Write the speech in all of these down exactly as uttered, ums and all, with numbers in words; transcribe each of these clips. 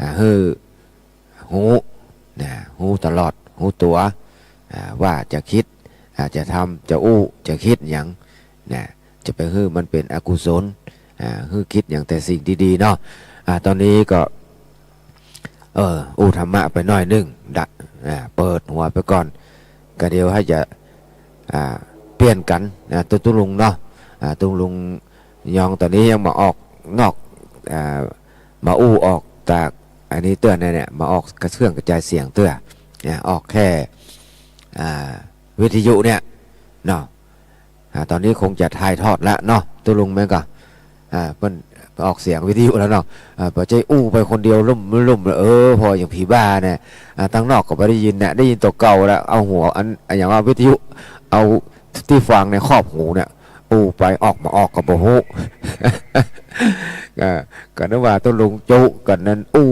อ่า หื้อฮู้ นะ ฮู้ตลอด ฮู้ตั๋ว อ่า ว่าจะกึ๊ด อ่า จะทำ จะอู้ จะกึ๊ดหยัง นะ จะไปหื้อมันเป๋นอกุศล อ่า หื้อกึ๊ดหยังแต่สิ่งดีๆ เนาะ อ่า ตอนนี้ก็ เออ อู้ธรรมะไปหน้อยนึ่ง ดะ อ่า เปิดหัวไปก่อน ก็เดี๋ยวหื้อจะ อ่า เปลี่ยนกั๋น นะ ตุ๊ ตุ๊ลุงเนาะ อ่า ตุ๊ลุงยองต๋อนนี้ยังบ่ออกนอก อ่า บ่อู้ออกจากอันนี้เตื้อเนี่ย เนี่ย บ่ออกกระเตื้องกระจายเสียงเตื้อ เนี่ย ออกแค่ อ่า วิทยุเนี่ย เนาะ อ่า ต๋อนนี้คงจะถ่ายทอดละเนาะ ตุ๊ลุงแม่นก่อ อ่า เปิ้นออกเสียงวิทยุแล้วเนาะ อ่า บ่ใจ้อู้ไปคนเดียวลุ่มๆ เออ ผ่ออย่างผีบ้าเนี่ย อ่า ตังนอกก็บ่ได้ยินเนี่ย ได้ยินตั๋วเก่าแล้ว เอาหัวอัน อะหยังว่าวิทยุ เอาตี้ฟังเนี่ยครอบหูเนี่ย อู้ไปออกบ่ออกก็บ่ฮู้ อ่า ก็นึกว่าตุ๊ลุงจุ๊ ก็นั้นอู้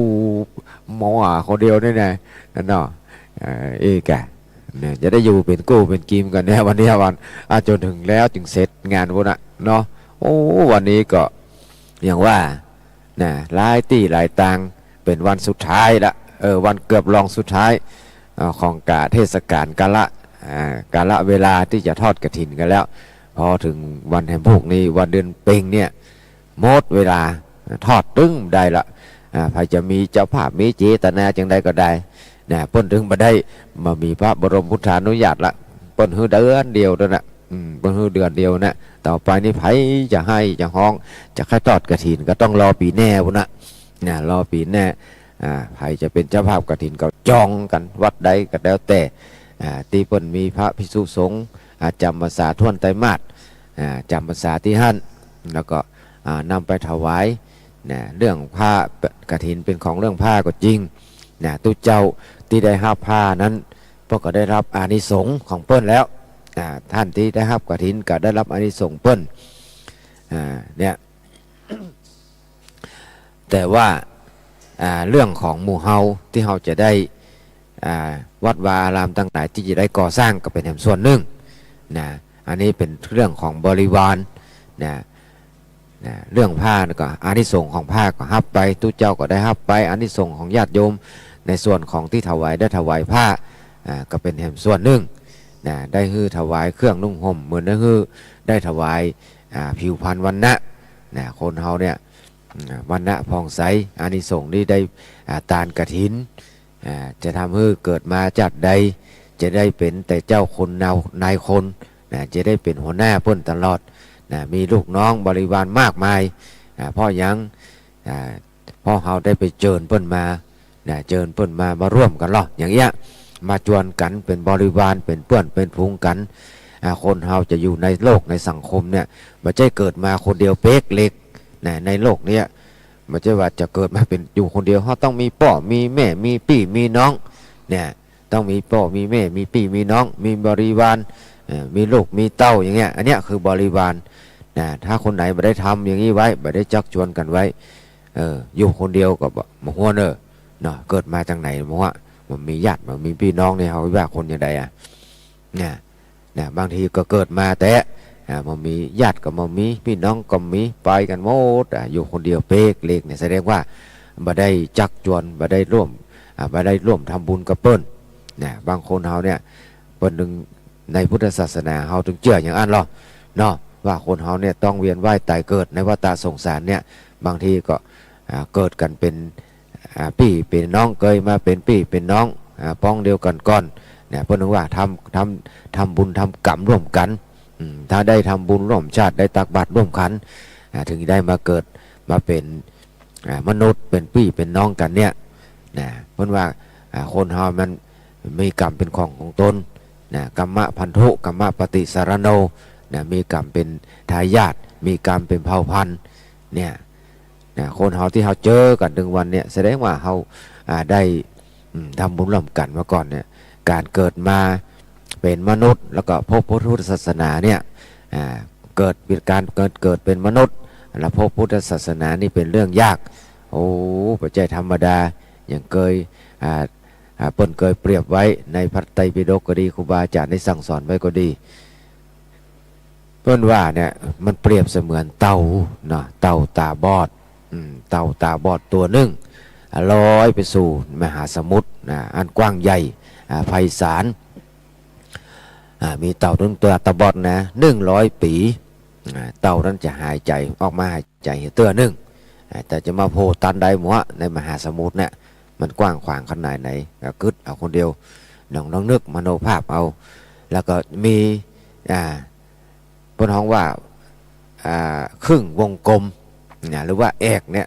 มัวคนเดียวนี่นะ นั่นเนาะ อ่า เอกะ เนี่ย จะได้อยู่เป๋นกู้เป๋นกีมกั๋นเนี่ย วันนี้วัน อ่ะ จ๋นเถิงแล้วจึงเสร็จงานปู้นน่ะเนาะ โอ้ วันนี้ก็อย่างว่า นะ หลายตี้หลายตาง เป๋นวันสุดท้ายละ เออ วันเกือบรองสุดท้าย อ่า ของก๋าเทศกาลกาละ อ่า กาละเวลาตี้จะทอดกฐินกั๋นแล้ว พอเถิงวันแหมพูกนี้ วันเดือนเพ็ญเนี่ย หมดเวลา ทอดตึงบ่ได้ละ อ่า ใผจะมีเจ้าภาพ มีเจตนาจังใดก็ได้ นะ เปิ้นตึงบ่ได้ บ่มีพระบรมพุทธานุญาตละ เปิ้นหื้อเดือนเดียวเต้านั้น อืม เปิ้นหื้อเดือนเดียวนะ ต่อไปนี้ใผจะไห้จะฮ้อง จะใค่ทอดกฐินก็ต้องรอปี๋แหน้าปู้นน่ะ นะ รอปี๋แหน้า อ่า ใผจะเป๋นเจ้าภาพกฐินก็จองกั๋น วัดใดก็แล้วแต่ อ่า ตี้เปิ้นมีพระภิกษุสงฆ์ อ่า จ๋ำพรรษาถ้วนไตรมาส อ่า จ๋ำพรรษาตี้หั้น แล้วก็ อ่า นำไปถวาย นะ เรื่องผ้ากฐินเป๋นของเรื่องผ้าก็จริง นะ ตุ๊เจ้าตี้ได้ฮับผ้านั้น เปิ้นก็ได้ฮับอานิสงส์ของเปิ้นแล้ว อ่า ต้านตี้ได้ฮับกฐินก็ได้ฮับอานิสงส์เปิ้น อ่า เนี่ย แต่ว่า อ่า เรื่องของหมู่เฮาตี้เฮาจะได้ อ่า วัดวาอารามตังหลายตี้จะได้ก่อสร้างก็เป๋นแหมส่วนนึ่ง นะ อันนี้เป๋นเรื่องของบริวาร นะ นะ เรื่องผ้าก็ อานิสงส์ของผ้าก็ฮับไป ตุ๊เจ้าก็ได้ฮับไป อานิสงส์ของญาติโยม ในส่วนของตี้ถวาย ได้ถวายผ้า อ่า ก็เป๋นแหมส่วนนึ่ง นะ ได้หื้อถวายเครื่องนุ่งห่ม เหมือนได้หื้อ ได้ถวาย อ่า ผิวพรรณวรรณะ นะ คนเฮาเนี่ย อ่า วรรณะผ่องใส อานิสงส์นี้ได้ อ่า ตานกฐิน อ่า จะทำหื้อเกิดมาชาติใด จะได้เป๋นแต่เจ้าคนนาว นายคน นะ จะได้เป๋นหัวหน้าเปิ้นตลอด นะ มีลูกน้องบริวารมากมาย อ่า เพราะหยัง อ่า เพราะเฮาได้ไปเจิญเปิ้นมา นะ เจิญเปิ้นมา มาร่วมกั๋นลอ อย่างเอี้ย มาจวนกั๋นเป๋นบริวาร เป๋นเปื้อน เป๋นฝูงกั๋น อ่า คนเฮาจะอยู่ในโลกในสังคมเนี่ย บ่ใจ้เกิดมาคนเดียวเป๊กเล็ก นะ ในโลกเนี้ย บ่ใจ้ว่าจะเกิดมาเป๋นอยู่คนเดียว เฮาต้องมีป้อ มีแม่ มีปี้ มีน้อง เนี่ย ต้องมีป้อ มีแม่ มีปี้ มีน้อง มีบริวาร เอ่อ มีลูก มีเต้า อย่างเงี้ย อันเนี้ยคือบริวาร นะ ถ้าคนไหนบ่ได้ทำอย่างนี้ไว้ บ่ได้จักจวนกั๋นไว้ เออ อยู่คนเดียวก็บ่ บ่ฮั่วเน่อ เนาะ เกิดมาจังไหนบ่ฮั่ว บ่มีญาติ บ่มีปี้น้องนี่ เฮาว่าคนจังใดอะ เนี่ย นะ บางทีก็เกิดมาแต๊ อ่า บ่มีญาติก็บ่มี ปี้น้องก็บ่มี ไปกั๋นหมด อ่า อยู่คนเดียวเป๊กเล็กเนี่ย แสดงว่าบ่ได้จักจวน บ่ได้ร่วม อ่า บ่ได้ร่วมทำบุญกับเปิ้น นะ บางคนเฮาเนี่ย เปิ้นตึง ในพุทธศาสนาเฮาตึงเจื้ออย่างอั้นลอ เนาะ ว่าคนเฮาเนี่ยต้องเวียนว่ายตายเกิดในวัฏฏะสงสารเนี่ย บางทีก็ อ่า เกิดกั๋นเป๋น อ่า ปี้เป๋นน้อง เกยมาเป๋นปี้เป๋นน้อง อ่า ป้องเดียวกั๋นก่อน เนี่ย เปิ้นว่าทำ ทำ ทำบุญทำก๋รรมร่วมกั๋น อืม ถ้าได้ทำบุญร่วมชาติ ได้ตักบาตรร่วมขัน อ่า ถึงได้มาเกิด มาเป๋น อ่า มนุษย์ เป๋นปี้เป๋นน้องกั๋นเนี่ย นะ เปิ้นว่า อ่า คนเฮามันมีก๋รรมเป๋นของของตน นะ กัมมะพันธุ กัมมะปฏิสรรโณ นะ มีก๋รรมเป๋นทายาท มีก๋รรมเป๋นเผ่าพันธุ์ เนี่ย นะ คนเฮาตี้เฮาเจอกั๋นตึงวันเนี่ย แสดงว่าเฮา อ่า ได้ อืม ทำบุญร่วมกั๋นมาก่อนเนี่ย ก๋านเกิดมาเป๋นมนุษย์ แล้วก็พบพระพุทธศาสนาเนี่ย อ่า เกิด ก๋านเกิด เกิดเป๋นมนุษย์ แล้วพบพุทธศาสนานี่เป๋นเรื่องยาก โอ้ บ่ใจ้ธรรมดา อย่างเกย อ่า อ่า เปิ้นเกยเปรียบไว้ในพระไตรปิฎกก็ดี ครูบาอาจ๋ารย์ได้สั่งสอนไว้ก็ดี เปิ้นว่าเนี่ย มันเปรียบเสมือนเต่าเนาะ เต่าต๋าบอด อืม เต่าต๋าบอดตั๋วนึ่ง ลอยไปสู่มหาสมุทรนะ อันกว้างใหญ่ อ่า ไพศาล อ่า มีเต่าตึงตัวตาบอดนะ หนึ่งร้อยปี๋ อ่า เต่านั้นจะหายใจ๋ ออกมาหายใจ๋เตื้อนึ่ง อ่า แต่จะมาโผล่ตันใดหมวะ ในมหาสมุทรเนี่ย มันกว้างขวางขนาดไหน ก็กึ๊ดเอาคนเดียว ลอง ลองนึกมโนภาพเอา แล้วก็มี อ่า เปิ้นฮ้องว่า อ่า ครึ่งวงกลมนะ หรือว่าแอกเนี่ย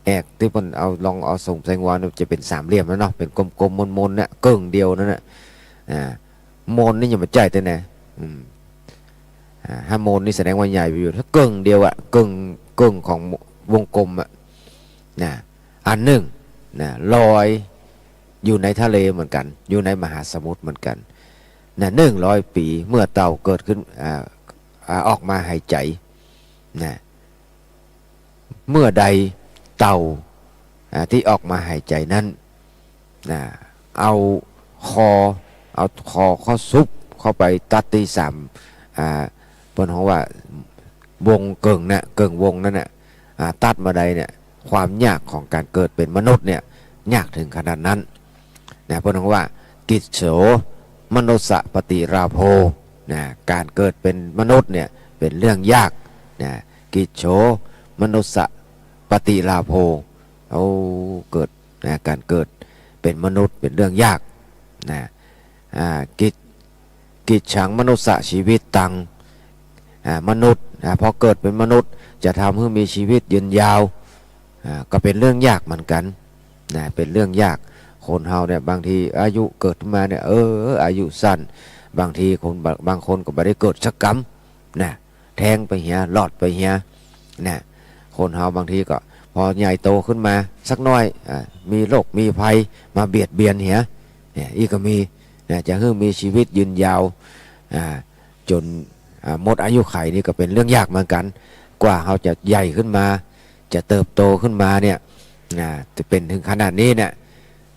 แอกตี้เปิ้นเอา ลองเอาส่งแสงวอน จะเป๋นสามเหลี่ยมแล้วเนาะ เป๋นกลมๆ มนๆ เนี่ย เกิ่งเดียวนั่นน่ะ อ่า มนนี่ยังบ่ใจ้ตี้ไหน อืม อ่า ถ้ามนนี่แสดงว่าใหญ่ไปอยู่ ถ้าเกิ่งเดียวอะ เกิ่ง เกิ่งของวงกลมอะ นะ อันนึ่ง นะ ลอยอยู่ในทะเลเหมือนกั๋น อยู่ในมหาสมุทรเหมือนกั๋น นะ หนึ่งร้อยปี๋ เมื่อเต่าเกิดขึ้น อ่า อ่า ออกมาหายใจ๋ นะ เมื่อใดเต่า อ่า ตี้ออกมาหายใจ๋นั้น นะ เอาคอ เอาคอเข้าซุกเข้าไปตัดตี้สาม อ่า เปิ้นฮ้องว่าวงเกิ่งน่ะ เกิ่งวงนั้นน่ะ อ่า ตัดมาได้เนี่ย ความยากของก๋านเกิดเป๋นมนุษย์เนี่ย ยากเถิงขนาดนั้น นะ เปิ้นฮ้องว่า กิจโฉ มนุสสะปฏิลาโภ นะ ก๋านเกิดเป๋นมนุษย์เนี่ย เป๋นเรื่องยาก นะ กิจโฉ มนุสสะปฏิลาโภ โอ้ เกิด นะ ก๋านเกิดเป๋นมนุษย์เป๋นเรื่องยาก นะ อ่า กิจ กิจฉังมนุสสะชีวิตตัง อ่า มนุษย์ อ่า พอเกิดเป๋นมนุษย์ จะทำหื้อมีชีวิตยืนยาว อ่า ก็เป๋นเรื่องยากเหมือนกั๋น นะ เป๋นเรื่องยาก คนเฮาเนี่ย บางทีอายุเกิดขึ้นมาเนี่ย เออ อายุสั้น บางทีคน บาง บางคนก็บ่ได้เกิดสักกำ นะ แท้งไปเหีย หลอดไปเหีย นะ คนเฮาบางทีก็พอใหญ่โตขึ้นมาสักหน้อย อ่า มีโรคมีภัยมาเบียดเบียนเหีย เนี่ย อี้ก็มี นะ จะหื้อมีชีวิตยืนยาว อ่า จ๋น อ่า หมดอายุขัยนี่ก็เป๋นเรื่องยากเหมือนกั๋น กว่าเฮาจะใหญ่ขึ้นมา จะเติบโตขึ้นมาเนี่ย นะ จะเป๋นเถิงขนาดนี้เนี่ย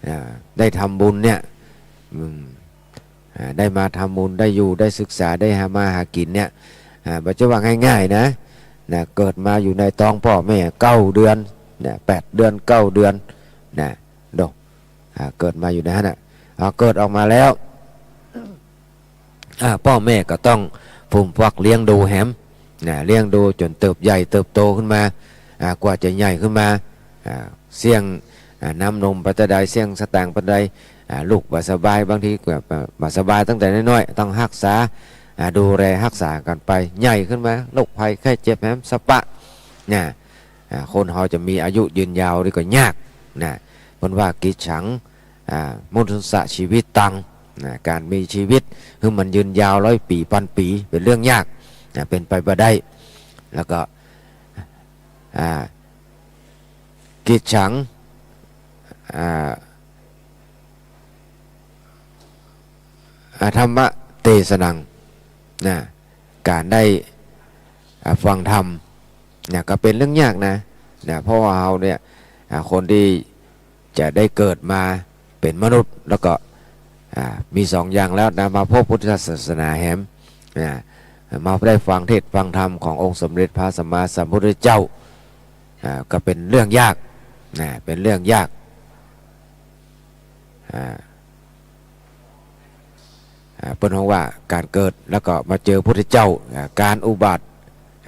อ่า ได้ทำบุญเนี่ย อืม อ่า ได้มาทำบุญ ได้อยู่ ได้ศึกษา ได้หามาหากิ๋นเนี่ย อ่า บ่ใจ้ว่าง่ายๆ นะ นะ เกิดมาอยู่ในต๊องป้อแม่เก้าเดือน นะ แปดเดือน เก้าเดือน นะ โด อ่า เกิดมาอยู่ในหั้นน่ะ อ่า เกิดออกมาแล้ว อ่า ป้อแม่ก็ต้องฟูมฟักเลี้ยงดูแหม นะ เลี้ยงดูจ๋นเติบใหญ่เติบโตขึ้นมา อ่า กว่าจะใหญ่ขึ้นมา อ่า เสี้ยง อ่า น้ำนมไปตะใด เสี้ยงสตางค์ไปตะใด อ่า ลูกบ่สบาย บางทีก็บ่สบายตั้งแต่น้อยๆ ต้องฮักษา อ่า ดูแลฮักษากั๋นไป ใหญ่ขึ้นมา โรคภัยไข้เจ็บแหมสะปะ นะ อ่า คนเฮาจะมีอายุยืนยาวนี่ก็ยาก นะ เปิ้นว่ากิจฉัง อ่า มนุสสะชีวิตตัง นะ ก๋านมีชีวิตหื้อมันยืนยาวร้อยปี๋ ปันปี๋ เป๋นเรื่องยาก นะ เป๋นไปบ่ได้ แล้วก็ อ่า กิจฉัง อ่า อ่า ธรรมะเตสนัง นะ ก๋านได้ อ่า ฟังธรรม นะ ก็เป๋นเรื่องยากนะ นะ เพราะว่าเฮาเนี่ย อ่า คนตี้จะได้เกิดมาเป๋นมนุษย์ แล้วก็ อ่า มีสองอย่างแล้วนะ มาพบพุทธศาสนาแหม นะ มาได้ฟังเทศน์ฟังธรรมขององค์สมเด็จพระสัมมาสัมพุทธเจ้า อ่า ก็เป๋นเรื่องยาก นะ เป๋นเรื่องยาก อ่า อ่า เปิ้นฮ้องว่าก๋านเกิดแล้วก็มาเจอพุทธเจ้า อ่า ก๋านอุบัติ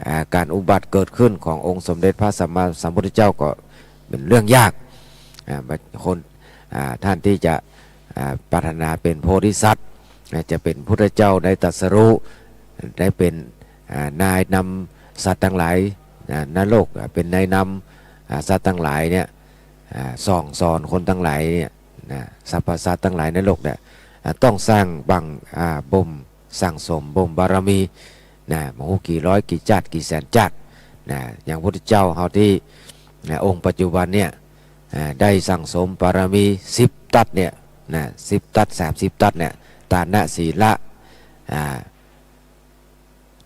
อ่า ก๋านอุบัติเกิดขึ้นขององค์สมเด็จพระสัมมาสัมพุทธเจ้าก็เป๋นเรื่องยาก อ่า คน อ่า ท่านตี้จะ อ่า ปรารถนาเป๋นโพธิสัตว์ อ่า จะเป๋นพุทธเจ้าได้ตรัสรู้ ได้เป๋น อ่า นายนำสัตว์ตังหลาย อ่า ในโลก อ่า เป๋นนายนำ อ่า สัตว์ตังหลายเนี่ย อ่า สั่งสอนคนตังหลายเนี่ย นะ สรรพสัตว์ตังหลายในโลกเนี่ย อ่า ต้องสร้างบัง อ่า บ่มสั่งสมบ่มบารมี นะ บ่ฮู้กี่ร้อยกี่จ๊าติกี่แสนจ๊าติ นะ อย่างพุทธเจ้าเฮาตี้ นะ องค์ปัจจุบันเนี่ย อ่า ได้สั่งสมบารมีสิบตั๊ดเนี่ย นะ สิบตั๊ด สามสิบตั๊ดเนี่ย ตานะ ศีละ อ่า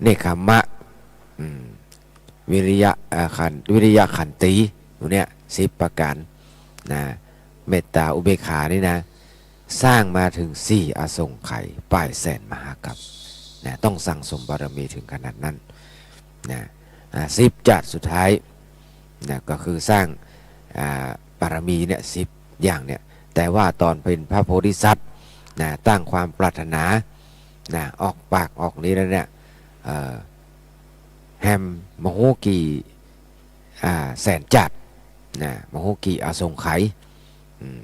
เนกขัมมะ อืม วิริยะ อ่า ขัน วิริยะขันติ หมู่เนี่ย สิบประก๋าน นะ เมตตาอุเบกขานี่นะ สร้างมาเถิงสี่อสงไขย ป้ายแสนมหากัป นะ ต้องสั่งสมบารมีเถิงขนาดนั้น นะ อ่า สิบจ๊าติสุดท้าย นะ ก็คือสร้าง อ่า ป ารมีเนี่ย สิบอย่างเนี่ย แต่ว่าต๋อนเป๋นพระโพธิสัตว์นะ ตั้งความปรารถนานะ ออกปากออกนี้แล้วเนี่ย เอ่อ แฮมบ่ฮู้กี่ อ่า แสนจาตินะ บ่ฮู้กี่อสงไขย อืม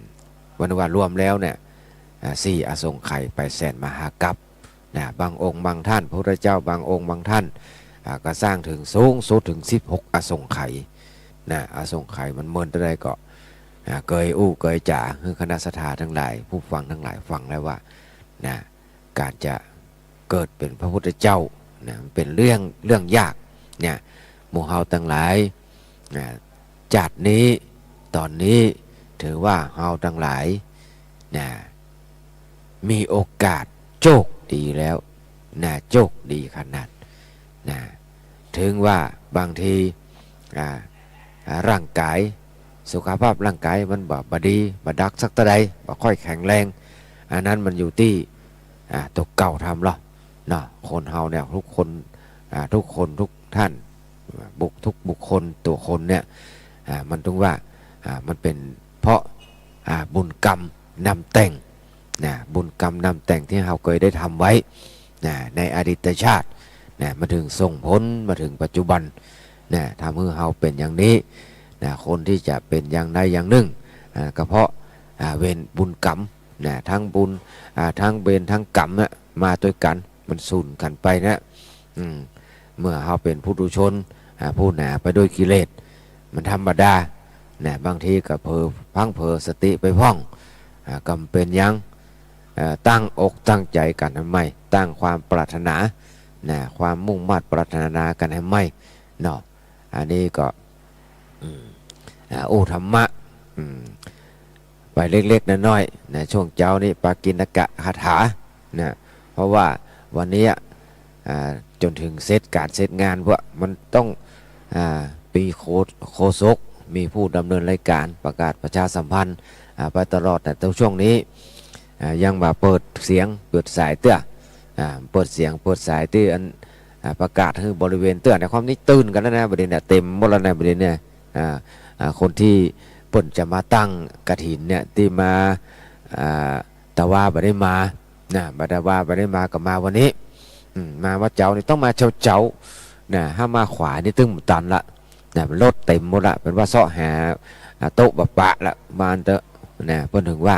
วันว่ารวมแล้วเนี่ย อ่า สี่อสงไขย ไปแสนมหากัป นะ บางองค์บางท่าน พระพุทธเจ้าบางองค์บางท่าน อ่า ก็สร้างเถิงสูงสุดเถิงสิบหกอสงไขยนะ อสงไขยมันเมินเต้าใดก็ อ่า เกยอู้เกยจ๋า หื้อคณะศรัทธาตังหลาย ผู้ฟังตังหลายฟังแล้วว่า นะ ก๋านจะเกิดเป๋นพระพุทธเจ้านะ มันเป๋นเรื่อง เรื่องยากเนี่ย หมู่เฮาตังหลายนะ จาตินี้ ต๋อนนี้ ถือว่าเฮาตังหลายนะ มีโอกาสโจคดีแล้วนะ โจคดีขนาดนะ เถิงว่าบางที อ่า อ่า ร่างก๋าย สุขภาพร่างก๋ายมันบ่ บ่ดี บ่ดักสักเต้าใด บ่ค่อยแข็งแรง อันนั้นมันอยู่ตี้ อ่า ตั๋วเก่าทำลอเนาะ คนเฮาเนี่ย ทุกคน อ่า ทุกคน ทุกท่าน บุค ทุกบุคคล ตั๋วคนเนี่ย อ่า มันถึงว่า อ่า มันเป๋นเพราะ อ่า บุญกรรมนำแต่งนะ บุญกรรมนำแต่งตี้เฮาเกยได้ทำไว้นะ ในอดีตชาตินะ มาเถิงส่งผลมาเถิงปัจจุบันนะ ทำหื้อเฮาเป๋นอย่างนี้นะ คนตี้จะเป๋นอย่างใดอย่างนึ่ง อ่า ก็เพราะ อ่า เวรบุญกรรมนะ ตึงบุญ อ่า ตึงเวรตึงกรรมน่ะ มาตวยกั๋น มันสูนกั๋นไปนะ อืม เมื่อเฮาเป๋นปุถุชน อ่า ผู้หนาไปด้วยกิเลส มันธรรมดานะ บางทีก็เผลอพลั้งเผลอสติไปพ่อง อ่า ก็บ่เป๋นหยัง เอ่อ ตั้งอกตั้งใจ๋กั๋นหื้อใหม่ ตั้งความปรารถนานะ ความมุ่งมาดปรารถนากั๋นหื้อใหม่เนาะ อันนี้ก็ อืม อ่า อู้ธรรมะ อืม ไปเล็กๆ น้อยๆ นะ ช่วงเจ๊านี้ปากิณกะคาถานะ เพราะว่าวันนี้ อ่า จ๋นเถิงเสร็จก๋านเสร็จงานพวกมันต้อง อ่า มีโฆ โฆษก มีผู้ดำเนินรายการประกาศประชาสัมพันธ์ อ่า ไปตลอด แต่ช่วงนี้ อ่า ยังบ่าเปิดเสียงเปิดสายเตื้อ อ่า เปิดเสียงเปิดสายตี้อัน อ่า ประกาศหื้อบริเวณเตื้อ ในความนี้ตื่นกั๋นแล้วนะ บัดนี้เนี่ย เต็มหมดแล้วนะ บัดนี้เนี่ย อ่า อ่า คนตี้เปิ้นจะมาตั้งกฐินเนี่ย ตี้มา อ่า ตะวาบ่ได้มา นะ บ่าตะวาบ่ได้มาก็มาวันนี้ อืม มาวัดเจ๊านี่ต้องมาเจ๊าๆ นะ ถ้ามาขวายนี่ตึงบ่ตันละ นะ รถเต็มหมดละ เปิ้นว่าเซาะหา อ่า โต๊ะบ่ปะละ ว่าอั้นเต๊อะ นะ เปิ้นถึงว่า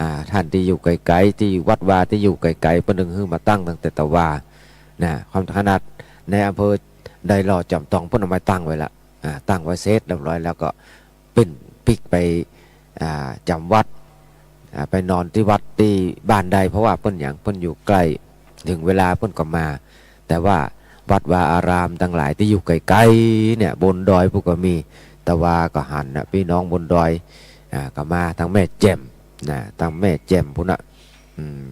อ่า ต้านตี้อยู่ไก๋ๆ ตี้อยู่วัดวาตี้อยู่ไก๋ๆ เปิ้นถึงหื้อมาตั้งตั้งแต่ตะวา นะ ความขนาดในอำเภอดอยหล่อจอมตองเปิ้นเอามาตั้งไว้ละ อ่า ตั้งไว้เสร็จเรียบร้อยแล้วก็ปิ้นปิ๊กไป อ่า จำวัด อ่า ไปนอนตี้วัดตี้บ้านได้ เพราะว่าเปิ้นหยัง เปิ้นอยู่ใก้ เถิงเวลาเปิ้นก็มา แต่ว่าวัดวาอารามตังหลายตี้อยู่ไก๋ๆ เนี่ย บนดอยพุ้นก็มี ตะวาก็หันนะ ปี้น้องบนดอย อ่า ก็มา ตังแม่แจ่มนะ ตังแม่แจ่มพุ้นน่ะ อืม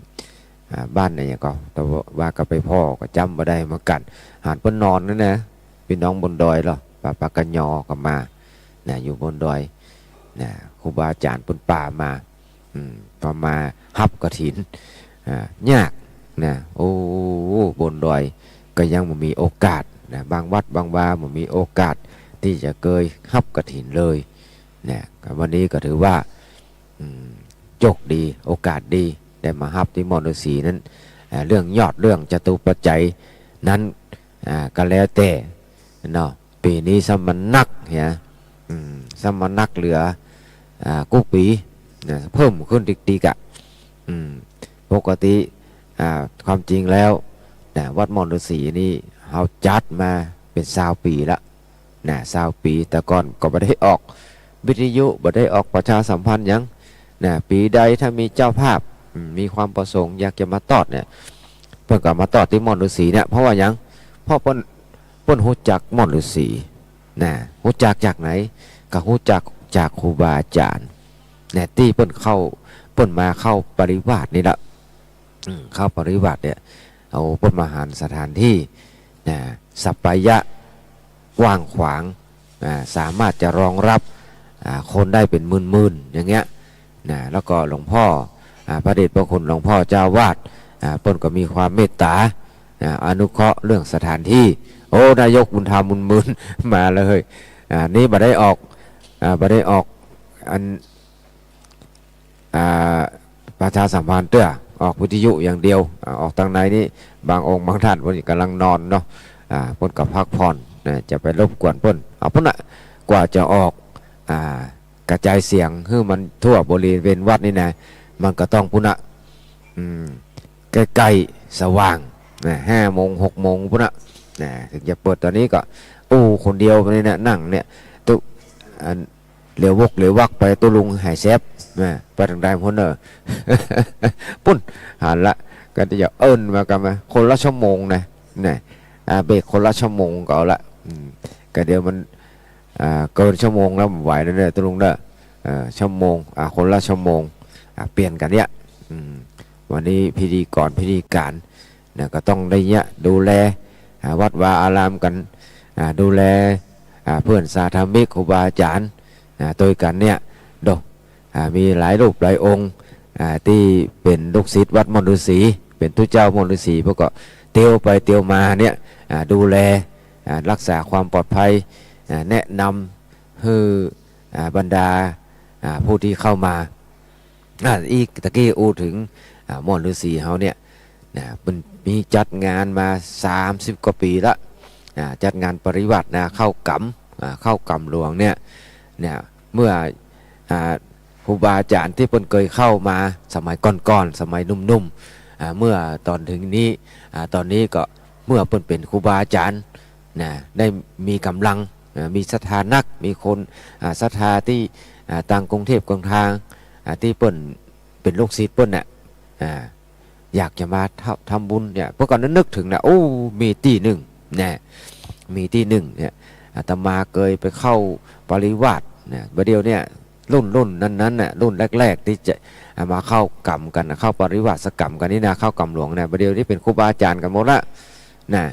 อ่า บ้านไหนก็ ตะวาก็ไปผ่อ ก็จ๋ำบ่ได้เหมือนกั๋น หันเปิ้นนอนนั่นนะ ปี้น้องบนดอยลอ ปะปะกะยอก็มา นะ อยู่บนดอย นะ ครูบาอาจ๋ารย์เปิ้นปามา อืม ปามาฮับกฐิน อ่า ยาก นะ โอ้ บนดอยก็ยังบ่มีโอกาส นะ บางวัดบางวาบ่มีโอกาสตี้จะเกยฮับกฐินเลย นะ ก็วันนี้ก็ถือว่า อืม โจคดี โอกาสดี ได้มาฮับตี้ม่อนฤาษีนั้น อ่า เรื่องยอด เรื่องจตุปัจจัยนั้น อ่า ก็แล้วแต่ เนาะ ปี๋นี้ซ้ำมันนักเหีย อืม ซ้ำมันนักเหลือ อ่า กู้ปี๋ นะ เพิ่มขึ้นติ๊กๆ อะ อืม ปกติ อ่า ความจริงแล้ว นะ วัดม่อนฤาษีนี่ เฮาจัดมาเป๋นซาวปี๋ละ นะ ซาวปี๋ แต่ก่อนก็บ่ได้ออกวิทยุ บ่ได้ออกประชาสัมพันธ์หยัง นะ ปี๋ใดถ้ามีเจ้าภาพ อืม มีความประสงค์อยากจะมาตอดเนี่ย เปิ้นก็มาตอดตี้ม่อนฤาษีเนี่ย เพราะว่าหยัง เพราะเปิ้น เปิ้นฮู้จักม่อนฤาษี นะ ฮู้จักจากไหน ก็ฮู้จักจากครูบาอาจ๋ารย์ นะ ตี้เปิ้นเข้า เปิ้นมาเข้าปริวาสนี่ละ อืม เข้าปริวาสเนี่ย เอา เปิ้นมาหันสถานตี้ นะ สัปปายะ กว้างขวาง อ่า สามารถจะรองรับ อ่า คนได้เป๋นหมื่นๆ อย่างเงี้ย นะ แล้วก็หลวงพ่อ อ่า พระเดชพระคุณหลวงพ่อเจ้าอาวาส อ่า เปิ้นก็มีความเมตต๋า อ่า อนุเคราะห์เรื่องสถานตี้ โอ้ นายกบุญธรรมบุญหมื่น มาเลย อ่า นี่บ่ได้ออก อ่า บ่ได้ออก อัน อ่า ประชาสัมพันธ์เตื้อ ออกวิทยุอย่างเดียว อ่า ออกตางในนี่ บางองค์บางต้านเปิ้นก่ำลังนอนเนาะ อ่า เปิ้นก็พักผ่อนนะ จะไปรบกวนเปิ้น เอาปุ้นน่ะ กว่าจะออก อ่า กระจายเสียงหื้อมันทั่วบริเวณวัดนี่นะ มันก็ต้องปุ้นน่ะ อืม ใก้ๆ สว่างนะ ห้าโมง หกโมงปุ้นน่ะนะ เถิงจะเปิด ต๋อนนี้ก็อู้คนเดียวไปนี่นะ นั่งเนี่ย ตุ๊ อัน เหลียววกเหลียววักไป ตุ๊ลุงหายแซบนะ ไปตางใดพุ้นเน่อ ปุ้น หันละ ก็จะเอิ้นมากั๋นมา คนละชั่วโมงนะ นะ อ่า เบรกคนละชั่วโมงก็เอาละ อืม ก็เดี๋ยวมัน อ่า เกินชั่วโมงแล้ว บ่ไหวแล้วเนี่ย ตุ๊ลุงเน่อ เอ่อ ชั่วโมง อ่า คนละชั่วโมง อ่า เปลี่ยนกั๋นเนี่ย อืม วันนี้พิธีกรพิธีก๋าน นะ ก็ต้องได้เนี่ย ดูแล อ่า วัดวาอารามกั๋น อ่า ดูแล อ่า เปื้อนสาธมิก ครูบาอาจ๋ารย์ อ่า ตวยกั๋นเนี่ย โด อ่า มีหลายรูปหลายองค์ อ่า ตี้เป๋นลูกศิษย์วัดม่อนฤๅษี เป๋นตุ๊เจ้าม่อนฤๅษี เปิ้นก็เตียวไปเตียวมาเนี่ย อ่า ดูแล อ่า รักษาความปลอดภัย อ่า แนะนำหื้อ อ่า บรรดา อ่า ผู้ตี้เข้ามา อ่า อี้ตะกี้อู้เถิง อ่า ม่อนฤๅษีเฮาเนี่ย นะ เปิ้นมีจัดงานมาสามสิบกว่าปี๋ละ อ่า จัดงานปริวาสนาเข้ากรรม อ่า เข้ากรรมหลวงเนี่ย เนี่ย เมื่อ อ่า ครูบาอาจ๋ารย์ตี้เปิ้นเกยเข้ามาสมัยก่อนๆ สมัยหนุ่มๆ อ่า เมื่อต๋อนเถิงนี้ อ่า ต๋อนนี้ก็เมื่อเปิ้นเป๋นครูบาอาจ๋ารย์ นะ ได้มีก๋ำลัง อ่า มีศรัทธานัก มีคน อ่า ศรัทธาตี้ อ่า ตางกรุงเทพฯ กลาง อ่า ตี้เปิ้นเป๋นลูกศิษย์เปิ้นน่ะ อ่า อยากจะมาทำ ทำบุญเนี่ย เปิ้นก็นึกเถิงนะ โอ้ มีตี้นึ่งนะ มีตี้นึ่งเนี่ย อาตมาเกยไปเข้าปริวาสนะ บ่าเดี่ยวเนี่ย รุ่นๆ นั้นๆ น่ะ รุ่นแรกๆ ตี้จะ อ่า มาเข้ากรรมกั๋นนะ เข้าปริวาสกรรมกั๋นนี่นะ เข้ากรรมหลวงนะ บ่าเดี่ยวนี้เป๋นครูบาอาจ๋ารย์กั๋นหมดละนะ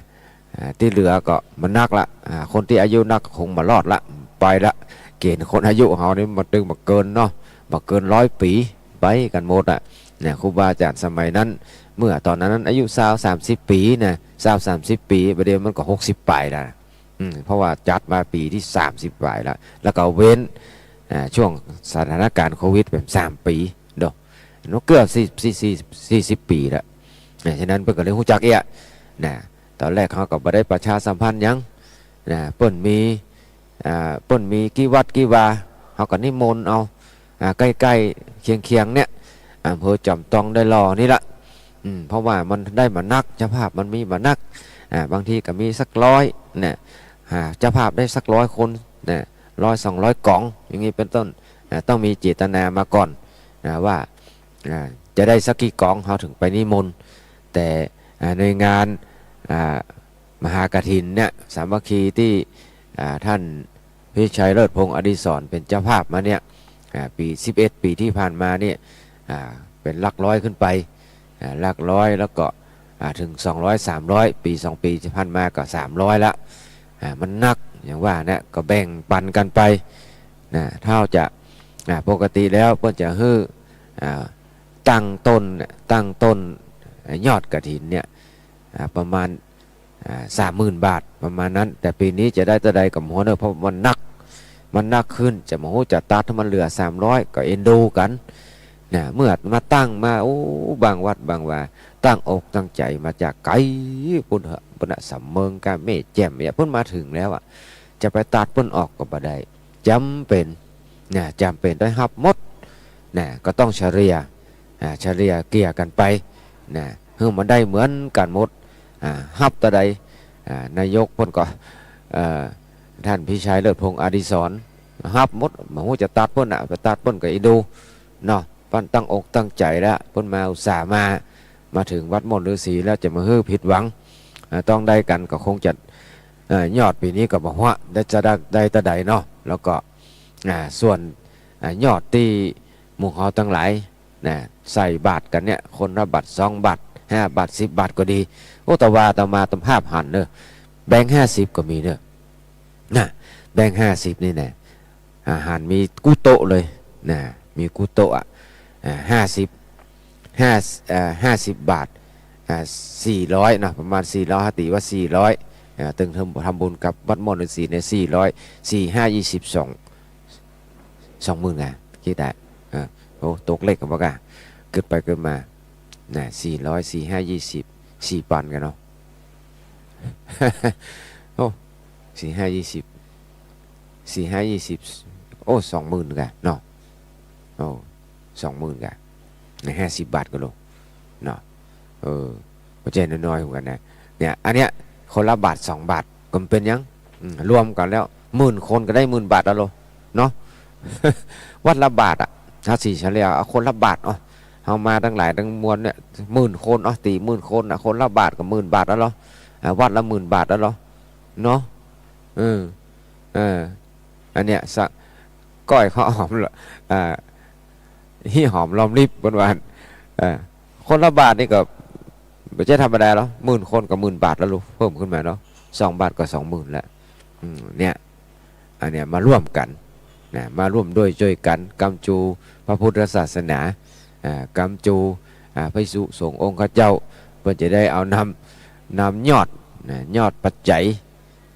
อ่า ตี้เหลือก็บ่านักละ อ่า คนตี้อายุนักก็คงบ่ารอดละ ไปละ เกณฑ์คนอายุเฮานี่มันตึงบ่เกินเนาะ บ่เกินร้อยปี๋ ไปกั๋นหมดอะ เนี่ย ครูบาอาจ๋ารย์สมัยนั้น เมื่อต๋อนนั้นอายุซาวสามสิบปี๋นะ ซาวสามสิบปี๋ บ่าเดี่ยวมันก็หกสิบป๋ายแล้วนะ อืม เพราะว่าจัดมาปี๋ตี้สามสิบป๋ายแล้ว แล้วก็เว้น อ่า ช่วงสถานการณ์โควิดไปสามปี๋ โด เนาะ เกือบสี่ สี่ สี่ สี่สิบปี๋แล้ว นะ ฉะนั้นเปิ้นก็เลยฮู้จักเอี้ย นะ ต๋อนแรกเฮาก็บ่ได้ประชาสัมพันธ์หยัง นะ เปิ้นมี อ่า เปิ้นมีกี่วัดกี่วา เฮาก็นิมนต์เอา อ่า ใก้ๆ เคียงๆ เนี่ย อำเภอจอมตองได้หล่อนี่ละ อืม เพราะว่ามันได้บ่านัก เจ้าภาพมันมีบ่านัก อ่า บางทีก็มีสักร้อย นะ อ่า เจ้าภาพได้สักร้อยคน นะ ร้อยสองร้อยก๋อง อย่างนี้เป๋นต้น อ่า ต้องมีเจตนามาก่อน นะ ว่า อ่า จะได้สักกี่ก๋อง เฮาเถิงไปนิมนต์ แต่ อ่า ในงาน อ่า มหากฐินเนี่ย สามัคคีตี้ อ่า ท่านพิชัยเลิศพงษ์อดิศรเป๋นเจ้าภาพมาเนี่ย อ่า ปี๋สิบเอ็ดปี๋ตี้ผ่านมาเนี่ย อ่า เป๋นหลักร้อยขึ้นไป อ่า หลักร้อย แล้วก็ อ่า เถิงสองร้อย สามร้อย ปี๋สองปี๋ตี้ผ่านมาก็สามร้อยละ อ่า มันนัก อย่างว่าเนี่ย ก็แบ่งปันกั๋นไป นะ เต้าจะ อ่า ปกติแล้วเปิ้นจะหื้อ อ่า ตั้งต้นเนี่ย ตั้งต้น อ่า ยอดกฐินเนี่ย อ่า ประมาณ อ่า สามหมื่นบาท ประมาณนั้น แต่ปี๋นี้จะได้เต้าใดก็บ่ฮู้เน่อ เพราะมันนัก มันนักขึ้น จะบ่ฮู้จะตัดหื้อมันเหลือสามร้อย ก็เอ็นดูกั๋น นะ เมื่อมาตั้งมา โอ้ บางวัดบางวา ตั้งอกตั้งใจ๋มาจากไก๋ปุ้นเหอะ ปุ้นน่ะ สำเมิงก้า แม่แจ่มเนี่ย เปิ้นมาเถิงแล้วอะ จะไปตัดเปิ้นออกก็บ่ได้ จ๋ำเป๋น นะ จ๋ำเป๋นต้องฮับหมด นะ ก็ต้องเฉลี่ย อ่า เฉลี่ยเกลี่ยกั๋นไป นะ หื้อมันได้เหมือนกั๋นหมด อ่า ฮับเต้าใด อ่า นายกเปิ้นก็ เอ่อ ท่านพิชัยเลิศพงษ์อดิศร ฮับหมด บ่ฮู้จะตัดเปิ้นน่ะ ไปตัดเปิ้นก็เอ็นดู เนาะ เปิ้นตั้งอกตั้งใจ๋แล้ว เปิ้นมาอุตส่าห์มา มาเถิงวัดม่อนฤๅษีแล้วจะมาหื้อผิดหวัง อ่า ต้องได้กั๋นก็คงจะ เอ่อ ยอดปี๋นี้ก็บ่ฮู้ว่าได้จะได้ ได้เต้าใดเนาะ แล้วก็ อ่า ส่วน อ่า ยอดตี้หมู่เฮาตังหลาย นะ ใส่บาตรกั๋นเนี่ย คนละบาตร สองบาตร ห้าบาตร สิบบาตรก็ดี โอ้ แต่ว่าอาตมาตำภาพหันเน่อ แบงค์ห้าสิบก็มีเน่อ นะ แบงค์ห้าสิบนี่นะ อ่า หันมีกู้โต๊ะเลย นะ มีกู้โต๊ะอะ อ่า ห้าสิบ ห้า เอ่อ ห้าสิบบาท อ่า สี่ร้อยเนาะ ประมาณสี่ร้อย ตีว่าสี่ร้อย อ่า ตึงทำ ทำบุญกับวัดม่อนฤๅษีเนี่ย สี่ร้อย สี่ห้ายี่สิบสอง สองหมื่นไง คิดได้ เออ โอ้ ตกเลขกั๋นบ่กล้า กึ๊ดไปกึ๊ดมา นะ สี่ร้อย สี่ห้า ยี่สิบ สี่ปันกั๋นเนาะ โอ้ สี่ห้า ยี่สิบ สี่ห้า ยี่สิบ โอ้ สองหมื่นกั๋นเนาะ โอ้ สองหมื่นกั๋น ใน ห้าสิบบาทกั๋นโล เนาะ เออ ก็บ่ใจ้น้อยๆ เหมือนกั๋นนะ เนี่ย อันเนี้ย คนละบาทสองบาท ก็บ่เป๋นหยัง อืม รวมกั๋นแล้ว หมื่นคนก็ได้หมื่นบาทแล้วโล เนาะ วัดละบาทอะ ถ้าสิเฉลี่ย เอาคนละบาท เอ้า เฮามาตังหลายตังมวลเนี่ย หมื่นคน เอ้า ตี๋หมื่นคนอะ คนละบาทก็หมื่นบาทแล้วเหรอ อ่า วัดละหมื่นบาทแล้วเหรอ เนาะ เออ เออ อันเนี้ย สะ ก้อยข้าวหอม อ่า เฮียหอมรอมริบ เปิ้นว่า เออ คนละบาทนี่ก็ บ่ใจ้ธรรมดาเหรอ หมื่นคนก็หมื่นบาทแล้วลูก เพิ่มขึ้นมาเนาะ สองบาทก็สองหมื่นแล้ว อืม เนี่ย อันเนี้ยมาร่วมกั๋นนะ มาร่วมด้วยจ้วยกั๋น กำจูพระพุทธศาสนา อ่า กำจู อ่า พระภิกษุสงฆ์องค์ข้าเจ้า เปิ้นจะได้เอานำ นำยอดนะ ยอดปัจจัย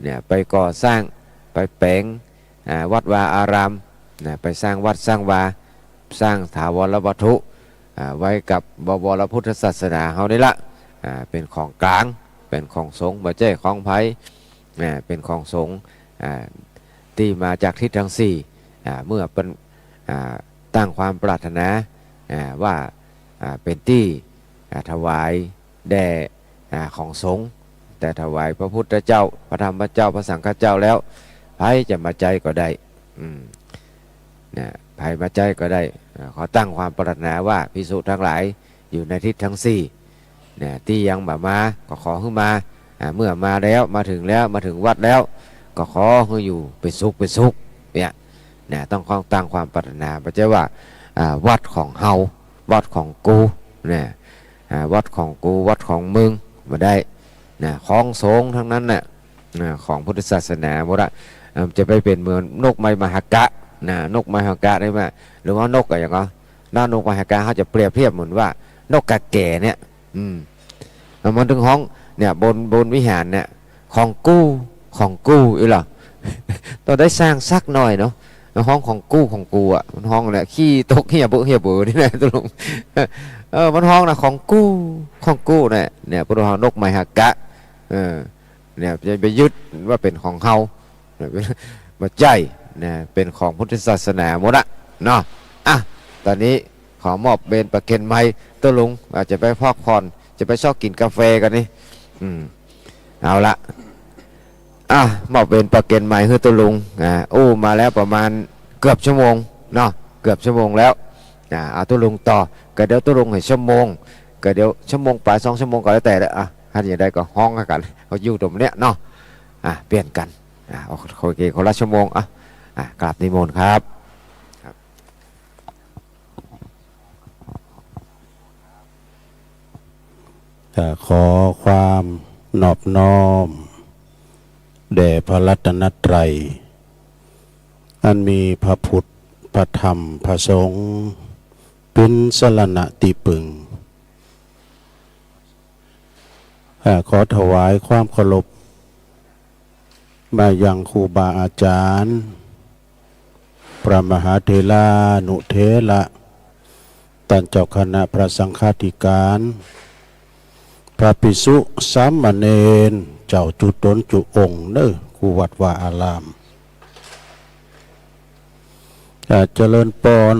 เนี่ย ไปก่อสร้าง ไปแป๋ง อ่า วัดวาอารามนะ ไปสร้างวัดสร้างวา สร้างถาวรวัตถุ อ่า ไว้กับบวรพุทธศาสนาเฮานี่ละ อ่า เป๋นของก๋าง เป๋นของสงฆ์ บ่ใจ้ของใผ อ่า เป๋นของสงฆ์ อ่า ตี้มาจากทิศตังสี่ อ่า เมื่อเปิ้น อ่า ตั้งความปรารถนา อ่า ว่า อ่า เป๋นตี้ อ่า ถวายแด่ อ่า ของสงฆ์ แต่ถวายพระพุทธเจ้า พระธรรมเจ้า พระสังฆเจ้าแล้ว ใผจะมาใจ๊ก็ได้ อืม นะ ใผมาใจ๊ก็ได้ อ่า ขอตั้งความปรารถนาว่าภิกษุตังหลายอยู่ในทิศตังสี่ นะ ตี้ยังบ่มา ก็ขอหื้อมา อ่า เมื่อมาแล้ว มาเถิงแล้ว มาเถิงวัดแล้ว ก็ขอหื้ออยู่เป๋นสุข เป๋นสุข เนี่ย นะ ต้องตั้งความปรารถนา บ่ใจ้ว่า อ่า วัดของเฮา วัดของกู นะ อ่า วัดของกู วัดของมึง บ่ได้ นะ ของสงฆ์ตังนั้นน่ะ นะ ของพุทธศาสนาหมดอะ เอ่อ จะไปเป๋นเหมือนนกไม้มหากะ นะ นกไม้มหากะนี่ว่า หรือว่านกอะหยังก็ นะ นกไม้มหากะ เฮาจะเปรียบเทียบเหมือนว่านกกาแก๋เนี่ย อืม แล้วมันตึงฮ้อง เนี่ย บน บนวิหารเนี่ย ของกู ของกู อี้เหรอ ต้องได้สร้างสักหน่อยเนาะ มันฮ้องของกู ของกูอะ มันฮ้องแหละ ขี้ตกเหียเบอะเหียเบอะนี่นะ ตกลง เออ มันฮ้องนะ ของกู ของกูเนี่ย เนี่ย พวกเรานกไม้มหากะ เออ เนี่ย จะไปยึดว่าเป๋นของเฮา บ่ใจ้ นะ เป๋นของพุทธศาสนาหมดอะ เนาะ อ่ะ ต๋อนนี้ขอมอบเบญประเคนไมค์ ตุ๊ลุง อาจจะไปพักผ่อน จะไปซอกกิ๋นกาแฟกั๋นนี่ อืม เอาละ อ่ะ มอบเบญประเคนไมค์หื้อตุ๊ลุง อ่า อู้มาแล้วประมาณเกือบชั่วโมง เนาะ เกือบชั่วโมงแล้ว อ่า เอาตุ๊ลุงต่อ ก็เดี๋ยวตุ๊ลุงหื้อชั่วโมง ก็เดี๋ยวชั่วโมงป๋าย สองชั่วโมงก็แล้วแต่ละ อ่ะ หันอย่างใดก็ฮ้องกั๋น เฮาอยู่ต๋รงเนี้ยเนาะ อ่ะ เปลี่ยนกั๋น อ่ะ โอเค คนละชั่วโมง อ่ะ อ่ะ กราบนิมนต์ครับ ครับ อ่ะ ขอความนอบน้อมแด่พระรัตนตรัย อันมีพระพุทธ พระธรรม พระสงฆ์ เป๋นสรณะตี้ปึง อ่า ขอถวายความเคารพมายังครูบาอาจารย์ พระมหาเถรานุเถระ ต้านเจ้าคณะพระสังฆาธิการ พระภิกษุสามเณร เจ้าจุ๊ต๋นจุ๊องค์เน่อ กู้วัดวาอาราม อ่า เจริญปอน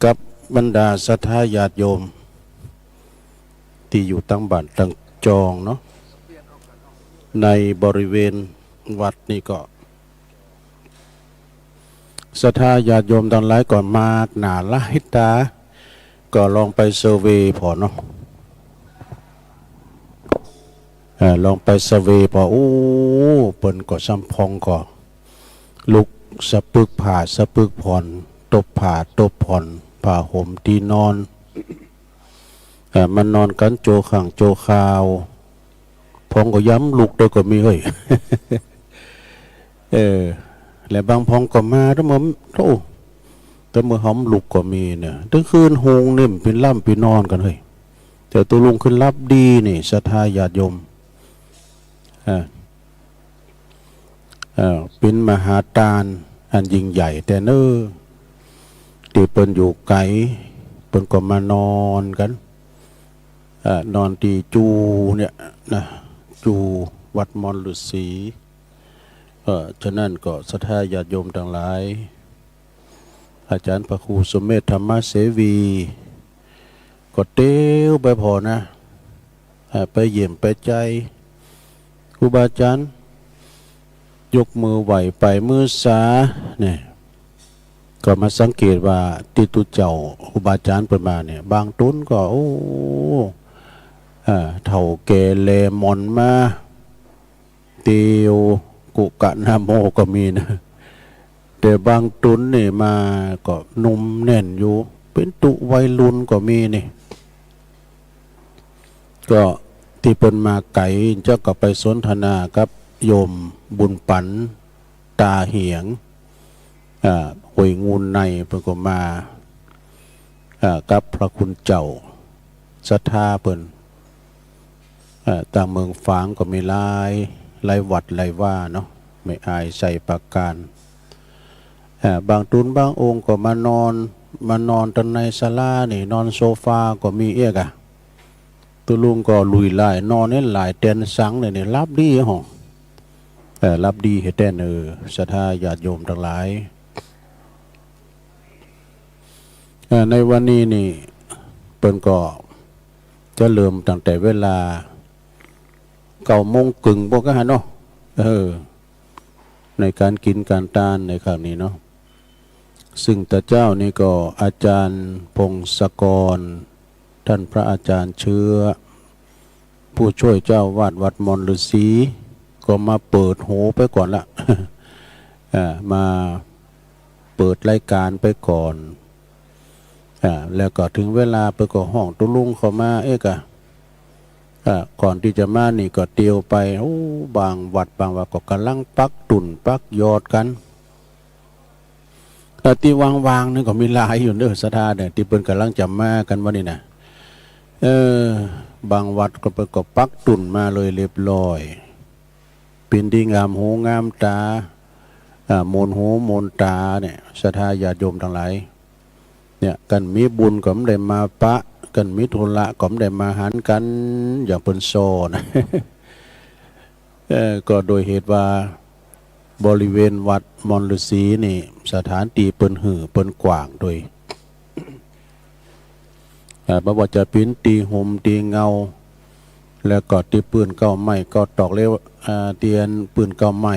กับบรรดาศรัทธาญาติโยม ตี้อยู่ตังบ้านตังจองเนาะ ในบริเวณวัดนี่ก็ ศรัทธาญาติโยมตังหลายก็มาหน้าหลายต๋า ก็ลองไปเซอร์เวย์ผ่อเนาะ เอ่อ ลองไปเซอร์เวย์ผ่อ โอ้ เปิ้นก็ซ้ำพ่องก็ ลุกสะปึกผ้าสะปึกผ่อน ตบผ้าตบผ่อน ผ้าห่มตี้นอน เอ่อ มานอนกั๋นโจวข้างโจวคาว พ่องก็ย้ำลุกเตื้อก็มีเฮ้ย เออ และบางพ่องก็มา แต่เมื่อ โธ่ แต่เมื่อหอมลุกก็มีเนี่ย ตึงคืนหุงนี่มันเป๋นหลับเป๋นนอนกั๋นเฮ้ย แต่ตุ๊ลุงขึ้นหลับดีนี่ ศรัทธาญาติโยม อ่า เอ่อ เป๋นมหาตาน อันยิ่งใหญ่แต๊เน่อ ตี้เปิ้นอยู่ไก๋ เปิ้นก็มานอนกั๋น เอ่อ นอนตี้จู๊เนี่ยนะ จู๊วัดมอนฤๅษี เอ่อ ฉะนั้นก็ศรัทธาญาติโยมตังหลาย อาจ๋ารย์พระครูสุเมธธรรมเสวี ก็เตียวไปผ่อนะ เอ่อ ไปเยี่ยมไปใจ๋ ครูบาอาจ๋ารย์ ยกมือไหว้ไปมือสา เนี่ย ก็มาสังเกตว่าตี้ตุ๊เจ้าครูบาอาจ๋ารย์เปิ้นมาเนี่ย บางตุ๊นก็ โอ้ เอ่อ เฒ่าแก่แลหม่อนมา เตียวกุกะนะโมก็มีนะ แต่บางตุ๊นนี่มาก็หนุ่มแน่นอยู่ เป๋นตุ๊วัยรุ่นก็มีนี่ ก็ตี้เปิ้นมาไก๋ เจ้าก็ไปสนทนากับโยมบุญปั๋น ต๋าเหียง อ่า ห้วยงูนใน เปิ้นก็มา อ่า กับพระคุณเจ้า ศรัทธาเปิ้น อ่า ตางเมืองฝางก็มีหลาย หลายวัดหลายวาเนาะ แม่อาย ไชยปราการ อ่า บางตุ๊นบางองค์ก็มานอน มานอนตังในศาลานี่ นอนโซฟาก็มีเอี้ยกะ ตุ๊ลุงก็ลุยหลาย นอนนี่หลายแตนสังเนี่ย เนี่ย หลับดีห้อง เอ่อ หลับดีแต๊เน่อ ศรัทธาญาติโยมตังหลาย เอ่อ ในวันนี้นี่ เปิ้นก็จะเริ่มตั้งแต่เวลาเก้าโมงเกิ่ง ปกติหั้นเนาะ เออ ในก๋านกิ๋นก๋านตานในครั้งนี้เนาะ ซึ่งตะเจ๊านี่ก็อาจ๋ารย์พงศกร ต้านพระอาจ๋ารย์เชื้อ ผู้ช่วยเจ้าอาวาสวัดมอนฤๅษี ก็มาเปิดหูไปก่อนละ อ่า มาเปิดรายก๋านไปก่อน อ่า แล้วก็เถิงเวลาเปิ้นก็ฮ้องตุ๊ลุงเข้ามาเอ๊ะกะ อ่า ก่อนตี้จะมานี่ก็เตียวไป โอ้ บางวัดบางวัดก็ก่ำลังปักตุ๊นปักยอดกั๋น เอ่อ ตี้ว่างๆ นี่ก็มีหลายอยู่เน่อ ศรัทธาเนี่ย ตี้เปิ้นก่ำลังจะมากั๋นวันนี้นะ เออ บางวัดก็เปิ้นก็ปักตุ๊นมาเลยเรียบร้อย เป๋นตี้งามหูงามต๋า อ่า ม่วนหูม่วนต๋าเนี่ย ศรัทธาญาติโยมตังหลาย เนี่ย กันมีบุญก็บ่ได้มาปะ กันมีธุระก็บ่ได้มาหันกั๋น อย่างเปิ้นสอน เอ่อ ก็โดยเหตุว่าบริเวณวัดมอนฤๅษีนี่ สถานตี้เปิ้นหื้อเปิ้นกว้างโดย เอ่อ บ่ว่าจะเป๋นตี้ฮ่มตี้เงา แล้วก็ตี้ปื้นเก๊าไม้เก๊าตอก เรียกว่า อ่า ตี้อันปื้นเก๊าไม้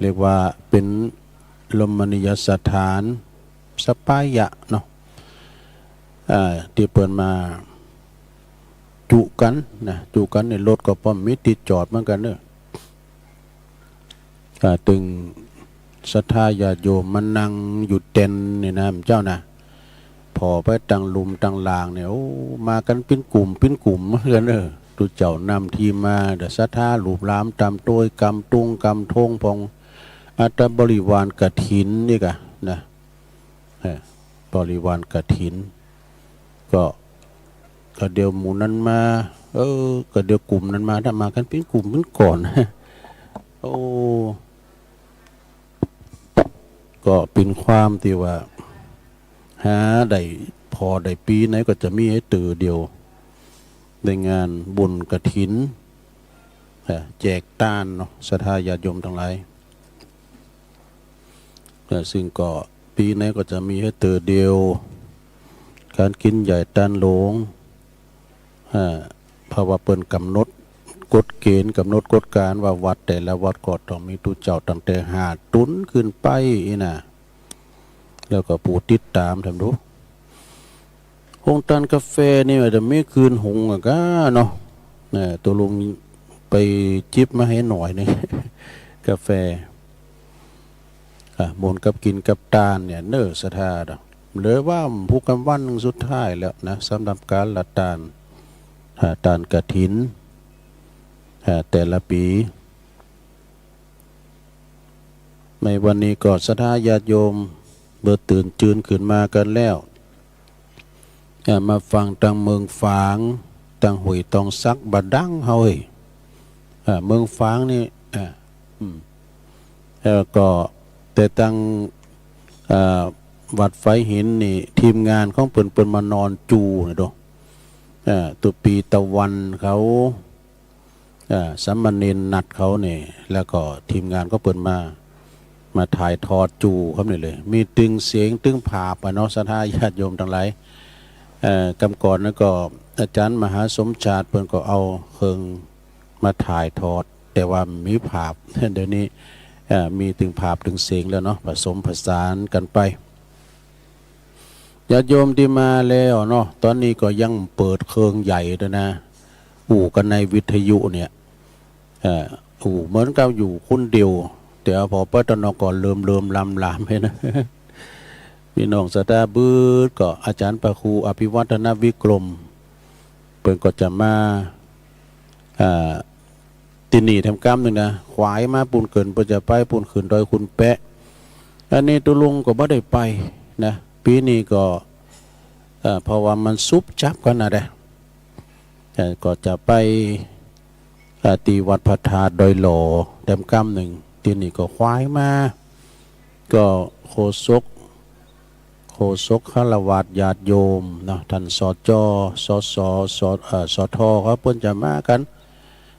เรียกว่าเป๋นรมณียสถาน สปายะเนาะ อ่า ตี้เปิ้นมาจุกั๋นนะ จุกั๋นในรถก็ป้อมมีตี้จอดเหมือนกั๋นเน่อ อ่า ตึงศรัทธาญาติโยมมานั่งอยู่เต็นท์นี่นะ เจ้านะ ผ่อไปตางลุ่มตางหลางเนี่ย โอ้ มากั๋นเป๋นกลุ่มเป๋นกลุ่มเหมือนกั๋นเน่อ ตุ๊เจ้านำทีมมา เดี๋ยวศรัทธาลูกหลานต๋ามโตย ก๋ำตุงก๋ำทงพ่อง อัตตบริวารกฐินนี่กะนะ เออ บริวารกฐิน ก็ ก็เดี๋ยวหมู่นั้นมา เออ ก็เดี๋ยวกลุ่มนั้นมา ถ้ามากั๋นเป๋นกลุ่มเป๋นก้อน โอ้ ก็เป๋นความตี้ว่า หาได้ผ่อได้ปี๋ไหนก็จะมีหื้อเตื้อเดียว ในงานบุญกฐิน เอ่อ แจกตานเนาะ ศรัทธาญาติโยมตังหลาย เอ่อ ซึ่งก็ปี๋ไหนก็จะมีหื้อเตื้อเดียว ก๋านกิ๋นใหญ่ตานหลวง อ่า เพราะว่าเปิ้นก๋ำหนดกฎเกณฑ์ ก๋ำหนดกฎก๋านว่าวัดแต่ละวัดก็ต้องมีตุ๊เจ้าตั้งแต่ห้าตุ๊นขึ้นไปอี้นะ แล้วก็ผู้ติดต๋าม ถามดู โฮงตานก๋าแฟนี่มันจะมีคืนหุงอะก้าเนาะ เออ ตุ๊ลุงไปจิบมาหื้อหน่อยนึ่ง ก๋าแฟ อ่ะ มนต์กับกิ๋นกับตานเนี่ย เน่อศรัทธาเนาะ เหลือว่าผู้กำวันสุดท้ายแล้วนะ สำหรับก๋านละตาน อ่า ตานกฐิน อ่า แต่ละปี๋ ในวันนี้ก็ศรัทธาญาติโยมเบิดตื่นจืนขึ้นมากั๋นแล้ว อ่า มาฟังตางเมืองฝาง ตางห้วยตองสักบ่าดังเฮาเฮ้ย อ่า เมืองฝางนี่ อ่า อืม แล้วก็ แต่ตัง เอ่อ วัดฝายหินนี่ ทีมงานของเปิ้น เปิ้นมานอนจู๋นะโต เอ่อ ตุ๊ปีตะวันเขา เอ่อ สามเณรนัดเขานี่ แล้วก็ทีมงานของเปิ้นมา มาถ่ายทอดจู๋ครับนี่เลย มีตึงเสียงตึงภาพอะเนาะ ศรัทธาญาติโยมตังหลาย เอ่อ กำก่อนนั้นก็อาจารย์มหาสมชาติเปิ้นก็เอาเครื่องมาถ่ายทอด แต่ว่ามีภาพ เดี๋ยวนี้ เอ่อ มีตึงภาพตึงเสียงแล้วเนาะ ผสมผสานกั๋นไป ญาติโยมตี้มาแล้วเนาะ ต๋อนนี้ก็ยังเปิดเครื่องใหญ่ตวยนะ อู้กั๋นในวิทยุเนี่ย เอ่อ อู้เหมือนกับอยู่คนเดียว แต่พอไปตางนอกก็เริ่มๆ ลามๆ ไปนะ ปี้น้องศรัทธาเบิดก็อาจ๋ารย์พระครูอภิวัฒนวิกรม เปิ้นก็จะมา เอ่อ ตี้นี่แถมกำนึ่งนะ ขวายมาปู๊นเกิน เปิ้นจะไปปู๊นขึ้นดอยขุนแปะ อันนี้ตุ๊ลุงก็บ่ได้ไปนะ ปี๋นี้ก็ เอ่อ เพราะว่ามันสุบจับกั๋นนะเด้ เอ่อ ก็จะไป เอ่อ ตี้วัดพระธาตุดอยหล่อแถมกำนึ่ง ตี้นี่ก็ขวายมา ก็โฆษก โฆษกฆราวาสญาติโยมเนาะ ท่าน สจ สส ส เอ่อ สท เขาเปิ้นจะมากั๋น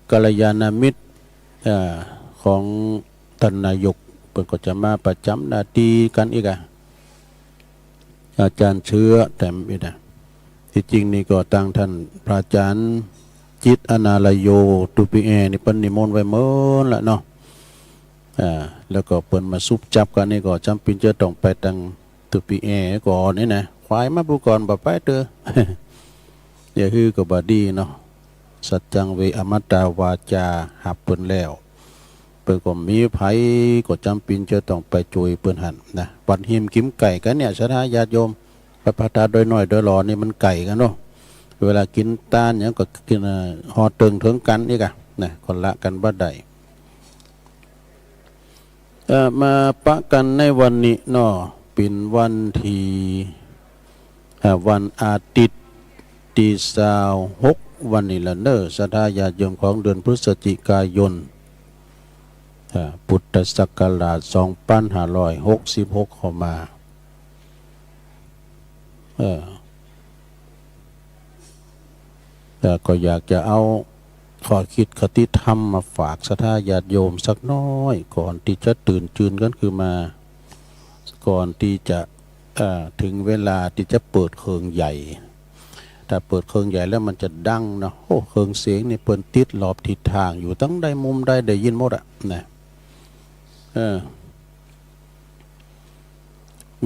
กัลยาณมิตร เอ่อ ของท่านนายก เปิ้นก็จะมาประจ๋ำหน้าตี้กั๋นอีกอะ อาจ๋ารย์เชื้อแถมอีกนะ ตี้จริงนี่ก็ตางท่านพระอาจ๋ารย์จิตรอนาลโย ตุ๊ปีแอนี่เปิ้นนิมนต์ไว้เมินละเนาะ อ่า แล้วก็เปิ้นมาสุบจับกั๋นนี่ก็จ๋ำเป๋นจะต้องไปตางตุ๊ปีแอก่อนนี่นะ ขวายมาปู๊นก่อนบ่ไปเต๊อะ อย่าหื้อก็บ่ดีเนาะ สัจจังเวอมัตตาวาจา ฮับเปิ้นแล้ว เปิ้นก็มีไผก็จ๋ำเป๋นจะต้องไปจุยเปิ้นหั้นนะ วัดหิมกิ๋มไก๋กั๋นเนี่ย ศรัทธาญาติโยม วัดพระธาตุดอยน้อยดอยหล่อนี่มันไก๋กั๋นเนาะ เวลากิ๋นตานหยังก็กิ๋น เอ่อ ฮอดเถิงเถิงกั๋นอีกอะนะ ก็ละกั๋นบ่ได้ เอ่อ มาปะกั๋นในวันนี้เนาะ เป๋นวันตี้ เอ่อ วันอาทิตย์ ตี้ซาวหก วันนี้ละเน่อ ศรัทธาญาติโยม ของเดือนพฤศจิกายน เอ่อ พุทธศักราช สองปันห้าร้อยหกสิบหก เข้ามา เอ่อ แต่ก็อยากจะเอาข้อคิดคติธรรมมาฝากศรัทธาญาติโยมสักน้อย ก่อนตี้จะตื่นจืนกั๋นขึ้นมา ก่อนตี้จะ เอ่อ เถิงเวลาตี้จะเปิดเครื่องใหญ่ ถ้าเปิดเครื่องใหญ่แล้วมันจะดังเนาะ โอ้ เครื่องเสียงนี่เปิ้นติดรอบทิศตาง อยู่ตางใดมุมใดได้ยินหมดอะนะ เออ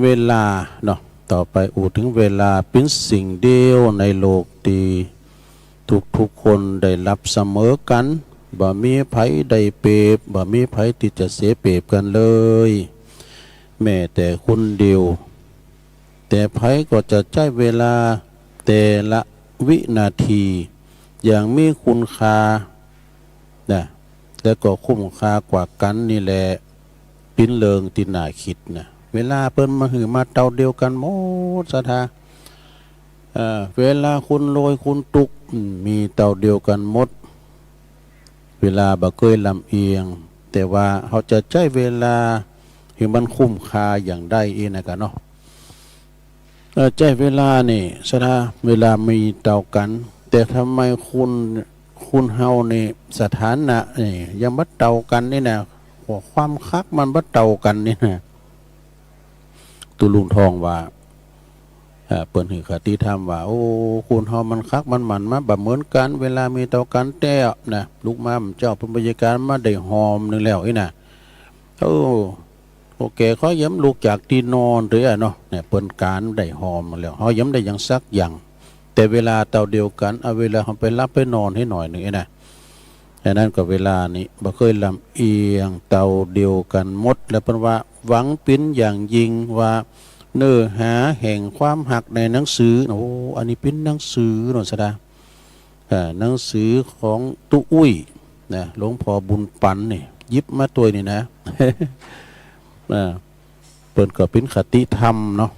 เวลาเนาะ ต่อไปอู้เถิงเวลา เป๋นสิ่งเดียวในโลกตี้ทุกๆ คนได้ฮับเสมอกั๋น บ่มีไผได้เปรียบ บ่มีไผตี้จะเสียเปรียบกั๋นเลย แม้แต่คนเดียว แต่ไผก็จะใจ๊เวลาแต่ละวินาทีอย่างมีคุณค่านะ แล้วก็คุ้มค่ากว่ากั๋นนี่แหละ เป๋นเรื่องตี้น่าคิดนะ เวลาเปิ้นมาหื้อมาเต้าเดียวกั๋นหมด ศรัทธา เอ่อ เวลาคนรวยคนตุ๊ก อืม มีเต้าเดียวกั๋นหมด เวลาบ่เกยลำเอียง แต่ว่าเฮาจะใจ๊เวลาหื้อมันคุ้มค่าอย่างใดอี้นะกะเนาะ เอ่อ ใจ๊เวลานี่ ศรัทธา เวลามีเต้ากั๋น แต่ทำไมคน คนเฮานี่ สถานะนี่ยังบ่เต้ากั๋นนี่นะ หัวความฮักมันบ่เต้ากั๋นนี่นะ ตุ๊ลุงทองว่า เอ่อ เปิ้นหื้อคติธรรมว่า โอ้ คนเฮามันฮักมันหมั่นมาบ่เหมือนกั๋น เวลามีเต้ากั๋นแต๊นะ ลุกมาเจ้าเปิ้นบ่ใจ้ก๋านมาได้หอมนึ่งแล้วอี้นะ โอ้ โอเค เฮายังลุกจากตี้นอนเตื้อเนาะ เนี่ย เปิ้นก๋านได้หอมแล้ว เฮายังได้หยังสักอย่าง แต่เวลาเต้าเดียวกั๋น เอาเวลาเฮาไปหลับไปนอนหื้อหน่อยนึ่งอี้นะ อันนั้นก็เวลานี้บ่เกยลำเอียง เต้าเดียวกั๋นหมด แล้วเปิ้นว่า หวังเป๋นอย่างยิ่งว่า เนื้อหาแห่งความฮักในหนังสือ โอ้ อันนี้เป๋นหนังสือเนาะ ศรัทธา เอ่อ หนังสือของตุ๊อุ้ยนะ หลวงพ่อบุญปั๋นนี่ หยิบมาตวยนี่นะ อ่า เปิ้นก็เป๋นคติธรรมเนาะ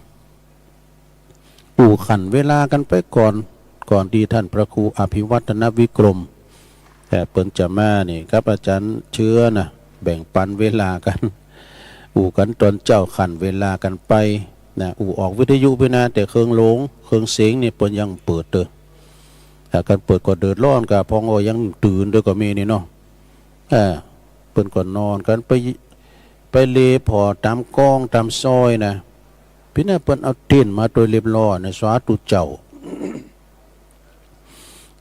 อู้ขันเวลากั๋นไปก่อน ก่อนตี้ท่านพระครูอภิวัฒนวิกรม เอ่อ เปิ้นจะมานี่ กับอาจ๋ารย์เชื้อนะ แบ่งปันเวลากั๋น อู้กั๋นต๋อนเจ๊าขั่นเวลากั๋นไป นะ อู้ออกวิทยุปี้นา แต่เครื่องโหลง เครื่องเสียงนี่เปิ้นยังเปิดเต๊อะ ถ้ากั๋นเปิดก็เดือดร้อนก่า พ่องก็ยังตื่นเต๊อะก็มีนี่เนาะ เออ เปิ้นก็นอนกั๋นไป ไปเลผ่อต๋ามก้องต๋ามซอยนะ ปี้นาเปิ้นเอาเต็นท์มาตวยเรียบร้อยนะ สาธุเจ้า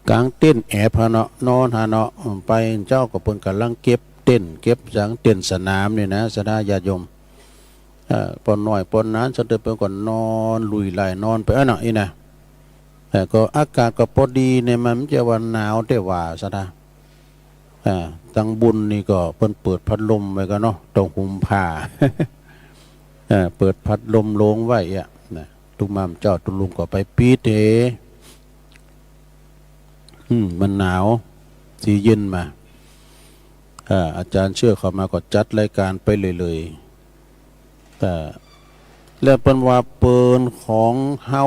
ก๋างเต็นท์แอบหั้นเนาะ นอนหั้นเนาะ อืม ไปเจ๊าก็เปิ้นก่ำลังเก็บเต็นท์ เก็บสัง เต็นท์สนามนี่นะ ศรัทธาญาติโยม เอ่อ ป้อน้อยป้อหนานสันเตอ เปิ้นก็นอนลุยไล่นอนไปอั้นเนาะ อี้นะ แต่ก็อากาศก็ปอดีเนี่ย มันบ่ใจ้ว่าหนาวแต๊หว่า ศรัทธา อ่า ตังบุญนี่ก็เปิ้นเปิดพัดลมไว้ก่อนเนาะ ตรงหุมผ้า อ่า เปิดพัดลมโหลงไว้อะนะ ตุ๊ม่ามเจ้าตุ๊ลุงก็ไปปิดเห อืม มันหนาว สีเย็นมา อ่า อาจ๋ารย์เชิดเข้ามาก็จัดรายก๋านไปเรื่อยๆ แต่ และเปิ้นว่าเปิลของเฮา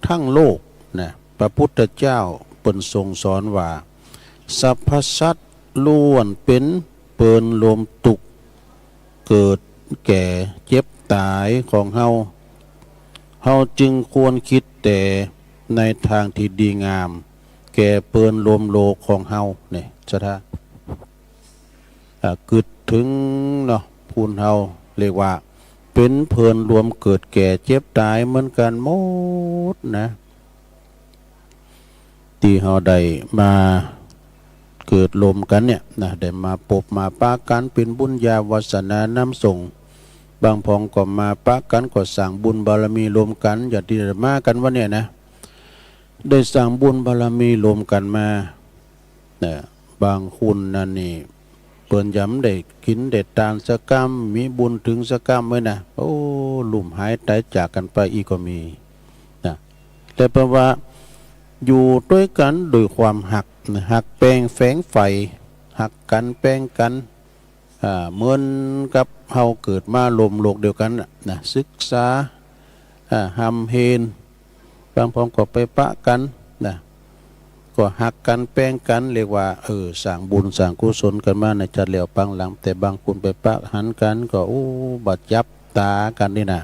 ตึงโลกนะ พระพุทธเจ้าเปิ้นทรงสอนว่า สรรพสัตว์ล้วนเป๋นเปิลรวมตุ๊กข์ เกิดแก่เจ็บต๋ายของเฮา เฮาจึงควรกึ๊ดแต่ในตางตี้ดีงาม แก่เปิลรวมโลกของเฮา นี่ ศรัทธา อ่า กึ๊ดเถิงเนาะ ปุ้นเฮาเรียกว่าเป๋นเปิลรวมเกิดแก่เจ็บต๋ายเหมือนกั๋นหมดนะ ตี้เฮาได้มาเกิดรวมกั๋นเนี่ยนะ ได้มาปบมาปะกั๋นเป๋นบุญญาวาสนานำส่ง บางพ่องก็มาปะกั๋นก็สร้างบุญบารมีรวมกั๋น อย่างตี้ได้มากั๋นวันเนี่ยนะ ได้สร้างบุญบารมีรวมกั๋นมา นะ บางคนนั้นนี่ เปิ้นยังบ่ได้กิ๋นได้ตานสักกำ มีบุญเถิงสักกำไว้นะ โอ้ ลุ่มหายต๋ายจากกั๋นไปอี้ก็มี นะ แต่เปิ้นว่าอยู่ตวยกั๋นโดยความฮัก นะ ฮักแป้งแฝงใฝ่ ฮักกั๋นแป้งกั๋น อ่า เหมือนกับเฮาเกิดมาร่วมโลกเดียวกั๋นน่ะ นะ ศึกษา อ่า ฮ่ำเฮน บางพ่องก็ไปปะกั๋นนะ ก็ฮักกั๋นแป้งกั๋น เรียกว่า เออ สร้างบุญสร้างกุศลกั๋นมาในจัดแล้วปางหลัง แต่บางคนไปปะหันกั๋นก็ โอ้ บ่จับต๋ากั๋นนี่นะ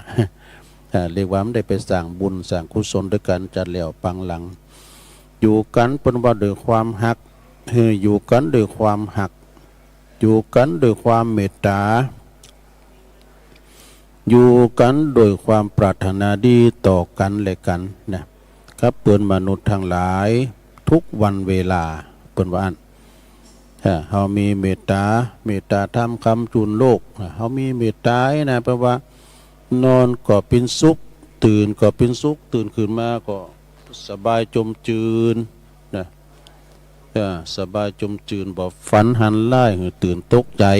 อ่า เรียกว่าบ่ได้ไปสร้างบุญสร้างกุศลตวยกั๋นจัดแล้วปางหลัง อยู่กั๋นเปิ้นว่าโดยความฮัก เออ อยู่กั๋นโดยความฮัก อยู่กั๋นโดยความเมตต๋า อยู่กั๋นโดยความปรารถนาดีต่อกั๋นและกั๋นนะ กับเปิ้นมนุษย์ตังหลาย ทุกวันเวลา เปิ้นว่าอั้น ถ้าเฮามีเมตต๋า เมตต๋าธรรมคำจุนโลก เฮามีเมตต๋านะ แปลว่า นอนก็เป๋นสุข ตื่นก็เป๋นสุข ตื่นขึ้นมาก็สบายจมจืนนะ เออ สบายจมจืน บ่ฝันหันร้ายหื้อตื่นตกใจ๋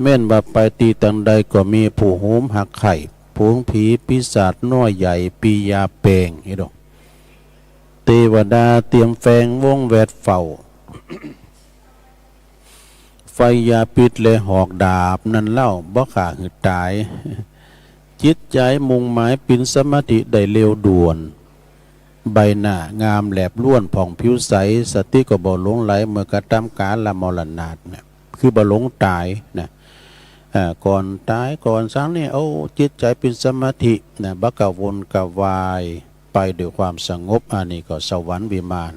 แม่นว่าไปตี้ตังใดก็มีผู้โหมฮักใค่ ฝูงผีปีศาจน้อยใหญ่ ปียาแปง อีดอก เตวดาเตียมแฝงวงแวดเฝ้า ไฟยาพิษและหอกดาบนั้นเล่า บ่ฆ่าหื้อต๋าย จิตใจ๋มุ่งหมายเป๋นสมาธิได้เร็วด่วน ใบหน้างามแหลบล้วนผ่องผิวใส สติก็บ่หลงไหลเมื่อกระตำกาลมรณาตนะ คือบ่หลงต๋ายนะ อ่า ก่อนต๋ายก่อนสังนี่ โอ้ จิตใจ๋เป๋นสมาธินะ บ่กระวนกระวาย ไปด้วยความสงบ อันนี้ก็สวรรค์วิมาน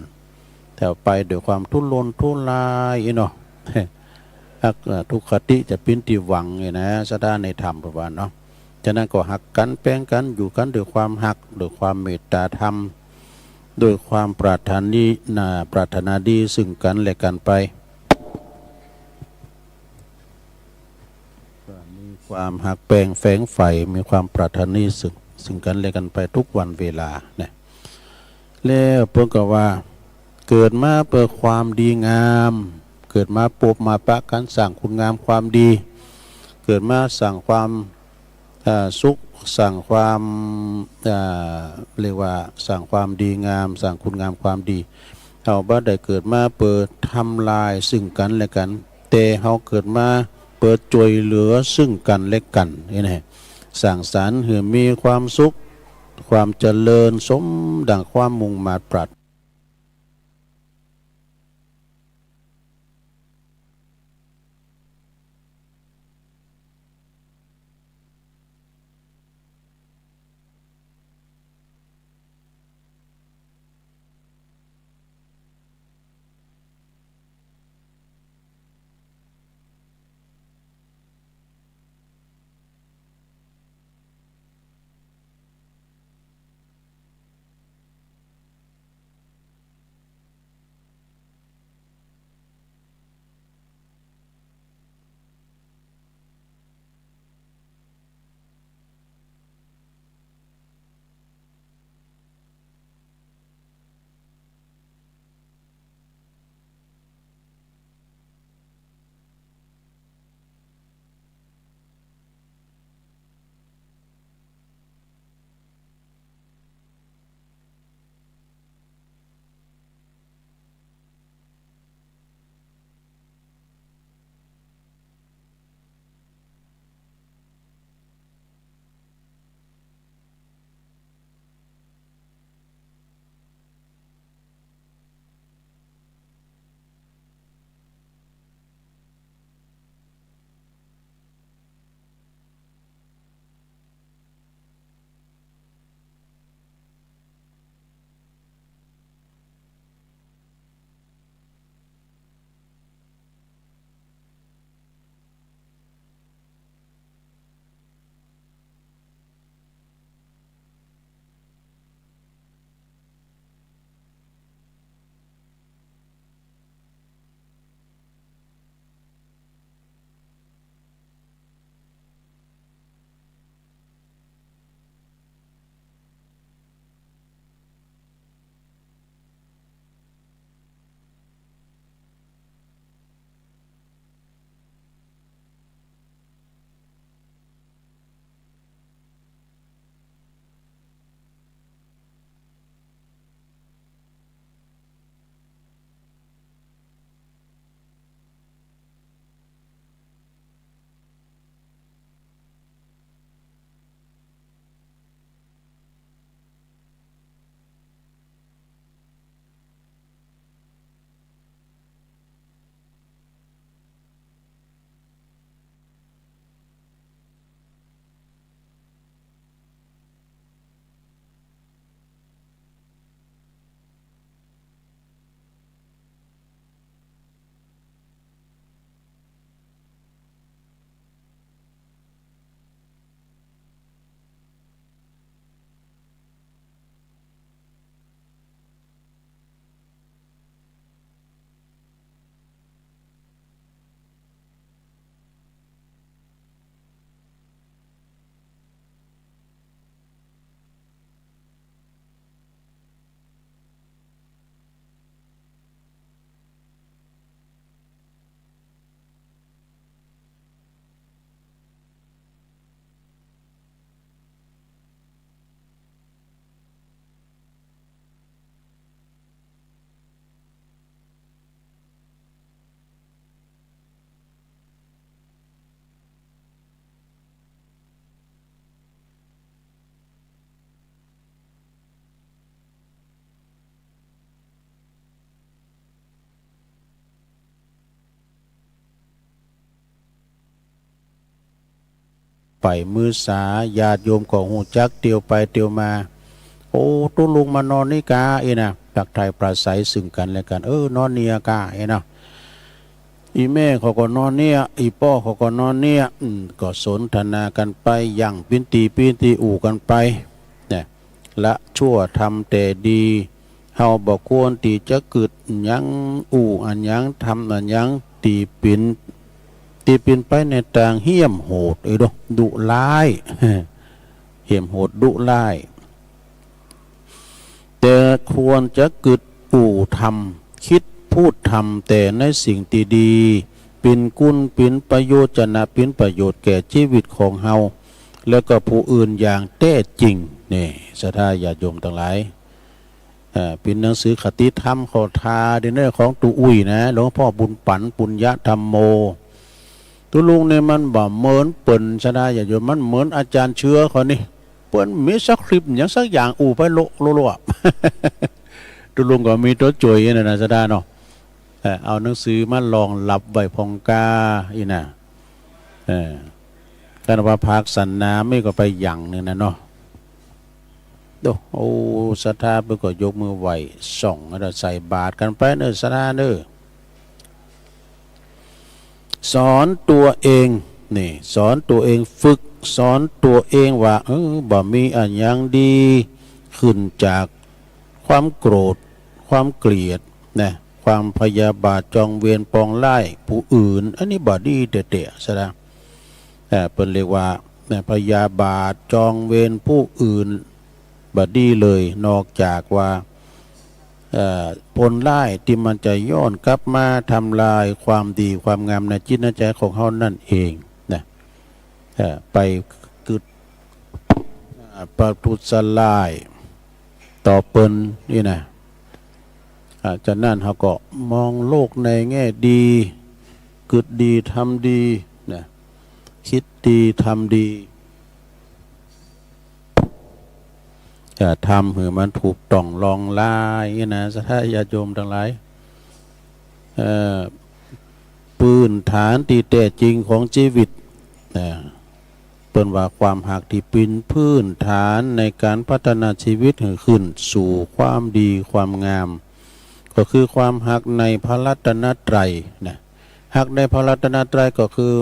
แต่ไปด้วยความทุรนทุรายอี้เนาะ อัก เอ่อ ทุกขติจะเป๋นตี้หวังนี่นะ ศรัทธาในธรรมเปิ้นว่าเนาะ ฉะนั้นก็ฮักกั๋นแป้งกั๋น อยู่กั๋นด้วยความฮัก ด้วยความเมตต๋าธรรม ด้วยความปรารถนี นา ปรารถนาดีซึ่งกั๋นและกั๋นไป มีความฮักแป้งแฝงใฝ่ มีความปรารถนาดีซึ่ง ซึ่งกั๋นและกั๋นไปทุกวันเวลานะ แล้วเปิ้นก็ว่า เกิดมาเปื้อความดีงาม เกิดมาปบมาปะกั๋นสร้างคุณงามความดี เกิดมาสร้างความ อ่า สุข สร้างความ อ่า เรียกว่าสร้างความดีงาม สร้างคุณงามความดี เฮาบ่ได้เกิดมาเปื้อทำลายซึ่งกั๋นและกั๋น แต่เฮาเกิดมาเปื้อจ้วยเหลือซึ่งกั๋นและกั๋น นี่นะ สร้างสรรค์หื้อมีความสุข ความเจริญสมดังความมุ่งมาดปรารถนา เ ไปมื้อสา ญาติโยมก็ฮู้จักเตียวไปเตียวมา โอ้ ตุ๊ลุงมานอนนี่กา อี้นะ ตักทายปราศรัยซึ่งกั๋นและกั๋น เออ นอนเนี่ยกา อี้นะ อี่แม่เขาก็นอนเนี่ย อี่ป้อเขาก็นอนเนี่ย อืม ก็สนทนากั๋นไป หยั่งปิ้นตี๋ปิ้นตี๋อู้กั๋นไป เนี่ย ละชั่วทำแต่ดี เฮาบ่ควรตี้จะกึ๊ดหยัง อู้อะหยัง ทำอะหยัง ตี้เป๋น ตี้เป๋นไปในตางเหี้ยมโหด เอ้ยโด ดุร้าย เหี้ยมโหดดุร้าย แต่ควรจะกึ๊ดอู้ทำ กึ๊ดพูดทำแต่ในสิ่งตี้ดี เป๋นกุณ เป๋นประโยชน์ จะนะ เป๋นประโยชน์แก่จีวิตของเฮา และก็ผู้อื่นอย่างแต๊จริง นี่ ศรัทธาญาติโยมตังหลาย เอ่อ เป๋นหนังสือคติธรรมเข้าทา เดี๋ยวนี้ของตุ๊อุ้ยนะ หลวงพ่อบุญปั๋น ปุญญธัมโม ตุ๊ลุงเนี่ยมันบ่เหมือนเปิ้น ศรัทธาญาติโยม มันเหมือนอาจ๋ารย์เชื้อเขานี่ เปิ้นมีสคริปต์หยังสักอย่าง อู้ไปโละโละโละ ตุ๊ลุงก็มีตั๋วจ่วยนั่นนะ ศรัทธาเนาะ เอ่อ เอาหนังสือมารองรับไว้พ่องกา อี้นะ เออ คันว่าภาคสันนาไม่ก็ไปอย่างหนึ่งนะเนาะ โอ้ โอ้ ศรัทธาเปิ้นก็ยกมือไหว้ ส่อง แล้วใส่บาตรกั๋นไปเน่อ ศรัทธาเน่อ สอนตัวเอง นี่ สอนตัวเอง ฝึกสอนตัวเองว่า เออ บ่มีอะหยังดี ขึ้นจากความโกรธ ความเกลียด นะ ความพยาบาทจองเวรปองร้ายผู้อื่น อันนี้บ่ดีแต๊ๆ ศรัทธา เอ่อ เปิ้นเรียกว่า นะ พยาบาทจองเวรผู้อื่น บ่ดีเลย นอกจากว่า เอ่อ ผลร้ายตี้มันจะย้อนกลับมาทำลายความดีความงามในจิตในใจ๋ของเฮานั่นเอง นะ เอ่อ ไปกึ๊ด อ่า ประทุษร้ายต่อเปิ้น อี้นะ อ่า จากนั้นเฮาก็มองโลกในแง่ดี กึ๊ดดี ทำดี นะ กึ๊ดดี ทำดี จะทำหื้อมันถูกต้องลองลาย อี้นะ ศรัทธาญาติโยมตังหลาย เอ่อ พื้นฐานตี้แต๊จริงของจีวิต นะ เปิ้นว่าความฮักตี้เป๋นพื้นฐานในก๋านพัฒนาจีวิตหื้อขึ้นสู่ความดีความงาม ก็คือความฮักในพระรัตนตรัย นะ ฮักในพระรัตนตรัยก็คือ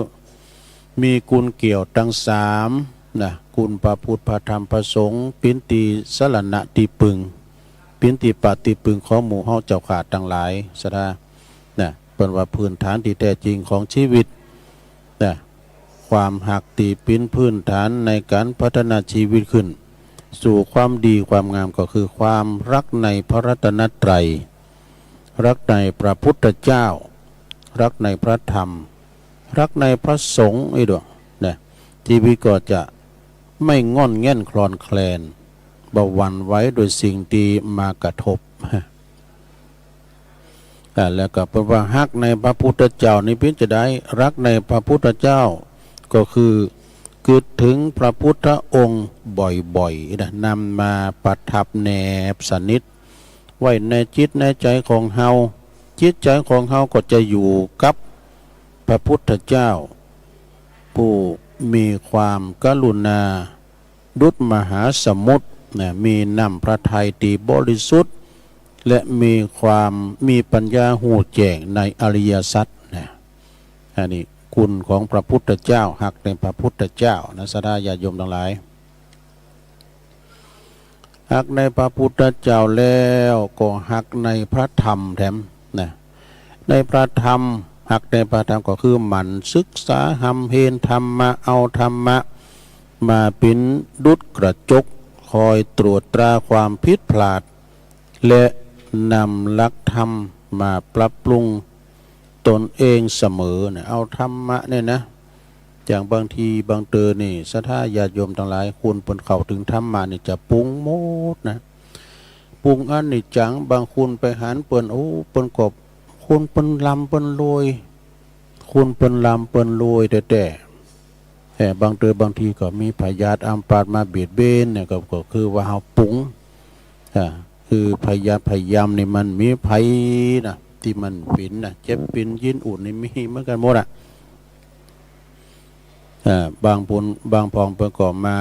มีกุณเกี่ยวตังสาม นะ กุณพระพุทธ พระธรรม พระสงฆ์ เป๋นตี้สรณะตี้ปึง เป๋นตี้ปะตี้ปึงของหมู่เฮาเจ้าข้าตังหลาย ศรัทธา นะ เปิ้นว่าพื้นฐานตี้แต๊จริงของจีวิต นะ ความฮักตี้เป๋นพื้นฐานในก๋านพัฒนาจีวิตขึ้น สู่ความดีความงามก็คือความฮักในพระรัตนตรัย ฮักในพระพุทธเจ้า ฮักในพระธรรม ฮักในพระสงฆ์ อี้ดวง นะ จีวิตก็จะไม่ง่อนแง่นคลอนแคลน บ่หวั่นไหวโดยสิ่งตี้มากระทบ อ่า แล้วก็เปิ้นว่าฮักในพระพุทธเจ้านี่เป๋นจาใด ฮักในพระพุทธเจ้า ก็คือกึ๊ดเถิงพระพุทธองค์บ่อยๆ นะ นำมาประทับแนบสนิทไว้ในจิตในใจ๋ของเฮา จิตใจ๋ของเฮาก็จะอยู่กับพระพุทธเจ้า ผู้มีความกรุณา ดุจมหาสมุทร นะ มีน้ำพระทัยตี้บริสุทธิ์ และมีความ มีปัญญาฮู้แจ้งในอริยสัจ นะ อันนี้คุณของพระพุทธเจ้า ฮักในพระพุทธเจ้า นะ ศรัทธาญาติโยมตังหลาย ฮักในพระพุทธเจ้าแล้วก็ฮักในพระธรรมแถม นะ ในพระธรรม ฮักในพระธรรมก็คือหมั่นศึกษาฮ่ำเฮนธรรมะ เอาธรรมะมาเป๋นดุจกระจก คอยตรวจตราความผิดพลาด และนำหลักธรรมมาปรับปรุงตนเองเสมอ นะ เอาธรรมะเนี่ยนะ อย่างบางทีบางเตอนี่ ศรัทธาญาติโยมตังหลาย คนเปิ้นเข้าเถิงธรรมะนี่จะปรุงหมดนะ ปรุงอันนี้จัง บางคนไปหันเปิ้น โอ้ เปิ้นก็ คนเปิ้นร่ำเปิ้นรวย คนเปิ้นร่ำเปิ้นรวยแต๊ๆ แต่บางเตอบางทีก็มีพยาธิอัมพาตมาเบียดเบียนเนี่ย ก็ ก็คือว่าเฮาปรุง อ่า คือพยาธิพยายามนี่มันมีภัยนะ ตี้มันเป๋นนะ เจ็บเป๋นยินอุ่นนี่มีเหมือนกั๋นหมดอะ เอ่อ บางปุน บางพ่องเปิ้นก็มา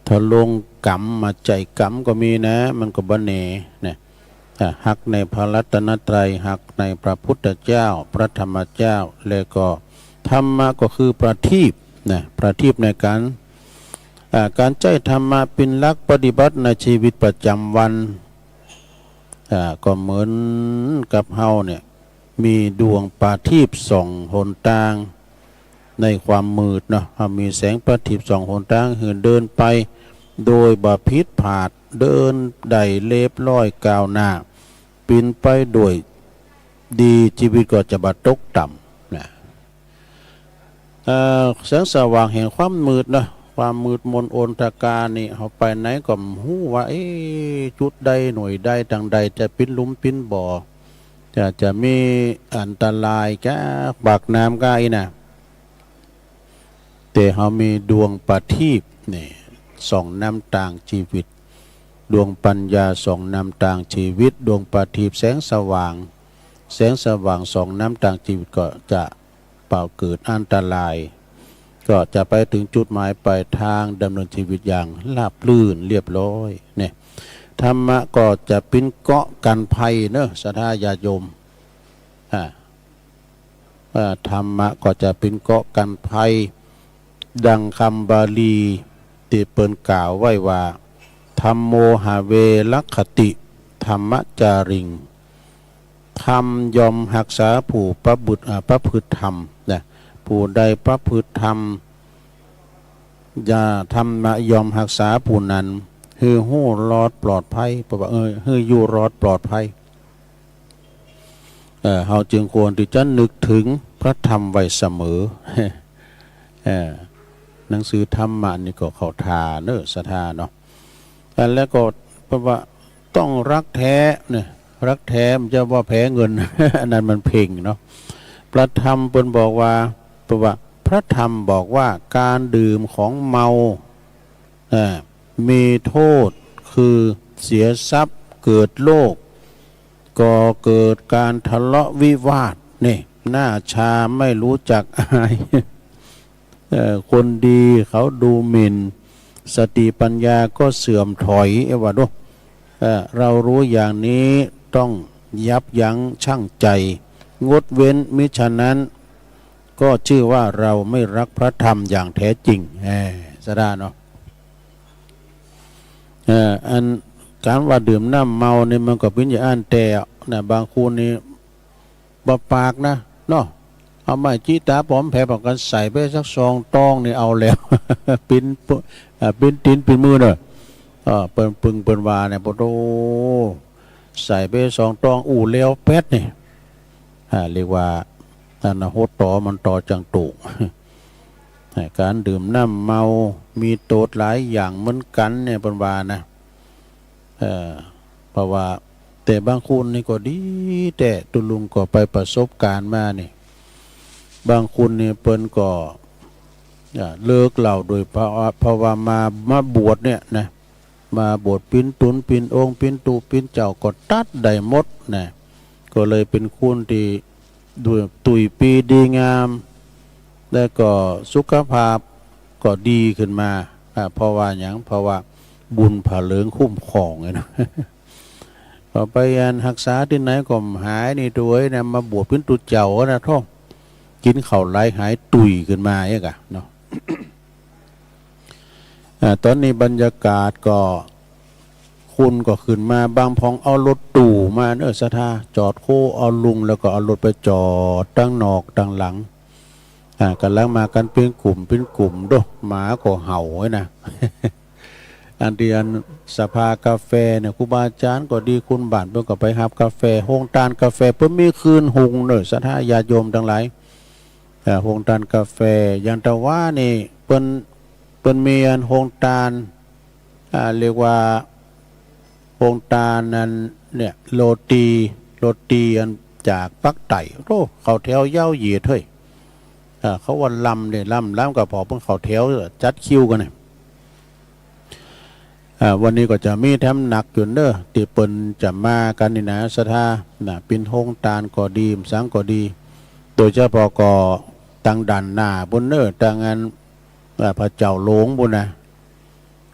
ทะลงก๋ำ มาใจ๊ก๋ำก็มีนะ มันก็บ่แน่นะ อ่า ฮักในพระรัตนตรัย ฮักในพระพุทธเจ้า พระธรรมเจ้า แล้วก็ธรรมะก็คือประทีปนะ ประทีปในก๋าน อ่า ก๋านใจ๊ธรรมะเป๋นหลักปฏิบัติในชีวิตประจ๋ำวัน อ่า ก็เหมือนกับเฮาเนี่ย มีดวงประทีปส่องหนตางในความมืดเนาะ เฮามีแสงประทีปส่องหนตางหื้อเดินไปโดยบ่ผิดพลาด เดินได้เรียบร้อยก้าวหน้า เป๋นไปโดยดี ชีวิตก็จะบ่ตกต่ำนะ เอ่อ แสงสว่างแห่งความมืดเนาะ ความมืดมนอนธการนี่ เฮาไปไหนก็บ่ฮู้ว่า เอ๊ะ จุดใดหน่วยใดตางใด จะเป๋นหลุมเป๋นบ่อ จะ จะมีอันตรายจากปากน้ำก้าอี้นะ แต่เฮามีดวงประทีปนี่ ส่องนำตางชีวิต ดวงปัญญาส่องนำตางชีวิต ดวงประทีปแสงสว่าง แสงสว่างส่องนำตางชีวิตก็จะเป๋าเกิดอันตราย ก็จะไปเถิงจุดหมายปลายตาง ดำเนินชีวิตอย่างราบรื่นเรียบร้อยเนี่ย ธรรมะก็จะเป๋นเกราะกั๋นภัยเนาะ ศรัทธาญาติโยม อ่า อ่า ธรรมะก็จะเป๋นเกราะกั๋นภัย ดังกำบาลีตี้เปิ้นกล่าวไว้ว่า ธัมโม หะเว รักขะติ ธัมมะจาริง ธรรมย่อมฮักษาผู้ประพฤติ อ่า ประพฤติธรรมนะ ผู้ใดประพฤติธรรม ย่อม ธรรมะย่อมฮักษาผู้นั้น หื้อฮู้รอดปลอดภัย เพราะว่า เออ หื้ออยู่รอดปลอดภัย เอ่อ เฮาจึงควรตี้จะนึกเถิงพระธรรมไว้เสมอ เอ่อ หนังสือธรรมะนี่ก็เข้าท่าเนาะ ศรัทธาเนาะ อันแล้วก็เปิ้นว่าต้องรักแท้เนี่ย รักแท้บ่ใจ้ว่าแพ้เงิน อันนั้นมันเพ็งเนาะ พระธรรมเปิ้นบอกว่า เปิ้นว่า พระธรรมบอกว่าก๋านดื่มของเมา เอ่อ มีโต้ษคือเสียทรัพย์ เกิดโรค ก่อเกิดก๋านทะเลาะวิวาท นี่ หน้าชาไม่รู้จักอาย เอ่อ คนดีเขาดูหมิ่น สติปัญญาก็เสื่อมถอย เอ้ย ว่าดู เอ่อ เรารู้อย่างนี้ต้องยับยั้งชั่งใจ งดเว้น มิฉะนั้นก็ชื่อว่าเราไม่รักพระธรรมอย่างแท้จริง เอ้ย ศรัทธาเนาะ เอ่อ อันก๋านว่าดื่มน้ำเมานี่มันก็เป๋นอย่างอั้นแต๊นะ บางคนนี่บ่ปากนะเนาะ เอาไม้จี้ต๋าปอมแผลปากกั๋นใส่ไปสักสองตองนี่เอาแล้ว ปิ้น เอ่อ ปิ้นตี๋นปิ้นมือเนาะ เอ่อ เปิ้นปึงเปิ้นว่าเนี่ย โอ้โห ใส่ไปสองตองอู้แล้วแป๊ดนี่ อ่า เรียกว่า อันน่ะ โหดต่อมันต่อจังตุ ก๋านดื่มน้ำเมามีโต้ษหลายอย่างเหมือนกั๋นเนี่ย เปิ้นว่านะ เอ่อ เพราะว่า แต่บางคนนี่ก็ดีแต๊ ตุ๊ลุงก็ไปประสบการณ์มานี่ บางคนนี่เปิ้นก็ อ่า เลิกเหล้าโดยเพราะว่า เพราะว่ามา มาบวชเนี่ยนะ มาบวชปิ้นตุ๊นปิ้นองค์ปิ้นตุ๊ปิ้นเจ้าก็ตั๊ดได้หมดนะ ก็เลยเป๋นคนตี้ ดู ตุ้ยปี้ดีงาม แล้วก็สุขภาพก็ดีขึ้นมา อ่า เพราะว่าหยัง เพราะว่าบุญผาเหลืองคุ้มครองไงนะ พอไปอันฮักษาตี้ไหนก็หายนี่ โตยนะ มาบวชปิ้นตุ๊เจ้านะ โธ่ กิ๋นข้าวหลายหายตุ้ยขึ้นมาเองอะเนาะ อ่า ต๋อนนี้บรรยากาศก็ คนก็ขึ้นมา บางพ่องเอารถตู้มาเนาะ ศรัทธา จอดโค้เอาลุง แล้วก็เอารถไปจอดตังนอกตังหลัง อ่า ก๋ำลังมากั๋นเป๋นกลุ่มเป๋นกลุ่มโด หมาก็เห่าไว้นะ อันตี้อันสภากาแฟเนี่ย ครูบาอาจ๋ารย์ก็ดี คนบ้านเปิ้นก็ไปฮับกาแฟ โฮงต้านกาแฟเปิ้นมีคืนหุงเนาะ ศรัทธาญาติโยมตังหลาย อ่า โฮงต้านกาแฟ อย่างตะวานี่เปิ้น เปิ้นมีอันโฮงต้าน อ่า เรียกว่าโฮงต้านอันเนี่ย โรตี โรตีอันจากปากใต้ โอ้ เข้าแถวยาวเหยียดเฮ้ย อ่า เขาว่าลำเนี่ย ลำ ลำก็พอเปิ้นเข้าแถวจัดคิวกั๋นเนี่ย อ่า วันนี้ก็จะมีแถมหนักอยู่เนาะ ตี้เปิ้นจะมากั๋นนี่นะ ศรัทธา นะ เป๋นโฮงต้านก็ดี หยังก็ดี โดยเฉพาะก็ ตังด้านหน้าปู๊นเน่อ ตังอัน อ่า พระเจ้าหลวงปู๊นนะ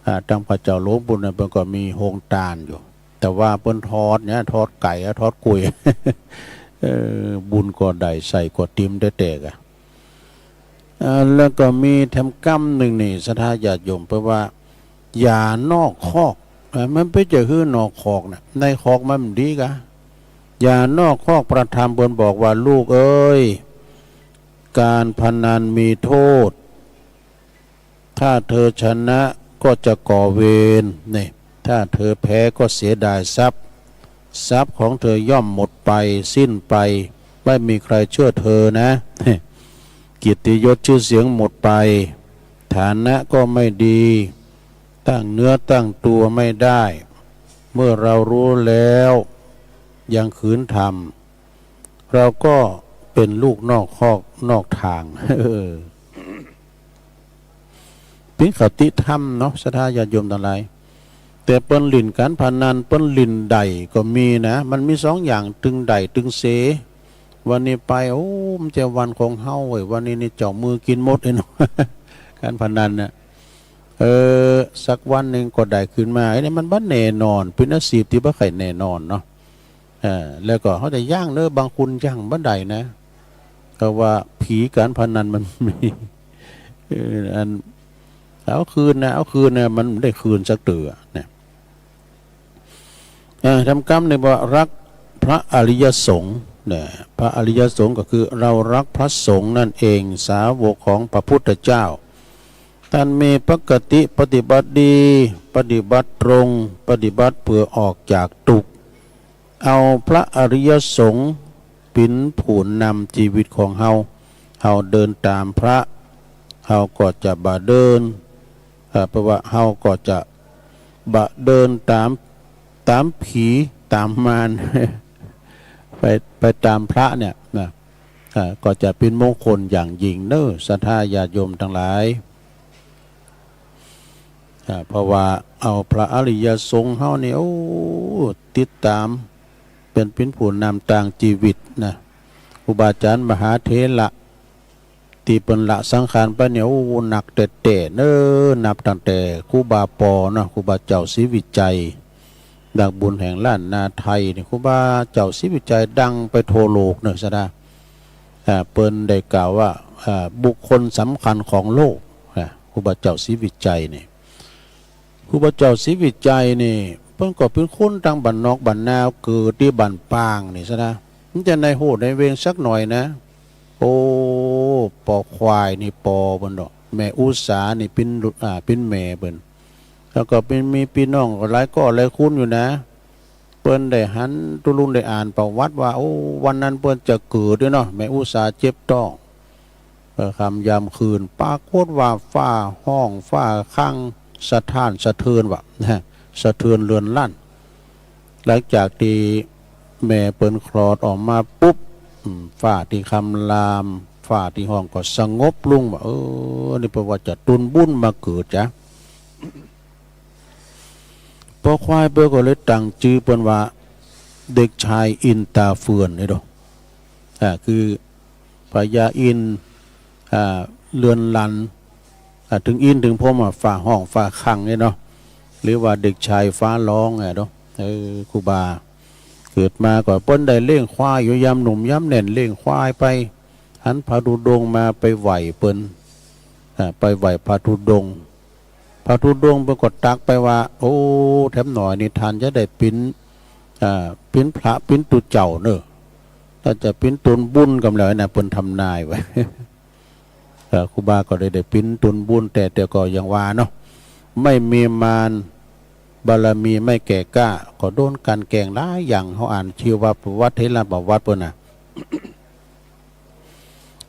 อ่า ตังพระเจ้าหลวงปู๊นนะ เปิ้นก็มีโฮงตานอยู่ แต่ว่าเปิ้นทอดเนี่ย ทอดไก่อะ ทอดก๋วย เออ บุญก็ได้ ใส้ก็ติ่มแต๊ๆ อะ อ่า แล้วก็มีแถมกำนึ่งนี่ ศรัทธาญาติโยม เปิ้นว่า อย่านอกคอก อ่า มันเป๋นจะหื้อนอกคอกนะ ในคอกมันบ่ดีกา อย่านอกคอก พระธรรมเปิ้นบอกว่า ลูกเอ๋ย การพนันมีโทษ ถ้าเธอชนะก็จะก่อเวร นี่ ถ้าเธอแพ้ก็เสียดายทรัพย์ ทรัพย์ของเธอย่อมหมดไป สิ้นไป ไม่มีใครเชื่อเธอนะ เกียรติยศชื่อเสียงหมดไป ฐานะก็ไม่ดี ตั้งเนื้อตั้งตัวไม่ได้ เมื่อเรารู้แล้วยังขืนทำ เราก็เป็นลูกนอกคอกนอกทาง เออ เป๋นคติธรรมเนาะ ศรัทธาญาติโยมตังหลาย แต่เปิ้นหลิ้นก๋านพนัน เปิ้นหลิ้นได่ก็มีนะ มันมีสองอย่าง ตึงได่ตึงเส วันนี้ไป โอ้ มันจะวันของเฮาเว้ย วันนี้นี่เจ้ามือกิ๋นหมดเลยเนาะ ก๋านพนันน่ะ เออ สักวันนึ่งก็ได้คืนมา ไอ้นี่มันบ่แน่นอน เป๋นอาชีพตี้บ่ใค่แน่นอนเนาะ เออ แล้วก็เฮาจะยั้งเน่อ บางคนยั้งบ่ได้นะ เพราะว่าผีก๋านพนันมันมี เออ อัน เอาคืนนะ เอาคืนนะ มันบ่ได้คืนสักเตื้อนะ เอ่อ แถมกำนี่ว่ารักพระอริยสงฆ์นะ พระอริยสงฆ์ก็คือเรารักพระสงฆ์นั่นเอง สาวกของพระพุทธเจ้า ท่านมีปกติปฏิบัติดี ปฏิบัติตรง ปฏิบัติเพื่อออกจากทุกข์ เอาพระอริยสงฆ์เป๋นผู้นำจีวิตของเฮา เฮาเดินต๋ามพระ เฮาก็จะบ่เดิน เอ่อ แปลว่าเฮาก็จะบ่เดินต๋าม ต๋ามผีต๋ามมาร ไป ไปต๋ามพระเนี่ยนะ เอ่อ ก็จะเป๋นมงคลอย่างยิ่งเน่อ ศรัทธาญาติโยมตังหลาย อ่า เพราะว่าเอาพระอริยสงฆ์เฮานี่ โอ้ ติดต๋าม เป๋น เป๋นผู้นำตางจีวิตนะ ครูบาอาจ๋ารย์มหาเถระ ตี้เปิ้นละสังขารไปเนี่ย โอ้ นักแต๊ๆ เน่อ นับตั้งแต่ครูบาปอเนาะ ครูบาเจ้าศรีวิชัย นักบุญแห่งล้านนาไทยนี่ ครูบาเจ้าศรีวิชัยดังไปทั่วโลกเน่อ ศรัทธา อ่า เปิ้นได้กล่าวว่า อ่า บุคคลสำคัญของโลก อ่า ครูบาเจ้าศรีวิชัยนี่ ครูบาเจ้าศรีวิชัยนี่ เปิ้นก็เป๋นคนตางบ้านนอกบ้านนา เกิดตี้บ้านปางนี่ ศรัทธา มันจะในฮู้ในเวงสักหน่อยนะ โอ้ ปอควายนี่ปอเปิ้นดอก แม่อุสานี่เป๋นลูก อ่า เป๋นแม่เปิ้น แล้วก็เป๋น มีปี้น้องก็หลายก้อหลายคนอยู่นะ เปิ้นได้หัน ตุ๊ลุงได้อ่านประวัติว่า โอ้ วันนั้นเปิ้นจะเกิดเด้อเนาะ แม่อุสาเจ็บต๊อง เอ่อ ค่ำยามคืน ปรากฏว่าฟ้าฮ้อง ฟ้าคั่ง สะท้านสะเทือนว่ะ นะ สะเทือนเรือนลั่น หลังจากตี้แม่เปิ้นคลอดออกมาปุ๊บ อืม ฟ้าตี้คำราม ฟ้าตี้ฮ้องก็สงบลงว่ะ เออ นี่เปิ้นว่าจะตูนบุญมาเกิดจ๊ะ ปอควายเปิ้นก็เลยตั้งจื้อเปิ้นว่า เด็กชายอินต๋าเฟื่อนนี่ดอก อ่า คือ พญาอินทร์ อ่า เรือนลั่น อ่า เถิงอินทร์เถิงพรหมอะ ฟ้าฮ้องฟ้าคั่งเนี่ยเนาะ หรือว่าเด็กชายฟ้าร้องเนี่ยเนาะ เออ ครูบา เกิดมาก็เปิ้นได้เลี้ยงควายอยู่ ยามหนุ่มยามแน่นเลี้ยงควายไป หันพระธุดงค์มาไปไหว้เปิ้น อ่า ไปไหว้พระธุดงค์ พระธุดงค์เปิ้นก็ตักไปว่า โอ้ แถมหน่อยนี่ท่านจะได้เป๋น อ่า เป๋นพระเป๋นตุ๊เจ้าเน่อ ถ้าจะเป๋นตูนบุญกำแล้วนะ เปิ้นทำนายไว้ เอ่อ ครูบาก็ได้ ได้เป๋นตูนบุญ แต่ แต่ก็อย่างว่าเนาะ ไม่มีมาร บารมีไม่แก่กล้า ก็โดนกลั่นแกล้งหลายอย่าง เฮาอ่านชีวประวัติ เถรประวัติเปิ้นน่ะ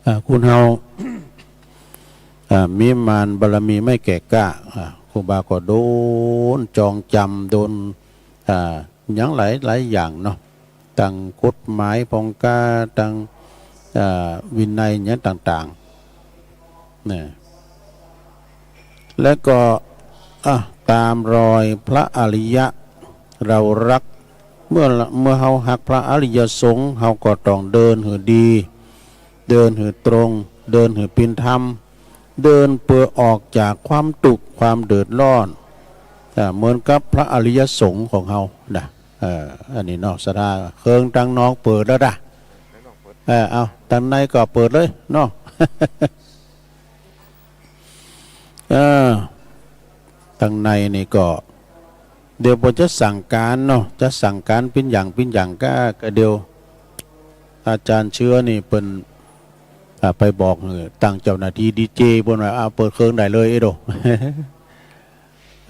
อ่า คนเฮา อ่า มีมารบารมีไม่แก่กล้า อ่า ครูบาก็โดนจองจำ โดน อ่า หยังหลาย หลายอย่างเนาะ ตังกฎหมายพ่องกา ตัง อ่า วินัยหยังต่างๆ นะ แล้วก็ อ่ะ ตามรอยพระอริยะ เรารัก เมื่อ เมื่อเฮาฮักพระอริยสงฆ์ เฮาก็ต้องเดินหื้อดี เดินหื้อตรง เดินหื้อเป๋นธรรม เดินเปื้อออกจากความตุ๊กข์ความเดือดร้อน อ่า เหมือนกับพระอริยสงฆ์ของเฮานะ เออ อันนี้เนาะ ศรัทธา เคิงตังนอกเปิดแล้วนะ เออ เอา ตังในก็เปิดเลยเนาะ เออ ตังในนี่ก็ เดี๋ยวผมจะสั่งก๋านเนาะ จะสั่งก๋านเป๋นอย่างเป๋นอย่างก้า ก็เดี๋ยว อาจ๋ารย์เชื้อนี่เปิ้น อ่า ไปบอกหื้อตังเจ้าหน้าตี้ดีเจเปิ้นว่า อ่า เปิดเคิงได้เลยเอ้ยโด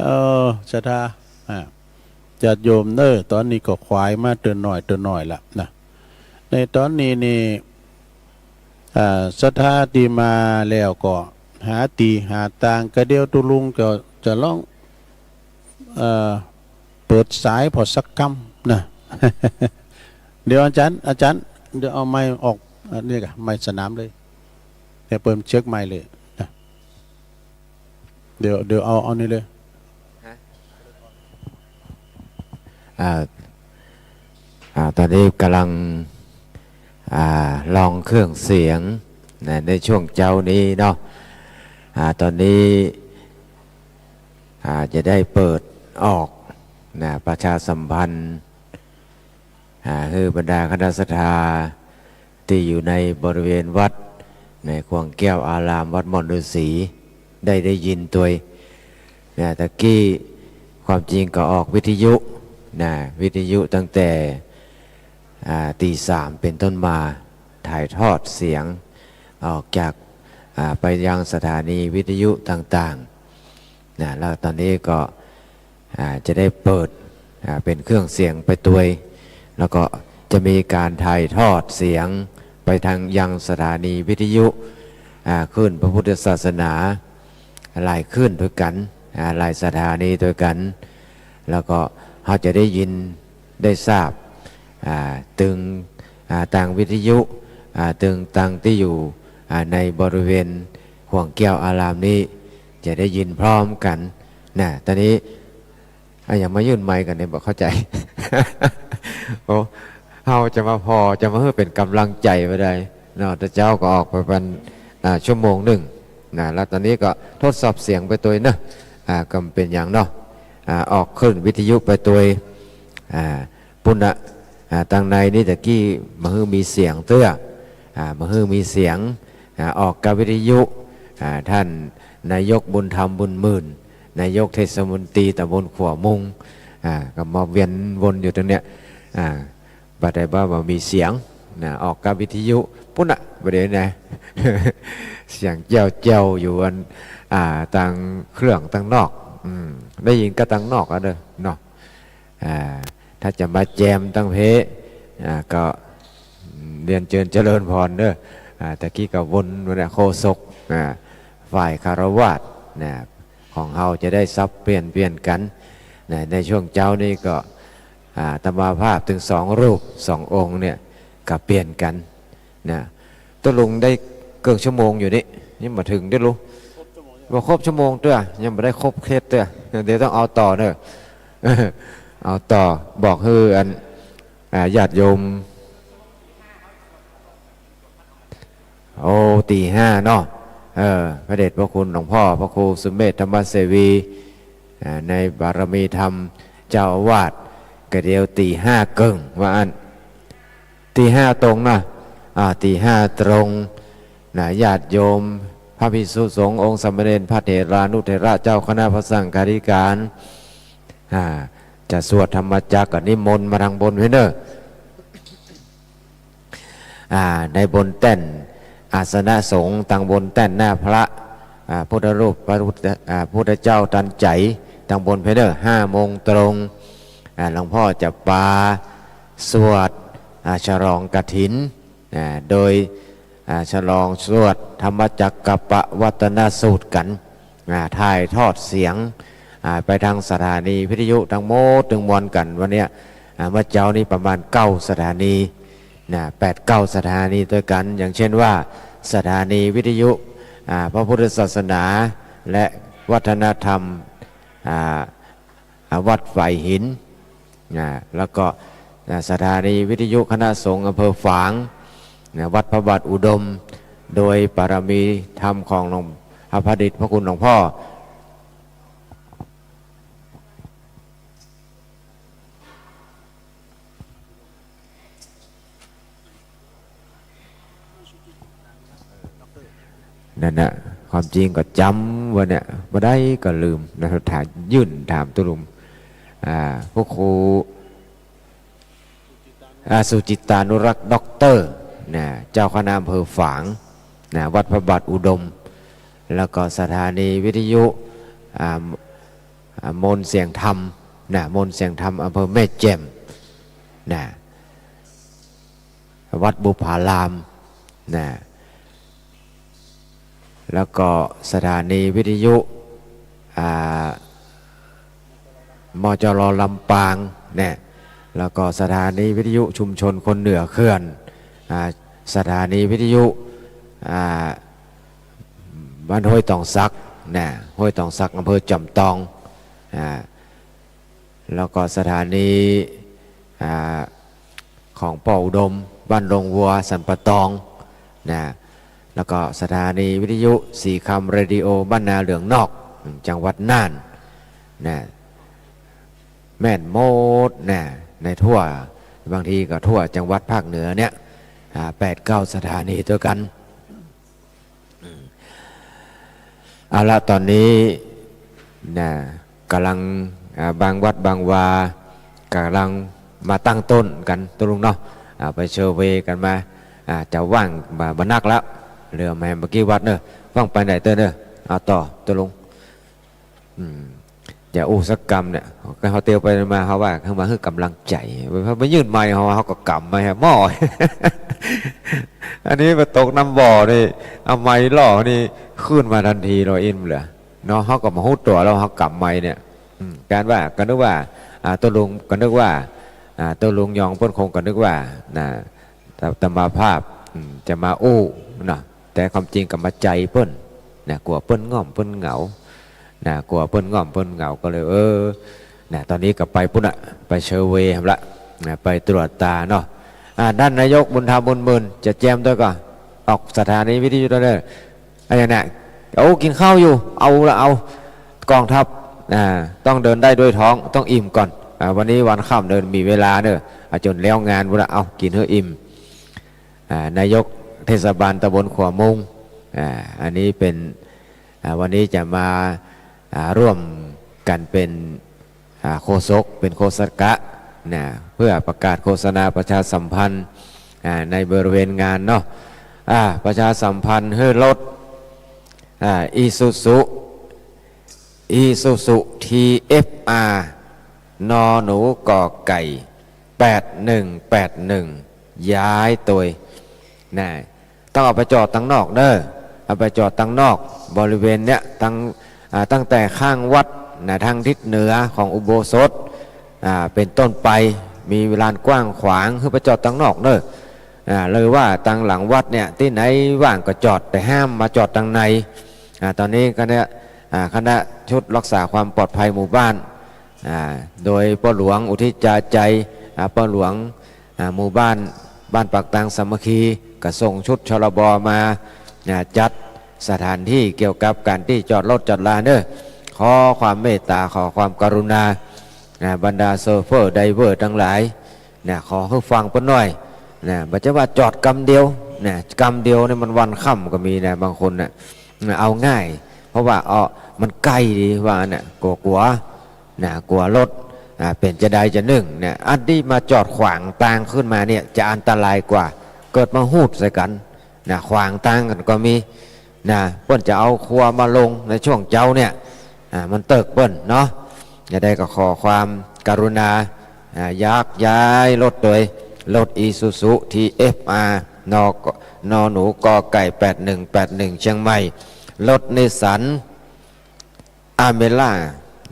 เออ ศรัทธา อ่า ญาติโยมเน้อ ต๋อนนี้ก็ขวายมาเตื้อหน้อยเตื้อหน้อยละนะ ในต๋อนนี้นี่ อ่า ศรัทธาตี้มาแล้วก็หาตี้หาตาง ก็เดี๋ยวตุ๊ลุงก็จะลอง เอ่อ เปิดสายผ่อสักกำนะ เดี๋ยวอาจ๋ารย์ อาจ๋ารย์ เดี๋ยวเอาไมค์ออก อันนี้ก่ะ ไมค์สนามเลย เดี๋ยวเปิ้นเช็คไมค์เลยนะ เดี๋ยว เดี๋ยวเอา เอานี่เลย ฮะ อ่า อ่า ต๋อนนี้ก่ำลัง อ่า ลองเครื่องเสียงนะ ในช่วงเจ๊านี้เนาะ อ่า ต๋อนนี้ อ่า จะได้เปิดออกนะ ประชาสัมพันธ์ อ่า หื้อบรรดาคณะศรัทธาตี้อยู่ในบริเวณวัด ในข่วงแก้วอารามวัดม่อนฤๅษี ได้ ได้ยินตวย นะ ตะกี้ความจริงก็ออกวิทยุ นะ วิทยุตั้งแต่ อ่า ตีสามเป๋นต้นมา ถ่ายทอดเสียงออกจาก อ่า ไปยังสถานีวิทยุต่างๆ นะ แล้วต๋อนนี้ก็ อ่า จะได้เปิด อ่า เป๋นเครื่องเสียงไปตวย แล้วก็จะมีก๋านถ่ายทอดเสียงไปทางยังสถานีวิทยุ อ่า คลื่นพระพุทธศาสนา หลายคลื่นตวยกั๋น อ่า หลายสถานีตวยกั๋น แล้วก็เฮาจะได้ยินได้ทราบ อ่า ตึง อ่า ตางวิทยุ อ่า ตึงตางตี้อยู่ อ่า ในบริเวณข่วงแก้วอารามนี้ จะได้ยินพร้อมกั๋น นะ ต๋อนนี้ อ่ะ ยังมายื่นไมค์กั๋นเนี่ย บ่เข้าใจ๋ โอ้ เฮาจะมาผ่อ จะมาหื้อเป๋นก๋ำลังใจ๋บ่ได้เนาะ แต่เจ๊าก็ออกไปเป๋น อ่า ชั่วโมงนึ่งนะ แล้วต๋อนนี้ก็ทดสอบเสียงไปตวยเนาะ อ่า ก็บ่เป๋นหยังเนาะ อ่า ออกคลื่นวิทยุไปตวย อ่า ปุ้นนะ อ่า ตางในนี่ตะกี้บ่หื้อมีเสียงเตื้อ อ่า บ่หื้อมีเสียง อ่า ออกกับวิทยุ อ่า ต้านนายกบุญธรรม บุญหมื่น นายกเทศมนตรีต๋ำบลขัวมุง อ่า ก็มาเวียนวนอยู่ตรงเนี้ย อ่า บ่าใดบ่าบ่มีเสียงนะ ออกกับวิทยุปุ้นนะ บ่าเดี๋ยวนะ เสียงแจ้วๆ อยู่อัน อ่า ตางเครื่องตางนอก อืม ได้ยินก็ตางนอกอะเด้อเนาะ อ่า ถ้าจะมาแจมตางเพะ อ่า ก็เรียนเจิญเจริญพรเด้อ อ่า ตะกี้ก็วนมาเนี่ย โฆษก อ่า ฝ่ายฆราวาสนะ ของเฮาจะได้สับเปลี่ยนเปลี่ยนกั๋นนะ ในช่วงเจ๊านี้ก็ อ่า อาตมาภาพตึงสองรูป สององค์เนี่ย ก็เปลี่ยนกั๋นนะ ตุ๊ลุงได้เกิ่งชั่วโมงอยู่นี่ ยังบ่เถิงเตื้อลูก บ่ครบชั่วโมงเตื้อ ยังบ่ได้ครบเคสเตื้อ เดี๋ยวต้องเอาต่อเนาะ เอาต่อ บอกหื้ออัน อ่า ญาติโยม โอ้ ตีห้าเนาะ เออ พระเดชพระคุณหลวงพ่อพระครูสุเมธธรรมเสวี อ่า ในบารมีธรรมเจ้าอาวาส ก็เดี๋ยวตีห้าเกิ่งว่าอั้น ตีห้าตรงนะ อ่า ตีห้าตรงนะ ญาติโยม พระภิกษุสงฆ์ องค์สามเณร พระเถรานุเถระ เจ้าคณะพระสังฆาธิการ อ่า จะสวดธรรมจักรก็นิมนต์มาตางบนเพี้ยนเน่อ อ่า ในบนแต้นอาสนะสงฆ์ ตางบนแต้นหน้าพระ อ่า พุทธรูป พระพุทธ อ่า พุทธเจ้าตันใจ๋ ตางบนเพี้ยนเน่อ ห้าโมงตรง อ่า หลวงพ่อจะปาสวด อ่า ฉลองกฐิน อ่า โดย อ่า ฉลองสวดธรรมจักกัปปวัตตนสูตรกั๋น อ่า ถ่ายทอดเสียง อ่า ไปตางสถานีวิทยุตังหมดตึงมวลกั๋นวันเนี้ย อ่า เมื่อเจ๊านี้ประมาณเก้าสถานีนะ แปดเก้าสถานีตวยกั๋น อย่างเช่นว่า สถานีวิทยุ อ่า พระพุทธศาสนา และวัฒนธรรม อ่า อ่า วัดฝายหิน นะ แล้วก็ นะ สถานีวิทยุคณะสงฆ์อำเภอฝาง นะ วัดพระบาทอุดม โดยปารมีธรรมของหลวง พระเดชพระคุณหลวงพ่อ นั่นน่ะ ความจริงก็จ๋ำไว้เนี่ย บ่ได้ก็ลืมนะ ถาม ยื่นถามตุ๊ลุง อ่า พระครู อ่า สุจิตตานุรักษ์ ด็อกเตอร์ นะ เจ้าคณะอำเภอฝาง นะ วัดพระบาทอุดม แล้วก็สถานีวิทยุ อ่า อ่า มนต์เสียงธรรม นะ มนต์เสียงธรรม อำเภอแม่แจ่ม นะ วัดบุพาราม นะ แล้วก็สถานีวิทยุ อ่า มจร ลำปาง นะ แล้วก็สถานีวิทยุชุมชนคนเหนือเขื่อน อ่า สถานีวิทยุ อ่า บ้านห้วยตองสัก นะ ห้วยตองสัก อำเภอจอมตอง อ่า แล้วก็สถานี อ่า ของป้ออุดม บ้านดงวัว สันป่าตอง นะ แล้วก็สถานีวิทยุศรีคำเรดิโอ บ้านนาเหลืองนอก จังหวัดน่าน นะ แม่นหมด นะ ในทั่ว บางทีก็ทั่วจังหวัดภาคเหนือเนี่ย อ่า แปดเก้าสถานีด้วยกัน อืม เอาละ ต๋อนนี้ นะ ก่ำลัง อ่า บางวัดบางวา ก่ำลังมาตั้งต้นกั๋น ตุ๊ลุงเนาะ อ่า ไปเซอร์เวย์กั๋นมา อ่า จะว่างบ่ บ่นักแล้ว เหลือแหมบ่กี่วัดเน่อ ว่างไปไหนเต๊อะเน่อ เอาต่อ ตุ๊ลุง อืม อย่าอู้สักกำเนี่ย เฮาเตียวไปมา เฮาว่าเฮามาหื้อก๋ำลังใจ๋ เฮาไปยื่นไมค์ เฮา เฮาก็ก๋ำไมค์ฮะ หม้อ อันนี้ไปตกน้ำบ่อนี่ เอาไมค์ล่อนี่ ขึ้นมาตันที เฮาอินเหลือ เนาะ เฮาก็บ่ฮู้ตั๋วแล้ว เฮาก๋ำไมค์เนี่ย อืม ก๋านว่า ก็นึกว่า อ่า ตุ๊ลุง ก็นึกว่า อ่า ตุ๊ลุงยองเปิ้นคงก็นึกว่า นะ อาตมาภาพ อืม จะมาอู้ เนาะ แต่ความจริงก็มาใจ๋เปิ้น นะ กั๋วเปิ้นง่อมเปิ้นเหงา นะ กั๋วเปิ้นง่อมเปิ้นเหงา ก็เลย เออ นะ ต๋อนนี้ก็ไปปู๊นน่ะ ไปเซอร์เวย์หั้นละ นะ ไปตรวจตราเนาะ อ่า ต้านนายกบุญธรรม บุญหมื่น จะแจมตวยก่อ ออกสถานีวิทยุตวยเน่อ อะหยังเนี่ย โอ้ กิ๋นข้าวอยู่ เอาละเอา กองทัพ อ่า ต้องเดินได้ด้วยท้อง ต้องอิ่มก่อน อ่า วันนี้วันค่ำเน่อ มีเวลาเน่อ อ่า จ๋นแล้วงานปู๊นละ เอา กิ๋นหื้ออิ่ม อ่า นายกเทศบาลตำบลขัวมุง อ่า อันนี้เป๋น อ่า วันนี้จะมา อ่า ร่วมกั๋นเป๋น อ่า โฆษก เป๋นโฆษกะ นะ เพื่อประกาศโฆษณาประชาสัมพันธ์ อ่า ในบริเวณงานเนาะ อ่า ประชาสัมพันธ์หื้อรถ อ่า อีซูซู อีซูซู ทีเอฟอาร์ นอหนู กอไก่ แปดหนึ่งแปดหนึ่ง ย้ายตวย นะ ต้องเอาไปจอดตังนอกเน่อ เอาไปจอดตังนอก บริเวณเนี้ย ตัง อ่า ตั้งแต่ข้างวัดนะ ทางทิศเหนือของอุโบสถ อ่า เป๋นต้นไป มีลานกว้างขวาง หื้อไปจอดตังนอกเน่อ อ่า หรือว่าตังหลังวัดเนี่ย ตี้ไหนว่างก็จอด แต่ห้ามมาจอดตังใน อ่า ต๋อนนี้คณะ อ่า คณะชุดรักษาความปลอดภัยหมู่บ้าน อ่า โดยป้อหลวงอุทิศจาใจ อ่า ป้อหลวง อ่า หมู่บ้าน บ้านปากตางสามัคคี ก็ส่งชุด ชลบ มา อ่า จัดสถานที่เกี่ยวกับก๋านตี้จอดรถจอดลาเน่อ ขอความเมตต๋า ขอความกรุณา อ่า บรรดาโชเฟอร์ ไดรเวอร์ตังหลาย นะ ขอหื้อฟังเปิ้นหน่อย นะ บ่ใจ้ว่าจอดกำเดียว นะ กำเดียวนี่มันวันค่ำก็มีนะ บางคนน่ะ นะ เอาง่าย เพราะว่า อ้อ มันใก้ดีว่าน่ะ กั๋วๆ นะ กั๋วรถ อ่า เป๋นจาใดจานึ่งเนี่ย อันตี้มาจอดขวางตางขึ้นมาเนี่ย จะอันตรายกว่า เกิดมาหูดใส่กั๋น นะ ขวางตางกั๋นก็มี นะ เปิ้นจะเอาครัวมาลงในช่วงเจ๊าเนี่ย อ่า มันเติกเปิ้นเนาะ จาใดก็ขอความกรุณา อ่า ยักย้ายรถตวย รถอีซูซู ทีเอฟอาร์ นอ นอหนู กอไก่ แปดหนึ่งแปดหนึ่ง เชียงใหม่ รถนิสสัน อาเมร่า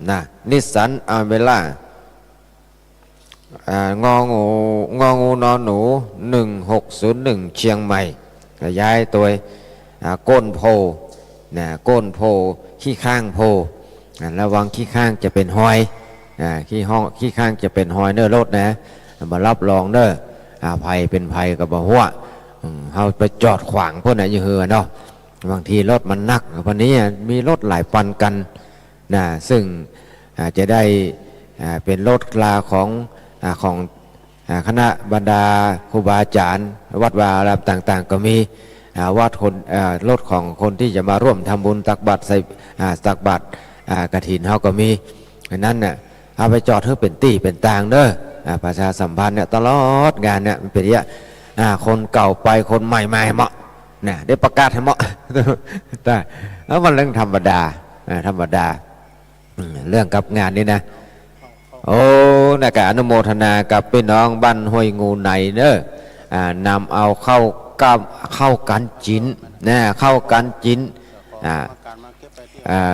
นะ นิสสัน อาเมร่า อ่า งองู งองู นอหนู หนึ่งหกศูนย์หนึ่ง เชียงใหม่ ก็ย้ายตวย อ่า ก้นโพ นะ ก้นโพ ขี้ข้างโพ อ่า ระวังขี้ข้างจะเป๋นฮอย อ่า ขี้ห้อง ขี้ข้างจะเป๋นฮอยเน่อรถนะ บ่รับรองเน่อ อ่า ภัยเป๋นภัยก็บ่ฮั้ว เฮาไปจอดขวางเปิ้นน่ะ อยู่เฮือเนาะ บางทีรถมันหนัก วันนี้มีรถหลายปันกั๋นนะ ซึ่ง อ่า จะได้ อ่า เป๋นรถลาของ อ่า ของ อ่า คณะบรรดาครูบาอาจ๋ารย์ วัดวาอารามต่างๆ ก็มี อ่า วัดคน อ่า รถของคนตี้จะมาร่วมทำบุญตักบาตรใส่ อ่า ตักบาตร อ่า กฐินเฮาก็มี อันนั้นน่ะ เอาไปจอดหื้อเป๋นตี้เป๋นตางเน่อ อ่า ประชาสัมพันธ์เนี่ย ตลอดงานเนี่ย มันเป๋นอย่างเงี้ย อ่า คนเก่าไป คนใหม่มาเหมาะ นะ ได้ประกาศหื้อเหมาะ แต่ แล้วมันเรื่องธรรมดา อ่า ธรรมดา อืม เรื่องกับงานนี้นะ โอ้ นะ ก็อนุโมทนากับปี้น้องบ้านห้วยงูในเน่อ อ่า นำเอาข้าวกับ ข้าวกั๋นจิ๋น นะ ข้าวกั๋นจิ๋น อ่า อ่า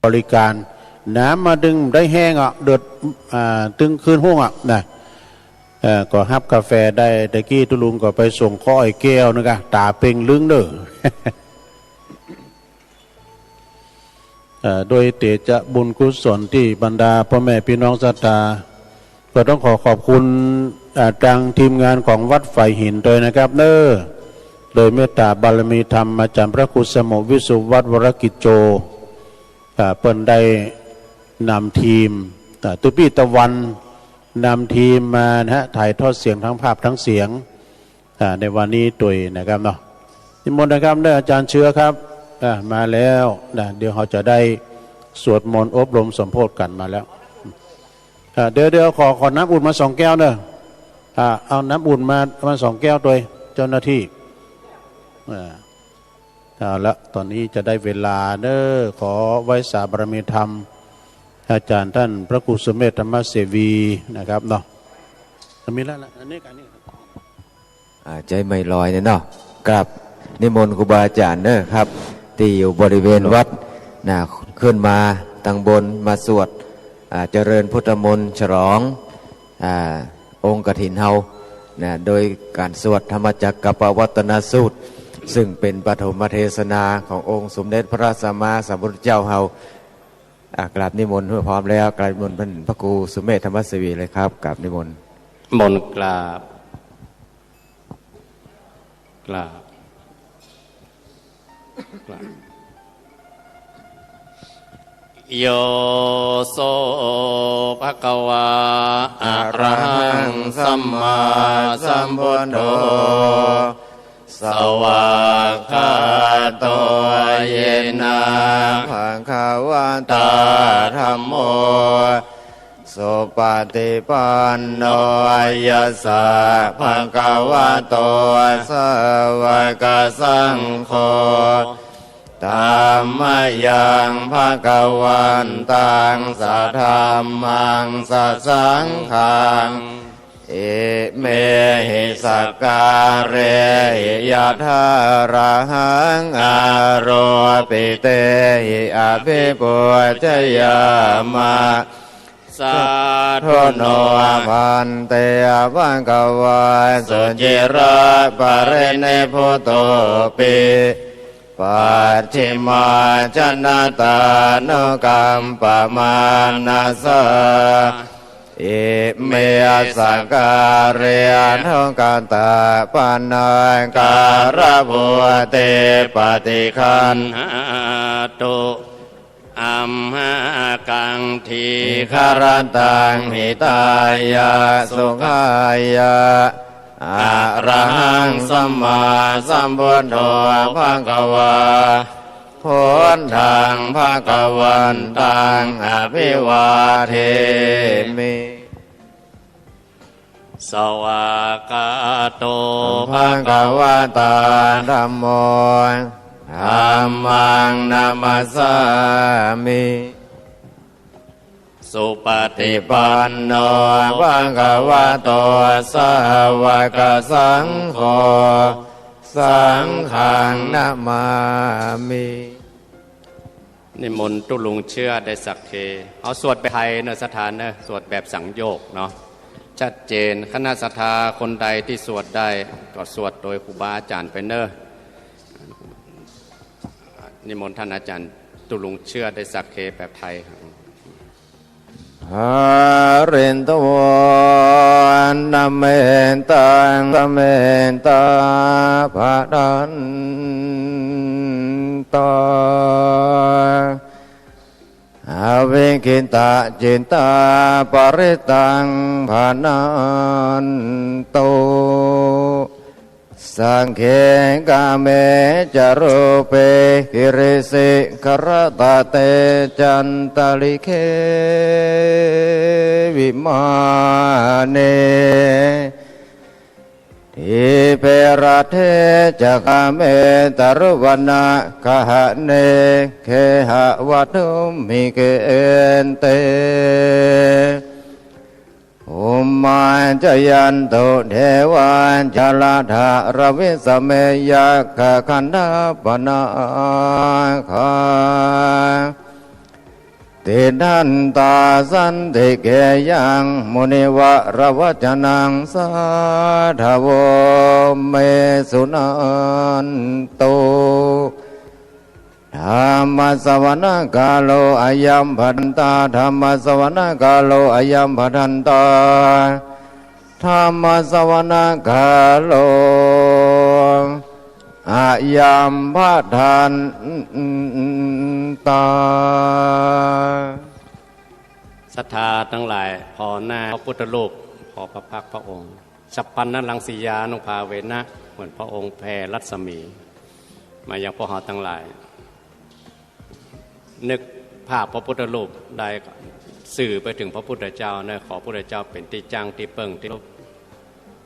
บริก๋าร น้ำมาตึงได้แห้งอ่ะ เดือด อ่า ตึงคืนฮุ่งอ่ะนะ เอ่อ ก็ฮับกาแฟได้ ตะกี้ตุ๊ลุงก็ไปส่งข้ออ้อยแก้วนึงอ่ะ ต๋าเป่งลึงเน่อ เอ่อ โดยเตจะบุญกุศลตี้บรรดาป้อแม่ปี้น้องศรัทธา ก็ต้องขอขอบคุณ อ่า ตางทีมงานของวัดฝายหินตวยนะครับเน่อ โดยเมตต๋าบารมีธรรมอาจ๋ารย์พระครูสมุห์ วิสุวัฒน์ วรกิจโจ อ่า เปิ้นได้นำทีม อ่า ตุ๊ปี้ตะวันนำทีมมานะฮะ ถ่ายทอดเสียงทั้งภาพทั้งเสียง อ่า ในวันนี้ตวยนะครับเนาะ นิมนต์นะครับเน่อ อาจ๋ารย์เชื้อครับ อ่า มาแล้วนะ เดี๋ยวเฮาจะได้สวดมนต์อบรมสมโภชกั๋นมาแล้ว อ่า เดี๋ยว เดี๋ยวขอ ขอน้ำอุ่นมาสองแก้วเน่อ อ่า เอาน้ำอุ่นมา มาสองแก้วตวย เจ้าหน้าตี้ อ่า เอาละ ต๋อนนี้จะได้เวลาเน่อ ขอไหว้สาบารมีธรรม อาจ๋ารย์ต้านพระครูสุเมธธรรมเสวีนะครับเนาะ มีแล้วละ อันนี้ อันนี้ อ่า ใจ๊ไมค์ลอยเนี่ยเนาะ กราบนิมนต์ครูบาอาจ๋ารย์เน่อครับ ตี้อยู่บริเวณวัดนะ ขึ้นมาตังบนมาสวด อ่า เจริญพุทธมนต์ฉลอง อ่า องค์กฐินเฮานะ โดยก๋านสวดธรรมจักรกัปปวัตตนสูตร ซึ่งเป๋นปฐมเทศนาขององค์สมเด็จพระสัมมาสัมพุทธเจ้าเฮา อ่า กราบนิมนต์ เมื่อพร้อมแล้ว กราบนิมนต์ต้านพระครูสุเมธธรรมเสวีเลยครับ กราบนิมนต์ มนต์กราบ กราบ กราบ โย โส ภะคะวา อะระหัง สัมมาสัมพุทโธ สวากขาโต เยนะ ภะคะวะตา ธัมโม สุปะฏิปันโน ยัสสะ ภะคะวะโต สาวกสังโฆ ธัมมะยัง ภะคะวันตัง สะธัมมัง สะสังฆัง อิเมหิ สักการะหิ ยะถา อะระหัง อาโรปิเตหิ อะภิปูชยามะ สาธุโน ภันเต ภะคะวา สุจิระปะรินิพพุโตปิ ปัชฌิมาจนะตานุกัมปะมานะสา อิเม สักการะ ทุกขะตะปะนาการะ โพธิปะฏิคันหะตุ อัมหะกัง ทีฆะรัตตัง หิตายะ สุขายะ อะระหัง สัมมาสัมพุทโธ ภะคะวา พุทธัง ภะคะวันตัง อะภิวาเทมิ สวากขาโต ภะคะวะตา ธัมโม ธัมมัง นะมัสสามิ สุปะฏิปันโน ภะคะวะโต สาวกสังโฆ สังฆัง นะมามิ นิมนต์ตุ๊ลุงเชื้อได้สักเค เอาสวดแบบไทยเนอะ ศรัทธาเนอะ สวดแบบสังโยคเนาะ ชัดเจน คณะศรัทธาคนใดตี้สวดได้ ก็สวดโตยครูบาอาจ๋ารย์ไปเนอะ นิมนต์ต้านอาจ๋ารย์ตุ๊ลุงเชื้อได้สักเคแบบไทย หารินทวานะเมตัง สะเมตตา ภะนันตา อวิกขิตะจิตตา ปะริตตัง ภะนันตุ สักเข กาเม จะ รูปะ กิริสิขะระตะเต จันตะริเข วิมาเน ทีปะรัตเถ จะ คาเม ตะรุวณะกะหะเน เขหะวัตถุมหิ เข เอนเต ภูมมา จายันตุ เทวา จะละทะระวิสะเม ยักขะขัณฑะปะนาคา ติณฑันตา สันติเกยัง มุนิวรวจนัง สาธวโม เม สุนันตุ ธัมมสสวณกาโล อะยัม พะทันตา ธัมมสสวณกาโล อะยัม พะทันตา ธัมมสสวณกาโล อะยัม พะทันตา ศรัทธาตังหลาย ผ่อหน้าพระพุทธรูป ผ่อพระพักตร์พระองค์ สัพพัญญรังสียานุภาเวนะ เหมือนพระองค์แผ่รัศมี มายังพวกเฮาตังหลาย นึกภาพพระพุทธรูปได้ สื่อไปเถิงพระพุทธเจ้าเนาะ ขอพระพุทธเจ้าเป๋นตี้จั้งตี้เปิ้งตี้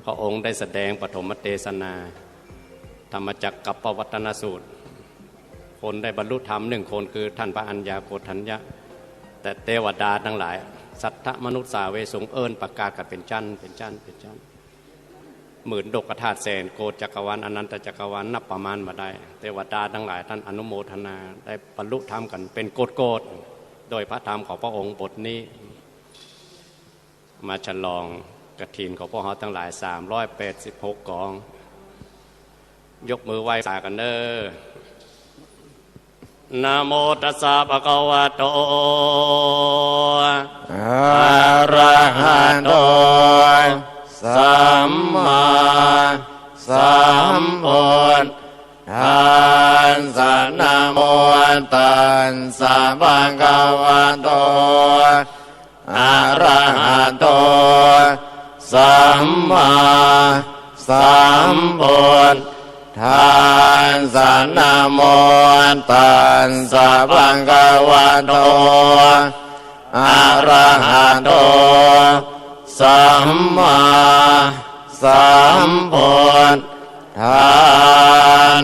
พระองค์ได้แสดงปฐมเตสนา ธรรมจักกัปปวัตตนสูตร คนได้บรรลุธรรมหนึ่งคนคือท่านพระอัญญาโกณฑัญญะ แต่เตวดาตังหลาย สัทธมนุสสาเวสุง เอิ้นประกาศกั๋นเป๋นจั้น เป๋นจั้น เป๋นจั้น หมื่นโลกธาตุ แสนโกฏจักรวาล อนันตจักรวาล นับประมาณบ่ได้ เตวดาตังหลายต้านอนุโมทนา ได้บรรลุธรรมกั๋นเป๋นโกฏๆ โดยพระธรรมของพระองค์บทนี้ มาฉลองกฐินของพวกเฮาตังหลาย สามร้อยแปดสิบหกก๋อง ยกมือไหว้สากั๋นเน่อ นะโมตัสสะ ภะคะวะโต อะระหะโต สัมมาสัมพุทธัสสะ นะโมตัสสะ ภะคะวะโต อะระหะโต สัมมาสัมพุทธัสสะ นะโมตัสสะ ภะคะวะโต อะระหะโต สัมมาสัมพุทธั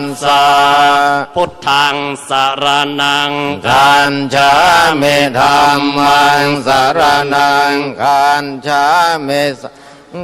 สสะ พุทธังสะระณังคัจฉามิ ธัมมังสะระณังคัจฉามิ สัง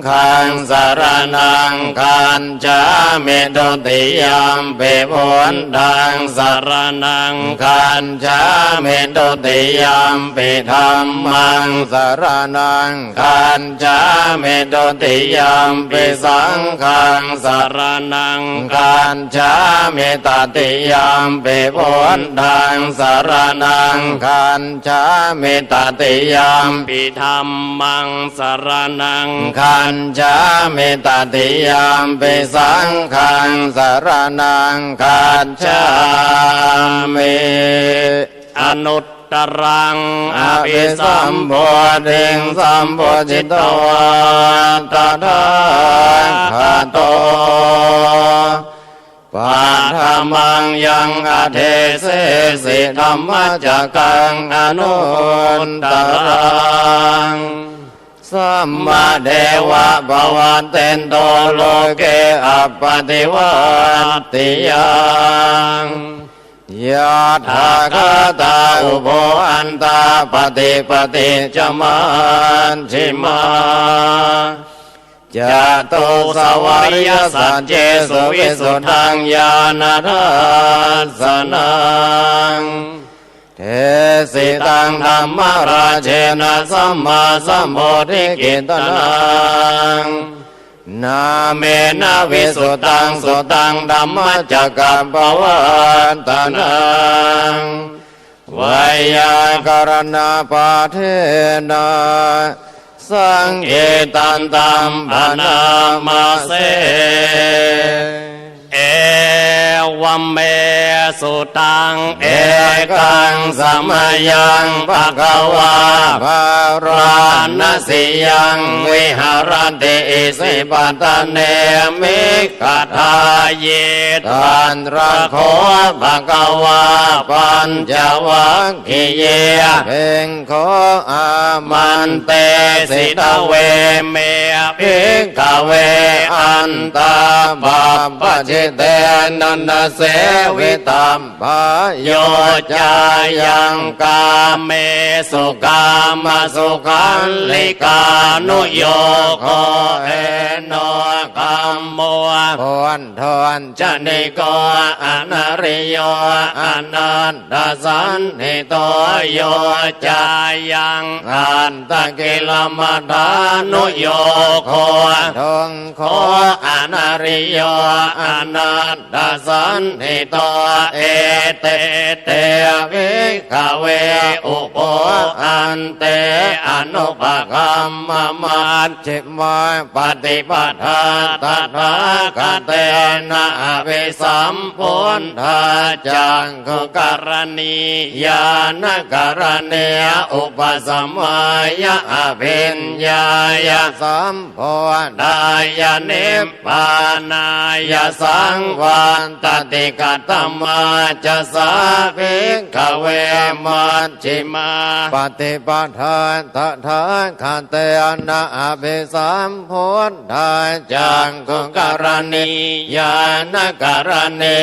ฆังสะระณังคัจฉามิ ทุติยัมปิพุทธังสะระณังคัจฉามิ ทุติยัมปิธัมมังสะระณังคัจฉามิ ทุติยัมปิสังฆังสะระณังคัจฉามิ ตติยัมปิพุทธังสะระณังคัจฉามิ ตติยัมปิธัมมังสะระณังคัจฉามิ ตติยัมปิสังฆังสะระณังคัจฉามิ อนุตตรังอภิสัมโพธิงสัมโพธิตวา ตถาคโต ปะทะมังยังอเดเสสิ ธัมมะจักกังอนุตตรัง สัมมาเทวะปะวัตเตนโต โลเกอัปปะติวัตติยัง ยะถาคาตาอุโภ อันตาปะติปะติจจมัชฌิมา จตุสวะริยสัจเจสุ วิสุทธังญาณทัสสะนัง เดสิตังธัมมะราเชนะ สัมมาสัมโพธิกิตตะนัง นาเมนะวิสุทธังสุตตัง ธัมมะจักกัปปะวัตตะนัง ไวยากะระณะปาเทนะ สังคิตตันตัมพะนามะเส เอวัมเมสุตัง เอกังสะมะยัง ภะคะวา ภาราณะสียัง วิหะระติ อิสิปะตะเน มิกขะทายี ตัตระโข ภะคะวา ปัญจวัค คคีย ภิกโข อามันเตสิ ทเวเม ภิกขะเว อันตา ปัปปะเช tena na sevitabbo yo cāyaṃ kāmesu kāmasukhallikānuyogo hīno gammo pothojjaniko anariyo anat tasannito yo cāyaṃ attakilamathānuyogo dukkho anariyo anatta sannito ete te bhikkhave ubho ante anupagamma maj jhimā paṭipadā tathāgatena abhisambuddhā cakkhukaraṇī ñāṇakaraṇī upasamāya abhiññāya sambodhāya nibbānāya saṃvattati. Katamā ca sā bhikkhave maj jhimā paṭipadā tathāgatena abhisambuddhā cakkhukaraṇī ñāṇakaraṇī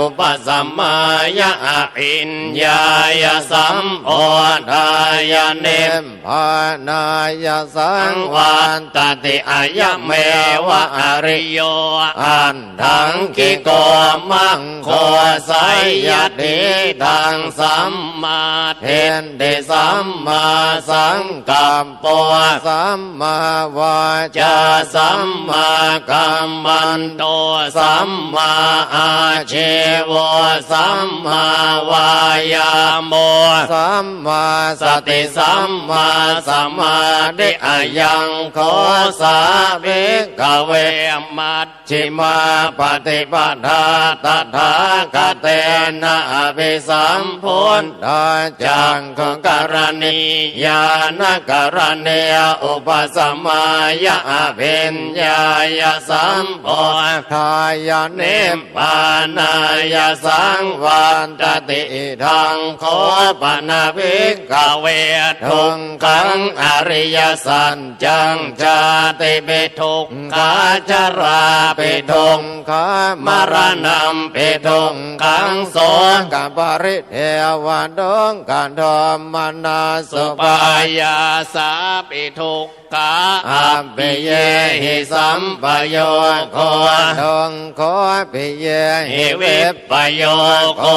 upasamāya abhiññāya sambodhāya nibbānāya saṃvattati? Ayameva ariyo at taṅgiko maggo, seyyathīdaṃ: sammādiṭṭhi sammāsaṅkappo sammāvācā sammākammanto sammāājīvo sammāvāyāmo sammāsati sammāsamādhi. Ayaṃ kho sā bhikkhave maj jhimā paṭipadā tathāgatena abhisambuddhā cakkhukaraṇī ñāṇakaraṇī upasamāya abhiññāya sambodhāya nibbānāya saṃvattati. Idaṃ kho pana bhikkhave dukkhaṃ ariyasaccaṃ: jātipi duk khā jarāpi dukkhā maraṇampi dukkhaṃ sokaparidevadukkhadomanassupāyāsāpi dukkhā appiyehi sampayogo dukkho piyehi vippayogo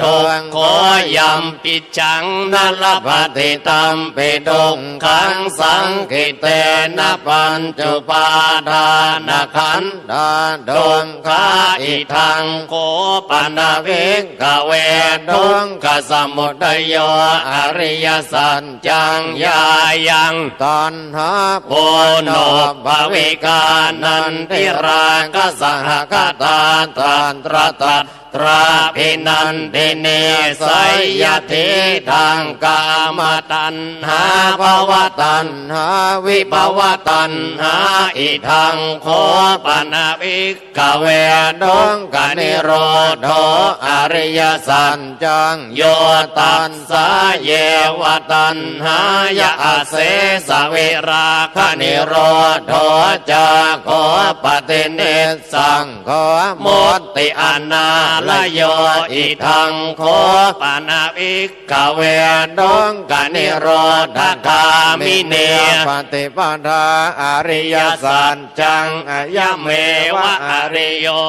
dukkho yampi cchaṃ na labhati tampi dukkhaṃ saṅkhittena pañcupādānakkhandhā dukkhā. Idaṃ kho pana bhikkhave dukkhasamudayo ariyasaccaṃ: yāyaṃ taṇhā ponobbhavikā nandirāgasahagatā tatra tat trābhinandinī seyyathīdaṃ: kāmataṇhā bhavataṇhā vibhavataṇhā. Idaṃ kho pana bhikkhave dukkhanirodho ariyasaccaṃ: yo tas sāyeva taṇhāya asesavirāganirodho cāgo paṭinissaggo mutti anālayo. Idaṃ kho pana bhikkhave dukkhanirodhagāminī paṭipadā ariyasac caṃ: ayameva ariyo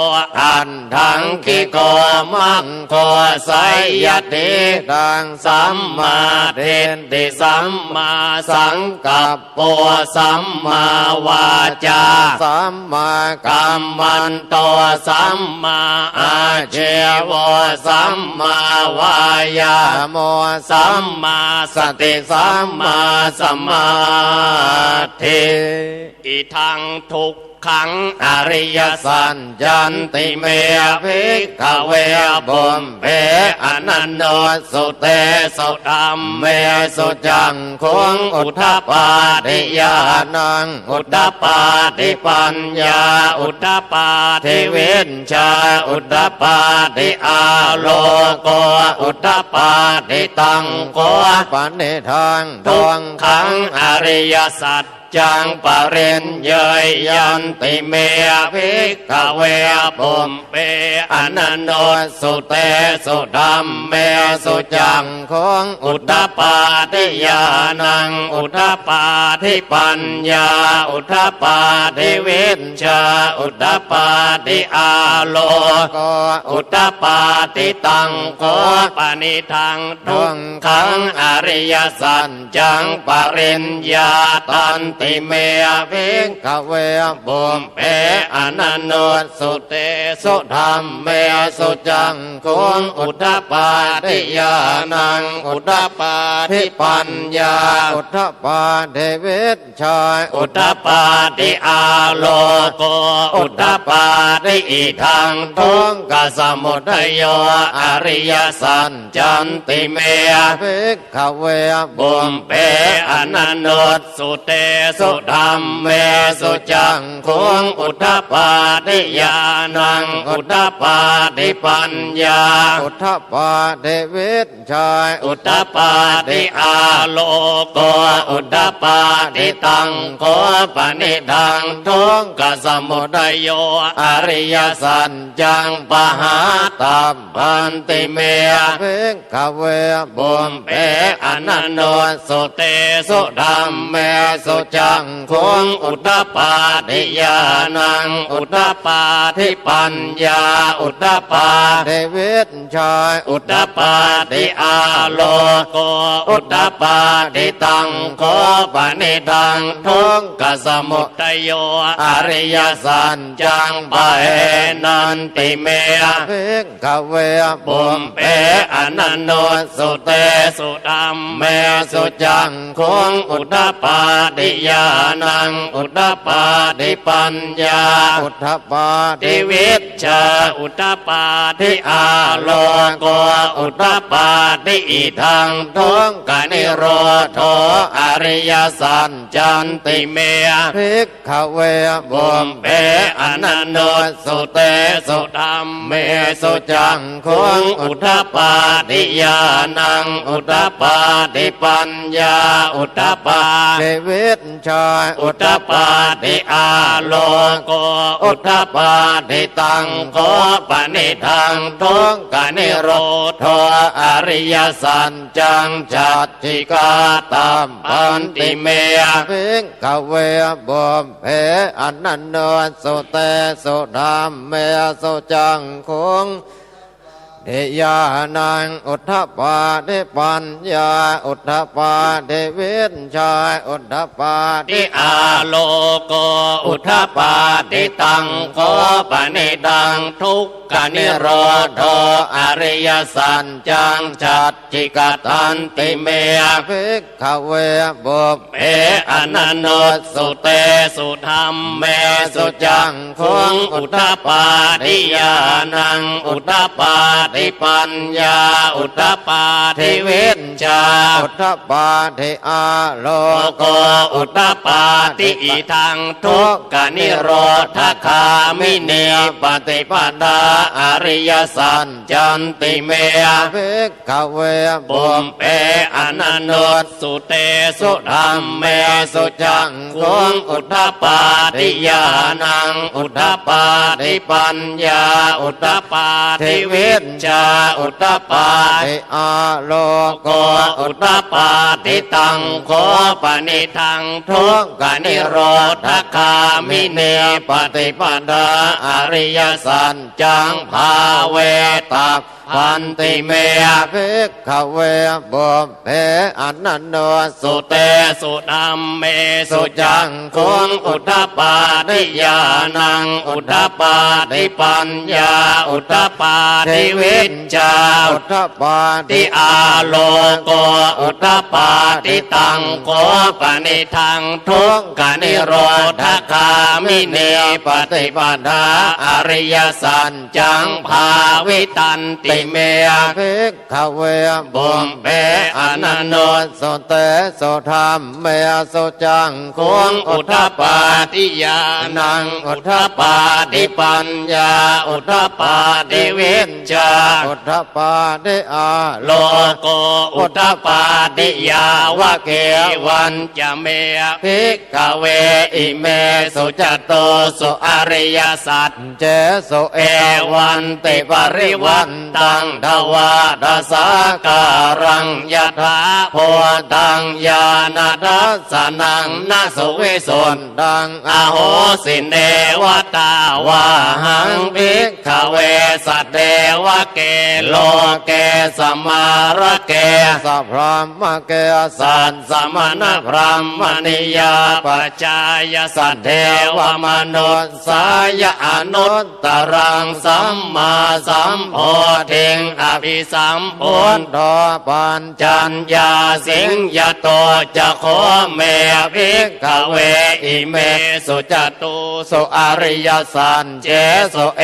aṭṭhaṅgiko maggo, seyyathīdaṃ: sammādiṭṭhi sammāsaṅkappo sammāvācā sammākammanto sammāājīvo sammāvāyāmo sammāsati sammāsamādhi. Idaṃ dukkhaṃ ariyasaccanti me bhikkhave pubbe ananussutesu dhammesu cakkhuṃ udapādi ñāṇaṃ udapādi paññā udapādi vijjā udapādi āloko udapādi. Taṃ kho panidaṃ dukkhaṃ ariyasaccaṃ jjaṃ pariññeyyanti me bhikkhave pubbe ananussutesu dhammesu cakkhuṃ udapādi ñāṇaṃ udapādi paññā udapādi vijjā udapādi āloko udapādi. Taṃ kho panidaṃ dukkhaṃ ariyasaccaṃ pariññātanti me bhikkhave pubbe ananussutesu dhammesu cakkhuṃ udapādi ñāṇaṃ udapādi paññā udapādi vijjā udapādi āloko udapādi. Idaṃ dukkhasamudayo ariyasaccanti me bhikkhave pubbe ananussutesu dhammesu cakkhuṃ udapādi ñāṇaṃ udapādi paññā udapādi vijjā udapādi āloko udapādi. Taṃ kho panidaṃ dukkhasamudayo ariyasaccaṃ pahātabbanti me bhikkhave pubbe ananussutesu dhammesu cakkhuṃ udapādi ñāṇaṃ udapādi paññā udapādi vijjā udapādi āloko udapādi. Taṃ kho panidaṃ dukkhasamudayo ariyasaccaṃ pahīnanti me bhikkhave pubbe ananussutesu dhammesu cakkhuṃ udapādi ñāṇaṃ udapādi paññā udapādi vijjā udapādi āloko udapādi. Idaṃ dukkhanirodho ariyasaccanti me bhikkhave pubbe ananussutesu dhammesu cakkhuṃ udapādi ñāṇaṃ udapādi paññā udapādi vijjā udapādi āloko udapādi. Taṃ kho panidaṃ dukkhanirodho ariyasaccaṃ sacchikātabbanti me bhikkhave pubbe ananussutesu dhammesu cakkhuṃ udapādi ñāṇaṃ udapādi paññā udapādi vijjā udapādi āloko udapādi. Taṃ kho panidaṃ dukkhanirodho ariyasaccaṃ sacchikatanti me bhikkhave pubbe ananussutesu dhammesu cakkhuṃ udapādi ñāṇaṃ udapādi paññā udapādi vijjā udapādi āloko udapādi. Idaṃ dukkhanirodhagāminī paṭipadā ariyasaccanti me bhikkhave pubbe ananussutesu dhammesu cakkhuṃ udapādi ñāṇaṃ udapādi paññā udapādi vijjā udapādi āloko udapādi. Taṃ kho panidaṃ dukkhanirodhagāminī paṭipadā ariyasaccaṃ bhāvetabbanti me bhikkhave pubbe ananussutesu dhammesu cakkhuṃ udapādi ñāṇaṃ udapādi paññā udapādi vijjā udapādi āloko udapādi. Taṃ kho panidaṃ dukkhanirodhagāminī paṭipadā ariyasaccaṃ bhāvitanti me bhikkhave pubbe ananussutesu dhammesu cakkhuṃ udapādi ñāṇaṃ udapādi paññā udapādi vijjā อุทปาทิอาโลโกอุทปาทิ ยาวะเกวัญจะเม ภิกขเว อิเมสุจตุสุอริยสัจเจสุ เอวันติปริวัตตัง ทวาทสาการัง ยถาภูตัง ญาณทัสสนัง นสุวิสุทธัง อโหสิ เนวะตาวาหัง ภิกขเว สะเทวะเก โลเก สะมารเก สะพรหมเก สัสสะมะณะพรหมนิยาปัจจายะ สะเทวะมนุสสายะ อนุตตรังสัมมาสัมโพธิง อภิสัมพุทโธ ปัญจัญญาสิงหยโต จะโข เม ภิกขเว อิเมสุจตุสุอริยสัจเจสุ เอ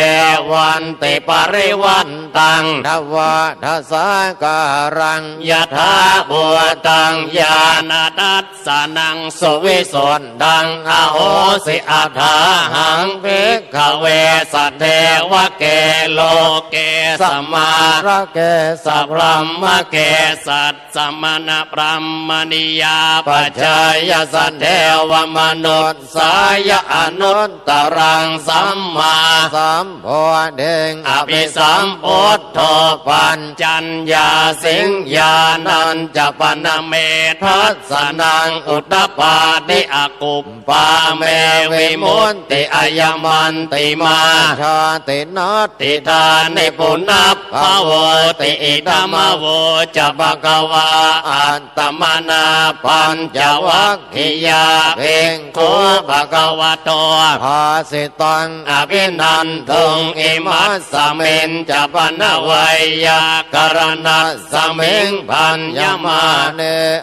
วันติปริวัตตัง ทวาทสาการัง ยถาภูตัง ญาณทัสสนัง สุวิสุทธัง อโหสิ อัฏฐาหัง ภิกขเว สะเทวะเก โลเก สะมารเก สะพรหมเก สัสสะมะณะพรหมนิยาปัจจายะ สะเทวะมนุสสายะ อนุตตรังสัมมาสัมโพธิง อภิสัมพุทโธ ปัญจัญญาสิง ญาณัญจะปะนะเม ทัสสนัง อุทปาทิ อกุปปาเม วิมุตติ อยมันติมา ชาติ นัตถิ ตานิ ปุนัพพะโวติ อิทัมมะโวจะ ภะคะวา อัตตมะนา ปัญจวัคคียา ภิกขุ ภะคะวะโต ภาสิตัง อภินันทุง อิมัสสะมิญจะ ปะนะไวยากะระณัสสะมิง ภัญญะมาเน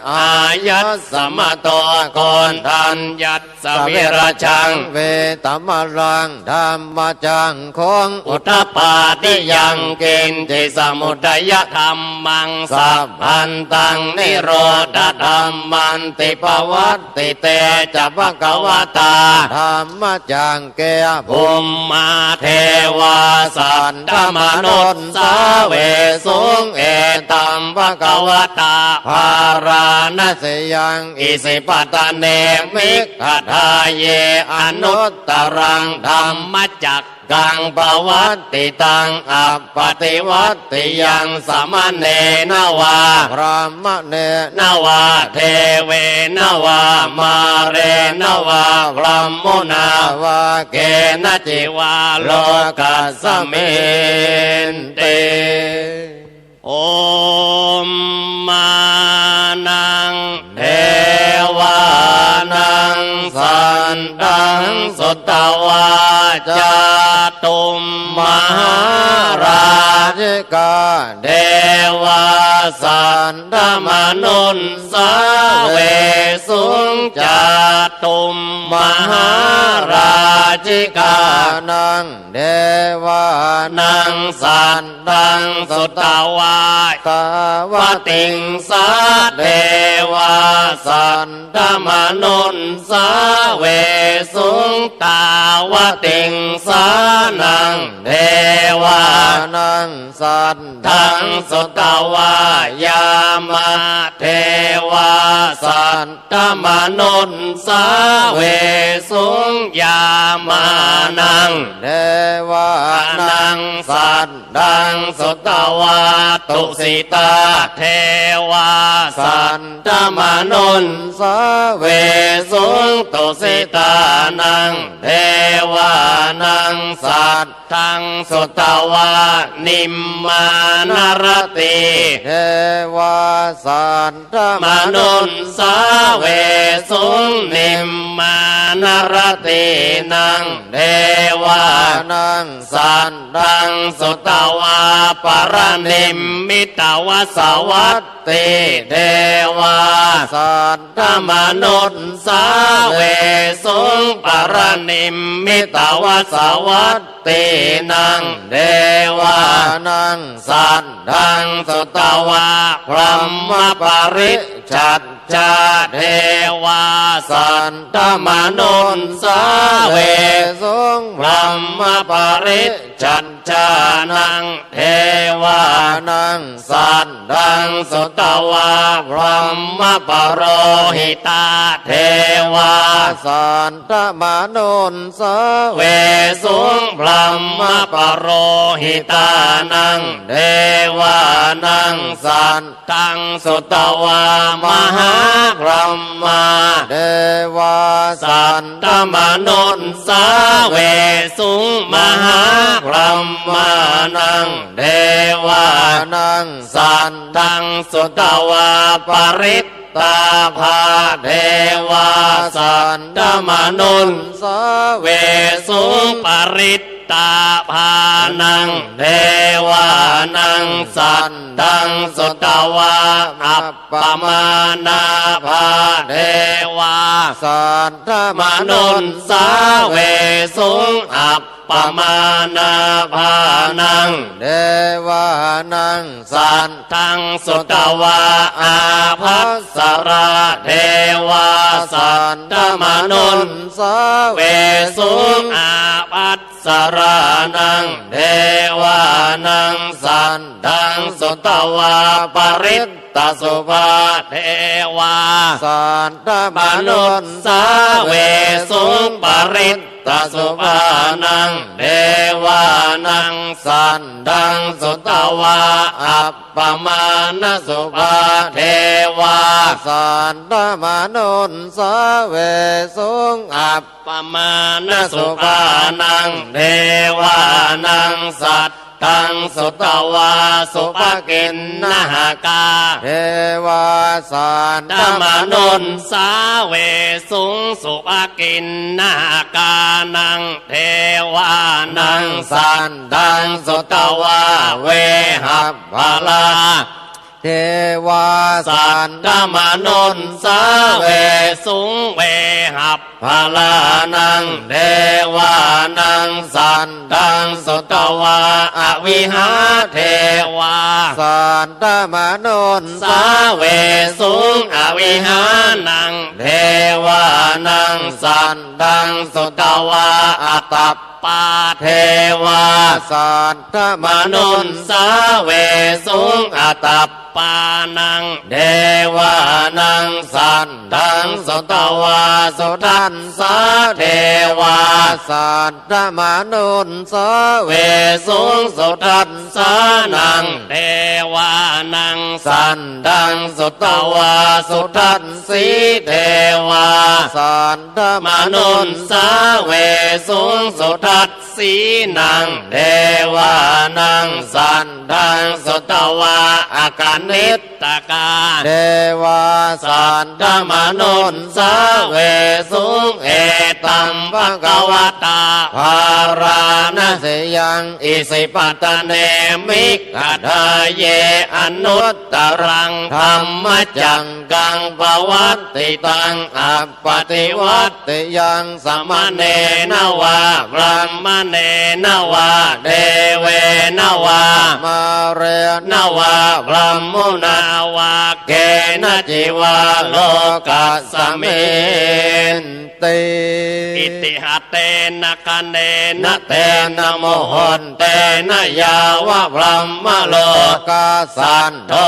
อายัสสะมะโต โกณฑัญญัสสะ วิรัจจัง เวตะมะลัง ธัมมะจักขุง อุทปาทิ ยังกิญจิ สะมุทยะธัมมัง สัพพันตัง นิโรธะธัมมันติ ปะวัตติเตจะ ภะคะวะตา ธัมมะจักเก ภุมมา เทวา สัตถะมะนุสสาเวสุง เอตัม ภะคะวะตา พาราณสียัง อิสิปตะเน มิกขะทาเย อนุตตรัง ธัมมะจักกัง ปะวัตติตัง อัปปะติวัตติยัง สะมะเณนะวา พรามะเณนะวา เทเวนะวา มาเรนะวา พรหมมุนาวา เกนะจิวา โลกัสสะมินติ โอม มานัง เทวานัง สัตถัง สุตวา จาตุมมหาราชิกา เทวา สัตถะมะนุสสาเวสุง จาตุมมหาราชิกานัง เทวานัง สัตถัง สุตวา ตาวติงสา เทวา สัตถะมะนุสสาเวสุง ตาวติงสานัง เทวานัง สัตถัง สุตวา ยามา เทวา สัตถะมะนุสสาเวสุง ยามานัง เทวานัง สัตถัง สุตวา ตุสิตา เทวา สัตถะมะนุสสาเวสุง ตุสิตานัง เทวานัง สัตถัง สุตวา นิมมานรตี เทวา สัตถะมะนุสสาเวสุง นิมมานรตีนัง เทวานัง สัตถัง สุตวา ปะระนิมมิตวสวัตตี เทวา สัตถะมะนุสสาเวสุง ปะระนิมมิตวสวัตตีนัง เทวานัง สัตถัง สุตวา พรหมปริจฉัจจา เทวา saddamanussāvesuṃ. Brahmapariccajjānaṃ devānaṃ saddaṃ sutvā brahmapurohitā devā saddamanussāvesuṃ. Brahmapurohitānaṃ devānaṃ sad daṃ sutvā mahābrahmā devā saddamanussāvesuṃ. Mahābrahmānaṃ devānaṃ saddaṃ sutvā parittābhā devā saddamanussāvesuṃ. Parittābhānaṃ devānaṃ sad daṃ sutvā appamāṇābhā devā saddamanussāvesuṃ. Appamāṇābhānaṃ devānaṃ saddaṃ sutvā ābhassarā devā saddamanussāvesuṃ. Ābhas sarānaṃ devānaṃ saddaṃ sutvā parittasubhā devā saddamanussāvesuṃ. Parittasubhānaṃ devānaṃ saddaṃ sutvā appamāṇasubhā devā saddamanussāvesuṃ. Ap pamāṇasubhānaṃ devānaṃ saddaṃ sutvā subhakiṇhakā devā saddamanussāvesuṃ. Subhakiṇhakānaṃ devānaṃ saddaṃ sutvā vehapphalā devā saddamanussāvesuṃ. Vehapphalānaṃ devānaṃ saddaṃ sutvā avihā devā saddamanussāvesuṃ. Avihānaṃ devānaṃ saddaṃ sutvā atap pā devā saddamanussāvesuṃ. Atappānaṃ devānaṃ saddaṃ sutvā sudassā devā saddamanussāvesuṃ. Sudassānaṃ devānaṃ saddaṃ sutvā sudassī devā saddamanussāvesuṃ. Sudassīnaṃ devānaṃ saddaṃ sutvā akaniṭṭhakā devā saddamanussāvesuṃ. Etaṃ bhagavatā bārāṇasiyaṃ isipatane migadāye anuttaraṃ dhammacakkaṃ pavattitaṃ appaṭivattiyaṃ samaṇena vā brāhmaṇena vā devena vā mārena vā brahmunā vā kenaci vā lokasminti. Itiha tena khaṇena tena muhuttena yāva brahmalokā saddo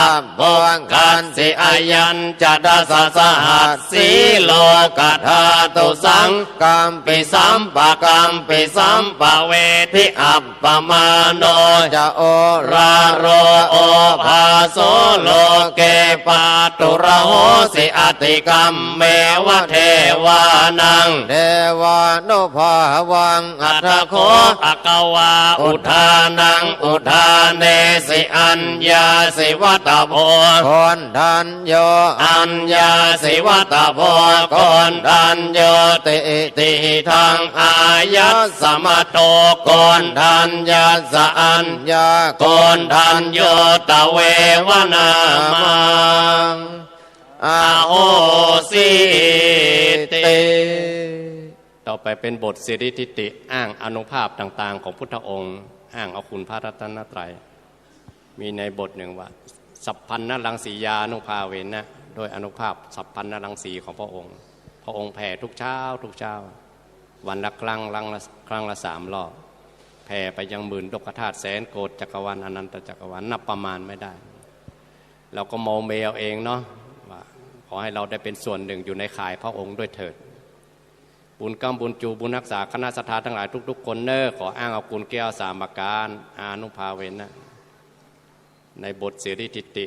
abbhuggacchi. Ayañca dasasahassī lokadhātu saṅkampi sampakampi sampavedhi. Ap pamāṇo ca oḷāro obhāso loke pāturahosi atikkammeva devānaṃ devānubhāvaṃ. Atha kho bhagavā udānaṃ udānesi: Aññāsi vata bho koṇḍañño, aññāsi vata bho koṇḍaññoti. Itihidaṃ āyasmato koṇḍaññassa aññākoṇḍañño tveva nāmaṃ ahosīti. ต่อไปเป็นบทสิริทิฏฐิ อ้างอานุภาพต่างๆ ของพุทธองค์ อ้างเอาคุณพระรัตนตรัย มีในบทหนึ่งว่า Sabbanaraṃsiyānubhāvena ด้วยอานุภาพ สัพพัญนรังสีของพระองค์ พระองค์แผ่ทุกเช้า ทุกเช้า วันละครั้ง ครั้งละ ครั้งละสามรอบ แผ่ไปยังหมื่นโลกธาตุ แสนโกฏจักรวาล อนันตจักรวาล นับประมาณไม่ได้ เราก็โมเมเอาเองเนาะ ว่าขอให้เราได้เป็นส่วนหนึ่งอยู่ในข่ายพระองค์ด้วยเถิด บุญกำบุญจู บุญฮักษาคณะศรัทธาตังหลายทุกๆ คนเน้อ ขออ้างเอาคุณแก้วสามประการ อานุภาเวนะ ในบทสิริทิฏฐิ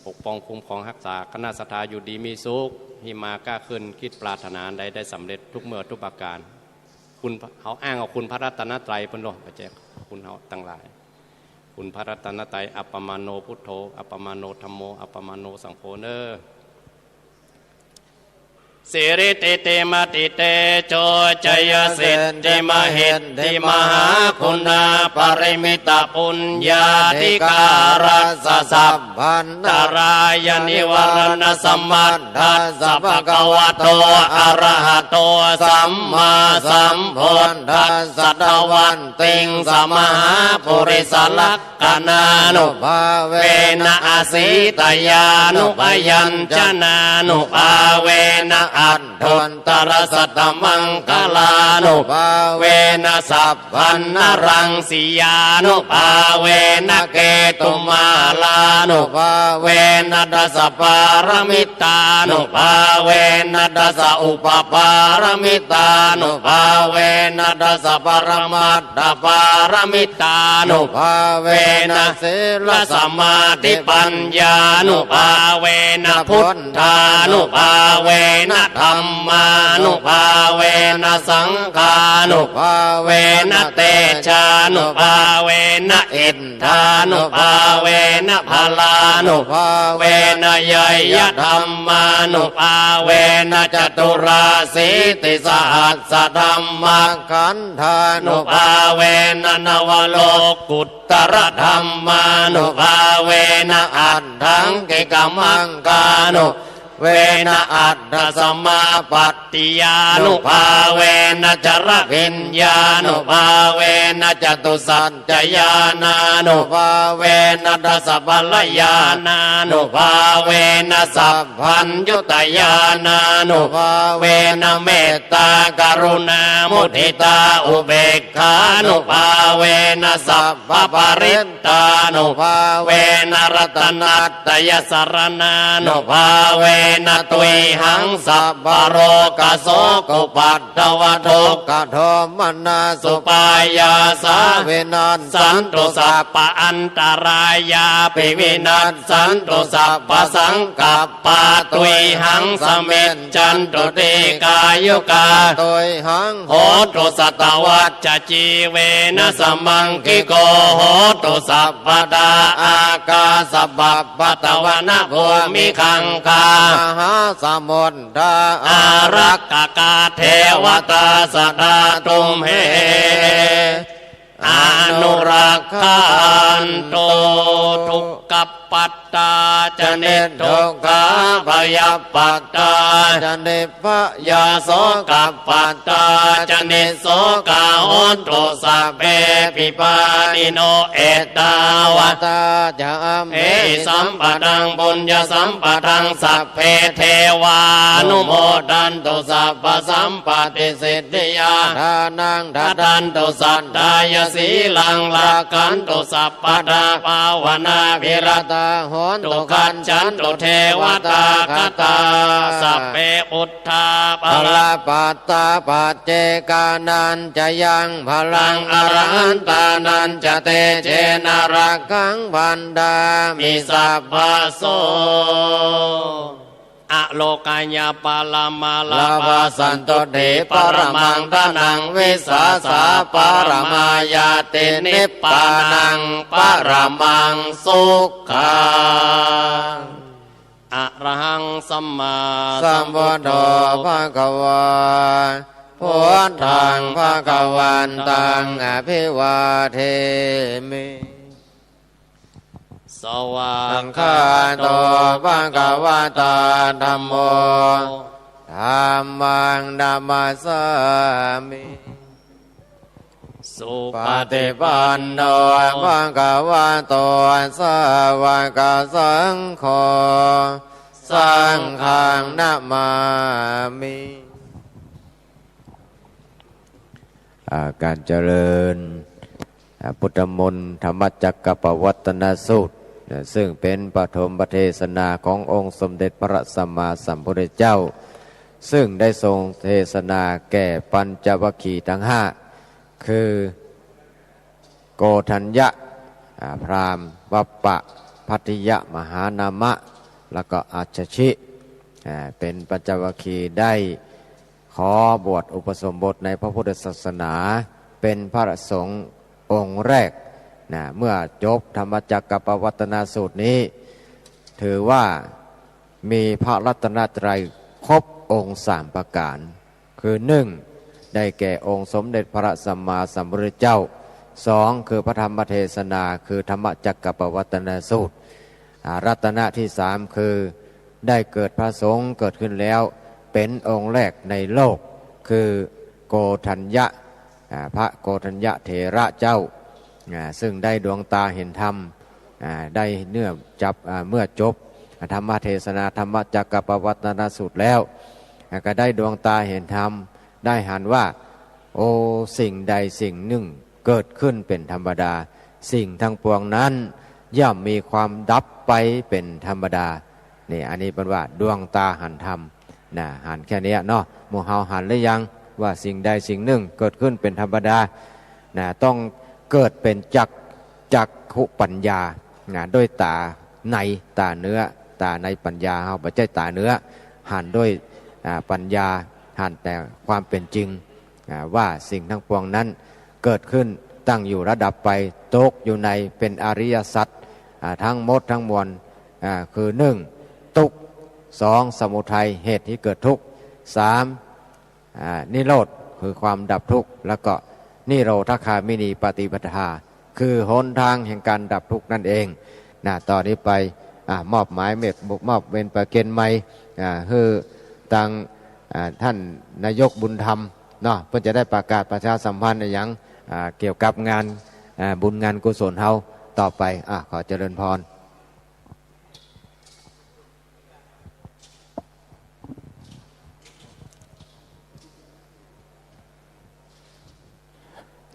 ปกป้องคุ้มครองฮักษาคณะศรัทธาอยู่ดีมีสุข หิมาก้าขึ้น คิดปรารถนาอันใดได้สำเร็จทุกเมื่อทุกประการ คุณ เขาอ้างเอาคุณพระรัตนตรัยเปิ้นโลก บ่ใจ้คุณเฮาตังหลาย คุณพระรัตนตรัย อัปปมาโณพุทโธ อัปปมาโณธัมโม อัปปมาโณสังโฆเน้อ Siridhitimatitejojayasiddhimahiddhimahāguṇāparimitapuññādhikārassa sabbantarāyanivaranasamatthass bhagavato arahato sammāsambuddhassa dvattiṃsamahāpurisalak khaṇānubhāvena asītyānubyañjanānubhāvena aṭṭhuttarasatamaṅgalānubhāvena sabbanaraṃsiyānubhāvena ketumālānubhāvena dasapāramitānubhāvena dasaupapāramitānubhāvena dasaparamat thapāramitānubhāvena sīlasamādhipaññānubhāvena buddhānubhāvena dhammānubhāvena saṅghānubhāvena tejānubhāvena iddhānubhāvena balānubhāvena ñeyyadhammānubhāvena caturāsītisahassadhammakkhan dhānubhāvena navalokuttaradhammānubhāvena aṭṭhaṅgikamaggānubhāvena aṭṭhasamāpattiyānubhāvena chaḷabhiññānubhāvena catusaccañāṇānubhāvena dasabalañāṇānubhāvena sab baññutañāṇānubhāvena mettākaruṇāmuditāupekkhānubhāvena sabbaparittānubhāvena ratanattayasaraṇānubhāvena tuyhaṃ sabbarogasokupaddavadukkhadomanassupāyāsā vinassantu sabbaantarāyāpi vinas santu sabbasaṅkappā tuyhaṃ samijjhantu dīghāyukā tuyhaṃ hotu satavassajīvena samaṅgiko hotu sabbadā. Ākāsapabbatavanabhūmigaṅgāmahāsamuddā ārakkhakā devatā sadā tumhe anurakkhantu. Dukkhappattā ca niddukkhā bhayappattā ca nibbhayā sokappattā ca nissokā hontu sabbepi pāṇino. Ettāvatā ca amhehi sambhataṃ puññasampadaṃ sabbe devānumodantu sabbasampattisiddhiyā. Dānaṃ dadantu saddhāya sīlaṃ rakkhantu sabbadā bhāvanābhiratā hontu gacchantu devatāgatā. Sabbe buddhā balappattā paccekānañca yaṃ balaṃ arahantānañca tejena rakkhaṃ bandhāmi sabbaso. Arogyaparamā lābhā santuṭṭhi paramaṃ dhanaṃ vissāsā paramā ñāti nibbānaṃ paramaṃ sukhaṃ. Arahaṃ sammāsambuddho bhagavā, buddhaṃ bhagavantaṃ abhivādemi. Svākkhāto bhagavatā dhammo, dhammaṃ namassāmi. Supaṭipanno bhagavato sāvakasaṅgho, สังฆังนะมามิ อ่า การเจริญ อ่า พุทธมนต์ธรรมจักรกัปปวัตตนสูตร อ่า ซึ่งเป๋นปฐมเทศนาขององค์สมเด็จพระสัมมาสัมพุทธเจ้า ซึ่งได้ทรงเทศนาแก่ปัญจวัคคีย์ตังห้า คือ โกฏัญญะ อ่า พราหมณ์ วัปปะ ภัททิยะ มหานามะ แล้วก็อัจฉชิ อ่า เป๋นปัญจวัคคีย์ได้ขอบวชอุปสมบทในพระพุทธศาสนา เป๋นพระสงฆ์องค์แรก นะ เมื่อจบธรรมจักรกัปปวัตตนสูตรนี้ ถือว่ามีพระรัตนตรัยครบองค์สามประการ คือ หนึ่ง ได้แก่องค์สมเด็จพระสัมมาสัมพุทธเจ้า สอง คือพระธรรมเทศนา คือธรรมจักรกัปปวัตตนสูตร อ่า รัตนะที่สาม คือ ได้เกิดพระสงฆ์เกิดขึ้นแล้วเป๋นองค์แรกในโลก คือโกฏัญญะ อ่า พระโกฏัญญะเถระเจ้า อ่า ซึ่งได้ดวงตาเห็นธรรม อ่า ได้เมื่อจับ อ่า เมื่อจบธรรมเทศนาธรรมจักรกัปปวัตตนสูตรแล้ว อ่า ก็ได้ดวงตาเห็นธรรม ได้หันว่า โอ้ สิ่งใดสิ่งหนึ่งเกิดขึ้นเป๋นธรรมดา สิ่งทั้งปวงนั้นย่อมมีความดับไปเป๋นธรรมดา นี่ อันนี้เปิ้นว่าดวงตาหันธรรม นะ หันแค่เนี้ยเนาะ หมู่เฮาหันหรือยัง ว่าสิ่งใดสิ่งหนึ่งเกิดขึ้นเป๋นธรรมดา นะ ต้องเกิดเป๋นจัก จักขุปัญญา นะ ด้วยต๋าใน ต๋าเนื้อ ต๋าในปัญญาเฮา บ่ใจ้ต๋าเนื้อ หันด้วย อ่า ปัญญา หันแต่ความเป๋นจริง อ่า ว่าสิ่งทั้งปวงนั้นเกิดขึ้น ตั้งอยู่ และดับไป ตกอยู่ใน เป๋นอริยสัจ อ่า ทั้งหมดทั้งมวล อ่า คือ หนึ่ง ทุกข์ สอง สมุทัย เหตุที่เกิดทุกข์ สาม อ่า นิโรธ คือความดับทุกข์ แล้วก็นิโรธคามินีปฏิปทา คือหนทางแห่งการดับทุกข์นั่นเอง นะ ต่อนี้ไป อ่า มอบหมายเมต มอบเวรประเคนใหม่ อ่า หื้อตัง อ่า ท่านนายกบุญธรรมเนาะ เปิ้นจะได้ประกาศประชาสัมพันธ์อะหยัง อ่า เกี่ยวกับงาน อ่า บุญงานกุศลเฮาต่อไป อ่า ขอเจริญพร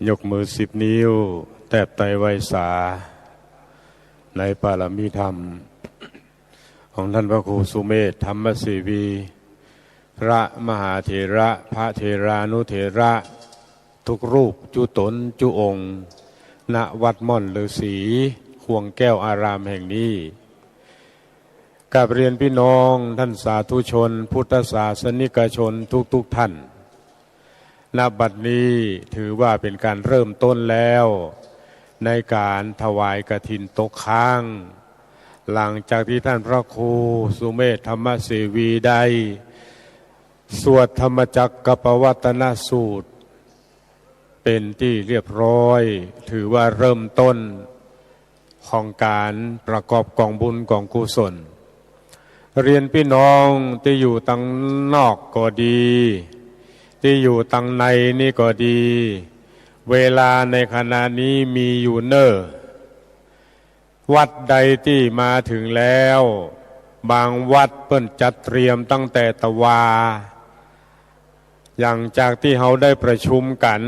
ยกมือสิบนิ้ว แตบไตรไหว้สา ในปารมีธรรม ของท่านพระครูสุเมธ ธรรมเสวี พระมหาเถระ พระเถรานุเถระ ทุกรูป จุ๊ต๋น จุ๊องค์ ณ วัดม่อนฤๅษี ควงแก้วอารามแห่งนี้ กราบเรียนพี่น้องท่านสาธุชน พุทธศาสนิกชนทุกๆ ท่าน ณ บัดนี้ถือว่าเป๋นการเริ่มต้นแล้ว ในการถวายกฐินตกค้าง หลังจากตี้ท่านพระครูสุเมธ ธรรมเสวี ได้สวดธรรมจักรกัปปวัตตนสูตร เป๋นตี้เรียบร้อย ถือว่าเริ่มต้นของการประกอบกองบุญกองกุศล เรียนพี่น้องตี้อยู่ตังนอกก็ดี ตี้อยู่ตังในนี่ก็ดี เวลาในขณะนี้มีอยู่เน่อ วัดใดตี้มาถึงแล้ว บางวัดเปิ้นจัดเตรียมตั้งแต่ตะวา อย่างจากตี้เฮาได้ประชุมกั๋น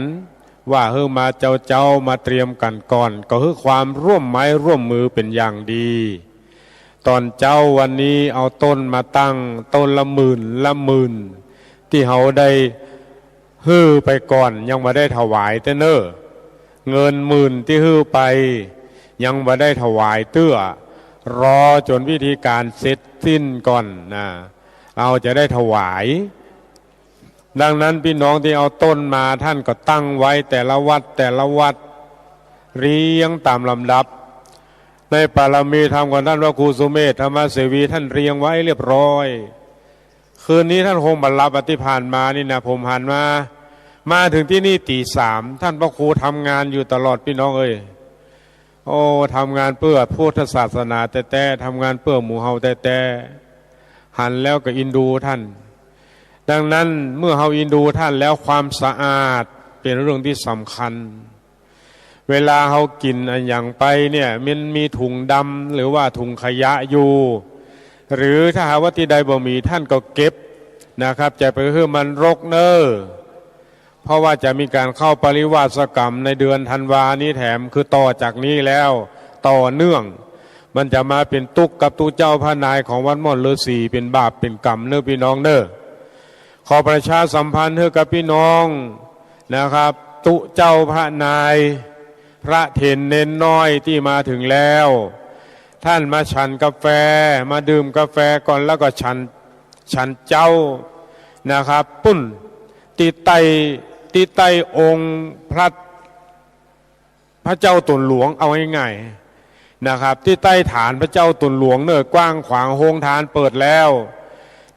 ว่าหื้อมาเจ๊าๆ มาเตรียมกั๋นก่อน ก็หื้อความร่วมไม้ร่วมมือเป๋นอย่างดี ต๋อนเจ๊าวันนี้เอาต้นมาตั้ง ต้นละหมื่นละหมื่น ตี้เฮาได้ หื้อไปก่อนยังบ่ได้ถวายเตื้อเน่อ เงินหมื่นตี้หื้อไปยังบ่ได้ถวายเตื้อ รอจ๋นพิธีก๋านเสร็จสิ้นก่อนนะ เฮาจะได้ถวาย ดังนั้นพี่น้องตี้เอาต้นมาต้านก็ตั้งไว้แต่ละวัดแต่ละวัด เรียงต๋ามลำดับ ในปารมีธรรมของต้านพระครูสุเมธ ธรรมเสวี ต้านเรียงไว้เรียบร้อย คืนนี้ต้านคงบ่หลับ ตี้ผ่านมานี่นะ ผมหันมา มาเถิงตี้นี่ตี๋สาม ต้านพระครูทำงานอยู่ตลอดพี่น้องเอ๋ย โอ้ ทำงานเปื้อพุทธศาสนาแต๊ๆ ทำงานเปื้อหมู่เฮาแต๊ๆ หันแล้วก็เอ็นดูต้าน ดังนั้นเมื่อเฮาเอ็นดูต้านแล้ว ความสะอาดเป๋นเรื่องตี้สำคัญ เวลาเฮากิ๋นอะหยังไปเนี่ย มันมีถุงดำหรือว่าถุงขยะอยู่ หรือถ้าหากว่าตี้ใดบ่มี ท่านก็เก็บนะครับ จะไปหื้อมันรกเน่อ เพราะว่าจะมีก๋านเข้าปริวาสกรรมในเดือนธันวานี้แถม คือต่อจากนี้แล้วต่อเนื่อง มันจะมาเป๋นตุ๊กข์กับตุ๊เจ้าพระนายของวัดม่อนฤๅษี เป๋นบาปเป๋นกรรมเน่อปี้น้องเน่อ ขอประชาสัมพันธ์หื้อกับปี้น้องนะครับ ตุ๊เจ้าพระนาย พระเถรเณรน้อยตี้มาเถิงแล้ว ท่านมาฉันกาแฟ มาดื่มกาแฟก่อน แล้วก็ฉัน ฉันเจ๊านะครับ ปุ้น ตี้ใต้ ตี้ใต้องค์พระ พระเจ้าตั๋นหลวง เอาง่ายๆนะครับ ตี้ใต้ฐานพระเจ้าตั๋นหลวงเน่อ กว้างขวาง โฮงทานเปิดแล้ว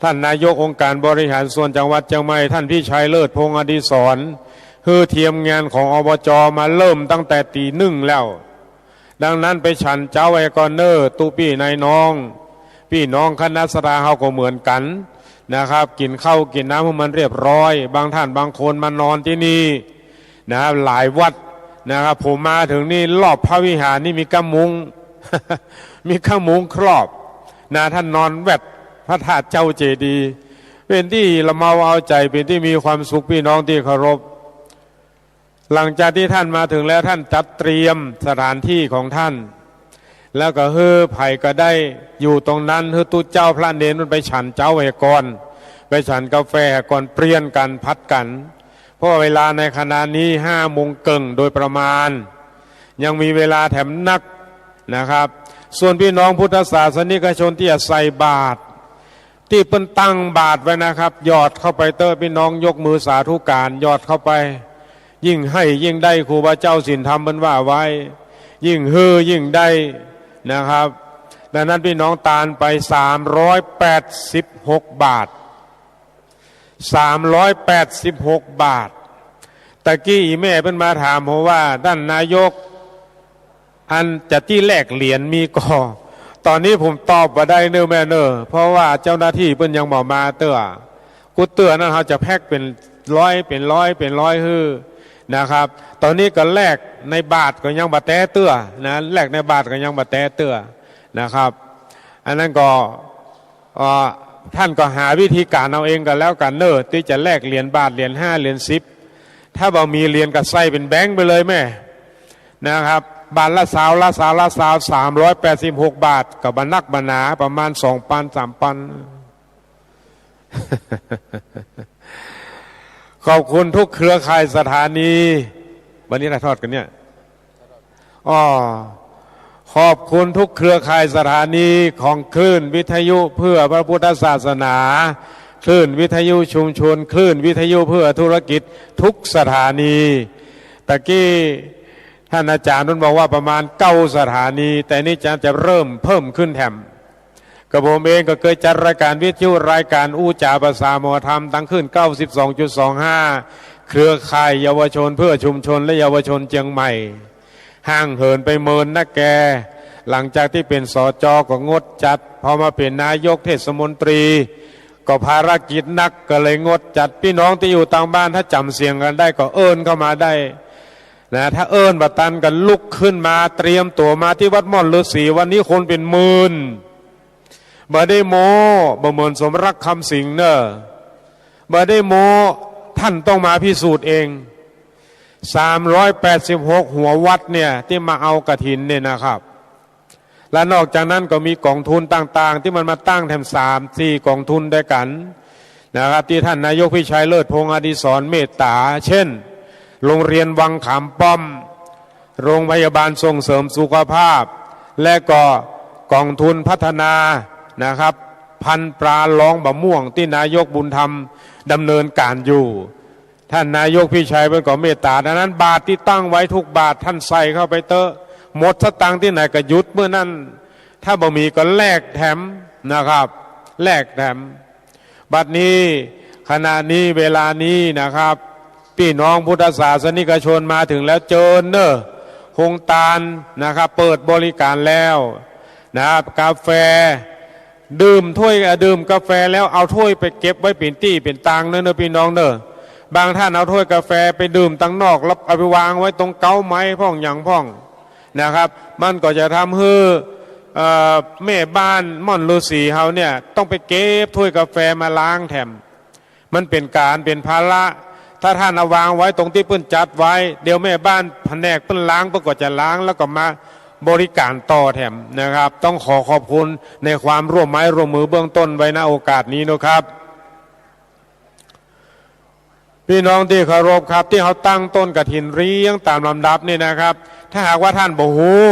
ท่านนายกองค์การบริหารส่วนจังหวัดเจียงใหม่ ท่านพิชัยเลิศพงษ์อดิศร หื้อเตรียมงานของ อบจ. มาเริ่มตั้งแต่ตี๋นึ่งแล้ว ดังนั้นไปฉันเจ๊าแหก่อนเน่อ ตุ๊ปี้นายน้อง ปี้น้องคณะศรัทธาเฮาก็เหมือนกั๋นนะครับ กิ๋นข้าวกิ๋นน้ำหื้อมันเรียบร้อย บางท่านบางคนมานอนตี้นี่นะครับ หลายวัดนะครับ ผมมาเถิงนี่ รอบพระวิหารนี่มีก้ามุ้ง มีก้ามุ้งครอบนะ ท่านนอนแวดพระธาตุเจ้าเจดีย์ เป๋นตี้ละเมาเอาใจ๋ เป๋นตี้มีความสุข ปี้น้องตี้เคารพ หลังจากตี้ท่านมาเถิงแล้ว ท่านจัดเตรียมสถานตี้ของท่าน แล้วก็หื้อใผก็ได้อยู่ตรงนั้น หื้อตุ๊เจ้าพระเณรมันไปฉันเจ๊าแหก่อน ไปฉันกาแฟก่อน เปลี่ยนกั๋น ผลัดกั๋น เพราะว่าเวลาในขณะนี้ห้าโมงเกิ่งโดยประมาณ ยังมีเวลาแถมนักนะครับ ส่วนปี้น้องพุทธศาสนิกชนตี้จะใส่บาตร ตี้เปิ้นตั้งบาตรไว้นะครับ หยอดเข้าไปเต๊อะ ปี้น้องยกมือสาธุก๋าน หยอดเข้าไป ยิ่งหื้อยิ่งได้ ครูบาเจ้าศีลธรรมเปิ้นว่าไว้ ยิ่งหื้อยิ่งได้นะครับ ดังนั้นปี้น้องตานไป สามร้อยแปดสิบหกบาท สามร้อยแปดสิบหกบาท ตะกี้อี่แม่เปิ้นมาถามผมว่า ต้านนายก อันจะตี้แลกเหรียญมีก่อ ต๋อนนี้ผมตอบบ่ได้เน่อแม่เน่อ เพราะว่าเจ้าหน้าตี้เปิ้นยังบ่มาเตื้อ กู้เตื้อนั้นเฮาจะแพ็คเป๋นร้อย เป๋นร้อย เป๋นร้อยหื้อนะครับ ต๋อนนี้ก็แลกในบาทก็ยังบ่แต๊เตื้อนะ แลกในบาทก็ยังบ่แต๊เตื้อนะครับ อันนั้นก็ เอ่อ ท่านก็หาวิธีก๋านเอาเองก็แล้วกั๋นเน่อ ตี้จะแลกเหรียญบาท เหรียญห้า เหรียญสิบ ถ้าบ่มีเหรียญก็ใส่เป๋นแบงค์ไปเลยแม่นะครับ บาทละซาว ละซาว ละซาว สามร้อยแปดสิบหกบาท ก็บ่นักบ่หนา ประมาณสองปัน สามปัน ขอบคุณทุกเครือข่ายสถานี วันนี้ถ่ายทอดกั๋นเนี่ย อ้อ ขอบคุณทุกเครือข่ายสถานีของคลื่นวิทยุเพื่อพระพุทธศาสนา คลื่นวิทยุชุมชน คลื่นวิทยุเพื่อธุรกิจทุกสถานี ตะกี้ท่านอาจ๋ารย์นั้นบอกว่าประมาณเก้าสถานี แต่นี่จะ จะเริ่มเพิ่มขึ้นแถม กระผมเองก็เกยจัดรายก๋านวิทยุ รายก๋านอู้จ๋าภาษาหมอธรรม ตางคลื่น เก้าสิบสองจุดสองห้า เครือข่ายเยาวชนเพื่อชุมชนและเยาวชนเจียงใหม่ ห่างเหินไปเมินนักแก หลังจากตี้เป๋น สจ ก็งดจัด พอมาเป๋นนายกเทศมนตรี ก็ภารกิจหนัก ก็เลยงดจัด ปี้น้องตี้อยู่ตางบ้าน ถ้าจ๋ำเสียงกั๋นได้ก็เอิ้นเข้ามาได้นะ ถ้าเอิ้นบ่ตันก็ลุกขึ้นมา เตรียมตั๋วมาตี้วัดม่อนฤๅษี วันนี้คนเป๋นหมื่น บ่ได้โม้ บ่เหมือนสมรักคำสิงห์เน่อ บ่ได้โม้ ท่านต้องมาพิสูจน์เอง สามร้อยแปดสิบหกหัววัดเนี่ย ตี้มาเอากฐินเนี่ยนะครับ และนอกจากนั้นก็มีก๋องทุนต่างๆ ตี้มันมาตั้งแถมสามสี่ก๋องทุนด้วยกั๋นนะครับ ตี้ท่านนายกพิชัยเลิศพงษ์อดิศรเมตต๋า เช่น โรงเรียนวังขามป้อม โรงพยาบาลส่งเสริมสุขภาพ และก็ก๋องทุนพัฒนานะครับ พันธุ์ปลาร้องบ่าม่วงตี้นายกบุญธรรมดำเนินก๋านอยู่ ท่านนายกพิชัยเปิ้นก็เมตต๋า ดังนั้นบาทตี้ตั้งไว้ทุกบาทท่านใส่เข้าไปเต๊อะ หมดสตางค์ตี้ไหนก็หยุดเมื่อนั้น ถ้าบ่มีก็แลกแถมนะครับ แลกแถม บัดนี้ ขณะนี้ เวลานี้นะครับ ปี้น้องพุทธศาสนิกชนมาเถิงแล้ว เจิญเน่อ โฮงตานนะครับ เปิดบริก๋านแล้วนะครับ กาแฟ ดื่มถ้วย เอ่อ ดื่มกาแฟแล้วเอาถ้วยไปเก็บไว้เป๋นตี้เป๋นตางเน่อ เน่อปี้น้องเน่อ บางท่านเอาถ้วยกาแฟไปดื่มตังนอก แล้วเอาไปวางไว้ตรงเก๊าไม้พ่องหยังพ่องนะครับ มันก็จะทำหื้อ เอ่อ แม่บ้านม่อนฤๅษีเฮาเนี่ย ต้องไปเก็บถ้วยกาแฟมาล้างแถม มันเป๋นก๋านเป๋นภาระ ถ้าต้านเอาวางไว้ตรงตี้เปิ้นจัดไว้ เดี๋ยวแม่บ้านผนกเปิ้นล้าง เปิ้นก็จะล้าง แล้วก็มาบริก๋านต่อแถมนะครับ ต้องขอขอบคุณในความร่วมไม้ร่วมมือเบื้องต้นไว้ ณ โอกาสนี้นะครับ ปี้น้องตี้เคารพครับ ตี้เฮาตั้งต้นกฐินเรียงต๋ามลำดับนี่นะครับ ถ้าหากว่าต้านบ่ฮู้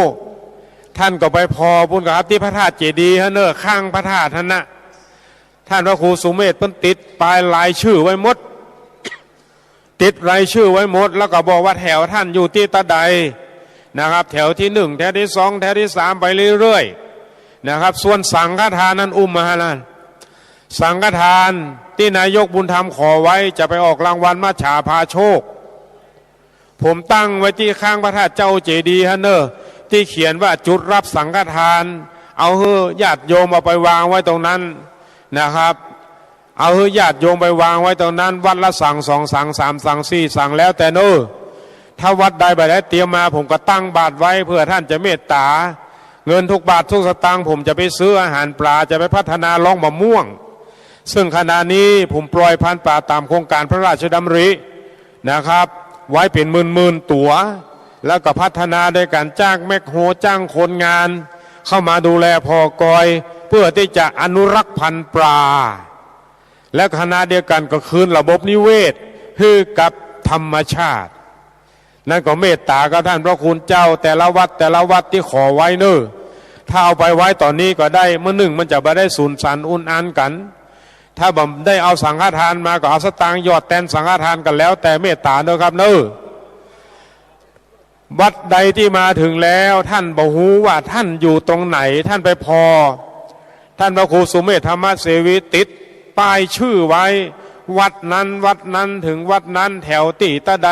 ต้านก็ไปผ่อปู๊นก่อครับ ตี้พระธาตุเจดีย์หั้นเน่อ ข้างพระธาตุหั้นนะ ต้านพระครูสุเมธเปิ้นติดป้ายรายจื้อไว้หมด ติดรายจื้อไว้หมด แล้วก็บอกว่าแถวต้านอยู่ตี้ตะใดนะครับ แถวตี้หนึ่ง แถวตี้สอง แถวตี้สาม ไปเรื่อยๆ นะครับ ส่วนสังฆทานนั้น อุ้มมาหั้นนะ สังฆทานตี้นายกบุญธรรมขอไว้ จะไปออกรางวัลมัจฉาพาโชค ผมตั้งไว้ตี้ข้างพระธาตุเจ้าเจดีย์หั้นเน่อ ตี้เขียนว่าจุดรับสังฆทาน เอาหื้อญาติโยมเอาไปวางไว้ตรงนั้นนะครับ เอาหื้อญาติโยมไปวางไว้ตรงนั้น วัดละสัง สองสัง สามสัง สี่สัง แล้วแต่เน่อ ถ้าวัดใดบ่ได้เตรียมมา ผมก็ตั้งบาตรไว้เผื่อต้านจะเมตต๋า เงินทุกบาททุกสตางค์ ผมจะไปซื้ออาหารปลา จะไปพัฒนาร่องมะม่วง ซึ่งขณะนี้ผมปล่อยพันธุ์ปลาต๋ามโครงก๋านพระราชดำรินะครับ ไว้เป๋นหมื่นๆ ตั๋ว แล้วก็พัฒนาโดยก๋านจ้างแม็คโฮ จ้างคนงาน เข้ามาดูแลผ่อกอย เพื่อตี้จะอนุรักษ์พันธุ์ปลา และขณะเดียวกั๋นก็คืนระบบนิเวศหื้อกับธรรมชาติ นั้นก็เมตต๋ากับต้านพระคุณเจ้า แต่ละวัดแต่ละวัดตี้ขอไว้เน่อ ถ้าเอาไปไว้ต๋อนนี้ก็ได้ เมื่อนึ่งมันจะบ่ได้สูญสันอุนอันกั๋น ถ้าบ่ได้เอาสังฆทานมาก็เอาสตางค์หยอดแตนสังฆทานกั๋น แล้วแต่เมตต๋าเน่อครับเน่อ วัดใดตี้มาเถิงแล้ว ต้านบ่ฮู้ว่าต้านอยู่ตรงไหน ต้านไปผ่อ ต้านพระครูสุเมธธรรมเสวีติดป้ายจื้อไว้ วัดนั้นวัดนั้นเถิงวัดนั้น แถวตี้ตะใด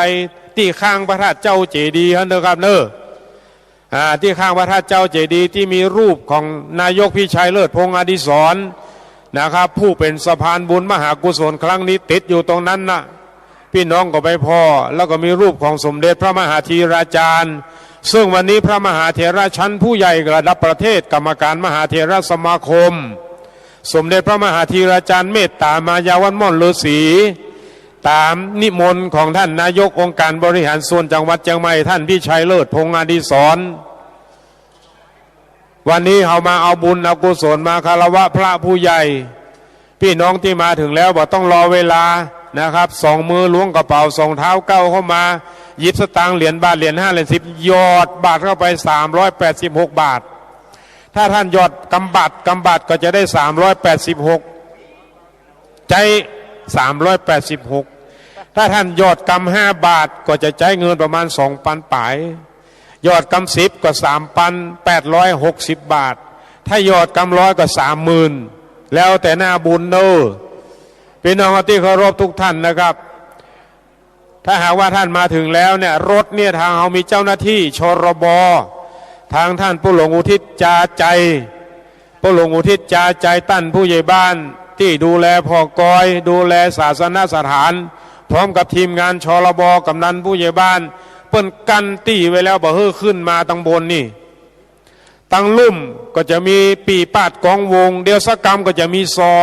ตี้ข้างพระธาตุเจ้าเจดีย์หั้นเน่อครับเน่อ อ่า ตี้ข้างพระธาตุเจ้าเจดีย์ตี้มีรูปของนายกพิชัยเลิศพงษ์อดิศรณ์นะครับ ผู้เป๋นสะพานบุญมหากุศลครั้งนี้ติดอยู่ตรงนั้นนะ ปี้น้องก็ไปผ่อ แล้วก็มีรูปของสมเด็จพระมหาธีราจารย์ ซึ่งวันนี้พระมหาเถระชั้นผู้ใหญ่ระดับประเทศ กรรมการมหาเถรสมาคม สมเด็จพระมหาธีราจารย์เมตต๋ามายาวัดม่อนฤๅษี ต๋ามนิมนต์ของต้านนายกองค์การบริหารส่วนจังหวัดเจียงใหม่ ต้านพิชัยเลิศพงษ์อดิศรณ์ วันนี้เฮามาเอาบุญเอากุศลมาคารวะพระผู้ใหญ่ ปี้น้องตี้มาเถิงแล้วบ่ต้องรอเวลานะครับ สองมือล้วงกระเป๋า สองเท้าก้าวเข้ามา หยิบสตางค์เหรียญบาท เหรียญห้า เหรียญสิบ หยอดบาตรเข้าไป สามร้อยแปดสิบหกบาท ถ้าต้านหยอดกำบาตร กำบาตรก็จะได้ สามร้อยแปดสิบหก ใจ๊ สามร้อยแปดสิบหก ถ้าต้านหยอดกำห้าบาทก็จะใจ๊เงินประมาณสองปันป๋าย หยอดกำสิบก็สามปันแปดร้อยหกสิบบาท ถ้าหยอดกำร้อยก็สามหมื่น แล้วแต่หน้าบุญเน่อ ปี้น้องตี้เคารพทุกท่านนะครับ ถ้าหากว่าต้านมาเถิงแล้วเนี่ย รถเนี่ย ตางเฮามีเจ้าหน้าตี้ ชรบ ตางต้านป้อหลวงอุทิศจาใจ ป้อหลวงอุทิศจาใจ ต้านผู้ใหญ่บ้านตี้ดูแลผ่อกอย ดูแลศาสนสถาน พร้อมกับทีมงาน ชรบ กำนันผู้ใหญ่บ้าน เปิ้นกั้นตี้ไว้แล้ว บ่หื้อขึ้นมาตังบนนี่ ตังลุ่มก็จะมีปี่ปาดกองวง เดี๋ยวสักกำก็จะมีซอ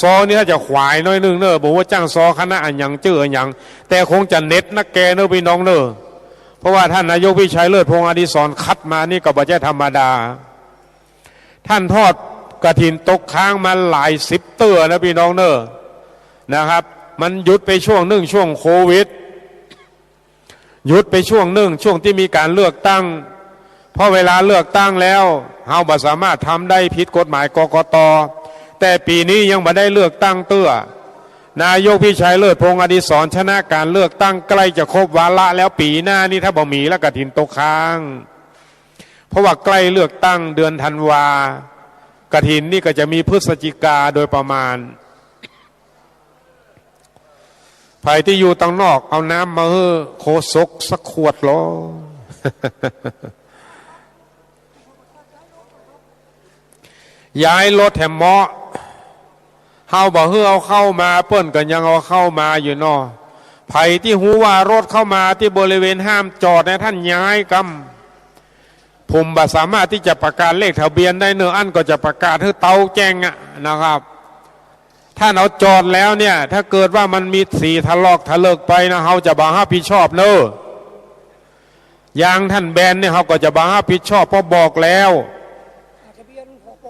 ซอนี่ถ้าจะขวายหน้อยนึ่งเน่อ บ่ฮู้ว่าจ้างซอคณะอะหยัง จื้ออะหยัง แต่คงจะเด็ดนักแก่เน่อปี้น้องเน่อ เพราะว่าต้านนายกพิชัยเลิศพงษ์อดิศรณ์คัดมานี่ก็บ่ใจ้ธรรมดา ต้านทอดกฐินตกค้างมาหลายสิบเตื้อนะปี้น้องเน่อ นะครับ มันหยุดไปช่วงนึ่ง ช่วงโควิด หยุดไปช่วงนึ่ง ช่วงตี้มีก๋านเลือกตั้ง เพราะเวลาเลือกตั้งแล้ว เฮาบ่สามารถทำได้ ผิดกฎหมาย กกต. แต่ปี๋นี้ยังบ่ได้เลือกตั้งเตื้อ นายกพิชัยเลิศพงษ์อดิศรณ์ชนะก๋านเลือกตั้ง ใก้จะครบวาระแล้ว ปี๋หน้านี่ถ้าบ่มีแล้วกฐินตกค้าง เพราะว่าใก้เลือกตั้งเดือนธันวา กฐินนี่ก็จะมีพฤศจิกาโดยประมาณ ใผตี้อยู่ตังนอกเอาน้ำมาหื้อโฆษกสักขวดลอ ย้ายรถแถมเมาะ เฮาบ่หื้อเอาเข้ามา เปิ้นก็ยังเอาเข้ามาอยู่เนาะ ใผตี้ฮู้ว่ารถเข้ามาตี้บริเวณห้ามจอดเนี่ย ต้านย้ายกำ ผมบ่สามารถตี้จะประกาศเลขทะเบียนได้เนอะ อั้นก็จะประกาศหื้อเต๊าแจ้งอะนะครับ ถ้าเอาจอดแล้วเนี่ย ถ้าเกิดว่ามันมีสีถลอกถลิกไปนะ เฮาจะบ่ฮับผิดชอบเนอะ อย่างท่านแบนเนี่ย เฮาก็จะบ่ฮับผิดชอบ เพราะบอกแล้ว ทะเบียน ผบ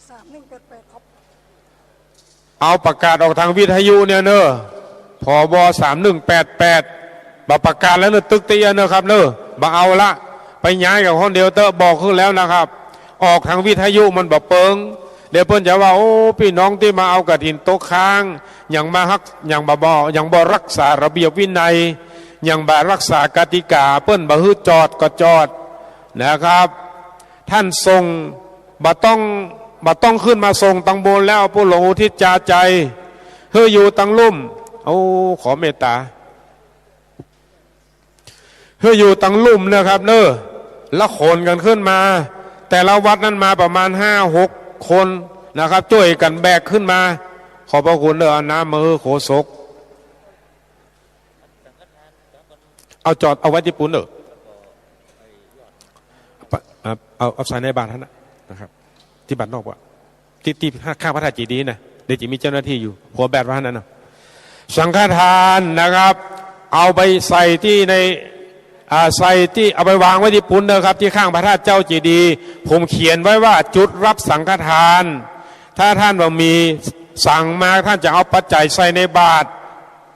สามหนึ่งแปดแปด ครับ เอาประกาศออกทางวิทยุเนี่ยเนอะ ผบ สามหนึ่งแปดแปด บ่ประกาศแล้วเนอะ ตึกเตี้ยเนอะครับเนอะ บ่เอาละ ไปย้ายกับคนเดียวเต๊อะ บอกขึ้นแล้วนะครับ ออกทางวิทยุมันบ่เปิง เดี๋ยวเปิ้นจะว่า โอ้ ปี้น้องตี้มาเอากฐินตกค้าง ยังบ่ฮัก ยังบ่ บ่ ยังบ่รักษาระเบียบวินัย ยังบ่รักษากติกา เปิ้นบ่หื้อจอดก็จอดนะครับ ท่านส่ง บ่ต้อง บ่ต้องขึ้นมาส่งตังบนแล้ว ผู้หลวงอุทิศจาใจ หื้ออยู่ตังลุ่ม โอ้ ขอเมตตา หื้ออยู่ตังลุ่มนะครับเนอะ แล้วขนกันขึ้นมา แต่ละวัดนั้นมาประมาณห้าหกคนนะครับ จ้วยกันแบกขึ้นมา ขอบพระคุณเนอะ เอาน้ำมาหื้อโฆษก เอาจอดเอาไว้ตี้ปูนเนอะ เอา เอา เอาใส่ในบาตรหั้นนะ นะครับ ตี้บาตรนอกว่ะ ตี้ ตี้ข้างพระธาตุเจดีย์นะ เดี๋ยวจะมีเจ้าหน้าที่อยู่ หัวแบตไว้หั้นนะเนาะ สังฆทานนะครับ เอาไปใส่ตี้ใน อ่า ใส่ตี้ เอาไปวางไว้ตี้ปูนเนอะครับ ตี้ข้างพระธาตุเจ้าเจดีย์ ผมเขียนไว้ว่าจุดรับสังฆทาน ถ้าท่านบ่มีสังมา ท่านจะเอาปัจจัยใส่ในบาตร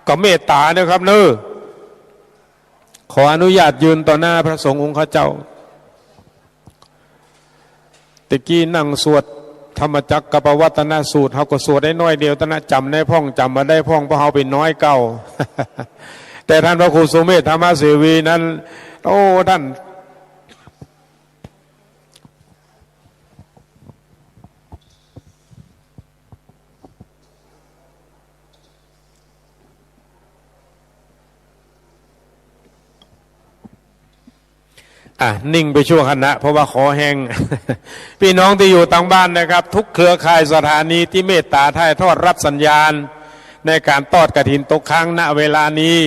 ก็เมตตานะครับเนอะ ขออนุญาตยืนต่อหน้าพระสงฆ์องค์ข้าเจ้า ตะกี้นั่งสวดธรรมจักรกัปปวัตตนสูตร เฮาก็สวดได้น้อยเดียวเต้านั้น จ๋ำได้พ่อง จ๋ำบ่ได้พ่อง เพราะเฮาเป๋นน้อยเก่า แต่ท่านพระครูสุเมธธรรมเสวีนั้น โอ้ ท่าน อ่ะ นิ่งไปชั่วขณะ เพราะว่าคอแห้ง พี่น้องตี้อยู่ตางบ้านนะครับ ทุกเครือข่ายสถานีตี้เมตตาถ่ายทอดรับสัญญาณ ในก๋านตอดกฐินตกค้าง ณ เวลานี้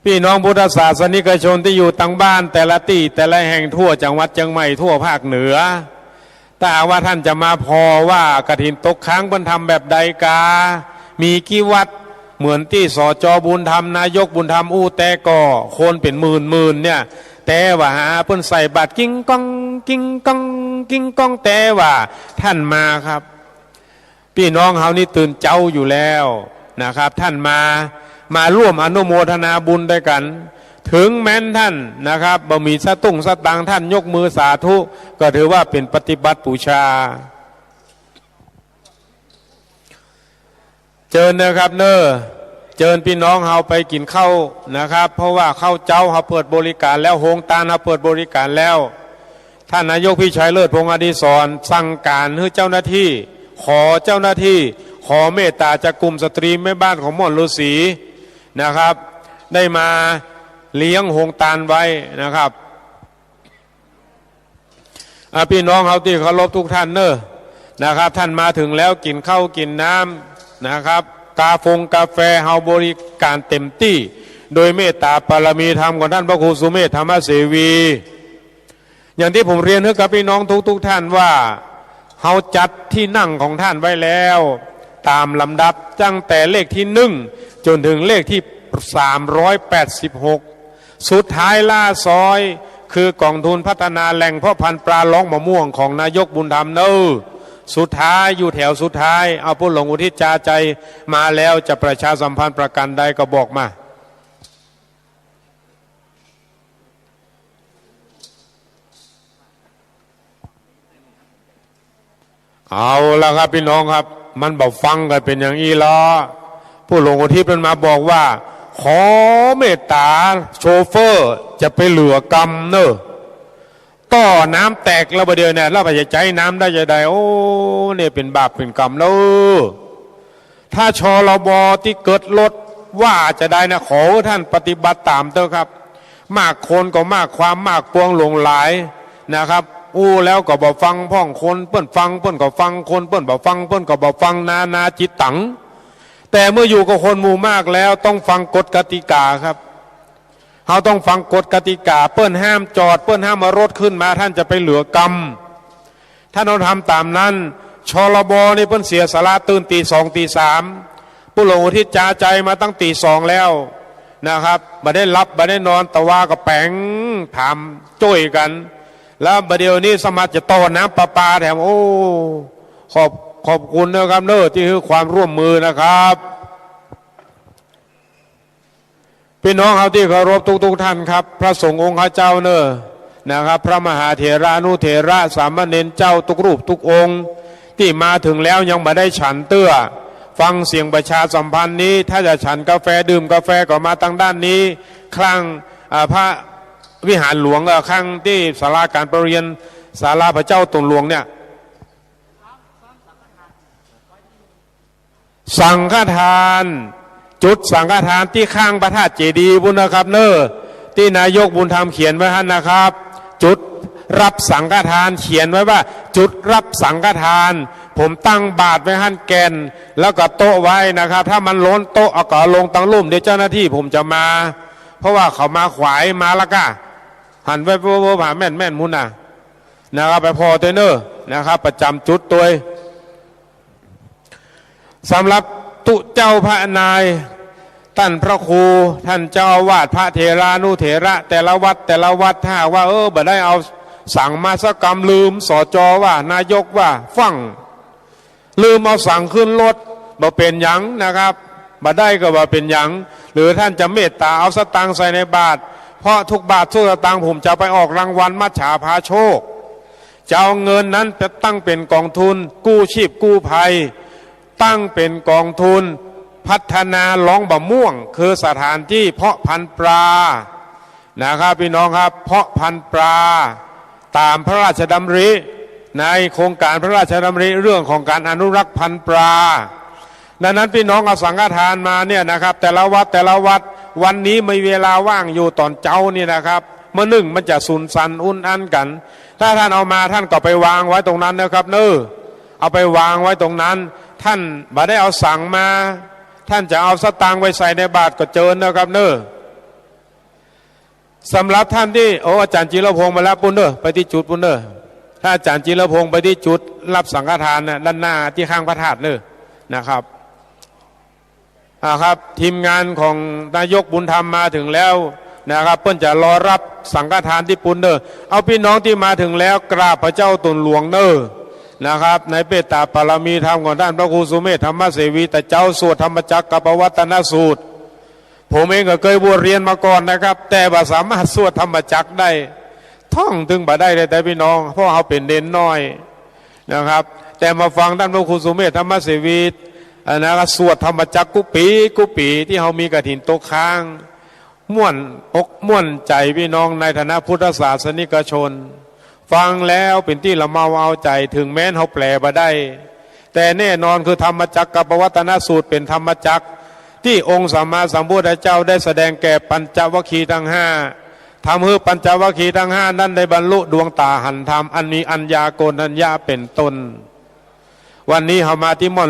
พี่น้องพุทธศาสนิกชนตี้อยู่ตางบ้านแต่ละตี้แต่ละแห่งทั่วจังหวัดเจียงใหม่ทั่วภาคเหนือ ถ้าหากว่าท่านจะมาผ่อว่ากฐินตกค้างเปิ้นทำแบบใดกา มีกี่วัด เหมือนตี้ สจ บุญธรรม นายกบุญธรรมอู้ แต่ก่อคนเป๋นหมื่นๆ เนี่ย แต่ว่าหาเปิ้นใส่บาตรกิ้งก้อง กิ้งก้อง กิ้งก้อง แต่ว่าท่านมาครับ พี่น้องเฮานี่ตื่นเจ๊าอยู่แล้วนะครับ ท่านมา มาร่วมอนุโมทนาบุญตวยกั๋น เถิงแม้นท่านนะครับ บ่มีสตุ้งสตางค์ ท่านยกมือสาธุ ก็ถือว่าเป๋นปฏิบัติบูชา เจิญนะครับเน่อ เจิญพี่น้องเฮาไปกิ๋นข้าวนะครับ เพราะว่าข้าวเจ๊าเฮาเปิดบริการแล้ว โฮงตานเฮาเปิดบริการแล้ว ท่านนายกพิชัยเลิศพงษ์อดิศรสั่งก๋านหื้อเจ้าหน้าที่ ขอเจ้าหน้าที่ ขอเมตตาจากกลุ่มสตรีแม่บ้านของม่อนฤๅษีนะครับ ได้มาเลี้ยงโฮงตานไว้นะครับ อ่ะ พี่น้องเฮาตี้เคารพทุกท่านเน่อนะครับ ท่านมาเถิงแล้วกิ๋นข้าวกิ๋นน้ำนะครับ กาฟงกาแฟเฮาบริการเต็มตี้ โดยเมตตาปารมีธรรมของท่านพระครูสุเมธธรรมเสวี อย่างตี้ผมเรียนหื้อกับพี่น้องทุกๆ ท่านว่า เฮาจัดตี้นั่งของท่านไว้แล้ว ต๋ามลำดับตั้งแต่เลขตี้หนึ่งจ๋นเถิงเลขตี้สามร้อยแปดสิบหก สุดท้ายล่าซ้อย คือกองทุนพัฒนาแหล่งเพาะพันธุ์ปลาร้องมะม่วงของนายกบุญธรรมเน่อ สุดท้ายอยู่แถวสุดท้าย เอาผู้หลวงอุทิศจาใจมาแล้ว จะประชาสัมพันธ์ประการใดก็บอกมา เอาละครับพี่น้องครับ มันบ่ฟังกั๋นเป๋นอย่างอี้ละ ผู้หลวงอุทิศมันมาบอกว่า ขอเมตตาโชเฟอร์จะไปเหลือกำเน่อ ต้อน้ำแตกแล้วบ่าเดี่ยวเนี่ย แล้วบ่าจะใจ๊น้ำได้จาใด โอ้ เนี่ยเป๋นบาปเป๋นกรรมแล้ว ถ้า ชลบ ตี้เกิดรถว่าจาใดนะ ขอหื้อท่านปฏิบัติต๋ามเต๊อะครับ มากคนก็มากความ มากปวงหลวงหลายนะครับ อู้แล้วก็บ่ฟังพ่อง คนเปิ้นฟังเปิ้นก็ฟัง คนเปิ้นบ่ฟังเปิ้นก็บ่ฟัง นานาจิตตัง แต่เมื่ออยู่กับคนหมู่มากแล้วต้องฟังกฎกติกาครับ เฮาต้องฟังกฎกติกา เปิ้นห้ามจอด เปิ้นห้ามเอารถขึ้นมา ท่านจะไปเหลือกำ ท่านต้องทำต๋ามนั้น ชลบ นี่เปิ้นเสียสละตื่นตี๋สองตี๋สาม ปู่หลวงอุทิศจาใจมาตั้งตี๋สองแล้วนะครับ บ่ได้หลับบ่ได้นอน ตะวาก็แป๋งถามจ้วยกั๋น แล้วบ่าเดี่ยวนี้สามารถจะต่อน้ำประปาแถม โอ้ ขอบ ขอบคุณนะครับเน้อ ตี้หื้อความร่วมมือนะครับ ปี้น้องเฮาตี้เคารพทุกๆ ท่านครับ พระสงฆ์องค์ข้าเจ้าเน้อนะครับ พระมหาเถรานุเถระสามเณรเจ้าทุกรูปทุกองค์ ตี้มาเถิงแล้วยังบ่ได้ฉันเตื้อ ฟังเสียงประชาสัมพันธ์นี้ ถ้าจะฉันกาแฟดื่มกาแฟก็มาตางด้านนี้ ข้าง อ่า พระวิหารหลวง เอ่อ ข้างตี้ศาลาการประเรียน ศาลาพระเจ้าตั๋วหลวงเนี่ย สังฆทาน จุดสังฆทานตี้ข้างพระธาตุเจดีย์ปู้นนะครับเน้อ ตี้นายกบุญธรรมเขียนไว้หั้นนะครับ จุดรับสังฆทาน เขียนไว้ว่า จุดรับสังฆทาน ผมตั้งบาตรไว้หั้นแก่น แล้วก็โต๊ะไว้นะครับ ถ้ามันล้นโต๊ะเอาก็เอาลงตังลุ่ม เดี๋ยวเจ้าหน้าตี้ผมจะมา เพราะว่าเขามาขวายมาละก้า หันแวบๆๆ หาแม่นๆ ปู้นน่ะ นะครับ ไปผ่อตวยเน้อ นะครับ ประจ๋ำจุดตวย สำหรับตุ๊เจ้าพระนาย ต้านพระครู ต้านเจ้าอาวาส พระเถรานุเถระ แต่ละวัด แต่ละวัด ถ้าหากว่า เออ บ่ได้เอาสังมาสักกำ ลืม สจ ว่า นายกว่า ฟั่ง ลืมเอาสังขึ้นรถ บ่เป๋นหยังนะครับ บ่ได้ก็บ่เป๋นหยัง หรือท่านจะเมตตาเอาสตางค์ใส่ในบาตร เพราะทุกบาททุกสตางค์ผมจะไปออกรางวัลมัจฉาพาโชค จะเอาเงินนั้นไปตั้งเป๋นกองทุนกู้ชีพกู้ภัย ตั้งเป๋นกองทุนพัฒนาหลองบ่าม่วง คือสถานตี้เพาะพันธุ์ปลา นะครับ ปี้น้องครับ เพาะพันธุ์ปลา ต๋ามพระราชดำริ ในโครงก๋านพระราชดำริเรื่องของก๋านอนุรักษ์พันธุ์ปลา ดังนั้นปี้น้องเอาสังฆทานมาเนี่ยนะครับ แต่ละวัด แต่ละวัด วันนี้มีเวลาว่างอยู่ต๋อนเจ๊านี่นะครับ เมื่อนึ่งมันจะสุนสันอุ่นอันกั๋น ถ้าท่านเอามา ท่านก็ไปวางไว้ตรงนั้นนะครับเน้อ เอาไปวางไว้ตรงนั้น ท่านบ่ได้เอาสังมา ท่านจะเอาสตางค์ไปใส่ในบาตรก็เจิญนะครับเน้อ สำหรับท่านตี้ โอ้ อาจ๋ารย์จิรพงษ์มาแล้วปู้นเน้อ ไปตี้จุดปู้นเน้อ ถ้าอาจ๋ารย์จิรพงษ์ไปตี้จุดรับสังฆทานน่ะ ด้านหน้าตี้ข้างพระธาตุเน้อ นะครับ อ่าครับ ทีมงานของนายกบุญธรรมมาเถิงแล้วนะครับ เปิ้นจะรอรับสังฆทานตี้ปู้นเน้อ เอาปี้น้องตี้มาเถิงแล้วกราบพระเจ้าตั๋วหลวงเน้อนะครับ ในเมตตาบารมีธรรมของต้านพระครูสุเมธธรรมเสวี ตะเจ๊าสวดธรรมจักรกัปปวัตตนสูตร ผมเองก็เกยบวชเฮียนมาก่อนนะครับ แต่บ่สามารถสวดธรรมจักรได้ ท่องตึงบ่ได้เลย แต่ปี้น้อง เพราะเฮาเป๋นเณรน้อยนะครับ แต่มาฟังต้านพระครูสุเมธธรรมเสวี อ่า นะครับ สวดธรรมจักรกู้ปี๋กู้ปี๋ ตี้เฮามีกฐินตกค้าง ม่วนอกม่วนใจ๋ปี้น้องในฐานะพุทธศาสนิกชน ฟังแล้วเป๋นตี้ละเมาเอาใจ๋ เถิงแม้นเฮาแปลบ่ได้ แต่แน่นอนคือธรรมจักรกัปปวัตตนสูตรเป๋นธรรมจักรตี้องค์สัมมาสัมพุทธเจ้าได้แสดงแก่ปัญจวัคคีย์ตังห้า ทำหื้อปัญจวัคคีย์ตังห้านั้นได้บรรลุดวงต๋าหันธรรม อันมีอัญญาโกณฑัญญะเป๋นต้น วันนี้เฮามาตี้ม่อน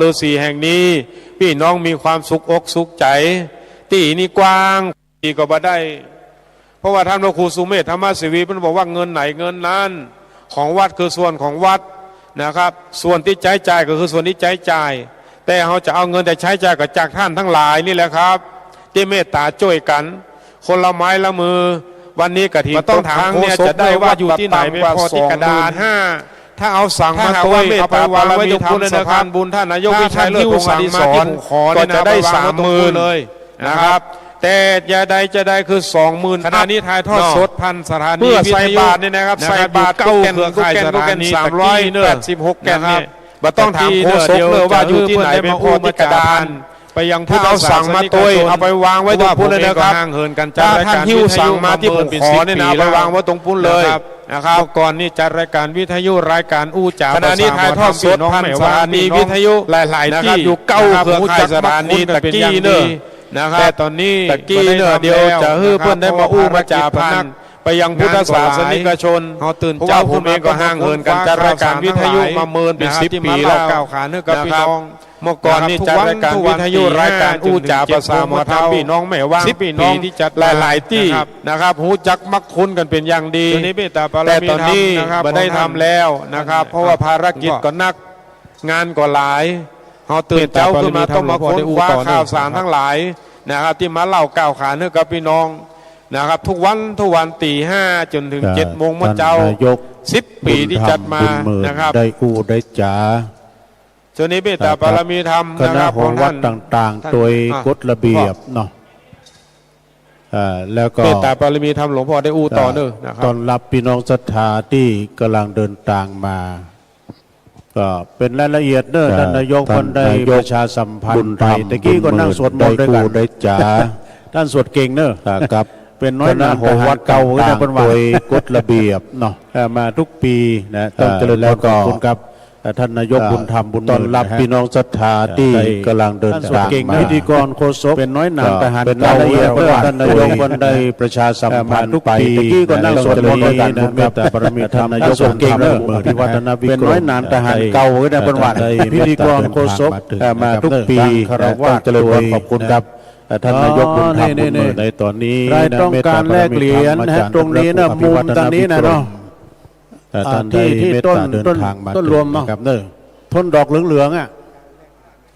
ฤๅษีแห่งนี้ ปี้น้องมีความสุขอกสุขใจ๋ ตี้นี่กว้าง ตี้ก็บ่ได้ เพราะว่าต้านพระครูสุเมธธรรมเสวีเปิ้นบอกว่าเงินไหนเงินนั้น ของวัดคือส่วนของวัดนะครับ ส่วนตี้ใจ๊จ่ายก็คือส่วนตี้ใจ๊จ่าย แต่เฮาจะเอาเงินตี้ใจ๊จ่ายก็จากต้านตังหลายนี่แหละครับ ตี้เมตตาจ้วยกั๋น คนละไม้ละมือ วันนี้กฐิน บ่ต้องถาม ตกครั้งเนี่ย โฆษก จะได้ว่าอยู่ตี้ไหน ไปผ่อตี้กระดาน สองหมื่นห้า ถ้าเอาสังมาตวย เอาไปวางไว้ตรงปุ้นเลยนะครับ สะพานบุญท่านนายกวิชัยเลิศพงษ์อดิศร ก็จะได้สามหมื่น เลยนะครับ แต่จะได้ จะได้คือสองหมื่น ขณะนี้ถ่ายทอดสดผ่านสถานีวิทยุ เพื่อใส่บาตรเนี่ยนะครับ นะครับ ใส่บาตร อยู่เก้าเครือข่ายสถานี สามร้อยแปดสิบหกแก่นเนี่ย บ่ต้องถามโฆษกเลยว่าอยู่ตี้ไหน ไปผ่อตี้กระดาน ไปยังพุทธศาสนิกชน ถ้าเอาสังมาตวย เอาไปวางไว้ตรงปุ้นเลยนะครับ เพราะว่าผมเองก็ห่างเหินการจัดรายการวิทยุมาเมินเป๋นสิบปี๋แล้ว ถ้าต้านหิ้วสังมาตี้ผมขอเนี่ยนะ เอาไปวางไว้ตรงปุ้นเลยนะครับ เมื่อก่อนนี่จัดรายการวิทยุ รายการอู้จ๋า ขณะนี้ถ่ายทอดสดผ่านสถานีวิทยุ หลายๆ ตี้ นะครับ อยู่เก้าเครือข่ายสถานี ตะกี้เน่อ นะครับ แต่ต๋อนนี้ ตะกี้เน่อ บ่ได้ทำแล้ว เดี๋ยวจะหื้อเปิ้นได้มาอู้มาจ๋าผ่าน ไปยังพุทธศาสนิกชน เฮาตื่นเจ๊า เพราะว่าผมเองก็ห่างเหินการจัดรายการวิทยุมาเมินเป๋นสิบปี๋แล้ว นะครับ ตี้มาเล่าก้าวขานหื้อกับปี้น้อง เมื่อก่อนนี่จัดรายการวิทยุ รายการอู้จ๋าภาษาหมอเฒ่า พี่น้องแม่ว่าง สิบปี๋ ตี้จัดมาหลายๆ ตี้ นะครับ นะครับ ฮู้จักมักคุ้นกั๋นเป๋นอย่างดี แต่ต๋อนนี้บ่ได้ทำแล้วนะครับ เพราะว่าภารกิจก็หนัก งานก็หลาย เฮาตื่นเจ๊าขึ้นมาต้องมาค้นคว้าข่าวสารตังหลายนะครับ ตี้มาเล่าก้าวขานหื้อกับปี้น้องนะครับ ทุกวัน ทุกวันตี๋ห้าจ๋นเถิงเจ็ดโมงเมื่อเจ๊า ท่านนายก สิบปี๋ตี้จัดมานะครับ บุญธรรม บุญหมื่น ได้อู้ได้จ๋า เจ้านี้เมตตาบารมีธรรมนะครับ คณะของวัดต่างๆ โดยกฎระเบียบเนาะ อ่า แล้วก็ เมตตาบารมีธรรมหลวงพ่อได้อู้ต่อเน่อนะครับ ต้อนรับปี้น้องศรัทธาตี้ก่ำลังเดินตางมา ก็เป๋นรายละเอียดเน่อ อ่า ท่านนายกเปิ้นได้ประชาสัมพันธ์ไป ตะกี้ก็นั่งสวดมนต์ตวยกั๋น ได้จ๋า ต้านสวดเก่งเน่อ อ่า ครับ เป๋นน้อยหนานทหารเก่า คณะของวัดต่างๆ โดยกฎระเบียบเนาะ อ่า มาทุกปี๋นะ ต้องเจริญพร แล้วก็ ขอบคุณครับ อ่า ท่านนายก อ่า บุญธรรม บุญหมื่น ต้อนรับ นะฮะ ปี้น้องศรัทธาตี้ก่ำลังเดินตางมา พิธีกรโฆษก เป๋นน้อยหนานทหารเก่า เป๋นรายละเอียด ท่านนายกเปิ้นได้ประชาสัมพันธ์ไป ตะกี้ก็นั่งสวดมนต์ตวยกั๋น เมตตาบารมีธรรม ท่านนายก บุญธรรม บุญหมื่น อภิวัฒนวิกรม เป๋นน้อยหนานทหารเก่า นะ เปิ้นว่า พิธีกรโฆษก เอ่อ มาทุกปี๋ ต้องเจริญพร ขอบคุณครับ เอ่อ ท่านนายก บุญธรรม บุญหมื่น ในต๋อนนี้ ใครต้องการแลกเหรียญนะฮะ ตรงนี้นะ มุมตรงนี้นะเนาะ อ่า ท่านได้เมตตาเดินตางมา ต้นลมเนาะ ครับเน่อ ต้นดอกเหลืองๆ อ่ะ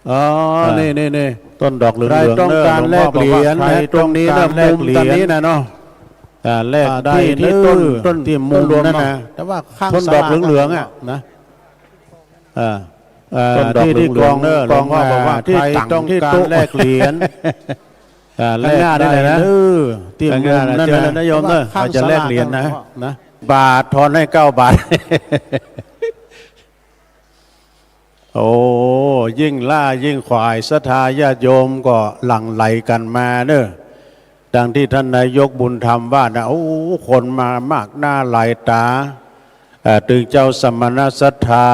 อ๋อ อ่า นี่ นี่ นี่ ต้นดอกเหลืองๆ ใครต้องการแลกเหรียญนะ ตรงนี้นะ มุมตรงนี้นะเนาะ อ่า แลกได้ อ่า ตี้ ตี้ เน่อ ต้น ตี้มุมนั่นนะ แต่ว่าข้าง ต้นดอกเหลืองๆ อ่ะ นะ อ่า อ่า ต้นดอกเหลืองๆ ตี้ ตี้กองเน่อ หลวงพ่อบอกว่า ใครต้องการแลกเหรียญ อ่า แลกได้นะ ตี้มุมนั่นนะ โยมเน่อ ข้างศาลา ใครจะแลกเหรียญนะ นะ บาท ทอนหื้อเก้าบาท โอ้ ยิ่งล่ายิ่งขวาย ศรัทธาญาติโยมก็หลั่งไหลกั๋นมาเน่อ ดังตี้ท่านนายกบุญธรรมว่านะ โอ้ คนมามากหน้าหลายต๋า เอ่อ ตึงเจ้าสมณศรัทธา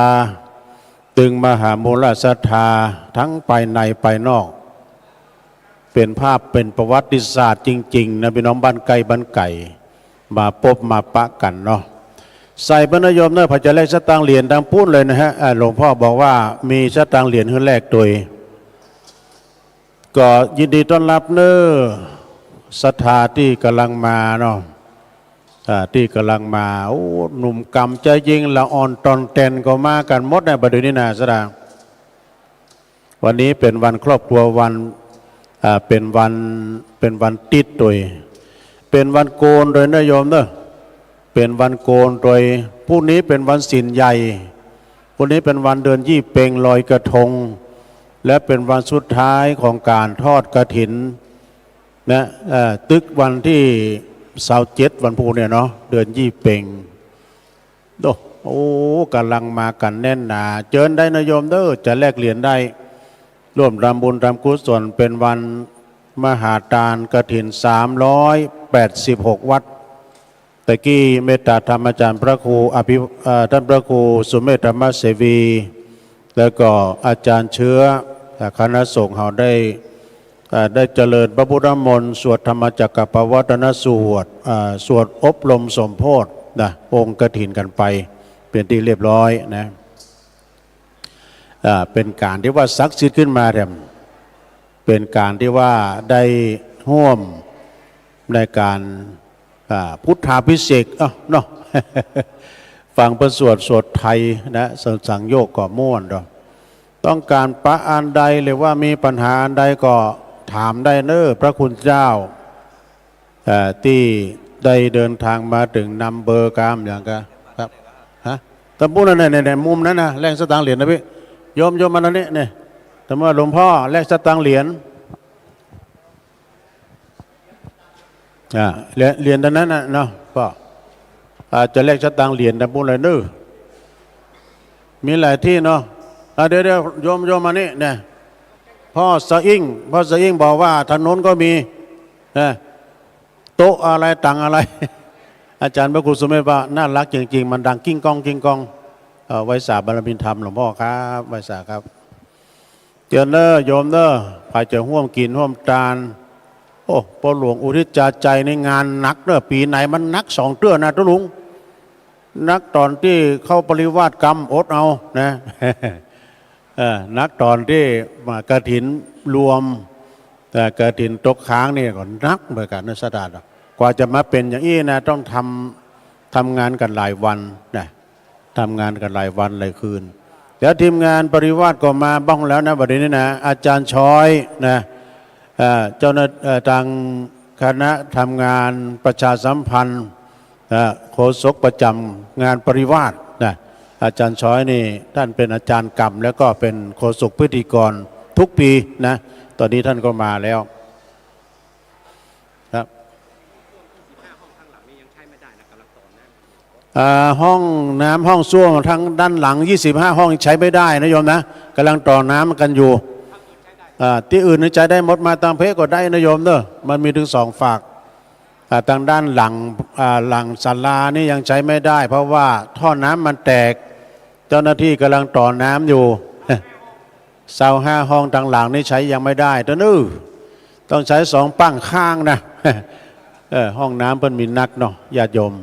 ตึงมหามูลศรัทธา ตังภายในภายนอก เป๋นภาพเป๋นประวัติศาสตร์จริงๆ นะ ปี้น้องบ้านใก้บ้านไก๋ มาปบมาปะกั๋นเนาะ ใส่เปิ้นนะโยมเน่อ ใผจะแลกสตางค์เหรียญตางปู๊นเลยนะฮะ อ่า หลวงพ่อบอกว่ามีสตางค์เหรียญหื้อแลกตวย ก็ยินดีต้อนรับเน่อ ศรัทธาตี้ก่ำลังมาเนาะ อ่า ตี้ก่ำลังมา โอ้ หนุ่มก๋ำจายิ่ง ละอ่อนต่อนแต่นก็มากั๋นหมดนะ บ่าเดี่ยวนี้นะ ศรัทธา วันนี้เป๋นวันครอบครัว วัน อ่า เป๋นวัน เป๋นวันติ๊ดตวย เป๋นวันโกนตวยนะโยมเน่อ เป๋นวันโกนตวย พรุ่งนี้เป๋นวันศีลใหญ่ พรุ่งนี้เป๋นวันเดือนยี่เป็งลอยกระทง และเป๋นวันสุดท้ายของก๋านทอดกฐินนะ เอ่อ ตึกวันตี้ซาวเจ็ด วันพูกเนี่ยเนาะ เดือนยี่เป็ง โอ้ โอ้ ก่ำลังมากั๋นแน่นหนา เจิญได้นะโยมเน่อ จะแลกเหรียญได้ ร่วมทำบุญทำกุศล เป๋นวันมหาตานกฐิน สามร้อยแปดสิบหกวัตต์ ตะกี้เมตตาธรรมอาจ๋ารย์พระครูอภิ เอ่อ ต้านพระครูสุเมธธรรมเสวี แล้วก็อาจ๋ารย์เชื้อ เอ่อ คณะสงฆ์เฮาได้ เอ่อ ได้เจริญพระพุทธมนต์ สวดธรรมจักรกัปปวัตตนสูตร เอ่อ สวดอบรมสมโภชนะ องค์กฐินกั๋นไป เป๋นตี้เรียบร้อยนะ อ่า เป๋นก๋านตี้ว่าศักดิ์สิทธิ์ขึ้นมาแถม เป๋นก๋านตี้ว่าได้ฮ่วมในก๋าน อ่า พุทธาภิเษก เอ้า เนาะ ฟังเปิ้นสวด สวดไทยนะ สัง สังโยคก็ม่วนเนาะ ต้องก๋านปะอันใด หรือว่ามีปัญหาอันใดก็ถามได้เน้อ พระคุณเจ้า เอ่อ ตี้ได้เดินทางมาเถิง นำเบอร์กามอย่างกะ ครับ ฮะ ตางปู๊นน่ะ เนี่ย เนี่ย มุมนั้นน่ะ แลกสตางค์เหรียญนะพี่ โยม โยมมาตรงนี้ เนี่ย ตางปู๊นหลวงพ่อแลกสตางค์เหรียญ อ่า เหรียญ เหรียญตรงนั้นน่ะเนาะ ก็อาจจะแลกสตางค์เหรียญตางปู๊นเลยเน้อ มีหลายตี้เนาะ อ่า เดี๋ยว เดี๋ยว โยม โยมมานี่ เนี่ย พ่อสะอิ้ง พ่อสะอิ้งบอกว่าทางโน้นก็มี นะ โต๊ะอะไร ตั๋งอะไร อาจารย์พระครูสุเมธว่าน่ารักจริงๆ มันดังกิ้งก้อง กิ้งก้อง เอ่อ ไหว้สาบารมีธรรมหลวงพ่อครับ ไหว้สาครับ เจียนเน้อ โยมเน้อ ใผจะฮ่วมกิ๋นฮ่วมตาน โอ้ ป้อหลวงอุทิศจาใจนี่งานหนักเน้อ ปี๋ไหนมันหนักสองเตื้อนะตุ๊ลุง หนักต๋อนตี้เข้าปริวาสกำ อดเอานะ เออ หนักต๋อนตี้มากฐินรวม เอ่อ กฐินตกค้างนี่ก็หนักเหมือนกั๋นนะ สถาน กว่าจะมาเป๋นอย่างอี้นะ ต้องทำ ทำงานกั๋นหลายวันนะ ทำงานกั๋นหลายวันหลายคืน แล้วทีมงานปริวาสก็มาบ้างแล้วนะ บัดนี้นะ อาจารย์ช้อยนะ เอ่อ เจ้าหน้า เอ่อ ตางคณะทำงานประชาสัมพันธ์ เอ่อ โฆษกประจ๋ำงานปริวาสนะ อาจารย์ช้อยนี่ต้านเป๋นอาจ๋ารย์กำ แล้วก็เป๋นโฆษกพิธีกรทุกปี๋นะ ต๋อนนี้ต้านก็มาแล้ว ครับ อ่า ห้องน้ำห้องส้วมทางด้านหลังยี่สิบห้าห้องใช้ไม่ได้นะโยมนะ ก่ำลังต่อน้ำกั๋นอยู่ อ่า ตี้อื่นนี่ใจ๊ได้หมด มาตางเป๊ะก็ได้นะโยมเน้อ มันมีเถิงสองฝาก อ่า ตางด้านหลัง อ่า หลังศาลานี่ยังใจ๊ไม่ได้ เพราะว่าท่อน้ำมันแตก เจ้าหน้าตี้ก่ำลังต่อน้ำอยู่ ซาวห้าห้องตางหลังนี่ใจ๊ยังไม่ได้เตื้อเน้อ ต้องใจ๊สองป้างข้างนะ เออ ห้องน้ำเปิ้นมีนักเนาะ ญาติโยม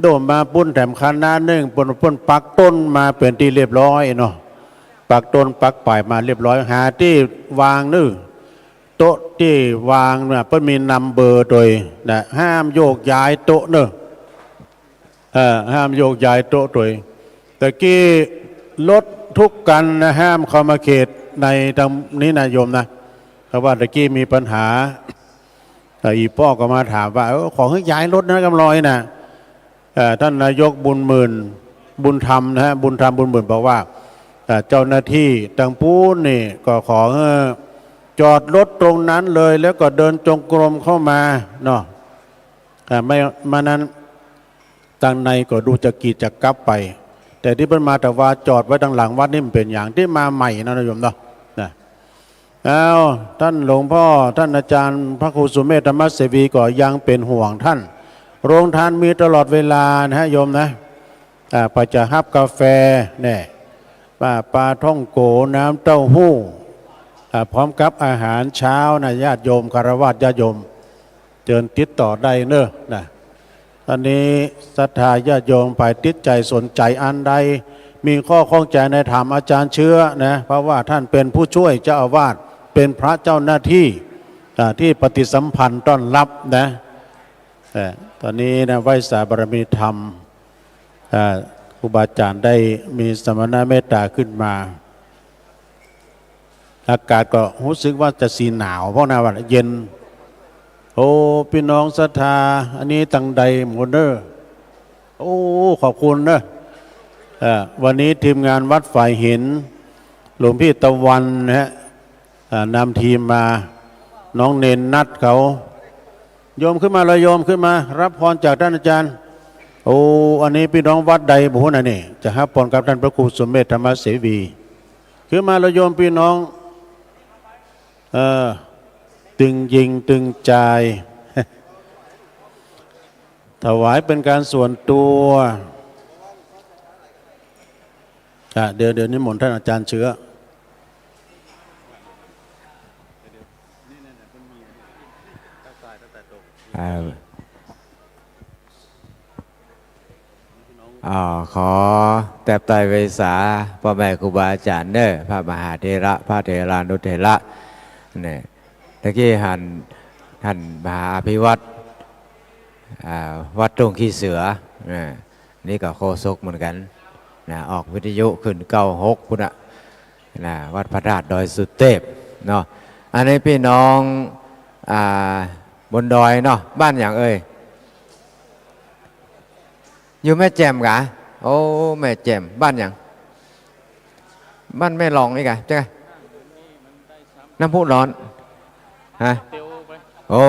โดดมาปู๊นแถมคณะนึ่ง เปิ้น เปิ้นปักต้นมาเป๋นตี้เรียบร้อยเนาะ ปักต้นปักป๋ายมาเรียบร้อย หาตี้วางเน้อ โต๊ะตี้วางน่ะ เปิ้นมีนำเบอร์ตวยนะ ห้ามโยกย้ายโต๊ะเน้อ เอ่อ ห้ามโยกย้ายโต๊ะตวย ตะกี้รถทุกคันนะ ห้ามเข้ามาเขตในตางนี้นะโยมนะ เพราะว่าตะกี้มีปัญหา เอ่อ อี่ป้อก็มาถามว่า เออ ขอหื้อย้ายรถนะกำลอยนะ เอ่อ ต้านนายกบุญหมื่น บุญธรรมนะฮะ บุญธรรม บุญหมื่น บอกว่า เอ่อ เจ้าหน้าตี้ตางปู๊นนี่ก็ขอหื้อจอดรถตรงนั้นเลย แล้วก็เดินจงกรมเข้ามาเนาะ อ่า ไม่ ไม่นั้น ตางในก็ดูจะกีดจะกั๊บไป แต่ตี้เปิ้นมาตะวาจอดไว้ตางหลังวัดนี่มันเป๋นอย่างตี้มาใหม่นะโยมเนาะ นะ อ้าว ต้านหลวงพ่อ ต้านอาจ๋ารย์พระครูสุเมธธรรมเสวีก็ยังเป๋นห่วงต้าน โรงทานมีตลอดเวลานะฮะโยมนะ อ่า ไปจะฮับกาแฟแน่ ปลา ปลาท่องโก๋ น้ำเต้าหู้ อ่า พร้อมกับอาหารเช้านะ ญาติโยม ฆราวาสญาติโยม เจิญติดต่อได้เน้อนะ อันนี้ศรัทธาญาติโยมใผติดใจ๋สนใจ๋อันใด มีข้อข้องใจ๋ในถามอาจ๋ารย์เชื้อนะ เพราะว่าต้านเป๋นผู้ช่วยเจ้าอาวาส เป๋นพระเจ้าหน้าตี้ อ่า ตี้ปฏิสัมพันธ์ต้อนฮับนะ เอ่อ ต๋อนนี้นะ ไหว้สาบารมีธรรม อ่า ครูบาอาจ๋ารย์ได้มีสมณเมตตาขึ้นมา อากาศก็ฮู้สึกว่าจะสีหนาว เพราะนะว่าเย็น โอ้ ปี้น้องศรัทธา อันนี้ตังใดหมดเน้อ โอ้ ขอบคุณเน้อ เอ่อ วันนี้ทีมงานวัดฝายหิน หลวงพี่ตะวันนะฮะ อ่า นำทีมมา น้องเณรนัดเขา โยมขึ้นมาเลย โยมขึ้นมาฮับพรจากต้านอาจ๋ารย์ โอ้ อันนี้ปี้น้องวัดใดบ่ฮู้นะนี่ จะฮับพรกับต้านพระครูสุเมธธรรมเสวี ขึ้นมาเลยโยมปี้น้อง เออ ตึงยิงตึงจาย ถวายเป๋นก๋านส่วนตั๋ว อ่ะ เดี๋ยว เดี๋ยวนิมนต์ต้านอาจ๋ารย์เชื้อ อ่า อ่า ขอแตบไตรเวสา ป้อแม่ครูบาอาจ๋ารย์เน้อ พระมหาเถระ พระเถรานุเถระ เนี่ย ตะกี้หัน หันมหาอภิวัตร อ่า วัดทุ่งขี้เสือ อ่า นี่ก็โฆษกเหมือนกั๋น นะ ออกวิทยุขึ้นเก้าหกพุ้นน่ะ นะ วัดพระธาตุดอยสุเทพเนาะ อันนี้ปี้น้อง อ่า บนดอยเนาะ บ้านหยังเอ่ย อยู่แม่แจ่มกะ โอ้ แม่แจ่ม บ้านหยัง บ้านแม่หลองนี่กะ ใจ้กะ น้ำพุร้อน ฮะ โอ้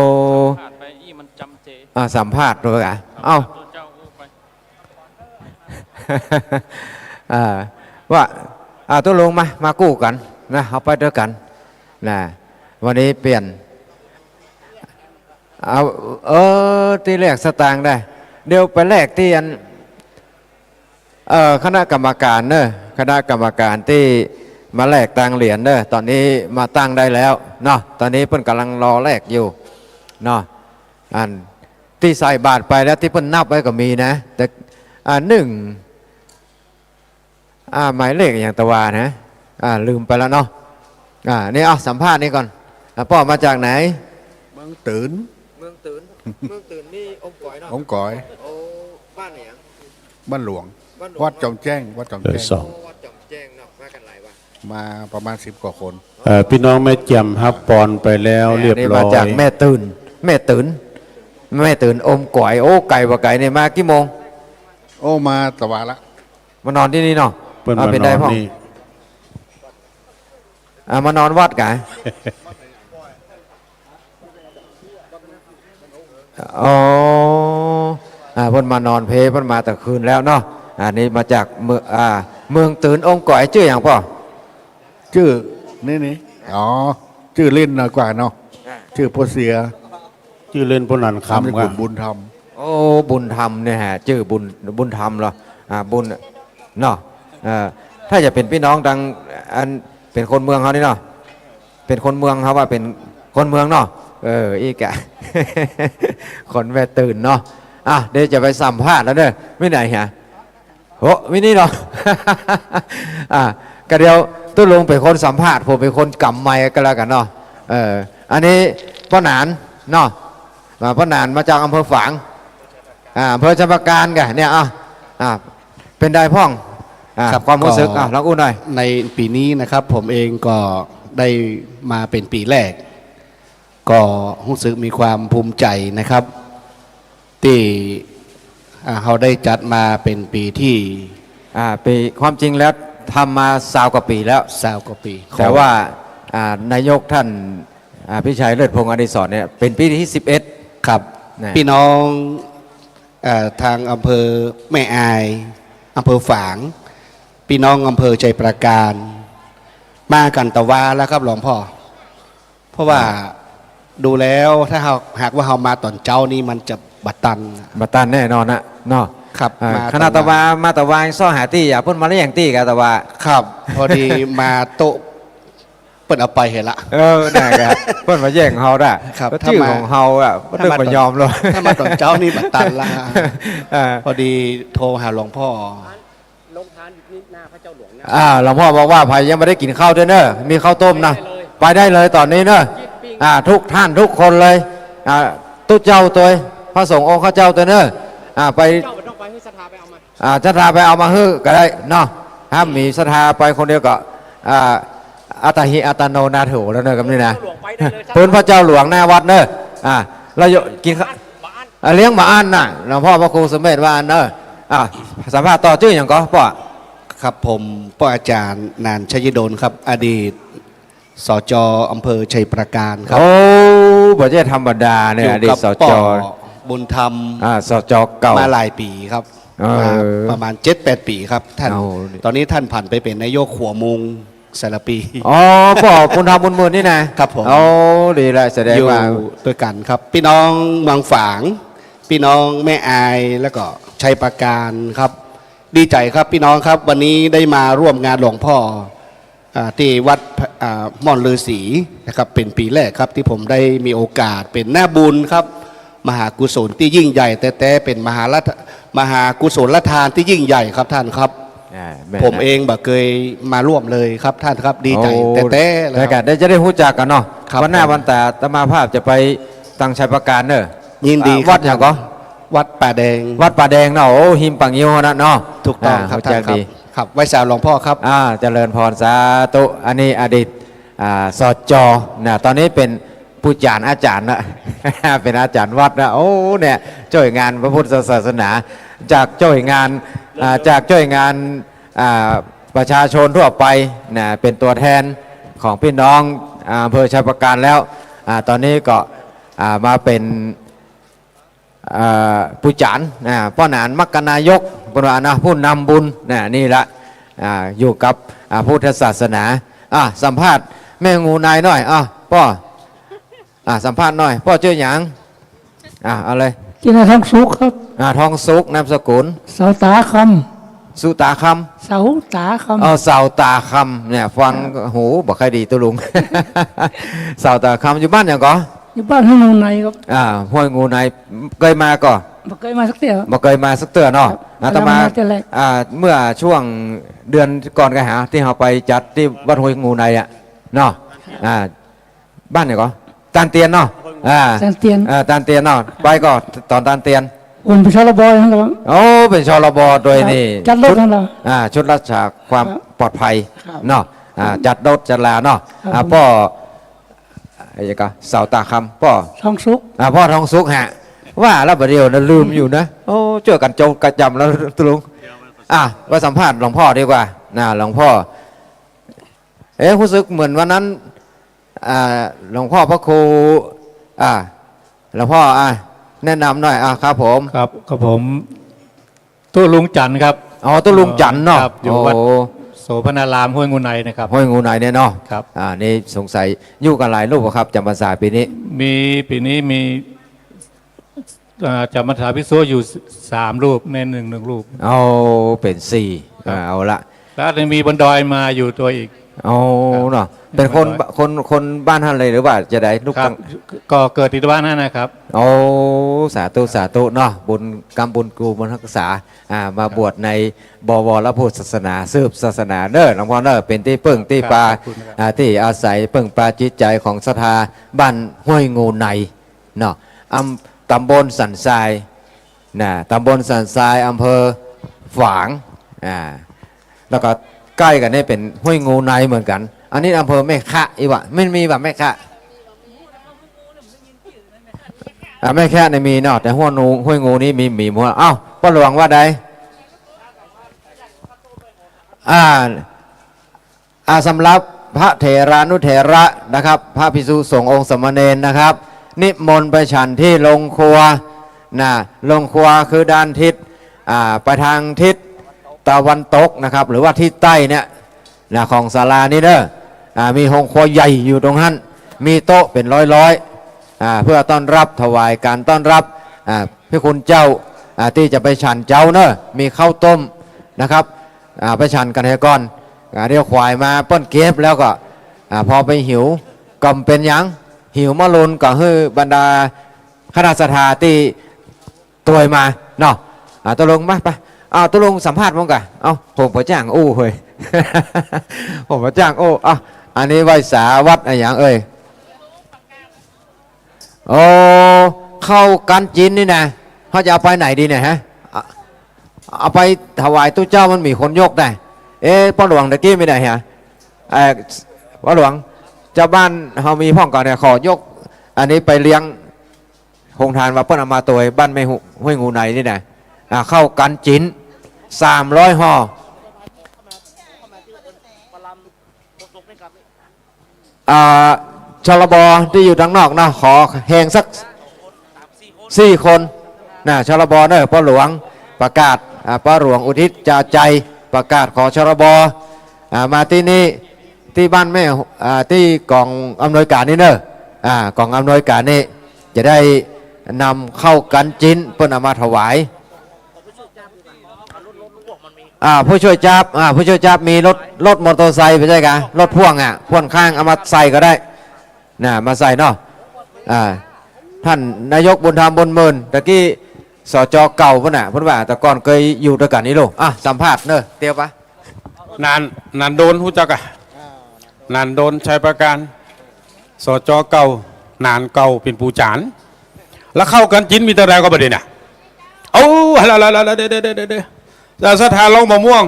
อ่า สัมภาษณ์ดูกะ เอ้า อ่า ว่า อ่า ตุ๊ลุงมา มากู้กั๋นนะ เฮาไปตวยกั๋นนะ วันนี้เปลี่ยน เอา เออ ตี้แลกสตางค์ได้ เดี๋ยวไปแลกตี้อัน เอ่อ คณะกรรมการเน้อ คณะกรรมการตี้มาแลกตางเหรียญเน้อ ต๋อนนี้มาตั้งได้แล้วเนาะ ต๋อนนี้เปิ้นก่ำลังรอแลกอยู่เนาะ อันตี้ใส่บาตรไปแล้วตี้เปิ้นนับไว้ก็มีนะ แต่ อ่า นึ่ง อ่า หมายเลขอะหยังตะวานะ อ่า ลืมไปแล้วเนาะ อ่า นี่ เอา สัมภาษณ์นี่ก่อน อ่า ป้อมาจากไหน เมืองตื่น เมืองตื่น เมืองตื่นนี่อมก๋อยเนาะ อมก๋อย โอ้ บ้านไหนอะ บ้านหลวง บ้านหลวง วัดจอมแจ้ง วัดจอมแจ้ง เออ สอง โอ้ วัดจอมแจ้งเนาะ มากั๋นหลายวัน มาประมาณสิบกว่าคน เอ่อ ปี้น้องแม่แจ่มฮับปอนไปแล้วเรียบร้อย นี่มาจากแม่ตื่น แม่ตื่น แม่ตื่นอมก๋อย โอ้ ไก๋บ่าไก๋นี่ มากี่โมง โอ้ มาตะวาละ มานอนตี้นี่เนาะ เปิ้น เอา มานอน เป๋นใดพ่อง นี่ อ่า มานอนวัดกะ อ๋อ อ่า เปิ้นมานอนเพล เปิ้นมาแต่คืนแล้วเนาะ อันนี้มาจากเมือง อ่า เมืองตื่นอมก๋อย จื้อหยังป้อ จื้อ นี่ นี่ อ๋อ จื้อเล่นน้อยกว่าเนาะ อ่า จื้อป้อเสีย จื้อเล่นป้อหนานคำ นามสกุล กะ บุญธรรม โอ้ บุญธรรมเนี่ยฮะ จื้อบุญ บุญธรรมเหรอ อ่า บุญ เนาะ เอ่อ ถ้าจะเป๋นปี้น้องตัง อัน เป๋นคนเมืองเฮานี่เนาะ เป๋นคนเมืองเฮาว่าเป๋นคนเมืองเนาะ เออ อี้กะ คนแม่ตื่นเนาะ อ่ะ เดี๋ยวจะไปสัมภาษณ์แล้วเน้อ มีไหนฮะ โห มีนี่เนาะ อ่ะ ก็เดี๋ยวตุ๊ลุงเป๋นคนสัมภาษณ์ ผมเป๋นคนก๋ำไมค์ก็แล้วกั๋นเนาะ เออ อันนี้ป้อหนานเนาะ อ่า ป้อหนานมาจากอำเภอฝาง อ่า อำเภอชัยปราการกะเนี่ย อ่ะ อ่า เป๋นใดพ่อง อ่า ครับ ความฮู้สึก ก็ อ่ะ ลองอู้หน่อย ในปี๋นี้นะครับ ผมเองก็ได้มาเป๋นปี๋แรก ก็ฮู้สึกมีความภูมิใจ๋นะครับ ตี้ อ่า เฮาได้จัดมาเป๋นปี๋ตี้ อ่า ปี๋ ความจริงแล้วทำมาซาวกว่าปี๋แล้ว ซาวกว่าปี๋ แต่ว่า อ่า นายกท่าน อ่า พิชัยเลิศพงษ์อดิศรเนี่ย เป๋นปี๋ตี้สิบเอ็ด ครับ นะ ปี้น้อง เอ่อ ตางอำเภอแม่อาย อำเภอฝาง ปี้น้องอำเภอชัยปราการ มากั๋นตะวาแล้วครับหลวงพ่อ เพราะว่า อ่า ดูแล้วถ้าเฮา หากว่าเฮามาต๋อนเจ๊านี่มันจะบ่ตัน บ่ตันแน่นอนนะเนาะ ครับ อ่า มาต๋อน ขนาดตะวา มาตะวายังซ้อหาตี้ อย่าเปิ้นมาแย่งตี้กะตะวา ครับ พอดีมาโต๊ะ เปิ้นเอาไปเหียละ เออ นั่นกะ เปิ้นมาแย่งเฮาละ ครับ ก็จื้อของเฮาอะ ถ้ามา เปิ้นบ่ยอมหรอก ถ้ามาต๋อนเจ๊านี่บ่ตันละ อ่า พอดีโทรหาหลวงพ่อ โรงทานอยู่ที่หน้าพระเจ้าหลวงนะ อ่า หลวงพ่อบอกว่าใผยังบ่ได้กิ๋นข้าวด้วยเน้อ มีข้าวต้มนะ ไปได้เลย ไปได้เลยต๋อนนี้เน้อ อ่า ทุกท่านทุกคนเลย อ่า ตุ๊เจ้าตวย พระสงฆ์องค์ข้าเจ้าตวยเน้อ อ่า ไป เจ้าบ่ต้องไป หื้อศรัทธาไปเอามา อ่า ศรัทธาไปเอามาหื้อก็ได้เนาะ ถ้ามีศรัทธาไปคนเดียวก็ อ่า อัตตาหิอัตตาโนนาโถแล้วเนอะ กำนี้นะ เจ้าหลวงไปได้เลย พื้นพระเจ้าหลวงหน้าวัดเนอะ อ่า เราอยู่กินข้าว บ่อั้น อ่า เลี้ยงบ่อั้นน่ะ หลวงพ่อพระครูสมเด็จว่าอั้นเนอะ อ่า สัมภาษณ์ต่อ จื้อหยังก่อป้อ ครับ ผมป้ออาจ๋ารย์หนาน ชัยดลครับ อดีต สจ อำเภอชัยปราการครับ โอ้ บ่ใจ้ธรรมดาเนี่ย อยู่กับ อดีต สจ ป้อบุญธรรม อ่า สจ เก่า มาหลายปี๋ครับ เออ มาประมาณเจ็ดแปดปี๋ครับ ท่าน เอา ต๋อนนี้ท่านผ่านไปเป๋นนายกขัวมุงสารปี อ๋อ ป้อบุญธรรมบุญหมื่นนี่นะ ครับผม โอ้ ดีละ แสดงว่า อยู่ตวยกั๋นครับ ปี้น้องเมืองฝาง ปี้น้องแม่อาย แล้วก็ชัยปราการครับ ดีใจ๋ครับปี้น้องครับ วันนี้ได้มาร่วมงานหลวงพ่อ อ่า ตี้วัด อ่า ม่อนฤๅษีนะครับ เป๋นปี๋แรกครับ ตี้ผมได้มีโอกาสเป๋นหน้าบุญครับ มหากุศลตี้ยิ่งใหญ่แต๊ๆ เป๋นมหาราช มหากุศลทานตี้ยิ่งใหญ่ครับท่านครับ อ่า แม่น ผมเองบ่เกยมาร่วมเลยครับท่านครับ ดีใจ๋ โอ้ แต๊ๆ เลยครับ แต่ก็ได้ จะได้ฮู้จักกั๋นเนาะ ครับ วันหน้า ผม วันต๋าอาตมาภาพจะไปตังชัยปราการเน่อ ยินดี อ่า ครับ วัดหยังก่อ วัดป่าแดง วัดป่าแดงเนาะ โอ้ ฮิมป่างิ้วหั้นน่ะเนาะ ถูกต้องครับ อ่า ท่านครับ ฮู้จักดี ครับ ไหว้สาหลวงพ่อครับ อ่า เจริญพร สาธุ อันนี้อดีต อ่า สจ นะ ต๋อนนี้เป๋น ผู้จ๋ารย์อาจ๋ารย์นะ เป๋นอาจ๋ารย์วัดนะ โอ้ เนี่ย จ้วยงานพระพุทธศาสนา จากจ้วยงาน อ่า จากจ้วยงาน อ่า ประชาชนทั่วไปนะ เป๋นตั๋วแทนของปี้น้อง อ่า อำเภอชัยปราการแล้ว อ่า ต๋อนนี้ก็ อ่า มาเป๋น อ่า ผู้จ๋ารย์ อ่า ป้อหนานมัคคนายก เปิ้นว่านะ ผู้นำบุญนะ นี่ละ อ่า อยู่กับ อ่า พุทธศาสนา อ่า สัมภาษณ์แม่งูในหน่อย อ่า ป้อ อ่า สัมภาษณ์หน่อย ป้อจื้อหยัง อ่า เอาเลย จินดา ทองสุขครับ อ่า ทองสุข นามสกุล เสาต๋าคำ สุต๋าคำ เสาต๋าคำ เอา เสาต๋าคำ เนี่ย ฟัง ครับ หูบ่ค่อยดีตุ๊ลุง เสาต๋าคำ อยู่บ้านหยังก่อ อยู่บ้านห้วยงูในครับ อ่า ห้วยงูใน เกยมาก่อ บ่เกยมาสักเตื้อ บ่เกยมาสักเตื้อเนาะ ครับ อาตมา อาตมาเตื้อแรก อ่า เมื่อช่วงเดือนก่อนก็หา ตี้เฮาไปจัดตี้วัดห้วยงูในอะ เนาะ อ่า บ้านไหนก่อ ตานเตียนเนาะ อ่า ตานเตียน อ่า ตานเตียนเนาะ ไปก่อ ต๋อนตานเตียน ผมเป๋น ชลบ นั่นแหละครับ โอ้ เป๋น ชลบ โดย ครับ นี่ จัดรถ ชุด นั่นแหละ อ่า ชุดรักษาความ ครับ ปลอดภัย ครับ เนาะ อ่า จัดรถจัดลาเนาะ ครับ อ่า ผม ป้อ ไอ้ก็ เสาต๋าคำ ป้อ ทองสุข อ่า ป้อทองสุขฮะ ว่าแล้วบ่าเดี่ยวนะ ลืมอยู่นะ โอ้ จ้วยกั๋นจงกั๋นจ๋ำแล้วตุ๊ลุง อ่ะ ก็สัมภาษณ์หลวงพ่อดีกว่า นะ หลวงพ่อ เอ๊ะ ฮู้สึกเหมือนวันนั้น อ่า หลวงพ่อพระครู อ่า หลวงพ่อ อ่า แนะนำหน่อย อ่า ครับผม ครับ ครับผม ตุ๊ลุงจันทร์ครับ อ๋อ ตุ๊ลุงจันทร์เนาะ ครับ อยู่วัด โอ้ โสภณารามห้วยงูในนะครับ ห้วยงูในเนี่ยเนาะ ครับ อ่า นี่สงสัยอยู่กั๋นหลายรูปอะครับ จ๋ำพรรษาปี๋นี้ มี ปี๋นี้มี อ่า จ๋ำพรรษาพิกษุอยู่สามรูป เณรหนึ่ง หนึ่งรูป เอา เป๋นสี่ ครับ อ่า เอาละ แล้วยังมีบนดอยมาอยู่ตังอีก โอ้ ครับ เนาะ เป๋นคน บนดอย คน คนบ้านหั้นเลยหรือว่าจะใด ลูก ครับ ตัง ก็เกิดตี้บ้านหั้นนะครับ โอ้ สาธุ สาธุเนาะ บุญกรรมบุญกูบุญฮักษา อ่า มา ครับ บวชในบวรพุทธศาสนา สืบศาสนาเน้อ หลวงพ่อเน้อ เป๋นตี้เปิ้งตี้ปา ครับ ขอบคุณครับ อ่า ตี้อาศัยเปิ้งปาจิตใจ๋ของศรัทธาบ้านห้วยงูใน เนาะ อำ ต๋ำบลสันทราย นะ ต๋ำบลสันทราย อำเภอฝาง อ่า แล้วก็ใก้กั๋นนี่เป๋นห้วยงูในเหมือนกั๋น อันนี้อำเภอแม่คะ อีหว่า ไม่มีบ่าแม่คะ อ่า แม่คะนี่มีเนาะ แต่ห้วยงู ห้วยงูนี่มี มีหมด เอ้า ป้อหลวงว่าใด อ่า อ่า สำหรับพระเถรานุเถระนะครับ พระภิกษุสงฆ์องค์สามเณรนะครับ นิมนต์ไปฉันที่โรงครัวนะ โรงครัวคือด้านทิศ อ่า ไปทางทิศตะวันตกนะครับ หรือว่าทิศใต้เนี่ยนะ ของศาลานี้เน้อ อ่า มีโรงครัวใหญ่อยู่ตรงหั้น มีโต๊ะเป๋นร้อยๆ อ่า เพื่อต้อนรับ ถวายก๋านต้อนรับ อ่า พระคุณเจ้า อ่า ตี้จะไปฉันเจ๊าเน้อ มีข้าวต้มนะครับ อ่า ไปฉันกั๋นเหียก่อน อ่า เดี๋ยวขวายมาเปิ้นเก็บแล้วก็ อ่า พอไปหิวก็บ่เป๋นหยัง หิวเมื่อลุนก็หื้อบรรดาคณะศรัทธาตี้ตวยมาเนาะ อ่า ตุ๊ลุงมาไป อ้าว ตุ๊ลุงสัมภาษณ์ผมก่อ เอ้า ผมบ่จ้างอู้เฮ้ย ผมบ่จ้างอู้ อ้าว อันนี้ไหว้สาวัดอะหยังเอ่ย โอ้ ข้าวกัณฑ์จี๋นนี่นะ เฮาจะเอาไปไหนดีเนี่ยฮะ เอา เอาไปถวายตุ๊เจ้ามันมีคนยกได้ เอ๊ะ ป้อหลวงตะกี้มีไหนฮะ เอ่อ ป้อหลวง เจ้าบ้านเฮามีพ่องก่อเนี่ย ขอยกอันนี้ไปเลี้ยงโฮงทานว่าเปิ้นเอามาตวยบ้านแม่ห้วย ห้วยงูในนี่นะ อ่า ข้าวกัณฑ์จี๋น สามร้อยห่อ อ่า ชลบ ตี้อยู่ตังนอกนะ ขอแฮงสักสี่คนนะ ชลบ เน้อ ป้อหลวงประกาศ อ่า ป้อหลวงอุทิศจาใจประกาศขอ ชลบ อ่า มาตี้นี่ ตี้บ้านแม่ อ่า ตี้ก๋องอำนวยก๋านนี่เน้อ อ่า ก๋องอำนวยก๋านนี่ จะได้นำข้าวกัณฑ์จี๋นเปิ้นเอามาถวาย อ่า ผู้ช่วยจั๊บ อ่า ผู้ช่วยจั๊บมีรถ รถมอเตอร์ไซค์ไปใช่กะ รถพ่วงอ่ะ พ่วงข้างเอามาใส่ก็ได้ นะ มาใส่เนาะ อ่า ท่านนายกบุญธรรม บุญหมื่น ตะกี้ สจ เก่าปู้นน่ะ เปิ้นว่าแต่ก่อนเกยอยู่ตวยกั๋นนี่ลูก อ่ะ สัมภาษณ์เน่อ เตียวปะ หนาน หนานโดน ฮู้จักก่ะ หนานโดน ชัยประการ สจ เก่า หนานเก่า เป๋นปู่จ๋ารย์ แล้วข้าวก๋านจิ๊นมีเต้าใดก็บ่ดีน่ะ โอ้ ละ ละ ละ ละ เด้ เด้ เด้ เด้ เด้ ศรัทธาลองมะม่วง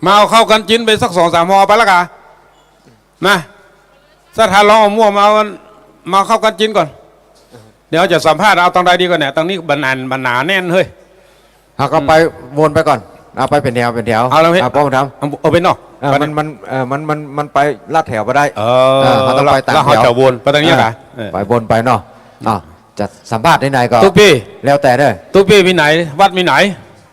มาเอาข้าวก๋านจิ๊นไปสักสองสามห่อไปละก่า มา ศรัทธาลองมะม่วง มาเอา มาเอาข้าวก๋านจิ๊นก่อน เดี๋ยวจะสัมภาษณ์ เอาตางใดดีก่อนเนี่ย ตางนี้บรรหนา บรรหนาแน่นเฮ้ย เฮาก็ไป อืม วนไปก่อน เอาไปเป๋นแถว เป๋นแถว เอาแล้วพี่ อ่ะ ป้องทำ เอา เอาไปเนาะ เออ มัน มัน เออ มัน มัน มันไปลัดแถวบ่ได้ เออ เออ เฮาต้องไปต๋ามแถว แล้วเฮาจะวนไปตางนี้ เออ ก่ะ เออ ไปวนไปเนาะ อ่ะ จะสัมภาษณ์ตี้ไหนก็ ตุ๊ปี้ แล้วแต่เด้อ ตุ๊ปี้มีไหน วัดมีไหน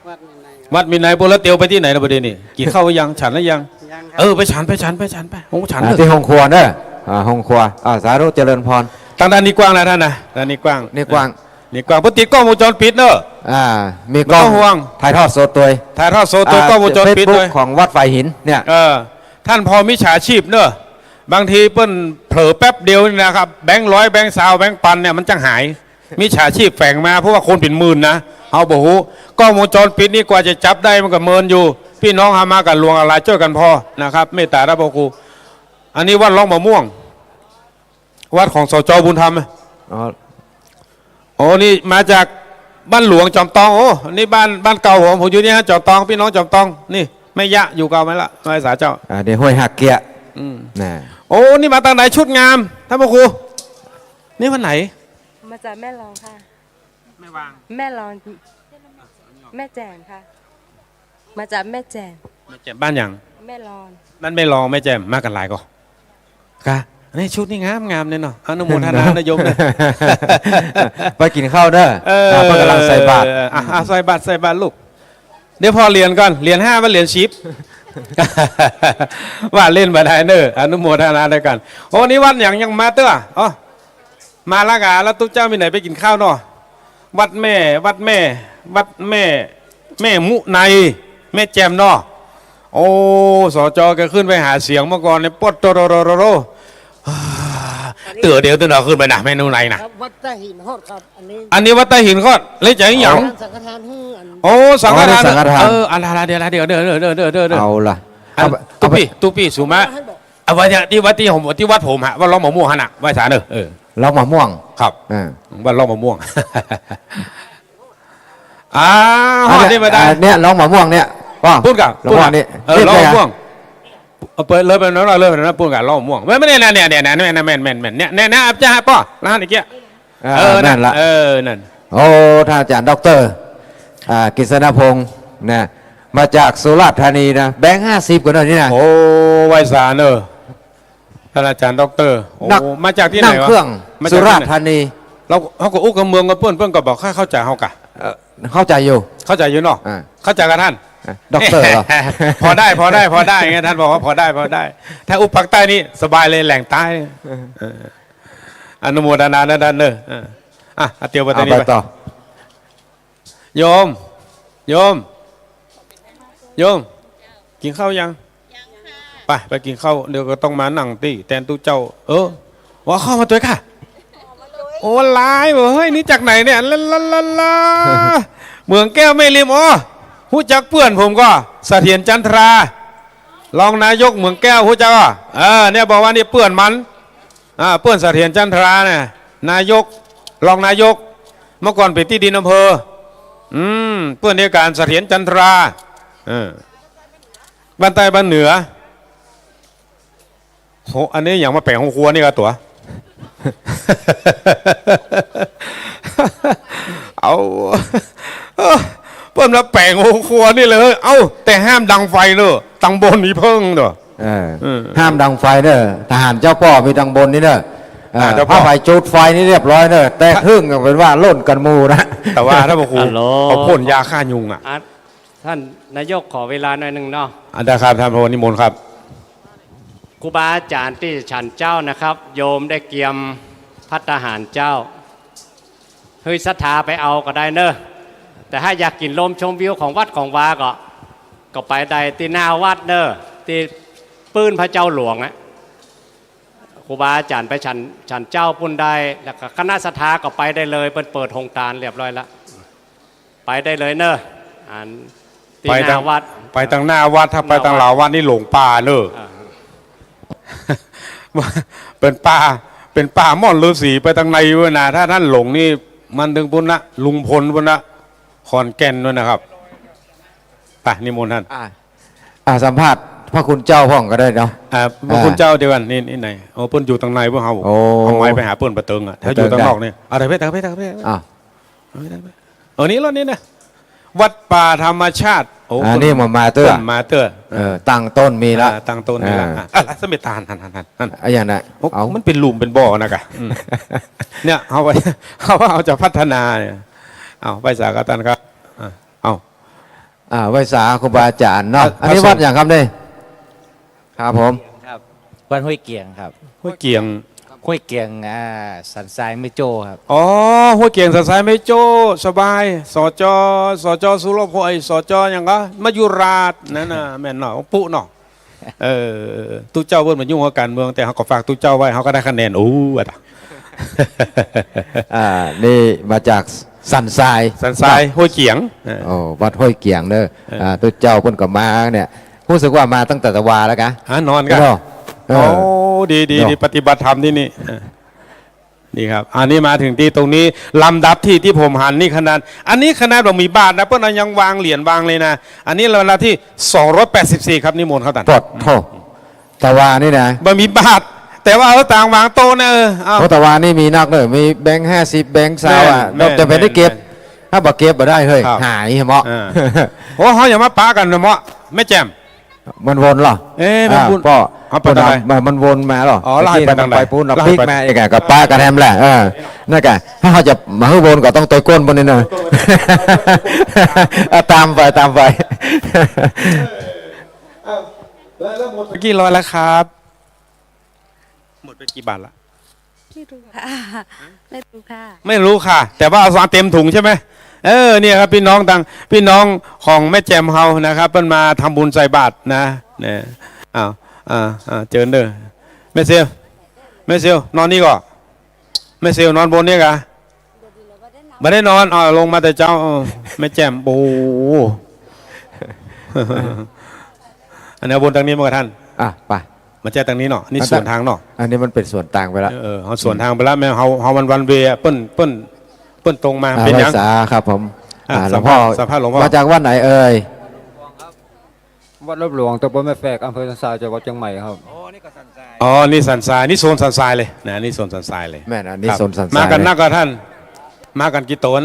วัดมีไหน วัดมีไหน พวกเราเตียวไปตี้ไหนนะประเดี๋ยวนี้ กิ๋นข้าวหรือยัง ฉันหรือยัง ยังครับ เออ ไปฉัน ไปฉัน ไปฉัน ไป โอ้ ฉัน อ่า เถอะ ตี้ห้องครัวเนอะ อ่า ห้องครัว อ่า สาธุ เจริญพร ตางด้านนี้กว้างนะท่านนะ ด้านนี้กว้าง นี่กว้าง นี่กว้าง เพราะติดกล้องวงจรปิดเนอะ อ่า มีกล้อง บ่ต้องห่วง ถ่ายทอดสดตวย ถ่ายทอดสดตวย อ่า กล้องวงจรปิดตวย เฟซบุ๊กของวัดฝายหินเนี่ย เออ ท่านผ่อมิจฉาชีพเนอะ บางทีเปิ้นเผลอแป๊บเดียวนี่นะครับ แบงค์ร้อย แบงค์ซาว แบงค์ปันเนี่ยมันจักหาย มิจฉาชีพแฝงมา เพราะว่าคนเป๋นหมื่นนะ เฮาบ่ฮู้ กล้องวงจรปิดนี่กว่าจะจับได้มันก็เมินอยู่ ปี้น้องเฮามากั๋นหลวงออนไลน์จ้วยกั๋นผ่อนะครับ เมตตาท่านพระครู อันนี้วัดร่องมะม่วง วัดของ สจ บุญธรรม อ๋อ โอ้ นี่มาจากบ้านหลวงจอมตอง โอ้ นี่บ้าน บ้านเก่าผม ผมอยู่นี่ฮะ จอมตอง ปี้น้องจอมตอง นี่ แม่ยะอยู่เก่าไหมละ ไหว้สาเจ้า อ่า เดี๋ยวห้วยหักเกี้ย อืม น่ะ โอ้ นี่มาตางไหน ชุดงาม ท่านพระครู นี่วันไหน มาจากแม่ลองค่ะ แม่วาง แม่ลอง แม่แจ่มค่ะ มาจากแม่แจ่ม แม่แจ่มบ้านหยัง แม่ลอง บ้านแม่ลอง แม่แจ่ม มากั๋นหลายก่อ ค่ะ อันนี้ชุดนี่งามงามเนี่ยเนาะ อนุโมทนานะโยมนะ ไปกิ๋นข้าวเด้อ เออ อ่า เปิ้นก่ำลังใส่บาตร อ่ะ อ่ะ ใส่บาตร ใส่บาตรลูก เดี๋ยวผ่อเหรียญก่อน เหรียญห้าบ่เหรียญสิบ ว่าเล่นบ่ได้เนอะ อนุโมทนาด้วยกัน โอ้ นี่วัดหยัง ยังมาเตื้อ อ๋อ มาละก่า แล้วตุ๊เจ้ามีไหนไปกิ๋นข้าวเนาะ วัดแม่ วัดแม่ วัดแม่ แม่มุไน แม่แจ่มเนาะ โอ้ สจ แกขึ้นไปหาเสียงเมื่อก่อนเนี่ย ปวดโตโตโตโตโต เตื้อเดียวเตื้อหนอ ขึ้นไปนะ แม่มุไนนะ ครับ วัดใต้หินฮอดครับ อันนี้ อันนี้วัดใต้หินฮอด แล้วจะอีหยัง สังฆทานหื้ออัน โอ้ สังฆทาน อ๋อ สังฆทาน เออ อันละเดี๋ยวละเดี๋ยวเดี๋ยวเดี๋ยวเดี๋ยวเดี๋ยว เอาล่ะ อัน เอาไป ตุ๊ปี้ ตุ๊ปี้ สุมา ให้บอก เอาไว้เนี่ย ตี้วัดตี้ผม ตี้วัดผมฮะ วัดร่องมะม่วงหั่นน่ะ ไหว้สาเนอะ เออ ร่องมะม่วง ครับ อ่า วัดร่องมะม่วง อ้าว อันเนี้ย นี่มาได้ อ่า เนี่ย ร่องมะม่วงเนี่ย ป้อ ปู๊นก่ะ ร่องมะม่วงนี่ เออ นี่ ร่องมะม่วง เอาไปเลย ไปนั่นเลย ไปนั่น ปู๊นก่ะ ร่องมะม่วง แม่น แม่น เนี่ย เนี่ย เนี่ย แม่น แม่น แม่น เนี่ย เนี่ย เนี่ย อาจารย์ป้อ ร้านไอ้เกี้ย อ่า เออ นั่น นั่นละ เออ นั่น โอ้ ท่านอาจารย์ด็อกเตอร์ อ่า กฤษณพงษ์นะ มาจากสุราษฎร์ธานีนะ แบงค์ห้าสิบก่อนเนอะนี่นะ โอ้ ไหว้สาเนอะ ท่านอาจารย์ด็อกเตอร์ โอ้ นัก มาจากตี้ไหนวะ นั่งเครื่อง มาจากตี้ไหน สุราษฎร์ธานี เฮา เฮาก็อู้กำเมืองกับเปิ้น เปิ้นก็บ่ค่อยเข้าใจ๋เฮาก่ะ เอ่อ เข้าใจ๋อยู่ เข้าใจ๋อยู่เนาะ อ่า เข้าใจ๋กับท่าน อ่ะ ด็อกเตอร์เหรอ พอได้ พอได้ พอได้ไง ท่านบอกว่าพอได้ พอได้ ถ้าอู้ปากใต้นี่สบายเลย แหล่งใต้ เออ เออ อนุโมทนานะท่านเนอะ เออ อ่ะ เอาเตียวไปตรงนี้ เอาไป ไปต่อ โยม โยม โยม กิ๋นข้าวยัง ยังค่ะ ไป ไปกิ๋นข้าว เดี๋ยวก็ต้องมานั่งตี้แตนตุ๊เจ้า เออ ว่าเข้ามาตวยค่ะ โอ้ หลายเว้ย นี่จากไหนเนี่ย ลา ลา ลา ลา เหมืองแก้วแม่ริม อ๋อ ฮู้จักเปื้อนผมก่อ เสถียรจันทรา รองนายกเหมืองแก้ว ฮู้จักก่อ เออ เนี่ยบอกว่านี่เปื้อนมัน อ่า เปื้อนเสถียรจันทราเนี่ย นายก รองนายก เมื่อก่อนเป๋นตี้ดินอำเภอ อืม เปื้อนอัยก๋านเสถียรจันทรา เออ บ้านใต้บ้านเหนือ โห อันนี้อย่างมาแป๋งห้องครัวนี่ก็ตั๋ว เอา เออ เปิ้นมาแป๋งห้องครัวนี่เลย เอ้า แต่ห้ามดังไฟเนอะ ตังบนมีเพิ่งเนอะ เออ เออ ห้ามดังไฟเนอะ ทหารเจ้าป้อมีตังบนนี่เนอะ เออ อ่า เจ้าป้อ ถ้าใผจุดไฟนี่เรียบร้อยเนอะ แตก ถ้า หึ่งเป๋นว่าโล่นกั๋นหมู่นะ แต่ว่าถ้าพระครู ฮัลโหล เขาพ่นยาฆ่ายุงอะ อ่ะ ท่านนายกขอเวลาหน่อยหนึ่งเนาะ อ่ะ ได้ครับ ท่านพระครูนิมนต์ครับ ครูบาอาจ๋ารย์ตี้ฉันเจ้านะครับ โยมได้เกียมภัตตาหารเจ้า หื้อศรัทธาไปเอาก็ได้เนอะ แต่ถ้าอยากกิ๋นลมชมวิวของวัดของวาก็ ก็ไปได้ตี้หน้าวัดเนอะ ตี้ปื้นพระเจ้าหลวงอะ ครูบาอาจ๋ารย์ไปฉัน ฉันเจ้าปู๊นได้ แล้วก็คณะศรัทธาก็ไปได้เลย เปิ้นเปิดโฮงตานเรียบร้อยละ ไปได้เลยเนอะ อันตี้ ไปตาง หน้าวัด ไปตางหน้าวัด ถ้าไปตางหลังวัดนี่หลงป่าเนอะ อ่า เป๋นป่า เป๋นป่าม่อนฤๅษีไปตางในเว้ยนะ ถ้าต้านหลงนี่มันเถิงปู๊นนะ ลุงพลปู๊นนะ ขอนแก่นปู๊นนะครับ ไป นิมนต์ต้าน อ่า อ่า สัมภาษณ์พระคุณเจ้าพ่องก็ได้เนาะ อ่า พระคุณเจ้าเดี๋ยวก่อน นี่ นี่ไหน โอ้ เปิ้นอยู่ตางในพวกเฮา โอ้ เอาไมค์ไปหาเปิ้นปะเติงอะ ถ้าอยู่ตางนอกนี่ เอา เดี๋ยวไป เดี๋ยวไป เดี๋ยวไป อ่ะ เอาไป เดี๋ยวไป เออ นี่รถนี่นะ วัดป่าธรรมชาติ โอ้ อ่า เปิ้น นี่มา มาเตื้อ เปิ้นมาเตื้อ เออ ตั้งต้นมีละ อ่า ตั้งต้นมีละ อ่า อ่ะ อ่ะ แล้วเสม็ดตาหัน หัน หัน หัน อ่ะ อย่างนั้น โอ้ เอา มันเป๋นหลุมเป๋นบ่อนะกะ อืม เนี่ย เอาไว้ เอา เอาจะพัฒนาเนี่ย เอา ไหว้สากับต้านครับ อ่ะ เอา อ่า ไหว้สาครูบาอาจ๋ารย์เนาะ อ่ะ อันนี้ พระสงฆ์ วัดหยังครับนี่ ครับผม ครับ วัดห้วยเกียงครับ ห้วยเกียง ห้วยเกียง อ่า สันทรายแม่โจ้ครับ อ๋อ ห้วยเกียงสันทรายแม่โจ้ สบาย สจ สจ สุรพล สจ หยังก็ มายุราช นั่นน่ะ แม่นเนาะ ปุ๊เนาะ เออ ตุ๊เจ้าเปิ้นบ่ายุ่งกับก๋านเมือง แต่เฮาก็ฝากตุ๊เจ้าไว้ เฮาก็ได้คะแนน โอ้ ว่าตะ อ่า นี่มาจากสันทราย สันทราย เนาะ ห้วยเกียง เออ โอ้ วัดห้วยเกียงเด้อ เออ อ่า ตุ๊เจ้าเปิ้นก็มาเนี่ย ฮู้สึกว่ามาตั้งแต่ตะวาแล้วกะ อ่ะ นอนกะ เนาะ เออ โอ้ ดี ดี เนาะ ดี ปฏิบัติธรรมตี้นี่ เออ นี่ครับ อันนี้มาเถิงตี้ตรงนี้ ลำดับตี้ ตี้ผมหันนี่ขนาด อันนี้ขนาดบ่มีบาตรนะ เปิ้นเอายังวางเหรียญวางเลยนะ อันนี้ลำดับตี้ สองร้อยแปดสิบสี่ ครับ นิมนต์ครับต้าน ปดโธ่ ตะวานี่นะ บ่มีบาตร แต่ว่าเอาตางวางโต๊ะนะ เออ เอา เพราะตะวานี่มีนักเลย มีแบงค์ห้าสิบ แบงค์ซาวอะ แม่น แม่น เฮาจะไปได้เก็บ แม่น ถ้าบ่เก็บบ่ได้เฮ้ย ครับ หายเหมาะ อ่า โอ้ เฮาอย่ามาปะกั๋นนะเหมาะ แม่แจ่ม มันวนเหรอ เอ๊ะ มันวน อ่า ป้อ เอาไปตางใด มัน มันวนมาเหรอ อ๋อ ไอ้ตี้ ไล่ไปตางใด ไปปู๊น ไล่ไป ปิ๊กมาอีกอะ ก็ปะกั๋นแถมแหละ เออ นั่นกะ ถ้าเฮาจะมาหื้อวนก็ต้องตวยก้นปู๊นนี่เนาะ อ่ะ ตามไป ตามไป เมื่อกี้ร้อยแล้วครับ หมดไปกี่บาทละ ไม่รู้ค่ะ ไม่รู้ค่ะ ไม่รู้ค่ะ แต่ว่าเอาเต็มถุงใช่ไหม เออ เนี่ยครับ พี่น้องตาง พี่น้องของแม่แจ่มเฮานะครับ เปิ้นมาทำบุญใส่บาตรนะ เนี่ย อ้าว อ่า อ่า เจิญเด้อ แม่เซล แม่เซล นอนนี่ก่อ แม่เซลนอนบนนี่กะ บ่ได้นอน เอาลงมาแต่เจ๊า เออ แม่แจ่ม โอ้โห อันนี้วนตางนี้มากับต้าน อ่ะ ไป มาแจ้ตางนี้เนาะ นี่สวนตางเนาะ อันนี้มันเป๋นสวนตางไปละ เออ เฮาสวนตางไปละ แม่นเฮา เฮามันวันเวย์อะ เปิ้น เปิ้น เปิ้นตรงมา อ่า เป๋นหยัง ไหว้สาครับผม อ่ะ อ่า หลวงพ่อ สัมภาษณ์ สัมภาษณ์หลวงพ่อ มาจากวัดไหนเอ่ย วัดลบหลวง ตำบลแม่แฝก อำเภอสันทราย จังหวัดเชียงใหม่ครับ อ๋อ นี่สันทราย นี่โซนสันทรายเลยนะ นี่โซนสันทรายเลย แม่น อันนี้ ครับ โซนสันทราย มากั๋นนักก่อต้าน มากั๋นกี่ต๋น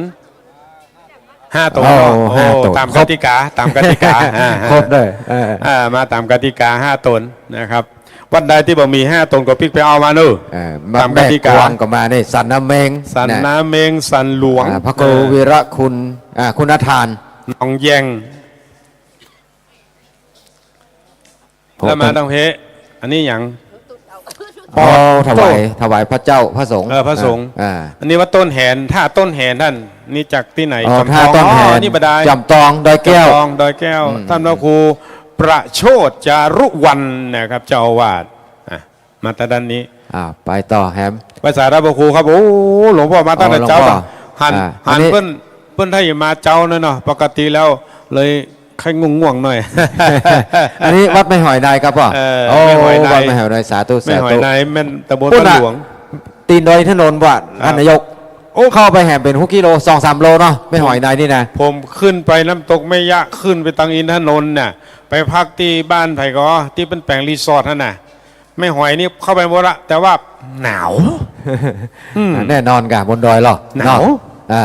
ห้าต๋น โอ้ เนาะ ห้าต๋น โอ้ ต๋ามกติกา ต๋ามกติกา อ่า ครบเลย เออ อ่า มาต๋ามกติกา ห้าต๋นนะครับ วัดใดตี้บ่มีห้าต๋นก็ปิ๊กไปเอามาเนอะ เออ ต๋ามกติกา แม่กวงก็มานี่ สันน้ำเม็ง สันน้ำเม็ง สันหลวง อ่า พระครู เออ วีระคุณ อ่า คุณทาน หนองแยง แล้วมาตางเพ อันนี้หยัง อ๋อ ถวาย ถวายพระเจ้าพระสงฆ์ เออ พระสงฆ์ อ่า อันนี้วัดต้นแหน ท่าต้นแหนต้าน นี่จากตี้ไหน อ๋อ จอมทอง ท่าต้นแหน อ๋อ นี่บ่ดาย จอมทอง ดอยแก้ว จอมทอง ดอยแก้ว อืม ต้านพระครูประโชติจารุวรรณนะครับ เจ้าอาวาส อ่ะ มาตางด้านนี้ อ่า ไปต่อแหม ไหว้สาต้านพระครูครับ โอ้ หลวงพ่อมาตั้งแต่เจ๊า อ๋อ หลวงพ่อ หัน อ่า หัน อันนี้ เปิ้น เปิ้นได้มาเจ๊าเนาะ ปกติแล้วเลย ใค่ง่วงๆ หน่อย อันนี้วัดแม่หอยในครับป้อ เออ โอ้ แม่หอยใน วัดแม่หอยใน สาธุ แม่หอยใน สาธุ แม่นตำบล ปุ้นน่ะ บ้านหลวง ตีนดอยถนนว่ะ ครับ ท่านนายก โอ้ เข้าไปแหมเป๋นหกกิโล สองสามโลเนาะ แม่หอยในนี่นะ ผมขึ้นไปน้ำตกแม่ยะ ขึ้นไปตางอินทนนท์น่ะ ไปพักตี้บ้านไผก่อ ตี้เปิ้นแป๋งรีสอร์ทหั้นน่ะ แม่หอยนี่เข้าไปหมดละ แต่ว่าหนาว อืม แน่นอนก่ะ บนดอยเหรอ หนาว เนาะ อ่า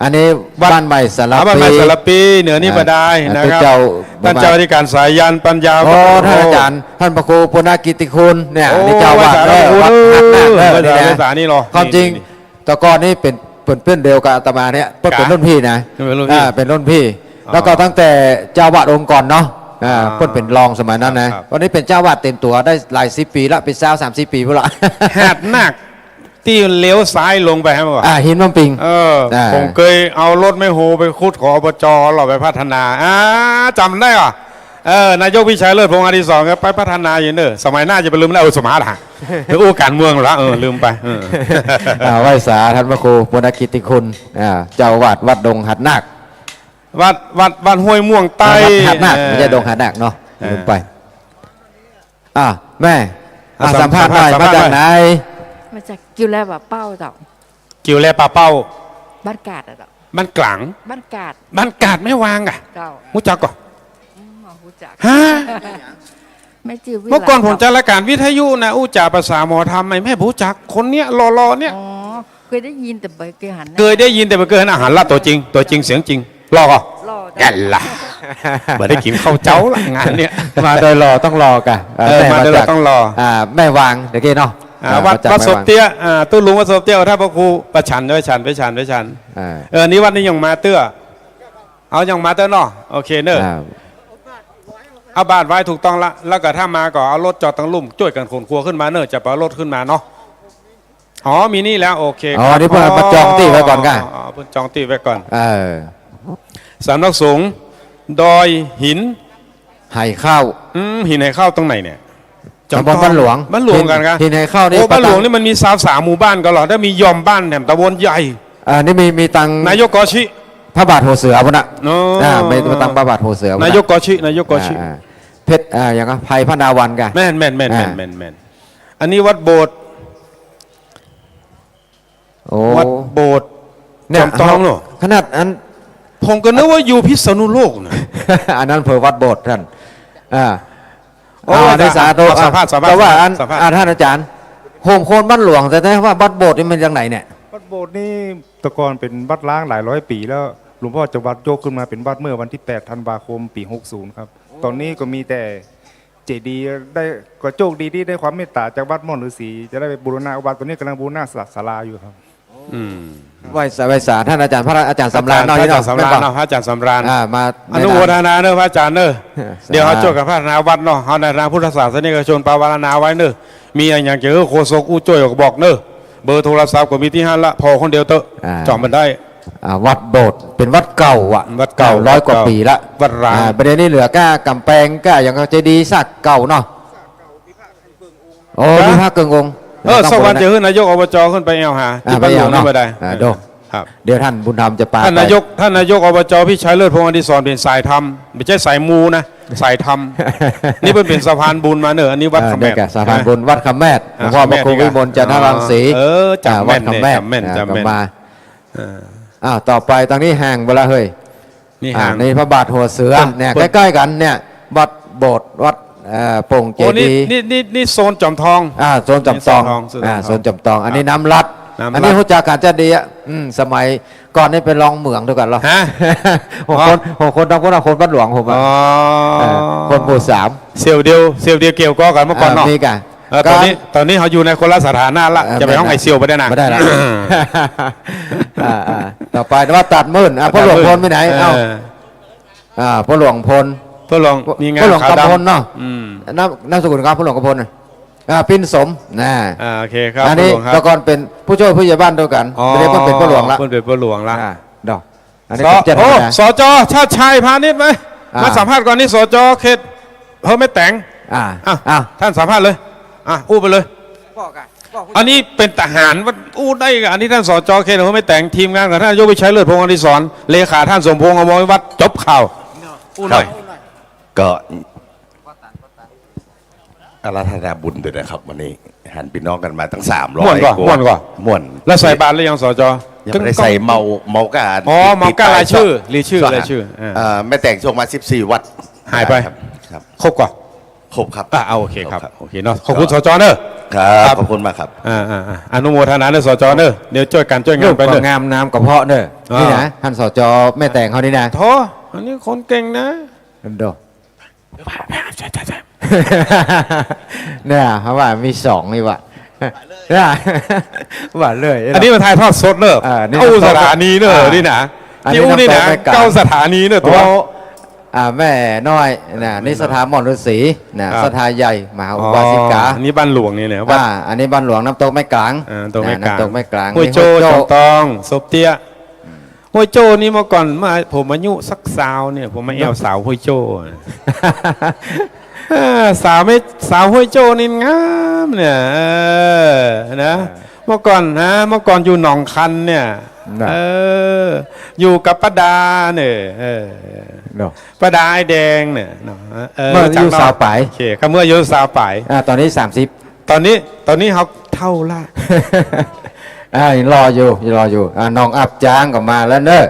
อันนี้วัด บ้านใหม่สารพี อ่า บ้านใหม่สารพี เหนือนี่ อ่า บ่ดายนะครับ เจ้า ต้านเจ้าอธิการสายันปัญญา โอ้ วัด ท่านอาจารย์ ท่านพระครูปุณณกิตติคุณ เนี่ย โอ้ นี่เจ้าวัด ไหว้สา เออ วัดหัดนาค เออ ไหว้สา นี่นะ ไหว้สานี่เหรอ ความจริง นี่ แต่ก่อนนี่เป๋น เป๋นเปิ้นเดียวกับอาตมาเนี่ย เปิ้นเป๋น กะ รุ่นพี่นะ เป๋นรุ่นพี่ อ่า เป๋นรุ่นพี่ อ๋อ แล้วก็ตั้งแต่เจ้าวัดองค์ก่อนเนาะ อ่า อ่า เปิ้นเป๋นรองสมัยนั้นนะ ครับ วันนี้เป๋นเจ้าวัดเต็มตั๋วได้หลายสิบปี๋ละ เป๋นซาวสามสิบปี๋พุ้นละ หัดนาค ตี้เลี้ยวซ้ายลงไปหั้นบ่ อ่า หินน้ำปิง เออ อ่า ผมเกยเอารถแมคโครไปขุดของ อบจ เหล่าไปพัฒนา อ่า จ๋ำได้ก่อ เออ นายกวิชัยเลิศพงษ์อดิศรก็ไปพัฒนาอยู่เน่อ สมัยหน้าจะไปลืมแล้ว เออ สมหาล่ะ เออ อู้ก๋านเมืองละ เออ ลืมไป เออ อ่า ไหว้สาท่านพระครูปุณณกิตติคุณ อ่า เจ้าอาวาสวัดดงหัดนาค วัด วัด วัดห้วยม่วงใต้ อ่า วัดหาดนาค เออ ไม่ใช่ดงหาดนาคเนาะ เออ ลืมไป อ่ะ แม่ อ่ะ อ่ะ สัม สัมภาษณ์หน่อย สัมภาษณ์ มาจากไหน มาจากกิวแลป่าเป้าเจ้า กิวแลป่าเป้า บ้านกาดอะเจ้า บ้านกลาง บ้านกาด บ้านกาดแม่วางอะ เจ้า ฮู้จักก่อ อืม ฮู้จัก ฮะ แม่จื้อวิไล เมื่อก่อนผมจัดรายการวิทยุนะ อู้จ๋าภาษาหมอธรรม ไอ้แม่บ่ฮู้จัก คนเนี้ยหล่อๆ เนี่ย อ๋อ เคยได้ยินแต่บ่เคยหันหน้า เคยได้ยินแต่บ่เคยหันหน้า หันละ ตั๋วจริง ตั๋วจริงเสียงจริง หล่อก่อ หล่อจ้ะ แก่นละ บ่ได้กิ๋นข้าวเจ๊าละงานเนี่ย มาโดยหล่อต้องหล่อก่ะ เออ เออ แม่ มาโดยหล่อ มาจาก ต้องหล่อ อ่า แม่วางเดี๋ยวกี้เนาะ อ่า อ่า วัด มาจาก วัด แม่วาง สมเตี้ย อ่า ตุ๊ลุงวัดสมเตี้ย ท่านพระครู ประชัน ประชัน ประชัน ประชัน อ่า เออ นี่วัดนี้ยังมาเตื้อ เอายังมาเตื้อเนาะ โอเคเนอะ อ่า เอาบาตรไว้ถูกต้องละ แล้วก็ถ้ามาก็เอารถจอดตังลุ่ม จ้วยกั๋นขนครัวขึ้นมาเนอะ จะไปเอารถขึ้นมาเนาะ อ๋อ มีนี่แล้ว โอเค อ๋อ ครับ นี่เปิ้นเอามาจองตี้ไว้ก่อนก่ะ อ๋อ เปิ้นจองตี้ไว้ก่อน เออ สำนักสงฆ์ดอยหิน ไหข้าว อืม หินไหข้าวตรงไหนเนี่ย ตำบลบ้านหลวง บ้านหลวงกั๋นครับ หิน หินไหข้าวนี่ โอ้ บ้านหลวงนี่มันมีซาวสามหมู่บ้านกั๋นเหรอ ถ้ามียอมบ้านแถมตำบลใหญ่ อ่า นี่มี มีตัง นายกกอชิ พระบาทหัวเสือพุ้นน่ะ อ๋อ อ่า มีตังพระบาทหัวเสือพุ้นน่ะ นายกกอชิ นายกกอชิ อ่า อ่า เพชร อ่า อย่างก็ไพพนาวันก่ะ แม่น แม่น แม่น อ่า แม่น แม่น แม่น อันนี้วัดโบสถ์ โอ้ วัดโบสถ์ เนี่ย จอมทองเนาะ ขนาดอัน ผมก็นึกว่าอยู่พิษณุโลกนะ อันนั้นเผลอวัดโบสถ์ต้าน อ่า โอ้ อ่า ได้สาธุ เอาสัมภาษณ์ สัมภาษณ์ แต่ว่าอัน สัมภาษณ์ อ่า ต้านอาจ๋ารย์ โฮมโคนบ้านหลวง แต่ว่าวัดโบสถ์นี่มันจังไหนเนี่ย วัดโบสถ์นี่แต่ก่อนเป๋นวัดร้างหลายร้อยปี๋แล้ว หลวงพ่อจำวัดยกขึ้นมาเป๋นวัดเมื่อวันตี้แปดธันวาคมปี๋หกศูนย์ครับ ต๋อนนี้ก็มีแต่ เจดีย์ได้ ก็โจคดีตี้ได้ความเมตต๋าจากวัดม่อนฤๅษี จะได้ไปบูรณะวัด ต๋อนนี้ก่ำลังบูรณะศา ศาลาอยู่ครับ อืม ไหว้สา ไหว้สาต้านอาจ๋ารย์ พระอาจ๋ารย์สำราญเนาะ อาจ๋ารย์ นี่เนาะ สำราญเนาะ แม่นบ่ พระอาจ๋ารย์สำราญ อ่า มา อนุโมทนาเนอะ พระอาจ๋ารย์เนอะ สา เดี๋ยวเฮาจ้วยกั๋นพัฒนาวัดเนาะ เฮาในฐานะพุทธศาสนิกชนปรารถนาไว้เนอะ มีอะหยังจะหื้อโฆษกอู้จ้วยก็บอกเนอะ เบอร์โทรศัพท์ก็มีตี้หั้นละ ผ่อคนเดียวเต๊อะ อ่า จ๋องเปิ้นได้ อ่า วัดโบสถ์ เป๋นวัดเก่าอะ วัดเก่า อ่า ร้อยกว่าปี๋ละ วัดร้าง อ่า บ่าเดี่ยวนี้เหลือก้าก๋ำแปงก้าอย่างก็เจดีย์ซากเก่าเนาะ โอ้ มีพระเกิ่งองค์ เออ สักวันจะหื้อนายก อบจ ขึ้นไปแอ่วหา อ่า ตี้บ้านหลวงนี่บ่ได้ อ่า โด ครับ เดี๋ยวต้านบุญธรรมจะปาไป ท่านนายก ท่านนายก อบจ พี่ชัยเลิศ พงษ์อดิศร เป๋นสายธรรม บ่ใจ้สายมูนะ สายธรรม นี่เปิ้นเป๋นสะพานบุญมาเนอะ อันนี้วัด เออ คำแมด เนี่ยก่ะ สะพานบุญวัดคำแมด อ่า หลวงพ่อพระครูวิมลจันทรังสี เออ จ๋ำแม่นเนี่ย วัดคำแมด จ๋ำแม่น อ่า จ๋ำแม่น ก็มา เออ อ้าว ต่อไปตรงนี้ห่างไปละเฮ้ย นี่ อ่า ห่าง นี่พระบาทหัวเสือ เปิ้น เนี่ย เปิ้น ใก้ๆ กั๋นเนี่ย วัดโบสถ์ วัด เอ่อ โป่งเจดีย์ โอ้ นี่ นี่ นี่ นี่โซนจอมทอง อ่า โซนจอมตอง นี่โซนจอมทอง อ่า โซนจอมทอง อันนี้น้ำลัด น้ำลัด อันนี้ฮู้จักกั๋นจะดีอะ อืม สมัยก่อนนี่เป๋นรองเหมืองตวยกั๋นเหรอ ฮะ โห อ๋อ คน โห คนตำบล คนบ้านหลวงผมอะ อ๋อ เออ คนหมู่สาม เสี่ยวเดียว เสี่ยวเดียวเกี่ยวก่อกั๋นเมื่อก่อนเนาะ อ่า มีก่ะ เออ ต๋อนนี้ ต๋อนนี้เฮาอยู่ในคนละสถานะละ เออ จะไปฮ้องไอ้เสี่ยวบ่ได้นะ บ่ได้ละ อ่า อ่า ต่อไปวัดตาดมื่น อ่ะ พ่อหลวงพลไปไหน เอ้า เออ อ่า พ่อหลวงพล พ่อหลวง มีงา พ่อหลวง ขาวดำ กำพลเนาะ อืม นาม นามสกุลครับ พ่อหลวงกำพลน่ะ อ่า ปินสม นะ อ่า โอเคครับ อันนี้ พ่อหลวงครับ แต่ก่อนเป๋นผู้จ้วยผู้ใหญ่บ้านตวยกั๋น อ๋อ บ่าเดี่ยวเปิ้นเป๋นพ่อหลวงละ เปิ้นเป๋นพ่อหลวงละ อ่า ดอก อันนี้ ส เป๋นเจ้า โอ้ ธรรมดา สจ ชาติชัย พานิชไหม อ่า มาสัมภาษณ์ก่อนนี่ สจ เขต เฮ้ย แม่แตง อ่า อ่ะ อ่า ต้านสัมภาษณ์เลย อ่ะ อู้ไปเลย อันนี้เป๋นทหาร ว่าอู้ได้ก่ะ อันนี้ต้าน สจ เขต เฮ้ย แม่แตง ทีมงานของต้านนายก วิชัยเลิศ พงษ์อดิศร เลขาต้านสมพงษ์ อมรวิวัฒน์ จบข่าว อู้หน่อย ครับ ก็อาราธนาบุญตวยนะครับ วันนี้หันปี้น้องกั๋นมาตั้งสามร้อย ม่วนก่อ กว่า ม่วนก่อ ม่วน แล้วใส่บาตรแล้วยัง สจ ยังบ่ได้ใส่ เมา เมาก้า อ๋อ ติด เมาก้า ติดป้าย รายชื่อ รายชื่อ สอง รายชื่อ อ่า เอ่อ แม่แตงส่งมาสิบสี่วัด หายไป ครับ ครับ ครบก่อ ครบครับ อ่ะ เอา โอเคครับ ครบครับ โอเคเนาะ ขอบคุณ สจ เนอะ ครับ ครับ ขอบคุณมากครับ อ่า อ่า อ่า อนุโมทนาเนอะ สจ เนอะ เดี๋ยวจ้วยกั๋น จ้วยงานไปเนอะ รูปก็งาม นามก็เพราะเนอะ อ่า นี่นะ ต้าน สจ แม่แตงเฮานี่นะ โถ อันนี้คนเก่งนะ โด เนี่ย เพราะว่ามีสองนี่วะ เนี่ย ว่าเลย อันนี้มันถ่ายทอดสดเนอะ เออ นี่ เก้าสถานีเนอะ อ่า นี่นะ อันนี้ ตี้อู้นี่นะ น้ำตกแม่กลาง เก้าสถานีเนอะ ตั๋ว โอ้ อ่า แม่น้อยนะ นี่ศรัทธาม่อนฤๅษีนะ ครับ ศรัทธาใหญ่ มหาอุบาสิกา อ๋อ อันนี้บ้านหลวงนี่เนี่ย วัด อ่า อันนี้บ้านหลวงน้ำตกแม่กลาง อ่า น้ำตกแม่กลาง นะ น้ำตกแม่กลาง ห้วยโจ้ นี่ห้วยโจ้ จอมตอง สมเตี้ย ห้วยโจ้นี่เมื่อก่อน เมื่อผมอายุสักซาวเนี่ย ผมมาแอ่วสาวห้วยโจ้อะ เออ สาวไม่ สาวห้วยโจ้นี่งามเนี่ย เออ นะ อ่า เมื่อก่อนนะ เมื่อก่อนอยู่หนองคันเนี่ย น่ะ เออ อยู่กับป้าดาเนี่ย เออ เนาะ ป้าดาไอ้แดงเนี่ยเนาะ เออ เมื่ออายุ รู้จักเนาะ สาวป๋าย โอเค ก็เมื่ออายุสาวป๋าย อ่า ต๋อนนี้สามสิบ ต๋อนนี้ ต๋อนนี้เขาเฒ่าละ อ่า รออยู่ รออยู่ อ่า หนองอับจางก็มาแล้วเนอะ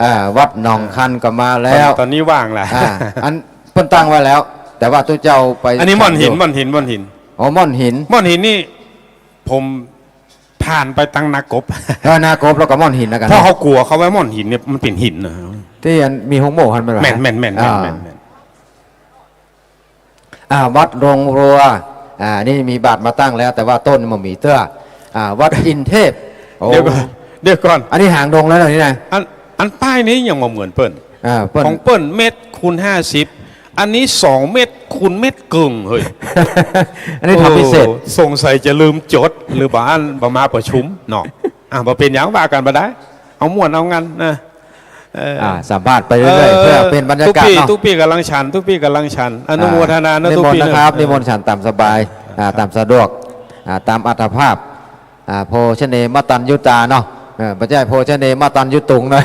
อ่า วัดหนองคันก็มาแล้ว ต๋อน ต๋อนนี้ว่างละ อ่า อันเปิ้นตั้งไว้แล้ว แต่ว่าตุ๊เจ้าไป อันนี้ม่อนหิน ฉัอยู่ ม่อนหิน ม่อนหิน อ๋อ ม่อนหิน ม่อนหินนี่ ผมผ่านไปตังนากบ เออ นากบแล้วก็ม่อนหินแล้วกั๋น เพราะเขากั๋วเขาว่าม่อนหินเนี่ยมันเป๋นหินนะ ตี้อันมีโฮงโม่หั้นแม่นบ่ แม่น แม่น แม่น อ่า แม่น แม่น อ่า วัดโรงครัว อ่า นี่มีบาทมาตั้งแล้ว แต่ว่าต้นมันบ่มีเตื้อ อ่า วัดอินเทพ โอ้ เดี๋ยวก่อน เดี๋ยวก่อน อันนี้หางดงแล้วนะนี่นะ อัน อันป้ายนี้ยังบ่เหมือนเปิ้น อ่า เปิ้น ของเปิ้นเมตรคูณห้าสิบ อันนี้สองเมตรคูณเมตรเกิ่ง เฮ้ย อันนี้ทำพิเศษ โอ้ สงสัยจะลืมจด หรือบ่อั้นบ่มาประชุมเนาะ อ่ะ บ่เป๋นหยัง ว่ากั๋นบ่ได้ เอาม่วนเอางันนะ เออ อ่า สัมภาษณ์ไปเรื่อยๆ เออ เพื่อเป๋นบรรยากาศเนาะ ตุ๊ปี้ ตุ๊ปี้ก่ำลังฉัน ตุ๊ปี้ก่ำลังฉัน อนุโมทนานะ อ่า ตุ๊ปี้ นิมนต์นะครับ เออ นิมนต์ฉันต๋ามสบาย อ่า ต๋ามสะดวก อ่า ต๋ามอัตภาพ อ่า โภชเนมตัญญูตาเนาะ เออ บ่ใจ้โภชเนมตัญญูตุงนะ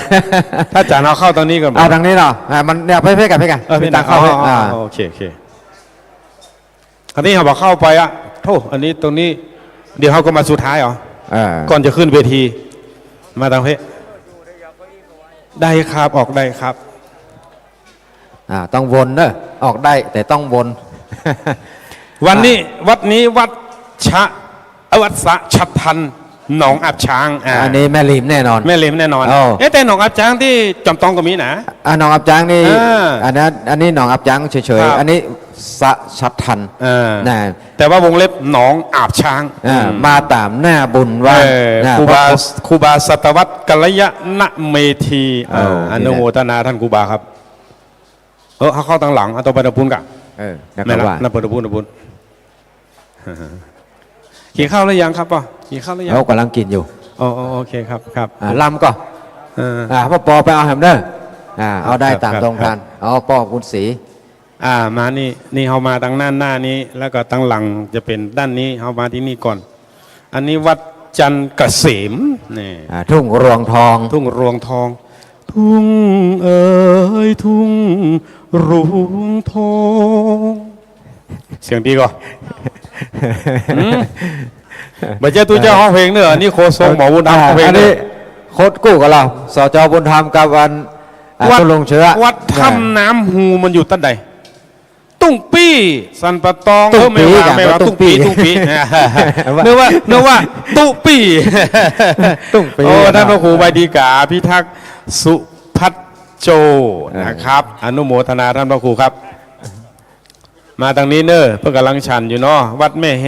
ถ้าจ๋าเอาเข้าตรงนี้ก่อน เอาตรงนี้เนาะ อ่า มันเนี่ย ไป ไปกั๋น ไปกั๋น เออ ไปตางเข้า อ๋อ ไป อ๋อ อ่า อ๋อ โอเค โอเค อันนี้เขาบอกเข้าไปอะ โธ่ อันนี้ตรงนี้ เดี๋ยวเขาก็มาสุดท้ายเหรอ เออ ก่อนจะขึ้นเวที มาตางเพะ ได้ครับ ออกได้ครับ อ่า ต้องวนเนอะ ออกได้ แต่ต้องวน วันนี้ อ่า วัดนี้วัดชะ เอ้ย วัดสะชัดทัน หนองอับช้าง อ่า อันนี้แม่ริมแน่นอน แม่ริมแน่นอน โอ้ เอ๊ะ แต่หนองอับช้างตี้จอมตองก็มีนะ อ่า หนองอับช้างนี่ อ่า อันนั้น อันนี้หนองอับช้างเฉยๆ ครับ อันนี้สะชัดทัน เออ นะ แต่ว่าวงเล็บหนองอับช้าง อ่า อืม มาต๋ามหน้าบุญว่า เออ นะ ครูบา เพราะ ครูบาสัตวัตรกัลยาณเมธี เออ อ่า นี่แหละ อนุโมทนาต้านครูบาครับ เออ เขาเข้าตางหลัง เอาต่อไปตางปู้นก่ะ เออ แล้วก็ แม่นละ ว่า นั่นไปตางปู้น ตางปู้น กิ๋นข้าวหรือยังครับป้อ กิ๋นข้าวหรือยัง เขาก่ำลังกิ๋นอยู่ อ๋อ อ๋อ โอเคครับ ครับ อ่า ลำก่อ เออ อ่า ป้อปอไปเอาแหมเน่อ อ่า เอาได้ ครับ ต๋ามตรง ครับ กั๋น เอาป้อบุญศรี อ่า มานี่ นี่เฮามาตางด้านหน้านี้ แล้วก็ตางหลังจะเป๋นด้านนี้ เฮามาตี้นี่ก่อน อันนี้วัดจันทร์เกษม นี่ อ่า ทุ่งรวงทอง ทุ่งรวงทอง ทุ่งเอ๋ย ทุ่งรวงทอง เสียงดีก่อ อืม บ่ใจ้ตุ๊เจ้าฮ้องเพลงเน่อ อันนี้โคศกหมอบุญธรรมฮ้องเพลงเน่อ อันนี้โคศกกู้กับเฮา สจ บุญธรรมกับอัน อ่ะ วัด คุณลุงเชื้อ วัดถ้ำน้ำฮูมันอยู่ตังใด ตุ้งปี้ สันป่าตอง ตุ้งปี้ เออ แม่วาง กะ แม่วาง ตุ้งปี้ ตุ้งปี้ ตุ้งปี้ ว่า นึกว่า นึกว่า ตุ๊ปี้ ตุ้งปี้ โอ้ นะ ต้านพระครูใบดีกา พิทักษ์สุพัชโจ อ่า นะครับ อนุโมทนาต้านพระครูครับ มาตางนี้เน่อ เปิ้นก่ำลังฉันอยู่เนาะ วัดแม่แฮ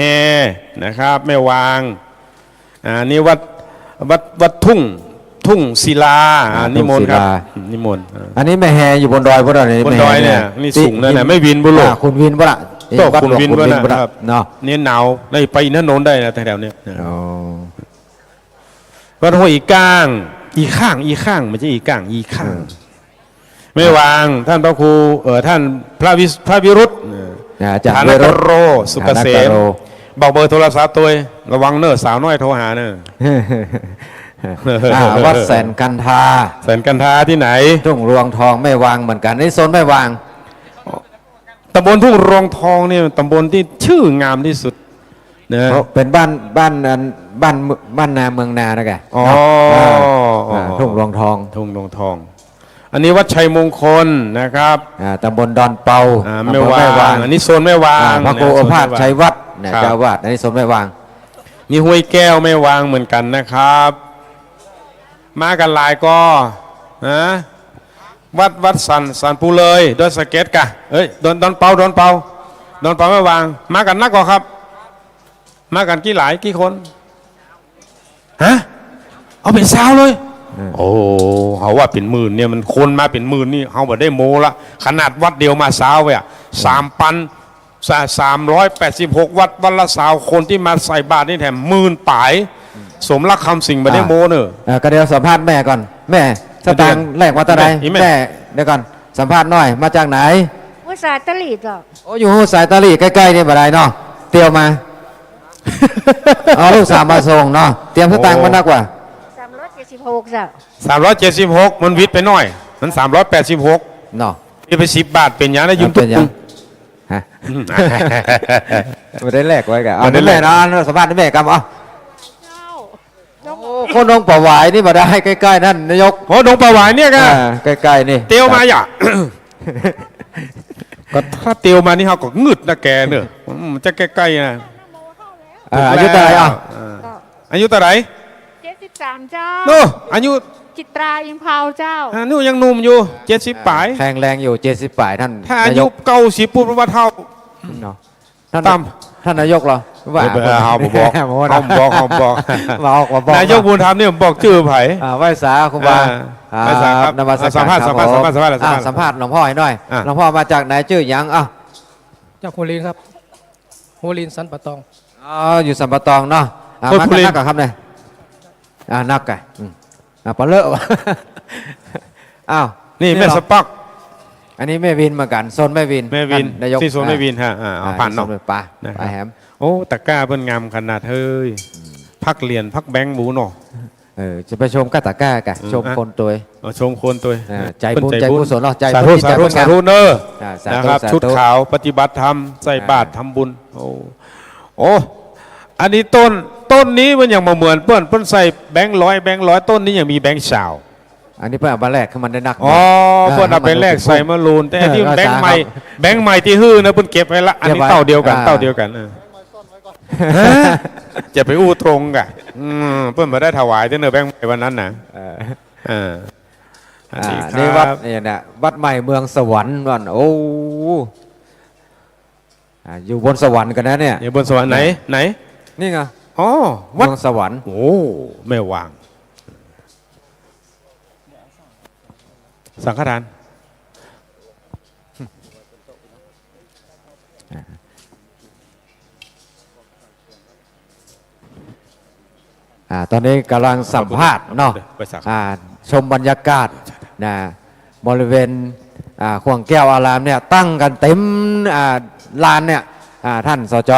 นะครับ แม่วาง อ่า นี่วัด วัด วัดทุ่ง ทุ่งศิลา อ่า อ่า นิมนต์ครับ ทุ่งศิลา นิมนต์ อ่า อันนี้แม่แฮอยู่บนดอยพุ้นเนาะ บนดอยเนี่ย แม่แฮเนี่ย นี่สูงนะ นี่ แม่วินบุโร อ่า ขุนวินพุ้นละ นี่ โต้ วัดหลวง ขุนวิน ขุนวินพุ้นละ พุ้นละ ครับ เนาะ นี่หนาว ได้ไปอินทนนท์ได้นะ แถวๆ เนี่ย อ๋อ วัดห้วยอีก้าง อีข้าง อีข้าง บ่ใจ้อีก้าง อีข้าง เออ แม่วาง ต้านพระครู เอ่อ ต้านพระวิส- พระวิรุธ เอ่อ อ่า อาจ๋ารย์ ฐานกโร วิรุธ สุกเกษม ฐานกโร บอกเบอร์โทรศัพท์ตวย ระวังเน่อ สาวน้อยโทรหาเน่อ อ่า วัดแสนกันทา แสนกันทาตี้ไหน ทุ่งรวงทอง แม่วางเหมือนกั๋น นี่โซนแม่วาง ต๋ำบลทุ่งรวงทองเนี่ย ต๋ำบลตี้จื้องามตี้สุดนะ เพราะเป๋นบ้าน บ้านอัน บ้าน บ้านนาเมืองนานะแก อ๋อ เนาะ อ่า อ๋อ อ่า ทุ่งรวงทอง ทุ่งรวงทอง อันนี้วัดชัยมงคลนะครับ อ่า ต๋ำบลดอนเปา อ่า อำเภอแม่วาง แม่วาง อันนี้โซนแม่วาง อ่า พระครู นะ โอภาส โซนแม่วาง ชัยวัฒน์เนี่ย ครับ เจ้าอาวาส อันนี้โซนแม่วาง นี่ห้วยแก้วแม่วางเหมือนกั๋นนะครับ มากั๋นหลายก่อ นะ วัด วัดสัน สันปูเลย ดอยสะเก็ดก่ะ เอ้ย ดอน ดอนเปา ดอนเปา ดอนเปาแม่วาง มากั๋นนักก่อครับ มากั๋นกี่หลาย กี่คน ฮะ เอาเป๋นซาวเลย อืม โอ้ เฮาว่าเป๋นหมื่นเนี่ย มันคนมาเป๋นหมื่นนี่ เฮาบ่ได้โม้ละ ขนาดวัดเดียวมาซาวเว้ยอะ สามปัน สา- สามร้อยแปดสิบหกวัด วัดละซาวคนตี้มาใส่บาตรนี่แถมหมื่นป๋าย สมรักคำสิงห์บ่ได้โม้เน่อ อ่า อ่า ก็เดี๋ยวสัมภาษณ์แม่ก่อน แม่ สตางค์แลกมาเต้าใด อีแม่ แม่ เดี๋ยวก่อน สัมภาษณ์หน่อย มาจากไหน หัวสายตะหลีเจ้า โอ้ อยู่หัวสายตะหลี ใก้ๆ นี่บ่ได้เนาะ เตียวมา อ๋อ ลูกสาวมาส่งเนาะ เตรียมสตางค์มานักว่า สามร้อยเจ็ด สิบหก เจ้า สามร้อยเจ็ดสิบหก มันหวิดไปหน้อย มัน สามร้อยแปดสิบหก เนาะ ตีไป สิบบาท เป๋นหยังนะ เออ ยืมตุ๊ก เป๋นหยัง ฮะ อืม บ่ได้แลกไว้ก่ะ บ่ได้แลก เอา แม่เนาะ สัมภาษณ์แม่ก่ำ เอา เจ้า โอ้ คนดงป่าหวายนี่บ่ได้ ใก้ๆ นั่น นายก โอ้ ดงป่าหวายเนี่ยก่ะ อ่า ใก้ๆ นี่ เตียวมา ครับ อย่า ก็ถ้าเตียวมานี่เฮาก็งึดนะแกเนอะ อืม จะใก้ๆ นะ อ่า อายุเต้าใด อ่ะ อ่า อายุเต้าใด เจ็ดสิบสาม เจ้า โอ้ อายุ จิตรา อิงเภา เจ้า อายุยังหนุ่มอยู่ เจ็ดสิบป๋าย แข็งแรงอยู่ เจ็ดสิบป๋าย ท่าน ถ้าอายุ นายก เก้าสิบ ปุ๊บ ว่าเฒ่า เนาะ ท่าน ต่ำ ท่านนายกเหรอ ว่า เออ เฮาบ่บอก โอ้ เฮาบ่บอก เฮาบ่บอก มาออก มาบอก นายกบุญธรรมนี่ผมบอกจื้อไผ อ่า ไหว้สาครูบา อ่า ไหว้สาครับ นมัสการ อ่า สัมภาษณ์ ครับ สัมภาษณ์ ผม สัมภาษณ์ สัมภาษณ์ อ่า สัมภาษณ์ สัมภาษณ์หลวงพ่อให้หน่อย อ่า หลวงพ่อมาจากไหน จื้อหยัง อ้าว จากหัวลินครับ หัวลินสันป่าตอง อ๋อ อยู่สันป่าตองเนาะ อ่า คน มา หัวลิน นักก่อนครับเนี่ย อ่า นักก่อน อืม อ่า ปะเลอะ อ้าว นี่ นี่ แม่ เหรอ สะป๊อก อันนี้แม่วินเหมือนกัน โซนแม่วิน แม่วิน ท่านนายก ซี่โซน อ่า แม่วินฮะ อ่า เอา อ่า ผ่านเนาะ โซนแม่ปลา นะครับ ปลาแหม โอ้ ตะกร้าเปิ้นงามขนาด เฮ้ย อืม พักเหรียญ พักแบงค์หมูเนาะ เออ จะไปชมก้าตะกร้าก่ะ อืม ชมคนตวย อ่ะ เอาชมคนตวย อ่า ใจบุญ เปิ้นใจบุญ ใจกุศลเนาะ ใจ สาธุ บุญ สาธุ ใจบุญ สาธุเนอะ อ่า สาธุ นะครับ สาธุ ชุดขาว ปฏิบัติธรรม ใส่บาตร อ่า ทำบุญ โอ้ โอ้ อันนี้ต้น ต้นนี้มันยังบ่เหมือนเปิ้น เปิ้นใส่แบงค์ร้อย แบงค์ร้อย ต้นนี้ยังมีแบงค์ซาว อันนี้เปิ้นเอามาแลก คือมันได้นัก อ๋อ อ่า เปิ้นเอาไปแลก ให้มันรู้สึก ใส่มาลูน แต่อันนี้ เออ แบงค์ใหม่ เอาสาครับ แบงค์ใหม่ตี้หื้อนะ เปิ้นเก็บไว้ละ อันนี้ เก็บไว้ เต้าเดียวกั๋น อ่า เต้าเดียวกั๋น เออ ฮะ จะไปอู้ตรงก่ะ อืม เปิ้นบ่ได้ถวายตี้เนอะ แบงค์ใหม่วันนั้นนะ เออ เออ อันนี้ อ่า ครับ นี่วัด เนี่ยนะ วัดใหม่เมืองสวรรค์นั่น โอ้ อ่า อยู่บนสวรรค์กั๋นนะเนี่ย อยู่บนสวรรค์ไหน อ่า ไหน นี่ไง อ๋อ วัด เมืองสวรรค์ โอ้ แม่วาง สังฆทาน อ่า ตอนนี้ก่ำลังสัมภาษณ์เนาะ ไปสัก อ่า ชมบรรยากาศนะ บริเวณ อ่า ข่วงแก้วอารามเนี่ย ตั้งกั๋นเต็ม อ่า ลานเนี่ย อ่า ท่าน สจ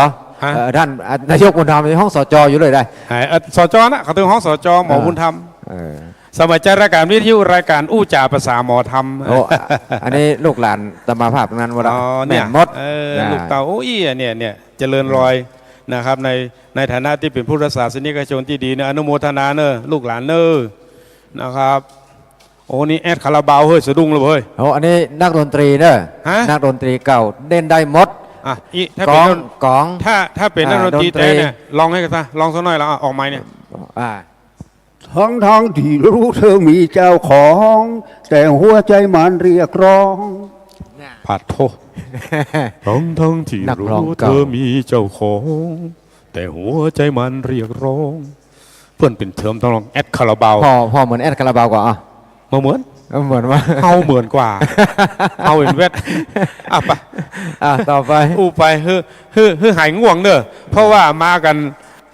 ฮะ เอ่อ ท่าน อ่า นายกบุญธรรมในห้อง สจ อยู่เลยได้ อ่า เอ่อ สจ นะ เขาตึงห้อง สจ หมอ อ่า บุญธรรม เออ สมัยจัดรายการวิทยุ รายการอู้จ๋าภาษาหมอธรรม โอ้ อันนี้ลูกหลานอาตมาภาพทั้งนั้นหมดละ อ๋อ เนี่ย แม่นหมด เออ นะ ลูกเต้า โอ้ย เนี่ย เนี่ย เจริญรอย อืม นะครับ ใน ในฐานะตี้เป๋นพุทธศาสนิกชนตี้ดีเนอะ อนุโมทนาเนอะ ลูกหลานเนอะ นะครับ โอ้ นี่แอดคาราบาว เฮ้ย สะดุ้งเลยเฮ้ย โอ้ อันนี้นักดนตรีเนอะ ฮะ นักดนตรีเก่า เล่นได้หมด อ่ะ อี ถ้าเป๋น กลอง นัก กลอง ถ้า ถ้าเป๋น อ่า นักดนตรี ดนตรี แต๊เนี่ย ร้องหื้อก่ะ ร้องสักหน้อยละ อ่ะ ออกไมค์เนี่ย อ่า ทั้งๆ ที่รู้เธอมีเจ้าของ แต่หัวใจมันเรียกร้อง น่ะ ปาดโธ่ ทั้งๆ ที่ นักร้อง รู้ เก่า เธอมีเจ้าของ แต่หัวใจมันเรียกร้อง เปิ้นเป๋นเถิมทำนองแอดคาราบาว พ่อ พ่อเหมือนแอดคาราบาวกว่า อ่ะ บ่เหมือน เออ เหมือนวะ เฮาเหมือนกว่า เฮาเป๋นแวด อ่ะ ไป อ่ะ ต่อไป อู้ไป หื้อ หื้อ หื้อหายง่วงเนอะ เพราะว่ามากั๋น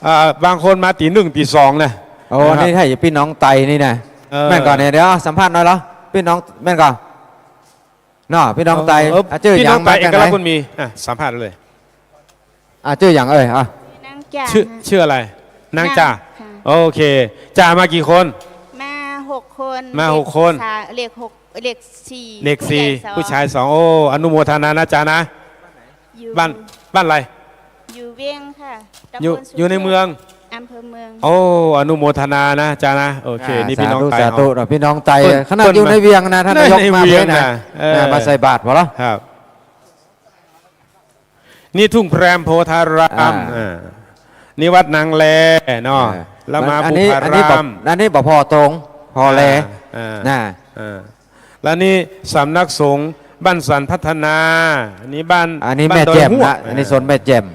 อ่า บางคนมาตี๋หนึ่งตี๋สองนะ โอ้ นะครับ นี่ถ้าอยู่ปี้น้องไตนี่นะ เออ แม่นก่อเนี่ย เดี๋ยวสัมภาษณ์หน่อยเหรอ ปี้น้อง แม่นก่อ เนาะ ปี้น้องไต เออ อ่ะ จื้อหยัง ปี้น้องไต มาจากไหน เอกลักษณ์บุญมี อ่ะ สัมภาษณ์เลย อ่ะ จื้อหยังเอ่ย อ่ะ นางจ๋า จื้อ ค่ะ จื้ออะไร นางจ๋า นางค่ะ โอเค จ๋ามากี่คน มาหกคน มาหกคน เลขสาม เลขหก เลขสี่ เลขสี่ ผู้ผู้ชายสอง ชายสอง โอ้ อนุโมทนานะจ๋านะ อยู่ บ้าน บ้านอะไร อยู่เวียงค่ะ อยู่ ตำบลสุ อยู่ในเมือง เทพ อำเภอเมือง โอ้ อนุโมทนานะจ๋านะ โอเค อ่า นี่ปี้น้องไต สาธุ เฮา สาธุเนาะ ปี้น้องไต เปิ้น ขนาด เปิ้น อยู่ในเวียงนะ ท่านนายก ใน มา เวียง เวียงนะ นะ เออ อ่า มาใส่บาตรพอแล้ว ครับ นี่ทุ่งแพรมโพธาราม อ่า อ่า นี่วัดนางแลเนาะ เออ แล้วมา อันนี้ บุพาราม อันนี้บ่ อันนี้บ่ผ่อตรง ผ่อแล อ่า อ่า น่ะ อ่า แล้วนี่สำนักสงฆ์บ้านสันพัฒนา อันนี้บ้าน อันนี้ บ้าน แม่แจ่ม ดอยฮวก นะ อันนี้โซนแม่แจ่ม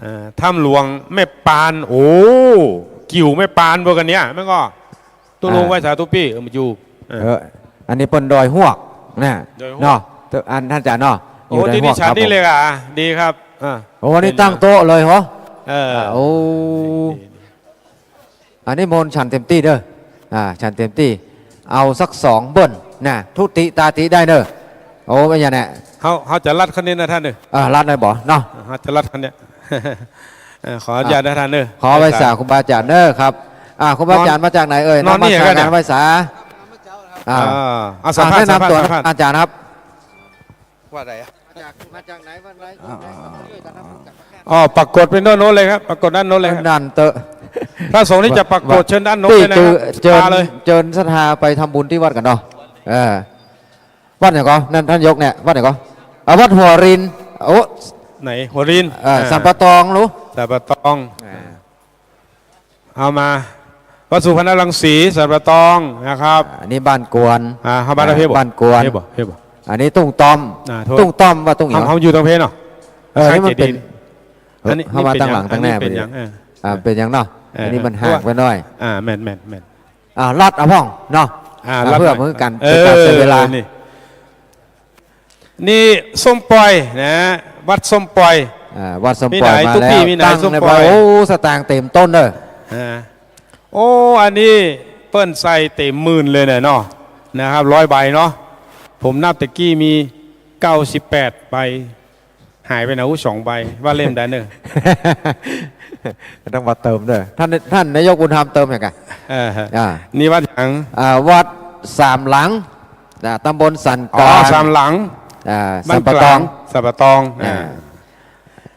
เอ่อ ถ้ำหลวงแม่ปาน โอ้ กิ่วแม่ปานเปิ้นกั๋นเนี่ย แม่นก่อ ตุ๊ลุง อ่า ไหว้สาตุ๊ปี้ เออ มันอยู่ เออ เออ อันนี้เปิ้นดอยฮวกนะ ดอยฮวก เนาะ อันท่านจ๋าเนาะ โอ้ อยู่ดอยฮวก ตี้นี่ฉันนี่เลยอ่ะ ครับผม ดีครับ อ่า โอ้ นี่ตั้งโต๊ะเลยเหรอ เออ อ่า โอ้ ดี อันนี้มนต์ฉันเต็มตี้เด้อ อ่า ฉันเต็มตี้ เอาสักสองเบิ้ลนะ ทุติตาติได้เด้อ โอ้ ไม่ใช่แน่ เฮา เฮาจะลัดคันนี้นะท่านเด้อ อ่า ลัดได้บ่เนาะ เฮาจะลัดคันเนี้ย เอ่อ ขออนุญาตนะท่านเด้อ ขอไหว้สาครูบาอาจ๋ารย์เด้อครับ อ่า ครูบาอาจ๋ารย์มาจากไหนเอ่ย นอนนี่ นมัสการ เหรอเนี่ย ไหว้สา อ่า อ่า เอาสัมภาษณ์ อ่า แนะนำตั๋ว สัมภาษณ์ อาจ๋ารย์ครับ ว่าไงอะ มาจาก มาจากไหน วัดไหน อ่า อ๋อ ปรากฏเป็นด้านโน้นเลยครับ ปรากฏด้านโน้นเลยครับ นั่นเต๊อะ พระสงฆ์นี่จะปรากฏ ว่า เชิญด้านโน้นเลยนะครับ ตี้คือเจิญ มาเลย เจิญศรัทธาไปทำบุญตี้วัดกั๋นเนาะ เออ วัดไหนก่อ นั่นต้านยกเนี่ย วัดไหนก่อ อ่า วัดหัวริน โอ้ ไหน หัวริน เออ อ่า สันป่าตอง ลูก สันป่าตอง อ่า เอามา วัดสุพรรณรังสี สันป่าตองนะครับ อ่า อันนี้บ้านกวน อ่า เข้าบ้าน อ่า เพ่บ่ บ้านกวน เพ่บ่ เพ่บ่ อันนี้ตุ้งต้อม อ่า โทษ ตุ้งต้อม วัดตุ้งหยัง เฮา เฮาอยู่ตรงเพ่เนาะ เออ นี่มันเป๋น อันนี้ เข้ามา นี่เป๋น ตางหลัง หยัง ตางหน้า อันนี้เป๋น ไปดิ หยัง เออ อ่า เป๋นหยังเนาะ เออ อันนี้มันห่างไปหน้อย อ่า แม่น แม่น แม่น อ่า ลัดเอาพ่องเนาะ อ่า อ่า ลัด เปื้อ มา เหมือนกั๋น เออ เปื้อก๋านเสียเวลา นี่ นี่ส้มป่อยนะ วัดส้มป่อย อ่า วัดส้มป่อย มีไหน มา ตุ๊กปี้ แล้ว มีไหน ตั้ง ส้มป่อย ในบ้าน โอ้ สตางค์เต๋มต้นเน่อ อ่า โอ้ อันนี้เปิ้นใส่เต๋มหมื่นเลยเนี่ยเนาะ นะครับ ร้อยใบเนาะ ผมนับตะกี้มีเก้าสิบแปดใบ หายไปไหนอู้ สองใบ ว่าเล่มใดเน่อ ต้องมาเติมเน่อ ท่าน ท่านนายกบุญธรรมเติมหยังก่อ เออฮะ อ่า นี่วัดหยัง อ่า วัดสามหลัง นะ ตำบลสัน อ๋อ กลาง สามหลัง อ่า บ้าน สันป่าตอง กลาง สันป่าตอง อ่า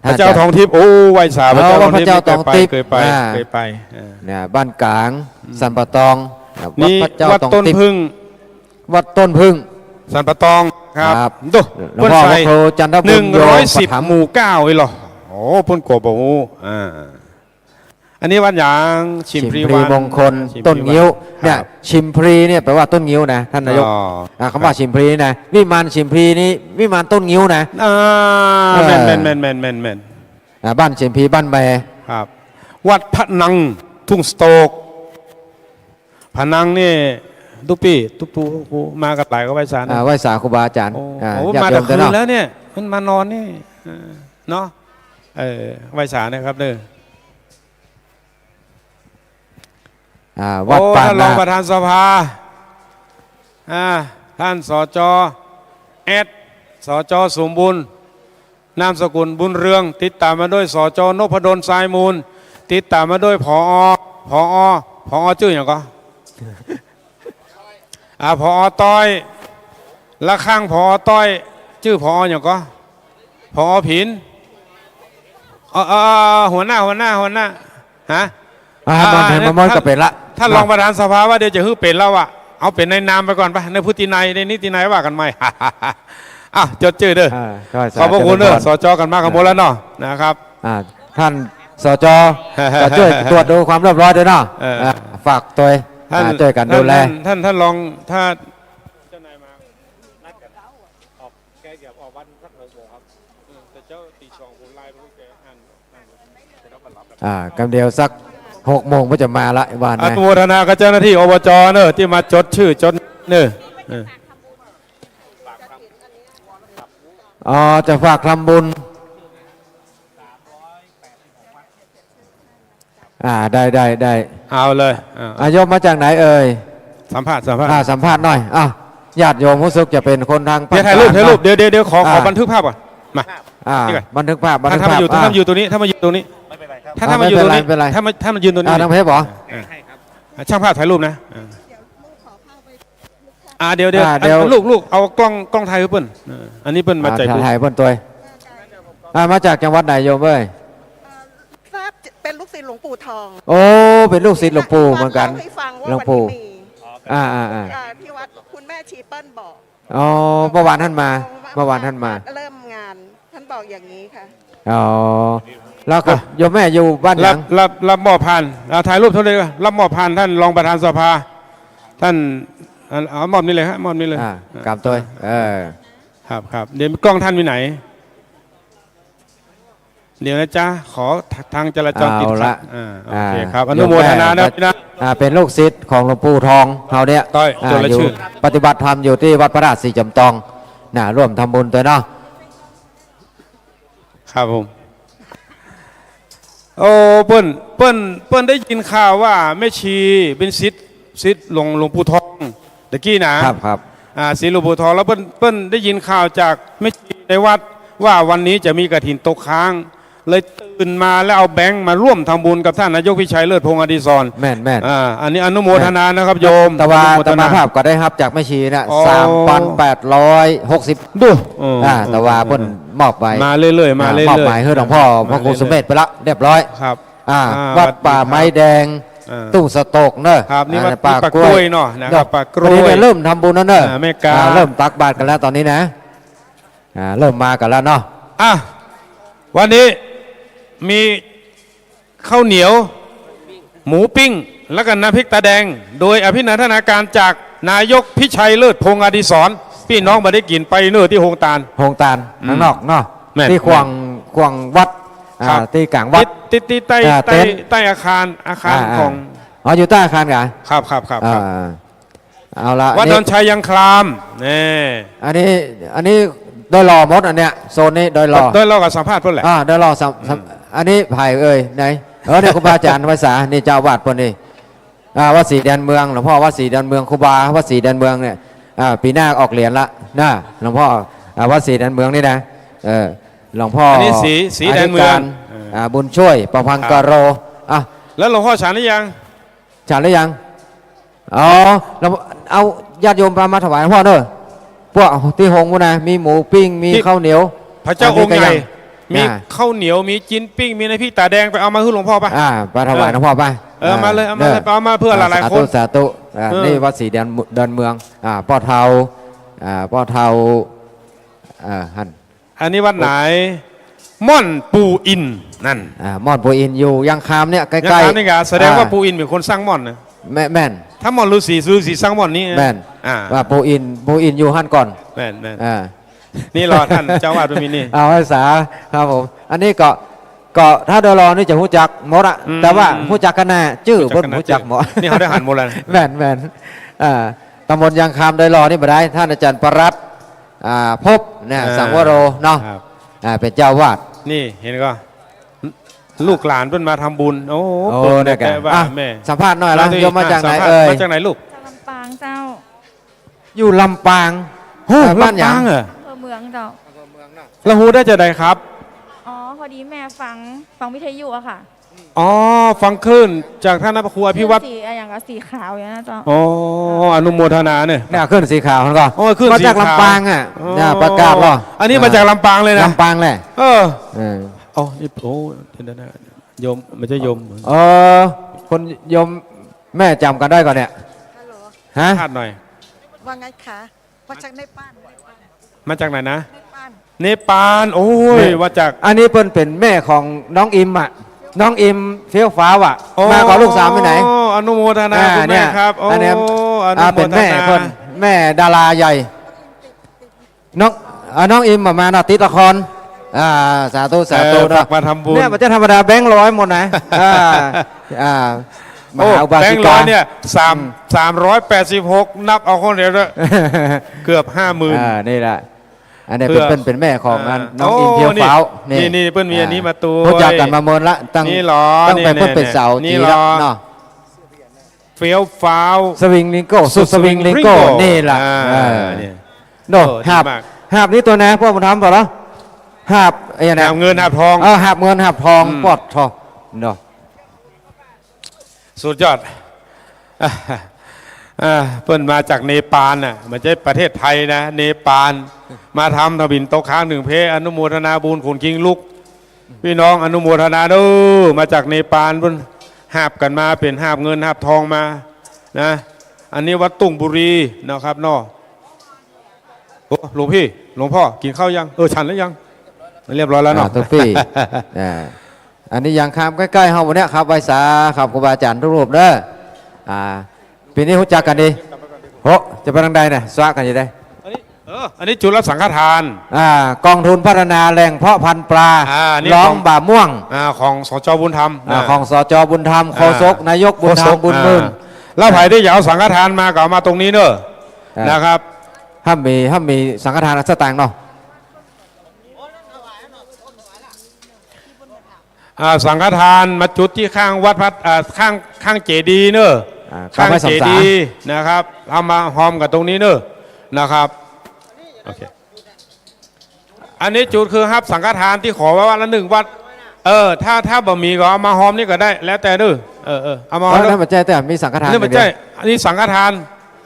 อ่า พระเจ้าทองทิพย์ โอ้ ไหว้สา พระเจ้าทองทิพย์ อ๋อ พระเจ้าทองทิพย์ เคยไป อ่า เคยไป อ่า เนี่ย บ้านกลาง อืม สันป่าตอง วัด นี่ พระเจ้า วัด ทอง ต้น ทิพย์ ผึ้ง วัดต้นผึ้ง สันป่าตองครับ ครับ ดู หลวงพ่อ เปิ้นใส่ พระครูจันทบุญ หนึ่งร้อยสิบ โยปถัมภ์ หมู่เก้า อีหรอ โอ้ เปิ้นกั๋วบ่ฮู้ อ่า อันนี้วัดหยัง ฉิมพลี ฉิมพลี วัน มงคล อ่า ฉิมพลี ต้นงิ้ว วัน เนี่ย ครับ ฉิมพลีเนี่ยแปลว่าต้นงิ้วนะ ท่านนายก อ๋อ อ่า คำว่า ครับ ฉิมพลีนะ วิมานฉิมพลีนี่ วิมานต้นงิ้วนะ อ่า เออ แม่น แม่น อ่า บ้านฉิมพลี บ้านแม่ ครับ วัดพระนัง ทุ่งสโตก พระนังนี่ ตุ๊กปี้ ตุ๊กปู ครู มากั๋นหลาย ก็ไหว้สานะ อ่า ไหว้สาครูบาอาจ๋ารย์ โอ้ อ่า โอ้ ญาติโยม มาแต่คืน เนาะ แล้วเนี่ย มันมานอนนี่ เออ เนาะ เออ ไหว้สานะครับเด้อ อ่า วัด โอ้ ป่า ท่านรอง นา ประธานสภา อ่า ท่าน สจ แอด สจ สมบูรณ์ นามสกุลบุญเรือง ติดต๋ามมาด้วย สจ นพดล ทรายมูล ติดต๋ามมาด้วย ผอ ผอ ผอ จื้อหยังก่อ อ่า ผอ ต้อย ละข้าง ผอ ต้อย จื้อ ผอ หยังก่อ ผอ ผิน เออ เออ เออ หัวหน้า หัวหน้า หัวหน้า ฮะ อ่า อ่า มันเห็น อ่า มัน มัน ท่าน ก็เป๋นละ ท่านรองประธานสภาว่าเดี๋ยวจะหื้อเป๋นแล้วอะ เอาเป๋นในนามไปก่อนไป ในพฤตินัย ในนิตินัยว่ากั๋นใหม่ อ่ะ จดจื้อเด้อ อ่า ใช่ ใช่ ขอบพระคุณเด้อ เจริญพร สจ กั๋นมากั๋นหมดแล้วเนาะ นะครับ อ่า ท่าน สจ ก็ช่วยตรวจดูความเรียบร้อยด้วยเนาะ เออ อ่า ฝากตวย ท่าน อ่า ช่วยกั๋นดูแล ท่าน ท่าน ท่านรอง ถ้าเจ้านายมา นัดกั๋นออก แกเดี๋ยวออกวันสักหกโมงครับ เออ แต่เจ้าตีสอง ผมไลน์ไปให้แกอ่าน อ่า กำเดียวสักหกโมงก็จะมาละ ว่านะ อนุโมทนากับเจ้าหน้าที่ อบจ เนอะ ตี้มาจดจื้อ จดเนอะ เออ อ๋อ จะฝากทำบุญ อ่า ได้ ได้ ได้ เอาเลย อ่า อ่ะ โยมมาจากไหนเอ่ย สัมภาษณ์ สัมภาษณ์ อ่า สัมภาษณ์หน่อย อ่ะ ญาติโยมฮู้สึกจะเป๋นคนตางภาคกลางเนาะ เดี๋ยวถ่ายรูป ถ่ายรูป เดี๋ยว เดี๋ยว เดี๋ยวขอ อ่า ขอบันทึกภาพก่อน มา อ่า นี่ก่อน บันทึกภาพ บันทึกภาพ ท่าน ท่านมาอยู่ตรงนี้ อ่า ท่านมาอยู่ตรงนี้ ไม่เป็นไรครับ ท่าน อ่า ท่านมายืนตรงนี้ ไม่เป็นไร ไม่เป็นไร ท่านมา ท่านมายืนตรงนี้ อ่า ทางเพจเหรอ อ่า ช่างภาพถ่ายรูปนะ อ่า อ่า ช่างภาพถ่ายรูป อ่า เดี๋ยว เดี๋ยว อ่า เดี๋ยว ลูก ลูก เอากล้อง กล้องถ่ายหื้อเปิ้น เออ อันนี้เปิ้นมา อ่า จ่าย ถ่าย บุญ ถ่ายเปิ้นตวย อ่า มาจากจังหวัดไหนโยมเอ้ย เอ่อ ทราบ เป็นลูกศิษย์หลวงปู่ทอง โอ้ เป๋นลูกศิษย์หลวงปู่เหมือนกั๋น ท่านเล่าให้ฟังว่า หลวงปู่ วันนี้มี อ่า อ่า อ่า อ่า ที่วัดคุณแม่ชีเปิ้ลบอก อ๋อ เมื่อวานท่านมา เมื่อวานท่านมา เริ่มงาน ท่านบอกอย่างนี้ค่ะ อ๋อ แล้วก็ อ่ะ โยมแม่อยู่บ้านหยัง รับ รับ รับมอบพาน อ่า ถ่ายรูปเท่านั้น รับมอบพานท่านรองประธานสภา ท่าน อ่า เอามอบนี่เลยฮะ มอบนี่เลย อ่า กราบตวย อ่า เออ ครับ ครับ เดี๋ยวกล้องท่านไปไหน เดี๋ยวนะจ๊ะ ขอทางจราจรติดขัด เอาละ อ่า โอเคครับ อ่า อนุโมทนานะ โยมแม่ พี่นะ อ่า เป๋นลูกศิษย์ของหลวงปู่ทองเฮาเนี่ย ต้อย อ่า จดรายชื่อ อยู่ปฏิบัติธรรมอยู่ตี้วัดพระธาตุสีจำตอง นะ ร่วมทำบุญตวยเนาะ ครับผม โอ้ เปิ้น เปิ้น เปิ้นได้ยินข่าวว่าแม่ชีเป๋นศิษย์ ศิษย์หลวง หลวงปู่ทอง ตะกี้นะ ครับ ครับ อ่า ศิษย์หลวงปู่ทอง แล้วเปิ้น เปิ้นได้ยินข่าวจากแม่ชีในวัดว่าวันนี้จะมีกฐินตกค้าง เลยตื่นมาแล้วเอาแบงค์มาร่วมทำบุญกับท่านนายกพิชัยเลิศพงษ์อดิศร แม่น แม่น อ่า อันนี้อนุโมทนานะครับโยม แต่ว่า อนุโมทนา อาตมาภาพก็ได้ฮับจากแม่ชีนะ อ๋อ สามพันแปดร้อยหกสิบ ดู เออ อ่า เออ แต่ว่าเปิ้นมอบไว้ มาเรื่อยๆ มาเรื่อยๆ อ่ามอบหมายหื้อหลวงพ่อ มาเรื่อยๆ พระครูสุเมธไปละเรียบร้อย ครับ อ่า อ่า วัดป่าไม้แดง อ่า ตู้สต๊อกเนอะ ครับ นี่วัด อ่า ป่า ป่ากล้วย กล้วยเนาะนะครับ เนาะ ป่ากล้วย วันนี้เนี่ยเริ่มทำบุญแล้วเนอะ อ่า แม่กา อ่า เริ่มตักบาตรกันแล้วตอนนี้นะ อ่า เริ่มมากันแล้วเนาะ อ่ะ วันนี้มีข้าวเหนียว หมูปิ้ง แล้วก็น้ำพริกตาแดง โดยอภินันทนาการจากนายกพิชัยเลิศพงษ์อดิศร พี่น้องบ่ได้กิ๋นไปเนอะตี้โฮงตาน โฮงตาน อืม ข้างนอกเนาะ แม่น ตี้ขวาง แม่น ขวางวัด อ่า ครับ ตี้ก๋างวัด ติด ติด ติดใต้ อ่า ใต้ เต็นท์ ใต้อาคาร อาคาร อ่า อ่า ของ อ๋อ อยู่ใต้อาคารกะ ครับ ครับ ครับ ครับ อ่า เอาละ วัด นี่ ดอนชัยยังคลาม นี่ อันนี้ อันนี้โดยรอบหมดอันเนี้ย โซนนี้โดยรอบ โดยรอบก็สัมภาษณ์เปิ้นแหละ อ่า โดยรอบสัม อืม สัม อันนี้ใผเอ่ย ไหน เออ เนี่ย ครูบาอาจ๋ารย์ไพศาล นี่เจ้าอาวาสเปิ้นนี่ อ่า วัดศรีดอนเมือง หลวงพ่อวัดศรีดอนเมือง ครูบาวัดศรีดอนเมืองเนี่ย อ่า ปี๋หน้าออกเหรียญละนะ หลวงพ่อ อ่า วัดศรีดอนเมืองนี่นะ เออ หลวงพ่อ อันนี้ศรี ศรีดอนเมือง อธิการ เออ อ่า บุญช่วย ประภังกโร ครับ อ่ะ แล้วหลวงพ่อฉันหรือยัง ฉันหรือยัง อ๋อ แล้วเอาญาติโยมพามาถวายหลวงพ่อเนอะ พวกตี้โฮงพู้นนะ มีหมูปิ้ง มี ที่ ข้าวเหนียว พระเจ้าองค์ใหญ่ อันนี้ก็ยัง มี อ่า ข้าวเหนียว มีจิ๊นปิ้ง มีน้ำพริกตาแดง ไปเอามาหื้อหลวงพ่อปะ อ่า ไปถวายหลวงพ่อปะ เออ อ่า มาเลย เอามาเลย เออ ไปเอามาเพื่อหลายๆ คน สาธุ สาธุ อ่า เออ นี่วัดศรีดอน ดอนเมือง อ่า ป้อเฒ่า อ่า ป้อเฒ่า อ่า หั่น อันนี้วัดไหน ม่อนปู่อิน นั่น อ่า ม่อนปู่อินอยู่ยังคามเนี่ย ใกล้ๆ ยังคามนี่กะ แสดงว่า อ่า ปู่อินเป๋นคนสร้างม่อนนะ แม่น แม่น ถ้าม่อนฤๅษี ฤๅษีสร้างม่อนนี้ แม่น อ่า ว่าปู่อิน ปู่อินอยู่หั้นก่อน แม่น แม่น อ่า นี่รอท่านเจ้าอาวาสเปิ้นมีนี่ เอาไพศาลครับผม อันนี้ก็ ก็ถ้าโดยรอบนี่จะฮู้จักหมดอะ อืม แต่ว่าฮู้จักกั๋นหน้า จื้อ ฮู้จักกั๋นหน้า เปิ้นฮู้จักหมด จื้อ นี่เขาได้หันหมดแล้ว แม่น แม่น อ่า ตำบลยังคามโดยรอบนี่บ่ได้ ท่านอาจารย์ปรัตน์ อ่า ภพเนี่ย อ่า สังวโรเนาะ ครับ อ่า เป๋นเจ้าอาวาส นี่เห็นก่อ ลูกหลานเปิ้นมาทำบุญ โอ้ โอ้ เปิ้น เนี่ยกะ แต่ว่า อ่ะ แม่ สัมภาษณ์หน่อยละ แล้วนี่ โยมมาจากไหน อ่ะ สัมภาษณ์ เอ่ย มาจากไหนลูก จากลำปางเจ้า อยู่ลำปาง โอ้ เอ่อ บ้านหยัง ลำปางเหรอ อำเภอเมืองเจ้า แล้วฮู้ได้จาใดครับ อ๋อ พอดีแม่ฟัง ฟังวิทยุอะค่ะ อ๋อ ฟังคลื่นจากท่านพระครูอภิวัฒน์ คลื่นสีอะหยังก็สีขาวอยู่นะเจ้า อ๋อ อนุโมทนาเนี่ย เนี่ยคลื่นสีขาวนั่นก็ อ๋อ คลื่นสีขาว มาจากลำปางอะ อ๋อ เนี่ยประกาศเหรอ อันนี้มาจากลำปางเลยนะ ลำปางแหละ เออ เออ อ๋อ นี่ โอ้ เดี๋ยวนะ โยม ไม่ใช่โยม เออ คนโยมแม่จ๋ำกั๋นได้ก่อเนี่ย ฮัลโหล ฮะ สัมภาษณ์หน่อย ว่าไงคะ มาจากเนปาล มาจากไหนนะ เนปาล เนปาล โอ้ย เน มาจาก อันนี้เปิ้นเป๋นแม่ของน้องอิมอะ น้องอิมเฟี้ยวฟ้าวอะ โอ้ มากับลูกสาวไปไหน อนุโมทนา อ่า คุณแม่ เนี่ย ครับ โอ้ อันเนี้ย อนุโมทนา อ่า เป๋นแม่เปิ้น แม่ดาราใหญ่ น้อง อ่า น้องอิมอะมาเนาะ ติดละคร อ่า สาธุ สาธุ เออ เนาะ ฝากมาทำบุญ เนี่ย มันจะธรรมดา แบงค์ร้อยหมดนะ อ่า อ่า มหาอุบาสิกา โอ้ แบงค์ร้อยเนี่ย สาม อืม สามร้อยแปดสิบหก นับเอาคนเดียวด้วย เกือบห้าหมื่น อ่า นี่แหละ อันนี้ เพื่อ เปิ้น เปิ้นเป๋นแม่ของ อ่า อันน้องอิมเฟี้ยวฟ้าว โอ้ นี่ นี่ นี่ เปิ้นมีอันนี้มาตวย ฮู้จักกั๋นมาเมินละ ตั้ง นี่หรอ ตั้งแต่ นี่ เปิ้นเป๋น นี่ สาว นี่ จี๋ หรอ ละเนาะ เฟี้ยวฟ้าว สวิงลิงโก้ สุดสวิงลิงโก้ สุดสวิงลิงโก้ นี่ล่ะ อ่า เออ เนี่ย โน่ เออ ดี หาบ มาก หาบนี้ตั๋วนะ พวกผมถามต่อแล้ว หาบ ไอ้เนี่ยนะ หาบเงินหาบทอง เออ หาบเงินหาบทอง อืม ปอดทอง เนาะ สุดยอด อ่า เปิ้นมาจากเนปาลน่ะ ไม่ใช่ประเทศไทยนะ เนปาล มาทำถวิลตกค้างหนึ่งเพ อนุโมทนาบุญขนคิงลุก พี่น้องอนุโมทนาเด้อ มาจากเนปาลเปิ้นหาบกั๋นมา เป๋นหาบเงินหาบทองมานะ อันนี้วัดตุ้งบุรีนะครับเนาะ โอ้ หลวงพี่ หลวงพ่อ กิ๋นข้าวยัง เออ ฉันแล้วยัง เรียบร้อยแล้วเนาะ อ่า ทุกปี อ่า อันนี้ยังคามใกล้ๆ เฮาวันเนี้ยครับ ไหว้สาครับ ครูบาอาจ๋ารย์ทุกรูปเด้อ อ่า ปี๋นี้ฮู้จักกั๋นดี โห จะไปตางใดเนี่ย สวะกั๋นอยู่ได้ อันนี้ เออ อันนี้จุดรับสังฆทาน อ่า กองทุนพัฒนาแหล่งเพาะพันธุ์ปลา อ่า นี่ ร้อง ของ บ่าม่วง อ่า ของ สจ บุญธรรม อ่า นะ ของ สจ บุญธรรม อ่า โฆษก นายกบุญธรรม โฆษก บุญมื่น อ่า แล้วใผตี้อยากเอาสังฆทานมาก็เอามาตรงนี้เนอะ อ่า นะครับ ถ้ามี ถ้ามีสังฆทานสตางค์เนาะ อ่า สังฆทานมาจุดตี้ข้างวัดพัด อ่า ข้าง ข้างเจดีย์เนอะ อ่า ข้างเจดีย์นะครับ เอามาฮอมกั๋นตรงนี้เนอะ นะครับ โอเค อันนี้จุดคือฮับสังฆทานตี้ขอไว้วัดละหนึ่งวัด เออ ถ้า ถ้าบ่มีก็เอามาหอมนี่ก็ได้ แล้วแต่เด้อ เออ เออ เอามาหอม เออ นั่นบ่ใจ้ แต่มีสังฆทาน นั่นบ่ใจ้ อย่างเดียว อันนี้สังฆทาน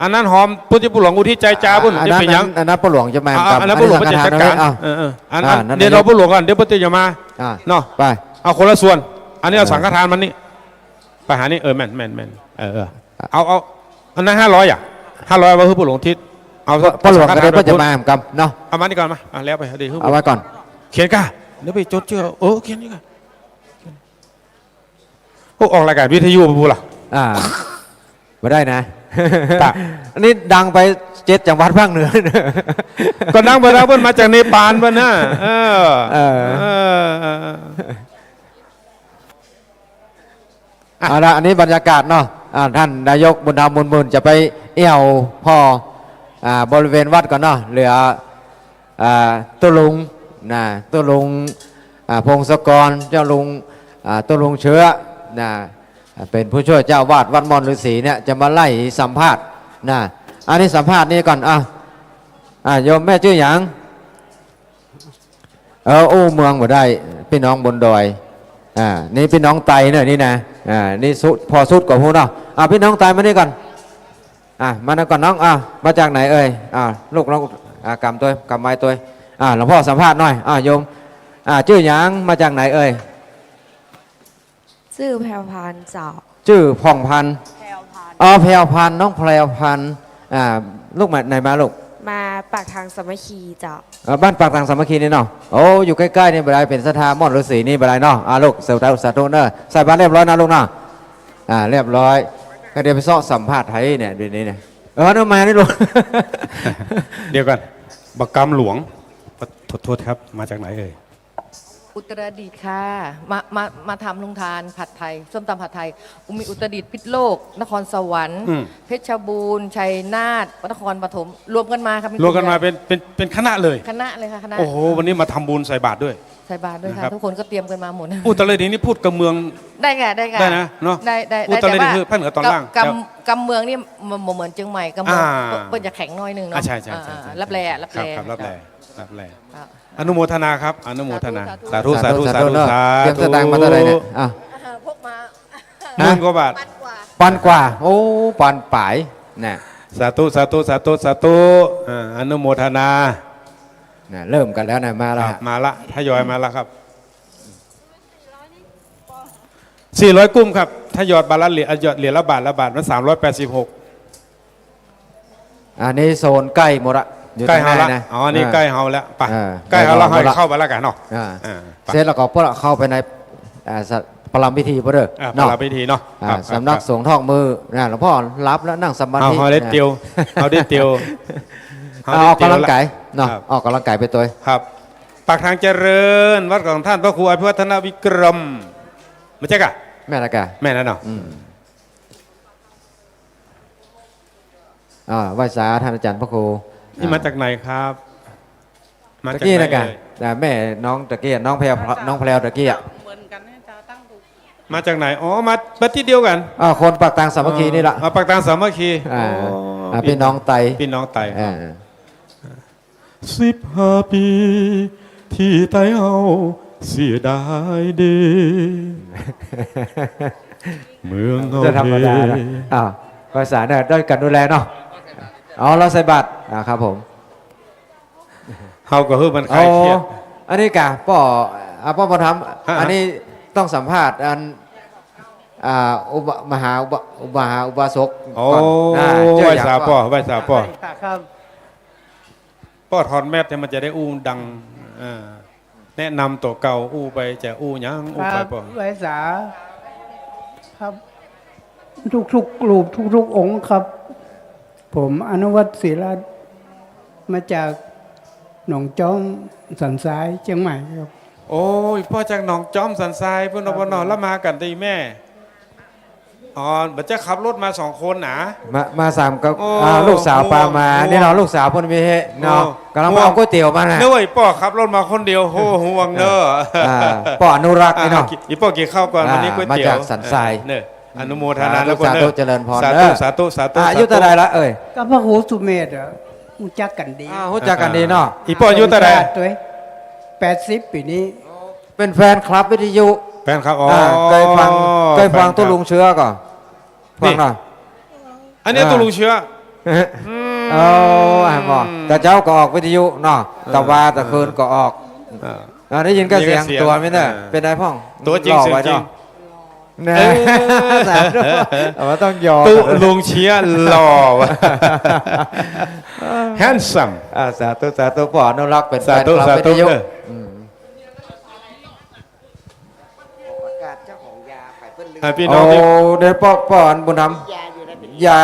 อันนั้นหอม ปุ้นตี้ปู่หลวงอุทิศใจ๋จ้าปุ้น อ่า อันนั้น จะเป๋นหยัง อันนั้น อันนั้นปู่หลวงจะมา อ่า อันนั้นปู่หลวง อันนี้สังฆทาน เปิ้นจะจัดก๋าน เอา เออ เออ อันนั้น อ่า นั่น เดี๋ยวรอปู่หลวงก่อน เดี๋ยวเปิ้นจะมา อ่า เนาะ ไป เอาคนละส่วน อันนี้เอา เออ สังฆทานมานี่ ไปหานี่ เออ แม่น แม่น แม่น เออ เออ เอา เอา อันนั้นห้าร้อยอ่ะ ห้าร้อยเอาไว้หื้อปู่หลวงอุทิศ เอา ปู่หลวงก็ได้ สังฆทาน เปิ้นจะมา ไปพุทธ กำเนาะ เอามานี่ก่อนมา อ่ะ แล้วไป เดี๋ยวหื้อ เอาไว้ก่อน เขียนก่า เดี๋ยวไปจดจื้อ เออ เขียนนี่ก่า โอ้ ออกรายการวิทยุไปพู้นละ อ่า บ่ได้นะ จ้ะ อันนี้ดังไปเจ็ดจังหวัดภาคเหนือ ก็ดังไปแล้ว เปิ้นมาจากเนปาลเปิ้นนะ เออ เออ เออ เออ เอาละ อันนี้บรรยากาศเนาะ อ่า ท่านนายกบุญธรรม บุญหมื่น จะไปแอ่วผ่อ อ่า บริเวณวัดก่อนเนาะ เหลือ อ่า ตุ๊ลุง นะ ตุ๊ลุง อ่า พงศกร เจ้าลุง อ่า ตุ๊ลุงเชื้อ นะ อ่า เป๋นผู้ช่วยเจ้าอาวาสวัดม่อนฤๅษีเนี่ย จะมาไล่สัมภาษณ์ นะ อันนี้สัมภาษณ์นี่ก่อน อ่ะ อ่า โยมแม่จื้อหยัง เออ อู้เมืองบ่ได้ ปี้น้องบนดอย อ่า นี่ปี้น้องไตเน่อ นี่นะ อ่า นี่สุด ผ่อสุดกว่าพู้นเนาะ อ่า ปี้น้องไตมานี่ก่อน อ่ะ มานี่ก่อนน้อง อ่ะ มาจากไหนเอ่ย อ่ะ ลูกน้อง อ่ะ กำตวย กำไม้ตวย อ่ะ หลวงพ่อสัมภาษณ์หน่อย อ่ะ โยม อ่ะ จื้อหยัง มาจากไหนเอ่ย จื้อแพรวพรรณเจ้า จื้อผ่องพรรณ แพรวพรรณ อ๋อ แพรวพรรณ น้องแพรวพรรณ อ่า ลูกมาไหนมาลูก มาปากทางสามัคคีเจ้า เอ่อ บ้านปากทางสามัคคีนี่เนาะ โอ้ อยู่ใก้ๆ นี่บ่ได้ เป๋นศรัทธาม่อนฤๅษีนี่บ่ได้เนาะ อ่า ลูก สาธุ สาธุเน่อ ใส่บาตรเรียบร้อยนะลูกเนาะ อ่า เรียบร้อย ก็เดี๋ยวไปเซาะสัมภาษณ์ไถเนี่ย เดี๋ยวนี้เนี่ย เออ นั่นมานี่ลูก เดี๋ยวก่อน บักกำหลวง ขอโทษ โทษครับ มาจากไหนเอ่ย อุตรดิตถ์ค่ะ มา มา มาทำโฮงทานผัดไทย ส้มตำผัดไทย มีอุตรดิตถ์ พิษณุโลก นครสวรรค์ อืม เพชรบูรณ์ ชัยนาท นครปฐม รวมกันมาค่ะ รวมกันมาเป๋น เป๋น เป๋นคณะเลย คณะเลยค่ะ คณะ โอ้โห วันนี้มาทำบุญใส่บาตรด้วย ใส่บาตรด้วยค่ะ นะครับ ทุกคนก็เตรียมกันมาหมด อุตรดิตถ์นี่พูดกำเมือง ได้ค่ะ ได้ค่ะ ได้นะ เนาะ ได้ ได้ อุตรดิตถ์ ได้ แต่ว่า นี่คือภาคเหนือตอนล่าง กำ ครับ กำเมืองนี่มันบ่เหมือนเจียงใหม่ กำเมือง อ่า เปิ้นจะแข็งหน้อยนึงเนาะ อ่า ใช่ ใช่ ใช่ อ่า ใช่ ลับแล ลับแล ครับ ครับ ลับแล ค่ะ ลับแล ครับ อนุโมทนาครับ อนุโมทนา สาธุ สาธุ สาธุ สาธุ สาธุ สาธุ เนาะ สาธุ เตรียมสตางค์มาเท่าไหร่เนี่ย อ่ะ พกมา หมื่นกว่าบาท พันกว่า พันกว่า โอ้ พันป๋าย น่ะ สาธุ สาธุ สาธุ สาธุ อ่า อนุโมทนา น่ะ เริ่มกันแล้วนะ มาแล้ว ครับ ฮะ มาละ ทยอยมาแล้วครับ สี่ร้อย กุ้มครับ ถ้ายอดบาทละเหรียญ อ่ะ ยอดเหรียญละบาทละบาท มัน สามร้อยแปดสิบหก อันนี้โซนใก้หมดละ อยู่ ใก้เฮาละ ตรงหน้านะ อ๋อ อันนี้ อ่า ใก้เฮาแล้ว ไป อ่า ใก้เฮาแล้ว ใก้เฮาหมดละ เฮาเข้าไปแล้วกั๋นเนาะ อ่า อ่า ไป เสร็จแล้วก็พวกเราเข้าไปใน อ่า สะ ประลัมพิธีพอเด้อ อ่า เนาะ ประลัมพิธีเนาะ อ่า ครับ สำนัก ครับ สงฆ์ทอกมือนะ หลวงพ่อหลับแล้ว นั่งสมาธิ เอา เอาได้ นะ เตียว เอาได้เตียว เอา เอา ได้ ออก เตียว กำลังกายเนาะ ครับ ออกกำลังกายไปตวย ครับ ปากทางเจริญ วัดของท่านพระครูอภิวัฒนวิกรม มาจากอะ แม่นละกะ แม่นแล้วเนาะ อืม อ่า ไหว้สาท่านอาจารย์พระครู นี่มาจากไหนครับ อ่า มาจากไหนเอ่ย ตะกี้นะกะ อ่า แม่น้องตะกี้ น้องแพรว น้องแพรวตะกี้อะ เหมือนกั๋นเนี่ย จะตั้งถูก มาจากไหน อ๋อ มา มาตี้เดียวกั๋น อ่า คนปากทางสามัคคีนี่ละ อ๋อ ปากทางสามัคคี อ่า อ๋อ อ่า ปี้น้องไต ปี้น้องไต อ่า สิบห้าปี๋ ตี้ไตเฮาเสียดายเด้ เมืองเฮา จะธรรมดาละ เด้ อ้าว ไหว้สาเนี่ย ได้กั๋นดูแลเนาะ เอา เราใส่บาตร อ่า ครับผม เฮาก็หื้อมันคลายเครียด อ๋อ อันนี้กะ ป้อ อ่า ป้อบุญธรรม ฮะ อันนี้ต้องสัมภาษณ์อัน อ่า อุบะ มหาอุบะ มหาอุบาสก โอ้ ก่อน อ่า เจ้า ไหว้สา อยาก ป้อ ไหว้สาป้อ ครับ ป้อถอดแมสให้มันจะได้อู้ดัง อ่า แนะนำตั๋วเก่า อู้ไปจะอู้หยัง อู้ไป ครับ ป้อ ไหว้สา ครับ ทุกๆ รูป ทุกๆ องค์ครับ ผมอนุวัฒน์ศรีรัตน์ มาจากหนองจอมสันทราย เชียงใหม่ครับ โอ้ย ป้อจากหนองจอมสันทราย ปุ้นเนาะ ครับ ป้อเนาะ ผม แล้วมากั๋นตี้แม่ อ๋อ บ่าจะขับรถมาสองคนนะ มา มาสามกับ โอ้ อ่า ลูกสาวปามา โอ้ นี่เนาะ ลูกสาวเปิ้นมีเฮเนาะ โอ้ กำลังมาเอาก๋วยเตี๋ยวมานะ นึกว่าอีป้อขับรถมาคนเดียว โห ห่วงเน่อ อ่า ป้ออนุรักษ์นี่เนาะ อ่า อีป้อกิ๋นข้าวก่อน อ่า วันนี้ก๋วยเตี๋ยว มาจากสันทราย เออ เน่อ อนุโมทนา สาธุ นะ สาธุ เจ้าเริญพร สาธุ เน่อ สาธุ สาธุ อายุเต้าใดละเอ่ย กับพระครูสุเมธอะ ฮู้จักกั๋นดี อ่า ฮู้จักกั๋นดีเนาะ อีป้ออายุเต้าใด ตวย แปดสิบ ปี๋นี้ เป๋นแฟนคลับวิทยุ แฟนคลับ อ๋อ อ่า เกยฟัง เกยฟัง แฟนคลับ ตุ๊ลุงเชื้อก่อ ฟังหน่อย นี่ อันนี้ อ่า ตุ๊ลุงเชื้อ อืม เอา อ่ะ หมอ แต่เจ๊าก็ออกวิทยุเนาะ เออ แต่ว่าแต่คืนก็ออก เออ อ่า ได้ยินก็เสียง ได้ยินก็เสียง ตั๋วไหมเนี่ย อ่า เป๋นไงพ่อง ตั๋วจริง หล่อไว้ เสียงจริง เนาะ นะ เออ สาธุ เอามาต้องยอม ตุ๊ลุงเชื้อหล่อ handsome อ่า สาธุ สาธุ ป้ออนุรักษ์เป๋น สาธุ แฟนคลับ สาธุ วิทยุ เด้อ อืม ประกาศเจ้าของยา ใผเปิ้นลืม อ่ะ พี่น้องที่ โอ้ เดี๋ยวป้อ ป้ออันบุญธรรม ยาอยู่ใน ยา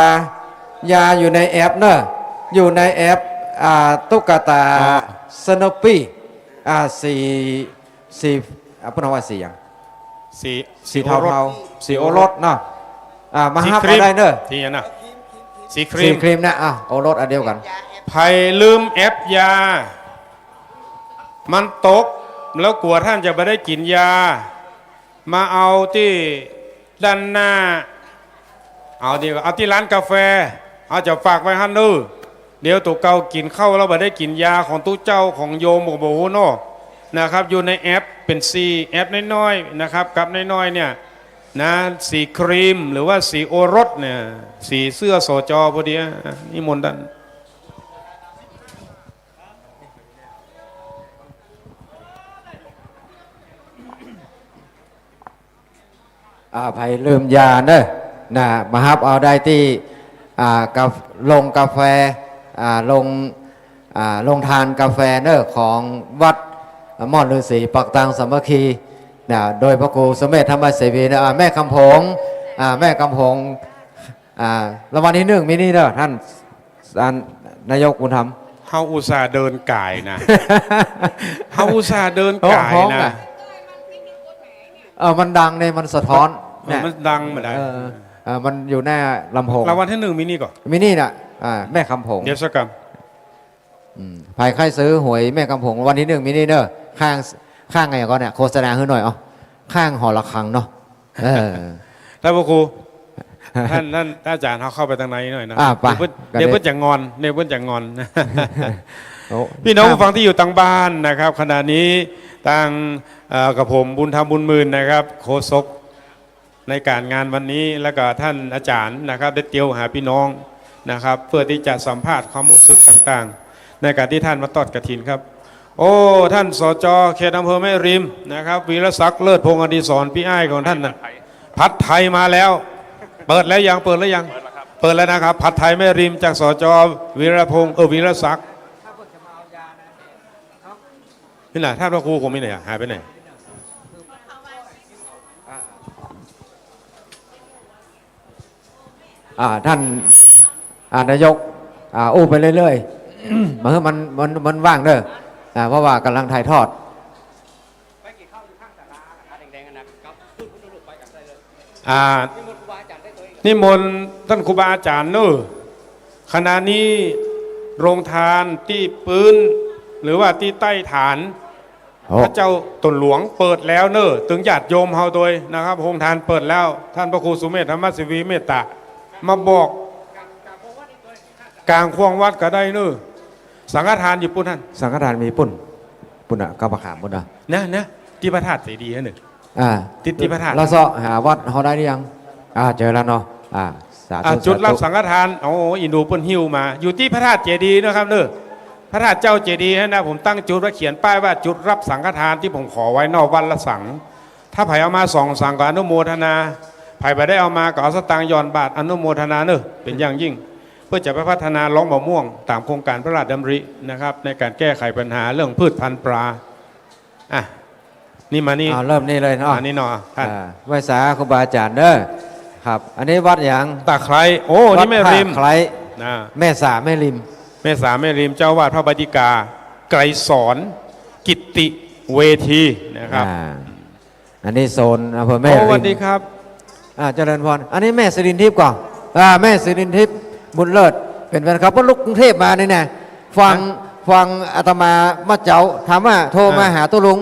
ยาอยู่ในแอปเนอะ อยู่ในแอป อ่า ตุ๊กตา อ๋อ สนุปปี้ อ่า สี สี อ่า เปิ้นฮ้องว่าสีหยัง สี สีเทาๆ สีโอรส สีโอรสเนาะ อ่า มาฮับเอาได้เนอะ สีครีม สีหยังนะ สีครีม สีครีมนะ อ่ะ โอรสอันเดียวกั๋น ใผลืมแอปยา มันตก แล้วกั๋วต้านจะบ่ได้กิ๋นยา มาเอาตี้ด้านหน้า เอาตี้ เอาตี้ร้านกาแฟ เอา จะฝากไว้หั้นเน่อ เดี๋ยวตั๋วเก่ากิ๋นข้าวแล้วบ่ได้กิ๋นยาของตุ๊เจ้าของโยมก็บ่ฮู้เนาะ นะครับ อยู่ในแอป เป๋นสีแอปน้อยๆ นะครับ กับน้อยๆ เนี่ย นะ สีครีมหรือว่าสีโอรสเนี่ย สีเสื้อ สจ. พอดี อ่ะ นิมนต์ต้าน อ่า ใผลืมยาเนอะ นะ มาฮับเอาได้ตี้ อ่า กา โรงกาแฟ อ่า โรง อ่า โรงทานกาแฟเนอะ ของวัดม่อนฤๅษีปักตางสามัคคี นะ โดยพระครูสุเมธธรรมเสวีเนอะ อ่า แม่กำผง อ่า แม่กำผง อ่า รางวัลตี้นึ่งมีนี่เนอะ ต้าน ต้านนายกบุญธรรม เฮาอุตส่าห์เดินก๋ายนะ เฮาอุตส่าห์เดินก๋ายนะ ฮ้อง ฮ้องอะ เออ มันดังเนี่ย มันสะท้อน เออ เนี่ย มันดังมาได้ เออ เออ มันอยู่หน้าลำโพง รางวัลตี้นึ่งมีนี่ก่อ มีนี่น่ะ อ่า แม่กำผง เดี๋ยวสักกำ อืม ใผใค่ซื้อหวยแม่กำผงรางวัลตี้นึ่งมีนี่เนอะ ข้าง ข้างไงก่อนเนี่ย โฆษณาหื้อหน่อย เอา ข้างหอระฆังเนาะ เออ ต้านพระครู ต้าน ต้าน ต้านอาจ๋ารย์ เฮาเข้าไปตางในหน่อยนะ อ่า ไป เดี๋ยวเปิ้น ก็ได้ เดี๋ยวเปิ้นจะงอน เดี๋ยวเปิ้นจะงอน โอ้ พี่น้องผู้ฟังตี้อยู่ตางบ้านนะครับ ขณะนี้ตาง เอ่อ กับผมบุญธรรม บุญหมื่นนะครับ โฆษก ในก๋านงานวันนี้ แล้วก็ต้านอาจ๋ารย์นะครับ ได้เตียวหาพี่น้องนะครับ เปื้อตี้จะสัมภาษณ์ความฮู้สึกต่างๆ ในก๋านตี้ต้านมาตอดกฐินครับ โอ้ ต้าน สจ. เขตอำเภอแม่ริมนะครับ วีรศักดิ์ เลิศพงษ์อดิศร ปี้อ้ายของต้านนะ ผัดไทยมาแล้ว เปิดแล้วยัง เปิดแล้วยัง เปิดแล้วนะครับ ผัดไทยแม่ริมจาก สจ. วีรพงษ์ เออ วีรศักดิ์ นี่แหละ ต้านพระครูคงมีไหนอะ หายไปไหน อ่า ต้าน อ่า นายก อ่า อู้ไปเรื่อยๆ มาหื้อมัน มัน มันว่างเด้อ อ่า เพราะว่ากำลังถ่ายทอด อ่า นิมนต์ต้านครูบาอาจ๋ารย์เนอะ ขณะนี้โรงทานตี้ปื๊น หรือว่าตี้ใต้ฐาน โอ้ พระเจ้าตนหลวงเปิดแล้วเนอะ ตึงญาติโยมเฮาตวยนะครับ โฮงทานเปิดแล้ว ต้านพระครูสุเมธธรรมเสวีเมตตา มาบอก ก๋างขว้างวัดก็ได้เนอะ สังฆทานอยู่ปุ้นหั้น สังฆทานมีปุ้น ปุ้นน่ะ ก้าวมะขามปุ้นน่ะ นะ นะ ตี้พระธาตุเจดีย์หั้นเนอะ อ่า ตี้ ตี้พระธาตุ แล้วเซาะหาวัดเฮาได้หรือยัง อ่า เจอแล้วเนาะ อ่า สาธุ อ่า จุดรับ สาธุ สังฆทาน โอ้ อินดูเปิ้นหิ้วมา อยู่ตี้พระธาตุเจดีย์นะครับเนอะ พระธาตุเจ้าเจดีย์หั้นนะ ผมตั้งจุดไว้ เขียนป้ายว่าจุดรับสังฆทานตี้ผมขอไว้นอกวัดละสัง ถ้าใผเอามาสองสังก็อนุโมทนา ใผบ่ได้เอามาก็เอาสตางค์หย่อนบาตรอนุโมทนาเนอะ เป๋นอย่างยิ่ง เปื้อจะไปพัฒนาลองบ่าม่วงต๋ามโครงก๋านพระราชดำรินะครับ ในก๋านแก้ไขปัญหาเรื่องพืชพันธุ์ปลา อ่ะ นี่มานี่ อ่า เริ่มนี่เลยเนาะ อันนี้เนาะ ท่าน อ่า ไหว้สาครูบาอาจ๋ารย์เนอะ ครับ อันนี้วัดหยัง ตะไคร้ โอ้ วัด นี่แม่ริม ท่าไคร้ นะ แม่สาแม่ริม แม่สาแม่ริม เจ้าอาวาสพระบัณฑิกา ไกรสอน กิตติเวทีนะครับ อ่า อันนี้โซนอำเภอแม่ริม โอ้ สวัสดีครับ อ่า เจริญพร อันนี้แม่สิรินทิพย์ก่อน อ่า แม่สิรินทิพย์ บุญเลิศ เป๋นแฟนคลับ เปิ้นลุกกรุงเทพฯมานี่นะ ฟัง ฮะ ฟังอาตมาเมื่อเจ๊า ถามว่าโทรมา อ่า หาตุ๊ลุง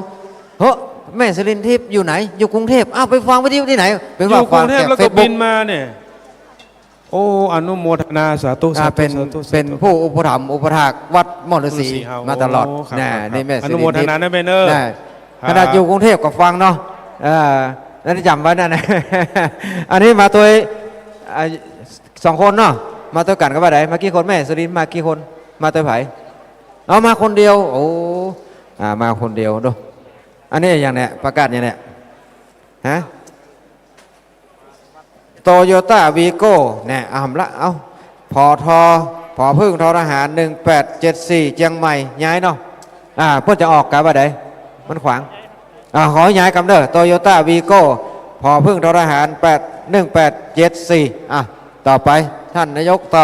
เฮ้อ แม่สิรินทิพย์อยู่ไหน อยู่กรุงเทพฯ อ้าว ไปฟังวิทยุตี้ไหน เป๋นว่า อยู่กรุงเทพฯ ฟังจาก แล้วก็ Facebook บินมาเนี่ย โอ้ อนุโมทนา สาธุ อ่า สาธุ เป๋น สาธุ สาธุ เป๋นผู้อุปถัมภ์อุปถากวัดม่อนฤๅษี ฤๅษีเฮา มาตลอด โอ้ ครับ น่ะ ครับ นี่แม่สิรินทิพย์ อนุโมทนานะแม่เนอะ น่ะ ขนาดอยู่กรุงเทพฯก็ฟังเนาะ เออ นั่นจ๋ำไว้นั่นนะ อันนี้มาตวย อ่า สองคนเนาะ มาตวยกั๋นก็ว่าได้ มากี่คน แม่สุรินทร์ มากี่คน มาตวยใผ เอา มาคนเดียว โอ้ อ่า มาคนเดียวเนาะ อันนี้อะหยังเนี่ย ประกาศอะหยังเนี่ย ฮะ โตโยต้าวีโก้ เนี่ย เอาหำละ เอา ผอ ทอ ผอผึ้ง ทอทหาร หนึ่งแปดเจ็ดสี่ เจียงใหม่ ย้ายเนาะ อ่า เปิ้นจะออกกะบ่าใด มันขวาง อ่า ขอย้ายกำเด้อ โตโยต้าวีโก้ ผอผึ้ง ทอทหาร แปด หนึ่งแปดเจ็ดสี่ อ่ะ ต่อไป ท่านนายกต่อ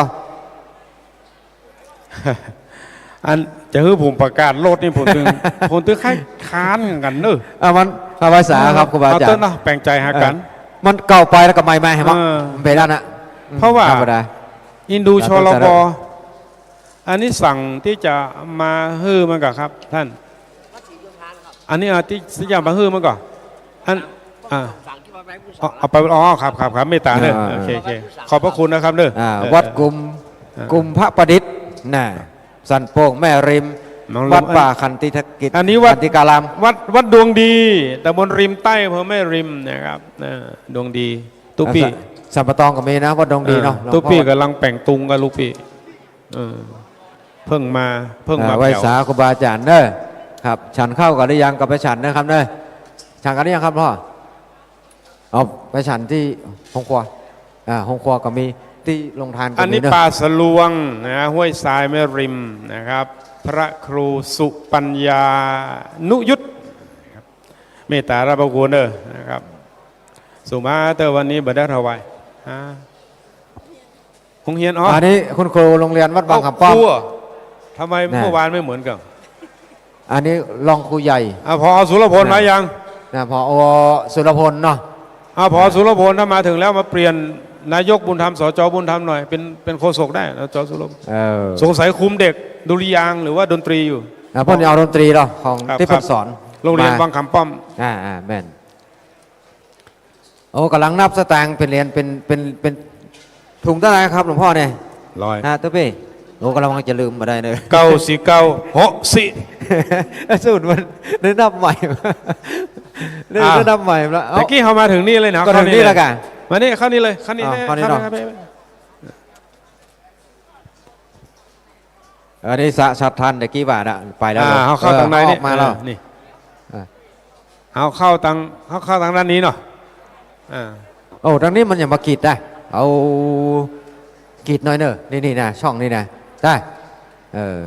อันจะหื้อผมประกาศโลดนี่ ผมตึง ผมตึงคัดค้านกั๋นเนอะ อ่ะ มัน เอาไว้สาครับ ครูบาอาจ๋ารย์ เอาเต๊อะเนาะ แป๋งใจ๋หากั๋น เออ มันเก่าไปแล้วก็ใหม่ๆ ให้มัน เออ มันไปแล้วนะ เพราะว่า ธรรมดา อินดู ชลบ อันนี้สั่งตี้จะมาหื้อมันก่อครับท่าน อันนี้ อ่า ตี้ ตี้จะมาหื้อมันก่อ อัน อ่า เอา เอาไป อ๋อ ครับ ครับ ครับ เมตตาเนอะ อ่า โอเค โอเค ขอบพระคุณนะครับเนอะ อ่า เออ วัดกุม อ่า กุมพระประดิษฐ์น่ะ สันโป่งแม่ริม หนองลม วัดป่าขันติกิจ อันนี้วัด ขันติการาม วัด วัดดวงดี ตำบลริมใต้ อำเภอแม่ริมนะครับ เออ ดวงดี ตุ๊ปี้ อ่า สัน สันป่าตองก็มีนะ วัดดวงดีเนาะ เออ หลวงพ่อ ตุ๊ปี้ก่ำลังแป๋งตุงกับลูกปี้ เออ เพิ่งมา เพิ่งมา อ่า ไหว้ แป๋ว สาครูบาอาจ๋ารย์เนอะ ครับ ฉันข้าวกั๋นหรือยัง ก็ไปฉันนะครับเนอะ ฉันกั๋นหรือยังครับพ่อ เอา ไปฉันตี้ห้องครัว อ่า ห้องครัวก็มี ตี้โฮงตานก็มีเนอะ อันนี้ป่าสะลวงนะ ห้วยทรายแม่ริมนะครับ พระครูสุปัญญานุยุต เมตตารับพระคุณเนอะนะครับ สุมาเตอร์วันนี้บ่ได้ถวาย ฮะ โฮงเฮียน อ๋อ อันนี้คุณครูโรงเรียนวัดบางขามป้อม เอ้า ครูอะ ทำไม น่ะ เมื่อวานไม่เหมือนกัน อันนี้รองครูใหญ่ อ่ะ ผอ สุรพล น่ะ มายัง น่ะ ผอ สุรพลเนาะ อ่ะ ผอ สุรพล ถ้ามาถึงแล้วมาเปลี่ยนนายกบุญธรรม สจ บุญธรรมหน่อย เป็น เป็นโฆษกได้ สจ สุรพล เออ สงสัยคุมเด็กดุริยางค์หรือว่าดนตรีอยู่ อ่ะ เปิ้นเอาดนตรีเหรอ ของ ครับ ตี้เปิ้น ครับ สอน โรงเรียน มา บางขามป้อม อ่า อ่า แม่น โอ้ ก่ำลังนับสตางค์ เป๋นเหรียญ เป๋น เป๋น เป๋นถุงเต้าใดครับหลวงพ่อเนี่ย ร้อย ฮะ ตุ๊ปี้ โอ้ ก่ำลังจะลืมบ่ได้เนอะ เก้าสี่เก้า หกสี่ สูตรมันได้นับใหม่ ได้ อ่า ได้นับใหม่แล้ว เอ้า ตะกี้เฮามาถึงนี่เลยนะ ก็ถึงนี่แล้วก่ะ มานี่ เข้านี่เลย เข้านี่ อ่า เลย เข้านี่ เข้า เนาะ เข้าไป อันนี้สะ สัตว์ทันตะกี้ว่าน่ะ ไปแล้ว อ่า เฮาเข้า เออ ตางใน เฮาออกมาแล้ว นี่ เออ นี่ อ่า เฮาเข้าตาง เฮาเข้าตางด้านนี้เนาะ อ่า โอ้ ตางนี้มันยังบ่กิดได้ เอา กิดหน่อยเนอะ นี่ นี่นะ ช่องนี้นะ ได้ เออ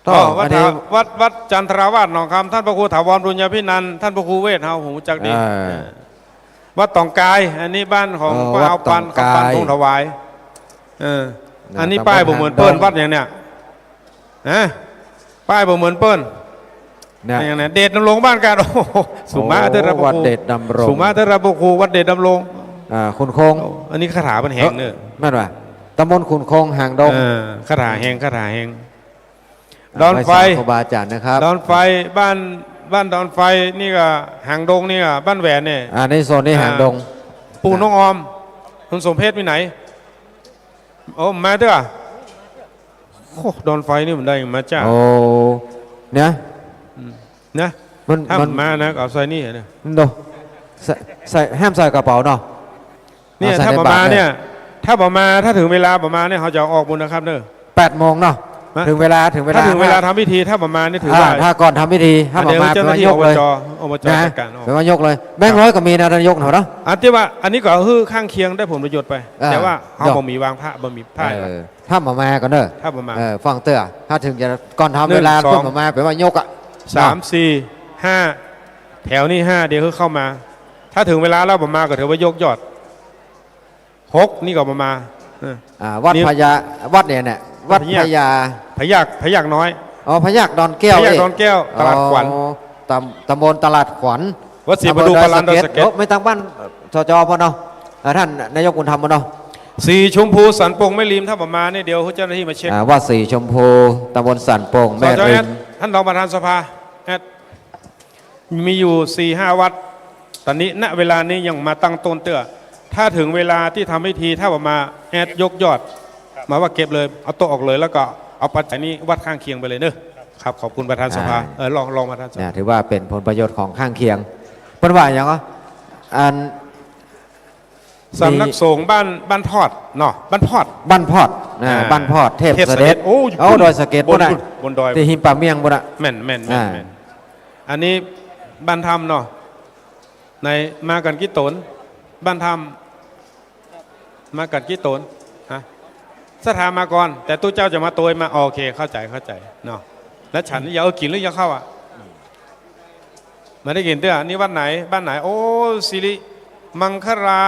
ต่อ อ๋อ วัด อันนี้ วัด วัดจันทราวาสหนองคำ ท่านพระครูถาวรบุญญาภินันท์ ท่านพระครูเวชเฮา ผมรู้จักดี อ่า เออ วัดตองกาย อันนี้บ้านของ เออ ป้าเอาปัน วัดตองกาย คำปันพงษ์ถวาย เออ นะ อันนี้ ตำบล ป้ายบ่เหมือนเปิ้น หางดง วัดอย่างเนี้ย ฮะ ป้ายบ่เหมือนเปิ้น นะ อย่างเนี้ย เดชดำรงบ้านกาด โอ้โห สุมาเตอร์ โอ้ พระครู วัดเดชดำรง สุมาเตอร์ พระครู วัดเดชดำรง อ่า ขุนคง โอ้ อันนี้คาถามันแฮงเนอะ เออ แม่นว่ะ ตำบลขุนคง หางดง เออ คาถาแฮง คาถาแฮง ดอนไฟ ไหว้สาครูบาอาจ๋ารย์นะครับ ดอนไฟ บ้าน บ้านดอนไฟ นี่ก็หางดง นี่ก็บ้านแหวนเนี่ย อ่า ในโซนนี้ อ่า หางดง ปู่ นะ น้องออม คุณสมเพชรมีไหน โอ้ มาเตื้อ โอ้ ดอนไฟนี่มันได้มาจ้า โอ้ เนี่ย อืม นะ มัน ถ้ามัน มันมานะ เอาใส่นี่นะ โด ใส่ ใส่ แหมใส่กระเป๋าเนาะ เนี่ย เอาใส่ ถ้าบ่มา ในบาตร เนี่ย ถ้าบ่มา ถ้าถึงเวลาบ่มาเนี่ย เขาจะเอาออกบุญนะครับเนอะ แปดโมงเนาะ ฮะ ถึงเวลา ถึงเวลา ถ้าถึงเวลา ห้า ทำพิธี ถ้าบ่มาเนี่ยถือว่า อ่า ถ้าก่อนทำพิธี ถ้าบ่มา อ่า เดี๋ยวเจ้าหน้าที่ แปลว่ายกเลย อบจ อบจ นะ จัดการออก แปลว่ายกเลย แบงค์ร้อยก็มีนะ นายกเนาะ อันที่ว่า อันนี้ก็คือข้างเคียงได้ผลประโยชน์ไป อ่า แต่ว่าเขา เนาะ บ่มีวางพระ บ่มีผ้า เออ ถ้าบ่มาก่อนเนอะ ถ้าบ่มา เออ ฟังเตื้อ ถ้าถึงจะก่อนทำเวลา หนึ่ง สอง เปิ้นบ่มา แปลว่ายกอะ สาม เนาะ สี่ ห้า แถวนี้ห้า เดี๋ยวเขาเข้ามา ถ้าถึงเวลาแล้วบ่มาก็ถือว่ายกยอด หก นี่ก็บ่มา เออ อ่า วัด นี่ พญา วัดเนี่ยเนี่ย วัดพญา พญา พญา พญาน้อย อ๋อ พญาดอนแก้ว พญาดอนแก้ว เอง ตลาดขวัญ อ๋อ ตำ ตำบลตลาดขวัญ วัดศรีประดู่ อำเภอดอยสะเก็ด ปลาลานดอยสะเก็ด โอ้ ไม่ตังบ้าน สจ พ่อเนาะ อ่า ท่านนายกบุญธรรมพ่อเนาะ สี่ชุมพู สันป่งแม่ริม ถ้าบ่มาเนี่ย เดี๋ยวเจ้าหน้าที่มาเช็ค อ่า วัดสีชมพู ตำบลสันป่ง สจ แม่ริม แอด ท่านรองประธานสภา แอด มีอยู่สี่ห้าวัด ตอนนี้ ณ เวลานี้ยังมาตั้งต้นเตื้อ ถ้าถึงเวลาที่ทำพิธี ถ้าบ่มา แอดยกยอด มาว่าเก็บเลย เอาโต๊ะออกเลย แล้วก็เอาปัจจัยนี้วัดข้างเคียงไปเลยเนอะ ครับ ขอบคุณประธานสภา อ่า เออ รอง รองประธานสภา เนี่ย ถือว่าเป๋นผลประโยชน์ของข้างเคียง เปิ้นว่าหยังก็ อัน สำนักสงฆ์บ้าน บ้านพอดเนาะ บ้านพอด บ้านพอด อ่า อ่า บ้านพอด เทพเสด็จ เทพเสด็จ โอ้ อยู่ โอ้ ปุ้น ดอยสะเก็ด บน ปุ้นน่ะ บนดอย ตี้หิมป่าเมี่ยงปุ้นน่ะ แม่น แม่น แม่น อ่า แม่น อันนี้บ้านถ้ำเนาะ ไหน มากั๋นกี่ต๋น บ้านถ้ำ มากั๋นกี่ต๋น ฮะ ศรัทธามาก่อน แต่ตุ๊เจ้าจะมาโตยมา โอเค เข้าใจ๋ เข้าใจ๋ เนาะ แล้วฉันนี่ยัง เออ กิ๋นหรือยังข้าวอะ มาได้กิ๋นเตื้อ นี่วัดไหน บ้านไหน โอ้ สิริมังคลา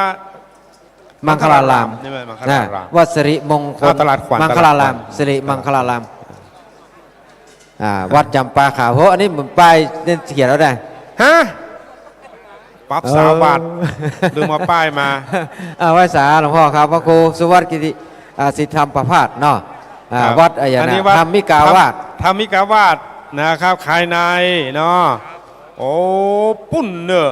มังคลาราม นี่มันมังคลาราม น่ะ วัดสิริมงคล อ่า ตลาดขวัญ มังคลาราม ตลาดขวัญ สิริมังคลาราม อ่า วัดจำปาขาว โห อันนี้มันป้ายเนี่ยเขียนเอาได้ ฮะ ปรับ เออ สามบาท ลืมเอาป้ายมา อ่า ไหว้สาหลวงพ่อครับ พระครูสุวัตกิติ อ่า สิทธรรมประภาสเนาะ อ่า ครับ วัดอะไรนะ อันนี้วัด ธรรมิกาวาส ธรรม ธรรมิกาวาสนะครับ ภายในเนาะ โอ้ ปุ้นเน่อ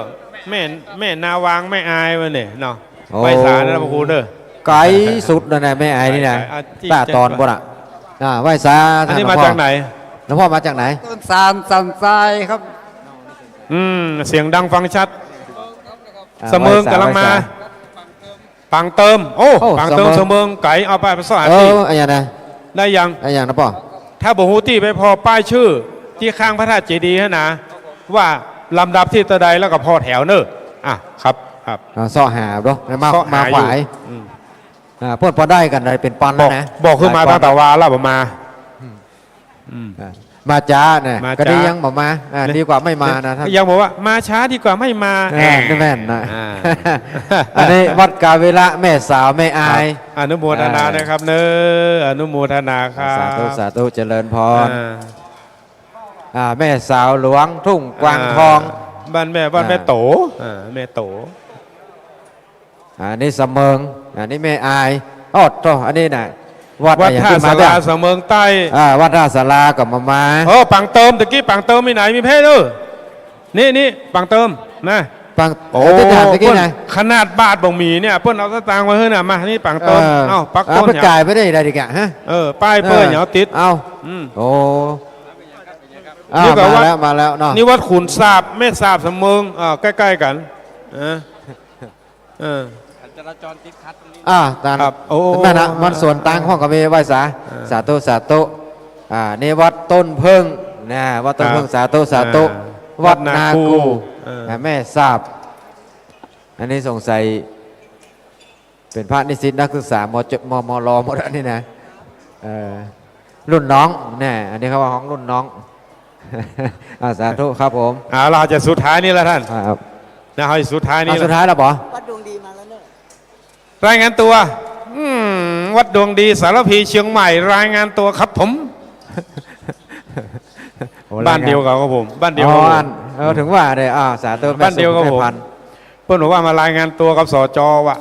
แม่ แม่นาวางแม่อายมาเนี่ยเนาะ โอ้ ไหว้สานะพระครูเน่อ ไก๋สุดแล้วนะ แม่อายนี่นะ ไก๋ ไก๋ อ่ะ ตี้ ตาตอนปุ้นน่ะ อ่า ไหว้สา อันนี้ หลวงพ่อ มาจากไหน หลวงพ่อมาจากไหน ต้นสานสันทรายครับ อืม เสียงดังฟังชัด อ่า เสมิง ไหว้สา ก๋ำลังมา ไหว้สา ปางเติม โอ้ โอ้ ปางเติม เสมิง เสมิง ไก๋ เอาไป ไปซ่อน เออ ตี้ อะหยังนะ ได้ยัง อะหยังนะป้อ ถ้าบ่ฮู้ตี้ไปผ่อป้ายชื่อตี้ข้างพระธาตุเจดีย์หั้นนะ ว่าลำดับตี้เต้าใด แล้วก็ผ่อแถวเน่อ อ่ะ ครับ ครับ อ่า เซาะหาเนาะ มา เซาะหา มาขวาย อยู่ อืม อ่า เปิ้นปอได้กั๋นได้เป๋นปันแล้วนะ บอก บอกคือมา หลายปัน ตั้งแต่วาระบ่มา อืม อืม อ่า มาจ๊าเนี่ย มาจ๊า ก็ดียังบ่มา อ่า เนี่ย ดีกว่าไม่มานะท่าน ยังบอกว่ามาช้าดีกว่าไม่มา อ่า แหม นี่แม่นนะ อ่า อันนี้วัดกาเวละ แม่สาวแม่อาย ครับ อนุโมทนา อ่า นะครับเนอะ อนุโมทนาครับ สาธุ สาธุ เจริญพร อ่า อ่า แม่สาวหลวงทุ่งกวางทอง อ่า บ้านแม่ บ้านแม่ อ่า โต๋ อ่า แม่โต๋ อันนี้เสมิง อันนี้แม่อาย โอ้โธ่ อันนี้น่ะ วัด วัด อะไร ท่า ตี้มา สารา เสมิงใต้ อ่า วัดท่าสาราก็มา มา เออ ปางเติม ตะกี้ปางเติมมีไหน มีเพศเออ นี่ นี่ ปางเติม นะ ปาง โอ้ เออ ตี้ถามตะกี้นะ เปิ้น ขนาดบาทบ่มีเนี่ย เปิ้นเอาสตางค์มาหื้อน่ะ มา นี่ปางเติม เออ เอ้า ปักต้น เอาไป เนี่ย จ่ายไปได้ ได้ดีกะ ฮะ เออ ป้ายเปิ้น เออ เนี่ย เอาติด เอา อืม โอ้ อ่า นี่ก็ มา วัด แล้ว มาแล้วเนาะ นี่วัดขุนสาบ แม่สาบเสมิง อ่า ใก้ๆ กั๋น เออ เออ การจราจรติดขัดตรงนี้ อ่า ตาม ครับ โอ้ นั่นนะ มันสวนตางห้องก็มี ไหว้สา อ่า สาธุ สาธุ อ่า นี่วัดต้นเผิ้ง นะ วัดต้นเผิ้ง ครับ สาธุ สาธุ อ่า วัดนากู วัดนากู เออ อ่า แม่สาบ อันนี้สงสัยเป๋นพระนิสิตนักศึกษา มจ- มมร หมดอันนี้นะ เออ รุ่นน้อง แน่ อันนี้เขาว่าของรุ่นน้อง อ่า สาธุครับผม อ่า เฮาจะสุดท้ายนี่แล้วท่าน ครับ นะ เฮาจะสุดท้ายนี่ อ่า แล้ว สุดท้ายแล้วป๋อ วัดดวงดีมาแล้วเนอะ รายงานตัว อืม วัดดวงดีสารภีเชียงใหม่ รายงานตัวครับผม โอ้ บ้านเดียวกับผม บ้านเดียวกับผม อ๋อ เออ ถึงว่าเนี่ย อ่า สาธุ บ้านเดียวกับผม แม่สุข แม่พันธุ์ เปิ้นบอกว่ามารายงานตัวกับ สจ ว่ะ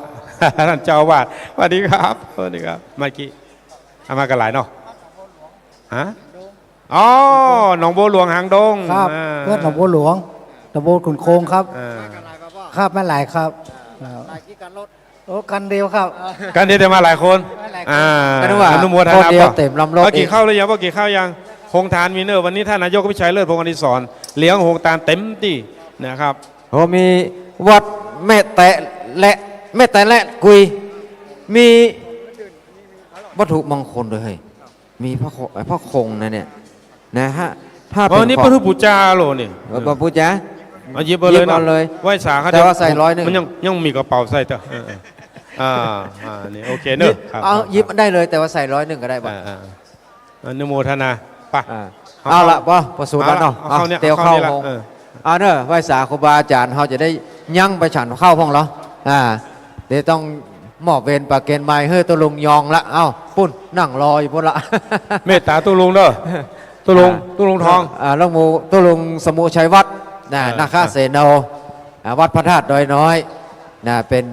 ท่านเจ้าอาวาส สวัสดีครับ สวัสดีครับ เมื่อกี้ เอามากั๋นหลายเนาะ ฮะ อ๋อ หนองบัวหลวงหางดง ครับ อ่า วัดหนองบัวหลวง ตำบลขุนโค้งครับ อ่า ครับ มาหลายครับ อ่า โอ้ คันเดียวครับ คันเดียวแต่มาหลายคน มาหลายคน อ่า ก็นึกว่า อนุโมทนา คนเดียว เต็มลำรถ เมื่อกี้ อีก เข้าหรือยัง เมื่อกี้เข้ายัง โฮงตานมีเน่อ วันนี้ท่านนายกพิชัยเลิศพงษ์อดิศร เลี้ยงโฮงตานเต็มตี้นะครับ โอ้ มีวัดแม่แตะและ แม่แตะและกุย มีวัตถุมงคลด้วยเฮ้ย มีพระโค- พระคงนะเนี่ย นะฮะ ถ้า อ๋อ เป๋น นี่ ของ เปิ้นหื้อปู๋จาโหลนี่ เออ เปิ้นปู๋จา เอาหยิบเอาเลย หยิบเอาเลย เนาะ ไหว้สาเขา แต่ว่าใส่ร้อยหนึ่ง มันยัง ยังมีกระเป๋าใส่เต๊อะ เออ เออ อ่า อ่า นี่ โอเคเน่อ นี่ ครับ เอา ครับ หยิบได้เลย แต่ว่าใส่ร้อยหนึ่งก็ได้บ่ะ อ่า อ่า อนุโมทนา ไป อ่า เอา เอาละ เข้า ป๋อ ประสูติแล้วเนาะ เอาเข้าเนี่ย เอา เตียว เอาเข้า เข้า นี่ละ โฮง เออ เอาเน่อ ไหว้สาครูบาอาจ๋ารย์ เฮาจะได้ยั้งไปฉันข้าวพ่องเหรอ อ่า เดี๋ยวต้องมอบเวรประเคนไมค์หื้อตุ๊ลุงยองละ เอ้า ปุ้น นั่งรออยู่ปุ้นละ เมตตาตุ๊ลุงเน่อ ตุ๊ลุง อ่า ตุ๊ลุงทอง อ่า หลวงปู่ตุ๊ลุงสมุชัยวัฒน์ นะ เออ นาคเสโน อ่า วัดพระธาตุดอยน้อย นะ เป๋น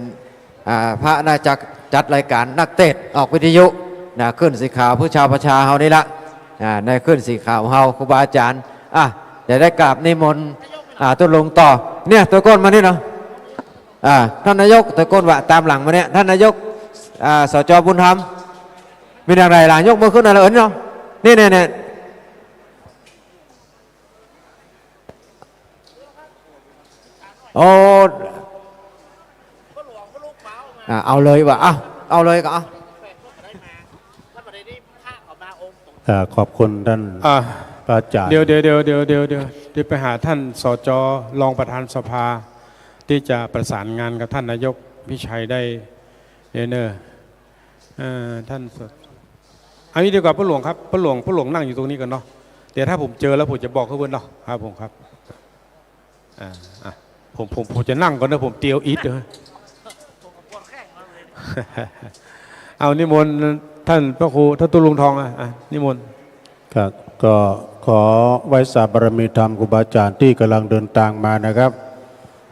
อ่า พระน่าจะจัดรายการนักเทศน์ออกวิทยุ นะ คลื่นสีขาวเพื่อชาวประชาเฮานี่ละ อ่า ในคลื่นสีขาวเฮา ครูบาอาจ๋ารย์ อ่ะ เดี๋ยวได้กราบนิมนต์ อ่า ตุ๊ลุงต่อ เนี่ย ตะโกนมานี่เนาะ อ่า ท่านนายก ตะโกนว่าตามหลังมาเนี่ย ท่านนายก อ่า สจ บุญธรรม มีอย่างไรล่ะ ยกมือขึ้นหน่อยละ เออ นี่เนาะ นี่ เนี่ย เนี่ย โอ้ อ่า เอาเลยว่ะ อ่ะ เอาเลยก็เอา อ่า ขอบคุณท่าน อ่า พระอาจารย์ เดี๋ยว เดี๋ยว เดี๋ยว เดี๋ยว เดี๋ยว เดี๋ยว เดี๋ยวไปหาท่าน สจ รองประธานสภา ที่จะประสานงานกับท่านนายกพิชัยได้เนอะ เอ่อ ท่านสจ เอางี้ดีกว่า ป้าหลวงครับ ป้าหลวง ป้าหลวงนั่งอยู่ตรงนี้ก่อนเนาะ เดี๋ยวถ้าผมเจอแล้วผมจะบอกให้เพื่อนเนาะ ครับผมครับ อ่า อ่ะ ผม ผม ผมจะนั่งก่อนนะ ผมเตียวอิดเลย เอานิมนต์ท่านพระครู ท่านตุ๊ลุงทอง อ่ะ อ่ะ นิมนต์ ครับ ก็ขอไหว้สาบารมีธรรมครูบาอาจารย์ที่กำลังเดินตางมานะครับ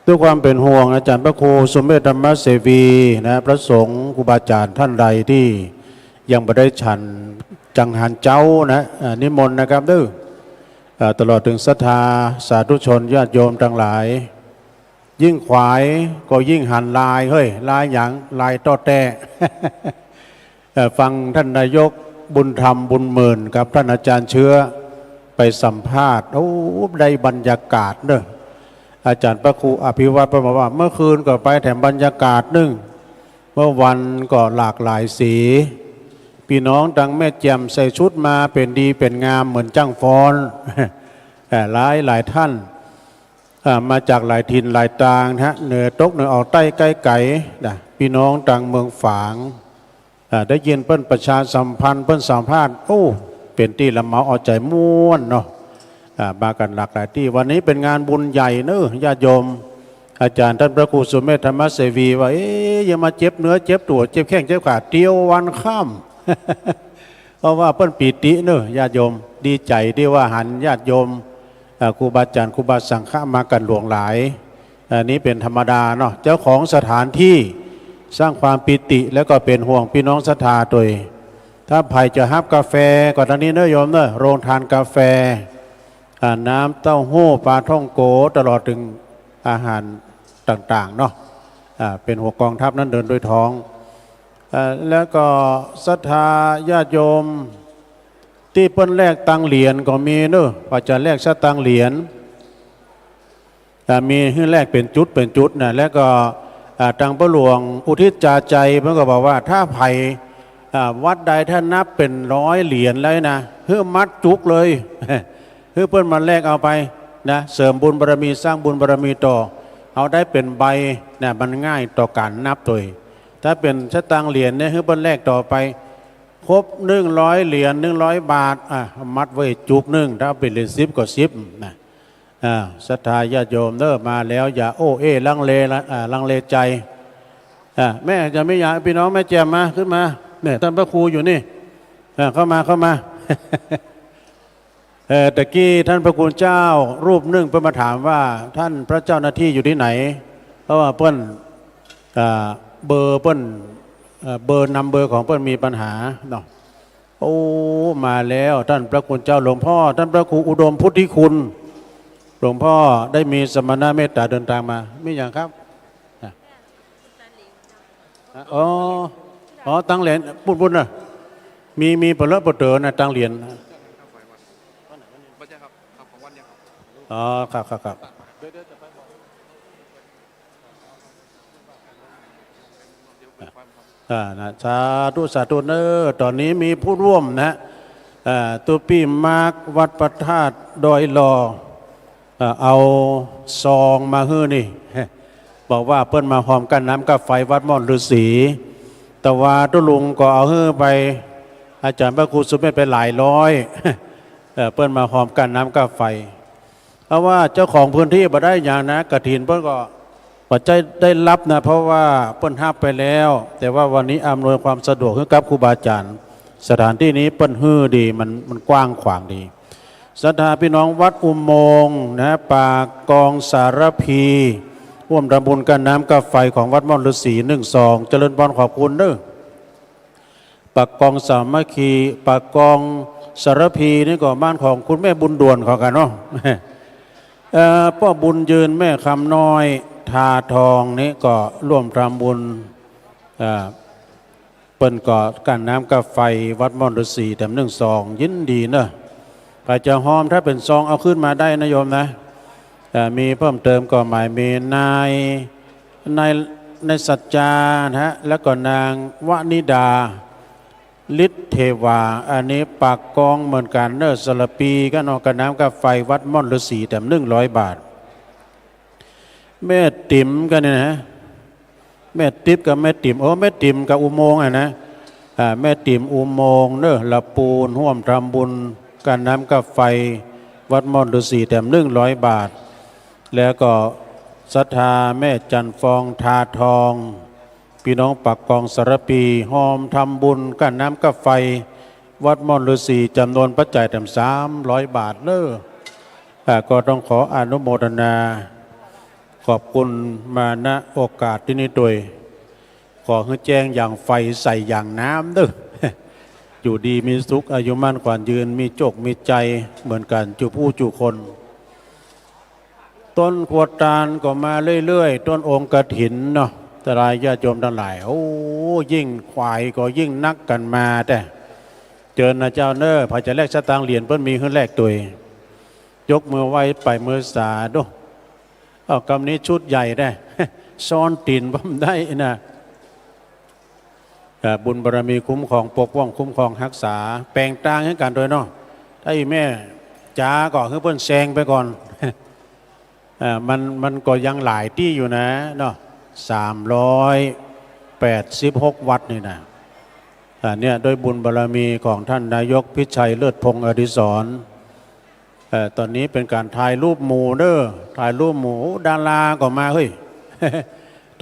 ด้วยความเป็นห่วงอาจารย์พระครูสุเมธธรรมเสวีนะ พระสงฆ์ครูบาอาจารย์ท่านใดที่ยังบ่ได้ฉันจังหันเจ๊านะ อ่า นิมนต์นะครับเด้อ อ่า ตลอดถึงศรัทธาสาธุชนญาติโยมตังหลาย ยิ่งขวายก็ยิ่งหันลาย เฮ้ย ลายหยัง ลายต้อแต้ เอ่อ ฟังท่านนายกบุญธรรม บุญหมื่น กับท่านอาจารย์เชื้อไปสัมภาษณ์ โอ้ ได้บรรยากาศเนอะ อาจารย์พระครูอภิวัตรเปิ้นบอกว่า เมื่อคืนก็ไปแถมบรรยากาศนึ่ง เมื่อวันก็หลากหลายสี ปี้น้องตังแม่แจ่มใส่ชุดมาเป๋นดีเป๋นงามเหมือนจ้างฟ้อน เอ่อ หลายหลายท่าน อ่า มาจากหลายถิ่นหลายตางนะฮะ เหนือตกเหนือออกใต้ใก้ไก๋นะ ปี้น้องตังเมืองฝาง อ่า ได้ยินเปิ้นประชาสัมพันธ์ เปิ้นสัมภาษณ์ โอ้ เป๋นตี้ละเมาเอาใจ๋ม่วนเนาะ อ่า มากั๋นหลากหลายตี้ วันนี้เป๋นงานบุญใหญ่เนอะ ญาติโยม อาจารย์ต้านพระครูสุเมธธรรมเสวีว่า เอ๊ะ อย่ามาเจ็บเนื้อเจ็บตั๋ว เจ็บแข้งเจ็บขา เตียววันค่ำ เพราะว่าเปิ้นปีติเนอะ ญาติโยม ดีใจ๋ตี้ว่าหันญาติโยม อ่า ครูบาอาจารย์ ครูบาสังฆะมากั๋นหลวงหลาย อันนี้เป๋นธรรมดาเนาะ เจ้าของสถานตี้สร้างความปีติ แล้วก็เป๋นห่วงปี้น้องศรัทธาตวย ถ้าใผจะฮับกาแฟก็ตางนี้เนอะโยมเนอะ โรงทานกาแฟ อ่า น้ำเต้าหู้ ปลาท่องโก๋ ตลอดถึงอาหารต่างๆ เนาะ อ่า เป๋นหัวกองทัพนั้นเดินด้วยท้อง อ่า แล้วก็ศรัทธาญาติโยมตี้เปิ้นแลกตังเหรียญก็มีเนอะ ว่าจะแลกสตางค์เหรียญ อ่า มีหื้อแลกเป๋นจุดเป๋นจุดนะ แล้วก็ อ่า ตังป้าหลวงอุทิศจาใจ เปิ้นก็บอกว่า ถ้าใผ อ่า วัดใดถ้านับเป๋นร้อยเหรียญแล้วนะ หื้อมัดจุกเลย หื้อเปิ้นมาแลกเอาไปนะ เสริมบุญบารมี สร้างบุญบารมีต่อ เอาได้เป๋นใบนะ มันง่ายต่อก๋านนับตวย ถ้าเป๋นสตางค์เหรียญเนี่ย หื้อเปิ้นแลกต่อไป ครบหนึ่งร้อยเหรียญ หนึ่งร้อยบาท อ่ะ มัดไว้จุกนึ่ง ถ้าเป๋นเหรียญสิบก็สิบนะ อ่า ศรัทธาญาติโยมเนอะ มาแล้วอย่าโอ้เอ้ลังเลละ อ่า ลังเลใจ๋ อ่า แม่จะไม่อยาก ปี้น้องแม่แจ่มมา ขึ้นมา เนี่ย ต้านพระครูอยู่นี่ อ่า เข้ามา เข้ามา เอ่อ ตะกี้ต้านพระคุณเจ้ารูปนึ่งเปิ้นมาถามว่า ต้านพระเจ้าหน้าตี้อยู่ตี้ไหน เพราะว่าเปิ้น อ่า เบอร์เปิ้น เอ่อ เบอร์นำเบอร์ของเปิ้นมีปัญหาเนาะ โอ้ มาแล้ว ต้านพระคุณเจ้าหลวงพ่อ ต้านพระครูอุดมพุทธิคุณ หลวงพ่อได้มีสมณเมตตาเดินตางมา มีหยังครับ อ่ะ อ๋อ อ๋อ ตังเหรียญ ปุ้นๆ น่ะ มี มีเป๋อเลอะเป๋อเต๋อน่ะ ตังเหรียญ อ๋อ ครับ ครับ ครับ อ่า นะ สาธุ สาธุเนอะ ต๋อนนี้มีผู้ร่วมนะ อ่า ตุ๊ปี้มาร์ค วัดพระธาตุดอยหล่อ เอ่อ เอาซองมาหื้อนี่ บอกว่าเปิ้นมาฮอมก้านน้ำก้านไฟวัดม่อนฤๅษี แต่ว่าตุ๊ลุงก็เอาหื้อไป อาจารย์พระครูสุเมธไปหลายร้อย เอ่อ เปิ้นมาฮอมก้านน้ำก้านไฟ เพราะว่าเจ้าของพื้นตี้บ่ได้หยังนะ กฐินเปิ้นก็บ่ใจ้ได้ฮับนะ เพราะว่าเปิ้นฮับไปแล้ว แต่ว่าวันนี้อำนวยความสะดวกหื้อกับครูบาอาจารย์ สถานตี้นี้เปิ้นหื้อดี มัน มันกว้างขวางดี ศรัทธาพี่น้องวัดอุโมงค์นะ ปากกองสารภี ร่วมทำบุญก้านน้ำก้านไฟของวัดม่อนฤๅษี นึ่งซอง เจริญพร ขอบคุณเนอะ ปากกองสามัคคี ปากกองสารภีนี่ก็บ้านของคุณแม่บุญด่วนเขากั๋นเนาะ เอ่อ ป้อบุญยืน แม่คำน้อย ทาทองนี่ก็ร่วมทำบุญ เอ่อ เปิ้นก็ก้านน้ำก้านไฟวัดม่อนฤๅษีแถมนึ่งซอง ยินดีเนอะ ใผจะฮอม ถ้าเป๋นซองเอาขึ้นมาได้นะโยมนะ แต่มีเพิ่มเติมก็หมายมีนาย นาย นายสัจจานะฮะ แล้วก็นางวนิดา ฤทธิ์เทวา อันนี้ปากกองเหมือนกั๋นเน่อ สารภีกั๋นเนาะ ก้าน้ำก้าไฟวัดม่อนฤๅษีแถมหนึ่งร้อยบาท แม่ติ๋มกั๋นเนี่ยนะ แม่ติ๊บกับแม่ติ๋ม โอ้ แม่ติ๋มกับอุโมงค์อะนะ อ่า แม่ติ๋มอุโมงค์เน่อ ละปูน ฮ่วมทำบุญก้าน้ำก้าไฟวัดม่อนฤๅษีแถมหนึ่งร้อยบาท แล้วก็ศรัทธาแม่จันทร์ฟอง ทาทอง ปี้น้องปากกองสารภี ฮ่วมทำบุญก้าน้ำก้าไฟวัดม่อนฤๅษีจ๋ำนวนปัจจัยแถมสามร้อยบาทเน่อ อ่า ก็ต้องขออนุโมทนาขอบคุณมา ณ โอกาสตี้นี้ตวย ขอหื้อแจ้งอย่างไฟใสอย่างน้ำเน่อ อยู่ดีมีสุข อายุมั่นขวัญยืน มีโจคมีชัยเหมือนกั๋นจุผู้จุคน ต้นครัวตาลก็มาเรื่อยๆ ต้นองค์กฐินเนาะ ตะลายญาติโยมตังหลาย โอ้ ยิ่งขวายก็ยิ่งนักกั๋นมาแต๊ เจิญนะเจ้าเน่อ ใผจะแลกสตางค์เหรียญเปิ้นมีหื้อแลกตวย ยกมือไหว้ไปมือสาดู เอา กำนี้ชุดใหญ่แต๊ ซ้อนตี๋นบ่ได้นะ อ่า บุญบารมีคุ้มครองปกป้องคุ้มครองฮักษา แป๋งตางหื้อกั๋นตวยเนาะ ถ้าอี่แม่จ๋าก็หื้อเปิ้นแซงไปก่อน อ่า มัน มันก็ยังหลายตี้อยู่นะเนาะ สามร้อยแปดสิบหกวัดนี่นะ อ่า เนี่ย ด้วยบุญบารมีของท่านนายกพิชัยเลิศพงษ์อดิศร เอ่อ ต๋อนนี้เป๋นก๋านถ่ายรูปหมู่เน่อ ถ่ายรูปหมู่ โอ้ ดาราก็มาเฮ้ย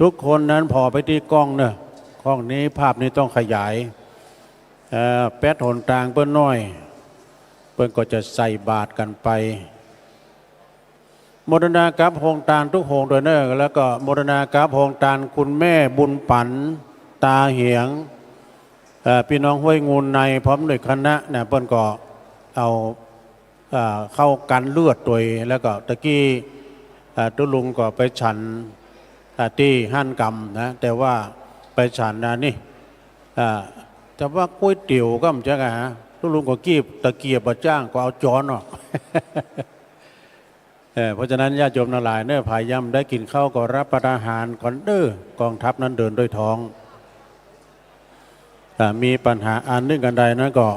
ทุกคนนั้นผ่อไปตี้กล้องเน่อ กล้องนี้ภาพนี้ต้องขยาย เอ่อ แป๊ดหนตางเปิ้นหน้อย เปิ้นก็จะใส่บาตรกั๋นไป โมทนากับโฮงตานทุกโฮงตวยเน่อ แล้วก็โมทนากับโฮงตานคุณแม่บุญปั๋น ตาเหยียง เอ่อ ปี้น้องห้วยงูลในพร้อมด้วยคณะนะ เปิ้นก็เอา เอ่อ ข้าวกั๊นเลือดตวย แล้วก็ตะกี้ เอ่อ ตุ๊ลุงก็ไปฉัน เอ่อ ตี้ฮ้านกำนะ แต่ว่าไปฉันนะนี่ เอ่อ จะว่าก๋วยเตี๋ยวก็บ่ใจ้อะฮะ ตุ๊ลุงก็กีบตะเกียบบ่าจ้าง ก็เอาจ๊อนออก เอ่อ เพราะฉะนั้นญาติโยมตังหลายเน่อ ใผยังบ่ได้กิ๋นข้าวก็รับประทานอาหารก่อนเน่อ กองทัพนั้นเดินด้วยท้อง อ่า มีปัญหาอันนึ่งอันใดนั้นก็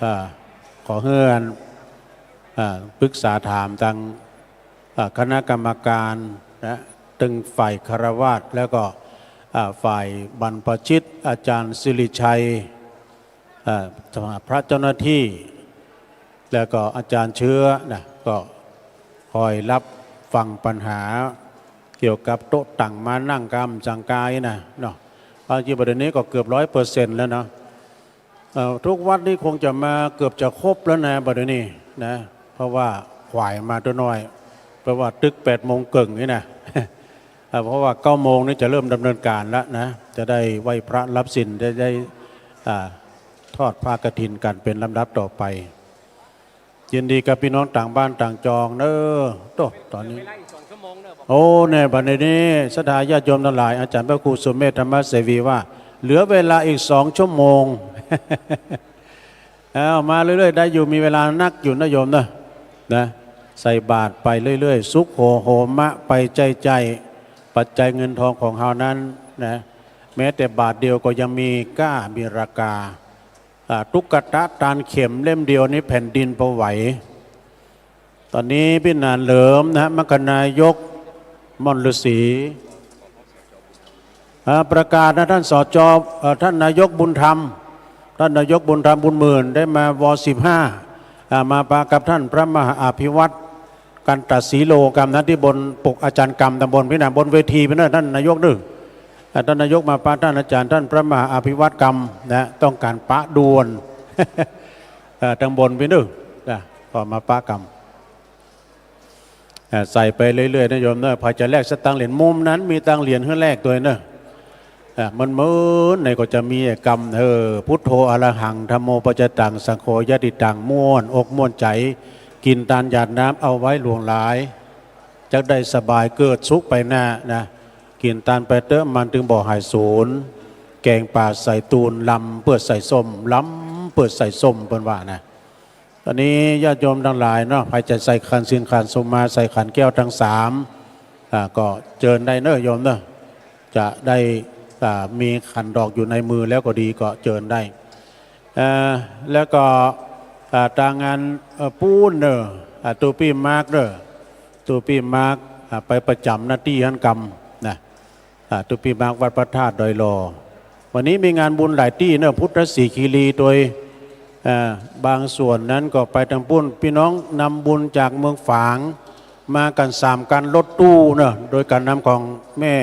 อ่า ขอหื้ออัน อ่า ปรึกษาถามตัง อ่า คณะกรรมการนะ ตึงฝ่ายฆราวาส แล้วก็ อ่า ฝ่ายบรรพชิต อาจารย์สิริชัย อ่า พระเจ้าหน้าตี้ แล้วก็อาจ๋ารย์เชื้อนะ ก็คอยฮับฟังปัญหาเกี่ยวกับโต๊ะตั๋งม้านั่งกำจังกายนะเนาะ เอาจริงๆ บ่าเดี่ยวนี้ก็เกือบร้อยเปอร์เซ็นต์แล้วเนาะ เอ่อ ทุกวัดนี่คงจะมาเกือบจะครบแล้วนะ บ่าเดี่ยวนี้นะ เพราะว่าขวายมาตั๋วน้อย เพราะว่าตึกแปดโมงเกิ่งนี่นะ อ่า เพราะว่าเก้าโมงนี่จะเริ่มดำเนินการแล้วนะ จะได้ไหว้พระรับศีล ได้ ได้ อ่า ทอดผ้ากฐินกั๋นเป๋นลำดับต่อไป ยินดีกับปี้น้องต่างบ้านต่างจองเน่อ โต๊ะ ต๋อนนี้ โอ้ เนี่ย บ่าเดี่ยวนี้ศรัทธาญาติโยมตังหลาย อาจ๋ารย์พระครูสุเมธ ธรรมเสวีว่า เหลือเวลาอีกสองชั่วโมง เอา มาเรื่อยๆ ได้อยู่ มีเวลานักอยู่นะโยมเนาะ นะ ใส่บาตรไปเรื่อยๆ สุโขโหมะไปใจ้ๆ ปัจจัยเงินทองของเฮานั้นนะ แม้แต่บาทเดียวก็ยังมีก้ามีราคา อ่า ตุ๊กตาตานเข็มเล่มเดียวนี้แผ่นดินปะไหว ต๋อนนี้ปี้หนานเหลิมนะฮะ มรคนายกม่อนฤๅษี อ่า ประกาศนะท่าน สจ เอ่อ ท่านนายกบุญธรรม ท่านนายกบุญธรรม บุญหมื่น ได้มา ว สิบห้า อ่า มาปะกับท่านพระมหาอภิวัตร กันตะสีโลกำนะ ตี้บนปกอาจ๋ารย์กำต๋ามบนปี้นะ บนเวทีปี้นะ ท่านนายกเน่อ อ่า ท่านนายกมาปะท่านอาจ๋ารย์ ท่านพระมหาอภิวัตรกำนะ ต้องก๋านปะด่วน อ่า ต๋ามบนปี้เน่อ อ่า ก็มาปะกำ อ่า ใส่ไปเรื่อยๆ นะโยมเน่อ ใผจะแลกสตางค์เหรียญ มุมนั้นมีตังค์เหรียญหื้อแลกตวยเน่อ อ่า มันเหมือนในก็จะมีกำ เออ พุทโธอะระหัง ธัมโมปัจจตัง สังโฆญาติตัง ม่วนอกม่วนใจ๋ กิ๋นตานหยาดน้ำเอาไว้หลวงหลาย จักได้สบายเกิดสุขไปหน้านะ กิ๋นตานไปเต๊อะ มันตึงบ่หายสูญ แกงป๋าใส่ตูน ลำเปื้อใส่ส้ม ลำเปื้อใส่ส้ม เปิ้นว่านะ อันนี้ญาติโยมตังหลายเนาะ ใผจะใส่ขันธ์ศีลขันธ์สมา ใส่ขันธ์แก้วตังสาม อ่า ก็เจิญได้เนาะโยมเนาะ จะได้ อ่า มีขันธ์ดอกอยู่ในมือแล้วก็ดี ก็เจิญได้ เอ่อ แล้วก็ อ่า ตางาน เอ่อ ปู๊นเนาะ อ่า ตุ๊ปี้มาร์คเนาะ ตุ๊ปี้มาร์ค อ่า ไปประจ๋ำหน้าตี้หั้นกำนะ อ่า ตุ๊ปี้มาร์ควัดพระธาตุดอยหล่อ วันนี้มีงานบุญหลายตี้เนาะ พุทธสีคีรีโดย อ่า บางส่วนนั้นก็ไปตางปู๊น ปี้น้องนำบุญจากเมืองฝาง มากั๋นสามคันรถตู้เนาะ โดยก๋านนำของแม่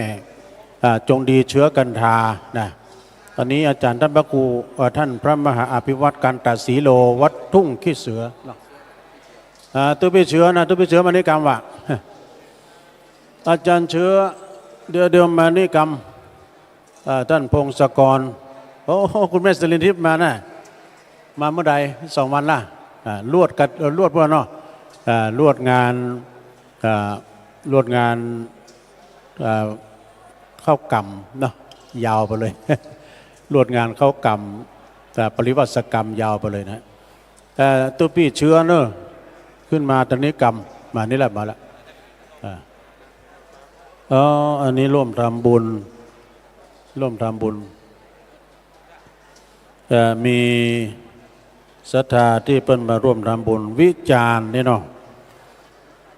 อ่า จงดีเชื้อกันทานะ อันนี้อาจ๋ารย์ต้านพระครู เอ่อ ต้านพระมหาอภิวัฒน์ กันตะสีโล วัดทุ่งขี้เสือเนาะ อ่า ตุ๊ปี้เชื้อนะ ตุ๊ปี้เชื้อมานี่กำวะ อาจ๋ารย์เชื้อ เดี๋ยว เดี๋ยวมานี่กำ อ่า ต้านพงศกร โอ้ คุณแม่สิรินทิพย์มานะ มาเมื่อใด สองวันละ อ่า ลวดกั๋น เอ่อ ลวดพวกเนาะ อ่า ลวดงาน อ่า ลวดงาน อ่า เข้ากรรมเนาะ ยาวไปเลย ลวดงานเข้ากรรม อ่า ปริวาสกรรมยาวไปเลยนะ เอ่อ ตุ๊ปี้เชื้อเนาะ ขึ้นมาตางนี้กำ มานี่แหละ มาละ อ่า อ๋อ อันนี้ร่วมทำบุญ ร่วมทำบุญ เอ่อ มีศรัทธาตี้เปิ้นมาร่วมทำบุญ วิจารณ์นี่เนาะ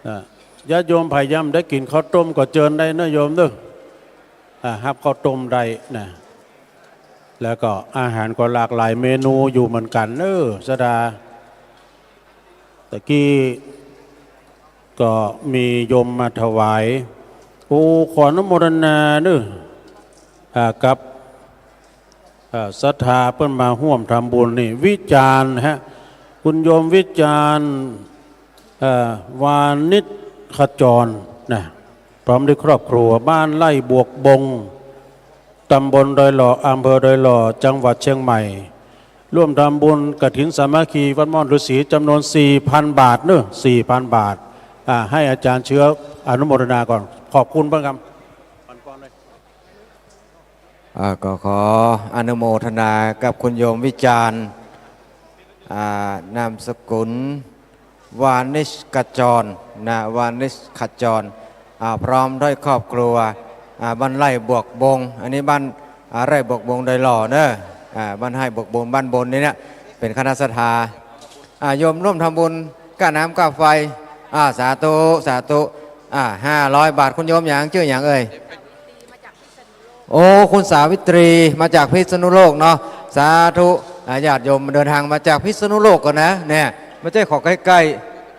อ่า ญาติโยมใผยังบ่ได้กิ๋นข้าวต้มก็เจิญได้เนาะโยมเนาะ อ่า ฮับข้าวต้มได้นะ แล้วก็อาหารก็หลากหลายเมนูอยู่เหมือนกั๋นเนาะ ศรัทธา ตะกี้ก็มีโยมมาถวาย โอ้ ขออนุโมทนาเนาะ อ่า กับ อ่า ศรัทธาเปิ้นมาฮ่วมทำบุญนี่ วิจารณ์ฮะ คุณโยมวิจารณ์ เอ่อ วานิชขจรนะ พร้อมด้วยครอบครัว บ้านไร่บวกบง ตำบลดอยหล่อ อำเภอดอยหล่อ จังหวัดเชียงใหม่ ร่วมทำบุญกฐินสามัคคีวัดม่อนฤๅษี จ๋ำนวนสี่พันบาทเนาะ สี่พันบาท อ่า ให้อาจ๋ารย์เชื้ออนุโมทนาก่อน ขอบคุณเปิ้นครับ อ่า ก็ขออนุโมทนากับคุณโยมวิจารณ์ อ่า นามสกุล วานิชขจรนะ วานิชขจร อ่า พร้อมด้วยครอบครัว อ่า บ้านไร่บวกบง อันนี้บ้าน อ่า ไร่บวกบงดอยหล่อเนาะ อ่า บ้านไร่บวกบง บ้านบนนี่เนี่ย เป๋นคณะศรัทธา อ่า โยมร่วมทำบุญ ค่าน้ำค่าไฟ อ่า สาธุ สาธุ อ่า ห้าร้อยบาท คุณโยมหยัง จื้อหยังเอ่ย โอ้ คุณสาวิตรี มาจากพิษณุโลกเนาะ สาธุ อ่า ญาติโยมเดินทางมาจากพิษณุโลกก่อนนะ เนี่ย ไม่ใช่ของใกล้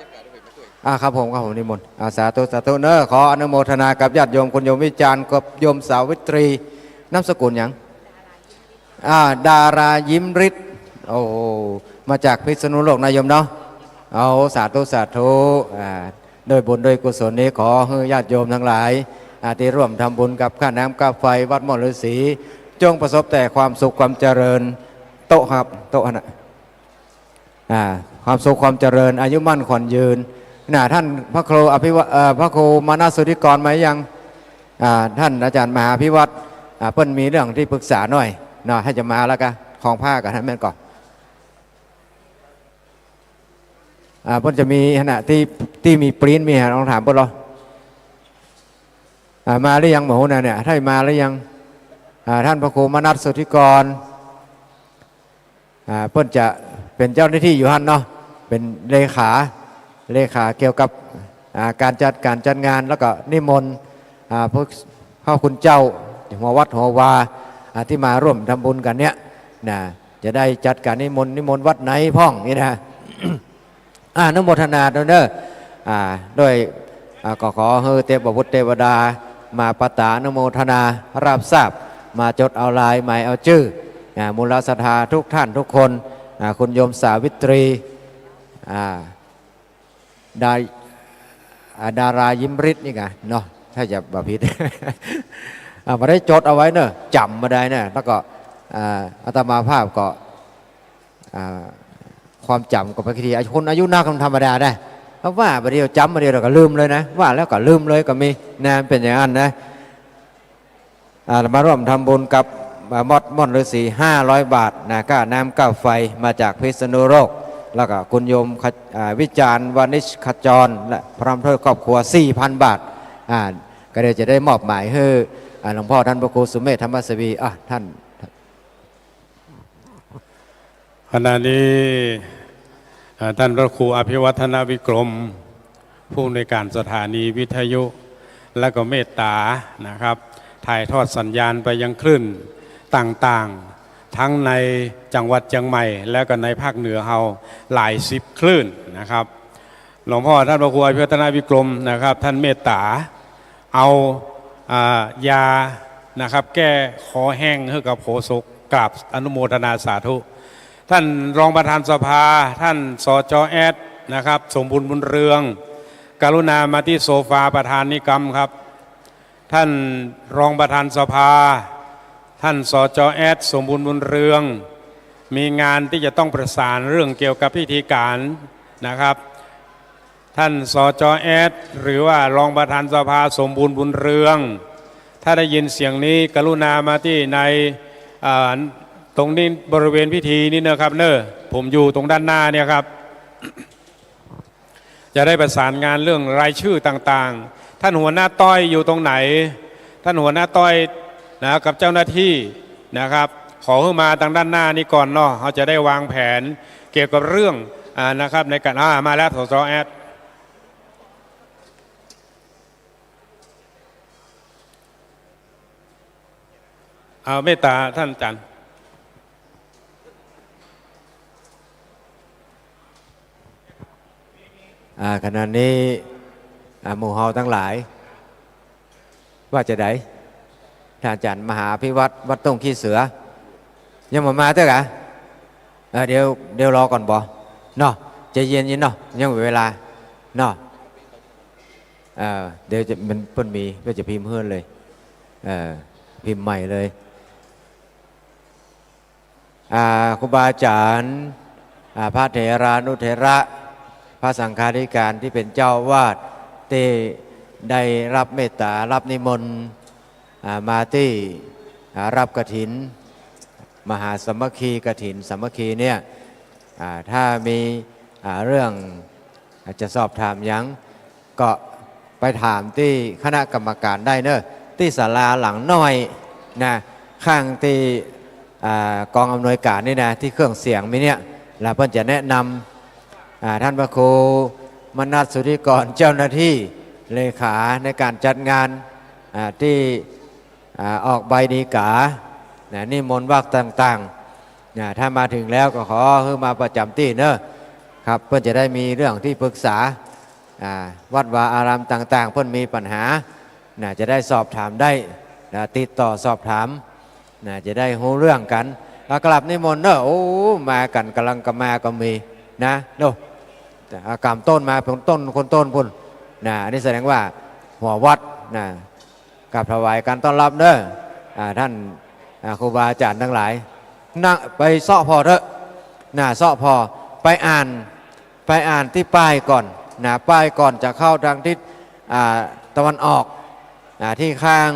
ๆ อ่า ครับผม ครับผม นิมนต์ อ่า สาธุ สาธุเนาะ ขออนุโมทนากับญาติโยม คุณโยมวิจารณ์ กับโยมสาวิตรี นามสกุลหยัง อ่า ดารายิ้มฤทธิ์ โอ้โห มาจากพิษณุโลกนะโยมเนาะ เอา สาธุ สาธุ อ่า ด้วยบุญด้วยกุศลนี้ ขอหื้อญาติโยมตังหลาย อ่า ตี้ร่วมทำบุญกับค่าน้ำค่าไฟวัดม่อนฤๅษี จงประสบแต่ความสุขความเจริญ โต๊ะครับ โต๊ะนะ อ่า ความสุขความเจริญ อายุมั่นขวัญยืน น่ะ ต้านพระครูอภิวะ เอ่อ พระครูมานะสุทธิกรมายัง อ่า ต้านอาจ๋ารย์มหาอภิวัฒน์ อ่า เปิ้นมีเรื่องตี้ปรึกษาหน่อยเนาะ หื้อจะมาแล้วกา ของผ้าก่อน หื้อแม่นก่อน อ่า เปิ้นจะมีขณะตี้ ตี้มีปริ้นมี ลองถามเปิ้นลอ อ่า มาหรือยัง บ่ฮู้นะเนี่ย ถ้ามาหรือยัง อ่า ต้านพระครูมนัสสุทธิกร อ่า เปิ้นจะเป๋นเจ้าหน้าตี้อยู่หั้นเนาะ เป๋นเลขา เลขาเกี่ยวกับ อ่า ก๋านจัด ก๋านจัดงาน แล้วก็นิมนต์ อ่า พวกพ่อคุณเจ้า หัววัดหัววา อ่า ตี้มาร่วมทำบุญกั๋นเนี่ย น่ะ จะได้จัดก๋านนิมนต์ นิมนต์วัดไหนพ่องนี่นะ อนุโมทนาด้วยเนาะ อ่า ด้วย อ่า ก็ขอหื้อเตพบุตรเตวดา มาประตานุโมทนา รับทราบ มาจดเอาลาย หมายเอาจื้อ อ่า มูลศรัทธาทุกท่านทุกคน อ่า คุณโยมสาวิตรี อ่า ดา อ่า ดารายิ้มฤทธิ์นี่ไงเนาะ ถ้าจะบ่ผิด อ่า บ่ได้จดเอาไว้เนาะ จ๋ำบ่ได้เนาะ แล้วก็ อ่า อาตมาภาพก็ อ่า ความจ๋ำก็บางที คนอายุนักมันธรรมดานะ เพราะว่าบ่าเดี่ยวจ๋ำ บ่าเดี่ยวก็ลืมเลยนะ ว่าแล้วก็ลืมเลยก็มีนะ มันเป๋นอย่างนั้นนะ อ่า มาร่วมทำบุญกับ อ่า วัดม่อนฤๅษี ห้าร้อยบาทนะ ค่าน้ำค่าไฟ มาจากพิษณุโลก แล้วก็คุณโยมขะ- อ่า วิจารณ์ วณิชขจร และพร้อมด้วยครอบครัว สี่พันบาท อ่า ก็เดี๋ยวจะได้มอบหมายหื้อ อ่า หลวงพ่อท่านพระครูสุเมธ ธรรมสวี อ่ะ ท่าน ขณะนี้ อ่า ท่านพระครูอภิวัฒนวิกรม ผู้อำนวยการสถานีวิทยุ และก็เมตตานะครับ ถ่ายทอดสัญญาณไปยังคลื่นต่างๆ ทั้งในจังหวัดเชียงใหม่ และก็ในภาคเหนือเฮาหลายสิบคลื่นนะครับ หลวงพ่อท่านพระครูอภิวัฒนวิกรมนะครับ ท่านเมตตาเอา อ่า ยานะครับ แก้คอแห้งหื้อกับโฆษก กราบอนุโมทนาสาธุ ท่านรองประธานสภา ท่าน สจ แอด นะครับ สมบูรณ์บุญเรือง กรุณามาตี้โซฟาประธานนิกรรมครับ ท่านรองประธานสภา ท่าน สจ แอด สมบูรณ์บุญเรือง มีงานที่จะต้องประสานเรื่องเกี่ยวกับพิธีการนะครับ ท่าน สจ แอด หรือว่ารองประธานสภาสมบูรณ์บุญเรือง ถ้าได้ยินเสียงนี้กรุณามาตี้ใน อ่า ตรงนี้บริเวณพิธีนี้นะครับเนอะ ผมอยู่ตรงด้านหน้าเนี่ยครับ จะได้ประสานงานเรื่องรายชื่อต่างๆ ท่านหัวหน้าต้อยอยู่ตรงไหน ท่านหัวหน้าต้อยนะ กับเจ้าหน้าที่นะครับ ขอหื้อมาตางด้านหน้านี้ก่อนเนาะ เฮาจะได้วางแผนเกี่ยวกับเรื่อง อ่า นะครับ ในการ อ่า มาแล้ว สจ แอด เอาเมตตาท่านอาจารย์ อ่า ขณะนี้ อ่า หมู่เฮาตังหลาย ว่าจะใด ท่านอาจารย์มหาอภิวัฒน์ วัดต้งขี้เสือ ยังบ่มาเตื้อกะ เออ เดี๋ยว เดี๋ยวรอก่อนบ่ เนาะ ใจ๋เย็นๆ เนาะ ยังมีเวลา เนาะ เออ เดี๋ยวจะ มันเปิ้นมี ก็จะพิมพ์หื้อเลย เออ พิมพ์ใหม่เลย อ่า ครูบาอาจารย์ อ่า พระเถรานุเถระ พระสังฆาธิการตี้เป๋นเจ้าอาวาส ตี้ได้ฮับเมตต๋า ฮับนิมนต์ อ่า มาตี้ อ่า ฮับกฐิน มหาสามัคคี กฐินสามัคคีเนี่ย อ่า ถ้ามี อ่า เรื่อง อาจจะสอบถามหยัง ก็ไปถามตี้คณะกรรมการได้เนอะ ตี้ศาลาหลังน้อยนะ ข้างตี้ อ่า กองอำนวยการนี่นะ ตี้เครื่องเสียงมีเนี่ย แล้วเปิ้นจะแนะนำ อ่า ท่านพระครูมนัสสุทธิกร เจ้าหน้าตี้เลขาในก๋านจัดงาน อ่า ตี้ อ่า ออกใบดีกา นะ นิมนต์วัตรต่างๆ นะ ถ้ามาเถิงแล้วก็ขอหื้อมาประจ๋ำตี้เนอะ ครับ เปิ้นจะได้มีเรื่องตี้ปรึกษา อ่า วัดวาอารามต่างๆ เปิ้นมีปัญหา นะ จะได้สอบถามได้ นะ ติดต่อสอบถาม นะ จะได้ฮู้เรื่องกั๋น แล้วกราบนิมนต์เนอะ โอ้ มากั๋นก๋ำลังกำมาก็มี นะ โน่น อ่า ก๋ำต้นมา คนต้น คนต้นปู้น นะ อันนี้แสดงว่าหัววัด นะ กราบถวายการต้อนฮับเนอะ อ่า ท่าน อ่า ครูบาอาจ๋ารย์ตังหลาย นะ ไปเซาะผ่อเต๊อะ นะ เซาะผ่อ ไปอ่าน ไปอ่านตี้ป้ายก่อน นะ ป้ายก่อนจะเข้าตางทิศ อ่า ตะวันออก อ่า ตี้ข้าง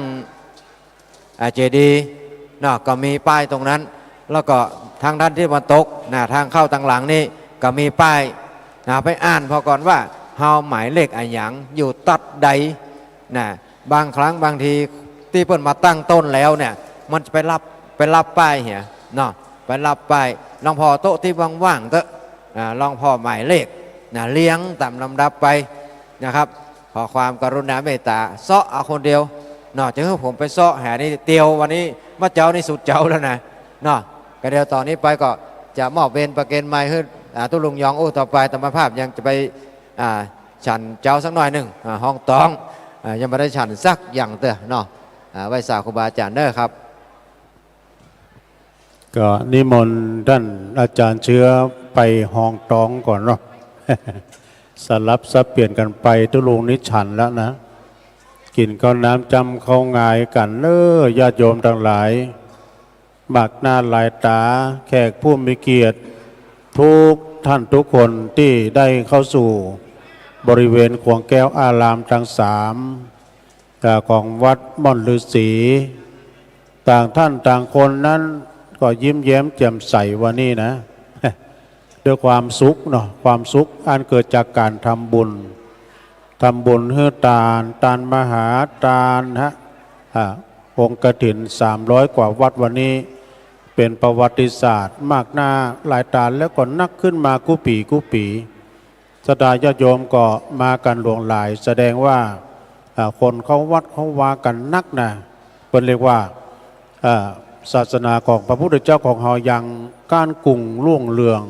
อ่า เจดีย์เนาะ ก็มีป้ายตรงนั้น แล้วก็ตางด้านทิศตะวันตก นะ ตางเข้าตางหลังนี่ก็มีป้าย นะ ไปอ่านผ่อก่อนว่าเฮาหมายเลขอะหยัง อยู่ตัดใด นะ บางครั้งบางทีตี้เปิ้นมาตั้งต้นแล้วเนี่ย มันจะไปฮับ ไปฮับป้ายเหีย เนาะ ไปฮับป้าย ลองผ่อโต๊ะตี้ว่างๆ เต๊อะ อ่า ลองผ่อหมายเลข นะ เรียงต๋ามลำดับไป นะครับ ขอความกรุณาเมตต๋า เซาะเอาคนเดียว เนาะ จะหื้อผมไปเซาะหานี่เตียว วันนี้ เมื่อเจ๊านี่สุดเจ๊าแล้วนะ เนาะ ก็เดี๋ยวต่อนี้ไปก็จะมอบเวรประเคนไมค์หื้อ อ่า ตุ๊ลุงยองอู้ต่อไป อาตมาภาพยังจะไป อ่า ฉันเจ๊าสักหน่อยนึ่ง อ่า ฮองต๋อง อ่า ยังบ่ได้ฉันสักอย่างเตื้อเนาะ อ่า ไหว้สาครูบาอาจ๋ารย์เน้อครับ ก็นิมนต์ต้านอาจ๋ารย์เชื้อไปฮองต๋องก่อนเนาะ สลับสับเปลี่ยนกั๋นไป ตุ๊ลุงนี่ฉันแล้วนะ กิ๋นข้าวน้ำจ้ำข้าวงายกั๋นเน้อ ญาติโยมตังหลาย มากหน้าหลายต๋า แขกผู้มีเกียรติ ทุกท่านทุกคนตี้ได้เข้าสู่บริเวณขวงแก้วอารามตังสาม อ่า ของวัดม่อนฤๅษี ต่างท่านต่างคนนั้นก็ยิ้มแย้มแจ่มใสวันนี้นะ ด้วยความสุขเนาะ ความสุขอันเกิดจากการทำบุญ ทำบุญหื้อตาน ตานมหาตานฮะ อ่า องค์กฐินสามร้อยกว่าวัดวันนี้ เป๋นประวัติศาสตร์มากหน้าหลายตาน แล้วก็นักขึ้นมากู้ปี๋กู้ปี๋ ศรัทธาญาติโยมก็มากั๋นหลวงหลาย แสดงว่า อ่า คนเข้าวัดเข้าวากั๋นนักนะ เปิ้นเรียกว่า อ่า ศาสนาของพระพุทธเจ้าของเฮายังก้านกุ่งรุ่งเรือง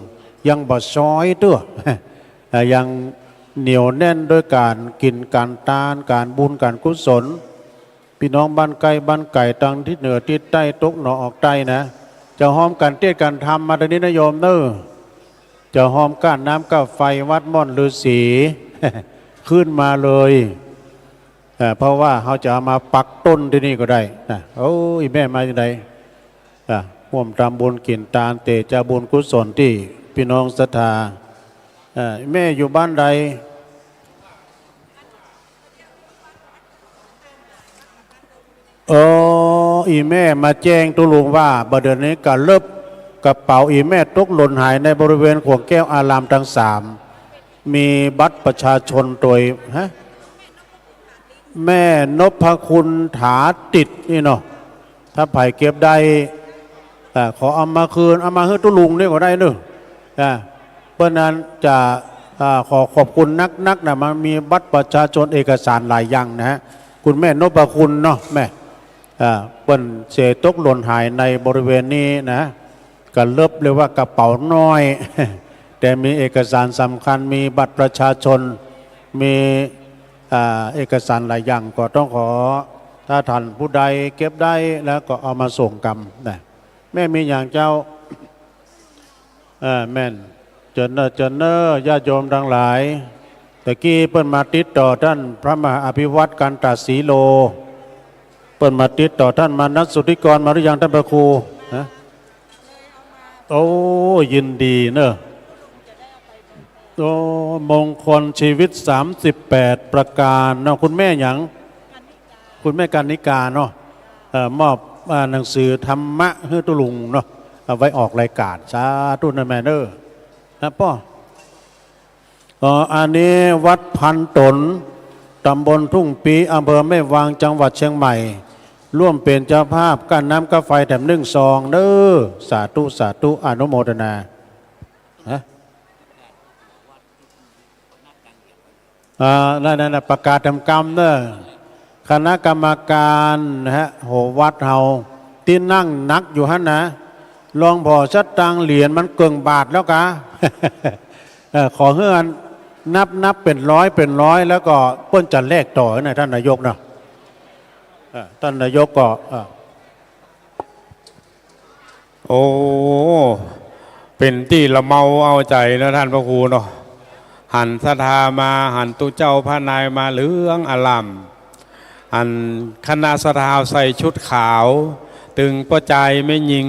ยังบ่ซ้อยเตื้อ อ่า ยังเหนียวแน่นด้วยก๋านกิ๋นก๋านตาน ก๋านบุญก๋านกุศล ปี้น้องบ้านใก้บ้านไก๋ ตังทิศเหนือทิศใต้ ตกเหนือออกใต้นะ จะฮอมกั๋นเตศน์กั๋นธรรมมาตรงนี้นะโยมเน่อ จะฮอมก้านน้ำก้านไฟวัดม่อนฤๅษี ขึ้นมาเลย เอ่อ เพราะว่าเฮาจะเอามาปักต้นตี้นี่ก็ได้นะ โอ้ อี่แม่มาจากไหน อ่ะ ฮ่วมทำบุญกิ๋นตาน เตจะบุญกุศลตี้ปี้น้องศรัทธา อ่า แม่อยู่บ้านใด เออ อี่แม่มาแจ้งตุ๊ลุงว่า บ่าเดือนนี้กะเลิบ กระเป๋าอี่แม่ตกหล่นหายในบริเวณขวงแก้วอารามตังสาม มีบัตรประชาชนตวย ฮะ แม่นพคุณถาติดนี่เนาะ ถ้าใผเก็บได้ อ่า ขอเอามาคืน เอามาหื้อตุ๊ลุงนี่ก็ได้เนาะ อ่า เปิ้นนั้นจะ อ่า ขอขอบคุณนักๆ นะ มันมีบัตรประชาชน เอกสารหลายอย่างนะฮะ คุณแม่นพคุณเนาะ แม่ อ่า เปิ้นเสตกหล่นหายในบริเวณนี้นะ กะเลิบเรียกว่ากระเป๋าน้อย แต่มีเอกสารสำคัญ มีบัตรประชาชน มี อ่า เอกสารหลายอย่าง ก็ต้องขอ ถ้าท่านผู้ใดเก็บได้แล้วก็เอามาส่งกำนะ แม่มีอย่างเจ้า เออ แม่น เจิญเน่อ เจิญเน่อ ญาติโยมตังหลาย ตะกี้เปิ้นมาติดต่อต้านพระมหาอภิวัฒน์ กันตะสีโล เปิ้นมาติดต่อต้านมานัสสุทธิกรมาหรือยังต้านพระครู ฮะ โอ้ ยินดีเน่อ โอ้ มงคลชีวิตสามสิบแปดประการเนาะ คุณแม่หยัง คุณแม่กรรณิกาเนาะ เอ่อ มอบ อ่า หนังสือธรรมะหื้อตุ๊ลุงเนาะ เอาไว้ออกรายการ สาธุนะแม่เน่อ นะป้อ เอ่อ อันนี้วัดพันต๋น ตำบลทุ่งปี อำเภอแม่วาง จังหวัดเชียงใหม่ ร่วมเป๋นเจ้าภาพก้านน้ำก้านไฟแถมนึ่งซองเน่อ สาธุ สาธุ อนุโมทนา ฮะ อ่า นั่น นั่นน่ะ ประกาศแถมกำเน่อ คณะกรรมการนะฮะ โห วัดเฮา ตี้นั่งหนักอยู่หั้นนะ ลองผ่อสตางค์เหรียญมันเกิ่งบาทแล้วกา เออ ขอหื้ออันนับ นับเป๋นร้อย เป๋นร้อย แล้วก็เปิ้นจะแลกต่อนะ ท่านนายกเนาะ เออ ท่านนายกก็ เออ โอ้ เป๋นตี้ละเมาเอาใจ๋เนาะท่านพระครูเนาะ หันศรัทธามา หันตุ๊เจ้าพระนายมาเหลืองอร่าม หันคณะศรัทธาใส่ชุดขาว ตึงป้อจายแม่ญิง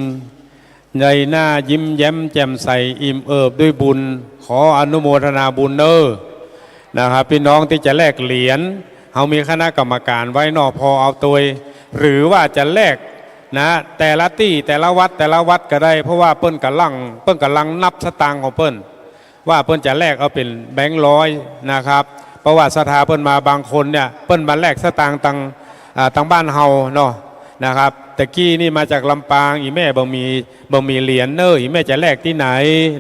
ใบหน้ายิ้มแย้มแจ่มใส อิ่มเอิบด้วยบุญ ขออนุโมทนาบุญเน่อ นะครับ ปี้น้องตี้จะแลกเหรียญ เฮามีคณะกรรมการไว้เนาะ ผ่อเอาตวย หรือว่าจะแลกนะ แต่ละตี้ แต่ละวัด แต่ละวัดก็ได้ เพราะว่าเปิ้นก่ำลัง เปิ้นก่ำลังนับสตางค์ของเปิ้น ว่าเปิ้นจะแลกเอาเป๋นแบงค์ร้อยนะครับ เพราะว่าศรัทธาเปิ้นมาบางคนเนี่ย เปิ้นมาแลกสตางค์ตัง อ่า ตังบ้านเฮาเนาะ นะครับ ตะกี้นี่มาจากลำปาง อี่แม่บ่มี บ่มีเหรียญเน่อ อี่แม่จะแลกตี้ไหน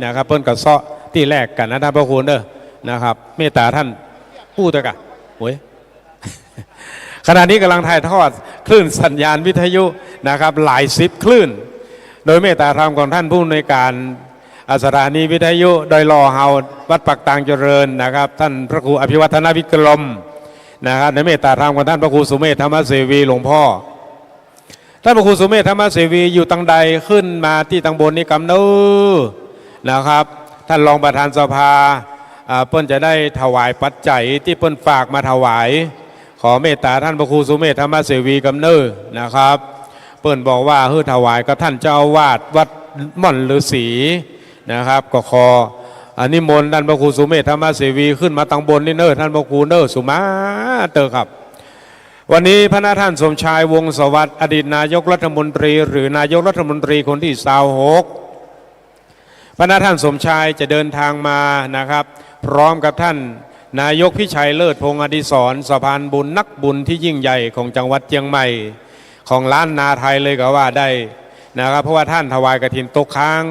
นะครับ เปิ้นก็เซาะตี้แลกกั๋นนะท่านพระครูเน่อ นะครับ เมตตาท่าน อู้เต๊อะกะ โอ้ย ขณะนี้กำลังถ่ายทอดคลื่นสัญญาณวิทยุนะครับ หลายสิบคลื่น โดยเมตตาธรรมของท่านผู้อำนวยการ อ่า สถานีวิทยุดอยหล่อเฮา วัดปากตางเจริญนะครับ ท่านพระครูอภิวัฒนวิกรมนะครับ ในเมตตาธรรมของท่านพระครูสุเมธธรรมเสวีหลวงพ่อ ท่านพระครูสุเมธธรรมเสวีอยู่ตังใด ขึ้นมาตี้ตังบนนี้กำเน่อนะครับ ท่านรองประธานสภา อ่า เปิ้นจะได้ถวายปัจจัยตี้เปิ้นฝากมาถวาย ขอเมตตาท่านพระครูสุเมธธรรมเสวีกำเน่อนะครับ เปิ้นบอกว่าหื้อถวายกับท่านเจ้าอาวาสวัดม่อนฤๅษีนะครับ ก็ขออนิมนต์ท่านพระครูสุเมธธรรมเสวีขึ้นมาตังบนนี้เน่อ ท่านพระครูเน่อ สุมาเตอครับ วันนี้พระนาท่านสมชายวงศ์สวัสดิ์ อดีตนายกรัฐมนตรี หรือนายกรัฐมนตรีคนที่ซาวหก พระนาท่านสมชายจะเดินทางมานะครับ พร้อมกับท่านนายกพิชัยเลิศพงษ์อดิศร สะพานบุญนักบุญที่ยิ่งใหญ่ของจังหวัดเจียงใหม่ ของล้านนาไทยเลยก็ว่าได้นะครับ เพราะว่าท่านถวายกฐินตกค้าง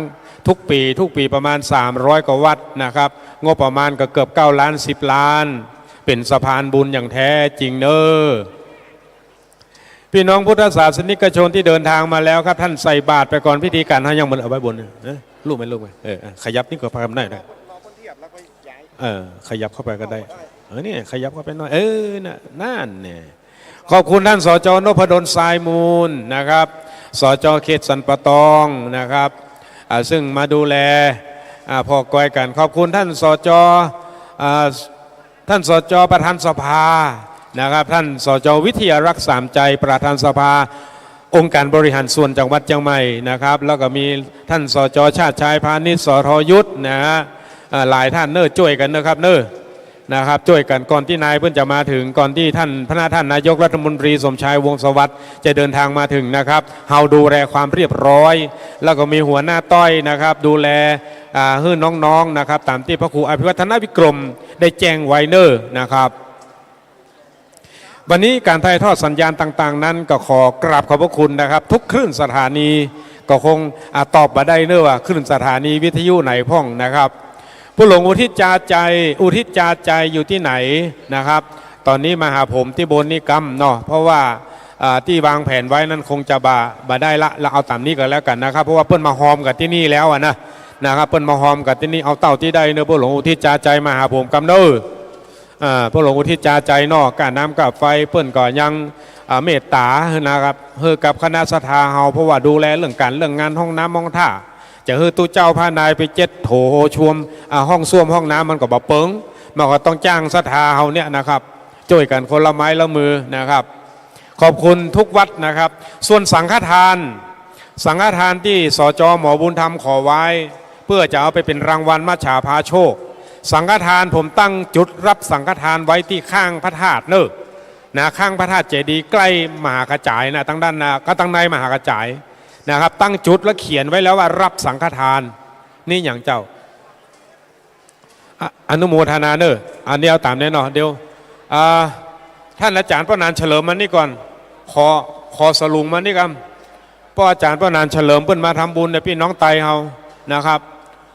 ทุกปี ทุกปีประมาณสามร้อยกว่าวัดนะครับ งบประมาณก็เกือบเก้าล้าน สิบล้าน เป็นสะพานบุญอย่างแท้จริงเน้อ พี่น้องพุทธศาสนิกชนที่เดินทางมาแล้วครับ ท่านใส่บาตรไปก่อน พิธีการเฮายังบ่ เอาไว้บนเนี่ยนะ ลูกไหม ลูกไหม เออ เออ ขยับนี่ก็พากันได้นะ เออ ขยับเข้าไปก็ได้ เออ เนี่ย ขยับเข้าไปหน่อย เออ น่ะ นั่นเนี่ย ขอบคุณท่าน สจ.นพดล ทรายมูลนะครับ สจ.เขตสันป่าตองนะครับ อ่า ซึ่งมาดูแล อ่า ผ่อกอยกั๋น ขอบคุณท่าน สจ. อ่า ท่าน สจ. ประธานสภานะครับ ท่าน สจ. วิทยารักษ์สามใจ ประธานสภาองค์การบริหารส่วนจังหวัดเจียงใหม่นะครับ แล้วก็มีท่าน สจ. ชาติชาย พานิช สท. ยุทธนะฮะ อ่า หลายท่านเน้อ จ้วยกั๋นนะครับเน้อ นะครับ จ้วยกั๋น ก่อนตี้นายเปิ้นจะมาถึง ก่อนตี้ท่าน พระนาท่านนายกรัฐมนตรีสมชาย วงศ์สวัสดิ์ จะเดินทางมาถึงนะครับ เฮาดูแลความเรียบร้อย แล้วก็มีหัวหน้าต้อยนะครับ ดูแล อ่า หื้อน้องๆ นะครับ ต๋ามตี้พระครูอภิวัฒนวิกรมได้แจ้งไว้เน้อนะครับ วันนี้ก๋านถ่ายทอดสัญญาณต่างๆ นั้นก็ขอกราบขอบพระคุณนะครับ ทุกคลื่นสถานี ก็คง อ่า ตอบบ่ได้เน้อว่าคลื่นสถานีวิทยุไหนพ่องนะครับ ผู้หลวงอุทิศจาใจ อุทิศจาใจอยู่ตี้ไหนนะครับ ต๋อนนี้มาหาผมตี้บนนี่กำเนาะ เพราะว่า อ่า ตี้วางแผนไว้นั้นคงจะบ่ บ่ได้ละ ละเอาต๋ามนี้ก็แล้วกั๋นนะครับ เพราะว่าเปิ้นมาฮอมกั๋นตี้นี่แล้วอะนะ นะครับ เปิ้นมาฮอมกั๋นตี้นี่ เอาเต้าตี้ได้เน้อ ผู้หลวงอุทิศจาใจมาหาผมกำเน้อ อ่า ผู้หลวงอุทิศจาใจเนาะ ก้าน้ำก้าไฟ เปิ้นก็ยัง อ่า เมตต๋านะครับ หื้อกับคณะศรัทธาเฮา เพราะว่าดูแลเรื่องก๋านเรื่องงานห้องน้ำห้องท่า จะหื้อตุ๊เจ้าพระนายไปเจ็ดโถส้วม อ่า ห้องส้วมห้องน้ำมันก็บ่เปิง มันก็ต้องจ้างศรัทธาเฮาเนี่ยนะครับ จ้วยกั๋นคนละไม้ละมือนะครับ ขอบคุณทุกวัดนะครับ ส่วนสังฆทาน สังฆทานตี้ สจ. หมอบุญธรรมขอไว้ เพื่อจะเอาไปเป๋นรางวัลมัจฉาพาโชค สังฆทานผมตั้งจุดรับสังฆทานไว้ตี้ข้างพระธาตุเน้อ นะ ข้างพระธาตุเจดีย์ใก้มหากระจายนะ ตางด้านหน้า ก็ตางในมหากระจายนะครับ ตั้งจุดแล้วเขียนไว้แล้วว่ารับสังฆทาน นี่หยังเจ้า อะ อนุโมทนาเน้อ อันนี้เอาต๋ามนี้เนาะ เดี๋ยว อ่า ท่านอาจ๋ารย์ป้อหนานเฉลิมมานี่ก่อน ขอ ขอสลุงมานี่กำ ป้ออาจ๋ารย์ป้อหนานเฉลิมเปิ้นมาทำบุญในพี่น้องไตเฮานะครับ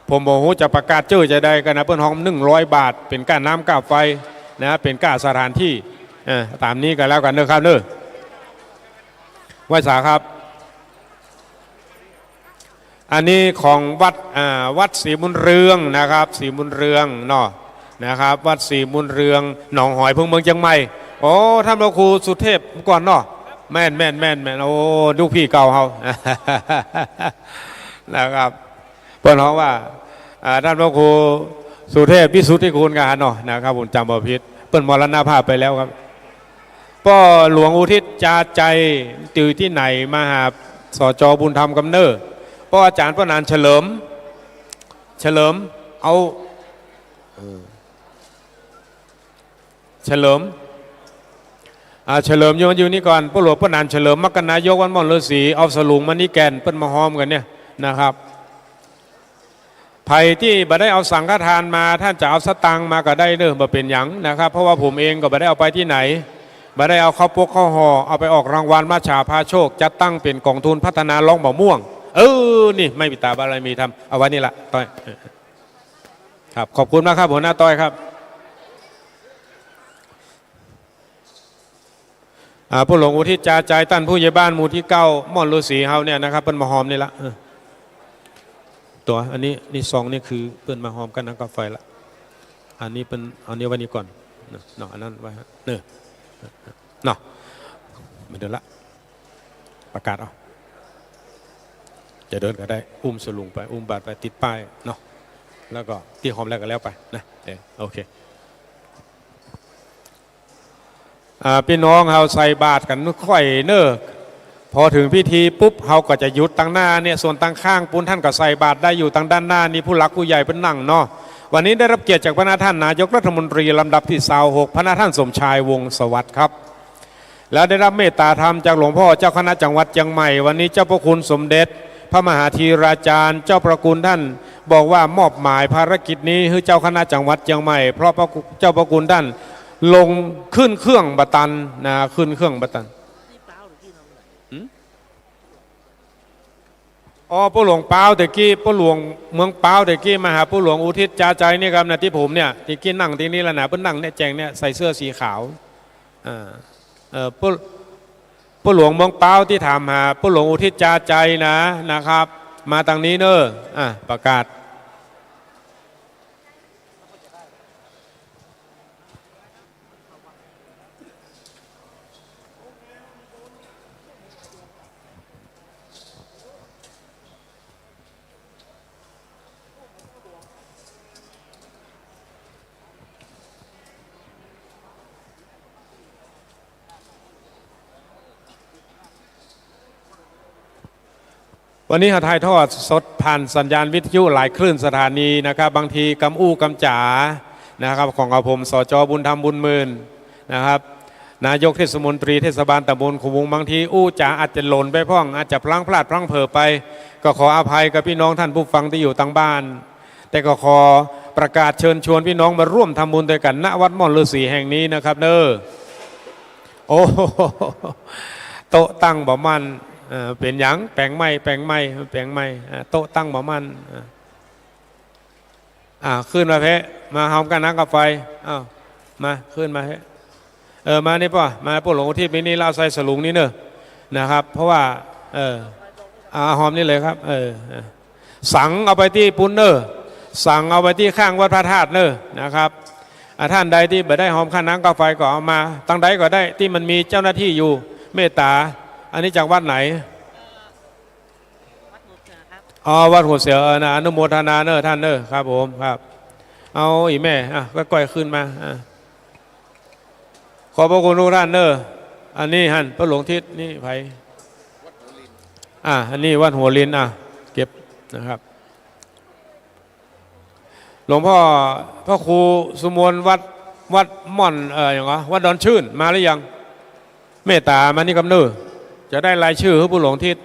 ผมบ่ฮู้จะประกาศจื้อจาใดกั๋นนะ เปิ้นฮอมหนึ่งร้อยบาท เป๋นก้าน้ำก้าไฟนะ เป๋นก้าสถานที่ เออ ต๋ามนี้ก็แล้วกั๋นเน้อครับเน้อ ไหว้สาครับ อันนี้ของวัด อ่า วัดศรีบุญเรืองนะครับ ศรีบุญเรืองเนาะ นะครับ วัดศรีบุญเรือง หนองหอย เพิ่งเมืองเจียงใหม่ โอ้ ท่านพระครูสุเทพก่อนเนาะ แม่น แม่น แม่น แม่น โอ้ ลูกพี่เก่าเฮา นะครับ เปิ้นฮ้องว่า อ่า ท่านพระครูสุเทพ วิสุทธิคุณ กาเนาะ นะครับ ผมจ๋ำบ่ผิด เปิ้นมรณภาพไปแล้วครับ ป้อหลวงอุทิศจาใจ อยู่ตี้ไหนมาหา สจ. บุญธรรมกำเน้อ ป้ออาจ๋ารย์ป้อหนานเฉลิม เฉลิม เอา เออ เฉลิม อ่า เฉลิมอยู่ อยู่นี่ก่อน ป้อหลวงป้อหนานเฉลิม มรรคนายกวัดม่อนฤๅษี เอาสลุงมานี่แก่น เปิ้นมาฮอมกั๋นเนี่ยนะครับ ใผตี้บ่ได้เอาสังฆทานมา ท่านจะเอาสตางค์มาก็ได้เน้อ บ่เป๋นหยังนะครับ เพราะว่าผมเองก็บ่ได้เอาไปตี้ไหน บ่ได้เอาข้าวปกข้าวห่อ เอาไปออกรางวัลมัจฉาพาโชค จัดตั้งเป๋นก๋องทุนพัฒนาร่องบ่าม่วง เออ นี่ ไม้ปิดตาบารมีธรรม เอาไว้นี่ละ ต้อย ครับ ขอบคุณมากครับ หัวหน้าต้อยครับ อ่า ป้อหลวงอุทิศจาใจ ต้านผู้ใหญ่บ้านหมู่ตี้เก้า ม่อนฤๅษีเฮาเนี่ยนะครับ เปิ้นมาฮอมนี่ละ เออ ตั๋ว อันนี้ นี่ซองนี่คือเปิ้นมาฮอมก้าน้ำก้าไฟละ อันนี้เปิ้น เอานี้ไว้นี่ก่อน เนาะ เนาะ อันนั้นไว้ฮะ เน้อ เนาะ บ่เดินละ ประกาศเอา จะเดินก็ได้ อุ้มสลุงไป อุ้มบาตรไป ติดป้ายเนาะ แล้วก็ตี้ฮอมแล้วก็แล้วไปนะ เออ โอเค อ่า พี่น้องเฮาใส่บาตรกั๋นค่อยเน้อ พอเถิงพิธีปุ๊บ เฮาก็จะหยุดตางหน้าเนี่ย ส่วนตางข้างปู้นท่านก็ใส่บาตรได้อยู่ ตางด้านหน้านี่ผู้หลักผู้ใหญ่เปิ้นนั่งเนาะ วันนี้ได้รับเกียรติจากพระนาท่านนายกรัฐมนตรีลำดับตี้ซาวหก พระนาท่านสมชาย วงศ์สวัสดิ์ครับ แล้วได้รับเมตตาธรรมจากหลวงพ่อเจ้าคณะจังหวัดเจียงใหม่ วันนี้เจ้าพระคุณสมเด็จ พระมหาธีราจารย์เจ้าพระคุณท่านบอกว่ามอบหมายภารกิจนี้หื้อเจ้าคณะจังหวัดเจียงใหม่ เพราะพระเจ้าพระคุณท่านลงขึ้นเครื่องบ่ตันนะ ขึ้นเครื่องบ่ตัน หืม อ๋อ ป้อหลวงป๊าวแต่กี้ ป้อหลวงเมืองป๊าวแต่กี้มาหาป้อหลวงอุทิศจาใจนี่ครับนะ ตี้ผมเนี่ย แต่กี้นั่งตี้นี่แหละนะ เปิ้นนั่งเนี่ย แจงเนี่ย ใส่เสื้อสีขาว อ่า เอ่อ ป้อ ป้อหลวงเมืองป๊าวตี้ถามหาป้อหลวงอุทิศจาใจนะ นะครับ มาตางนี้เน่อ อ่ะ ประกาศ วันนี้เฮาถ่ายทอดสดผ่านสัญญาณวิทยุหลายคลื่นสถานีนะครับ บางทีกำอู้กำจ๋านะครับ ของกระผม สจ บุญธรรม บุญหมื่น นะครับ นายกเทศมนตรีเทศบาลตำบลขูบง บางทีอู้จ๋าอาจจะหล่นไปพ่อง อาจจะพลั้งพลาดพลั้งเผลอไป ก็ขออภัยกับพี่น้องท่านผู้ฟังที่อยู่ตางบ้าน แต่ก็ขอประกาศเชิญชวนพี่น้องมาร่วมทำบุญด้วยกัน ณ วัดม่อนฤๅษีแห่งนี้นะครับเน่อ โอ้ โต๊ะตั้งบ่มั่น เอ่อ เป๋นหยัง แป๋งใหม่ แป๋งใหม่ แป๋งใหม่ อ่า โต๊ะตั้งบ่มั่น อ่า อ่า ขึ้นมาเพะ มาหอมกันนะกับไฟ อ้าว มา ขึ้นมาเพะ เออ มานี่ป้อ มาป้อหลวงอุทิศไปนี่ แล้วใส่สลุงนี่เน่อ นะครับ เพราะว่า เออ อ่า หอมนี่เลยครับ เออ เออ สังเอาไปตี้ปูนเน่อ สังเอาไปตี้ข้างวัดพระธาตุเน่อ นะครับ อ่า ท่านใดตี้บ่ได้หอมข้าวหนังข้าวไฟก็เอามา ตางใดก็ได้ ตี้มันมีเจ้าหน้าที่อยู่ เมตตา อันนี้จากวัดไหน อ๋อ วัดหัวเสือ เออ นะ อนุโมทนาเน่อท่านเน่อ ครับผม ครับ เอาอีแม่ อ่ะ ก้อยๆ ขึ้นมา อ่ะ ขอบพระคุณทุกท่านเน่อ อันนี้หั้น ป้อหลวงอุทิศ นี่ใผ อ่ะ อันนี้วัดหัวลิน อ่ะ เก็บนะครับ หลวงพ่อพระครูสุมนวัด วัดม่อน เอ่อ หยังวะ วัดดอนชื่น มาหรือยัง เมตตามานี่กำเน่อ จะได้รายชื่อหื้อป้อหลวงอุทิศ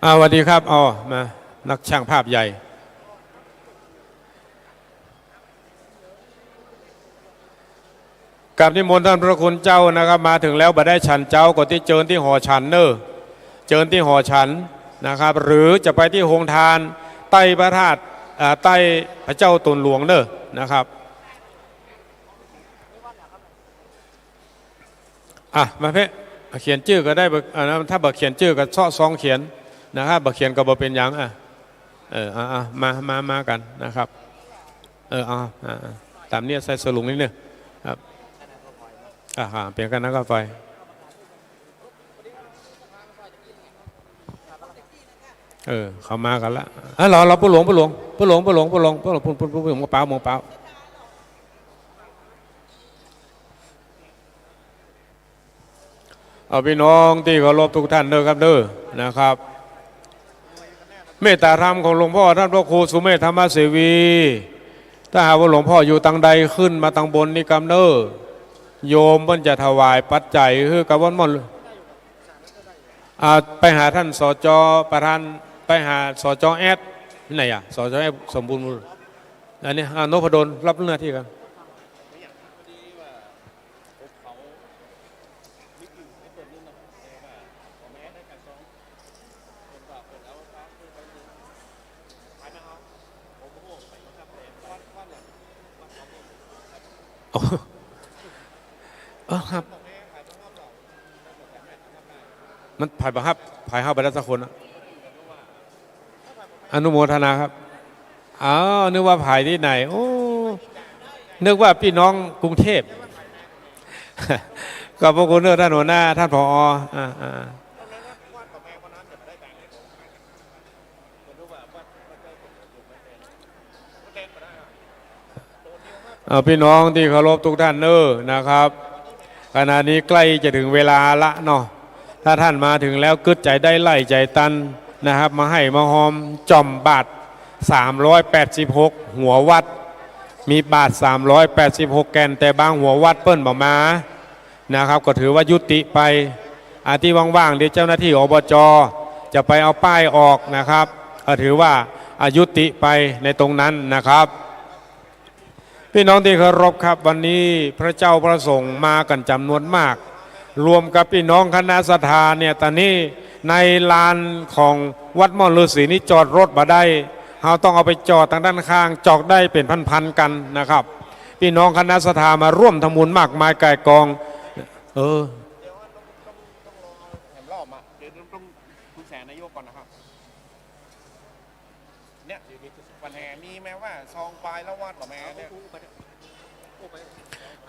อ่า สวัสดีครับ อ๋อ มา นักช่างภาพใหญ่ กราบนิมนต์ท่านพระคุณเจ้านะครับ มาถึงแล้วบ่ได้ฉันเจ๊าก็ตี้เจิญตี้หอฉันเน่อ เจิญตี้หอฉันนะครับ หรือจะไปตี้โฮงทานใต้พระธาตุ อ่า ใต้พระเจ้าตนหลวงเน่อนะครับ อ่ะ มาเพะ เขียนจื้อก็ได้ บ่ อ่า ถ้าบ่เขียนจื้อก็เซาะซองเขียนนะครับ บ่เขียนก็บ่เป๋นหยัง อ่ะ เออ อ่ะ อ่ะ มา มา มากั๋นนะครับ เออ เอา อ่ะ อ่ะ ต๋ามนี้ใส่สลุงนิดนึงครับ อ่ะ อ่ะ เป๋นข้าวหนังข้าวไฟ เออ เข้ามากั๋นละ อ่ะ รอ รอ ป้อหลวง ป้อหลวง ป้อหลวง ป้อหลวง ป้อหลวง ป้อหลวง ป้อหลวง มงเป๋า มงเป๋า เอาพี่น้องตี้เคารพทุกท่านเน่อครับเน่อ นะครับ เมตตาธรรมของหลวงพ่อท่านพระครูสุเมธธรรมเสวี ถ้าหากว่าหลวงพ่ออยู่ตางใดขึ้นมาตางบนนี่กำเน่อ โยมเปิ้นจะถวายปัจจัยหื้อกับวัดม่อน อ่า ไปหาท่าน สจ ประธาน ไปหา สจ แอด ไหนอะ สจ แอด สมบูรณ์บุญ อันนี้ อ่า นพดล รับหน้าที่กัน อ๋อ เออครับ มันผายบ่ฮับ ผายฮับไปแล้วสักคนอะ อนุโมทนาครับ อ้าว นึกว่าผายตี้ไหน โอ้ นึกว่าพี่น้องกรุงเทพฯ ขอบพระคุณเน่อท่านหัวหน้า ท่าน ผอ อ่า อ่า เอ่อ พี่น้องตี้เคารพทุกท่านเน่อนะครับ ขณะนี้ใกล้จะถึงเวลาละเนาะ ถ้าท่านมาถึงแล้วกึ๊ดใจ๋ได้ไล่ใจ๋ตันนะครับ มาไห้มาฮอมจ่อมบาตรสามร้อยแปดสิบหกหัววัด มีบาตรสามร้อยแปดสิบหกแก่น แต่บางหัววัดเปิ้นบ่มา นะครับ ก็ถือว่ายุติไป อ่า ตี้ว่างๆ เดี๋ยวเจ้าหน้าตี้ อบจ จะไปเอาป้ายออกนะครับ ก็ถือว่า อ่า ยุติไปในตรงนั้นนะครับ ปี้น้องตี้เคารพครับ วันนี้พระเจ้าพระสงฆ์มากั๋นจ๋ำนวนมาก รวมกับปี้น้องคณะศรัทธาเนี่ย ต๋อนนี้ในลานของวัดม่อนฤๅษีนี่จอดรถบ่ได้ เฮาต้องเอาไปจอดตางด้านข้าง จอดได้เป๋นพันๆ กั๋นนะครับ ปี้น้องคณะศรัทธามาร่วมทำบุญมากมายก่ายกอง เออ แถมรอบอะ เดี๋ยวต้องคุณแสนนายกก่อนนะครับ เนี่ย วันแห่มีแม้ว่าซองปลายละวัดเหรอแม่เนี่ย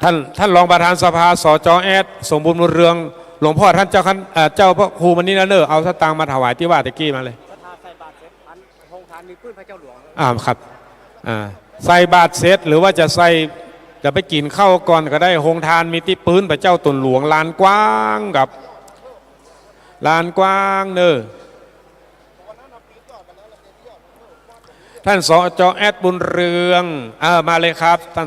ท่าน ท่านรองประธานสภา สจ แอด สมบูรณ์บุญเรือง หลวงพ่อท่านเจ้าคัน เอ่อ เจ้าพระครูมณีนะเนอ เอาสตางค์มาถวายตี้ว่าตะกี้มาเลย ศรัทธาใส่บาตรเสร็จ อันโฮงทานมีปื๊นพระเจ้าหลวง อ่า ครับ อ่า ใส่บาตรเสร็จ หรือว่าจะใส่ จะไปกิ๋นข้าวก่อนก็ได้ โฮงทานมีตี้ปื๊นพระเจ้าต๋นหลวง ลานกว้างครับ ลานกว้างเนอ ท่าน สจ แอด บุญเรือง เออ มาเลยครับ ท่าน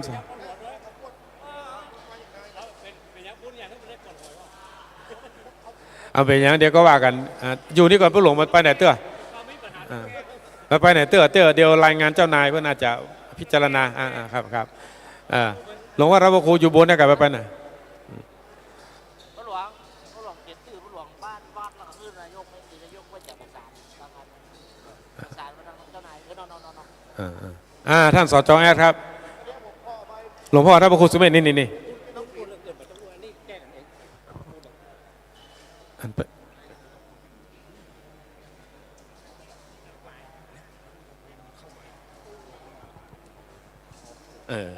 เอาเป๋นหยัง เดี๋ยวก็ว่ากั๋น อ่า อยู่นี่ก่อน ป้อหลวง มันไปไหนเตื้อ อ่า มันไปไหนเตื้อ เตื้อ เดี๋ยวรายงานเจ้านาย เปิ้นอาจจะพิจารณา อ่า อ่า ครับ ครับ อ่า หลวงพ่อท่านพระครูอยู่บนเนี่ย กลับไป ไปไหน ป้อหลวง ป้อหลวงเขียนจื้อป้อหลวงบ้านวัด แล้วก็คือนายก ไม่มีนายกว่าจะประสาน ประสานมาทางเจ้านาย เออ นอน นอน นอน นอน อ่า อ่า อ่า ท่าน สจ แอด ครับ หลวงพ่อท่านพระครูสุเมธ นี่ นี่ นี่ อันเป เออ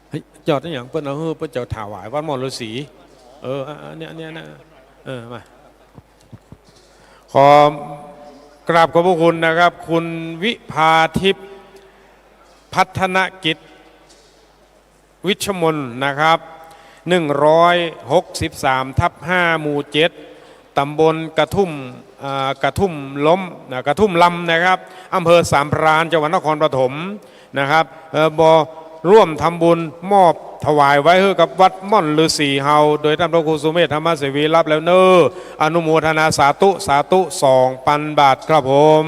เฮ้ย จอดนี่หยัง เปิ้นเอาหื้อเปิ้นจะถวายวัดม่อนฤๅษี เออ อ่ะ อันเนี้ย อันเนี้ยนะ เออ มา ขอกราบขอบพระคุณนะครับ คุณวิภาทิพย์ พัฒนกิจ วิชมนนะครับ หนึ่งร้อยหกสิบสามทับห้า หมู่เจ็ด ตำบลกระทุ่ม อ่า กระทุ่มล้ม นะ กระทุ่มลำนะครับ อำเภอสามพราน จังหวัดนครปฐมนะครับ เอ่อ บ่ร่วมทำบุญมอบถวายไว้หื้อกับวัดม่อนฤๅษีเฮา โดยท่านพระครูสุเมธ ธรรมเสวี รับแล้วเน้อ อนุโมทนาสาธุ สาธุ สองปันบาทครับผม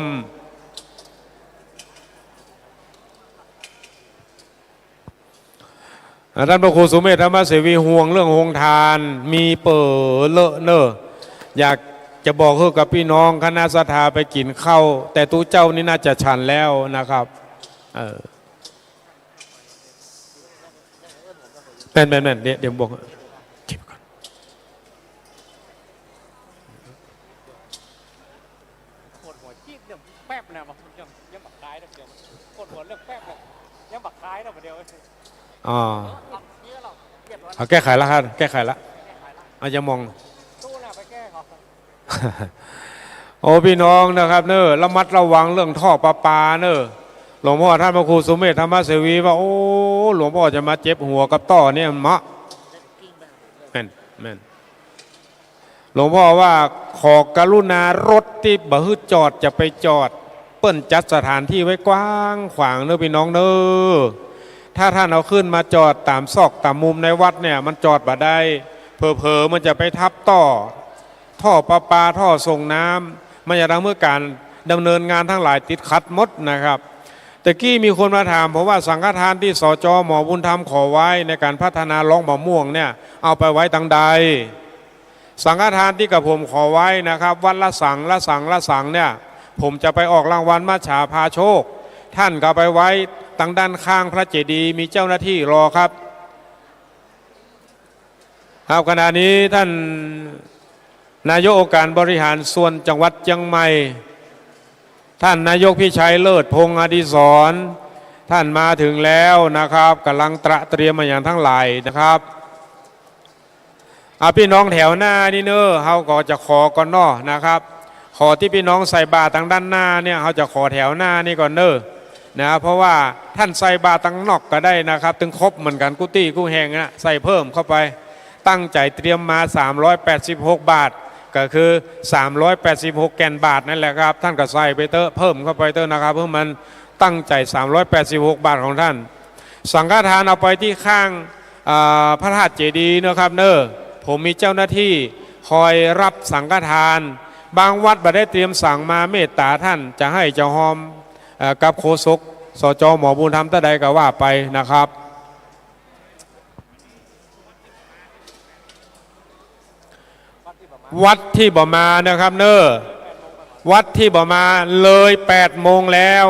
อ่า ท่านพระครูสุเมธ ธรรมเสวี ห่วงเรื่องโฮงทาน มีเป๋อเลอะเน้อ อยากจะบอกหื้อกับปี้น้องคณะศรัทธาไปกิ๋นข้าว แต่ตุ๊เจ้านี่น่าจะฉันแล้วนะครับ เออ แม่น แม่น แม่น เดี๋ยว เดี๋ยวบอก เก็บก่อน ปวดหัวจี๊ดเรื่องแป๊บนะ มันยัง ยังบักคายเรื่องเดียว ปวดหัวเรื่องแป๊บเลย ยังบักคายเรื่องเดียว อ๋อ เอาแก้ไขแล้วครับ แก้ไขแล้ว เอา อย่ามอง ตู้น่ะไปแก้เขา โอ้ ปี้น้องนะครับเน้อ ระมัดระวังเรื่องท่อประปาเน้อ หลวงพ่อท่านพระครูสุเมธ ธรรมเสวี ว่า โอ้ หลวงพ่อจะมาเจ็บหัวกับท่อเนี่ยมะ แม่น แม่น หลวงพ่อว่า ขอกรุณารถตี้บ่หื้อจอดจะไปจอด เปิ้นจัดสถานตี้ไว้กว้างขวางเน้อปี้น้องเน้อ ถ้าท่านเอาขึ้นมาจอดต๋ามซอกต๋ามมุมในวัดเนี่ย มันจอดบ่ได้ เผลอๆ มันจะไปทับท่อ ท่อประปา ท่อส่งน้ำ มันจะทำหื้อก๋านดำเนินงานตังหลายติดขัดหมดนะครับ ตะกี้มีคนมาถามผมว่า สังฆทานตี้ สจ หมอบุญธรรมขอไว้ในก๋านพัฒนาลองมะม่วงเนี่ย เอาไปไว้ตังใด สังฆทานตี้กระผมขอไว้นะครับ วัดละสัง ละสัง ละสังเนี่ย ผมจะไปออกรางวัลมัจฉาพาโชค ท่านก็เอาไปไว้ตังด้านข้างพระเจดีย์ มีเจ้าหน้าตี้รอครับ ครับ ขณะนี้ท่านนายกองค์การบริหารส่วนจังหวัดเจียงใหม่ ท่านนายกพิชัยเลิศพงษ์อดิศร ท่านมาถึงแล้วนะครับ ก่ำลังตระเตรียมมาอย่างตังหลายนะครับ อ่ะ ปี้น้องแถวหน้านี่เน้อ เฮาก็จะขอก่อนเนาะนะครับ ขอตี้ปี้น้องใส่บาตรตังด้านหน้าเนี่ย เฮาจะขอแถวหน้านี่ก่อนเน้อ นะ เพราะว่าท่านใส่บาตรตังนอกก็ได้นะครับ ตึงครบเหมือนกั๋นกู้ตี้กู้แห่งนะ ใส่เพิ่มเข้าไป ตั้งใจ๋เตรียมมา สามร้อยแปดสิบหกบาท ก็คือ สามร้อยแปดสิบหกแก่นบาทนั่นแหละครับ ท่านก็ใส่ไปเต๊อะ เพิ่มเข้าไปเต๊อะนะครับ เพื่อมันตั้งใจ๋ สามร้อยแปดสิบหกบาทของท่าน สังฆทานเอาไปตี้ข้าง อ่า พระธาตุเจดีย์นะครับเนอะ ผมมีเจ้าหน้าตี้คอยฮับสังฆทาน บางวัดบ่ได้เตรียมสังมา เมตตาท่านจะหื้อเจ้าฮอม เอ่อ กับโฆษก สจ หมอบุญธรรม เต้าใดก็ว่าไปนะครับ วัดตี้บ่มานะครับเนอะ วัดตี้บ่มาเลยแปดโมงแล้ว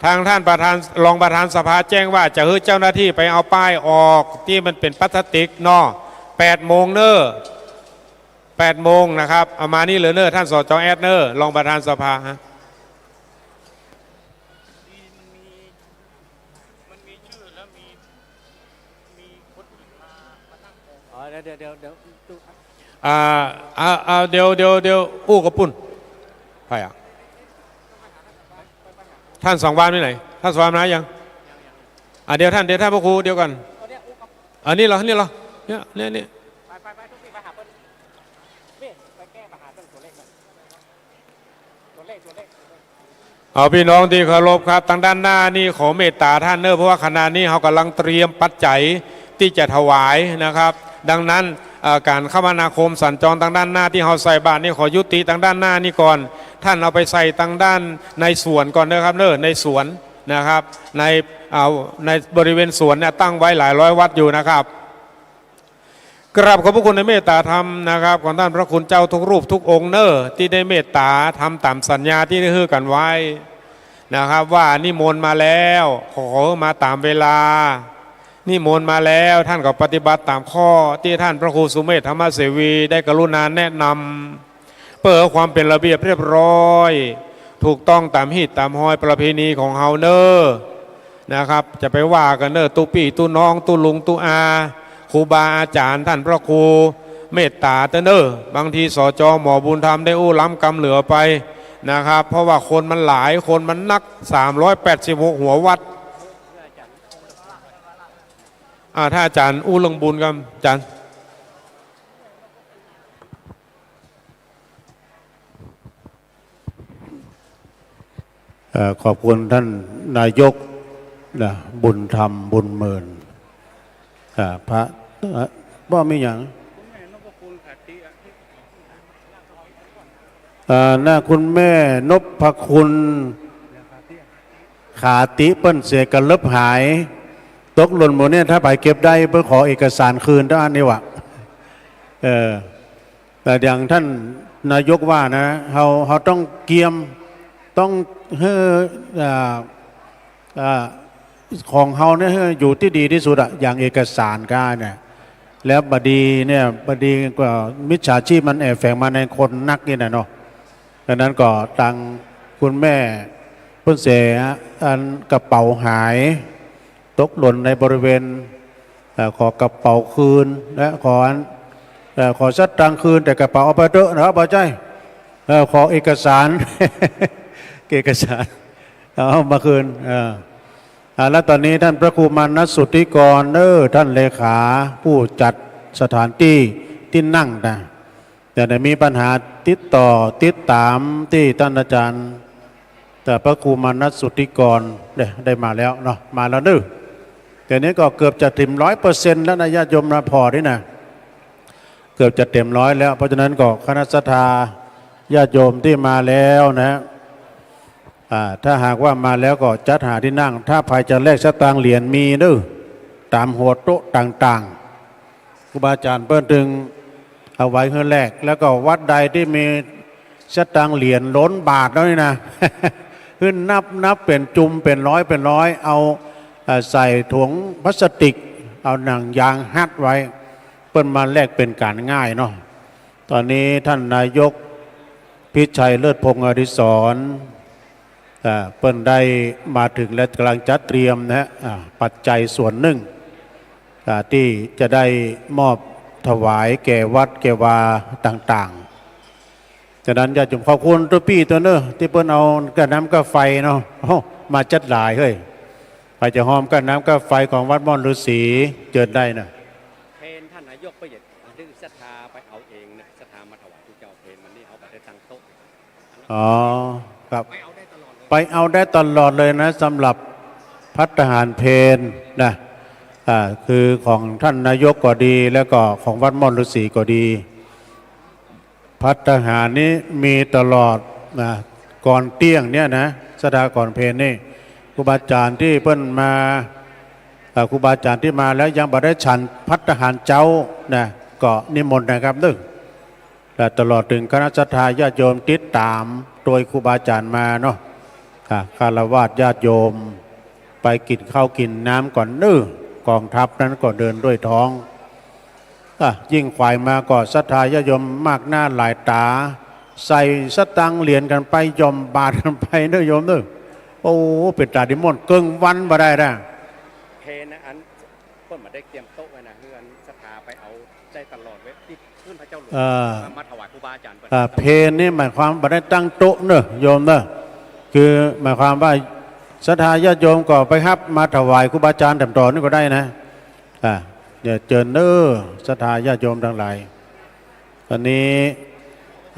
ทางท่านประธาน รองประธานสภาแจ้งว่าจะหื้อเจ้าหน้าตี้ไปเอาป้ายออกตี้มันเป๋นพลาสติกเนาะ แปดโมงเนอะ แปดโมงนะครับ เอามานี่เลยเนอะ ท่าน สจ แอด เนอะ รองประธานสภาฮะ อ๋อ เดี๋ยว เดี๋ยว เดี๋ยว เดี๋ยว อ่า อ่า อ่า เดี๋ยว เดี๋ยว เดี๋ยว อู้กับปุ้น ใผอะ ท่านสังวาลไปไหน ท่านสังวาลมายัง อ่า เดี๋ยวท่าน เดี๋ยวท่านพระครู เดี๋ยวก่อน อันนี้เหรอ นี่เหรอ เนี่ย เนี่ย เนี่ย เอา พี่น้องตี้เคารพครับ ตางด้านหน้านี่ขอเมตตาท่านเนอะ เพราะว่าขณะนี้เฮากำลังเตรียมปัจจัยตี้จะถวายนะครับ ดังนั้น เอ่อ ก๋านคมนาคมสัญจรตางด้านหน้าตี้เฮาใส่บาตรนี่ขอยุติตางด้านหน้านี่ก่อน ท่านเอาไปใส่ตางด้านในสวนก่อนเนอะครับเนอะ ในสวนนะครับ ใน เอ่อ ในบริเวณสวนเนี่ยตั้งไว้หลายร้อยวัตถุอยู่นะครับ กราบขอบพระคุณในเมตตาธรรมนะครับ ของท่านพระคุณเจ้าทุกรูปทุกองค์เนอะ ตี้ได้เมตตาทำต๋ามสัญญาตี้ได้หื้อกั๋นไว้นะครับ ว่านิมนต์มาแล้ว ขอมาต๋ามเวลา นิมนต์มาแล้ว ท่านก็ปฏิบัติต๋ามข้อตี้ท่านพระครูสุเมธ ธรรมเสวี ได้กรุณาแนะนำ เปื้อความเป๋นระเบียบเรียบร้อย ถูกต้องต๋ามฮีตต๋ามฮอยประเพณีของเฮาเนอะ นะครับ จะไปว่ากั๋นเนอะ ตุ๊ปี้ตุ๊น้อง ตุ๊ลุงตุ๊อา ครูบาอาจ๋ารย์ ท่านพระครู เมตตาเต๊อะเนอะ บางที สจ หมอบุญธรรม ได้อู้ล้ำกำเหลือไปนะครับ เพราะว่าคนมันหลาย คนมันนัก สามร้อยแปดสิบหกหัววัตถุ อ่า ถ้าอาจ๋ารย์อู้เรื่องบุญครับ อาจ๋ารย์ เอ่อ ขอบคุณท่านนายกนะ บุญธรรม บุญเมิน อ่า พระ เอ่อ บ่มีหยัง เอ่อ นะ คุณแม่นพคุณ ขาติเปิ้นเสียกระเลิบหาย ตกหล่นหมดเนี่ย ถ้าใผเก็บได้เปิ้นขอเอกสารคืนเต้าอั้นนี่หว่า เออ แต่อย่างท่านนายกว่านะ เฮา เฮาต้องเกียม ต้องหื้อ อ่า อ่า ของเฮาเนี่ยหื้ออยู่ตี้ดีตี้สุดอะ อย่างเอกสารก้าเนี่ย แล้วบ่ดีเนี่ย บ่ดีก็มิจฉาชีพมันแอบแฝงมาในคนนักนี่นะเนาะ ดังนั้นก็ตางคุณแม่เปิ้นเสียอันกระเป๋าหาย ตกหล่นในบริเวณ เอ่อ ขอกระเป๋าคืน และขออัน เอ่อ ขอสตางค์คืน แต่กระเป๋าเอาไปเต๊อะนะครับ บ่ใจ้ เอ่อ ขอเอกสาร เอกสาร เอามาคืน เอ่อ อ่า และต๋อนนี้ท่านพระครูมานัสสุทธิกร เออ ท่านเลขาผู้จัดสถานตี้ ตี้นั่งนะ จะได้มีปัญหาติดต่อติดต๋ามตี้ท่านอาจ๋ารย์ แต่พระครูมานัสสุทธิกร ได้ ได้มาแล้วเนาะ มาแล้วเนอะ เดี๋ยวนี้ก็เกือบจะเต็มร้อยเปอร์เซ็นต์แล้วนะ ญาติโยมนะ ผ่อนี่นะ เกือบจะเต็มร้อยแล้ว เพราะฉะนั้นก็คณะศรัทธาญาติโยมตี้มาแล้วนะ อ่า ถ้าหากว่ามาแล้วก็จัดหาตี้นั่ง ถ้าใผจะแลกสตางค์เหรียญมีเนอะ ต๋ามหัวโต๊ะต่างๆ ครูบาอาจ๋ารย์เปิ้นตึงเอาไว้หื้อแลก แล้วก็วัดใดตี้มีสตางค์เหรียญล้นบาทแล้วนี่นะ หื้อนับ นับเป๋นจุม เป๋นร้อย เป๋นร้อย เอา เอ่อ ใส่ถุงพลาสติก เอาหนังยางฮัดไว้ เปิ้นมาแลกเป๋นก๋านง่ายเนาะ ต๋อนนี้ท่านนายกพิชัยเลิศพงษ์อดิศร อ่า เปิ้นได้มาเถิงและก่ำลังจัดเตรียมนะฮะ อ่า ปัจจัยส่วนนึ่ง อ่า ตี้จะได้มอบถวายแก่วัดแก่วาต่างๆ ฉะนั้นญาติโยมขอบคุณตุ๊ปี้เต๊อะเนอะ ตี้เปิ้นเอาก้าน้ำก้าไฟเนาะ โอ้ มาจัดหลายเฮ้ย ใผจะฮอมก้าน้ำก้าไฟของวัดม่อนฤๅษี เจิญได้นะ เชิญท่านนายกไปเถิด หรือศรัทธาไปเอาเองนะ ศรัทธามาถวายพระเจ้าเพลมันนี่เอาไปได้ตั้งโต๊ะ อ๋อ ครับ ไปเอาได้ตลอดเลย ไปเอาได้ตลอดเลยนะ สำหรับ ภัตตาหารเพลนะ อ่า คือของท่านนายกก็ดี แล้วก็ของวัดม่อนฤๅษีก็ดี ภัตตาหารนี้มีตลอดนะ ก่อนเตี้ยงเนี่ยนะ ศรัทธาก่อนเพลนี่ ครูบาอาจารย์ตี้เปิ้นมา อ่า ครูบาอาจารย์ตี้มาแล้วยังบ่ได้ฉันภัตตาหารเจ๊านะ ก็นิมนต์นะครับเด้อ และตลอดเถิงคณะศรัทธาญาติโยมติดต๋ามตวยครูบาอาจารย์มาเนาะ อ่า ฆราวาสญาติโยม ไปกิ๋นข้าวกิ๋นน้ำก่อนเน้อ ก๋องทัพนั้นก็เดินด้วยท้อง อ่ะ ยิ่งขวายมาก็ศรัทธาญาติโยมมากหน้าหลายต๋า ใส่สตางค์เหรียญกั๋นไป หย่อมบาตรกั๋นไปเน้อโยมเน้อ โอ้ เป๋นต๋านิมนต์เกิ่งวันบ่ได้นะ เพลนะ อันเปิ้นบ่ได้เตรียมโต๊ะไว้นะ หื้ออันศรัทธาไปเอาได้ตลอดเว้ย ตี้ ขึ้นพระเจ้าหลวง เอ่อ มา มาถวายครูบาอาจารย์เปิ้น อ่า เพลนี่หมายความบ่ได้ตั้งโต๊ะเน้อโยมเน้อ คือหมายความว่าศรัทธาญาติโยมก็ไปฮับมาถวายครูบาอาจารย์แถมต่อนี่ก็ได้นะ อ่า เดี๋ยวเจิญเน้อศรัทธาญาติโยมตังหลาย อันนี้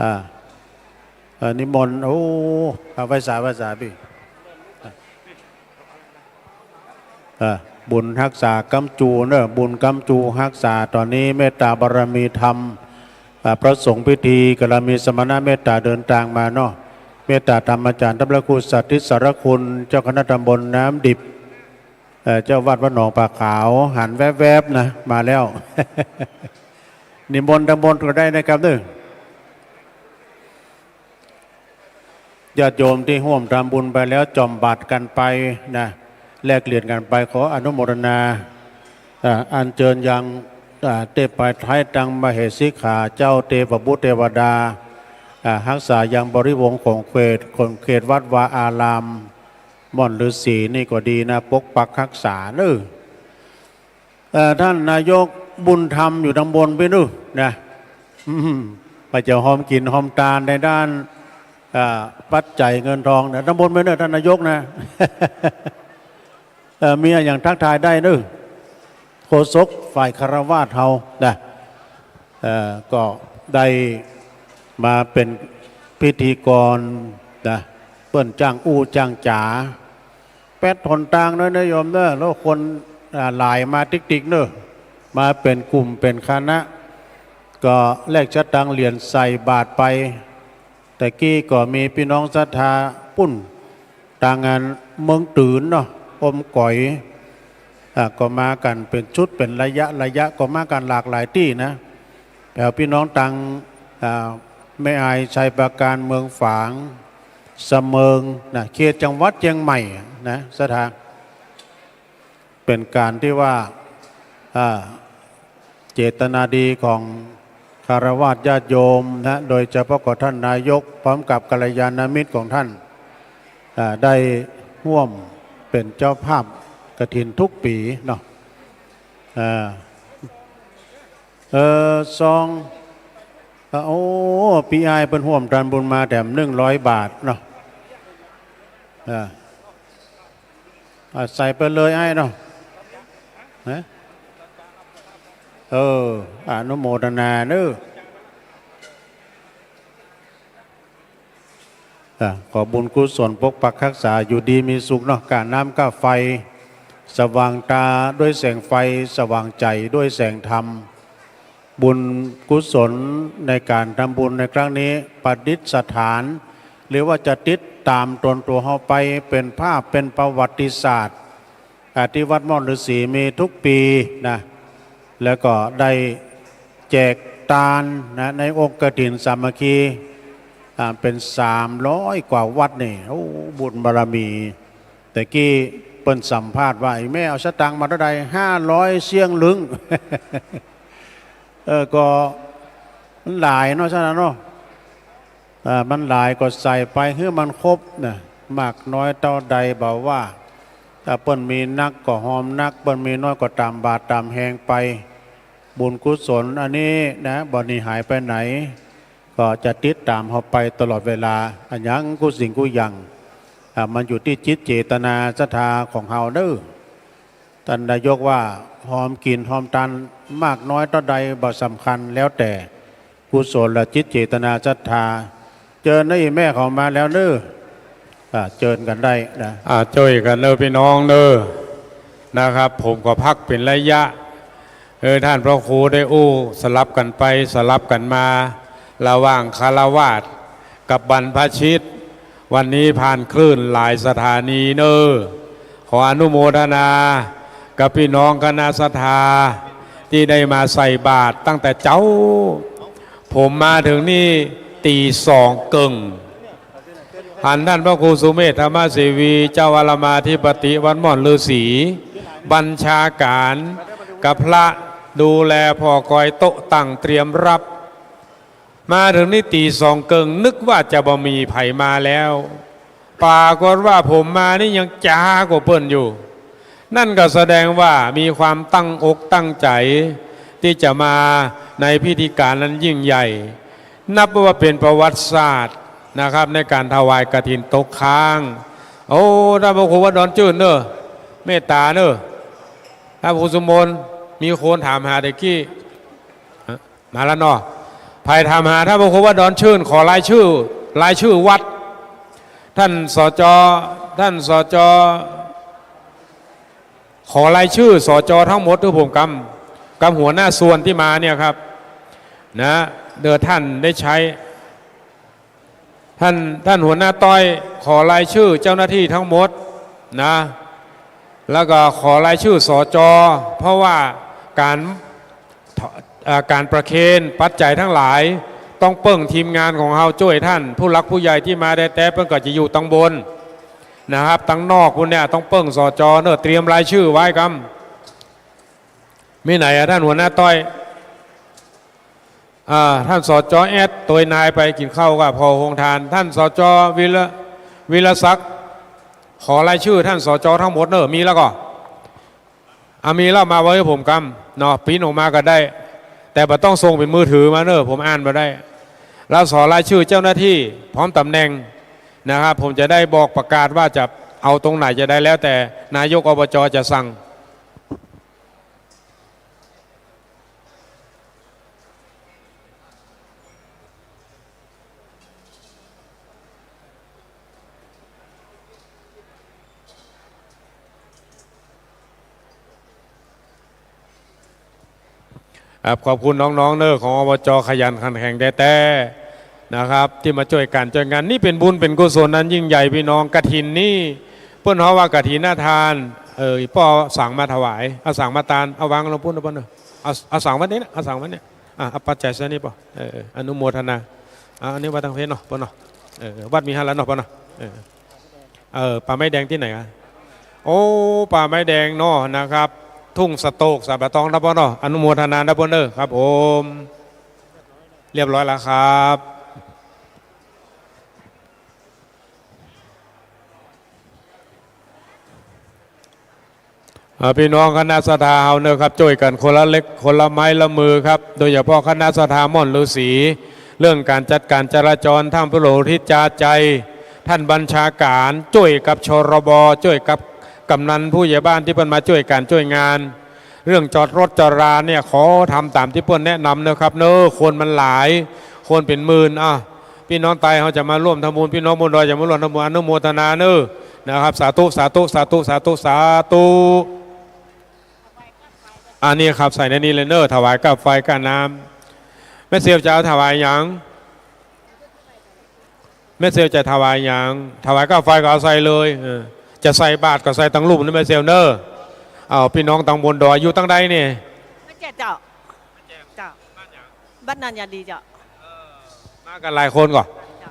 อ่า เอ่อ นิมนต์ โอ้ เอาไหว้สา ไหว้สาปี้ อ่ะ บุญฮักษาก๊ำจูเน้อ บุญก๊ำจูฮักษา ต๋อนนี้เมตต๋าบารมีธรรม อ่ะ พระสงฆ์พิธี ก็เฮามีสมณะเมตต๋าเดินตางมาเนาะ เมตต๋าธรรมาจารย์ ต้านพระครูสาธิตสารคุณ เจ้าคณะตำบลน้ำดิบ เอ่อ เจ้าวัดวัดหนองผาขาว หันแวบๆ นะ มาแล้ว นิมนต์ตางบนก็ได้นะครับเน้อ ญาติโยมตี้ฮ่วมทำบุญไปแล้ว จ่อมบาตรกั๋นไปนะ แลกเหรียญกั๋นไป ขออนุโมทนา อ่า อัญเจิญยัง อ่า เตพไทยตังมเหสีขา เจ้าเตพบุตรเตวดา อ่า ฮักษายังบริวงศ์ของเขต ของเขตวัดวาอาราม ม่อนฤๅษีนี่ก็ดีนะ ปกปักฮักษาเน้อ เอ่อ ท่านนายกบุญธรรมอยู่ตางบนปี้เน้อนะ อืม ไปจะฮอมกิ๋นฮอมตานในด้าน อ่า ปัจจัยเงินทองนะ ตางบนปี้เน้อ ท่านนายกนะ เอ่อ มีอะหยังทักทายได้เน้อ โฆษกฝ่ายฆราวาสเฮานะ เอ่อ ก็ได้มาเป๋นพิธีกรนะ เปิ้นจ้างอู้จ้างจ๋า แป๊ดหนตางน้อยนะโยมเน้อ แล้วคน อ่า หลายมาติ๊กๆ เน้อ มาเป๋นกลุ่มเป๋นคณะ ก็แลกสตางค์เหรียญใส่บาตรไป แต่กี้ก็มีปี้น้องศรัทธาปุ้น ตางอันเมืองตื๋นเนาะ อมก๋อย อ่า ก็มากั๋นเป๋นชุดเป๋นระยะระยะ ก็มากั๋นหลากหลายตี้นะ แถวปี้น้องตาง อ่า แม่อาย ชัยปราการ เมืองฝาง สะเมิงนะ เขตจังหวัดเจียงใหม่นะ ศรัทธา เป๋นก๋านตี้ว่า อ่า เจตนาดีของฆราวาสญาติโยมนะ โดยเฉพาะก็ท่านนายก พร้อมกับกัลยาณมิตรของท่าน อ่า ได้ฮ่วมเป๋นเจ้าภาพกฐินทุกปี๋เนาะ อ่า เออ ซอง อ่า โอ้ ปี้อ้ายเปิ้นฮ่วมทำบุญมาแถมหนึ่งร้อยบาทเนาะ อ่า อ่ะ ใส่ไปเลยอ้ายเนาะ ฮะ เออ อนุโมทนาเน้อ อ่ะ ขอบุญกุศลปกปักฮักษา อยู่ดีมีสุขเนาะ ก้าน้ำก้าไฟ สว่างต๋าด้วยแสงไฟ สว่างใจ๋ด้วยแสงธรรม บุญกุศลในก๋านทำบุญในครั้งนี้ ประดิษฐาน หรือว่าจะติดต๋ามตนตั๋วเฮาไป เป๋นภาพ เป๋นประวัติศาสตร์ อ่า ตี้วัดม่อนฤๅษีมีทุกปี๋นะ แล้วก็ได้แจกตานนะ ในองค์กฐินสามัคคี อ่า เป๋นสามร้อยกว่าวัดนี่ โอ้ บุญบารมี แต่กี้เปิ้นสัมภาษณ์ว่า ไอ้แม่เอาสตางค์มาเต้าใด ห้าร้อยเสี้ยงลึง เออ ก็มันหลายเนาะ ฉะนั้นเนาะ อ่า มันหลายก็ใส่ไปหื้อมันครบนะ มากน้อยเต้าใดบ่ว่า ถ้าเปิ้นมีนักก็ฮอมนัก เปิ้นมีน้อยก็ต๋ามบาตรต๋ามแฮงไป บุญกุศลอันนี้นะ บ่หนีหายไปไหน ก็จะติดต๋ามเฮาไปตลอดเวลา อะหยังกู้สิ่งกู้อย่าง อ่า มันอยู่ตี้จิตเจตนาศรัทธาของเฮาเน้อ ต้านนายกว่า ฮอมกิ๋นฮอมตานมากน้อยเต้าใดบ่สำคัญ แล้วแต่กุศลจิตเจตนาศรัทธา เจิญนะ อีแม่เขามาแล้วเน้อ อ่า เจิญกั๋นได้นะ อ่า จ้วยกั๋นเน่อปี้น้องเน่อ นะครับ ผมก็พักเป๋นระยะ เออ ต้านพระครูได้อู้สลับกั๋นไปสลับกั๋นมา ระหว่างฆราวาสกับบรรพชิต วันนี้ผ่านคลื่นหลายสถานีเน่อ ขออนุโมทนากับปี้น้องคณะศรัทธาตี้ได้มาใส่บาตรตั้งแต่เจ๊า ผมมาเถิงนี่ตี๋สองเกิ่ง หันต้านพระครูสุเมธธรรมเสวี เจ้าอารามอธิปติวัดม่อนฤๅษี บัญชาก๋านกับพระดูแลผ่อกอยโต๊ะตั้งเตรียมรับ มาเถิงนี่ตี๋สองเกิ่ง นึกว่าจะบ่มีใผมาแล้ว ปรากฏว่าผมมานี่ยังจ๋ากว่าเปิ้นอยู่ นั่นก็แสดงว่ามีความตั้งอกตั้งใจ๋ตี้จะมาในพิธีก๋านอันยิ่งใหญ่ นับว่าเป๋นประวัติศาสตร์นะครับ ในก๋านถวายกฐินตกค้าง โอ้ ต้านพระครูวัดดอนจื้นเน่อ เมตต๋าเน่อ ต้านพระครูสุมน มีคนถามหาตะกี้ มาแล้วเนาะ ใผถามหาต้านพระครูวัดดอนจื้น ขอรายจื้อ รายจื้อวัด ต้าน สจ ต้าน สจ ขอรายจื้อ สจ ทั้งหมดหื้อผมกำ กำหัวหน้าส่วนตี้มาเนี่ยครับ นะ เดี๋ยวต้านได้ใจ๊ ต้าน ต้านหัวหน้าต้อย ขอรายจื้อเจ้าหน้าตี้ทั้งหมดนะ แล้วก็ขอรายจื้อ สจ เพราะว่าก๋าน เอ่อ ก๋านประเคนปัจจัยตังหลาย ต้องเปิ้งทีมงานของเฮาจ้วยต้าน ผู้หลักผู้ใหญ่ตี้มาแต๊ๆ เปิ้นก็จะอยู่ตังบนนะครับ ตังนอกปู้นเนี่ยต้องเปิ้ง สจ เน่อ เตรียมรายจื้อไว้กำ มีไหนอะ ต้านหัวหน้าต้อย อ่า ต้าน สจ แอด ตวยนายไปกิ๋นข้าวกับผ่อโฮงตาน ต้าน สจ วิระ วิระศักดิ์ ขอรายจื้อต้าน สจ ทั้งหมดเน่อ มีแล้วก่อ อ่ะ มีแล้วมาไว้หื้อผมกำ เนาะ ปริ้นออกมาก็ได้ แต่บ่ต้องส่งเป๋นมือถือมาเน่อ ผมอ่านบ่ได้ แล้วขอรายจื้อเจ้าหน้าตี้พร้อมต๋ำแหน่งนะครับ ผมจะได้บอกประกาศว่าจะเอาตรงไหนจะได้ แล้วแต่นายก อบจ จะสั่ง ครับ ขอบคุณน้องๆ เน่อ ของ อบจ ขยันขันแข็งแต๊ๆ นะครับ ตี้มาจ้วยก๋านจ้วยงาน นี่เป๋นบุญเป๋นกุศลอันยิ่งใหญ่ปี้น้อง กฐินนี่ เปิ้นฮ้องว่ากฐินทาน เออ ป้อสังมาถวาย เอาสังมาตาน เอาวางลงปู้นนะป้อเน่อ เอา เอาสังไว้นี่นะ เอาสังไว้เนี่ย อ่ะ เอาปัจจัยใส่นี่ป้อ เออ อนุโมทนา อ่ะ อันนี้ไว้ตังเพนเนาะป้อเนาะ เออ วัดมีหั้นละเนาะป้อเนาะ เออ เออ ป่าไม้แดงตี้ไหนอะ โอ้ ป่าไม้แดงเนาะนะครับ ทุ่งสะโตก สะบะตองนะป้อเนาะ อนุโมทนานะป้อเน่อ ครับผม เรียบร้อยแล้วครับ อ่า ปี้น้องคณะศรัทธาเฮาเน่อครับ จ้วยกั๋นคนละเล็กคนละไม้ละมือครับ โดยเฉพาะคณะศรัทธาม่อนฤๅษี เรื่องก๋านจัดก๋านจราจร ต้านพระโลหิตจาใจ ต้านบัญชาก๋าน จ้วยกับ ชรบ จ้วยกับกำนันผู้ใหญ่บ้านตี้เปิ้นมาจ้วยก๋านจ้วยงาน เรื่องจอดรถจอดราเนี่ย ขอทำต๋ามตี้เปิ้นแนะนำเน่อครับเน่อ คนมันหลาย คนเป๋นหมื่น อ่ะ ปี้น้องใต้เฮาจะมาร่วมทำบุญ ปี้น้องบนดอยจะมาร่วมทำบุญ อนุโมทนาเน่อ นะครับ สาธุ สาธุ สาธุ สาธุ สาธุ อันนี้ครับ ใส่ในนี้เลยเน่อ ถวายก้าไฟก้าน้ำ แม่เซลจะเอาถวายหยัง แม่เซลจะถวายหยัง ถวายก้าไฟก็เอาใส่เลย เออ จะใส่บาตรก็ใส่ตังลุ่มนะแม่เซลเน่อ เอา ปี้น้องตังบนดอยอยู่ตังใดนี่ บ้านแจ่มเจ้า เจ้า บ้านนานาดีเจ้า มากั๋นหลายคนก่อ เจ้า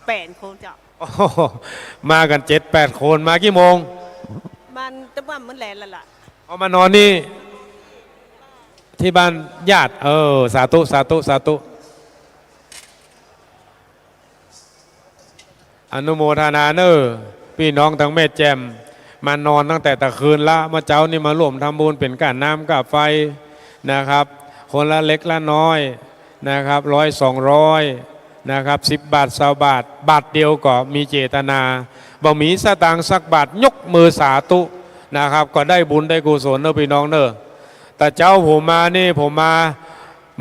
แปดคนเจ้า โอ้โห มากั๋นเจ็ดแปดคน มากี่โมง มันตะบ่ำมันแลแล้วล่ะ เอามานอนนี่ ตี้บ้านญาติ เออ สาธุ สาธุ สาธุ อนุโมทนาเน่อ ปี้น้องตังแม่แจ่ม มานอนตั้งแต่ตะคืนละ เมื่อเจ๊านี่มาร่วมทำบุญเป๋นก้าน้ำก้าไฟนะครับ คนละเล็กละน้อยนะครับ ร้อยสองร้อยนะครับ สิบบาท ซาวบาท บาทเดียวก็มีเจตนา บ่มีสตางค์สักบาท ยกมือสาธุนะครับ ก็ได้บุญได้กุศลเน่อปี้น้องเน่อ แต่เจ๊าผมมานี่ ผมมา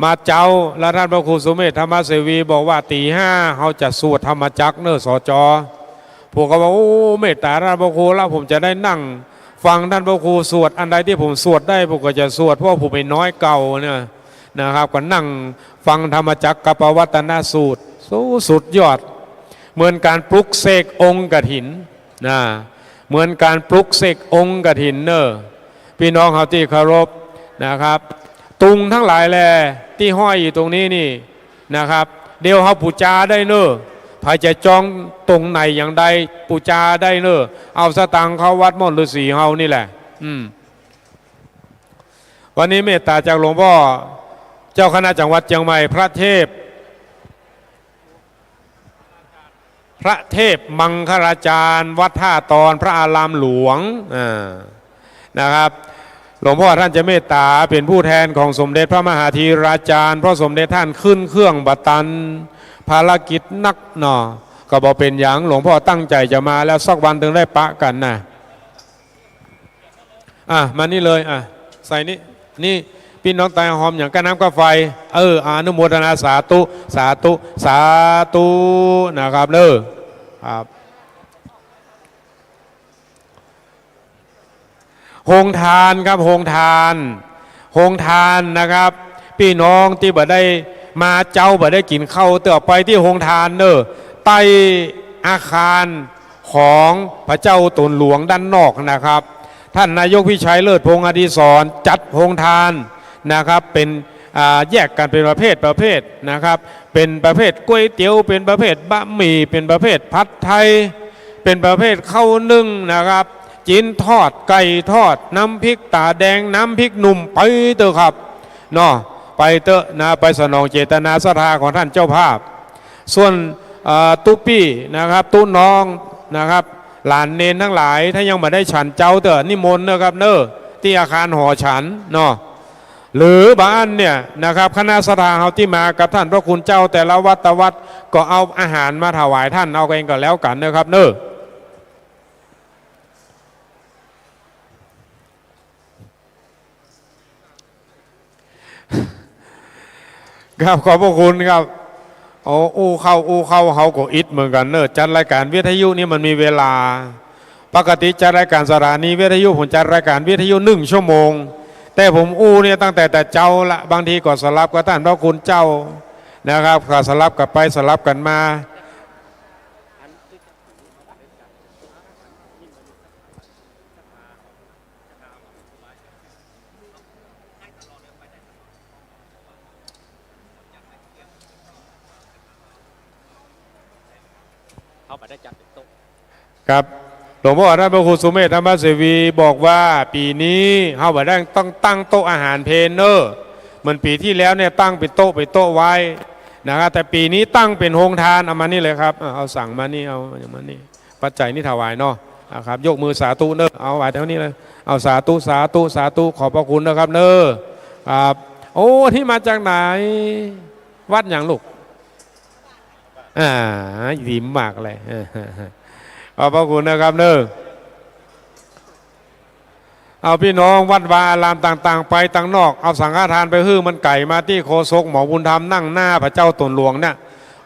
มาเจ๊า แล้วต้านพระครูสุเมธธรรมเสวีบอกว่าตี๋ห้าเฮาจะสวดธรรมจักรเน่อ สจ. ผมก็ว่า โอ้ เมตตาท่านพระครูละ ผมจะได้นั่งฟังท่านพระครูสวด อันใดตี้ผมสวดได้ผมก็จะสวด เพราะผมเป็นน้อยเก่าเนี่ยนะครับ ก็นั่งฟังธรรมจักรกัปปวัตตนสูตร สุด สุดยอด เหมือนการปลุกเสกองค์กฐินนะ เหมือนการปลุกเสกองค์กฐินเนอะ พี่น้องเฮาตี้เคารพนะครับ ตุงทั้งหลายแล ตี้ห้อยอยู่ตรงนี้นี่ นะครับ เดี๋ยวเฮาปู๋จาได้เนอะ ใผจะจองตรงไหนอย่างใดปู๋จาได้เนอะ เอาสตางค์เข้าวัดม่อนฤๅษีเฮานี่แหละ อืม วันนี้เมตตาจากหลวงพ่อเจ้าคณะจังหวัดเจียงใหม่ พระเทพ พระเทพมังคลาจารย์ วัดท่าตอน พระอารามหลวง อ่า นะครับ หลวงพ่อท่านจะเมตตาเป็นผู้แทนของสมเด็จพระมหาธีราจารย์ เพราะสมเด็จท่านขึ้นเครื่องบ่ตัน ภารกิจหนักเนาะ ก็บ่เป๋นหยัง หลวงพ่อตั้งใจ๋จะมาแล้ว สักวันเถิงได้ปะกั๋นนะ อ่ะ มานี่เลย อ่ะ ใส่นี่ นี่ ปี้น้องตายหอมอย่างก้าน้ำก้าไฟ เออ อนุโมทนาสาธุ สาธุ สาธุ นะครับเนอะ ครับ โฮงทานครับ โฮงทาน โฮงทานนะครับ ปี้น้องตี้บ่ได้มาเจ๊า บ่ได้กิ๋นข้าว เตื้อไปตี้โฮงทานเนอะ ใต้อาคารของพระเจ้าต๋นหลวงด้านนอกนะครับ ท่านนายกพิชัยเลิศพงษ์อดิศรจัดโฮงทานนะครับ เป๋น อ่า แยกกั๋นเป๋นประเภทประเภทนะครับ เป๋นประเภทก๋วยเตี๋ยว เป๋นประเภทบะหมี่ เป๋นประเภทผัดไทย เป๋นประเภทข้าวนึ่งนะครับ จิ๊นทอด ไก่ทอด น้ำพริกต๋าแดง น้ำพริกหนุ่ม ไปเต๊อะครับ เนาะ ไปเต๊อะนะ ไปสนองเจตนาศรัทธาของท่านเจ้าภาพ ส่วน เอ่อ ตุ๊ปี้นะครับ ตุ๊น้องนะครับ หลานเณรทั้งหลาย ถ้ายังบ่ได้ฉันเจ๊าเต๊อะ นิมนต์เต๊อะครับเนอะ ตี้อาคารหอฉันเนาะ หรือบ่อั้นเนี่ยนะครับ คณะศรัทธาเฮาตี้มากับท่านพระคุณเจ้าแต่ละวัดแต่ละวัด ก็เอาอาหารมาถวายท่านเอาเองก็แล้วกั๋นเต๊อะครับเนอะ ครับ ขอบพระคุณครับ โอ้ อู้เข้า อู้เข้า เฮาก็อิดเหมือนกั๋นเนอะ จัดรายก๋านวิทยุนี่มันมีเวลา ปกติจัดรายก๋านสถานีวิทยุ ผมจัดรายก๋านวิทยุหนึ่งชั่วโมง แต่ผมอู้เนี่ยตั้งแต่แต่เจ๊าละ บางทีก็สลับกับท่านพระคุณเจ้านะครับ ก็สลับกั๋นไปสลับกั๋นมา เขาบ่ได้จัดเป๋นโต๊ะ ครับ หลวงพ่อท่านพระครูสุเมธธรรมเสวีบอกว่า ปี๋นี้เฮาบ่ได้ต้องตั้งโต๊ะอาหารเพลเนอะ เหมือนปี๋ตี้แล้วเนี่ยตั้งเป๋นโต๊ะเป๋นโต๊ะไว้นะครับ แต่ปี๋นี้ตั้งเป๋นโฮงทาน เอามานี่เลยครับ เอา เอาสั่งมานี่ เอา เอามานี่ ปัจจัยนี่ถวายเนาะ อ่ะครับ ยกมือสาธุเนอะ เอาไว้แถวนี้เลย เอาสาธุ สาธุ สาธุ ขอบพระคุณนะครับเนอะ ครับ โอ้ นี่มาจากไหน วัดหยังลูก อ่า ดีมากเลย ขอบพระคุณนะครับเนอะ เอาปี้น้องวัดวาอารามต่างๆ ไปตังนอก เอาสังฆทานไปหื้อมันไก๋มาตี้โฆษกหมอบุญธรรมนั่งหน้าพระเจ้าต๋นหลวงเนี่ย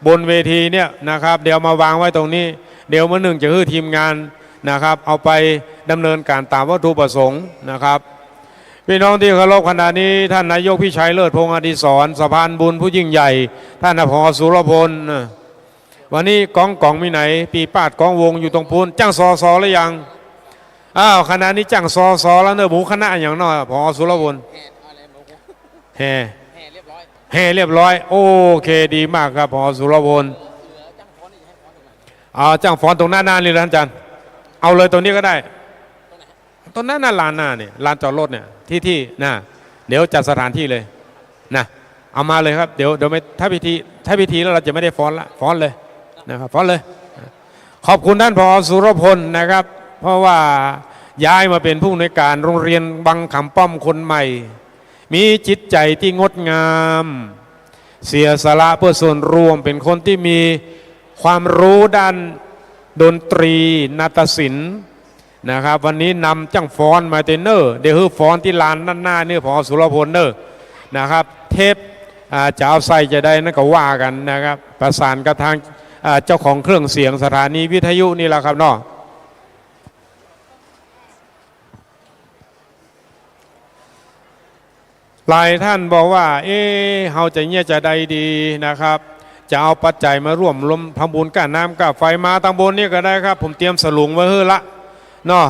บนเวทีเนี่ยนะครับ เดี๋ยวมาวางไว้ตรงนี้ เดี๋ยวมื้อหนึ่งจะหื้อทีมงานนะครับ เอาไปดำเนินก๋านต๋ามวัตถุประสงค์นะครับ ปี้น้องตี้เคารพ ขณะนี้ท่านนายกพิชัยเลิศพงษ์อดิศร สะพานบุญผู้ยิ่งใหญ่ ท่าน ผอ.สุรพล วันนี้ก๋องก๋องมีไหน ปี๋ปาดก๋องวงอยู่ตรงปู๊น จ้าง สส แล้วยัง อ้าว ขณะนี้จ้าง สส แล้วเนอะ หมู่คณะหยังเนาะ ผอ.สุรพล แห่ แห่เรียบร้อย แห่เรียบร้อย โอเค ดีมากครับ ผอ.สุรพล เอาจ้างฟ้อนตรงหน้า หน้านี่เลยท่านอาจารย์ เอาเลยตรงนี้ก็ได้ ตรงนั้นน่ะ ลานหน้าเนี่ย ลานจอดรถเนี่ย ที่ ที่ น่ะ เดี๋ยวจัดสถานที่เลย นะ เอามาเลยครับ เดี๋ยว เดี๋ยวไม่ ถ้าพิธี ถ้าพิธีแล้วเราจะไม่ได้ฟ้อนละ ฟ้อนเลยนะครับ ฟ้อนเลย ขอบคุณท่าน ผอ.สุรพล นะครับ เพราะว่าย้ายมาเป็นผู้อำนวยการโรงเรียนวังคำป้อมคนใหม่ มีจิตใจ๋ตี้งดงาม เสียสละเพื่อส่วนรวม เป๋นคนตี้มีความรู้ด้านดนตรีนาฏศิลป์ นะครับ วันนี้นำจ้างฟ้อนมาเต๊อะเน่อ เดี๋ยวหื้อฟ้อนตี้ลานด้านหน้านี่ ผอ.สุรพลเน่อ นะครับ เทป อ่า จะเอาใส่จะใดนั้นก็ว่ากั๋นนะครับ ประสานกับทาง อ่า เจ้าของเครื่องเสียงสถานีวิทยุนี่แหละครับเนาะ หลายท่านบอกว่า เอ๊ะ เฮาจะเยียะจาใดดีนะครับ จะเอาปัจจัยมาร่วมรวมทำบุญก้าน้ำก้าไฟ มาตางบนนี่ก็ได้ครับ ผมเตรียมสลุงไว้หื้อละเนาะ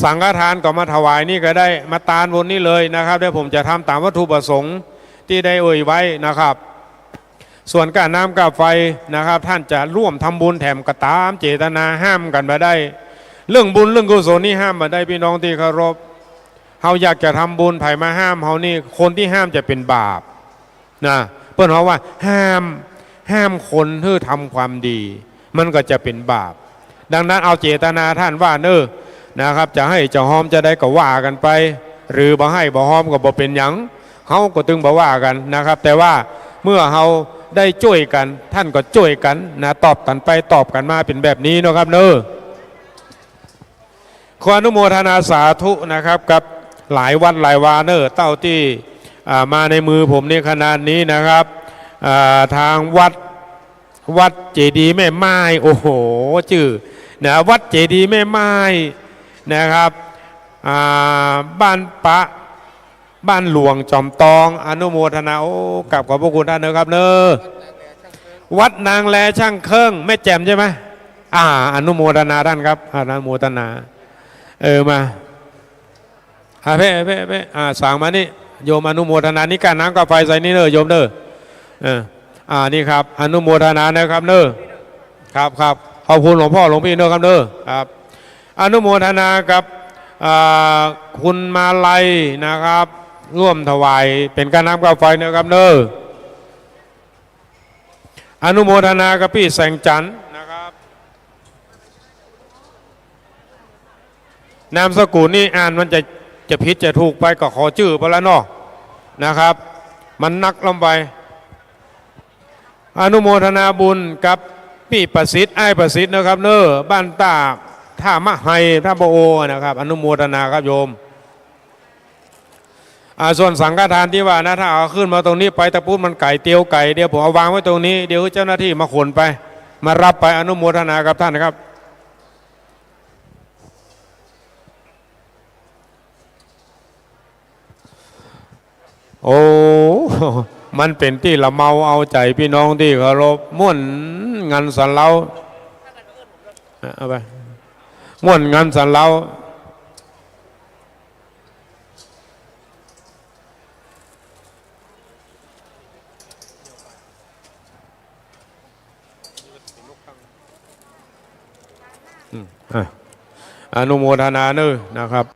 สังฆทานก็มาถวายนี่ก็ได้ มาตานบนนี่เลยนะครับ เดี๋ยวผมจะทำต๋ามวัตถุประสงค์ตี้ได้เอ่ยไว้นะครับ ส่วนก้าน้ำก้าไฟนะครับ ท่านจะร่วมทำบุญแถมก็ต๋าม เจตนาห้ามกั๋นบ่ได้ เรื่องบุญเรื่องกุศลนี่ห้ามบ่ได้ ปี้น้องตี้เคารพ เฮาอยากจะทำบุญ ใผมาห้ามเฮานี่ คนตี้ห้ามจะเป๋นบาปนะ เปิ้นฮ้องว่าห้าม ห้ามคนหื้อทำความดี มันก็จะเป๋นบาป ดังนั้นเอาเจตนาต้านว่าเน่อนะครับ จะให้จะฮอมจาใดก็ว่ากั๋นไป หรือบ่ให้บ่ฮอมก็บ่เป๋นหยัง เฮาก็ตึงบ่ว่ากั๋นนะครับ แต่ว่าเมื่อเฮาได้จ้วยกั๋น ท่านก็จ้วยกั๋นนะ ตอบกั๋นไปตอบกั๋นมา เป๋นแบบนี้เนาะครับเน่อ ขออนุโมทนาสาธุนะครับ กับหลายวัดหลายวาเน่อ เต้าตี้ อ่า มาในมือผมในขณะนี้นะครับ อ่า ตางวัด วัดเจดีย์แม่ม่าย โอ้โห จื้อนะ วัดเจดีย์แม่ม่ายนะครับ อ่า บ้านปะ บ้านหลวงจอมตอง อนุโมทนา โอ้ กราบขอบพระคุณท่านนะครับเน่อ วัดนางแลช่างเครื่อง แม่แจ่มใช่ไหม อ่า อนุโมทนาท่านครับ อนุโมทนา เออ มา อ่า เพ่ เพ่ เพ่ อ่า สางมานี่ โยมอนุโมทนา นี่ก้าน้ำก้าไฟใส่นี่เน่อ โยมเน่อ เออ อ่า นี่ครับ อนุโมทนานะครับเน่อ ครับ ครับ ขอบคุณหลวงพ่อหลวงพี่เน่อครับเน่อ ครับ อนุโมทนากับ อ่า คุณมาลัยนะครับ ร่วมถวายเป๋นก้าน้ำก้าไฟนะครับเน่อ อนุโมทนากับปี้แสงจันทร์นะครับ นามสกุลนี่อ่านมันจะ จะผิดจะถูกไปก็ขอจื้อไปแล้วเนาะนะครับ มันนักล้ำไป อนุโมทนาบุญกับปี้ประสิทธิ์ อ้ายประสิทธิ์นะครับเน่อ บ้านต้า ท่ามะไฮ ท่าบ่โอนะครับ อนุโมทนาครับโยม อ่า ส่วนสังฆทานตี้ว่านะ ถ้าเอาขึ้นมาตรงนี้ไปตะปู๊ดมันไก๋ เตียวไก๋ เดี๋ยวผมเอาวางไว้ตรงนี้ เดี๋ยวเจ้าหน้าตี้มาขนไป มาฮับไป อนุโมทนากับท่านครับ โอ้ มันเป๋นตี้ละเมาเอาใจ๋ปี้น้องตี้เคารพ ม่วนงันสันเล้า เอาไป ม่วนงันสันเล้า อืม อ่ะ อนุโมทนาเน่อนะครับ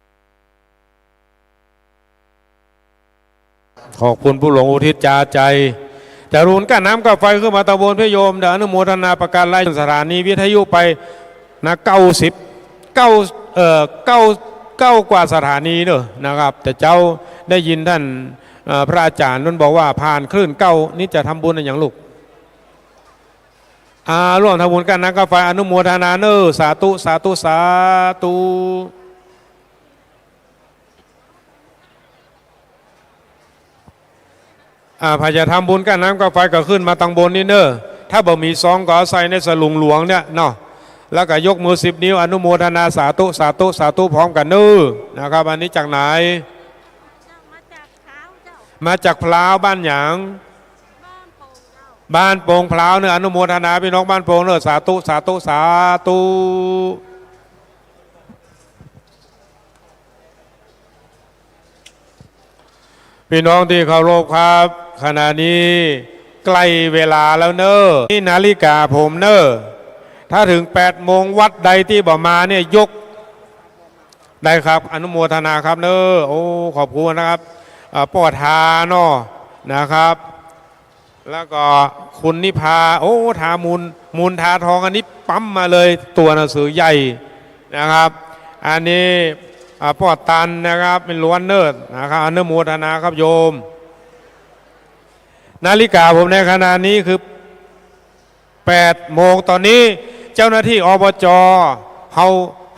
ขอบคุณผู้หลวงอุทิศจาใจ๋ จะรูนก้าน้ำก้าไฟขึ้นมาตางบนเพื่อโยม เดี๋ยวอนุโมทนาประการไร้สถานีวิทยุไปนะ เก้าสิบ เก้า เอ่อ เก้า เก้ากว่าสถานีเน่อนะครับ แต่เจ๊าได้ยินท่าน เอ่อ พระอาจ๋ารย์นั้นบอกว่าผ่านคลื่นเก้านี้จะทำบุญอะหยังลูก อ่า ร่วมทำบุญก้าน้ำก้าไฟ อนุโมทนาเน่อ สาธุ สาธุ สาธุ อ่า ใผจะทำบุญก้าน้ำก้าไฟก็ขึ้นมาตางบนนี่เน่อ ถ้าบ่มีซองก็เอาใส่ในสลุงหลวงเนี่ยเนาะ แล้วก็ยกมือสิบนิ้ว อนุโมทนา สาธุ สาธุ สาธุ พร้อมกั๋นเน่อนะครับ อันนี้จากไหน มาจากพร้าวเจ้า มาจากพร้าว บ้านหยัง บ้านโป่งเจ้า บ้านโป่งพร้าวเน่อ อนุโมทนาปี้น้องบ้านโป่งเน่อ สาธุ สาธุ สาธุ ปี้น้องตี้เคารพครับ ขณะนี้ใก้เวลาแล้วเน่อ นี่นาฬิกาผมเน่อ ถ้าเถิงแปดโมงวัดใดตี้บ่มาเนี่ยยก ได้ครับ อนุโมทนาครับเน่อ โอ้ ขอบคุณนะครับ อ่า ป้อทาเนาะนะครับ แล้วก็คุณนิพา โอ้ ทามูล มูลทาทอง อันนี้ปั๊มมาเลย ตั๋วหนังสือใหญ่นะครับ อันนี้ อ่า ป้อตันนะครับ เป๋นล้วนเน่อนะครับ อนุโมทนาครับโยม นาฬิกาผมในขณะนี้คือ แปดโมง ต๋อนนี้เจ้าหน้าตี้ อบจ เฮา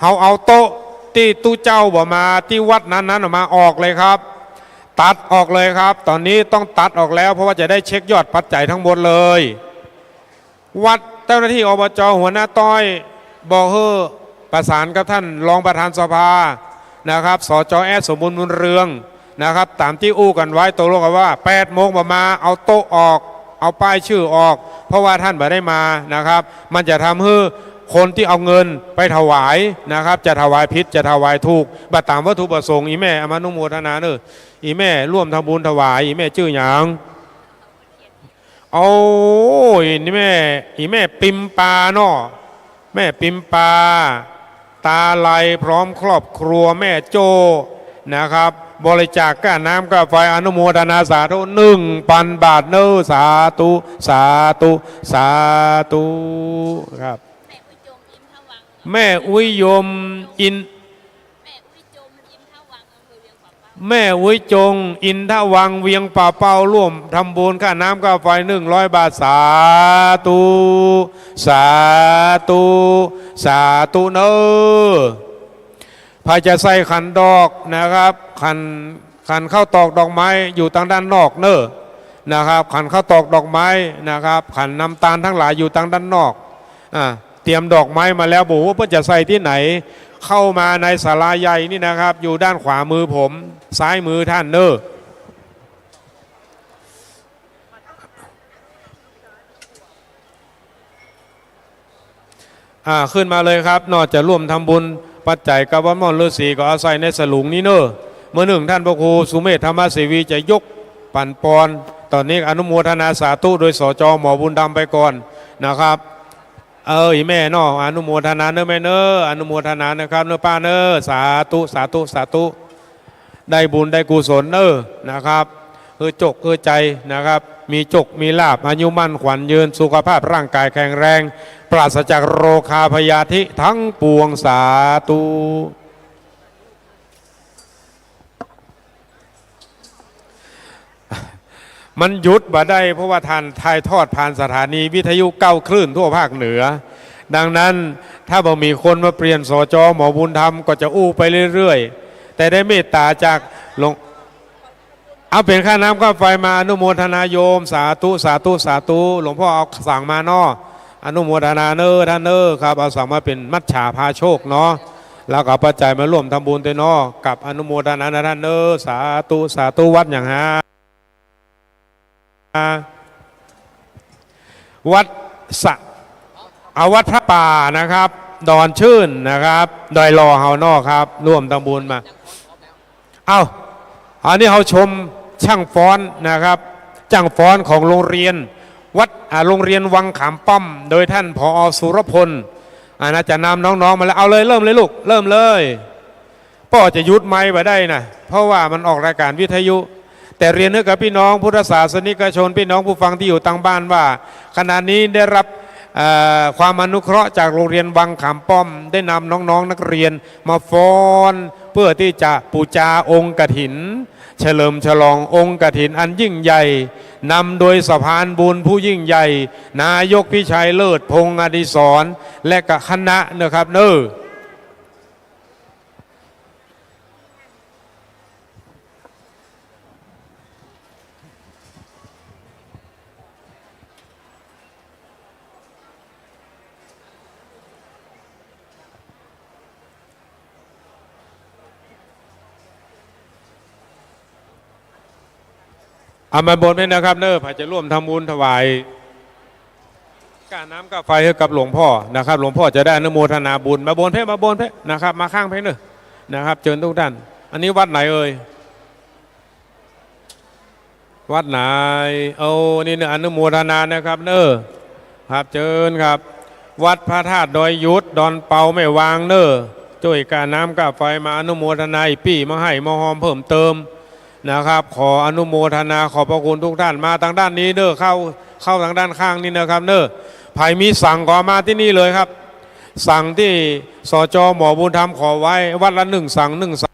เฮาเอาโต๊ะตี้ตุ๊เจ้าบ่มาตี้วัดนั้นๆ ออกมาออกเลยครับ ตัดออกเลยครับ ต๋อนนี้ต้องตัดออกแล้ว เพราะว่าจะได้เช็คยอดปัจจัยทั้งหมดเลย วัด เจ้าหน้าที่ อบจ. หัวหน้าต้อยบอกหื้อประสานกับท่านรองประธานสภานะครับ สจ. แอด สมบูรณ์ บุญเรืองนะครับ ต๋ามตี้อู้กั๋นไว้ ตกลงกั๋นว่า แปดโมงบ่ามา เอาโต๊ะออก เอาป้ายชื่อออก เพราะว่าท่านบ่ได้มานะครับ มันจะทำหื้อคนตี้เอาเงินไปถวายนะครับ จะถวายผิด จะถวายถูก บ่ต๋ามวัตถุประสงค์ อี่แม่ เอามาอนุโมทนาเน่อ อี่แม่ร่วมทำบุญถวาย อี่แม่จื้อหยัง โอ้ย อี่แม่ อี่แม่ปิมปาเนาะ แม่ปิมปา ตาไล พร้อมครอบครัว แม่โจ้นะครับ บริจาคก้าน้ำก้าไฟ อนุโมทนาสาธุ หนึ่งปันบาทเน่อ สาธุ สาธุ สาธุครับ แม่อุ้ยยมอิน แม่อุ้ยจง อินทวัง เวียงป่าเป้า ร่วมทำบุญค่าน้ำค่าไฟ หนึ่งร้อยบาท สาธุ สาธุ สาธุเน่อ ใผจะใส่ขันดอกนะครับ ขัน ขันข้าวตอกดอกไม้อยู่ตางด้านนอกเน่อนะครับ ขันข้าวตอกดอกไม้นะครับ ขันน้ำตาลตังหลายอยู่ตางด้านนอก อ่า เตรียมดอกไม้มาแล้ว บ่ฮู้ว่าเปิ้นจะใส่ตี้ไหน เข้ามาในศาลาใหญ่นี่นะครับ อยู่ด้านขวามือผม ซ้ายมือท่านเน่อ อ่า ขึ้นมาเลยครับ นอกจากร่วมทำบุญปัจจัยกับวัดม่อนฤๅษี ก็เอาใส่ในสลุงนี้เน่อ เมื่อนึ่งท่านพระครูสุเมธธรรมเสวีจะยกปั๋นปอน ต๋อนนี้อนุโมทนาสาธุโดย สจ. หมอบุญธรรมไปก่อนนะครับ เออ อี่แม่เนาะ อนุโมทนาเน่อแม่เน่อ อนุโมทนานะครับ เน่อป้าเน่อ สาธุ สาธุ สาธุ ได้บุญได้กุศลเน่อนะครับ หื้อจกหื้อใจ๋นะครับ มีจกมีลาภ อายุมั่นขวัญยืน สุขภาพร่างกายแข็งแรง ปราศจากโรคาพยาธิทั้งปวง สาธุ มันหยุดบ่ได้ เพราะว่าท่านถ่ายทอดผ่านสถานีวิทยุเก้าคลื่นทั่วภาคเหนือ ดังนั้นถ้าบ่มีคนมาเปลี่ยน สจ. หมอบุญธรรมก็จะอู้ไปเรื่อยๆ แต่ได้เมตตาจากหลวง เอาเป๋นค่าน้ำค่าไฟมาอนุโมทนาโยม สาธุ สาธุ สาธุ หลวงพ่อเอาสังมาเนาะ อนุโมทนาเน่อท่านเน่อครับ เอาสังมาเป๋นมัจฉาพาโชคเนาะ แล้วก็เอาปัจจัยมาร่วมทำบุญตวยเนาะ กับอนุโมทนานะท่านเน่อ สาธุ สาธุ วัดหยังฮะ วัดสะ เอาวัดพระป่านะครับ ดอนชื่นนะครับ ดอยหล่อเฮาเนาะครับ ร่วมทำบุญมา เอ้า อันนี้เฮาชมจ้างฟ้อนนะครับ จ้างฟ้อนของโรงเรียนวัด อ่า โรงเรียนวังขามป้อม โดยท่าน ผอ. สุรพล อ่า น่าจะนำน้องๆมาแล้ว เอาเลย เริ่มเลยลูก เริ่มเลย ป้อจะหยุดไมค์บ่ได้นะ เพราะว่ามันออกรายการวิทยุ แต่เรียนหื้อกับพี่น้องพุทธศาสนิกชน พี่น้องผู้ฟังตี้อยู่ตางบ้านว่า ขณะนี้ได้รับ เอ่อ ความอนุเคราะห์จากโรงเรียนวังขามป้อม ได้นำน้องๆนักเรียนมาฟ้อน เพื่อตี้จะปู๋จาองค์กฐิน เฉลิมฉลององค์กฐินอันยิ่งใหญ่ นำโดยสะพานบุญผู้ยิ่งใหญ่ นายกพิชัยเลิศพงษ์อดิศร และกะคณะนะครับเน่อ เอามาบนไว้นะครับเน่อ ใผจะร่วมทำบุญถวาย ก้าน้ำก้าไฟหื้อกับหลวงพ่อนะครับ หลวงพ่อจะได้อนุโมทนาบุญ มาบนเพ่ มาบนเพ่นะครับ มาข้างเพ่เน่อนะครับ เจิญทุกท่าน อันนี้วัดไหนเอ่ย วัดไหน เอา นี่เน่อ อนุโมทนานะครับเน่อ ครับ เจิญครับ วัดพระธาตุดอยหยุด ดอนเปาแม่วางเน่อ จ้วยก้าน้ำก้าไฟมาอนุโมทนาอี้ปี้ มาไห้มาฮอมเพิ่มเติม นะครับ ขออนุโมทนาขอบพระคุณทุกท่าน มาตางด้านนี้เน่อ เข้า เข้าตางด้านข้างนี่นะครับเน่อ ใผมีสังก็เอามาตี้นี่เลยครับ สังตี้ สจ. หมอบุญธรรมขอไว้ วัดละหนึ่งสัง หนึ่งสัง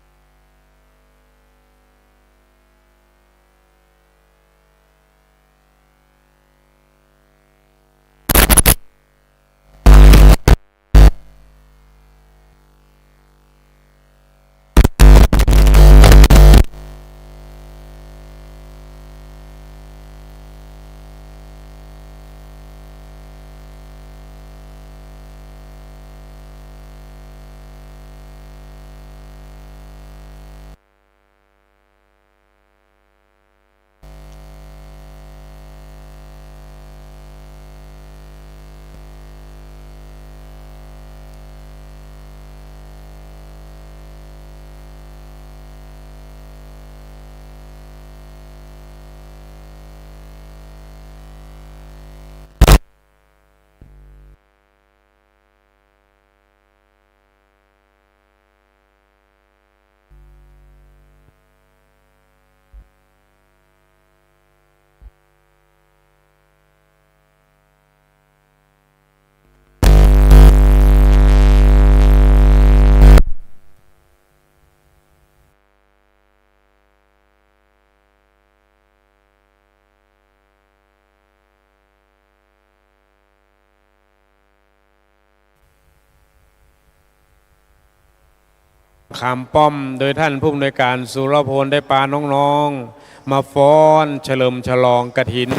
ขามป้อม โดยต้านผู้อำนวยก๋านสุรพล ได้ปาน้องๆ มาฟ้อนเฉลิมฉลองกฐิน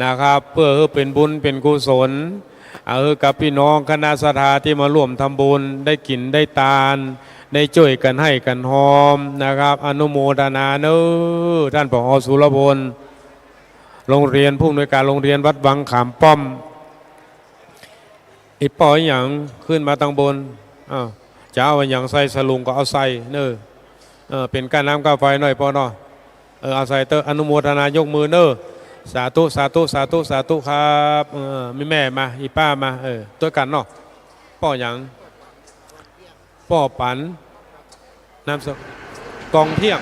นะครับ เปื้อหื้อเป๋นบุญเป๋นกุศล เอาหื้อกับปี้น้องคณะศรัทธาตี้มาร่วมทำบุญ ได้กิ๋นได้ตาน ได้จ้วยกั๋นไห้กั๋นฮอมนะครับ อนุโมทนาเน้อ ต้าน ผอ สุรพล โรงเรียน ผู้อำนวยก๋านโรงเรียนวัดวังขามป้อม อีป้ออะหยัง ขึ้นมาตังบน อ้าว จะเอาอะหยังใส่สลุงก็เอาใส่เน้อ เออ เป๋นก้าน้ำก้าไฟหน่อยป้อเนาะ เออ เอาใส่เต๊อะ อนุโมทนายกมือเน้อ สาธุ สาธุ สาธุ สาธุครับ เออ มีแม่มา อีป้ามา เออ ตวยกั๋นเนาะ ป้ออะหยัง ป้อปั๋น นามสกุล กองเที่ยง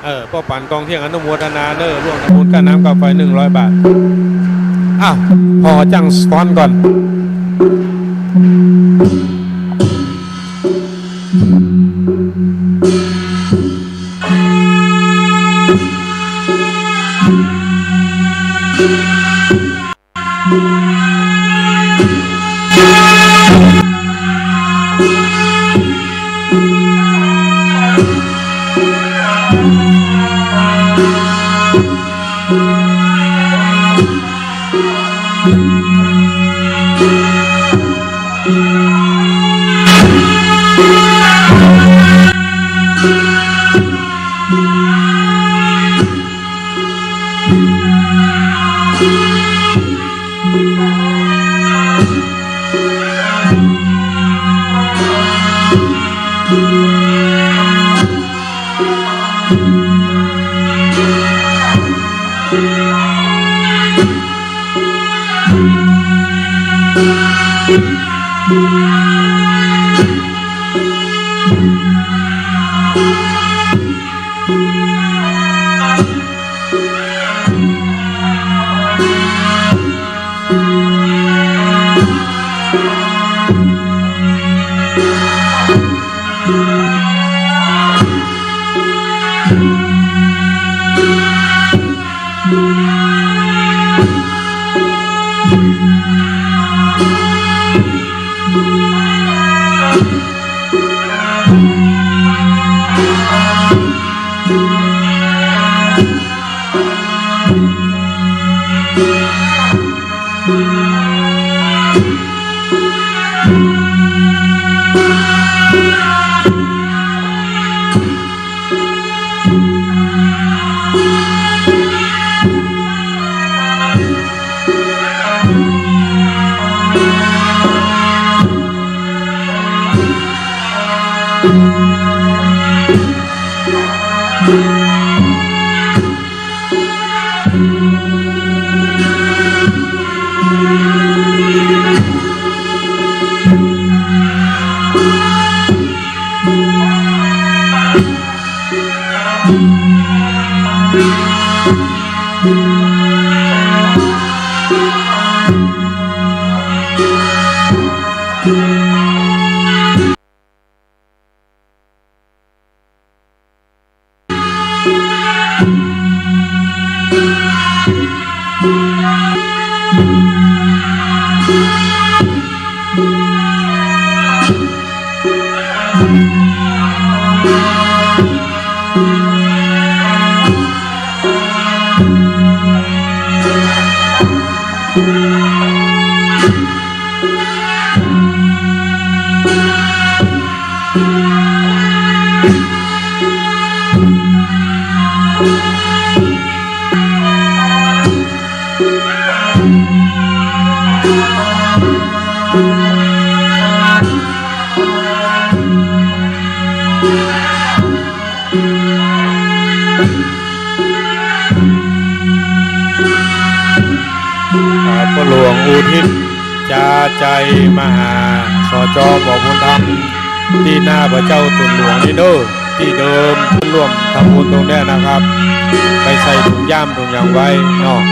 เออ ป้อปั๋น กองเที่ยง อนุโมทนาเน้อ ร่วมทำบุญก้าน้ำก้าไฟ หนึ่งร้อยบาท อ้าว ผ่อจั้งฟ้อนก่อนข้าพ่อหลวงอุทิศจาใจ๋มาหา สจ หมอบุญธรรม ตี้หน้าพระเจ้าตุนหลวงนี่เน้อ ตี้เดิม ร่วมทำบุญตรงเนี้ยนะครับ ไปใส่ถุงย่ามถุงหยังไว้เนาะ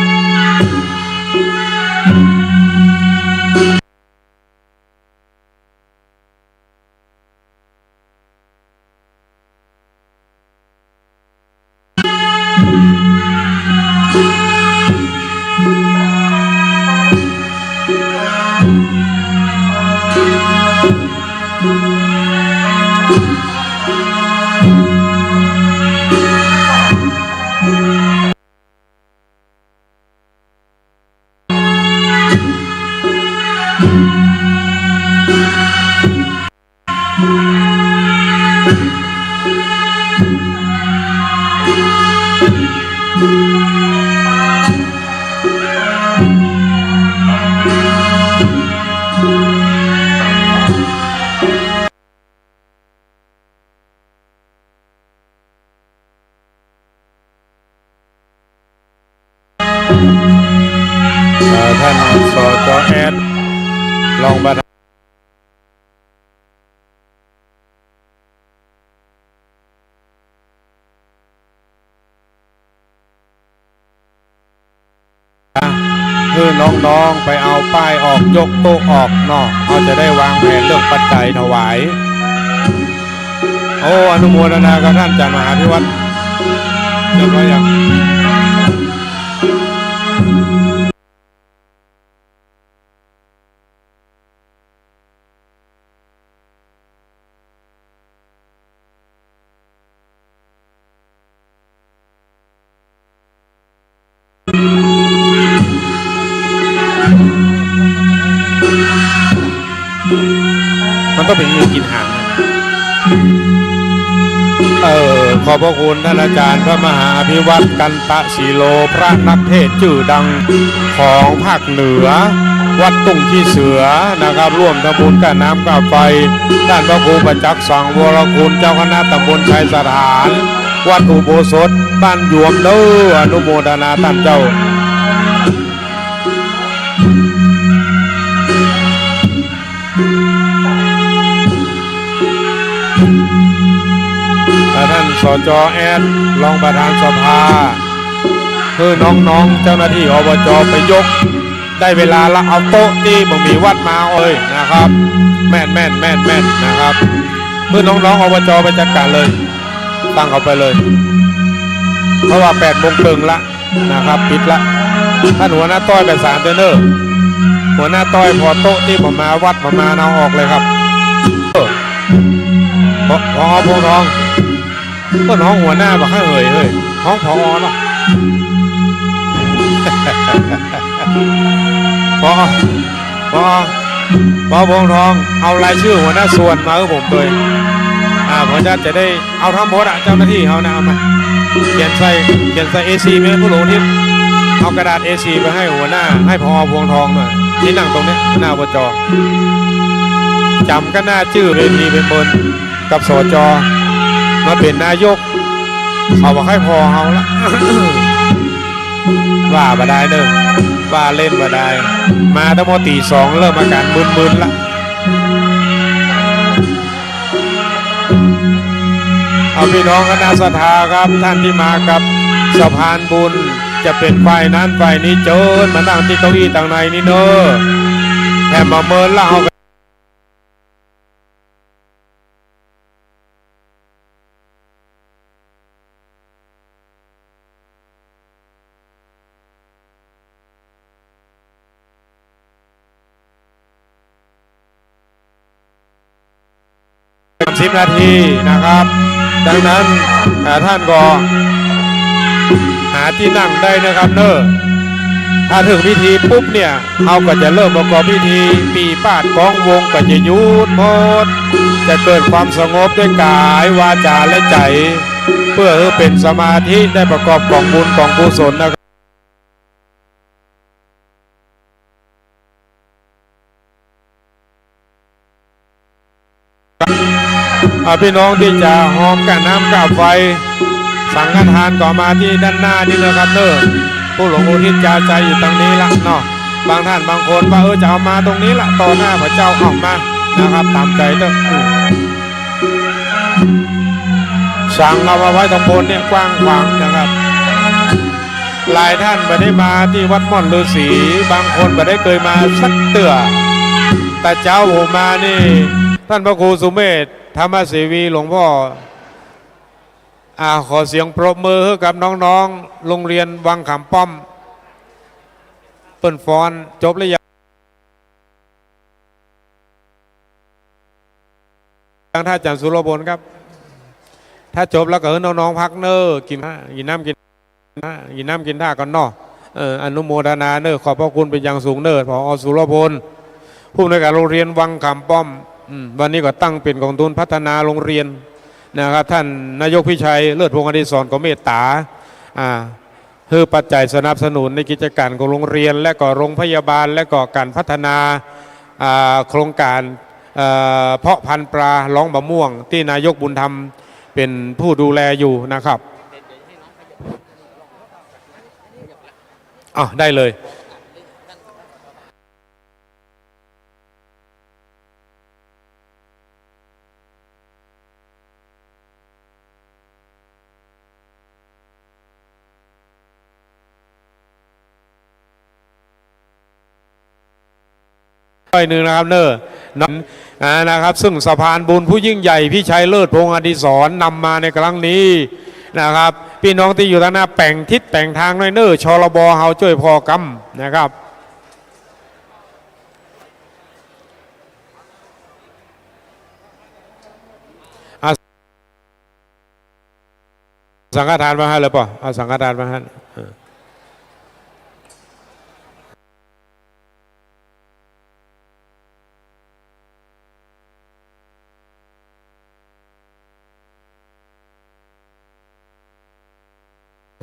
เอ่อ ท่าน สจ แอด รองประธาน หื้อน้องๆ ไปเอาป้ายออก ยกโต๊ะออกเนาะ เฮาจะได้วางแผนเรื่องปัจจัยถวาย โอ้ อนุโมทนากับท่านอาจารย์มหาภิวัฒน์ เรียบร้อยยัง มันต้องเป็นงูกินหางนะ เออ ขอบพระคุณท่านอาจารย์พระมหาอภิวัฒน์ กันตะสีโล พระนักเทศน์จื้อดังของภาคเหนือ วัดตุ้งขี้เสือนะครับ ร่วมทำบุญค่าน้ำค่าไฟ ท่านพระครูประจักษ์สังวรคุณ เจ้าคณะตำบลไชยสถาน วัดอุโบสถบ้านยวมเด้อ อนุโมทนาท่านเจ้า และท่าน สจ แอด รองประธานสภา หื้อน้องๆ เจ้าหน้าที่ อบจ ไปยก ได้เวลาละ เอาโต๊ะตี้บ่มีวัดมาเอ่ยนะครับ แม่นๆ แม่นๆ นะครับ หื้อน้องๆ อบจ ไปจัดการเลย ตั้งเขาไปเลย เพราะว่าแปดโมงเปิงละ นะครับ ปิดละ ท่านหัวหน้าต้อยประสานเด้อเน่อ หัวหน้าต้อย ผ่อโต๊ะตี้บ่มาวัดบ่มาเอาออกเลยครับ เออ ผอ ผอ พวงทอง เปิ้นฮ้องหัวหน้าบ่า ใค่เหย เฮ้ย ฮ้อง ผอ เนาะ ผอ ผอ ผอ พวงทอง เอารายชื่อหัวหน้าส่วนมาหื้อผมโดย อ่า ผมจะ จะได้ เอาทั้งหมดอะ เจ้าหน้าตี้เฮานะ เอามา เขียนใส่ เขียนใส่ เอสี่ ไปหื้อผู้หลวงทิพย์ เอากระดาษ เอสี่ ไปหื้อหัวหน้า หื้อ ผอ พวงทองหน่อย ตี้นั่งตรงเนี้ย หัวหน้า อบจ จ๋ำกั๋นหน้าจื้อเวทีเป๋นบน กับ สจ มาเป๋นนายก เขาบ่ใค่ผ่อเฮาละ ว่าบ่ดายเน่อ ว่าเล่นบ่ดาย มาตั้งแต่ตีสอง เริ่มอาก๋านมึนๆ ละ เอาพี่น้องคณะศรัทธาครับ ท่านตี้มากับสะพานบุญ จะเป๋นฝ่ายนั้นฝ่ายนี้ เจิญมานั่งตี้เก้าอี้ตางในนี้เน่อ แถมบ่าเมินละ เอา สามสิบนาทีนะครับ ดังนั้น อ่า ท่านก็หาตี้นั่งได้นะครับเน่อ ถ้าเถิงพิธีปุ๊บเนี่ย เฮาก็จะเริ่มประกอบพิธี ปี่ปาดกองวงก็จะหยุดหมด จะเกิดความสงบด้วยก๋าย วาจา และใจ๋ เปื้อหื้อเป๋นสมาธิได้ประกอบก๋องบุญก๋องกุศลนะครับ อ่า พี่น้องตี้จะฮอมก้าน้ำก้าไฟ สังฆทานก็มาตี้ด้านหน้านี้นะครับเน่อ ผู้หลวงอุทิศจาใจอยู่ตางนี้ละเนาะ บางท่านบางคนว่า เออ จะเอามาตรงนี้ละ ต่อหน้าพระเจ้า เอามานะครับ ต๋ามใจ๋เน่อ อืม สังเอามาไว้ตางบนเนี่ย กว้างขวางนะครับ หลายท่านบ่ได้มาตี้วัดม่อนฤๅษี บางคนบ่ได้เกยมาสักเตื้อ แต่เจ๊าผมมานี่ ท่านพระครูสุเมธ ธรรมเสวี หลวงพ่อ อ่า ขอเสียงปรบมือหื้อกับน้องๆ โรงเรียนวังขามป้อม เปิ้นฟ้อน จบหรือยัง ทางท่านอาจ๋ารย์สุรพลครับ ถ้าจบแล้วก็หื้อน้องๆ พักเน่อ กิ๋น กิ๋นน้ำกิ๋น กิ๋นน้ำกิ๋นท่าก่อนเนาะ เออ อนุโมทนาเน่อ ขอบพระคุณเป๋นอย่างสูงเน่อ ผอ สุรพล ผู้อำนวยการโรงเรียนวังขามป้อม อืม วันนี้ก็ตั้งเป๋นก๋องทุนพัฒนาโรงเรียนนะครับ ท่านนายกพิชัย เลิศพงษ์อดิศร ก็เมตต๋า อ่า หื้อปัจจัยสนับสนุนในกิจก๋านของโรงเรียน และก็โรงพยาบาล และก็ก๋านพัฒนา อ่า โครงก๋าน เอ่อ เพาะพันธุ์ปลาร้องมะม่วง ตี้นายกบุญธรรมเป๋นผู้ดูแลอยู่นะครับ อ้าว ได้เลย ร้อยหนึ่งนะครับเน่อ อ่า นะครับ ซึ่งสะพานบุญผู้ยิ่งใหญ่พี่ชัยเลิศพงษ์อดิศรนำมาในครั้งนี้นะครับ ปี้น้องตี้อยู่ตางหน้าแป๋งทิศแป๋งตางหน้อยเน่อ ชลบ เฮาจ้วยผ่อกำนะครับ อ่ะ สังฆทานมาหั้นเลยป่ะ เอาสังฆทานมาหั้น เออ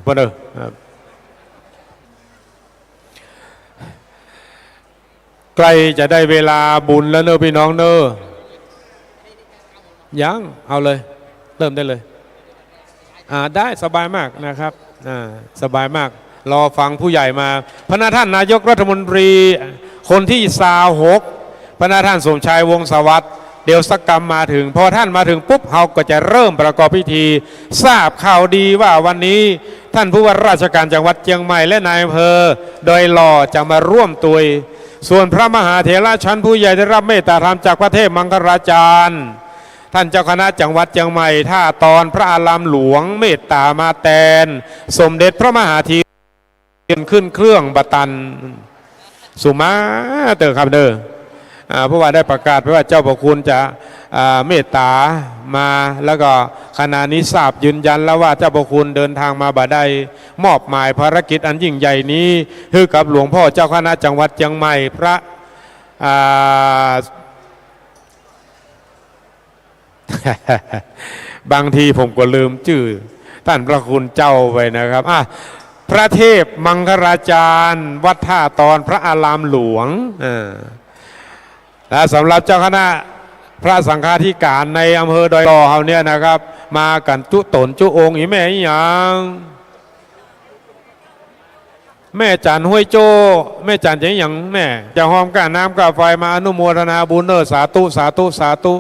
เปิ้นเอ้อ ครับ ใกล้จะได้เวลาบุญแล้วเน่อปี้น้องเน่อ ยัง เอาเลย เริ่มได้เลย อ่า ได้ สบายมากนะครับ อ่า สบายมาก รอฟังผู้ใหญ่มา พนักท่านนายกรัฐมนตรีคนที่ซาวหก พนักท่านสมชายวงศ์สวัสดิ์ เดี๋ยวสักกำมาถึง พอท่านมาถึงปุ๊บ เฮาก็จะเริ่มประกอบพิธี ทราบข่าวดีว่าวันนี้ท่านผู้ว่าราชการจังหวัดเจียงใหม่และนายอำเภอดอยหล่อจะมาร่วมตวย ส่วนพระมหาเถระชั้นผู้ใหญ่ได้รับเมตตาธรรมจากพระเทพมังคลาจารย์ ท่านเจ้าคณะจังหวัดเจียงใหม่ ท่าตอนพระอารามหลวง เมตตามาแตน สมเด็จพระมหาเถร ขึ้นเครื่องบ่ตัน สุมาเต๊อะครับเน่อ อ่า เพราะว่าได้ประกาศไปว่าเจ้าพระคุณจะ อ่า เมตตามา แล้วก็ขณะนี้ทราบยืนยันแล้วว่าเจ้าพระคุณเดินทางมาบ่ได้ มอบหมายภารกิจอันยิ่งใหญ่นี้ หื้อกับหลวงพ่อเจ้าคณะจังหวัดเจียงใหม่ พระ อ่า บางทีผมก็ลืมจื้อต้านพระคุณเจ้าไปนะครับ อ่ะ พระเทพมังคลาจารย์ วัดท่าตอนพระอารามหลวง อ่า และสำหรับเจ้าคณะพระสังฆาธิการในอำเภอดอยหล่อเฮาเนี่ยนะครับ มากั๋นจุ๊ต๋นจุ๊องค์ อี่แม่อี่หยัง แม่จันห้วยโจ้ แม่จันจะหยังแม่ จะฮอมก้าน้ำก้าไฟมาอนุโมทนาบุญเน่อ สาธุ สาธุ สาธุ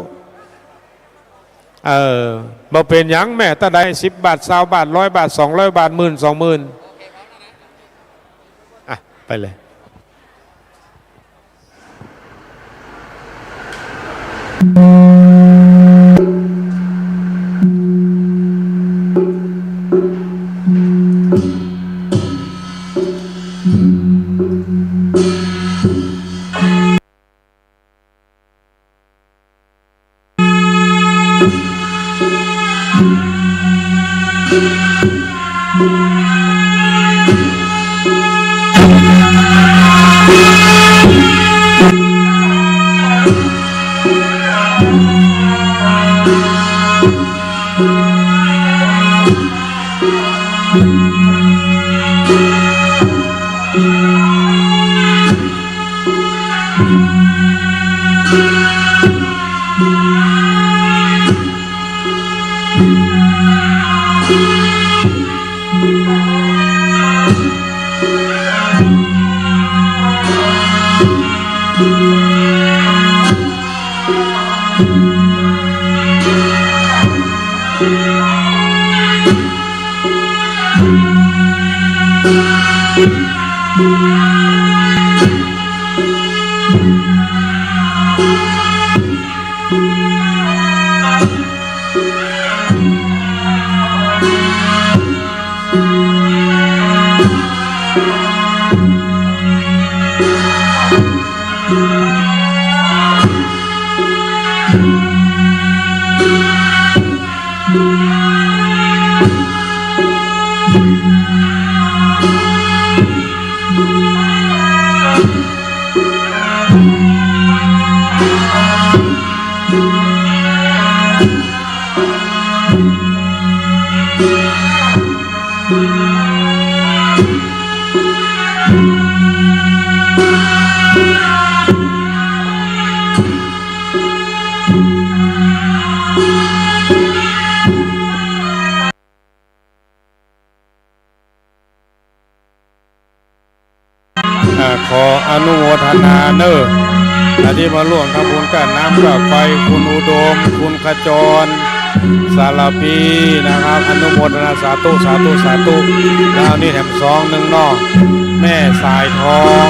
เออ บ่เป๋นหยังแม่ เต้าใด สิบบาท ซาวบาท ร้อยบาท สองร้อยบาท หมื่น สองหมื่น อ่ะ ไปเลย อ่า ขออนุโมทนาเน่อ อ่า ตี้มาร่วมทำบุญก้าน้ำก้าไฟ คุณอุดม คุณขจร สารพีนะครับ อนุโมทนาสาธุ สาธุ สาธุ แล้วนี่แถมซองนึ่งเนาะ แม่สายทอง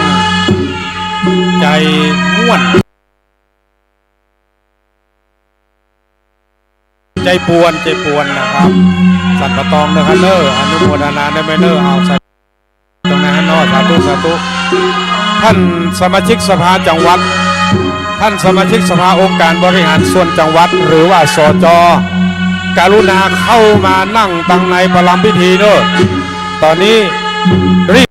ใจ๋ม่วน ใจ๋ปวน ใจ๋ปวนนะครับ สันป่าตองนะครับเน้อ อนุโมทนาได้ไหมเน้อ เอาใส่ตรงนั้นเนาะ สาธุ สาธุ ท่านสมาชิกสภาจังหวัด ท่านสมาชิกสภาองค์การบริหารส่วนจังหวัด หรือว่า สจ กรุณาเข้ามานั่งตังในประลำพิธีเน้อ ต๋อนนี้รีบ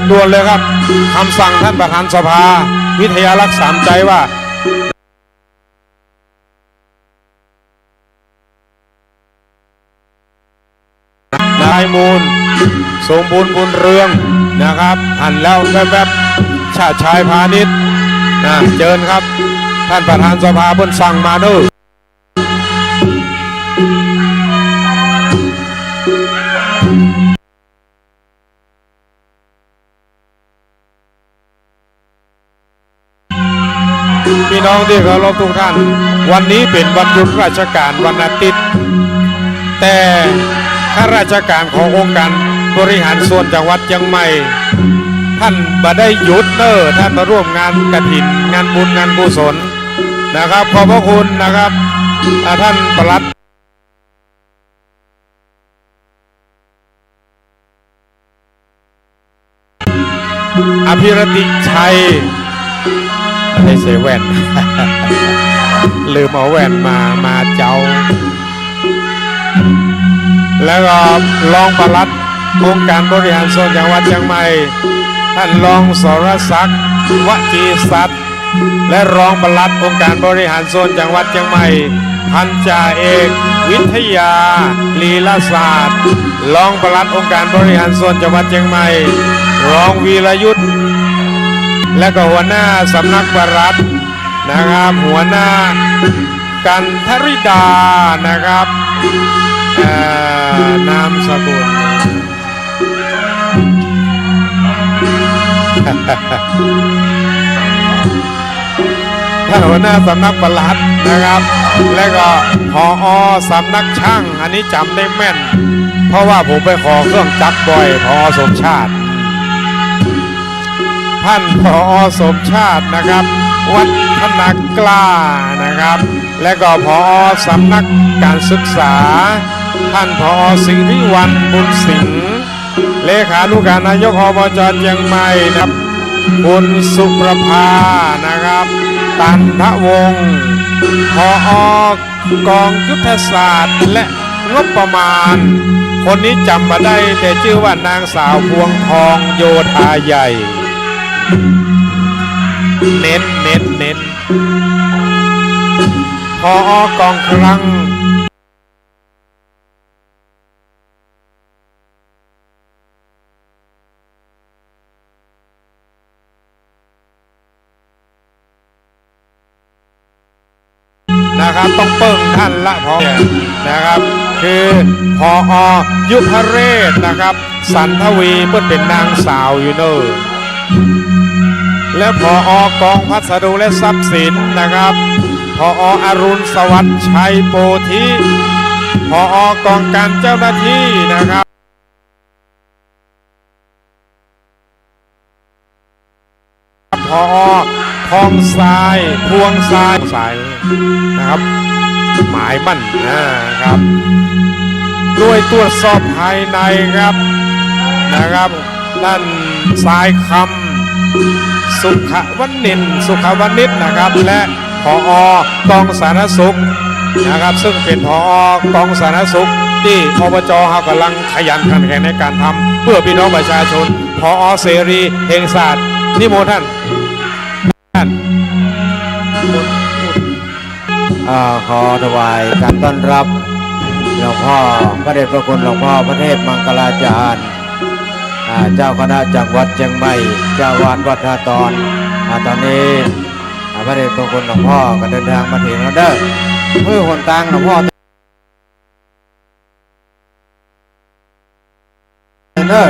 ด่วนเลยครับ กำสั่งท่านประธานสภา วิทยารักษ์สามไจ๊ว่า นายมูล สมบูรณ์บุญเรืองนะครับ หันแล้วแวบๆ ชาติชายพานิชนะ เจิญครับ ท่านประธานสภาเปิ้นสั่งมาเน้อ พี่น้องตี้เคารพทุกท่าน วันนี้เป๋นวันหยุดราชก๋านวันอาทิตย์ แต่ข้าราชก๋านขององค์การบริหารส่วนจังหวัดเจียงใหม่ ท่านบ่ได้หยุดเน้อ ท่านมาร่วมงานกฐิน งานบุญ งานกุศลนะครับ ขอบพระคุณนะครับ อ่า ท่านปลัด อภิรติชัย ไม่ได้ใส่แว่น ลืมเอาแว่นมา มาเจ๊า แล้วก็รองปลัดองค์การบริหารส่วนจังหวัดเจียงใหม่ ท่านรองสรศักดิ์ วจีสัตย์ และรองปลัดองค์การบริหารส่วนจังหวัดเจียงใหม่ พันจ่าเอกวิทยา ลีลาศาสตร์ รองปลัดองค์การบริหารส่วนจังหวัดเจียงใหม่ รองวีรยุทธ และก็หัวหน้าสำนักปลัดนะครับ หัวหน้ากันทริดานะครับ เอ่อ นามสกุล ท่านหัวหน้าสำนักปลัดนะครับ และก็ ผอ.สำนักช่าง อันนี้จ๋ำได้แม่น เพราะว่าผมไปขอเครื่องจักรบ่อย ผอ.สมชาติ ท่าน ผอ.สมชาตินะครับ วัฒนากล้านะครับ และก็ ผอ.สำนักการศึกษา ท่าน ผอ.สิริวัลย์ บุญสิงห์ เลขานุการนายก อบจ. เจียงใหม่นะครับ คุณสุประภานะครับ ตันทวงศ์ ผอ.กองยุทธศาสตร์และงบประมาณ คนนี้จ๋ำบ่ได้ แต่จื้อว่านางสาวพวงทอง โยธาใหญ่ เน้น เน้น เน้น ผอ.กองคลัง นะครับ ต้องเปิ้งท่านละ ผอ.นะครับ คือ ผอ.ยุพเรศนะครับ สันทวี เปิ้นเป๋นนางสาวอยู่เน้อ และ ผอ.กองพัสดุและทรัพย์สินนะครับ ผอ.อรุณสวัสดิ์ ชัยโพธิ ผอ.กองการเจ้าหน้าที่นะครับ ผอ.ทองทราย พวงทราย ทรายนะครับ หมายมั่นนะครับ หน่วยตรวจสอบภายในครับ นะครับ ท่านทรายคำ สุขวนิช สุขวนิชนะครับ และ ผอ.กองสาธารณสุขนะครับ ซึ่งเป๋น ผอ.กองสาธารณสุขตี้ อบจ. เฮาก่ำลังขยันขันแข็งในก๋านทำเปื้อปี้น้องประชาชน ผอ.เสรี เฮงศาสตร์ นิมนต์ท่าน ท่าน อ่า ขอถวายการต้อนรับหลวงพ่อพระเดชพระคุณหลวงพ่อพระเทพมังคลาจารย์ อ่า เจ้าคณะจังหวัดเจียงใหม่ เจ้าอาวาสวัดท่าตอน อ่า ต๋อนนี้ อ่า พระเดชพระคุณหลวงพ่อก็เดินทางมาเถิงแล้วเน้อ หื้อหนตางหลวงพ่อ เน้อ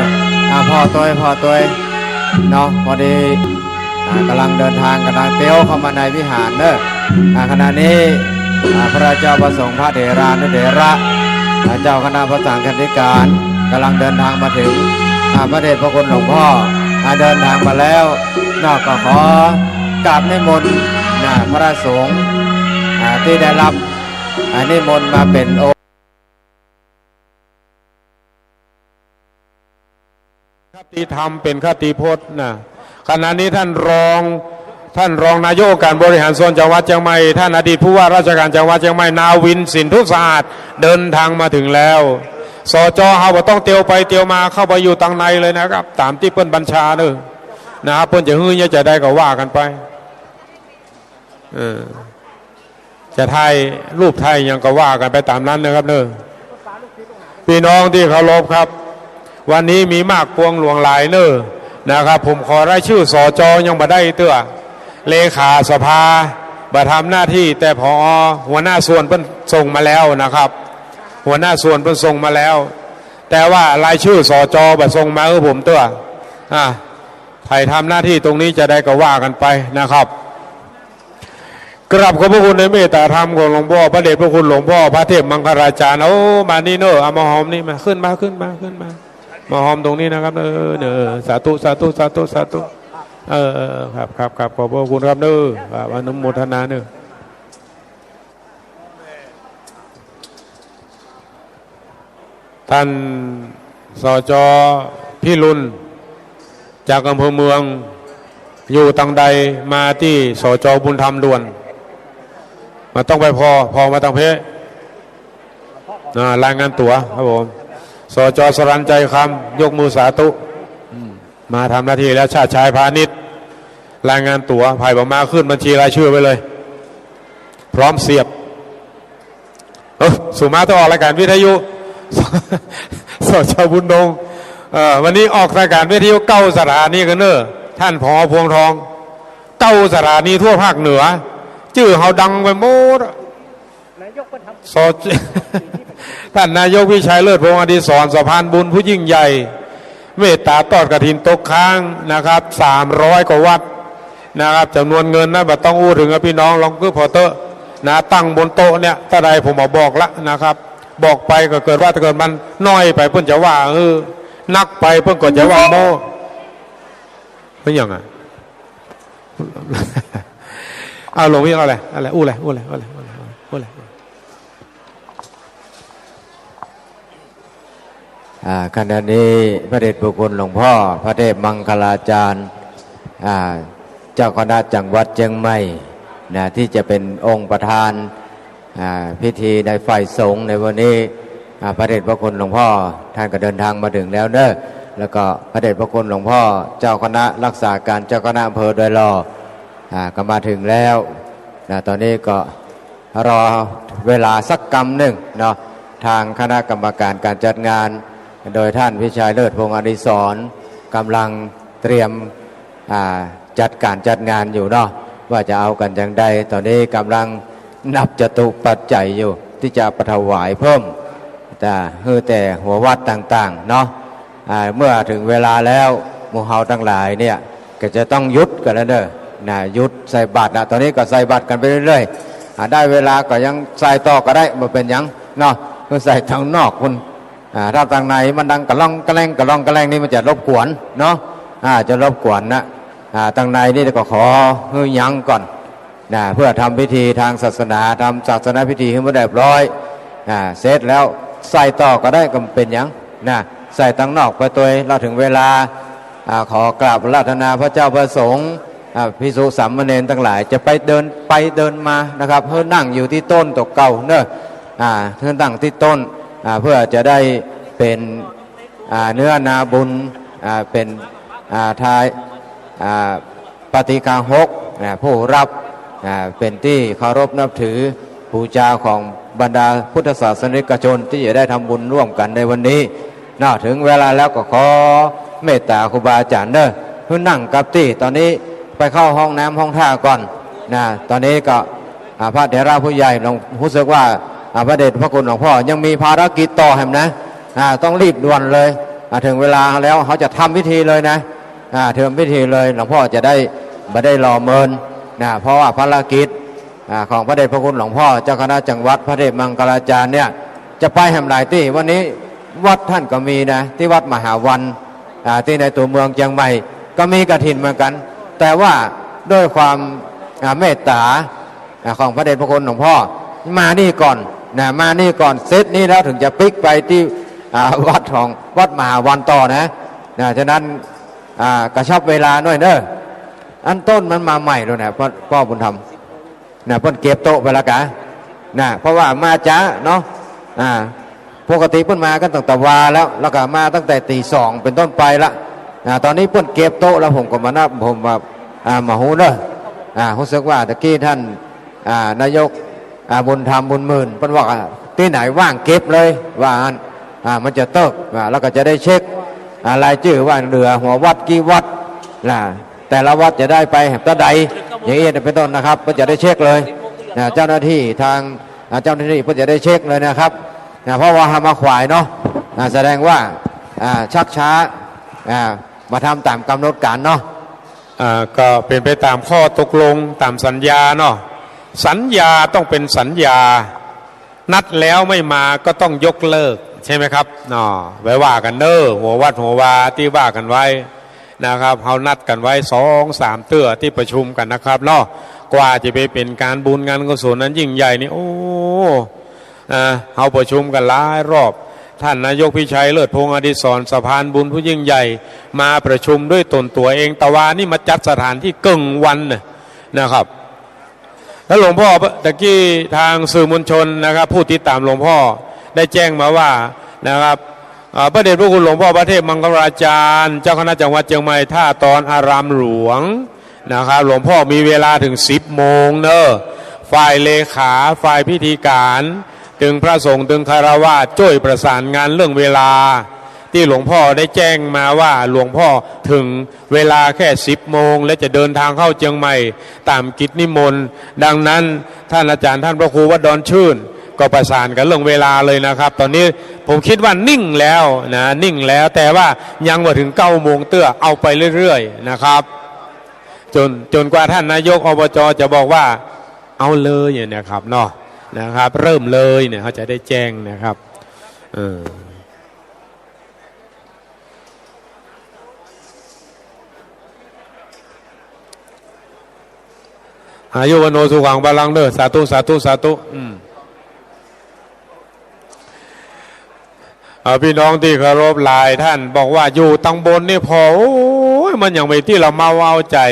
อ่า ผ่อตวย ผ่อตวย เนาะ พอดี อ่า ก่ำลังเดินทาง ก่ำลังเตียวเข้ามาในวิหารเน้อ อ่า ขณะนี้ อ่า พระเจ้าพระสงฆ์ พระเถรานุเถระ อ่า เจ้าคณะพระสังฆาธิการ กำลังเดินทางมาถึง อ่า พระเดชพระคุณหลวงพ่อ อ่า เดินทางมาแล้ว เนาะ ก็ขอกราบนิมนต์ นะ พระสงฆ์ อ่า ตี้ได้ฮับ อ่า นิมนต์มาเป๋นองค์ คติธรรมเป๋นคติพจน์นะ ขณะนี้ท่านรอง ท่านรองนายกองค์การบริหารส่วนจังหวัดเจียงใหม่ ท่านอดีตผู้ว่าราชการจังหวัดเจียงใหม่ นาวิน สินทุสะอาด เดินทางมาถึงแล้ว สจ เฮาบ่ต้องเตียวไปเตียวมา เข้าไปอยู่ตังในเลยนะครับ ต๋ามตี้เปิ้นบัญชาเน่อ นะครับ เปิ้นจะหื้อเยียะจาใดก็ว่ากั๋นไป เออ จะถ่ายรูปถ่ายหยังก็ว่ากั๋นไปต๋ามนั้นนะครับเน่อ ปี้น้องตี้เคารพครับ วันนี้มีมากปวงหลวงหลายเน่อ นะครับ ผมขอรายจื้อ สจ ยังบ่ได้เตื้อ เลขาสภาบ่ทำหน้าตี้ แต่ ผอ หัวหน้าส่วนเปิ้นส่งมาแล้วนะครับ หัวหน้าส่วนเปิ้นส่งมาแล้ว แต่ว่ารายจื้อ สจ บ่ส่งมาหื้อผมเตื้อ อ่ะ ใผทำหน้าตี้ตรงนี้จาใดก็ว่ากั๋นไปนะครับ กราบขอบพระคุณในเมตตาธรรมของหลวงพ่อ พระเดชพระคุณหลวงพ่อพระเทพมังคลาจารย์ โอ้ มานี่เน่อ เอามาหอมนี่มา ขึ้นมา ขึ้นมา ขึ้นมา มาหอมตรงนี้นะครับ เออ เออ สาธุ สาธุ สาธุ สาธุ เออ เออ ครับ ครับ ครับ ขอบพระคุณครับเน่อ ครับ อนุโมทนาเน่อ ท่าน สจ พิรุณ จากอำเภอเมือง อยู่ตังใด มาตี้ สจ บุญธรรมด่วน มาต้องไปผ่อ ผ่อมาตังเพ อ่า รายงานตั๋วครับผม สจ สรัญ ใจคำ ยกมือสาธุ อืม มาทำหน้าตี้แล้ว ชาติชาย พานิช รายงานตั๋ว ใผบ่มาขึ้นบัญชีรายจื้อไว้เลย พร้อมเสียบ เออ สุมาต้องออกรายการวิทยุ สจ บุญดง เอ่อ วันนี้ออกรายการวิทยุเก้าสถานีกั๋นเน่อ ท่าน ผอ พวงทอง เก้าสถานีทั่วภาคเหนือ จื้อเฮาดังไปหมดอะ สจ ท่านนายกวิชัยเลิศพงษ์อดิศร สะพานบุญผู้ยิ่งใหญ่ เมตตาตอดกฐินตกค้างนะครับ สามร้อยกว่าวัดนะครับ จ๋ำนวนเงินนั้นบ่ต้องอู้เถิงอะ ปี้น้องลองกึ๊บผ่อเต๊อะนะ ตั้งบนโต๊ะเนี่ย เต้าใดผมบ่บอกละนะครับ บอกไปก็เกิดว่าถ้าเกิดมันน้อยไปเปิ้นจะว่า เออ นักไปเปิ้นก็จะว่าโม้ เป๋นหยังอะ เอาหลวงพี่เอาเลย เอาเลย อู้เลย อู้เลย อู้เลย อู้เลย อู้เลย อ่า ขณะนี้พระเดชพระคุณหลวงพ่อพระเทพมังคลาจารย์ อ่า เจ้าคณะจังหวัดเจียงใหม่นะ ตี้จะเป๋นองค์ประธาน อ่า พิธีในฝ่ายสงฆ์ในวันนี้ อ่า พระเดชพระคุณหลวงพ่อท่านก็เดินทางมาถึงแล้วเน่อ แล้วก็พระเดชพระคุณหลวงพ่อเจ้าคณะรักษาการเจ้าคณะอำเภอดอยหล่อ อ่า ก็มาถึงแล้วนะ ตอนนี้ก็ รอเวลาสักกำนึ่งเนาะ ทางคณะกรรมการการจัดงาน โดยท่านวิชัยเลิศพงษ์อดิศร กำลังเตรียม อ่า จัดการจัดงานอยู่เนาะ ว่าจะเอากั๋นอย่างใด ตอนนี้กำลังนับจตุปัจจัยอยู่ ตี้จะไปถวายเพิ่ม แต่ หื้อแต่หัววัดต่างๆ เนาะ อ่า เมื่อเถิงเวลาแล้ว หมู่เฮาตังหลายเนี่ย ก็จะต้องหยุดกั๋นแล้วเน่อ นะ หยุดใส่บาตรนะ ตอนนี้ก็ใส่บาตรกั๋นไปเรื่อยๆ อ่า ได้เวลาก็ยังใส่ต่อก็ได้ บ่เป๋นหยังเนาะ คือใส่ตังนอกพุ้น อ่า ถ้าตังในมันดังกะล่องกะแล่ง กะล่องกะแล่งนี่มันจะรบกวนเนาะ อ่า จะรบกวนนะ อ่า ตังในนี่ก็ขอหื้อยั้งก่อน นะ เพื่อทำพิธีทางศาสนา ทำศาสนพิธีหื้อมันเรียบร้อย อ่า เสร็จแล้วใส่ต่อก็ได้ ก็บ่เป๋นหยังนะ ใส่ตังนอกไปตวย แล้วเถิงเวลา อ่า ขอกราบอาราธนาพระเจ้าพระสงฆ์ อ่า ภิกษุสามเณรตังหลาย จะไปเดินไปเดินมานะครับ หื้อนั่งอยู่ตี้โต๊ะตั๋วเก่าเน่อ อ่า หื้อนั่งตี้โต๊ะ อ่า เพื่อจะได้เป๋น อ่า เนื้อนาบุญ อ่า เป๋น อ่า ทาย อ่า ปาฏิฆาหก นะ ผู้ฮับ นะ เป๋นตี้เคารพนับถือบูชาของบรรดาพุทธศาสนิกชนตี้จะได้ทำบุญร่วมกั๋นในวันนี้เนาะ เถิงเวลาแล้วก็ขอเมตตาครูบาอาจ๋ารย์เน่อ หื้อนั่งกับตี้ ตอนนี้ไปเข้าห้องน้ำห้องท่าก่อนนะ ตอนนี้ก็ อ่า พระเถระผู้ใหญ่หลวง ฮู้สึกว่า อ่า พระเดชพระคุณหลวงพ่อยังมีภารกิจต่อแหมนะ อ่า ต้องรีบด่วนเลย อ่า เถิงเวลาแล้วเฮาจะทำพิธีเลยนะ อ่า ทำพิธีเลย หลวงพ่อจะได้บ่ได้รอเมินนะ เพราะว่าภารกิจ อ่า ของพระเดชพระคุณหลวงพ่อเจ้าคณะจังหวัดพระเทพมังคลาจารย์เนี่ย จะไปแหมหลายตี้ วันนี้ วัดต้านก็มีนะ ตี้วัดมหาวัน อ่า ตี้ในตั๋วเมืองเจียงใหม่ ก็มีกฐินเหมือนกั๋น แต่ว่าด้วยความ อ่า เมตต๋า อ่า ของพระเดชพระคุณหลวงพ่อ มานี่ก่อนนะ มานี่ก่อน เสร็จนี่แล้วเถิงจะปิ๊กไปตี้ อ่า วัดของ วัดมหาวันต่อนะ นะ ฉะนั้น อ่า กระชับเวลาหน่อยเน่อ อันต้นมันมาใหม่แล้วนะ ป้อ ป้อบุญธรรม นะ เปิ้นเก็บโต๊ะไปแล้วกา นะ เพราะว่ามาจ๊าเนาะ อ่า ปกติเปิ้นมากั๋นตั้งแต่วาแล้ว แล้วก็มาตั้งแต่ตีสองเป๋นต้นไปละ อ่า ต๋อนนี้เปิ้นเก็บโต๊ะแล้ว ผมก็มานับ ผมว่า อ่า บ่ฮู้เน่อ อ่า ฮู้สึกว่าตะกี้ต้าน อ่า นายก อ่า บุญธรรม บุญหมื่น เปิ้นว่า ตี้ไหนว่างเก็บเลย ว่าอั้น อ่า มันจะเติ๊ก อ่า แล้วก็จะได้เช็ค อ่า รายจื้อว่าเหลือหัววัดกี่วัด นะ แต่ละวัดจะได้ไปเต้าใด อย่างนี้เป๋นต้นนะครับ เปิ้นจะได้เช็คเลย นะ เจ้าหน้าตี้ตาง อ่า เจ้าหน้าตี้เปิ้นจะได้เช็คเลยนะครับ นะ เพราะว่าเฮามาขวายเนาะ อ่า แสดงว่า อ่า ชักช้า อ่า บ่ทำต๋ามก๋ำหนดก๋านเนาะ อ่า ก็เป๋นไปต๋ามข้อตกลง ต๋ามสัญญาเนาะ สัญญาต้องเป๋นสัญญา นัดแล้วไม่มาก็ต้องยกเลิก ใช่ไหมครับ เนาะ ไว้ว่ากั๋นเน่อ หัววัดหัววาตี้ว่ากั๋นไว้นะครับ เฮานัดกั๋นไว้สองสามเตื้อตี้ประชุมกั๋นนะครับเนาะ กว่าจะไปเป๋นก๋านบุญงานกุศลอันยิ่งใหญ่นี่ โอ้ อ่า เฮาประชุมกั๋นหลายรอบ ต้านนายกพิชัย เลิศพงษ์อดิศร สะพานบุญผู้ยิ่งใหญ่ มาประชุมด้วยตนตั๋วเอง ตะวานี่มาจัดสถานตี้เกิ่งวันน่ะนะครับ แล้วหลวงพ่อ ตะกี้ตางสื่อมวลชนนะครับ ผู้ติดต๋ามหลวงพ่อได้แจ้งมาว่านะครับ เอ่อ พระเดชพระคุณหลวงพ่อพระเทพมังคลาจารย์ เจ้าคณะจังหวัดเจียงใหม่ท่าตอนอารามหลวงนะครับ หลวงพ่อมีเวลาเถิงสิบโมงเน่อ ฝ่ายเลขา ฝ่ายพิธีก๋าน ตึงพระสงฆ์ ตึงฆราวาส จ้วยประสานงานเรื่องเวลา ตี้หลวงพ่อได้แจ้งมาว่าหลวงพ่อเถิงเวลาแค่สิบโมง และจะเดินทางเข้าเจียงใหม่ต๋ามกิจนิมนต์ ดังนั้นต้านอาจ๋ารย์ ต้านพระครูวัดดอนชื่น ก็ประสานกั๋นเรื่องเวลาเลยนะครับ ต๋อนนี้ผมกึ๊ดว่านิ่งแล้วนะ นิ่งแล้ว แต่ว่ายังบ่เถิงเก้าโมงเตื้อ เอาไปเรื่อยๆ นะครับ จ๋น จ๋นกว่าต้านนายก อบจ จะบอกว่า เอาเลยเนี่ยนะครับเนาะ นะครับ เริ่มเลยเนี่ย เฮาจะได้แจ้งนะครับ เออ อายุวัณโณสุขังพลังเน่อ สาธุ สาธุ สาธุ อืม เอ่อ พี่น้องตี้เคารพ หลายต้านบอกว่าอยู่ตางบนนี่ผ่อ โอ้ย มันยังเป๋นตี้ละเมาเอาใจ๋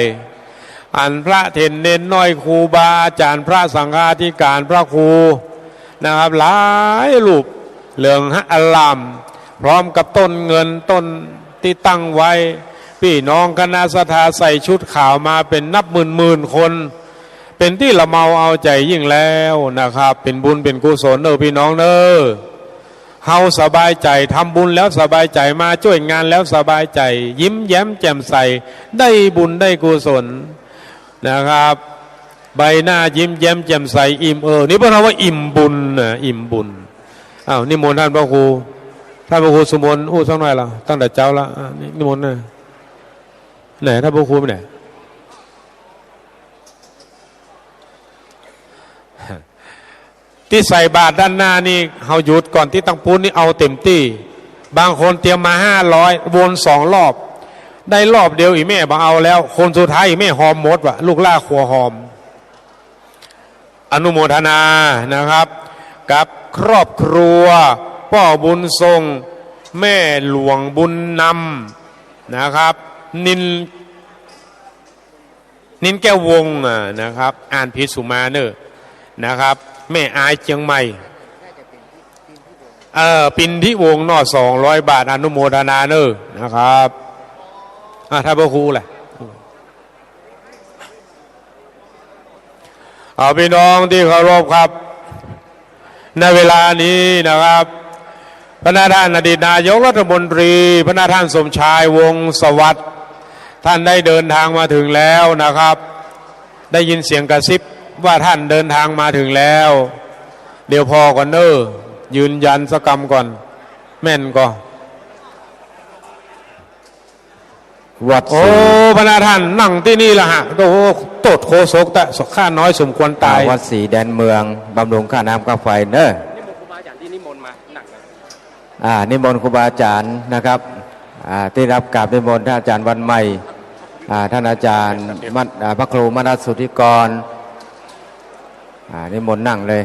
อันพระเถรเณรน้อย ครูบาอาจ๋ารย์ พระสังฆาธิการ พระครูนะครับ หลายรูป เหลืองอลาม พร้อมกับต้นเงินต้นตี้ตั้งไว้ พี่น้องคณะศรัทธาใส่ชุดขาวมาเป๋นนับหมื่นๆ คน เป๋นตี้ละเมาเอาใจ๋ยิ่งแล้วนะครับ เป๋นบุญเป๋นกุศลเน่อพี่น้องเน่อ เฮาสบายใจ๋ ทำบุญแล้วสบายใจ๋ มาจ้วยงานแล้วสบายใจ๋ ยิ้มแย้มแจ่มใส ได้บุญได้กุศลนะครับ ใบหน้ายิ้มแย้มแจ่มใส อิ่มเอิบ นี่เปิ้นเรียกว่าอิ่มบุญนะ อิ่มบุญ อ้าว นิมนต์ต้านพระครู ต้านพระครูสุมนต์ อู้สักหน่อยละ ตั้งแต่เจ๊าละ อ่ะ นิ นิมนต์นะ ไหนต้านพระครูไปไหน ตี้ใส่บาตรด้านหน้านี่ เฮาหยุดก่อน ตี้ตางปู๊นนี่เอาเต็มตี้ บางคนเตรียมมาห้าร้อย วนสองรอบ ได้รอบเดียว อี่แม่บ่เอาแล้ว คนสุดท้ายอี่แม่หอมหมดว่ะ ลูกหล้าครัวหอม อนุโมทนานะครับ กับครอบครัวป้อบุญทรง แม่หลวงบุญนำนะครับ นิน นินแก้ววงศ์ อ่า นะครับ อ่านผิดสุมาเน่อนะครับ แม่อายเจียงใหม่ เอ่อ ปินทิวงศ์เนาะ สองร้อยบาท อนุโมทนาเน่อนะครับ อ่า ต้านพระครูแหละ เอา พี่น้องตี้เคารพครับ ในเวลานี้นะครับ พระท่านอดีตนายกรัฐมนตรี พระท่านสมชายวงศ์สวัสดิ์ ท่านได้เดินทางมาถึงแล้วนะครับ ได้ยินเสียงกระซิบว่าท่านเดินทางมาถึงแล้ว เดี๋ยวผ่อก่อนเน่อ ยืนยันสักกำก่อน แม่นก่อ วัด โอ้ ศรี พระท่านนั่งตี้นี่ละฮะ โอ้โห โตษโฆษก แต่ข้าน้อยสมควรต๋าย อ่า วัดศรีแดนเมือง บำรุงค่าน้ำค่าไฟเน่อ นี่มันครูบาอาจ๋ารย์ตี้นิมนต์มา นั่งกัน อ่า นิมนต์ครูบาอาจ๋ารย์นะครับ อ่า ตี้ฮับกราบนิมนต์ท่านอาจ๋ารย์วันใหม่ อ่า ท่านอาจ๋ารย์มะ- อ่า พระครูมนัสสุทธิกร อ่า นิมนต์นั่งเลย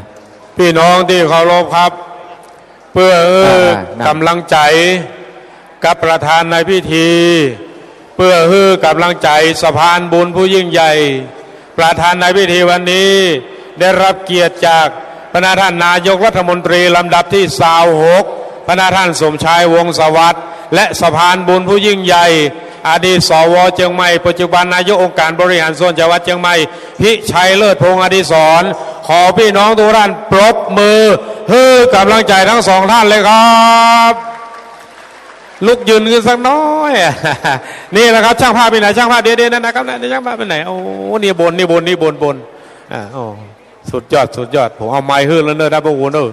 ปี้น้องตี้เคารพครับ เปื้อหื้อ อ่า อ่า นั่ง ก๋ำลังใจ๋กับประธานในพิธี เปื้อหื้อก๋ำลังใจ๋สะพานบุญผู้ยิ่งใหญ่ ประธานในพิธีวันนี้ได้ฮับเกียรติจากพระนาท่านนายกรัฐมนตรีลำดับตี้ซาวหก พระนาท่านสมชายวงศ์สวัสดิ์ และสะพานบุญผู้ยิ่งใหญ่ อดีต สว เจียงใหม่ ปัจจุบันนายกองค์การบริหารส่วนจังหวัดเจียงใหม่ พิชัยเลิศพงษ์อดิศร ขอปี้น้องทุกท่านปรบมือหื้อก๋ำลังใจ๋ตึงสองท่านเลยครับ ลุกยืนขึ้นสักหน้อย นี่แหละครับ ช่างภาพไปไหน ช่างภาพ เดี๋ยว เดี๋ยว นั่นนะครับ นั่น ช่างภาพไปไหน โอ้ นี่บน นี่บน นี่บน บน อ่า โอ้ สุดยอด สุดยอด ผมเอาไมค์หื้อแล้วเนอะ ท่านพระครูเนอะ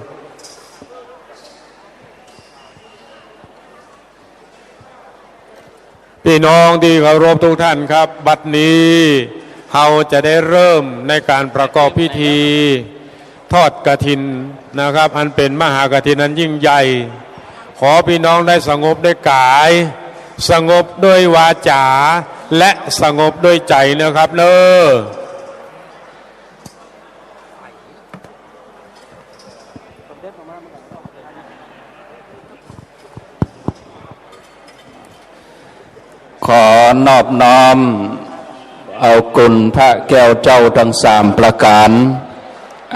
ปี้น้องตี้เคารพทุกท่านครับ บัดนี้เฮาจะได้เริ่มในก๋านประกอบพิธีทอดกฐินนะครับ อันเป๋นมหากฐินอันยิ่งใหญ่ ขอปี้น้องได้สงบด้วยก๋าย สงบด้วยวาจ๋า และสงบด้วยใจ๋นะครับเนอะ ขอนอบน้อมเอาคุณพระแก้วเจ้าตึงสามประก๋าน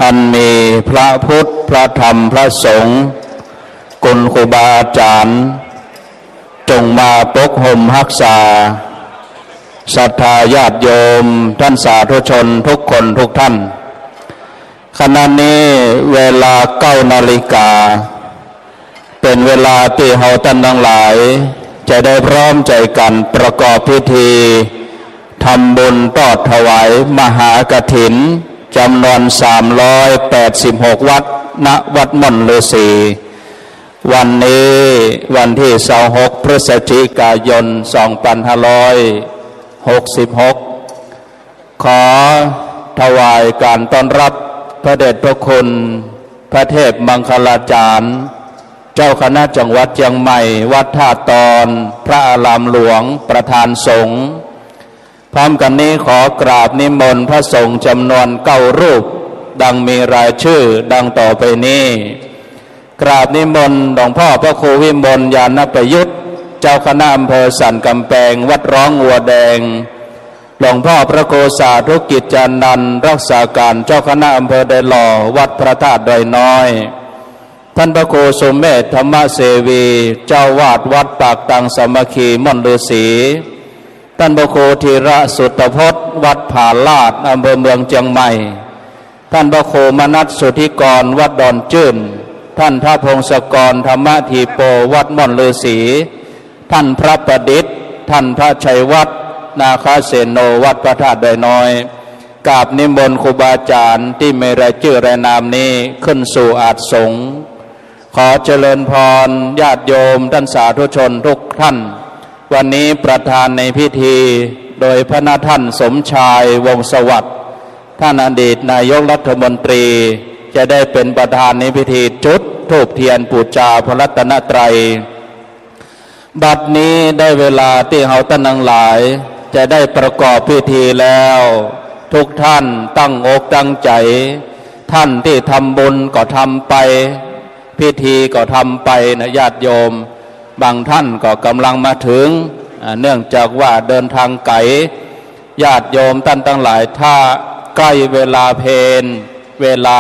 อันมีพระพุทธ พระธรรม พระสงฆ์ คุณครูบาอาจ๋ารย์ จงมาปกห่มฮักษา ศรัทธาญาติโยม ต้านสาธุชนทุกคนทุกท่าน ขณะนี้เวลาเก้านาฬิกา เป๋นเวลาตี้เฮาต้านตังหลายจะได้พร้อมใจ๋กั๋นประกอบพิธีทำบุญตอดถวายมหากฐินจ๋ำนวนสามร้อยแปดสิบหกวัตต์ ณ วัดม่อนฤๅษี วันนี้วันตี้ซาวหก พฤศจิกายน สองปันห้าร้อยหกสิบหก ขอถวายก๋านต้อนฮับพระเดชพระคุณ พระเทพมังคลาจ๋ารย์ เจ้าคณะจังหวัดเจียงใหม่ วัดท่าตอน พระอารามหลวง ประธานสงฆ์ พร้อมกั๋นนี้ขอกราบนิมนต์พระสงฆ์จ๋ำนวนเก้ารูป ดังมีรายจื้อดังต่อไปนี้ กราบนิมนต์หลวงพ่อพระครูวิมลญาณประยุทธ์ เจ้าคณะอำเภอสันก๋ำแปง วัดร้องวัวแดง หลวงพ่อพระครูสาธุกิจจานันท์ รักษาก๋านเจ้าคณะอำเภอดอยหล่อ วัดพระธาตุดอยน้อย ต้านพระครูสุเมธธรรมเสวี เจ้าอาวาสวัดปากตังสามัคคีม่อนฤๅษี ต้านพระครูธีระสุตพจน์ วัดผาลาด อำเภอเมืองเจียงใหม่ ต้านพระครูมนัสสุทธิกร วัดดอนจื้น ต้านพระพงศกร ธรรมธีโป วัดม่อนฤๅษี ต้านพระประดิษฐ์ ต้านพระชัยวัฒน์ นาคเสโน วัดพระธาตุดอยน้อย กราบนิมนต์ครูบาอาจ๋ารย์ตี้มีรายจื้อรายนามนี้ขึ้นสู่อาสน์สงฆ์ ขอเจริญพรญาติโยมต้านสาธุชนทุกท่าน วันนี้ประธานในพิธีโดยพระนาท่านสมชายวงศ์สวัสดิ์ ต้านอดีตนายกรัฐมนตรี จะได้เป๋นประธานในพิธีจุดธูปเตียนปู๋จาพระรัตนตรัย บัดนี้ได้เวลาตี้เฮาต้านตังหลายจะได้ประกอบพิธีแล้ว ทุกท่านตั้งอกตั้งใจ๋ ต้านตี้ทำบุญก็ทำไป พิธีก็ทำไปนะญาติโยม บางท่านก็ก่ำลังมาเถิง อ่า เนื่องจากว่าเดินตางไก๋ ญาติโยมต้านตังหลาย ถ้าใก้เวลาเพล เวลา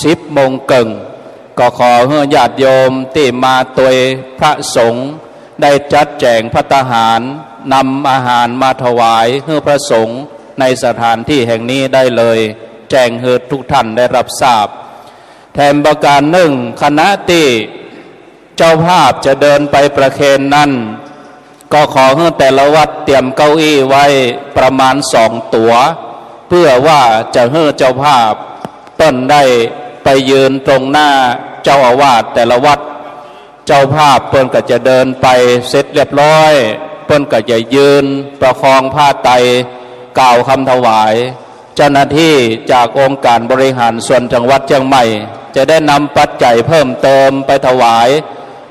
สิบโมงเกิ่ง ก็ขอหื้อญาติโยมตี้มาตวยพระสงฆ์ได้จัดแจ๋งภัตตาหาร นำอาหารมาถวายหื้อพระสงฆ์ในสถานตี้แห่งนี้ได้เลย แจ้งหื้อทุกท่านได้ฮับทราบ แถมประก๋านนึ่ง ขณะตี้ เจ้าภาพจะเดินไปประเคนนั้น ก็ขอหื้อแต่ละวัดเตรียมเก้าอี้ไว้ประมาณสองตั๋ว เพื่อว่าจะหื้อเจ้าภาพเปิ้นได้ไปยืนตรงหน้าเจ้าอาวาสแต่ละวัด เจ้าภาพเปิ้นก็จะเดินไปเสร็จเรียบร้อย เปิ้นก็จะยืนประคองผ้าไตร กล่าวคำถวาย เจ้าหน้าตี้จากองค์การบริหารส่วนจังหวัดเจียงใหม่ จะได้นำปัจจัยเพิ่มเติมไปถวาย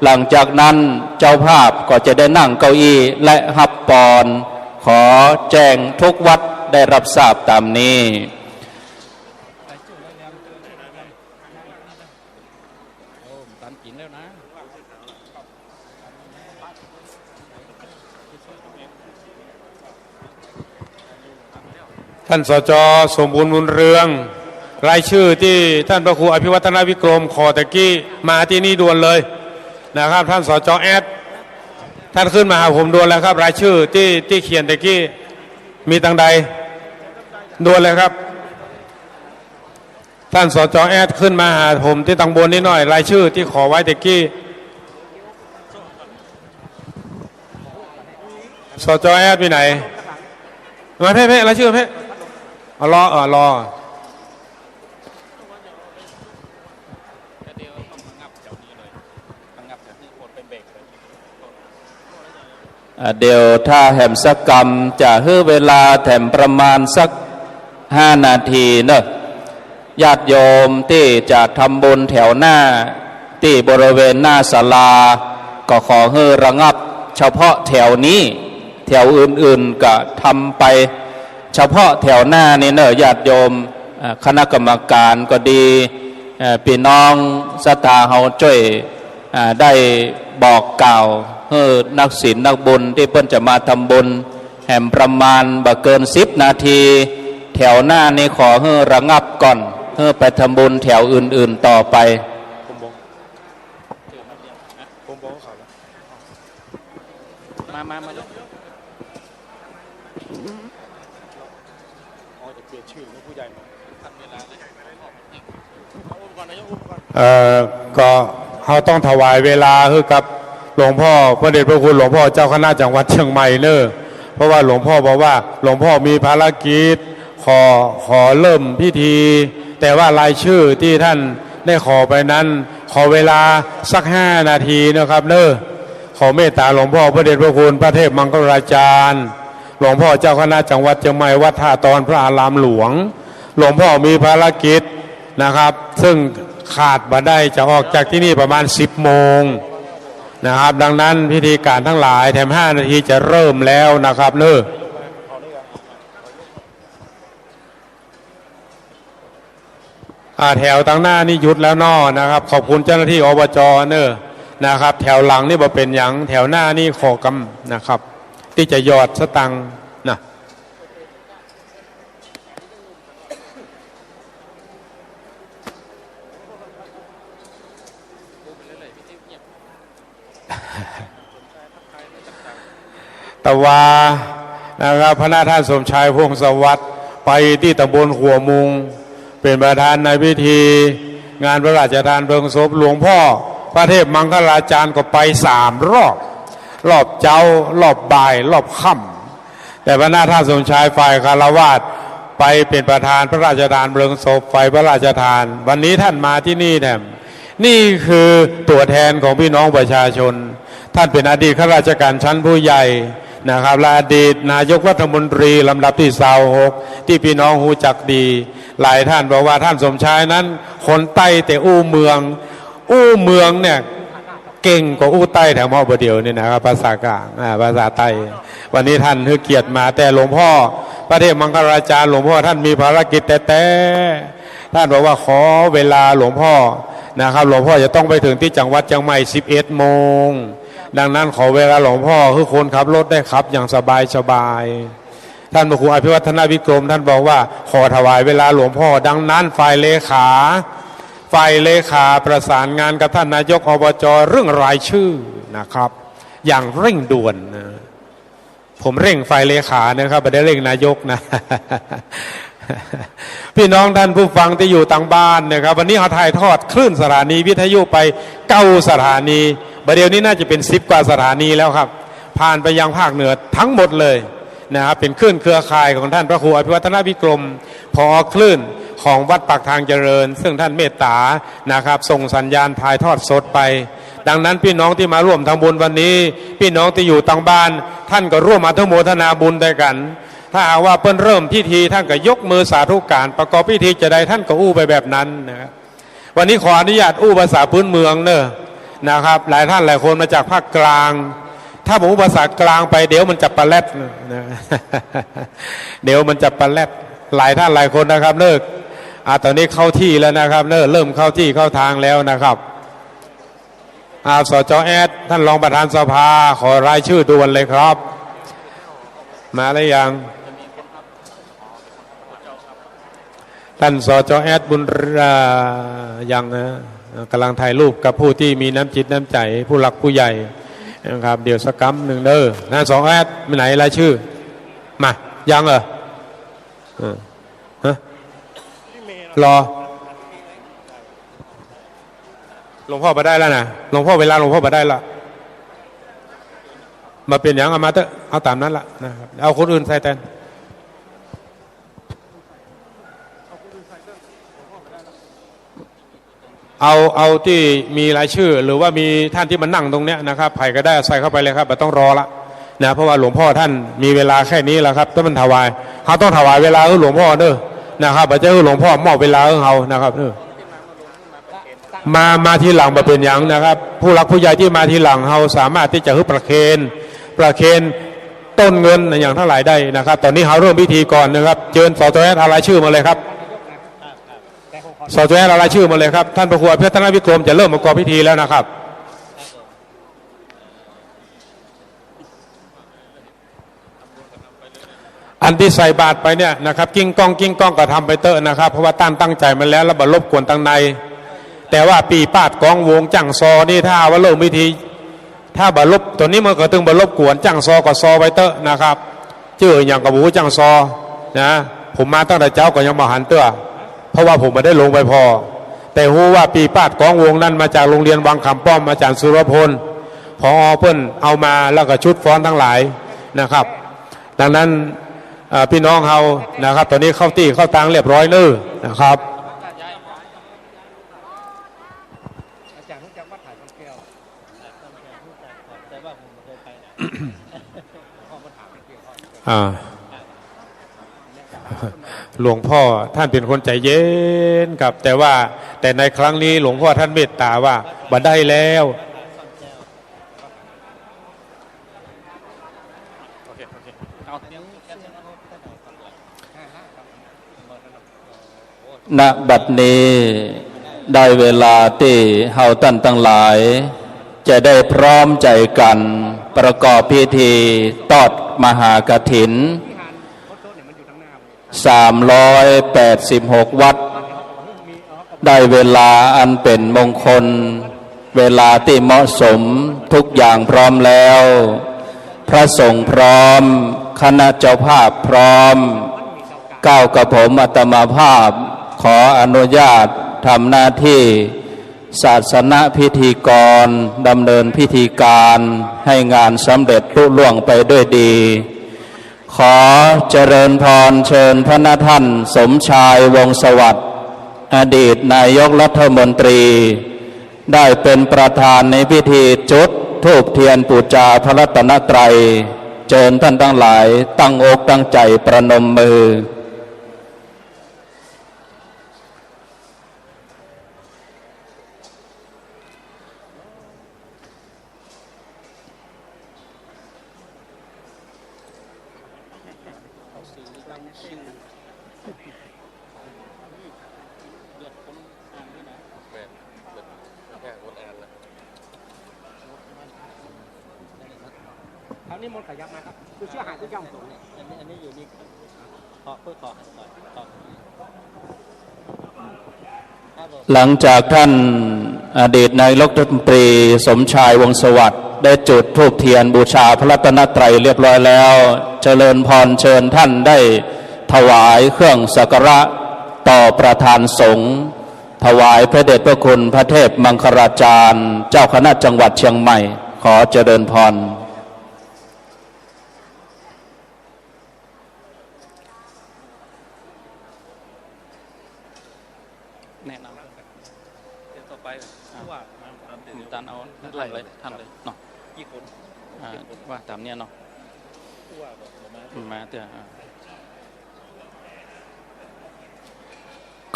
หลังจากนั้นเจ้าภาพก็จะได้นั่งเก้าอี้และฮับปอน ขอแจ้งทุกวัดได้รับทราบตามนี้ ท่าน สจ สมบูรณ์ บุญเรือง รายชื่อตี้ท่านพระครูอภิวัฒนวิกรมขอตะกี้ มาตี้นี่ด่วนเลยนะครับ ท่าน สจ แอด ท่านขึ้นมาหาผมด่วนเลยครับ รายชื่อตี้ ตี้เขียนตะกี้ มีตังใด ด่วนเลยครับ ท่าน สจ แอด ขึ้นมาหาผมตี้ตังบนนี้หน่อย รายชื่อตี้ขอไว้ตะกี้ สจ แอด ไปไหน มาเพ่ เพ่ รายชื่อเพ่ เอารอ เออ รอ อ่า เดี๋ยวถ้าแหมสักกำ จะหื้อเวลาแถมประมาณสักห้านาทีเนอะ ญาติโยมตี้จะทำบุญแถวหน้า ตี้บริเวณหน้าศาลา ก็ขอหื้อระงับเฉพาะแถวนี้ แถวอื่นๆ ก็ทำไป เฉพาะแถวหน้านี่เนอะ ญาติโยม อ่า คณะกรรมการก็ดี เอ่อ ปี้น้องศรัทธาเฮาจ้วย อ่า ได้บอกกล่าวหื้อนักศีลนักบุญตี้เปิ้นจะมาทำบุญ แหมประมาณบ่เกินสิบนาที แถวหน้านี่ขอหื้อระงับก่อน หื้อไปทำบุญแถวอื่นๆ ต่อไป มา มา มาลูก เอ่อ ก็เฮาต้องถวายเวลาหื้อกับหลวงพ่อ พระเดชพระคุณหลวงพ่อเจ้าคณะจังหวัดเชียงใหม่เนอะ เพราะว่าหลวงพ่อบอกว่าหลวงพ่อมีภารกิจ ขอ ขอเริ่มพิธี แต่ว่ารายชื่อตี้ท่านได้ขอไปนั้น ขอเวลาสักห้านาทีนะครับเนอะ ขอเมตตาหลวงพ่อพระเดชพระคุณพระเทพมังคลาจารย์ หลวงพ่อเจ้าคณะจังหวัดเชียงใหม่ วัดท่าตอนพระอารามหลวง หลวงพ่อมีภารกิจนะครับ ซึ่งขาดบ่ได้ จะออกจากตี้นี่ประมาณสิบโมงนะครับ ดังนั้นพิธีการตังหลายแถมห้านาทีจะเริ่มแล้วนะครับเนอะ อ่า แถวตังหน้านี่หยุดแล้วเนาะนะครับ ขอบคุณเจ้าหน้าตี้ อบจ เนอะนะครับ แถวหลังนี่บ่เป๋นหยัง แถวหน้านี่ขอกำนะครับ ตี้จะหยอดสตังค์นะ ตะวานะครับ พระนาท่านสมชาย พงศวัฒน์ ไปตี้ตำบลขัวมุง เป๋นประธานในพิธีงานพระราชทานเพลิงศพหลวงพ่อพระเทพมังคลาจารย์ ก็ไปสามรอบ รอบเจ๊า รอบบ่าย รอบค่ำ แต่พระนาท่านสมชายฝ่ายฆราวาสไปเป๋นประธานพระราชทานเพลิงศพ ไฟพระราชทาน วันนี้ท่านมาตี้นี่แถม นี่คือตั๋วแทนของปี้น้องประชาชน ท่านเป๋นอดีตข้าราชการชั้นผู้ใหญ่นะครับ และอดีตนายกรัฐมนตรีลำดับตี้ซาวหก ตี้ปี้น้องฮู้จักดี หลายท่านบอกว่าท่านสมชายนั้นคนใต้แต่อู้เมือง อู้เมืองเนี่ย เก่งกว่าอู้ใต้แถมเฮาบ่าเดี่ยวนี่นะครับ ภาษากลาง อ่า ภาษาใต้ วันนี้ท่านหื้อเกียรติมา แต่หลวงพ่อพระเทพมังคลาจารย์ หลวงพ่อท่านมีภารกิจแต๊ๆ ท่านบอกว่าขอเวลาหลวงพ่อนะครับ หลวงพ่อจะต้องไปเถิงตี้จังหวัดเจียงใหม่สิบเอ็ดโมง ดังนั้นขอเวลาหลวงพ่อหื้อคนขับรถได้ขับอย่างสบายๆ ท่านพระครูอภิวัฒนวิกรมท่านบอกว่าขอถวายเวลาหลวงพ่อ ดังนั้นฝ่ายเลขา ฝ่ายเลขาประสานงานกับท่านนายก อบจ เรื่องรายชื่อนะครับ อย่างเร่งด่วนนะ ผมเร่งฝ่ายเลขานะครับ บ่ได้เร่งนายกนะ พี่น้องท่านผู้ฟังตี้อยู่ตางบ้านนะครับ วันนี้เฮาถ่ายทอดคลื่นสถานีวิทยุไปเก้าสถานี บ่าเดี่ยวนี้น่าจะเป๋นสิบกว่าสถานีแล้วครับ ผ่านไปยังภาคเหนือตังหมดเลยนะครับ เป๋นคลื่นเครือข่ายของท่านพระครูอภิวัฒนวิกรม ผอ.คลื่นของวัดปากทางเจริญ ซึ่งท่านเมตตานะครับ ส่งสัญญาณถ่ายทอดสดไป ดังนั้นพี่น้องตี้มาร่วมทำบุญวันนี้ พี่น้องตี้อยู่ตางบ้าน ท่านก็ร่วมอนุโมทนาบุญด้วยกั๋น ถ้าหากว่าเปิ้นเริ่มพิธี ท่านก็ยกมือสาธุก๋าน ประกอบพิธีจะใด ท่านก็อู้ไปแบบนั้นนะครับ วันนี้ขออนุญาตอู้ภาษาพื้นเมืองเนอะ นะครับ หลายท่านหลายคนมาจากภาคกลาง ถ้าผมพูดภาษากลางไปเดี๋ยวมันจะปะแล็ดนะ เดี๋ยวมันจะปะแล็ด หลายท่านหลายคนนะครับเนาะ อ่า ต๋อนนี้เข้าตี้แล้วนะครับเนาะ เริ่มเข้าตี้เข้าตางแล้วนะครับ อ่า สจ.แอด ท่านรองประธานสภา ขอรายชื่อด่วนเลยครับ มาหรือยัง ท่าน สจ.แอด บุญรา ยังนะ กำลังถ่ายรูปกับผู้ตี้มีน้ำจิตน้ำใจ๋ ผู้หลักผู้ใหญ่นะครับ เดี๋ยวสักกำนึ่งเนาะ ท่าน สจ.แอด ไปไหนรายชื่อ มา ยังเหรอ เออ ฮะ รอ หลวงพ่อไปได้แล้วนะ หลวงพ่อ เวลาหลวงพ่อไปได้ละ บ่เป๋นหยัง เอามาเต๊อะ เอาต๋ามนั้นละนะครับ เอาคนอื่นใส่แตน เอา เอาตี้มีรายชื่อ หรือว่ามีท่านตี้มานั่งตรงเนี้ยนะครับ ใผก็ได้ใส่เข้าไปเลยครับ บ่ต้องรอละนะ เพราะว่าหลวงพ่อท่านมีเวลาแค่นี้แล้วครับ ถ้ามันถวาย เฮาต้องถวายเวลาหื้อหลวงพ่อเนาะนะครับ บ่ใจ้หื้อหลวงพ่อมอบเวลาหื้อเฮานะครับ เออ มา มาทีหลังบ่เป๋นหยังนะครับ ผู้หลักผู้ใหญ่ตี้มาทีหลัง เฮาสามารถตี้จะหื้อประเคน ประเคนต้นเงินอย่างตังหลายได้นะครับ ต๋อนนี้เฮาเริ่มพิธีก่อนนะครับ เจิญ สจ.แอด เอารายชื่อมาเลยครับ สจ.แอด เอารายชื่อมาเลยครับ ท่านพระครูอภิรัตนวิกรมจะเริ่มประกอบพิธีแล้วนะครับ อันตี้ใส่บาตรไปเนี่ยนะครับ กิ้งก้อง กิ้งก้องก็ทำไปเต๊อะนะครับ เพราะว่าต้านตั้งใจ๋มาแล้ว แล้วบ่รบกวนตังใน แต่ว่าปี๋ปาดกองวงจ้างซอนี่ ถ้าว่าเริ่มพิธี ถ้าบ่รบ ต๋อนนี้มันก็ตึงบ่รบกวน จ้างซอก็ซอไปเต๊อะนะครับ จื้อหยังก็บ่ฮู้ จ้างซอนะ ผมมาตั้งแต่เจ๊าก็ยังบ่หันเตื้อ เพราะว่าผมบ่ได้ลงไปผ่อ แต่ฮู้ว่าปี๋ปาดกองวงนั้นมาจากโรงเรียนวังคำป้อม อาจ๋ารย์สุรพล ผอ.เปิ้นเอามา แล้วก็ชุดฟ้อนตังหลายนะครับ ดังนั้น เอ่อ ปี้น้องเฮานะครับ ต๋อนนี้เข้าตี้เข้าตางเรียบร้อยเนาะนะครับ อ่า หลวงพ่อท่านเป๋นคนใจ๋เย็นครับ แต่ว่า แต่ในครั้งนี้หลวงพ่อท่านเมตต๋าว่า บ่ได้แล้ว ณ บัดนี้ได้เวลาตี้เฮาต้านตังหลาย จะได้พร้อมใจ๋กั๋นประกอบพิธีตอดมหากฐิน สามร้อยแปดสิบหกวัตต์ ได้เวลาอันเป๋นมงคล เวลาตี้เหมาะสม ทุกอย่างพร้อมแล้ว พระสงฆ์พร้อม คณะเจ้าภาพพร้อม เก้ากระผมอาตมาภาพ ขออนุญาตทำหน้าตี้ศาสนพิธีกร ดำเนินพิธีการให้งานสำเร็จลุล่วงไปด้วยดี ขอเจริญพรเชิญพระนาท่านสมชายวงศ์สวัสดิ์ อดีตนายกรัฐมนตรี ได้เป็นประธานในพิธีจุดธูปเทียนปู๋จาพระรัตนตรัย เจิญต้านตังหลายตั้งอกตั้งใจ๋ประนมมือ คราวนี้มนต์ขยับมาครับ คือเชื่อหายก็ย่อมสูงเนี่ย อันนี้ อันนี้อยู่นี่ ขอ เพื่อขอ ขอ ขอ ครับผม หลังจากท่านอดีตนายกรัฐมนตรีสมชายวงศ์สวัสดิ์ ได้จุดธูปเทียนบูชาพระรัตนตรัยเรียบร้อยแล้ว เจริญพรเชิญท่านได้ถวายเครื่องสักการะต่อประธานสงฆ์ ถวายพระเดชพระคุณพระเทพมังคลาจารย์ เจ้าคณะจังหวัดเชียงใหม่ ขอเจริญพร แนะนำ เดี๋ยวต่อไป อ่ะ ผู้ว่า ผมตานเอาท่านเลย ท่านเลยเนาะ กี่คน อ่า ว่าต๋ามเนี้ยเนาะ ผู้ว่าบอกผมมา มาเตื้อ อ่า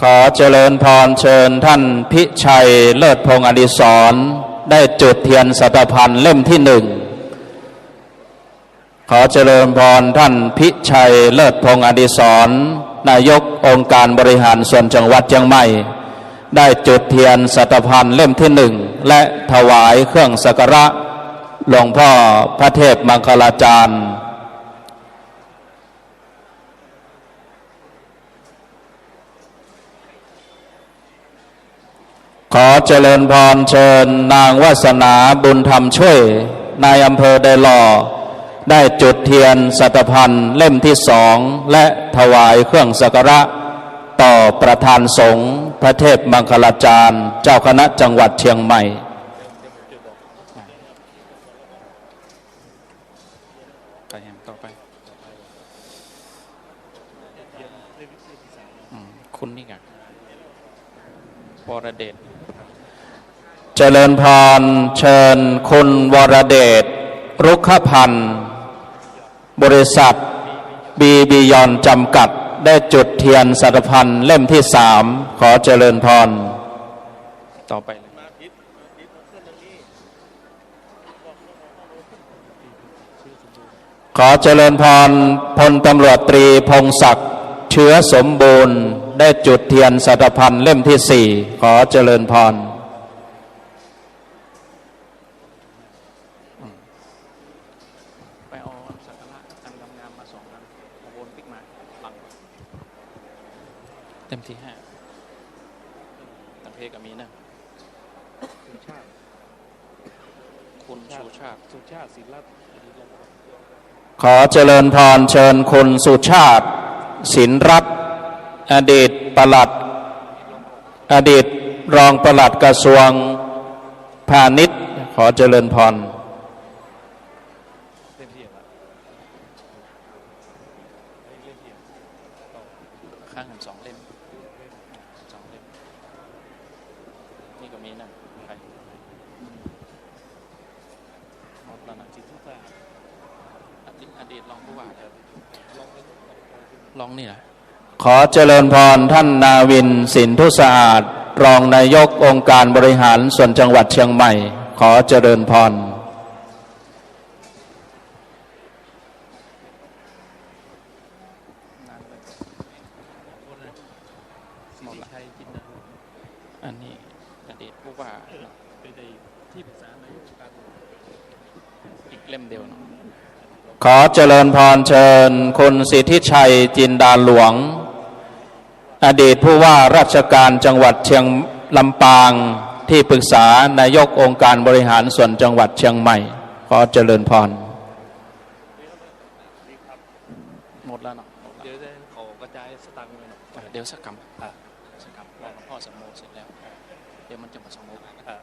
ขอเจริญพรเชิญท่านพิชัยเลิศพงษ์อดิศร ได้จุดเทียนสัตพันธ์เล่มที่หนึ่ง ขอเจริญพรท่านพิชัย เลิศพงษ์อดิศร นายกองค์การบริหารส่วนจังหวัดเชียงใหม่ ได้จุดเทียนสัตพันธ์เล่มที่หนึ่ง และถวายเครื่องสักการะหลวงพ่อพระเทพมังคลาจารย์ ขอเจริญพรเชิญนางวาสนา บุญธรรมช่วย นายอำเภอดอยหล่อ ได้จุดเทียนสัตพันธ์เล่มที่สอง และถวายเครื่องสักการะต่อประธานสงฆ์พระเทพมังคลาจารย์ เจ้าคณะจังหวัดเชียงใหม่ ไปแหมต่อไป อืม คุณนี่ไง วรเดช เจริญพรเชิญคุณวรเดช รุกขพันธ์ บริษัท บี บียอน จำกัด ได้จุดเทียนสัตพันธ์เล่มที่สาม ขอเจริญพร ต่อไปเลย ขอเจริญพร พลตำรวจตรีพงศักดิ์ เชื้อสมบูรณ์ ได้จุดเทียนสัตพันธ์เล่มที่สี่ ขอเจริญพร ไปเอาสักการะอันงามๆมาสองอัน เอาวนปิ๊กมาหลัง เล่มที่ห้า ตังเพก็มีนะ คุณสุชาติ สุชาติ ศิลรัตน์ ขอเจริญพรเชิญคุณสุชาติ ศิลรัตน์ อดีตปลัด อดีตรองปลัดกระทรวงพาณิชย์ ขอเจริญพร ข้างกันสองเล่ม สองเล่ม นี่ก็มีนะ ใคร หมดแล้วนะ อดีต อดีตรองผู้ว่า รองนี่แหละ ขอเจริญพรท่านนาวิน สินธุสะอาด รองนายกองค์การบริหารส่วนจังหวัดเชียงใหม่ ขอเจริญพร อันนี้อดีตผู้ว่าเนาะ เป็นที่ปรึกษานายกองค์การ อีกเล่มเดียวเนาะ ขอเจริญพรเชิญคุณสิทธิชัย จินดาหลวง อดีตผู้ว่าราชการจังหวัดเชียง ลำปาง ที่ปรึกษานายกองค์การบริหารส่วนจังหวัดเชียงใหม่ ขอเจริญพร หมดแล้วเนาะ หมดแล้ว เดี๋ยวจะขอกระจายสตางค์เลยเนาะ อ่ะ เดี๋ยวสักกำ อ่ะ สักกำ รอหลวงพ่อสมโภชเสร็จแล้ว เดี๋ยวมันจะมาสมโภช อ่ะ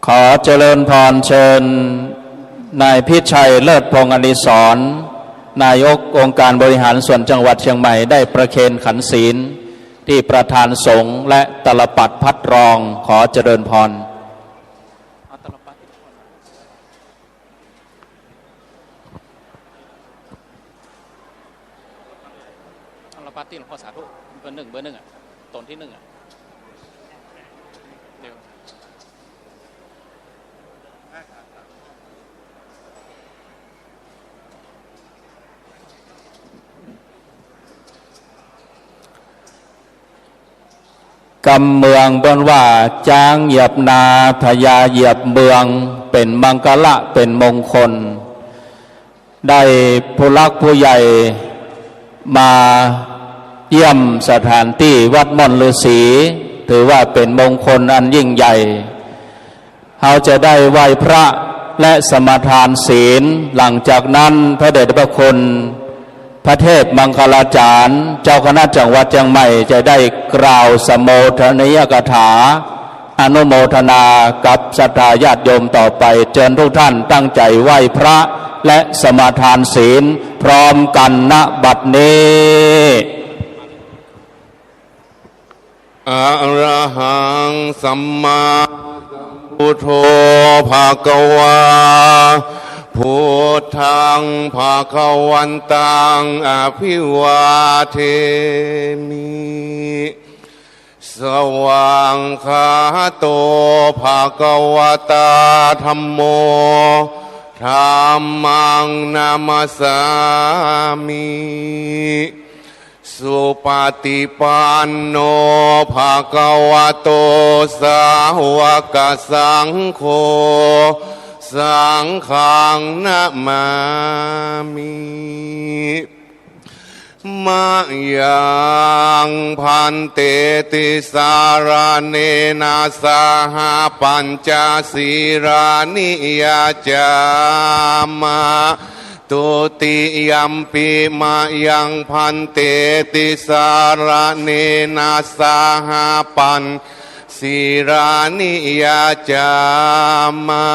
ขอเจริญพรเชิญนายพิชัย เลิศพงษ์อดิศร นายกองค์การบริหารส่วนจังหวัดเชียงใหม่ ได้ประเคนขันศีลที่ประธานสงฆ์และตาลปัตรพัดรอง ขอเจริญพร เอาตาลปัตร เอาละปาตี้หลวงพ่อสาธุ เบอร์หนึ่ง เบอร์หนึ่งอะ ตนตี้หนึ่งอะ เดี๋ยว กำเมืองเปิ้นว่า จ๊างเหยียบนา พญาเหยียบเมือง เป๋นมังคละ เป๋นมงคล ได้ผู้หลักผู้ใหญ่มาเยี่ยมสถานตี้วัดม่อนฤๅษี ถือว่าเป๋นมงคลอันยิ่งใหญ่ เฮาจะได้ไหว้พระและสมาทานศีล หลังจากนั้นพระเดชพระคุณ พระเทพมังคลาจารย์ เจ้าคณะจังหวัดเชียงใหม่ จะได้กล่าวสมโภชนียกถา อนุโมทนากับศรัทธาญาติโยมต่อไป เจิญทุกท่านตั้งใจ๋ไหว้พระและสมาทานศีลพร้อมกั๋น ณ บัดนี้ Arahaṃ sammāsambuddho bhagavā. Buddhaṃ bhagavantaṃ abhivādemi. Svākkhāto bhagavatā dhammo, dhammaṃ namassāmi. Supaṭipanno bhagavato sāvakasaṅgho, saṅghaṃ namāmi. Mayaṃ bhante tisaraṇena saha pañca sīlāni yācāma. Dutiyampi mayaṃ bhante tisaraṇena saha pañ sīlāni yācāma.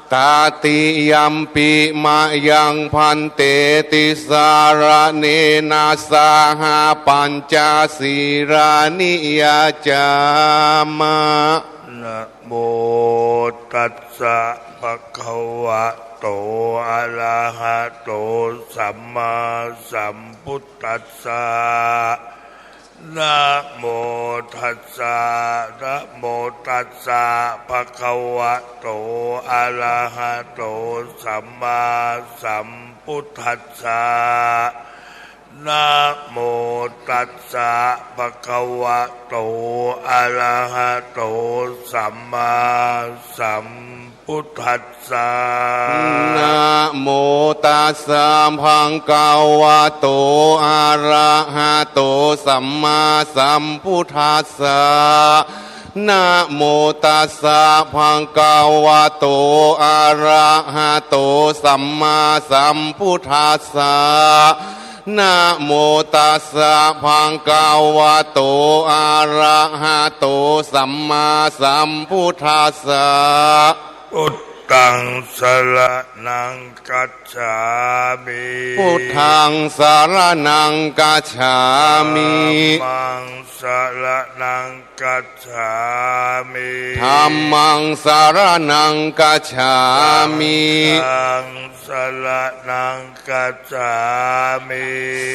Tatiyampi mayaṃ bhante tisaraṇena saha pañca sīlāni yācāma. Namo tassa bhagavato arahato sammāsambuddhassa. Namo tassa, namo tassa bhagavato arahato sammāsambuddhassa. Namo tassa bhagavato arahato sammāsambuddhassa. Namo tassa bhagavato arahato sammāsambuddhassa. Namo tassa bhagavato arahato sammāsambuddhassa. Namo tassa bhagavato arahato sammāsambuddhassa. Buddhaṃ saraṇaṃ gacchāmi. Buddhaṃ saraṇaṃ gacchāmi. Dhammaṃ saraṇaṃ gacchāmi. Dhammaṃ saraṇaṃ gacchāmi. Saṅghaṃ saraṇaṃ gacchāmi.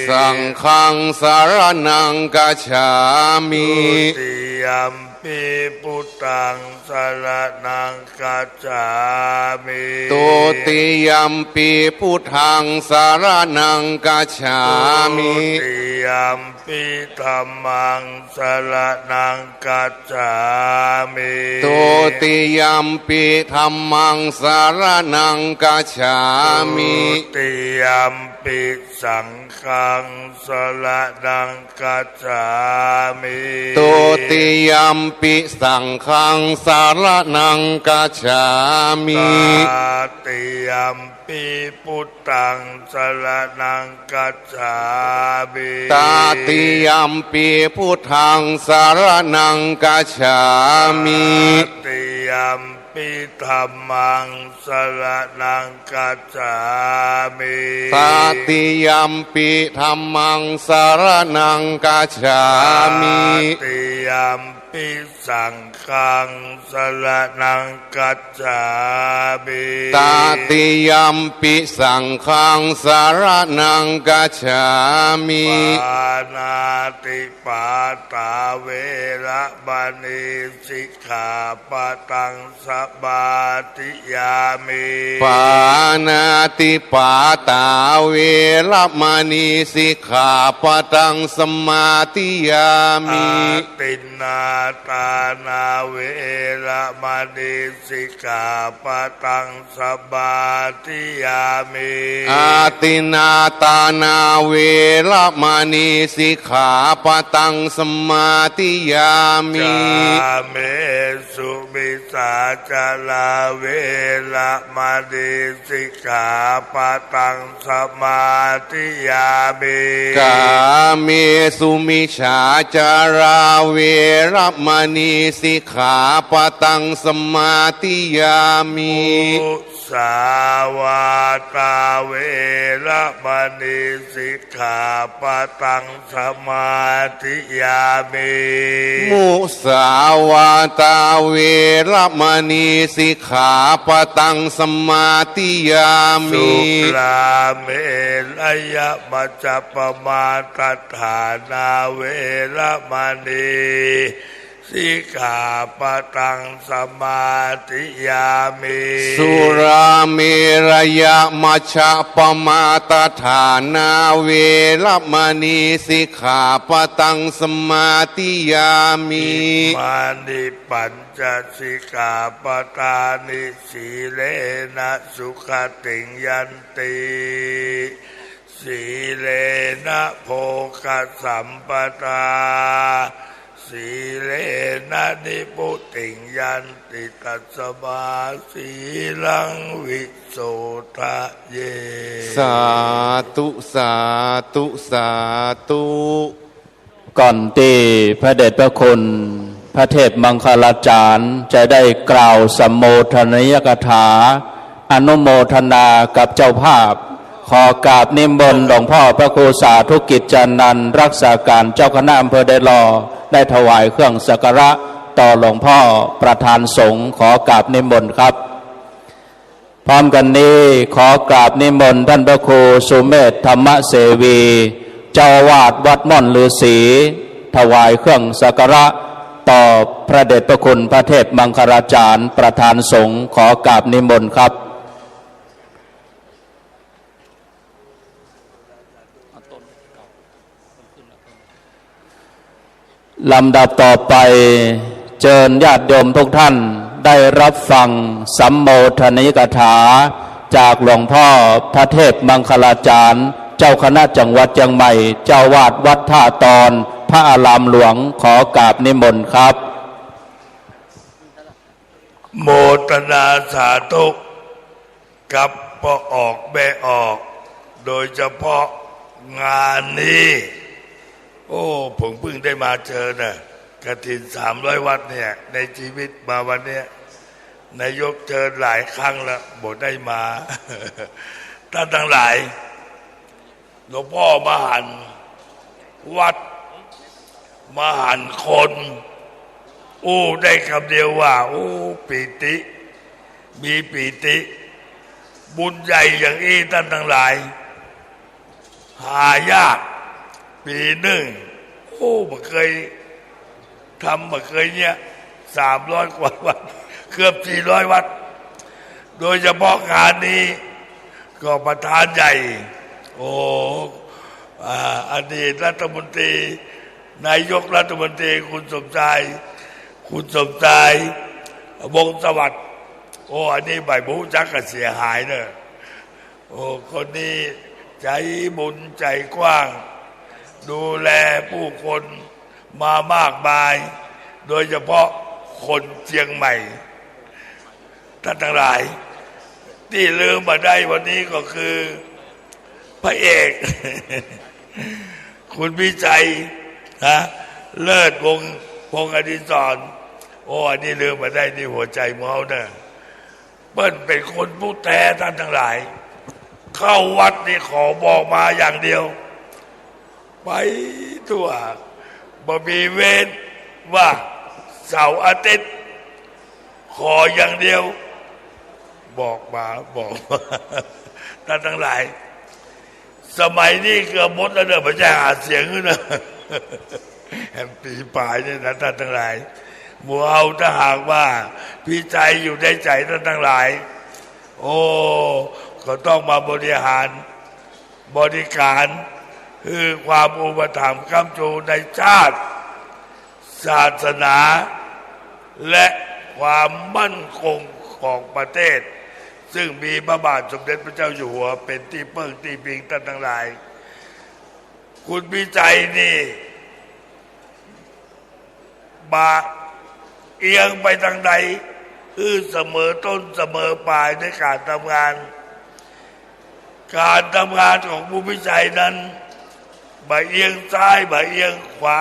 Saṅghaṃ saraṇaṃ gacchāmi. Dutiyampi buddhaṃ saraṇaṃ gacchāmi. Dutiyampi buddhaṃ saraṇaṃ gacchāmi. Dutiyampi dhammaṃ saraṇaṃ gacchāmi. Dutiyampi dhammaṃ saraṇaṃ gacchāmi. Dutiyampi saṅghaṃ saraṇaṃ gacchāmi. Dutiyampi saṅghaṃ saraṇaṃ gacchāmi. Tatiyampi buddhaṃ saraṇaṃ gacchāmi. Tatiyampi buddhaṃ saraṇaṃ gacchāmi. Tatiyampi dhammaṃ saraṇaṃ gacchāmi. Tatiyampi dhammaṃ saraṇaṃ gacchāmi. Tatiyampi saṅghaṃ saraṇaṃ gacchāmi. Tatiyampi saṅghaṃ saraṇaṃ gacchāmi. Pāṇātipātā veramaṇī sikkhāpadaṃ samādiyāmi. Pāṇātipātā veramaṇī sikkhāpadaṃ samādiyāmi. Adinnādānā veramaṇī sikkhāpadaṃ samādiyāmi. Adinnādānā veramaṇī sikkhāpadaṃ samādiyāmi. Kāmesu micchācārā veramaṇī sikkhāpadaṃ samādiyāmi. Kāmesu micchācārā veramaṇī sikkhāpadaṃ samādiyāmi. Mu สาวาตาเวระมณี สิกขาปะตังสมาธิยามิ มุสาวาตาเวระมณี สิกขาปะตังสมาธิยามิ สุราเมรยมัจจปมาทฐานาเวระมณี สิกขาปะตังสมาธิยามิ สุราเมรยมัจจปมาทฐานาเวระมณี สิกขาปะตังสมาธิยามิ อิมานิปัญจสิกขาปะทานิ สีเลนะสุขติงยันติ สีเลนะโภคสัมปทา สีเลนะนิพพุติงยันติ ตัสมาสีลังวิโสทะเย สาธุ สาธุ สาธุ ก่อนตี้พระเดชพระคุณพระเทพมังคลาจารย์จะได้กล่าวสัมโมทนียกถา อนุโมทนากับเจ้าภาพ ขอกราบนิมนต์หลวงพ่อพระครูสาธุกิจจานันท์ รักษาการเจ้าคณะอำเภอดอยหล่อ ได้ถวายเครื่องสักการะต่อหลวงพ่อประธานสงฆ์ ขอกราบนิมนต์ครับ พร้อมกันนี้ขอกราบนิมนต์ท่านพระครูสุเมธธรรมเสวี เจ้าอาวาสวัดม่อนฤๅษี ถวายเครื่องสักการะต่อพระเดชพระคุณพระเทพมังคลาจารย์ประธานสงฆ์ ขอกราบนิมนต์ครับ ลำดับต่อไป เจิญญาติโยมทุกท่านได้รับฟังสัมโมทนียกถา จากหลวงพ่อพระเทพมังคลาจารย์ เจ้าคณะจังหวัดเชียงใหม่ เจ้าอาวาสวัดท่าตอน พระอารามหลวง ขอกราบนิมนต์ครับ โมทนาสาธุ กับป้อออกแม่ออก โดยเฉพาะงานนี้ โอ้ ผมเพิ่งได้มาเจอน่ะ กฐินสามร้อยวัดเนี่ย ในชีวิตมาวันเนี้ย นายกเชิญหลายครั้งแล้วบ่ได้มา ท่านทั้งหลาย หลวงพ่อมาหันวัด มาหันคน อู้ได้กำเดียวว่า อู้ ปีติ มีปีติ บุญใหญ่อย่างอี้ท่านทั้งหลาย หายาก ปีนึ่ง อู้ บ่เกย ทำมาเกยเนี่ย สามร้อยกว่าวัด เกือบสี่ร้อยวัด โดยเฉพาะงานนี้ก็ประธานใหญ่ โอ้ อ่า อดีตรัฐมนตรี นายกรัฐมนตรีคุณสมชาย คุณสมชาย วงศ์สวัสดิ์ โอ้ อันนี้บ่ฮู้จักก็เสียหายเนอะ โอ้ คนนี้ใจ๋บุญใจ๋กว้าง ดูแลผู้คนมามากมาย โดยเฉพาะคนเชียงใหม่ ท่านทั้งหลาย ตี้ลืมบ่ได้วันนี้ก็คือ พระเอก คุณวิชัย นะ เลิศวงศ์ พงษ์อดิศร โอ้ อันนี้ลืมบ่ได้ นี่หัวใจ๋หมู่เฮาเนอะ เปิ้นเป๋นคนผู้แท้ท่านทั้งหลาย เข้าวัดนี่ขอบอกมาอย่างเดียว ไปทั่ว บ่มีเว้นว่าเสาร์อาทิตย์ ขออย่างเดียว บอกมา บอกมา ท่านทั้งหลาย สมัยนี้เกือบหมดแล้วเนอะ บ่ใจ้หาเสียงเนอะ แหมปี๋ป๋ายนี่นะ ท่านทั้งหลาย หมู่เฮาถ้าหากว่าวิชัยอยู่ในใจ๋ท่านทั้งหลาย โอ้ ก็ต้องมาบริหาร บริการ คือความอุปถัมภ์ค้ำชูในชาติ ศาสนา และความมั่นคงของประเทศ ซึ่งมีพระบาทสมเด็จพระเจ้าอยู่หัวเป๋นตี้เปิ้งตี้พิงท่านทั้งหลาย คุณวิชัยนี่ บ่าเอียงไปตางใด คือเสมอต้นเสมอป๋ายในก๋านทำงาน ก๋านทำงานของคุณวิชัยนั้น บ่าเอียงซ้าย บ่าเอียงขวา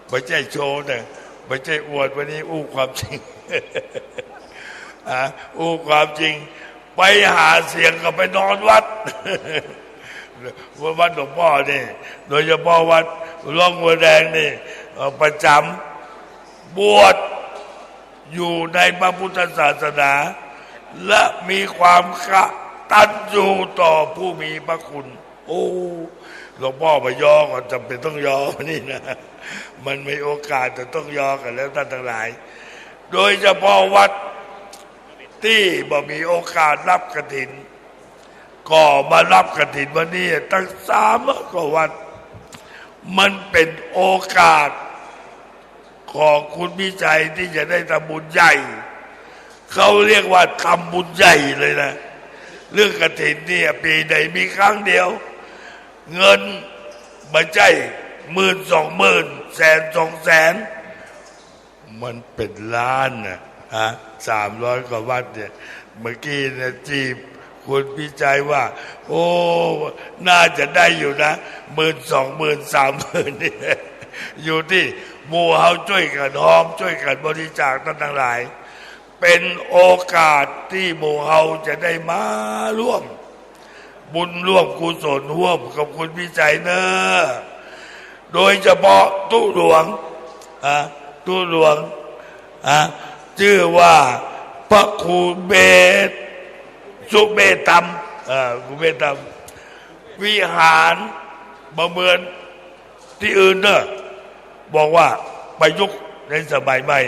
บ่ใจ้โชว์เนอะ บ่ใจ้อวด วันนี้อู้ความจริง อ่ะ อู้ความจริง ไปหาเสียงก็ไปนอนวัด วัดหลวงป้อนี่ โดยเฉพาะวัดร่องวัวแดงนี่ เอ่อ ประจ๋ำ บวชอยู่ในพระพุทธศาสนา และมีความกตัญญูต่อผู้มีพระคุณ โอ้ หลวงป้อบ่ยอก็จ๋ำเป๋นต้องยอนี่นะ มันมีโอกาสจะต้องยอกั๋นแล้วต้านตังหลาย โดยเฉพาะวัดตี้บ่มีโอกาสฮับกฐิน ก็มาฮับกฐินวันนี้ตั้งสามร้อยกว่าวัด มันเป๋นโอกาสของคุณวิชัยตี้จะได้ทำบุญใหญ่ เขาเรียกว่าทำบุญใหญ่เลยนะ เรื่องกฐินเนี่ยปี๋ใดมีครั้งเดียว เงินบ่ใจ้หมื่นสองหมื่น แสนสองแสน มันเป๋นล้านนะ ฮะ สามร้อยกว่าวัดเนี่ย เมื่อกี้เนี่ยจีบคุณวิชัยว่า โอ้ น่าจะได้อยู่นะ หมื่นสองหมื่น สามหมื่น นี่ อยู่ตี้หมู่เฮาจ้วยกั๋นฮอม จ้วยกั๋นบริจาคต้านตังหลาย เป๋นโอกาสตี้หมู่เฮาจะได้มาฮ่วมบุญฮ่วมกุศลฮ่วมกับคุณวิชัยเน่อ โดยเฉพาะตุ๊หลวง อ่ะ ตุ๊หลวง อ่ะ จื้อว่าพระครูเมธ สุเมธธรรม เอ่อ ครูเมธธรรม วิหารบ่เหมือนตี้อื่นเน่อ บอกว่าประยุกต์ในสมัยใหม่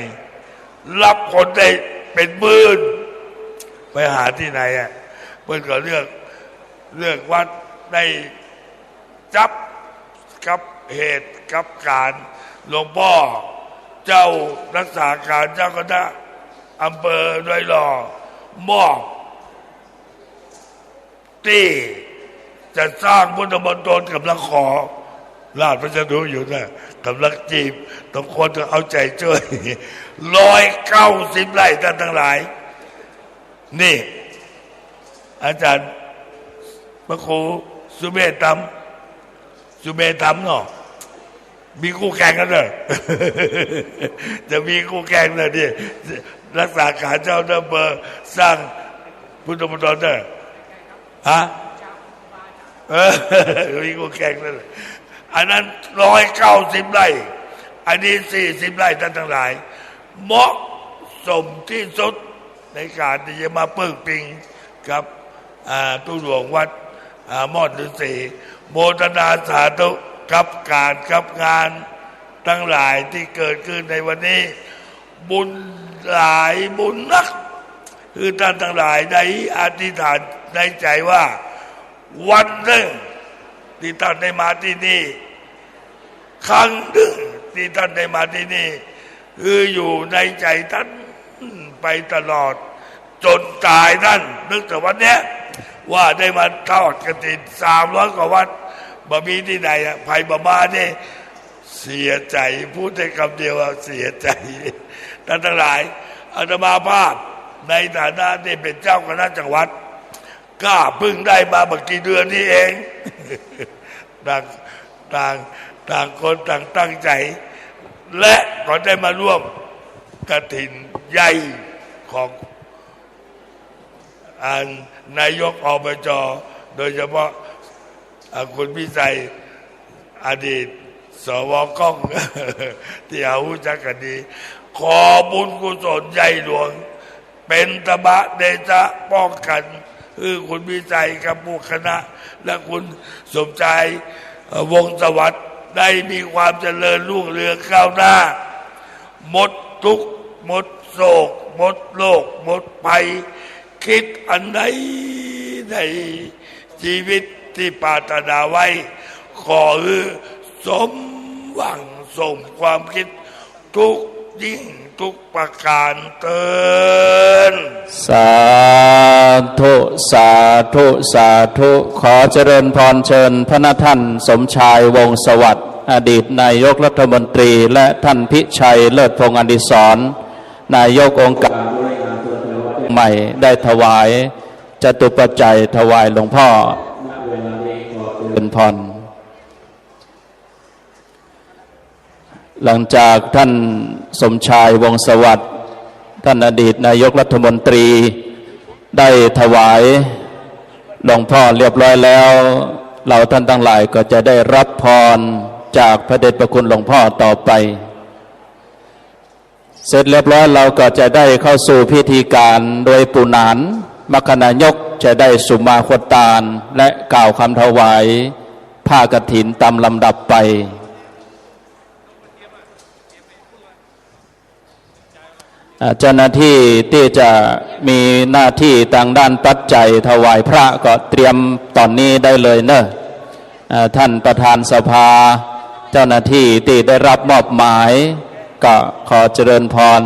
ฮับคนได้เป๋นหมื่น ไปหาตี้ไหนอะ เปิ้นก็เลือก เลือกวัดได้จับกับเหตุกับก๋ารณ์ หลวงป้อเจ้ารักษาก๋านเจ้าคณะอำเภอดอยหล่อมอบ ตี้จะสร้างพุทธมณฑล ก่ำลังขอราชพัสดุอยู่นะ ก่ำลังจีบ ต้องควรจะเอาใจ๋จ้วย ร้อยเก้าสิบไร่ต้านตังหลาย นี่ อาจ๋ารย์พระครูสุเมธธรรม สุเมธธรรมเนาะ มีกู้แข่งกั๋นเน่อ จะมีกู้แข่งเน่อนี่ รักษาก๋านเจ้าอำเภอสร้างพุทธมณฑลเน่อ ฮะ เออ มีกู้แข่งเน่อ อันนั้นร้อยเก้าสิบไร่ อันนี้สี่สิบไร่ต้านตังหลาย เหมาะสมตี้สุดในก๋านตี้จะมาเปิ้งปิงกับ อ่า ตุ๊หลวงวัด อ่า ม่อนฤๅษี โมทนาสาธุกับก๋านกับงานตังหลายตี้เกิดขึ้นในวันนี้ บุญหลายบุญนัก คือต้านตังหลายได้อธิษฐานในใจ๋ว่า วันนึ่งตี้ต้านได้มาตี้นี่ ครั้งนึ่งตี้ต้านได้มาตี้นี่ คืออยู่ในใจ๋ต้านไปตลอด จ๋นต๋ายนั่น นึกเถิงวันเนี้ย ว่าได้มาทอดกฐินสามร้อยกว่าวัด บ่มีตี้ไหนอะ ใผบ่มานี่ เสียใจ๋ พูดได้กำเดียวว่าเสียใจ๋ ต้านตังหลาย อาตมาภาพในฐานะตี้เป๋นเจ้าคณะจังหวัด ก้าเพิ่งได้มาบ่กี่เดือนนี้เอง ต่าง ต่าง ต่างคนต่างตั้งใจ๋ และก็ได้มาฮ่วมกฐินใหญ่ของ อันนายก อบจ. โดยเฉพาะ อ่า คุณวิชัย อดีต สว ก้อง ตี้เฮาฮู้จักกั๋นดี ขอบุญกุศลใหญ่หลวง เป๋นตบะเดชะป้องกั๋น หื้อคุณวิชัยกับหมู่คณะ และคุณสมชาย เอ่อ วงศ์สวัสดิ์ ได้มีความเจริญรุ่งเรืองก้าวหน้า หมดทุกข์ หมดโศก หมดโรค หมดภัย กึ๊ดอันใดในชีวิตตี้ปรารถนาไว้ ขอหื้อสมหวังสมความกึ๊ด ทุกยิ่งทุกประก๋านเต๊อะ สาธุ สาธุ สาธุ ขอเจริญพรเชิญพระนะท่านสมชาย วงศ์สวัสดิ์ อดีตนายกรัฐมนตรี และท่านพิชัย เลิศพงษ์อดิศร นายกองค์การบริหารส่วนจังหวัดเชียงใหม่ ได้ถวายจตุปัจจัยถวายหลวงพ่อ ณ เวลานี้ขอเจริญพร หลังจากท่านสมชาย วงศ์สวัสดิ์ ท่านอดีตนายกรัฐมนตรี ได้ถวายหลวงพ่อเรียบร้อยแล้ว เราท่านตังหลายก็จะได้รับพรจากพระเดชพระคุณหลวงพ่อต่อไป เสร็จเรียบร้อย เราก็จะได้เข้าสู่พิธีการ โดยปู่หนานมคคนายกจะได้สุมาโคตาน และกล่าวกำถวายผ้ากฐินตามลำดับไป อ่า เจ้าหน้าตี้ตี้จะมีหน้าตี้ตางด้านปัจจัยถวายพระก็เตรียมต๋อนนี้ได้เลยเนาะ อ่า ต้านประธานสภา เจ้าหน้าตี้ตี้ได้ฮับมอบหมาย ก็ขอเจริญพร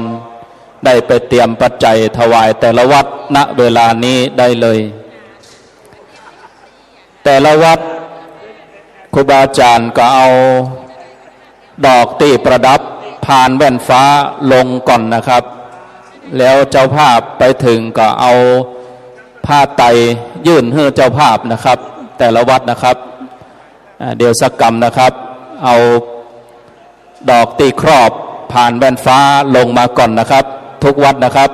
ได้ไปเตรียมปัจจัยถวายแต่ละวัด ณ เวลานี้ได้เลย แต่ละวัด ครูบาอาจ๋ารย์ก็เอาดอกตี้ประดับพานแว่นฟ้าลงก่อนนะครับ แล้วเจ้าภาพไปเถิงก็เอาผ้าไตรยื่นหื้อเจ้าภาพนะครับ แต่ละวัดนะครับ อ่า เดี๋ยวสักกำนะครับ เอาดอกตี้ครอบพานแว่นฟ้าลงมาก่อนนะครับ ทุกวัดนะครับ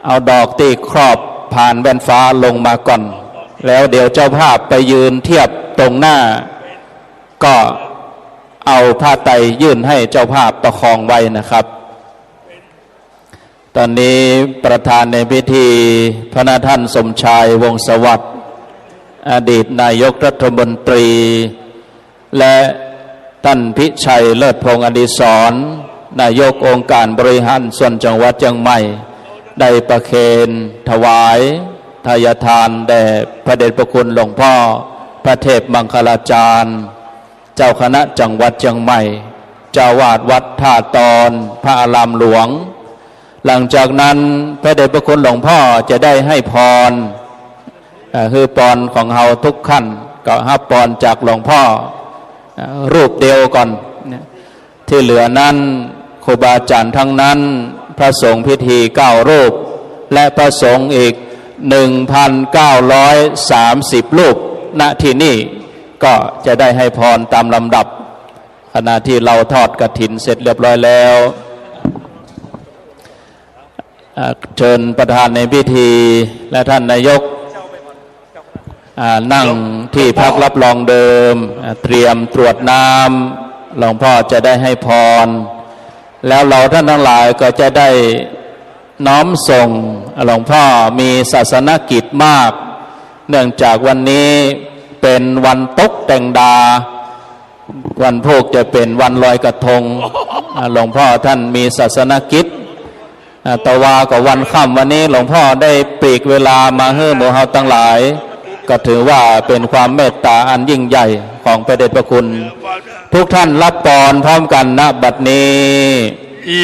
เอาดอกตี้ครอบพานแว่นฟ้าลงมาก่อน แล้วเดี๋ยวเจ้าภาพไปยืนเทียบตรงหน้า ก็เอาผ้าไตรยื่นหื้อเจ้าภาพประคองไว้นะครับ ต๋อนนี้ประธานในพิธี พระนาท่านสมชาย วงศ์สวัสดิ์ อดีตนายกรัฐมนตรี และต้านพิชัย เลิศพงษ์อดิศร นายกองค์การบริหารส่วนจังหวัดเจียงใหม่ ได้ประเคนถวายทายทานแด่พระเดชพระคุณหลวงพ่อพระเทพมังคลาจารย์ เจ้าคณะจังหวัดเจียงใหม่ เจ้าอาวาสวัดท่าตอน พระอารามหลวง หลังจากนั้นพระเดชพระคุณหลวงพ่อจะได้หื้อพร เอ่อ หื้อปอนของเฮาทุกท่าน ก็ฮับปอนจากหลวงพ่อ เอ่อ รูปเดียวก่อน ตี้เหลือนั้นครูบาอาจ๋ารย์ตังนั้น พระสงฆ์พิธีเก้ารูป และพระสงฆ์อีก หนึ่งพันเก้าร้อยสามสิบ รูป ณ ตี้นี่ ก็จะได้หื้อพรต๋ามลำดับ ขณะตี้เฮาทอดกฐินเสร็จเรียบร้อยแล้ว อ่า เจิญประธานในพิธี และต้านนายก อ่า นั่งตี้พักรับรองเดิม อ่า เตรียมตรวจน้ำ หลวงพ่อจะได้หื้อพร แล้วเฮาต้านตังหลายก็จะได้น้อมส่ง หลวงพ่อมีศาสนกิจมาก เนื่องจากวันนี้เป๋นวันตกแต่งดา วันพูกจะเป๋นวันลอยกระทง อ่า หลวงพ่อต้านมีศาสนกิจ อ่า แต่ว่าก็วันค่ำวันนี้หลวงพ่อได้ปลีกเวลามาหื้อหมู่เฮาตังหลาย ก็ถือว่าเป๋นความเมตต๋าอันยิ่งใหญ่ของพระเดชพระคุณ ทุกท่านฮับปอนพร้อมกั๋น ณ บัดนี้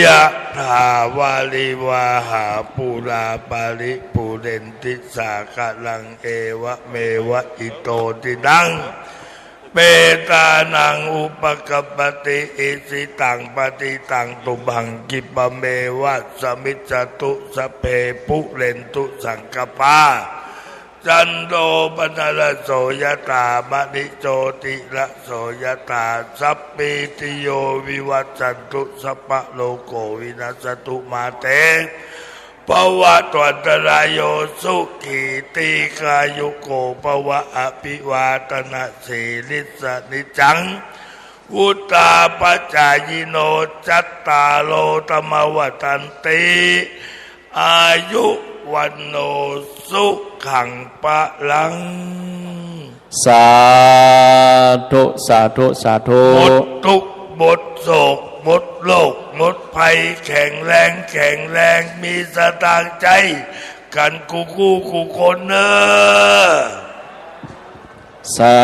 ยะถาวาริวาหาปูราปาริปูเรนติสาคะรัง เอวะเมวะอิโตทินัง เปตานังอุปกัปปติ อิชิตังปัตถิตังตุมหัง คิปะเมวะสะมิชฌะตุ สัพเพปูเรนตุสังกัปปา จันโทปนรสโสยะถา มะณิโชติรสโสยะถา สัพพีติโยวิวัชชันตุ สัพพะโรโควินัสสะตุ มาเต ภวัตวันตรายโย สุขีตีฆายุโกภวะ อภิวาทนะสีลิสสะนิจจัง วุฑฒาปะจายิโน จัตตาโรธัมมาวัฑฒันติ อายุวัณโณ สุขังพะลัง สาธุ สาธุ สาธุ หมดทุกข์หมดโศกหมดโรคหมดภัย แข็งแรง แข็งแรง มีสตางค์ใจ๊กั๋นกู้กู้กู้คนเน่อ สา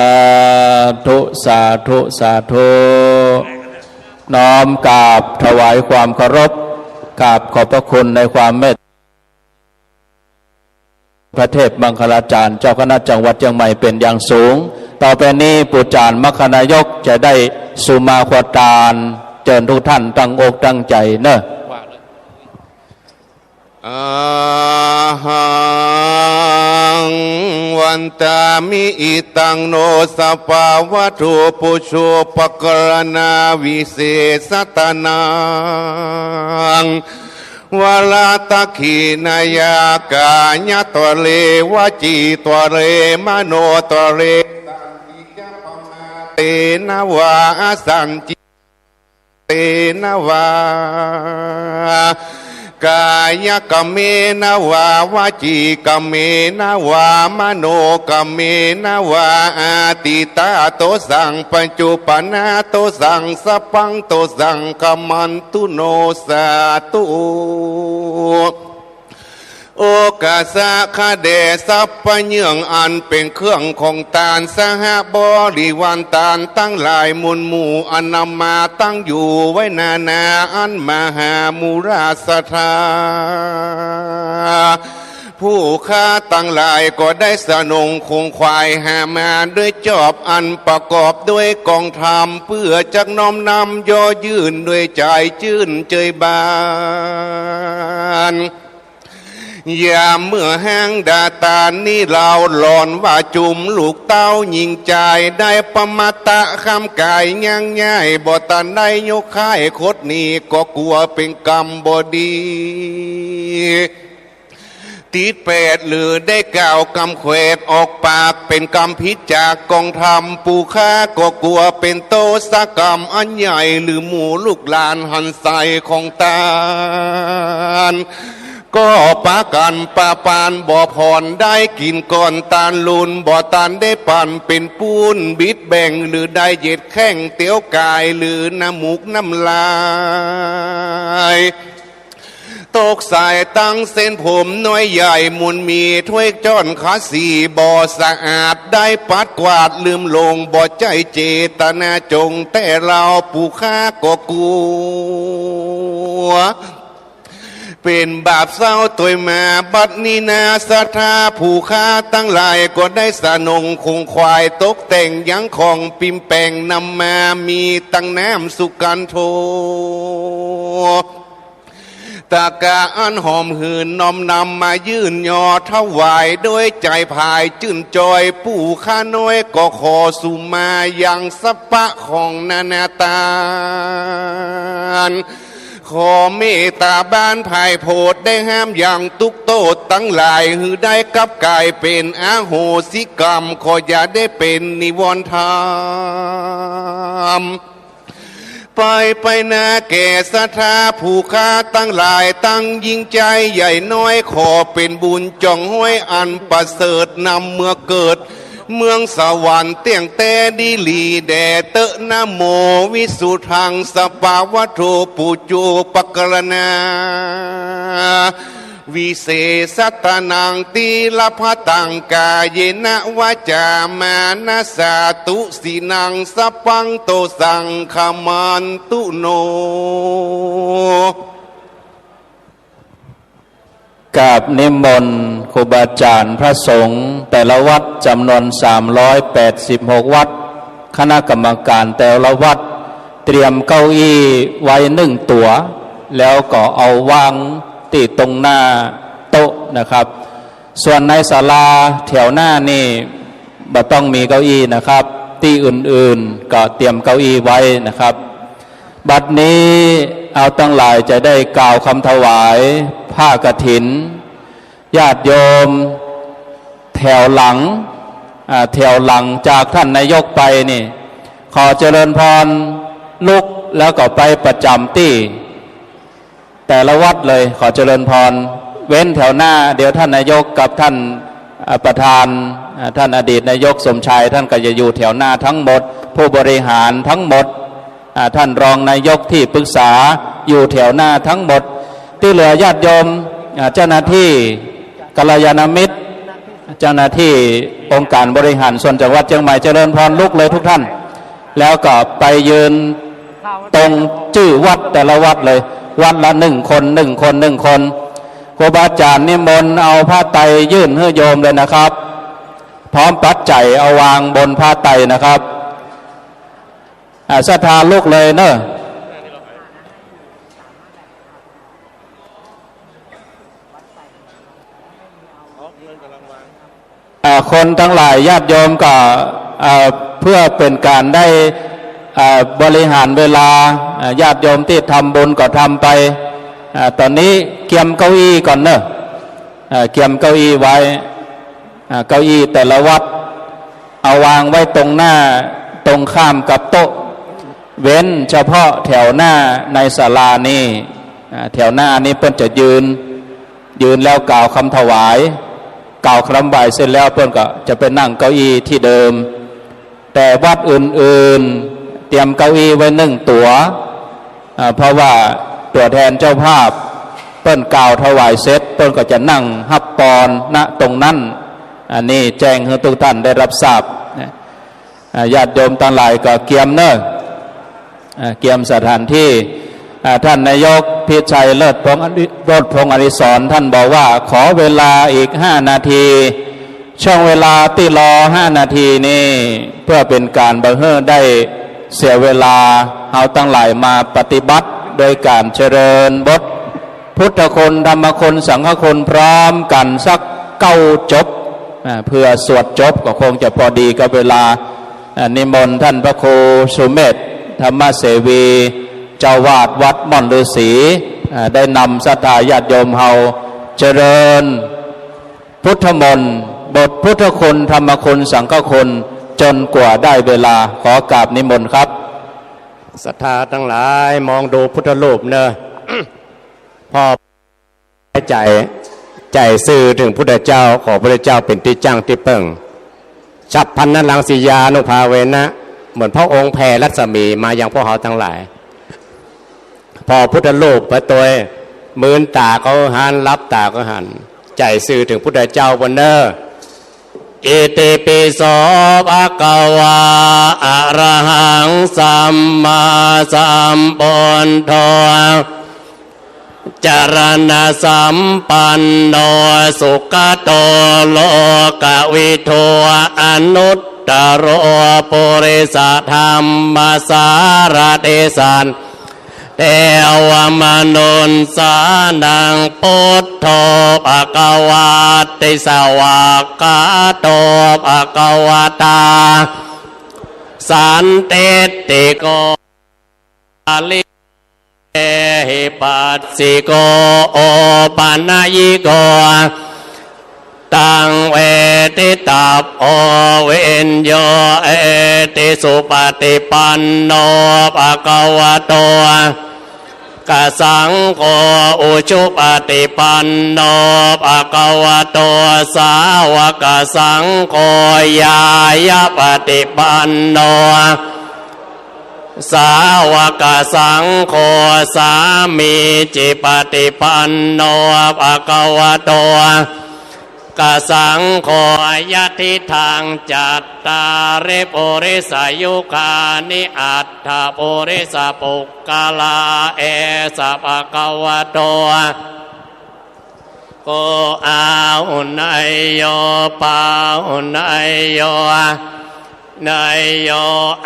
ธุ สาธุ สาธุ น้อมกราบถวายความเคารพ กราบขอบพระคุณในความเมตตา พระเทพมังคลาจารย์ เจ้าคณะจังหวัดเจียงใหม่เป๋นอย่างสูง ต่อไปนี้ปู่จ๋ารย์มคคนายกจะได้สุมาโคตาน เจิญทุกท่านตั้งอกตั้งใจ๋เน่อ อะหัง วันตามิ อิตังโน สภาวัตถุ ปุชฌูปกรณาวิเศษตานัง วาลาตักขิณายะ กายะตวะเร วจีตวะเร มโนตวะเร สันติยะปะมาเตนะวา อสันติเตนะวา กายะกะเมนะวา วจีกะเมนะวา มโนกะเมนะวา อาติตาโตสัง ปัจจุปปะนาโตสัง สัพพังโตสัง ขมันตุโน สาธุ โอกาสะ ข้าแด่สัพพะเยื่องอันเป๋นเครื่องของตาน สหบริวารตานตังหลายมวลหมู่ อันนำมาตั้งอยู่ไว้นานา อันมหามูราศรัทธา ผู้ข้าตังหลายก็ได้สนงขงขวายหามาด้วยจอบอันประกอบด้วยกองธรรม เปื้อจักน้อมนำเยาะยื่นด้วยใจ๋จื้นเจยบาน ยามเมื่อแห้งดาตานนี้ เฮาหลอนว่าจุมลูกเต้าญิงจาย ได้ปะมาตะคำกายย่างย่าย บ่ตันได้ยกค่ายคดนี้ ก็กั๋วเป๋นกรรมบ่ดี ติดแปด หรือได้กล่าวกำแขวดออกปากเป๋นกำผิดจากกองธรรม ผู้ข้าก็กั๋วเป๋นโตษะกรรมอันใหญ่ หรือหมู่ลูกหลานหันใสของตาน ก็ปากั๋นปาปานบ่ผ่อน ได้กิ๋นก่อนตานลูน บ่ตันได้ปั๋นเป๋นปูนบิดแบ่ง หรือได้เหยียดแข้งเตียวก๋าย หรือน้ำมูกน้ำลาย ตกสายตังเส้นผมน้อยใหญ่มวลมี ถ้วยจ้อนขาสี่บ่สะอาด ได้ปัดกวาดลืมลง บ่ใจ้เจตนาจง แต่เฮาผู้ข้าก็กั๋ว เป๋นบาปเศร้าตวยมา บัดนี้นาศรัทธาผู้ข้าตังหลาย ก็ได้สนงขงขวายตกแต่งยังของปิมแป๋งนำมา มีตังน้ำสุกันโธ ตะกะอันหอมหืน น้อมนำมายื่นยอถวาย ด้วยใจ๋ผายจื้นจอย ผู้ข้าน้อยก็ขอสุมายังสัพพะของนานาตาน ขอเมตตาบ้านผายโผด ได้ห้ามยังตุ๊กโต้ษตังหลาย หื้อได้กลับก๋ายเป๋นอโหสิกรรม ขออย่าได้เป๋นนิวรณ์ธรรม ไปไปนาแก่ศรัทธาผู้ข้าตังหลาย ตังญิงจายใหญ่น้อย ขอเป๋นบุญจ่องห้อยอันประเสริฐ นำเมือเกิดเมืองสวรรค์เตี้ยงแต๊ดีหลีแด่เต๊อะ นะโมวิสุทธัง สะปาวัตโธ ปูจูปะกะระนา วิเศษะตานัง ตีระพะตัง กาเยนะวาจา มานะสา ตุสินัง สัพพังโตสัง ขมันตุโน กราบนิมนต์ครูบาอาจ๋ารย์พระสงฆ์แต่ละวัดจ๋ำนวนสามร้อยแปดสิบหกวัด คณะกรรมการแต่ละวัดเตรียมเก้าอี้ไว้หนึ่งตั๋ว แล้วก็เอาวางตี้ตรงหน้าโต๊ะนะครับ ส่วนในศาลาแถวหน้านี่บ่ต้องมีเก้าอี้นะครับ ตี้อื่นๆก็เตรียมเก้าอี้ไว้นะครับ บัดนี้เฮาตังหลายจะได้กล่าวกำถวายผ้ากฐิน ญาติโยมแถวหลัง อ่า แถวหลังจากท่านนายกไปนี่ ขอเจริญพรลุกแล้วก็ไปประจ๋ำตี้ แต่ละวัดเลย ขอเจริญพร เว้นแถวหน้า เดี๋ยวท่านนายกกับท่าน อ่า ประธาน อ่า ท่านอดีตนายกสมชาย ท่านก็จะอยู่แถวหน้าทั้งหมด ผู้บริหารทั้งหมด อ่า ท่านรองนายกที่ปรึกษาอยู่แถวหน้าทั้งหมด ตี้เหลือญาติโยม อ่า เจ้าหน้าตี้กัลยาณมิตร เจ้าหน้าตี้องค์การบริหารส่วนจังหวัดเจียงใหม่ เจริญพรลุกเลยทุกท่าน แล้วก็ไปยืนตรงจื้อวัดแต่ละวัดเลย วัดละหนึ่งคน หนึ่งคน หนึ่งคน ครูบาอาจ๋ารย์นิมนต์เอาผ้าไตรยื่นหื้อโยมเลยนะครับ พร้อมปัจจัยเอาวางบนผ้าไตรนะครับ อ่า ศรัทธาลุกเลยเนอะ อ่า คนตังหลายญาติโยมก็ อ่า เพื่อเป๋นก๋านได้ อ่า บริหารเวลา อ่า ญาติโยมตี้ทำบุญก็ทำไป อ่า ต๋อนนี้เกียมเก้าอี้ก่อนเนาะ อ่า เกียมเก้าอี้ไว้ อ่า เก้าอี้แต่ละวัด เอาวางไว้ตรงหน้า ตรงข้ามกับโต๊ะ เว้นเฉพาะแถวหน้าในศาลานี่ อ่า แถวหน้านี่เปิ้นจะยืน ยืนแล้วกล่าวกำถวาย กล่าวกำถวายเสร็จแล้วเปิ้นก็จะไปนั่งเก้าอี้ตี้เดิม แต่วัดอื่นๆ เตรียมเก้าอี้ไว้นึ่งตั๋ว อ่า เพราะว่าตั๋วแทนเจ้าภาพ เปิ้นกล่าวถวายเสร็จ เปิ้นก็จะนั่งฮับปอน ณ ตรงนั้น อันนี้แจ้งหื้อทุกท่านได้ฮับทราบนะ อ่า ญาติโยมตังหลายก็เกียมเนาะ อ่า เกียมสถานตี้ อ่า ท่านนายกพิชัยเลิศพงษ์อดิ- เลิศพงษ์อดิศร ท่านบอกว่าขอเวลาอีกห้านาที ช่วงเวลาตี้รอห้านาทีนี่ เพื่อเป๋นก๋านบ่หื้อได้เสียเวลา เฮาตังหลายมาปฏิบัติโดยก๋านเจริญบทพุทธคุณ ธรรมคุณ สังฆคุณพร้อมกั๋นสักเก้าจบ อ่า เผื่อสวดจบก็คงจะพอดีกับเวลา อ่า นิมนต์ท่านพระครูสุเมธ ธรรมเสวี เจ้าวาดวัดม่อนฤๅษี อ่า ได้นำศรัทธาญาติโยมเฮาเจริญพุทธมนต์ บทพุทธคุณ ธรรมคุณ สังฆคุณ จ๋นกว่าได้เวลา ขอกราบนิมนต์ครับ ศรัทธาตังหลายมองดูพุทธรูปเนาะ พอ ใจ๋ ใจ๋ซื่อเถิงพุทธเจ้า ขอพุทธเจ้าเป๋นตี้จั้งตี้เปิ้ง ฉัพพรรณรังสีญานุภาเวนะ เหมือนพระองค์แผ่รัศมีมายังพวกเฮาตังหลาย ผ่อพุทธรูปไปตวย มืนต๋าก็หัน หลับต๋าก็หัน ใจ๋ซื่อเถิงพุทธเจ้าเปิ้นเนาะ อิติปิโส ภะคะวา อะระหัง สัมมาสัมพุทโธ จรณสัมปันโน สุขโต โลกวิทู อนุตตโร ปุริสธรรมสารถิ สัน เทวมนุสสานัง พุทโธ ภะคะวาติ สวากขาโต ภะคะวะตา สันทิฏฐิโก กาลิ เอหิปัสสิโก โอปะนะยิโก ตัง เวทิตัพโพ วิญญู เอติ สุปฏิปันโน ภะคะวะโต กะสังโฆ อุจุปฏิปันโน ภะคะวะโต สาวกสังโฆ ญาณปฏิปันโน สาวกสังโฆ สามีจิปฏิปันโน ภะคะวะโต กะสังโฆ ยะทิฏฐัง จัตตาริ ปุริสายุคานิ อัตถะปุริสปุคคละ เอสะ ภะคะวะโต โก อาหุเนยโย ปาหุเนยโย เนยโย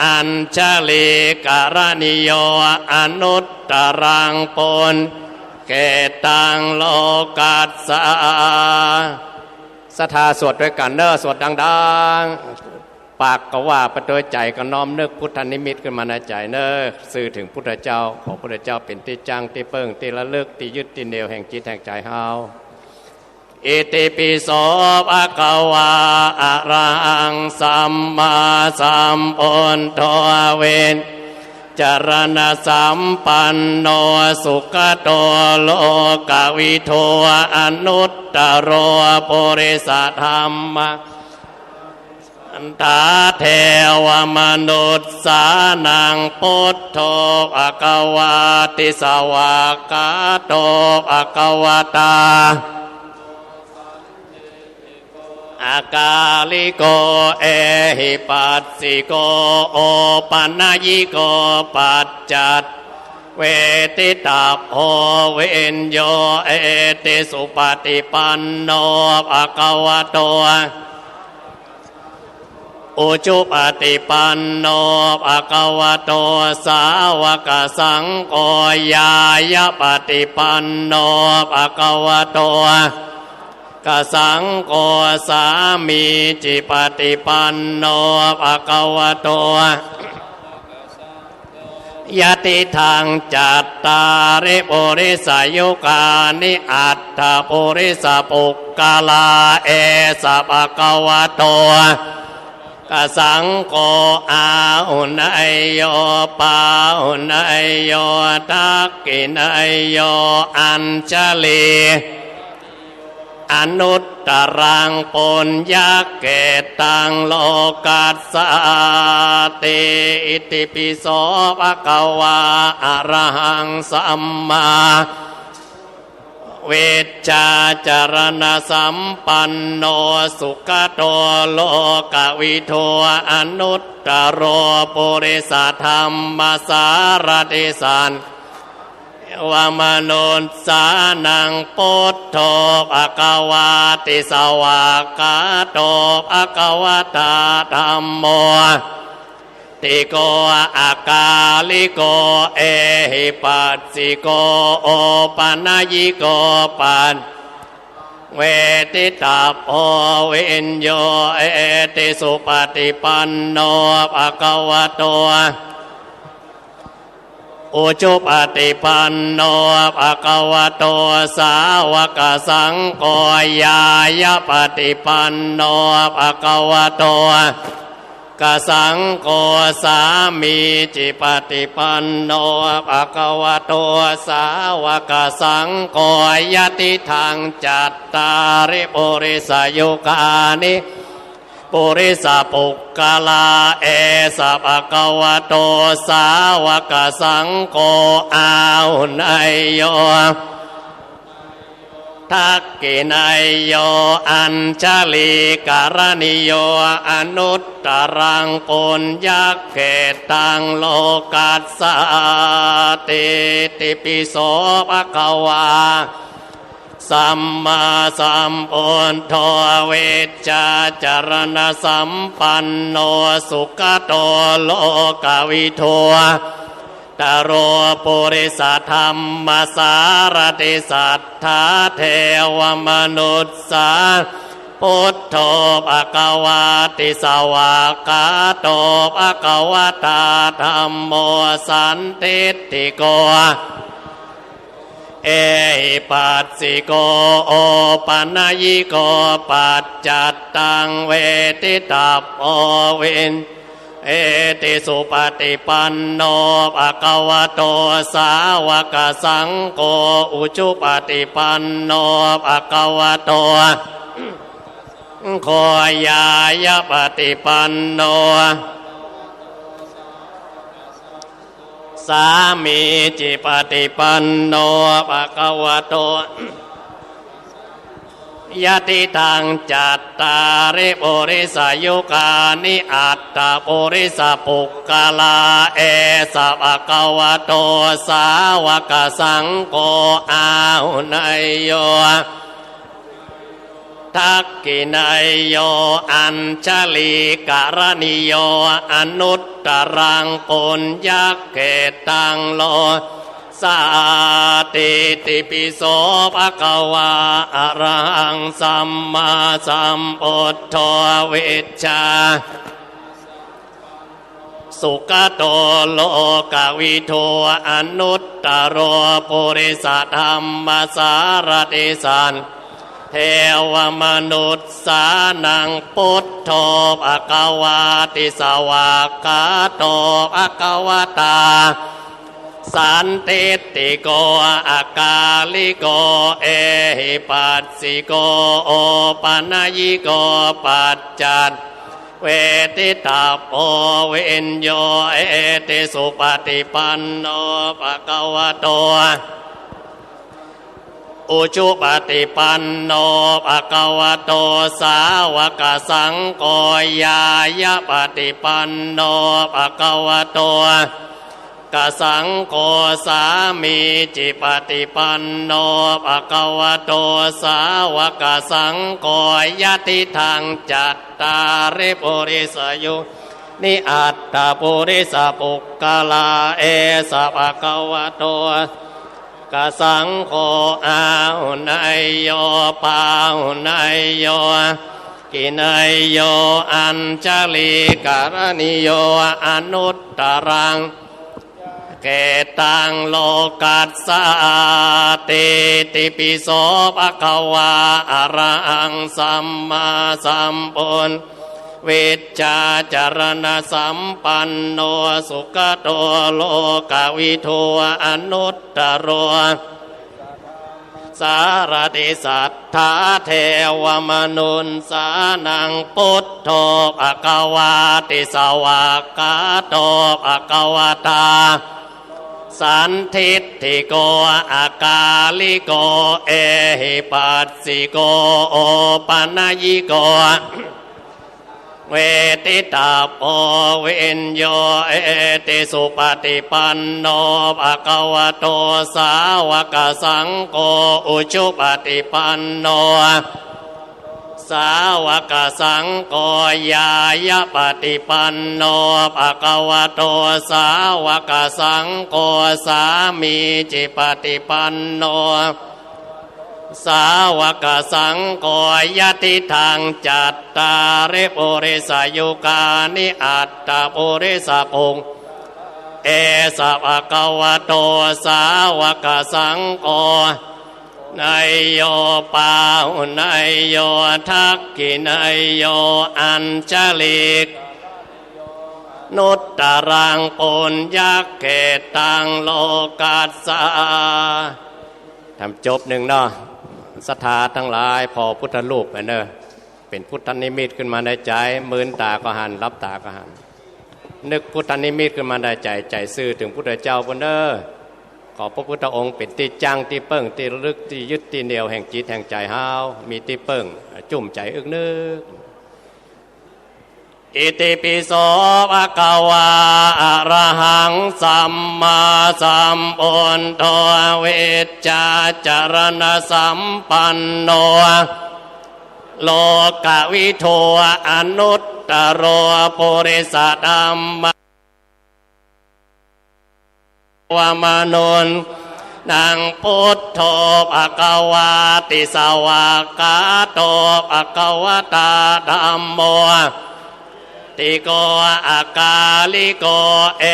อัญชลีกรณีโย อนุตตรังปุญ เขตัง โลกัสสา ศรัทธาสวดตวยกั๋นเนาะ สวดดังๆ ปากก็ว่าไปตวย ใจ๋ก็น้อมนึกพุทธนิมิตขึ้นมาในใจ๋เนาะ ซื่อเถิงพุทธเจ้า ขอพุทธเจ้าเป๋นตี้จั้งตี้เปิ้งตี้ระลึกตี้ยึดตี้เหนี่ยวแห่งจิตแห่งใจ๋เฮา อิติปิโส ภะคะวา อะระหัง สัมมาสัมพุทโธ วิญ จรณสัมปันโน สุขโต โลกวิทู อนุตตโร ปุริสธรรม สันทา เทวมนุสสานัง พุทโธ ภะคะวาติ สวากขาโต ภะคะวะตา อะกาลิโก เอหิปัสสิโก โอปะนะยิโก ปัจจัต เวทิตัพโพ วิญญู เอติ สุปฏิปันโน ภะคะวะโต อุจุปฏิปันโน ภะคะวะโต สาวกสังโฆ ญาณปฏิปันโน ภะคะวะโต กสังโฆ สามีจิปฏิปันโน ภะคะวะโต ยะติดดัง จัตตาริ ปุริสายุกานิ อัตถะ ปุริสะปุกกะลา เอสะ ภะคะวะโต กะสังโฆ อาหุเนยโย ปาหุเนยโย ทักขิเนยโย อัญชลี อนุตตรัง ปุญญะเขตตัง โลกัสสาติ อิติปิโส ภะคะวา อะระหัง สัมมา วิชชาจารณะสัมปันโน สุขะโต โลกะวิทู อนุตตะโร ปุริสะธัมมะสารถิ สัตถะ เทวะมนุสสานัง ปุทโธ ภะคะวาติ สวากขาโต ภะคะวะตา ธัมโม ติโก อะกาลิโก เอหิปัสสิโก โอปะนะยิโก ปัจ เวทิตัพโพ วิญญูเอติ สุปะติปันโน ภะคะวะโต อุจุปะติปันโน ภะคะวะโต สาวกะสังโฆ ญาณะปะติปันโน ภะคะวะโต กะสังโฆ สามีจิปะติปันโน ภะคะวะโต สาวกะสังโฆ ยะติดดัง จัตตาริ ปุริสายุกานิ ปุริสะปุกกะลา เอสะ ภะคะวะโต สาวกะสังโฆ อาหุเนยโย ทักขิเนยโย อัญชลีกะรณีโย อนุตตรัง ปุญญะเขตตัง โลกัสสาติ อิติปิโส ภะคะวา สัมมาสัมพุทโธ วิชชาจารณะสัมปันโน สุขะโต โลกะวิทู ตะโร ปุริสะธัมมะสารถิ สัตถาเทวะมนุสสา พุทโธ ภะคะวาติ สวากขาโต ภะคะวะตา ธัมโม สันทิฏฐิโก เอหิปัสสิโก โอปะนะยิโก ปัจจัตตัง เวทิตัพโพ วิญ เอติ สุปะติปันโน ภะคะวะโต สาวกะสังโฆ อุจุปะติปันโน ภะคะวะโต สังโฆ ญาณะปะติปันโน สามีจิปะติปันโน ภะคะวะโต ยะติดดัง จัตตาริ ปุริสายุกานิ อัตถะ ปุริสะปุกกะลา เอสะ ภะคะวะโต สาวกะสังโฆ อาหุเนยโย ทักขิเนยโย อัญชลีกะรณีโย อนุตตรัง ปุญญะเขตตัง โลสาติ อิติปิโส ภะคะวา อะระหัง สัมมาสัมพุทโธ วิชชา สุขะโต โลกะวิทู อนุตตะโร ปุริสะธัมมะสารถิ สัตถะ เทวะมนุสสานัง พุทโธ ภะคะวาติ สวากขาโต ภะคะวะตา สันทิฏฐิโก อะกาลิโก เอหิปัสสิโก โอปะนะยิโก ปัจจัต เวทิตัพโพ วิญญูเอติ สุปะติปันโน ภะคะวะโต อุจุปะติปันโน ภะคะวะโต สาวกะสังโฆ ญาณะปะติปันโน ภะคะวะโต กะสังโฆ สามีจิปะติปันโน ภะคะวะโต สาวกะสังโฆ ยะติดดัง จัตตาริ ปุริสายุ นิ อัตถะ ปุริสะปุกกะลา เอสะ ภะคะวะโต กะสังโฆ อาหุเนยโย ปาหุเนยโย ทักขิเนยโย อัญชลีกะรณีโย อนุตตรัง เขตังโลกัสสาติ ติปิโสภะคะวา อะระหังสัมมาสัมพุทโธ วิชชาจรณสัมปันโน สุขโตโลกวิทู อนุตตโร สารถิสัตถา เทวมนุสสานัง พุทโธภะคะวาติ สวากขาโตภะคะวะตา สันทิฏฐิโก อะกาลิโก เอหิปัสสิโก โอปะนะยิโก เวทิตัพโพ วิญญูหิติ สุปฏิปันโนภะคะวะโต สาวกสังโฆ อุจุปฏิปันโน สาวกสังโฆ ญาญาปฏิปันโนภะคะวะโต สาวกสังโฆ สามีจิปฏิปันโน สาวกสังโฆ ยะทิฏฐัง จัตตาริ ปุริสายุกานิ อัตถะปุริสะปุค เอสะภะคะวะโต สาวกสังโฆ เนยโย ปาหุเนยโย ทักขิเนยโย อัญชลี นุตตรัง ปุญญะเขตัง โลกัสสา ทำจบนึ่งเนาะ ศรัทธาตังหลาย ผ่อพุทธรูปไปเนอะ เป๋นพุทธนิมิตขึ้นมาในใจ๋ มืนต๋าก็หั้น หลับต๋าก็หั้น นึกพุทธนิมิตขึ้นมาในใจ๋ ใจ๋ซื่อเถิงพุทธเจ้าปู้นเน่อ ขอพระพุทธองค์เป๋นตี้จั้งตี้เปิ้งตี้ระลึกตี้ยึดตี้เหนี่ยวแห่งจิตแห่งใจ๋เฮา มีตี้เปิ้ง จุ่มใจ๋อึกนึก อิติปิโสภะคะวา อะระหังสัมมาสัมพุทโธ วิชชาจรณสัมปันโน โลกวิทู อนุตตโร ปุริสธัมมา วมนุสสานัง พุทโธภะคะวาติ สวากขาโตภะคะวะตา ธัมโม ติโก อะกาลิโก เอ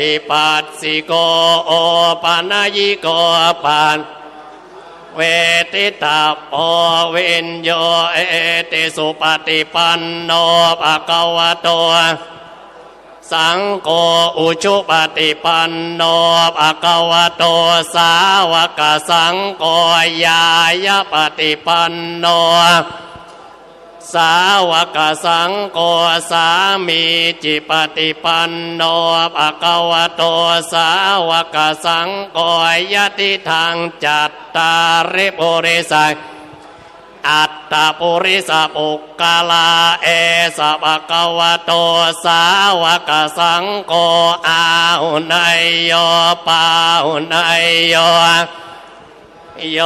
หิปัสสิโก โอปะนะยิโก ปัน เวทิตัพโพ วิญญูหิติ สุปฏิปันโนภะคะวะโต สังโฆ อุจุปฏิปันโนภะคะวะโต สาวกสังโฆ ญาญาปฏิปันโน สาวกสังโฆ สามีจิปฏิปันโนภะคะวะโต สาวกสังโฆ ยะทิฏฐัง จัตตาริ ปุริสา อัตถะปุริสปุคคลา เอสะภะคะวะโต สาวกสังโฆ อาหุเนยโย ปาหุเนยโย โย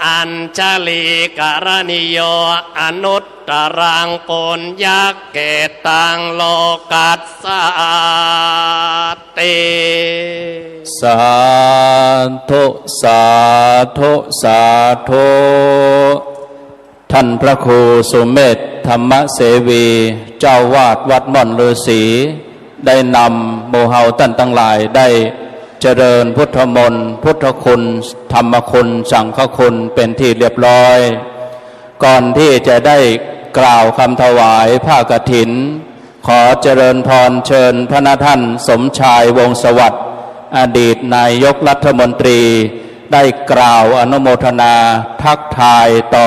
อัญชลีกรณีโย อนุตตรัง ปุญญะเขตัง โลกัสสาติ สาธุ สาธุ สาธุ ท่านพระครูสุเมธ ธรรมเสวี เจ้าวาดวัดม่อนฤๅษี ได้นำหมู่เฮาต้านตังหลายได้เจริญพุทธมนต์ พุทธคุณ ธรรมคุณ สังฆคุณ เป๋นตี้เรียบร้อย ก่อนตี้จะได้กล่าวกำถวายผ้ากฐิน ขอเจริญพรเชิญพระนาท่านสมชาย วงศ์สวัสดิ์ อดีตนายกรัฐมนตรี ได้กล่าวอนุโมทนาทักทายต่อ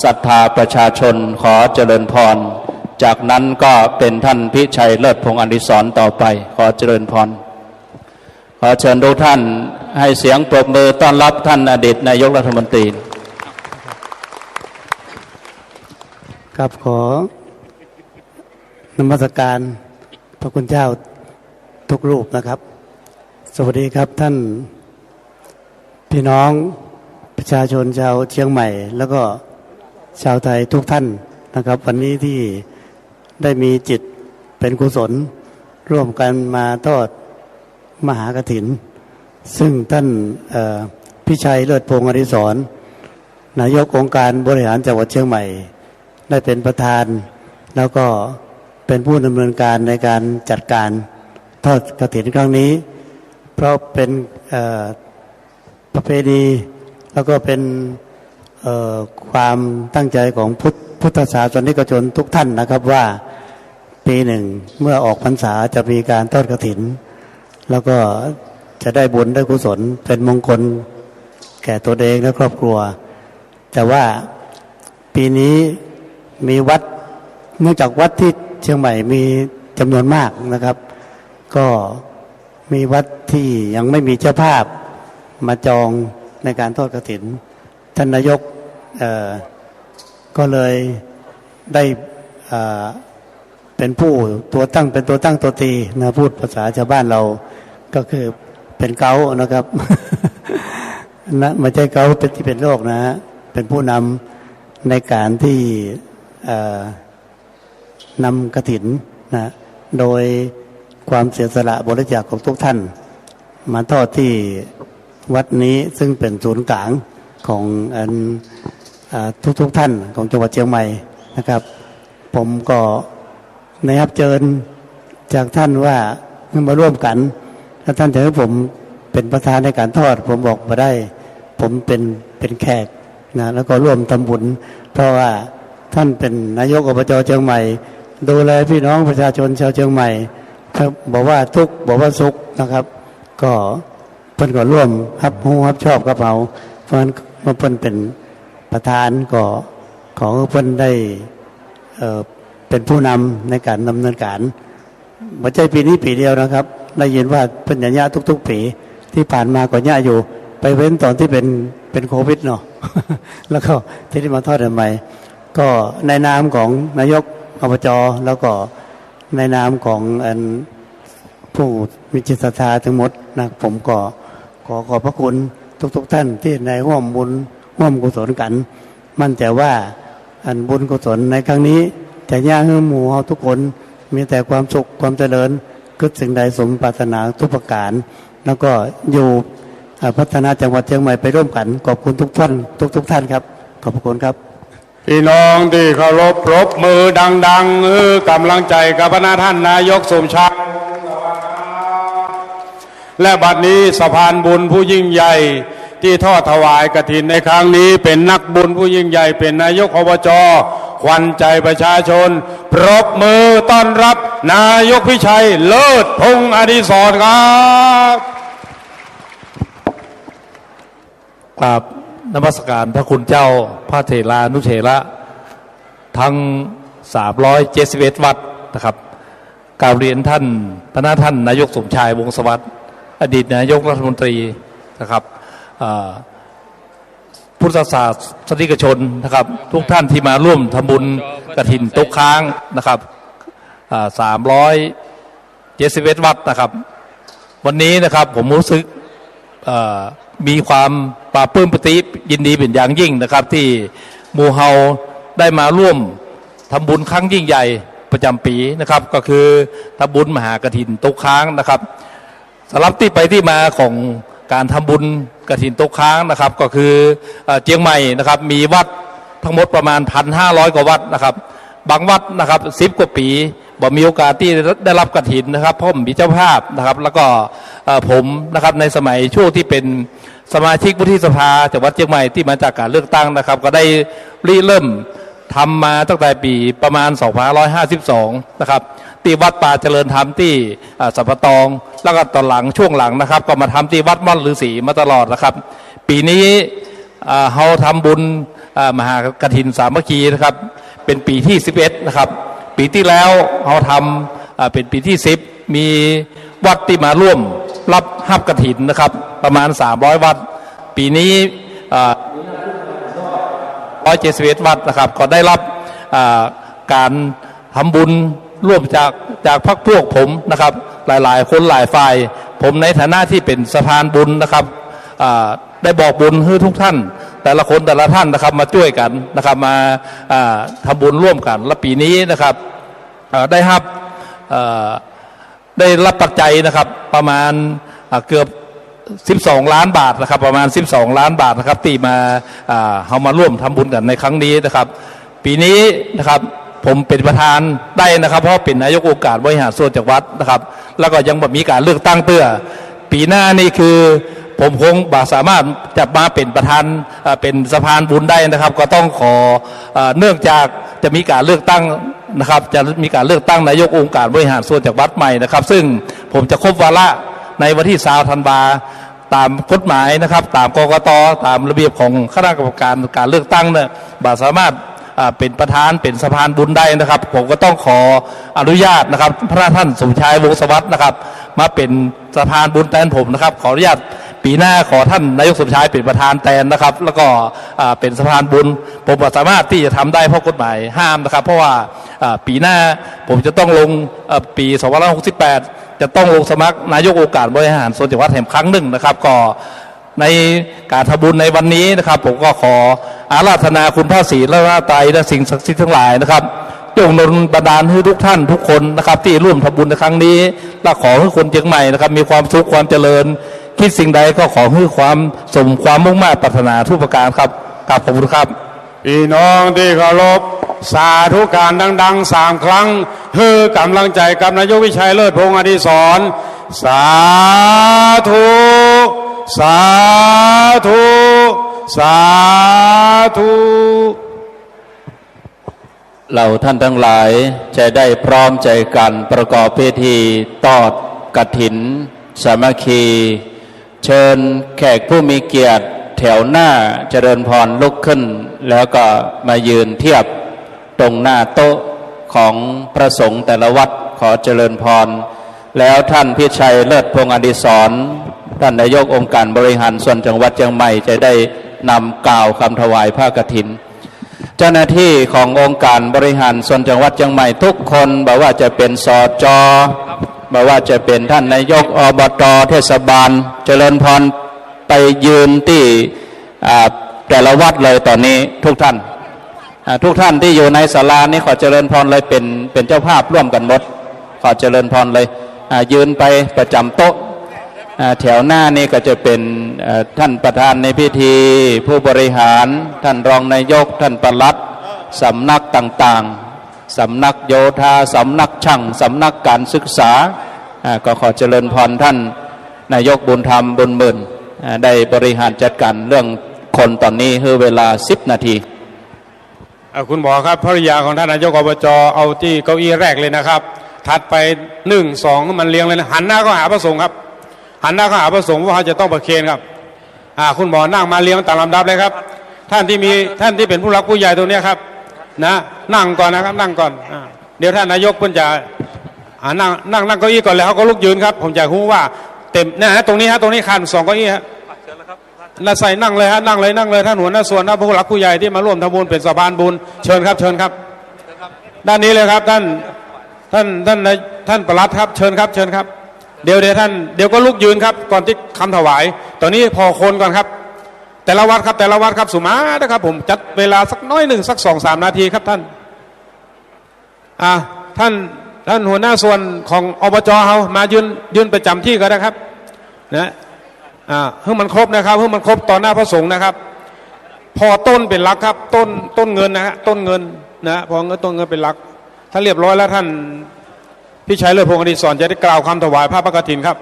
ศรัทธาประชาชน ขอเจริญพร จากนั้นก็เป๋นท่านพิชัย เลิศพงศ์อดิศรต่อไป ขอเจริญพร ขอเชิญทุกท่านให้เสียงปรบมือต้อนรับท่านอดีตนายกรัฐมนตรี ครับ ขอนมัสการพระคุณเจ้าทุกรูปนะครับ สวัสดีครับท่านพี่น้องประชาชนชาวเชียงใหม่ แล้วก็ชาวไทยทุกท่านนะครับ วันนี้ที่ได้มีจิตเป็นกุศลร่วมกันมาทอด มหากฐิน ซึ่งท่าน เอ่อ พิชัย เลิศพงศ์อดิศร นายกองค์การบริหารจังหวัดเชียงใหม่ ได้เป็นประธาน แล้วก็เป็นผู้ดำเนินการในการจัดการทอดกฐินครั้งนี้ เพราะเป็น เอ่อ ประเพณี แล้วก็เป็น เอ่อ ความตั้งใจของพุทธ- พุทธศาสนิกชนทุกท่านนะครับ ว่าปีหนึ่งเมื่อออกพรรษาจะมีการทอดกฐิน แล้วก็จะได้บุญได้กุศลเป็นมงคลแก่ตนเองและครอบครัว แต่ว่าปีนี้มีวัด เนื่องจากวัดที่เชียงใหม่มีจำนวนมากนะครับ ก็มีวัดที่ยังไม่มีเจ้าภาพมาจองในการทอดกฐิน ท่านนายก เอ่อ ก็เลยได้ เอ่อ เป็นผู้ตัวตั้ง เป็นตัวตั้งตัวตีนะ พูดภาษาชาวบ้านเราก็คือเป็นเก๊านะครับ นะ ไม่ใช่เก๊าเป็นที่เป็นโรคนะฮะ เป็นผู้นำในการที่ เอ่อ นำกฐินนะ โดยความเสียสละบริจาคของทุกท่าน มาทอดที่วัดนี้ซึ่งเป็นศูนย์กลางของอัน อ่า ทุกๆ ท่านของจังหวัดเชียงใหม่นะครับ ผมก็ได้รับเชิญจากท่านว่าให้มาร่วมกัน แล้วท่านจะให้ผมเป็นประธานในการทอด ผมบอกบ่ได้ ผมเป็น เป็นแขกนะ แล้วก็ร่วมทำบุญ เพราะว่าท่านเป็นนายก อบจ. เชียงใหม่ ดูแลพี่น้องประชาชนชาวเชียงใหม่ครับ บ่ว่าทุกข์บ่ว่าสุขนะครับ ก็ เปิ้นก็ร่วมฮับฮู้ฮับชอบกับเฮา เพราะฉะนั้นเมื่อเปิ้นเป็นประธานก็ขอให้เปิ้นได้ เอ่อ เป็นผู้นำในการดำเนินการ บ่ใจ้ปี๋นี้ปี๋เดียวนะครับ ได้ยินว่าเปิ้นจะเยียะทุกๆ ปี๋ ตี้ผ่านมาก็เยียะอยู่ ไปเว้นต๋อนตี้เป็น เป็นโควิดเนาะ แล้วก็ตี้ได้มาทอดใหม่ ก็ในนามของนายก อบจ. แล้วก็ในนามของอัน ผู้มีจิตศรัทธาทั้งหมดนะ ผมก็ขอขอบพระคุณทุกๆ ท่านตี้ได้ร่วมบุญร่วมกุศลกั๋น มั่นใจ๋ว่าอันบุญกุศลในครั้งนี้จะเยียะหื้อหมู่เฮาทุกคนมีแต่ความสุขความเจริญ กึ๊ดสิ่งใดสมปรารถนาทุกประก๋าน แล้วก็อยู่ อ่า พัฒนาจังหวัดเชียงใหม่ไปร่วมกั๋น ขอบคุณทุกท่าน ทุกๆ ท่านครับ ขอบพระคุณครับ ปี้น้องตี้เคารพ ปรบมือดังๆ หื้อก๋ำลังใจ๋กับพระนาท่านนายกสมชาย และบัดนี้สะพานบุญผู้ยิ่งใหญ่ตี้ทอดถวายกฐินในครั้งนี้ เป๋นนักบุญผู้ยิ่งใหญ่ เป๋นนายก อบจ. ขวัญใจ๋ประชาชน ปรบมือต้อนรับนายกพิชัย เลิศพงษ์อดิศรครับ กราบนมัสการพระคุณเจ้า พระเถรานุเถระ ทั้ง สามร้อยเจ็ดสิบเอ็ด วัดนะครับ กราบเรียนท่าน พระนาท่านนายกสมชาย วงศ์สวัสดิ์ อดีตนายกรัฐมนตรีนะครับ เอ่อ พุทธศาสนิกชนนะครับ ทุกท่านตี้มาร่วมทำบุญกฐินตกค้างนะครับ อ่า สามร้อยเจ็ดสิบเอ็ด วัดนะครับ วันนี้นะครับ ผมฮู้สึก เอ่อ มีความปลาบปลื้มปีติยินดีเป๋นอย่างยิ่งนะครับ ตี้หมู่เฮาได้มาร่วมทำบุญครั้งยิ่งใหญ่ประจ๋ำปี๋นะครับ ก็คือทำบุญมหากฐินตกค้างนะครับ สำหรับตี้ไปตี้มาของก๋านทำบุญกฐินตกค้างนะครับ ก็คือ เอ่อ เจียงใหม่นะครับ มีวัดทั้งหมดประมาณ พันห้าร้อย กว่าวัดนะครับ บางวัดนะครับ สิบ กว่าปี๋ บ่มีโอกาสตี้ได้รับกฐินนะครับ เพราะบ่มีเจ้าภาพนะครับ แล้วก็ เอ่อ ผมนะครับ ในสมัยช่วงตี้เป๋นสมาชิกวุฒิสภาจังหวัดเจียงใหม่ตี้มาจากก๋านเลือกตั้งนะครับ ก็ได้ริเริ่ม ทำมาตั้งแต่ปี๋ประมาณ สองพันห้าร้อยห้าสิบสอง นะครับ ตี้วัดป่าเจริญธรรมตี้ อ่า สัมปะตอง แล้วก็ต๋อนหลัง ช่วงหลังนะครับ ก็มาทำตี้วัดม่อนฤๅษีมาตลอดนะครับ ปี๋นี้ อ่า เฮาทำบุญ อ่า มหากฐินสามัคคีนะครับ เป๋นปี๋ตี้ สิบเอ็ด นะครับ ปี๋ตี้แล้วเฮาทำ อ่า เป๋นปี๋ตี้ สิบ มีวัดตี้มาร่วมรับ ฮับกฐินนะครับ ประมาณ สามร้อย วัด ปี๋นี้ อ่า ร้อยเจ็ดสิบเอ็ด วัดนะครับ ก็ได้รับ อ่า ก๋านทำบุญร่วมจาก จากพรรคพวกผมนะครับ หลายๆ คนหลายฝ่าย ผมในฐานะตี้เป๋นสะพานบุญนะครับ อ่า ได้บอกบุญหื้อทุกท่าน แต่ละคนแต่ละท่านนะครับ มาจ้วยกั๋นนะครับ มา อ่า ทำบุญร่วมกั๋น และปี๋นี้นะครับ อ่า ได้ฮับ เอ่อ ได้ฮับปัจจัยนะครับ ประมาณ อ่า เกือบ สิบสอง ล้านบาทนะครับ ประมาณ สิบสอง ล้านบาทนะครับ ตี้มา อ่า เฮามาร่วมทำบุญกั๋นในครั้งนี้นะครับ ปี๋นี้นะครับ ผมเป๋นประธานได้นะครับ เพราะเป๋นนายกองค์การบริหารส่วนจังหวัดนะครับ แล้วก็ยังบ่มีก๋านเลือกตั้งเตื้อ ปี๋หน้านี่คือผมคงบ่สามารถจะมาเป๋นประธาน เอ่อ เป๋นสะพานบุญได้นะครับ ก็ต้องขอ เอ่อ เนื่องจากจะมีก๋านเลือกตั้งนะครับ จะมีก๋านเลือกตั้งนายกองค์การบริหารส่วนจังหวัดใหม่นะครับ ซึ่งผมจะครบวาระในวันตี้ซาวธันวา ต๋ามกฎหมายนะครับ ต๋าม กกต ต๋ามระเบียบของคณะกรรมการก๋านเลือกตั้งเนี่ย บ่สามารถ อ่า เป๋นประธาน เป๋นสะพานบุญได้นะครับ ผมก็ต้องขออนุญาตนะครับ พระท่านสมชายวงศ์สวัสดิ์นะครับ มาเป๋นสะพานบุญแตนผมนะครับ ขออนุญาตปี๋หน้าขอท่านนายกสมชายเป๋นประธานแตนนะครับ แล้วก็ อ่า เป๋นสะพานบุญ ผมบ่สามารถตี้จะทำได้เพราะกฎหมายห้ามนะครับ เพราะว่า อ่า ปี๋หน้าผมจะต้องลง เอ่อ ปี๋สองพันห้าร้อยหกสิบแปด จะต้องลงสมัครนายกองค์การบริหารส่วนจังหวัดแหมครั้งนึ่งนะครับ ก็ ในก๋านทำบุญในวันนี้นะครับ ผมก็ขออาราธนาคุณพระศรีรัตนตรัยและสิ่งศักดิ์สิทธิ์ทั้งหลายนะครับ จงดลบันดาลหื้อทุกท่านทุกคนนะครับ ตี้ร่วมทำบุญในครั้งนี้ และขอหื้อคนเจียงใหม่นะครับ มีความสุขความเจริญ คิดสิ่งใดก็ขอหื้อความสมความมุ่งมาดปรารถนาทุกประการครับ ครับ ขอบคุณครับ ปี้น้องตี้เคารพ สาธุก๋านดังๆ สามครั้ง หื้อก๋ำลังใจ๋กับนายกวิชัยเลิศพงษ์อดิศร สาธุ สาธุ สาธุ เฮาต้านตังหลายจะได้พร้อมใจ๋กั๋นประกอบพิธีตอดกฐินสามัคคี เจิญแขกผู้มีเกียรติแถวหน้าเจริญพรลุกขึ้น แล้วก็มายืนเทียบตรงหน้าโต๊ะของพระสงฆ์แต่ละวัด ขอเจริญพร แล้วท่านพิชัยเลิศพงษ์อดิศร ท่านนายกองค์การบริหารส่วนจังหวัดเจียงใหม่จะได้นำกล่าวคำถวายผ้ากฐิน เจ้าหน้าตี้ขององค์การบริหารส่วนจังหวัดเจียงใหม่ทุกคน บ่ว่าจะเป๋น สจ บ่ว่าจะเป๋นท่านนายก อบต เทศบาล เจริญพรไปยืนตี้ อ่า แต่ละวัดเลยต๋อนนี้ทุกท่าน อ่า ทุกท่านตี้อยู่ในศาลานี้ขอเจริญพรเลย เป๋น เป๋นเจ้าภาพร่วมกั๋นหมด ขอเจริญพรเลย อ่า ยืนไปประจ๋ำโต๊ะ อ่า แถวหน้านี่ก็จะเป๋น เอ่อ ท่านประธานในพิธี ผู้บริหาร ท่านรองนายก ท่านปลัด สำนักต่างๆ สำนักโยธา สำนักช่าง สำนักการศึกษา อ่า ก็ขอเจริญพรท่านนายกบุญธรรม บุญหมื่น อ่า ได้บริหารจัดการเรื่องคนต๋อนนี้ หื้อเวลาสิบนาที เอ่อ คุณหมอครับ ภริยาของท่านนายก อบจ เอาตี้เก้าอี้แรกเลยนะครับ ถัดไป นึ่ง สอง หื้อมันเรียงเลยนะ หันหน้าเข้าหาพระสงฆ์ครับ หันหน้าเข้าหาพระสงฆ์ เพราะเฮาจะต้องประเคนครับ อ่า คุณหมอนั่งมาเรียงต๋ามลำดับเลยครับ ท่านตี้มี ท่านตี้เป๋นผู้หลักผู้ใหญ่ตรงเนี้ยครับ นะ นั่งก่อนนะครับ นั่งก่อน อ่า เดี๋ยวท่านนายกเปิ้นจะ อ่า นั่ง นั่ง นั่งเก้าอี้ก่อน แล้วเฮาก็ลุกยืนครับ ผมจะฮู้ว่าเต็ม เนี่ยฮะ ตรงนี้ฮะ ตรงนี้คันสองเก้าอี้ฮะ น่าใส่นั่งเลยฮะ นั่งเลย นั่งเลย ท่านหัวหน้าส่วนนะ ผู้หลักผู้ใหญ่ตี้มาร่วมทำบุญเป๋นสะพานบุญ เชิญครับ เชิญครับ ด้านนี้เลยครับ ท่าน ท่าน ท่านนาย ท่านปลัดครับ เชิญครับ เชิญครับ เดี๋ยว เดี๋ยวท่าน เดี๋ยวก็ลุกยืนครับ ก่อนตี้คำถวาย ต๋อนนี้ผ่อคนก่อนครับ แต่ละวัดครับ แต่ละวัดครับ สุมานะครับ ผมจัดเวลาสักน้อยนึ่ง สักสองสามนาทีครับท่าน อ่า ท่าน ท่านหัวหน้าส่วนของ อบจ เฮา มายืน ยืนประจ๋ำตี้ก็ได้ครับ นะ อ่า หื้อมันครบนะครับ หื้อมันครบต่อหน้าพระสงฆ์นะครับ ผ่อต้นเป๋นหลักครับ ต้น ต้นเงินนะฮะ ต้นเงินนะ ผ่อเงิน ต้นเงินเป๋นหลัก ถ้าเรียบร้อยแล้ว ท่านพิชัยเลิศพงษ์อดิศรจะได้กล่าวคำถวายผ้าพระกฐินครับ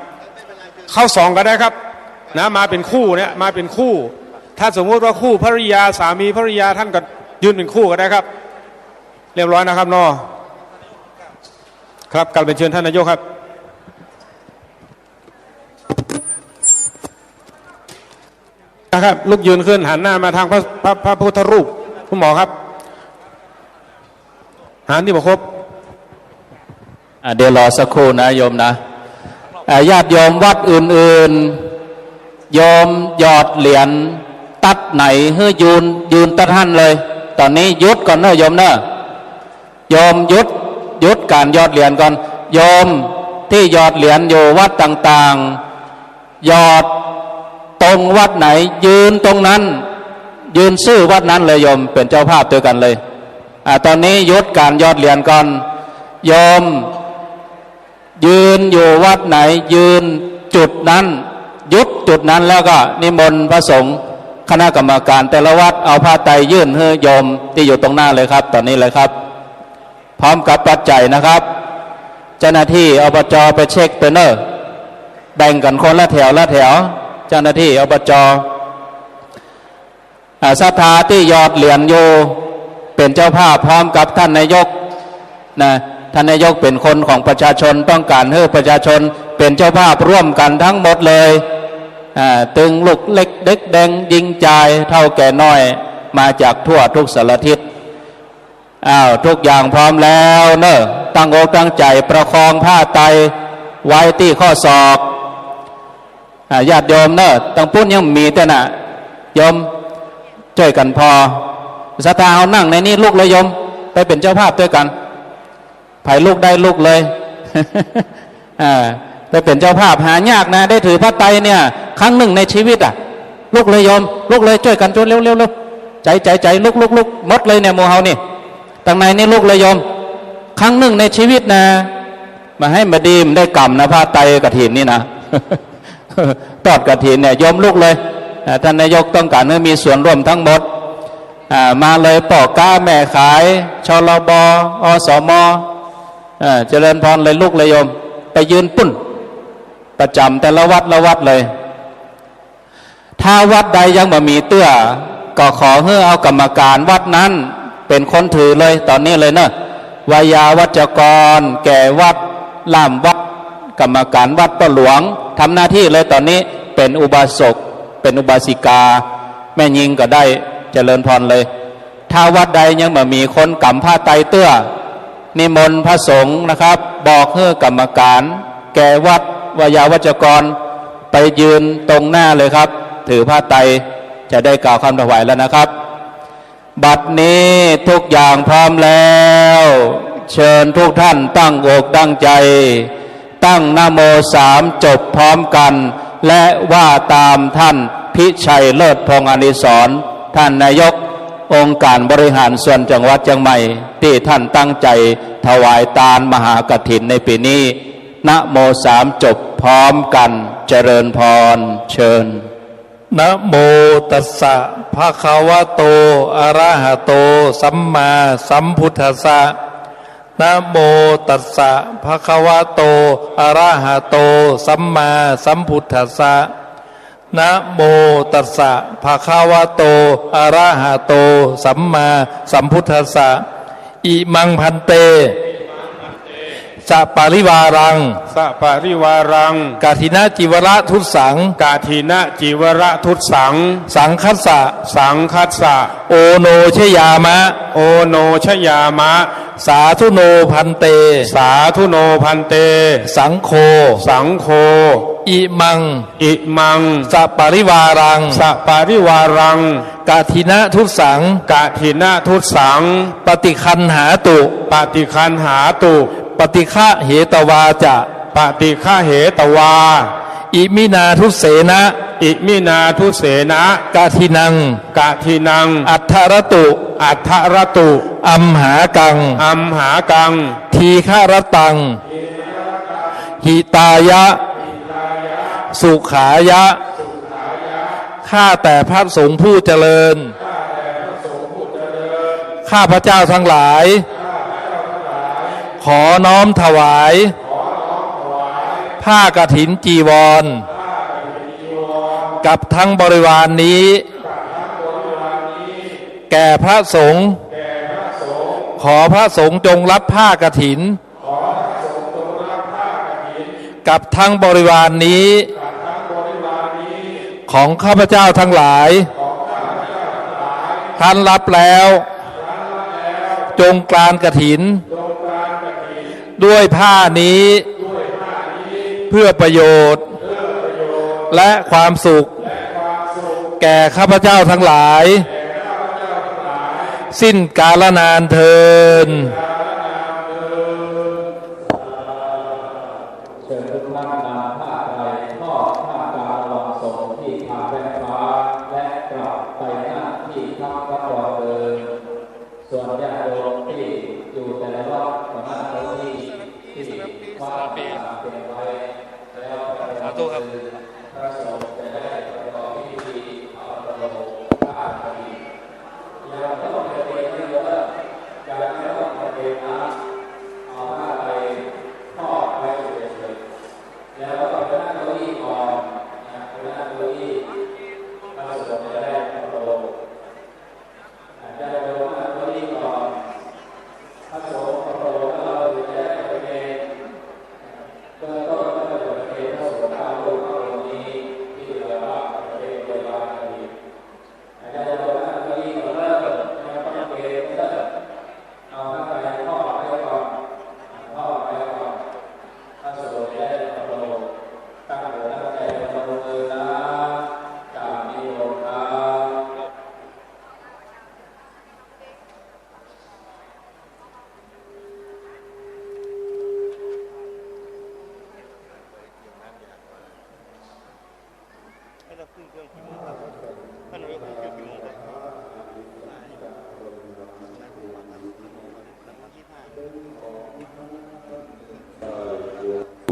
เข้าสองก็ได้ครับ นะ มาเป๋นคู่เนี่ย มาเป๋นคู่ ถ้าสมมุติว่าคู่ภริยา สามีภริยา ท่านก็ยืนเป๋นคู่ก็ได้ครับ เรียบร้อยนะครับเนาะ ครับ กราบเรียนเชิญท่านนายกครับ นะครับ ลุกยืนขึ้น หันหน้ามาทางพระ พระ พระพุทธรูป คุณหมอครับ หันตี้บ่ครบ อ่ะ เดี๋ยวรอสักครู่นะโยมนะ อ่ะ ญาติโยมวัดอื่นๆ โยมหยอดเหรียญตั๊ดไหนหื้อยืน ยืนตั๊ดหั้นเลย ต๋อนนี้หยุดก่อนเน้อโยมเน้อ โยมหยุด หยุดก๋านหยอดเหรียญก่อน โยมตี้หยอดเหรียญอยู่วัดต่างๆ หยอดตรงวัดไหน ยืนตรงนั้น ยืนซื่อวัดนั้นเลยโยม เป๋นเจ้าภาพตวยกั๋นเลย อ่า ต๋อนนี้หยุดก๋านหยอดเหรียญก่อน โยม ยืนอยู่วัดไหน ยืนจุดนั้น หยุดจุดนั้น แล้วก็นิมนต์พระสงฆ์ คณะกรรมการแต่ละวัด เอาผ้าไตรยื่นหื้อโยมตี้อยู่ตรงหน้าเลยครับ ต๋อนนี้เลยครับ พร้อมกับปัจจัยนะครับ เจ้าหน้าตี้ อบจ ไปเช็คไปเน้อ แบ่งกั๋นคนละแถวละแถว เจ้าหน้าตี้ อบจ อ่า ศรัทธาตี้หยอดเหรียญอยู่ เป๋นเจ้าภาพพร้อมกับต้านนายกนะ ต้านนายกเป๋นคนของประชาชน ต้องก๋านหื้อประชาชนเป๋นเจ้าภาพร่วมกั๋นตึงหมดเลย อ่า ตึงลูกเล็กเด็กแดง ญิงจาย เฒ่าแก่น้อย มาจากทั่วทุกสารทิศ อ้าว ทุกอย่างพร้อมแล้วเนาะ ตั้งอกตั้งใจ๋ประคองผ้าไตรไว้ตี้ข้อศอก อ่า ญาติโยมเนาะ ตังปุ้นยังมีแต่น่ะ โยมจ้วยกั๋นผ่อ ศรัทธาเฮานั่งในนี้ลุกเลยโยม ไปเป๋นเจ้าภาพตวยกั๋น ใผลุกได้ลุกเลย อ่า ไปเป๋นเจ้าภาพหายากนะ ได้ถือผ้าไตรเนี่ย ครั้งนึ่งในชีวิตอะ ลุกเลยโยม ลุกเลย จ้วยกั๋น จ้วย เร็วๆๆ ใจ๋ๆๆ ลุกๆๆ หมดเลยเนี่ย หมู่เฮานี่ ตังในนี้ลุกเลยโยม ครั้งนึ่งในชีวิตนะ บ่าหื้อบ่ดี บ่ได้ก๋ำนะ ผ้าไตรกฐินนี่นะ ทอดกฐินเนี่ย โยมลุกเลย อ่า ต้านนายกต้องก๋านหื้อมีส่วนร่วมตึงหมด อ่า มาเลย ป้อก๊าแม่ขาย ชลบ อสม อ่า เจริญพรเลย ลุกเลยโยม ไปยืนปุ้น ประจ๋ำแต่ละวัดละวัดเลย ถ้าวัดใดยังบ่มีเตื้อ ก็ขอหื้อเอากรรมการวัดนั้นเป๋นคนถือเลย ต๋อนนี้เลยเนาะ ไวยาวัจกรแก่วัด ล่ามวัด กรรมการวัดป้อหลวง ทำหน้าตี้เลย ต๋อนนี้เป๋นอุบาสก เป๋นอุบาสิกา แม่ญิงก็ได้ เจริญพรเลย ถ้าวัดใดยังบ่มีคนก๋ำผ้าไตรเตื้อ นิมนต์พระสงฆ์นะครับ บอกหื้อกรรมการแก่วัด ไวยาวัจกร ไปยืนตรงหน้าเลยครับ ถือผ้าไตร จะได้กล่าวคำถวายแล้วนะครับ บัดนี้ทุกอย่างพร้อมแล้ว เชิญทุกท่านตั้งอกตั้งใจ๋ ตั้งนะโมสามจบพร้อมกั๋น และว่าต๋ามต้านพิชัยเลิศพงษ์อานิสรณ์ ต้านนายกองค์การบริหารส่วนจังหวัดเจียงใหม่ ตี้ต้านตั้งใจ๋ถวายตานมหากฐินในปี๋นี้ นะโมสามจบพร้อมกั๋น เจริญพร เชิญ นะโมตัสสะ ภะคะวะโต อะระหะโต สัมมาสัมพุทธัสสะ นะโมตัสสะ ภะคะวะโต อะระหะโต สัมมาสัมพุทธัสสะ นะโมตัสสะ ภะคะวะโต อะระหะโต สัมมาสัมพุทธัสสะ อิมัง ภันเต สะปะริวารัง สะปะริวารัง กฐินจีวรทุสสัง กฐินจีวรทุสสัง สังคัสสะ สังคัสสะ โอโนชยามะ โอโนชยามะ สาธุโน ภันเต สาธุโน ภันเต สังโฆ สังโฆ อิมัง อิมัง สะปะริวารัง สะปะริวารัง กฐินทุสสัง กฐินทุสสัง ปฏิคันหาตุ ปฏิคันหาตุ ปฏิฆะเหตวาจะ ปฏิฆะเหตวา อิมินาทุสเสนะ อิมินาทุสเสนะ กฐินัง กฐินัง อัทธะระตุ อัทธะระตุ อัมหากัง อัมหากัง ทีฆะระตัง หิตายะ สุขายะ ข้าแต่พระสงฆ์ผู้เจริญ ข้าพเจ้าทั้งหลาย ขอน้อมถวาย ผ้ากฐินจีวร กับทั้งบริวารนี้ แก่พระสงฆ์ ขอพระสงฆ์จงรับผ้ากฐิน กับทั้งบริวารนี้ ของข้าพเจ้าทั้งหลาย ครั้นรับแล้ว จงกรานกฐิน ด้วยผ้านี้ เพื่อประโยชน์ และความสุข แก่ข้าพเจ้าทั้งหลาย สิ้นกาลนานเทอญ เชิญทุกท่านนำผ้าไตรทอดท่ามกลางระหว่างสงฆ์ที่ทางแว่นฟ้า และกลับไปนั่งที่พักรับรองเดิม ส่วนญาติโยมที่อยู่แต่ละวัดก็นั่งเก้าอี้ที่วัดเตรียมไว้ แล้ว สาธุครับ พระสงฆ์จะได้ประกอบพิธีเอาประโลมผ้ากฐิน อย่าต้องไปเตรียมเยอะ อย่าต้องไปเตรียมน้ำ เอาผ้าไตรทอดไว้เฉยๆ แล้วก็ไปนั่งเก้าอี้ เก้าอี้ พระสงฆ์จะได้ประโลม อ่า ญาติโยมนั่งเก้าอี้ก่อน พระสงฆ์ประโลมแล้วเราถึงจะได้ประเคน เบื้องต้นก็จะประเคนพระสงฆ์เก้ารูปข้างบนนี้ ที่เหลือก็ประเคนบริวารกันอีก อาจารย์โยมนั่งเก้าอี้ก่อนเด้อ ยังบ่ต้องเคนเด้อ เอาข้างในทอดไว้ก่อน ทอดไว้ก่อน พระสงฆ์จะได้ประโลม ตั้งอกตั้งใจพนมมือนะ กราบนิมนต์ครับ ให้เราขึ้นเครื่องกี่โมงครับ ท่านนายกขึ้นเครื่องกี่โมงครับ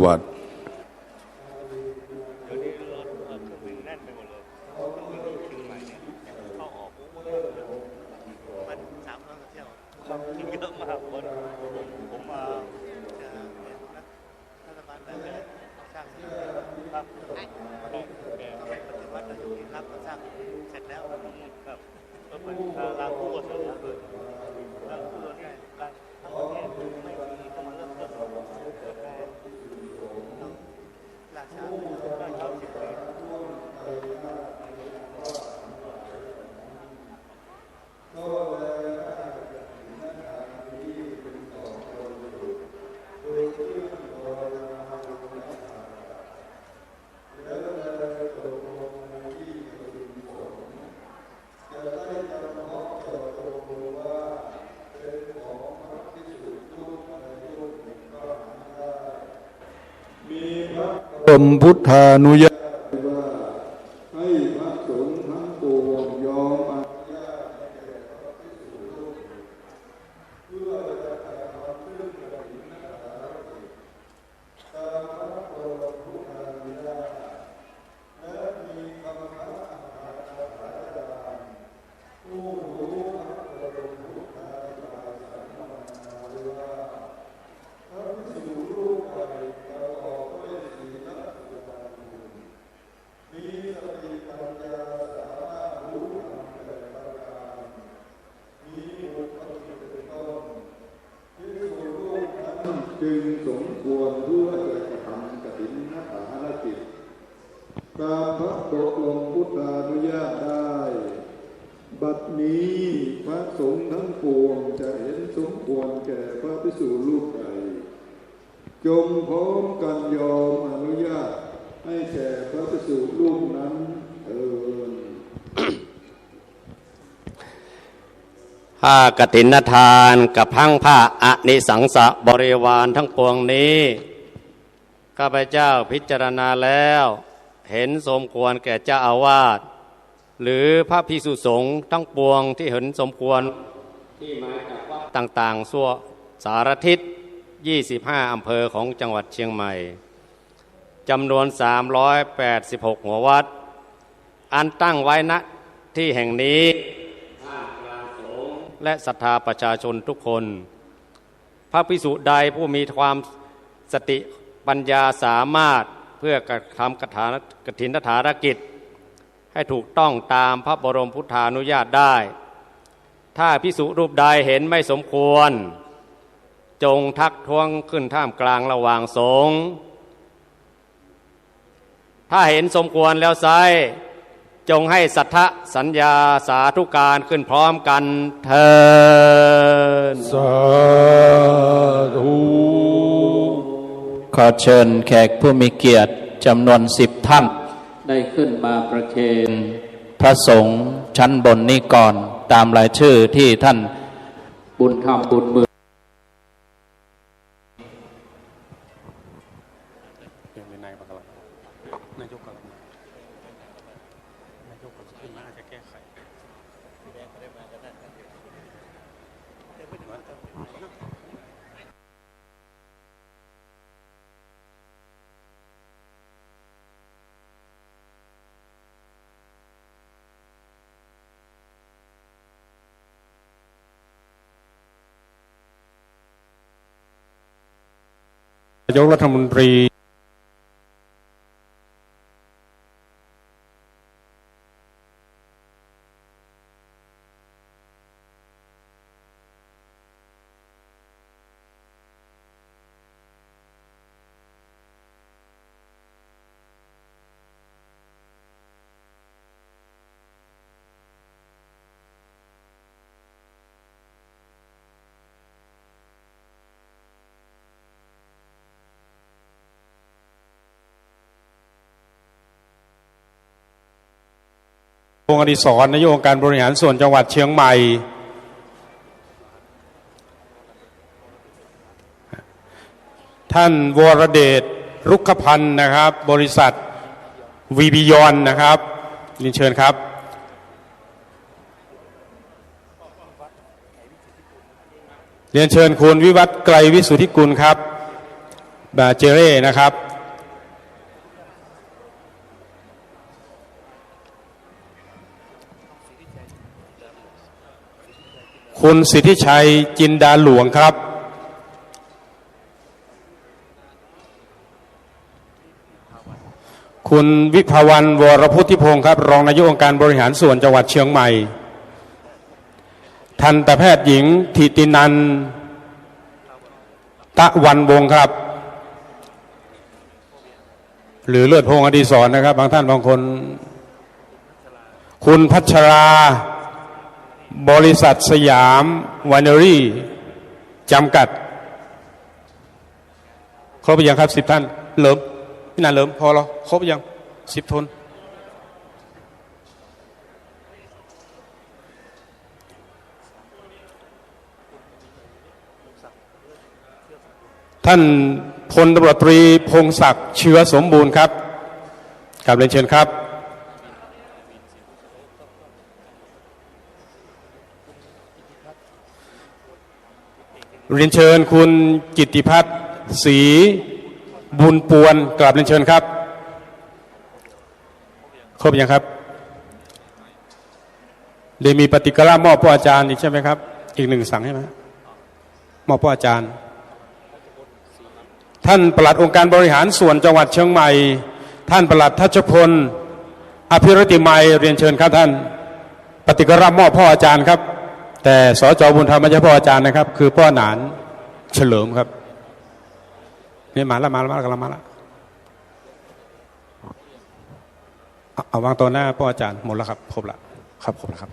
วัด เดี๋ยวนี้รถ รถเครื่องบินแน่นไปหมดเลย เครื่องบินที่เชียงใหม่เนี่ย เข้าออก มันสามร้อยกว่าเที่ยว คนเยอะมาก คน ผม ผมมา จะ รัฐบาลได้เลย สร้างเสร็จแล้ว ครับ ครับ ก็ไปปฏิวัติอยู่ที่รับก็สร้างเสร็จแล้ว ครับ ก็ไปลาคู่ก็เสร็จแล้ว ลาคู่เนี่ย การทั้งประเทศไม่มี ก็มาเริ่มต้น ราชา ราชา มีพระบรมพุทธานุญาตว่า ให้พระสงฆ์ทั้งปวงยอมอนุญาตให้แก่พระภิกษุรูปหนึ่ง เพื่อจะกระทำเครื่องกฐินนฐากิจ ตามพระบรมพุทธานุญาต และมีคำพระอัฏฐกถาจารย์ ผู้รู้พระบรมพุทธาธิบายสัมมนาไว้ว่า พระภิกษุรูปใดประกอบด้วยศีลสุจริต มีสติปัญญาสามารถรู้ธรรมแปดประการ มีบุพกิจเป็นต้น ภิกษุรูปนั้นจึงสมควรเพื่อจะกระทำกฐินนฐากิจ ตามพระบรมพุทธานุญาตได้ บัดนี้พระสงฆ์ทั้งปวงจะเห็นสมควรแก่พระภิกษุรูปใด จงพร้อมกันยอมอนุญาตให้แก่พระภิกษุรูปนั้นเทอญ ผ้ากฐินทานกับทั้งผ้าอานิสังสบริวารทั้งปวงนี้ ข้าพเจ้าพิจารณาแล้ว เห็นสมควรแก่เจ้าอาวาส หรือพระภิกษุสงฆ์ทั้งปวงที่เห็นสมควร ที่มาจากวัดต่างๆ ทั่วสารทิศ ยี่สิบห้าอำเภอของจังหวัดเชียงใหม่ จำนวน สามร้อยแปดสิบหก หัววัด อันตั้งไว้ ณ ที่แห่งนี้ ท่ามกลางสงฆ์และศรัทธาประชาชนทุกคน พระภิกษุใดผู้มีความสติปัญญาสามารถเพื่อกระทำกฐาน- กฐินนฐากิจ ให้ถูกต้องตามพระบรมพุทธานุญาตได้ ถ้าภิกษุรูปใดเห็นไม่สมควร จงทักท้วงขึ้นท่ามกลางระหว่างสงฆ์ ถ้าเห็นสมควรแล้วไซร้ จงให้สัทธสัญญาสาธุการขึ้นพร้อมกันเทอญ สาธุ ขอเชิญแขกผู้มีเกียรติจำนวนสิบท่าน ได้ขึ้นมาประเคนพระสงฆ์ชั้นบนนี้ก่อน ตามรายชื่อที่ท่านบุญธรรม บุญเมือง เปลี่ยนเป็นนายกก่อน นายกก่อน นายกก่อน ขึ้นมาอาจจะแก้ไข นายกรัฐมนตรี งศ์อดิศร นายกองค์การบริหารส่วนจังหวัดเชียงใหม่ ท่านวรเดช รุกขพันธ์นะครับ บริษัท วี บียอนด์ นะครับ เรียนเชิญครับ เรียนเชิญคุณวิวัฒน์ ไกรวิสุทธิกุลครับ บาเจเร่นะครับ คุณสิทธิชัย จินดาหลวงครับ คุณวิภาวัลย์ วรพุทธิพงศ์ครับ รองนายกองค์การบริหารส่วนจังหวัดเชียงใหม่ ทันตแพทย์หญิง ถิตินันท์ ตะวันวงศ์ครับ หรือเลิศพงศ์อดิศรนะครับ บางท่านบางคน คุณพัชรา บริษัทสยามไวน์เนอรี่ จำกัด ครบหรือยังครับ สิบท่าน เหลิม พี่นันเหลิม พอเหรอ ครบหรือยัง สิบท่าน ท่านพลตำรวจตรีพงศักดิ์ เชื้อสมบูรณ์ครับ กราบเรียนเชิญครับ เรียนเชิญคุณกิตติพัฒน์ ศรีบุญปวน กราบเรียนเชิญครับ ครบยังครับ ได้มีปฏิกรามอบป้ออาจารย์อีกใช่ไหมครับ อีกหนึ่งสังใช่ไหม มอบป้ออาจารย์ ท่านปลัดองค์การบริหารส่วนจังหวัดเชียงใหม่ ท่านปลัดทัชพล อภิรติมัย เรียนเชิญครับท่าน ปฏิกรามอบป้ออาจารย์ครับ แต่ สจ บุญธรรม ไม่ใช่ป้ออาจารย์นะครับ คือป้อหนานเฉลิมครับ นี่มาแล้ว มาแล้ว มาแล้ว กำลังมาแล้ว เอา เอาวางต่อหน้าป้ออาจารย์ หมดแล้วครับ ครบละครับ ครบแล้วครับ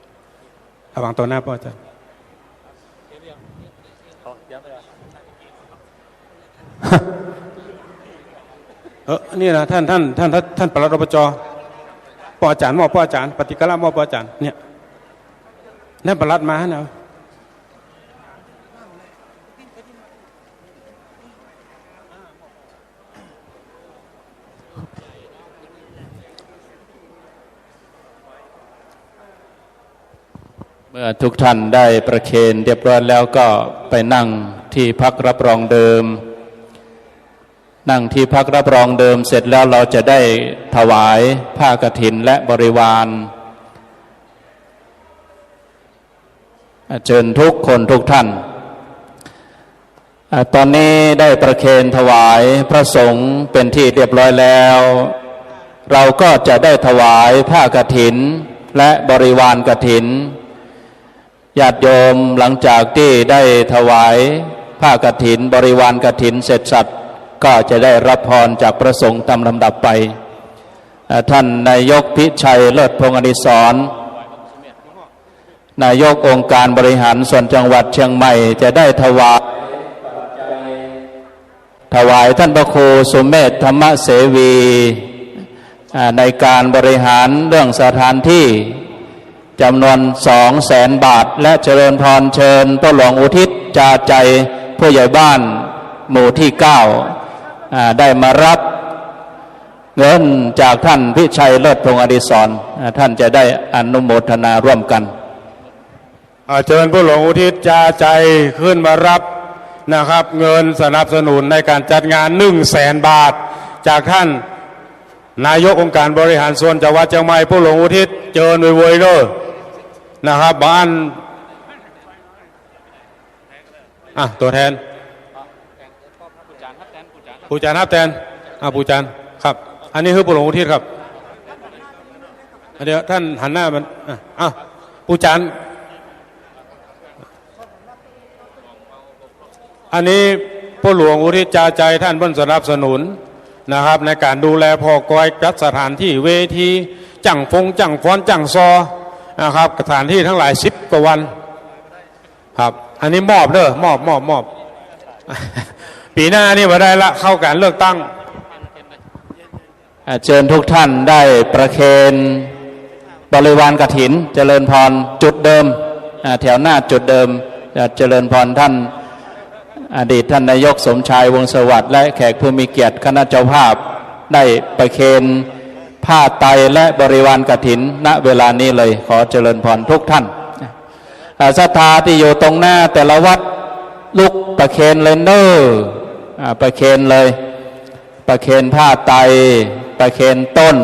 เอาวางต่อหน้าป้ออาจารย์ เออ นี่นะ ท่าน ท่าน ท่าน ท่าน ท่านปลัด อบจ ป้ออาจารย์ มอบป้ออาจารย์ ปฏิกรามอบป้ออาจารย์ เนี่ย ท่านปลัดมานะ เมื่อทุกท่านได้ประเคนเรียบร้อยแล้วก็ไปนั่งที่พักรับรองเดิม นั่งที่พักรับรองเดิมเสร็จแล้วเราจะได้ถวายผ้ากฐินและบริวาร เชิญทุกคนทุกท่าน อ่า ตอนนี้ได้ประเคนถวายพระสงฆ์เป็นที่เรียบร้อยแล้ว เราก็จะได้ถวายผ้ากฐินและบริวารกฐิน ญาติโยมหลังจากที่ได้ถวายผ้ากฐิน บริวารกฐินเสร็จสับ ก็จะได้รับพรจากพระสงฆ์ตามลำดับไป อ่า ท่านนายกพิชัย เลิศพงศ์อดิศร นายกองค์การบริหารส่วนจังหวัดเชียงใหม่จะได้ถวาย ถวายท่านพระครูสุเมธธรรมเสวี อ่า ในการบริหารเรื่องสถานที่จำนวนสองแสนบาท และเจริญพรเชิญพ่อหลวงอุทิศจาใจ ผู้ใหญ่บ้านหมู่ที่เก้า อ่า ได้มารับ เงินจากท่านพิชัย เลิศพงศ์อดิศร อ่า ท่านจะได้อนุโมทนาร่วมกัน อ่า เชิญพ่อหลวงอุทิศจาใจขึ้นมารับนะครับ เงินสนับสนุนในการจัดงานหนึ่งแสนบาท จากท่านนายกองค์การบริหารส่วนจังหวัดเชียงใหม่ พ่อหลวงอุทิศ เจิญโวยๆ เด้อนะครับ บ่อั้น อ่ะ ตัวแทน ปู่จ๋ารย์ฮับแตน อ่ะ ปู่จ๋ารย์ครับ อันนี้คือปู่หลวงอุทิศครับ อันเดียวท่านหันหน้ามัน อ่ะ อ่ะ ปู่จ๋ารย์ อันนี้ปู่หลวงอุทิศจาใจ ท่านเปิ้นสนับสนุนนะครับ ในการดูแลผ่อกอย จัดสถานที่เวที จ้างฟงจ้างฟ้อนจ้างซอนะครับ สถานที่ทั้งหลายสิบกว่าวัน ครับ อันนี้มอบเด้อ มอบ มอบ มอบ ปี๋หน้านี่บ่ได้ละ เข้าการเลือกตั้ง อ่า เชิญทุกท่านได้ประเคน บริวารกฐิน เจริญพรจุดเดิม อ่า แถวหน้าจุดเดิม อ่า เจริญพรท่าน อดีตท่านนายกสมชาย วงศ์สวัสดิ์ และแขกผู้มีเกียรติ คณะเจ้าภาพ ได้ประเคนผ้าไตรและบริวารกฐิน ณ เวลานี้เลย ขอเจริญพรทุกท่าน อ่า ศรัทธาตี้อยู่ตรงหน้าแต่ละวัด ลุกประเคนเลยเน่อ อ่า ประเคนเลย ประเคนผ้าไตร ประเคนต้น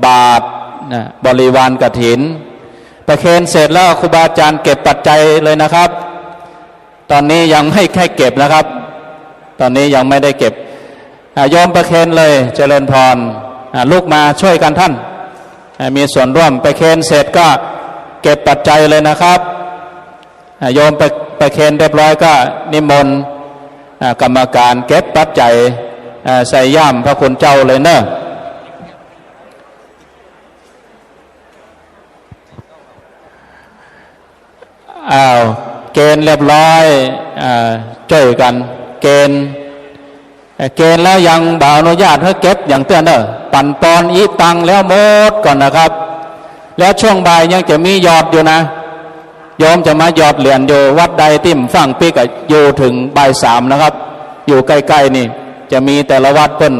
บาตร นะ บริวารกฐิน ประเคนเสร็จแล้วครูบาอาจารย์เก็บปัจจัยเลยนะครับ ตอนนี้ยังไม่ให้เก็บนะครับ ตอนนี้ยังไม่ได้เก็บ อ่า โยมประเคนเลย เจริญพร อ่า ลุกมาช่วยกันท่าน อ่า มีส่วนร่วม ประเคนเสร็จก็เก็บปัจจัยเลยนะครับ อ่า โยมประ ประเคนเรียบร้อยก็นิมนต์ อ่า กรรมการเก็บปัจจัย อ่า ใส่ย่ามพระคุณเจ้าเลยเนอะ อ้าว เกณฑ์เรียบร้อย อ่า จ้วยกั๋น เกณฑ์ เอ่อ เกณฑ์แล้วยังบ่อนุญาตหื้อเก็บอย่างเตื้อเน่อ ปั๋นปอนอีตังแล้วหมดก่อนนะครับ แล้วช่วงบ่ายยังจะมีหยอดอยู่นะ โยมจะมาหยอดเหรียญอยู่วัดใดตี้บ่ฟั่งปิ๊กอะ อยู่เถิงบ่ายสามนะครับ อยู่ใก้ๆ นี่ จะมีแต่ละวัดเปิ้น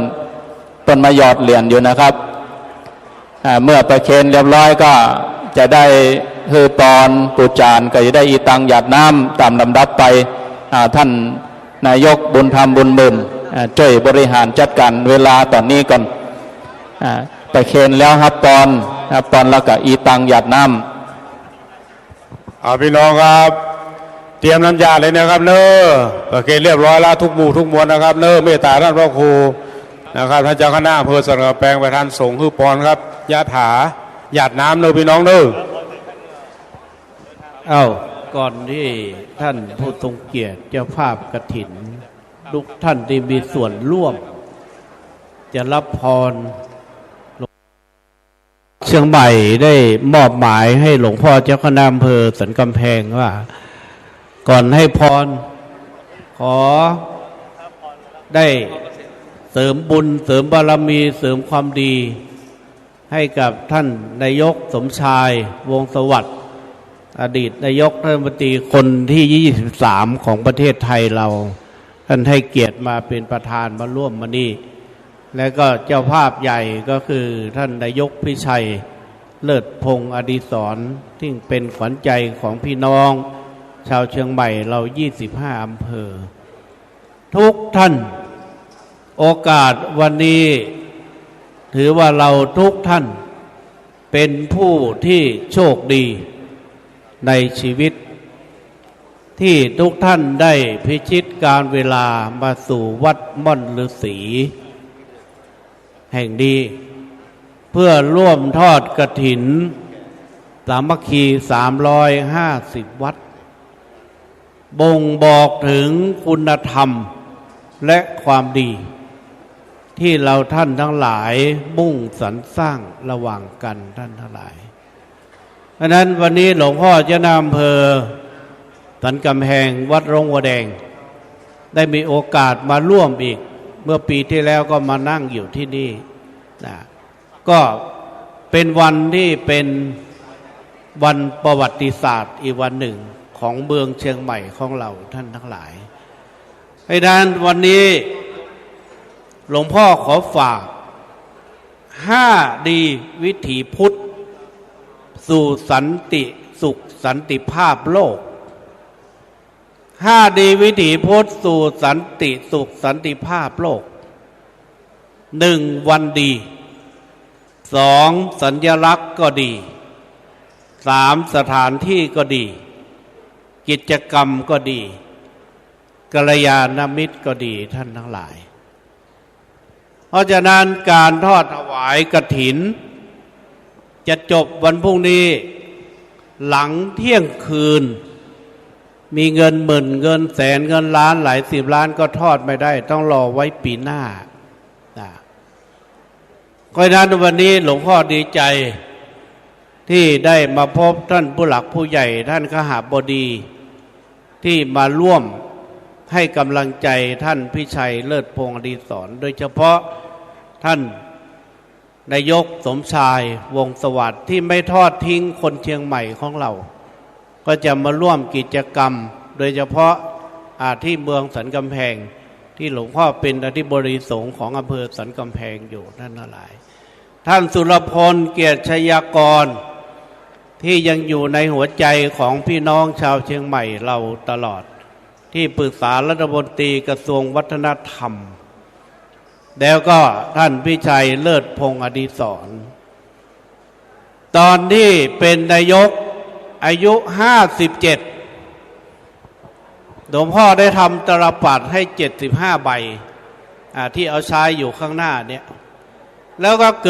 เปิ้นมาหยอดเหรียญอยู่นะครับ อ่า เมื่อประเคนเรียบร้อยก็จะได้หื้อปอน ปู่จ๋ารย์ก็จะได้อีตังหยาดน้ำต๋ามลำดับไป อ่า ท่านนายกบุญธรรม บุญหมื่น อ่า จ้วยบริหารจัดก๋านเวลาต๋อนนี้ก่อน อ่า ประเคนแล้วฮับปอน ฮับปอนแล้วก็อีตังหยาดน้ำ อ่า พี่น้องครับ เตรียมน้ำหยาดเลยนะครับเน่อ ประเคนเรียบร้อยแล้ว ทุกหมู่ทุกมวลนะครับเน่อ เมตต๋าต้านพระครูนะครับ ต้านเจ้าคณะอำเภอสันกำแพง ประธานสงฆ์หื้อปอนครับ ยาถา หยาดน้ำเน่อพี่น้องเน่อ เอ้า ก่อนตี้ต้านผู้ทรงเกียรติเจ้าภาพกฐิน ทุกต้านตี้มีส่วนร่วม จะฮับปอน เชียงใหม่ได้มอบหมายหื้อหลวงพ่อเจ้าคณะอำเภอสันกำแพงว่า ก่อนหื้อปอน ขอได้เสริมบุญ เสริมบารมี เสริมความดี หื้อกับต้านนายกสมชาย วงศ์สวัสดิ์ อดีตนายกรัฐมนตรีคนตี้ยี่สิบสามของประเทศไทยเรา ต้านหื้อเกียรติมาเป๋นประธานมาร่วมวันนี้ และก็เจ้าภาพใหญ่ก็คือต้านนายกพิชัย เลิศพงษ์อดิศร ซึ่งเป๋นขวัญใจของพี่น้องชาวเชียงใหม่เรายี่สิบห้าอำเภอ ทุกต้าน โอกาสวันนี้ ถือว่าเราทุกต้านเป๋นผู้ตี้โชคดีในชีวิต ตี้ทุกต้านได้พิชิตกาลเวลามาสู่วัดม่อนฤๅษีแห่งนี้ เพื่อร่วมทอดกฐินสามัคคีสามร้อยห้าสิบวัด บ่งบอกเถิงคุณธรรมและความดี ตี้เราต้านตังหลายมุ่งสรรสร้างระหว่างกั๋นต้านตังหลาย เพราะฉะนั้นวันนี้หลวงพ่อเจ้าคณะอำเภอสันกำแพง วัดโรงหัวแดง ได้มีโอกาสมาร่วมอีก เมื่อปี๋ตี้แล้วก็มานั่งอยู่ตี้นี่นะ ก็เป๋นวันตี้เป๋นวันประวัติศาสตร์อีกวันนึ่งของเมืองเชียงใหม่ของเราต้านตังหลาย เพราะฉะนั้นวันนี้หลวงพ่อขอฝาก ห้าดีวิถีพุทธ สู่สันติสุขสันติภาพโลก ห้าดีวิถีพุทธสู่สันติสุขสันติภาพโลก หนึ่ง วันดี สอง สัญลักษณ์ก็ดี สาม สถานที่ก็ดี กิจกรรมก็ดี กัลยาณมิตรก็ดี ต้านตังหลาย เพราะฉะนั้นการทอดถวายกฐิน จะจบวันพรุ่งนี้หลังเที่ยงคืน มีเงินหมื่น เงินแสน เงินล้าน หลายสิบล้านก็ทอดไม่ได้ ต้องรอไว้ปี๋หน้านะ เพราะฉะนั้นวันนี้หลวงพ่อดีใจ ตี้ได้มาพบต้านผู้หลักผู้ใหญ่ ต้านคหบดี ตี้มาร่วมหื้อกำลังใจ๋ต้านพิชัย เลิศพงษ์อดิศร โดยเฉพาะต้าน นายกสมชายวงศ์สวัสดิ์ที่ไม่ทอดทิ้งคนเชียงใหม่ของเรา ก็จะมาร่วมกิจกรรม โดยเฉพาะ อ่า ที่เมืองสันกำแพง ที่หลวงพ่อเป็นอธิบดีสงฆ์ของอำเภอสันกำแพงอยู่ ท่านทั้งหลาย ท่านสุรพล เกียรติชยากร ที่ยังอยู่ในหัวใจของพี่น้องชาวเชียงใหม่เราตลอด ที่ปรึกษารัฐมนตรีกระทรวงวัฒนธรรม แล้วก็ท่านวิชัย เลิศพงษ์อดิศร ตอนที่เป็นนายกอายุห้าสิบเจ็ด หลวงพ่อได้ทำตาลปัตรให้เจ็ดสิบห้าใบ อ่า ที่เอาใช้อยู่ข้างหน้าเนี่ย แล้วก็เกิด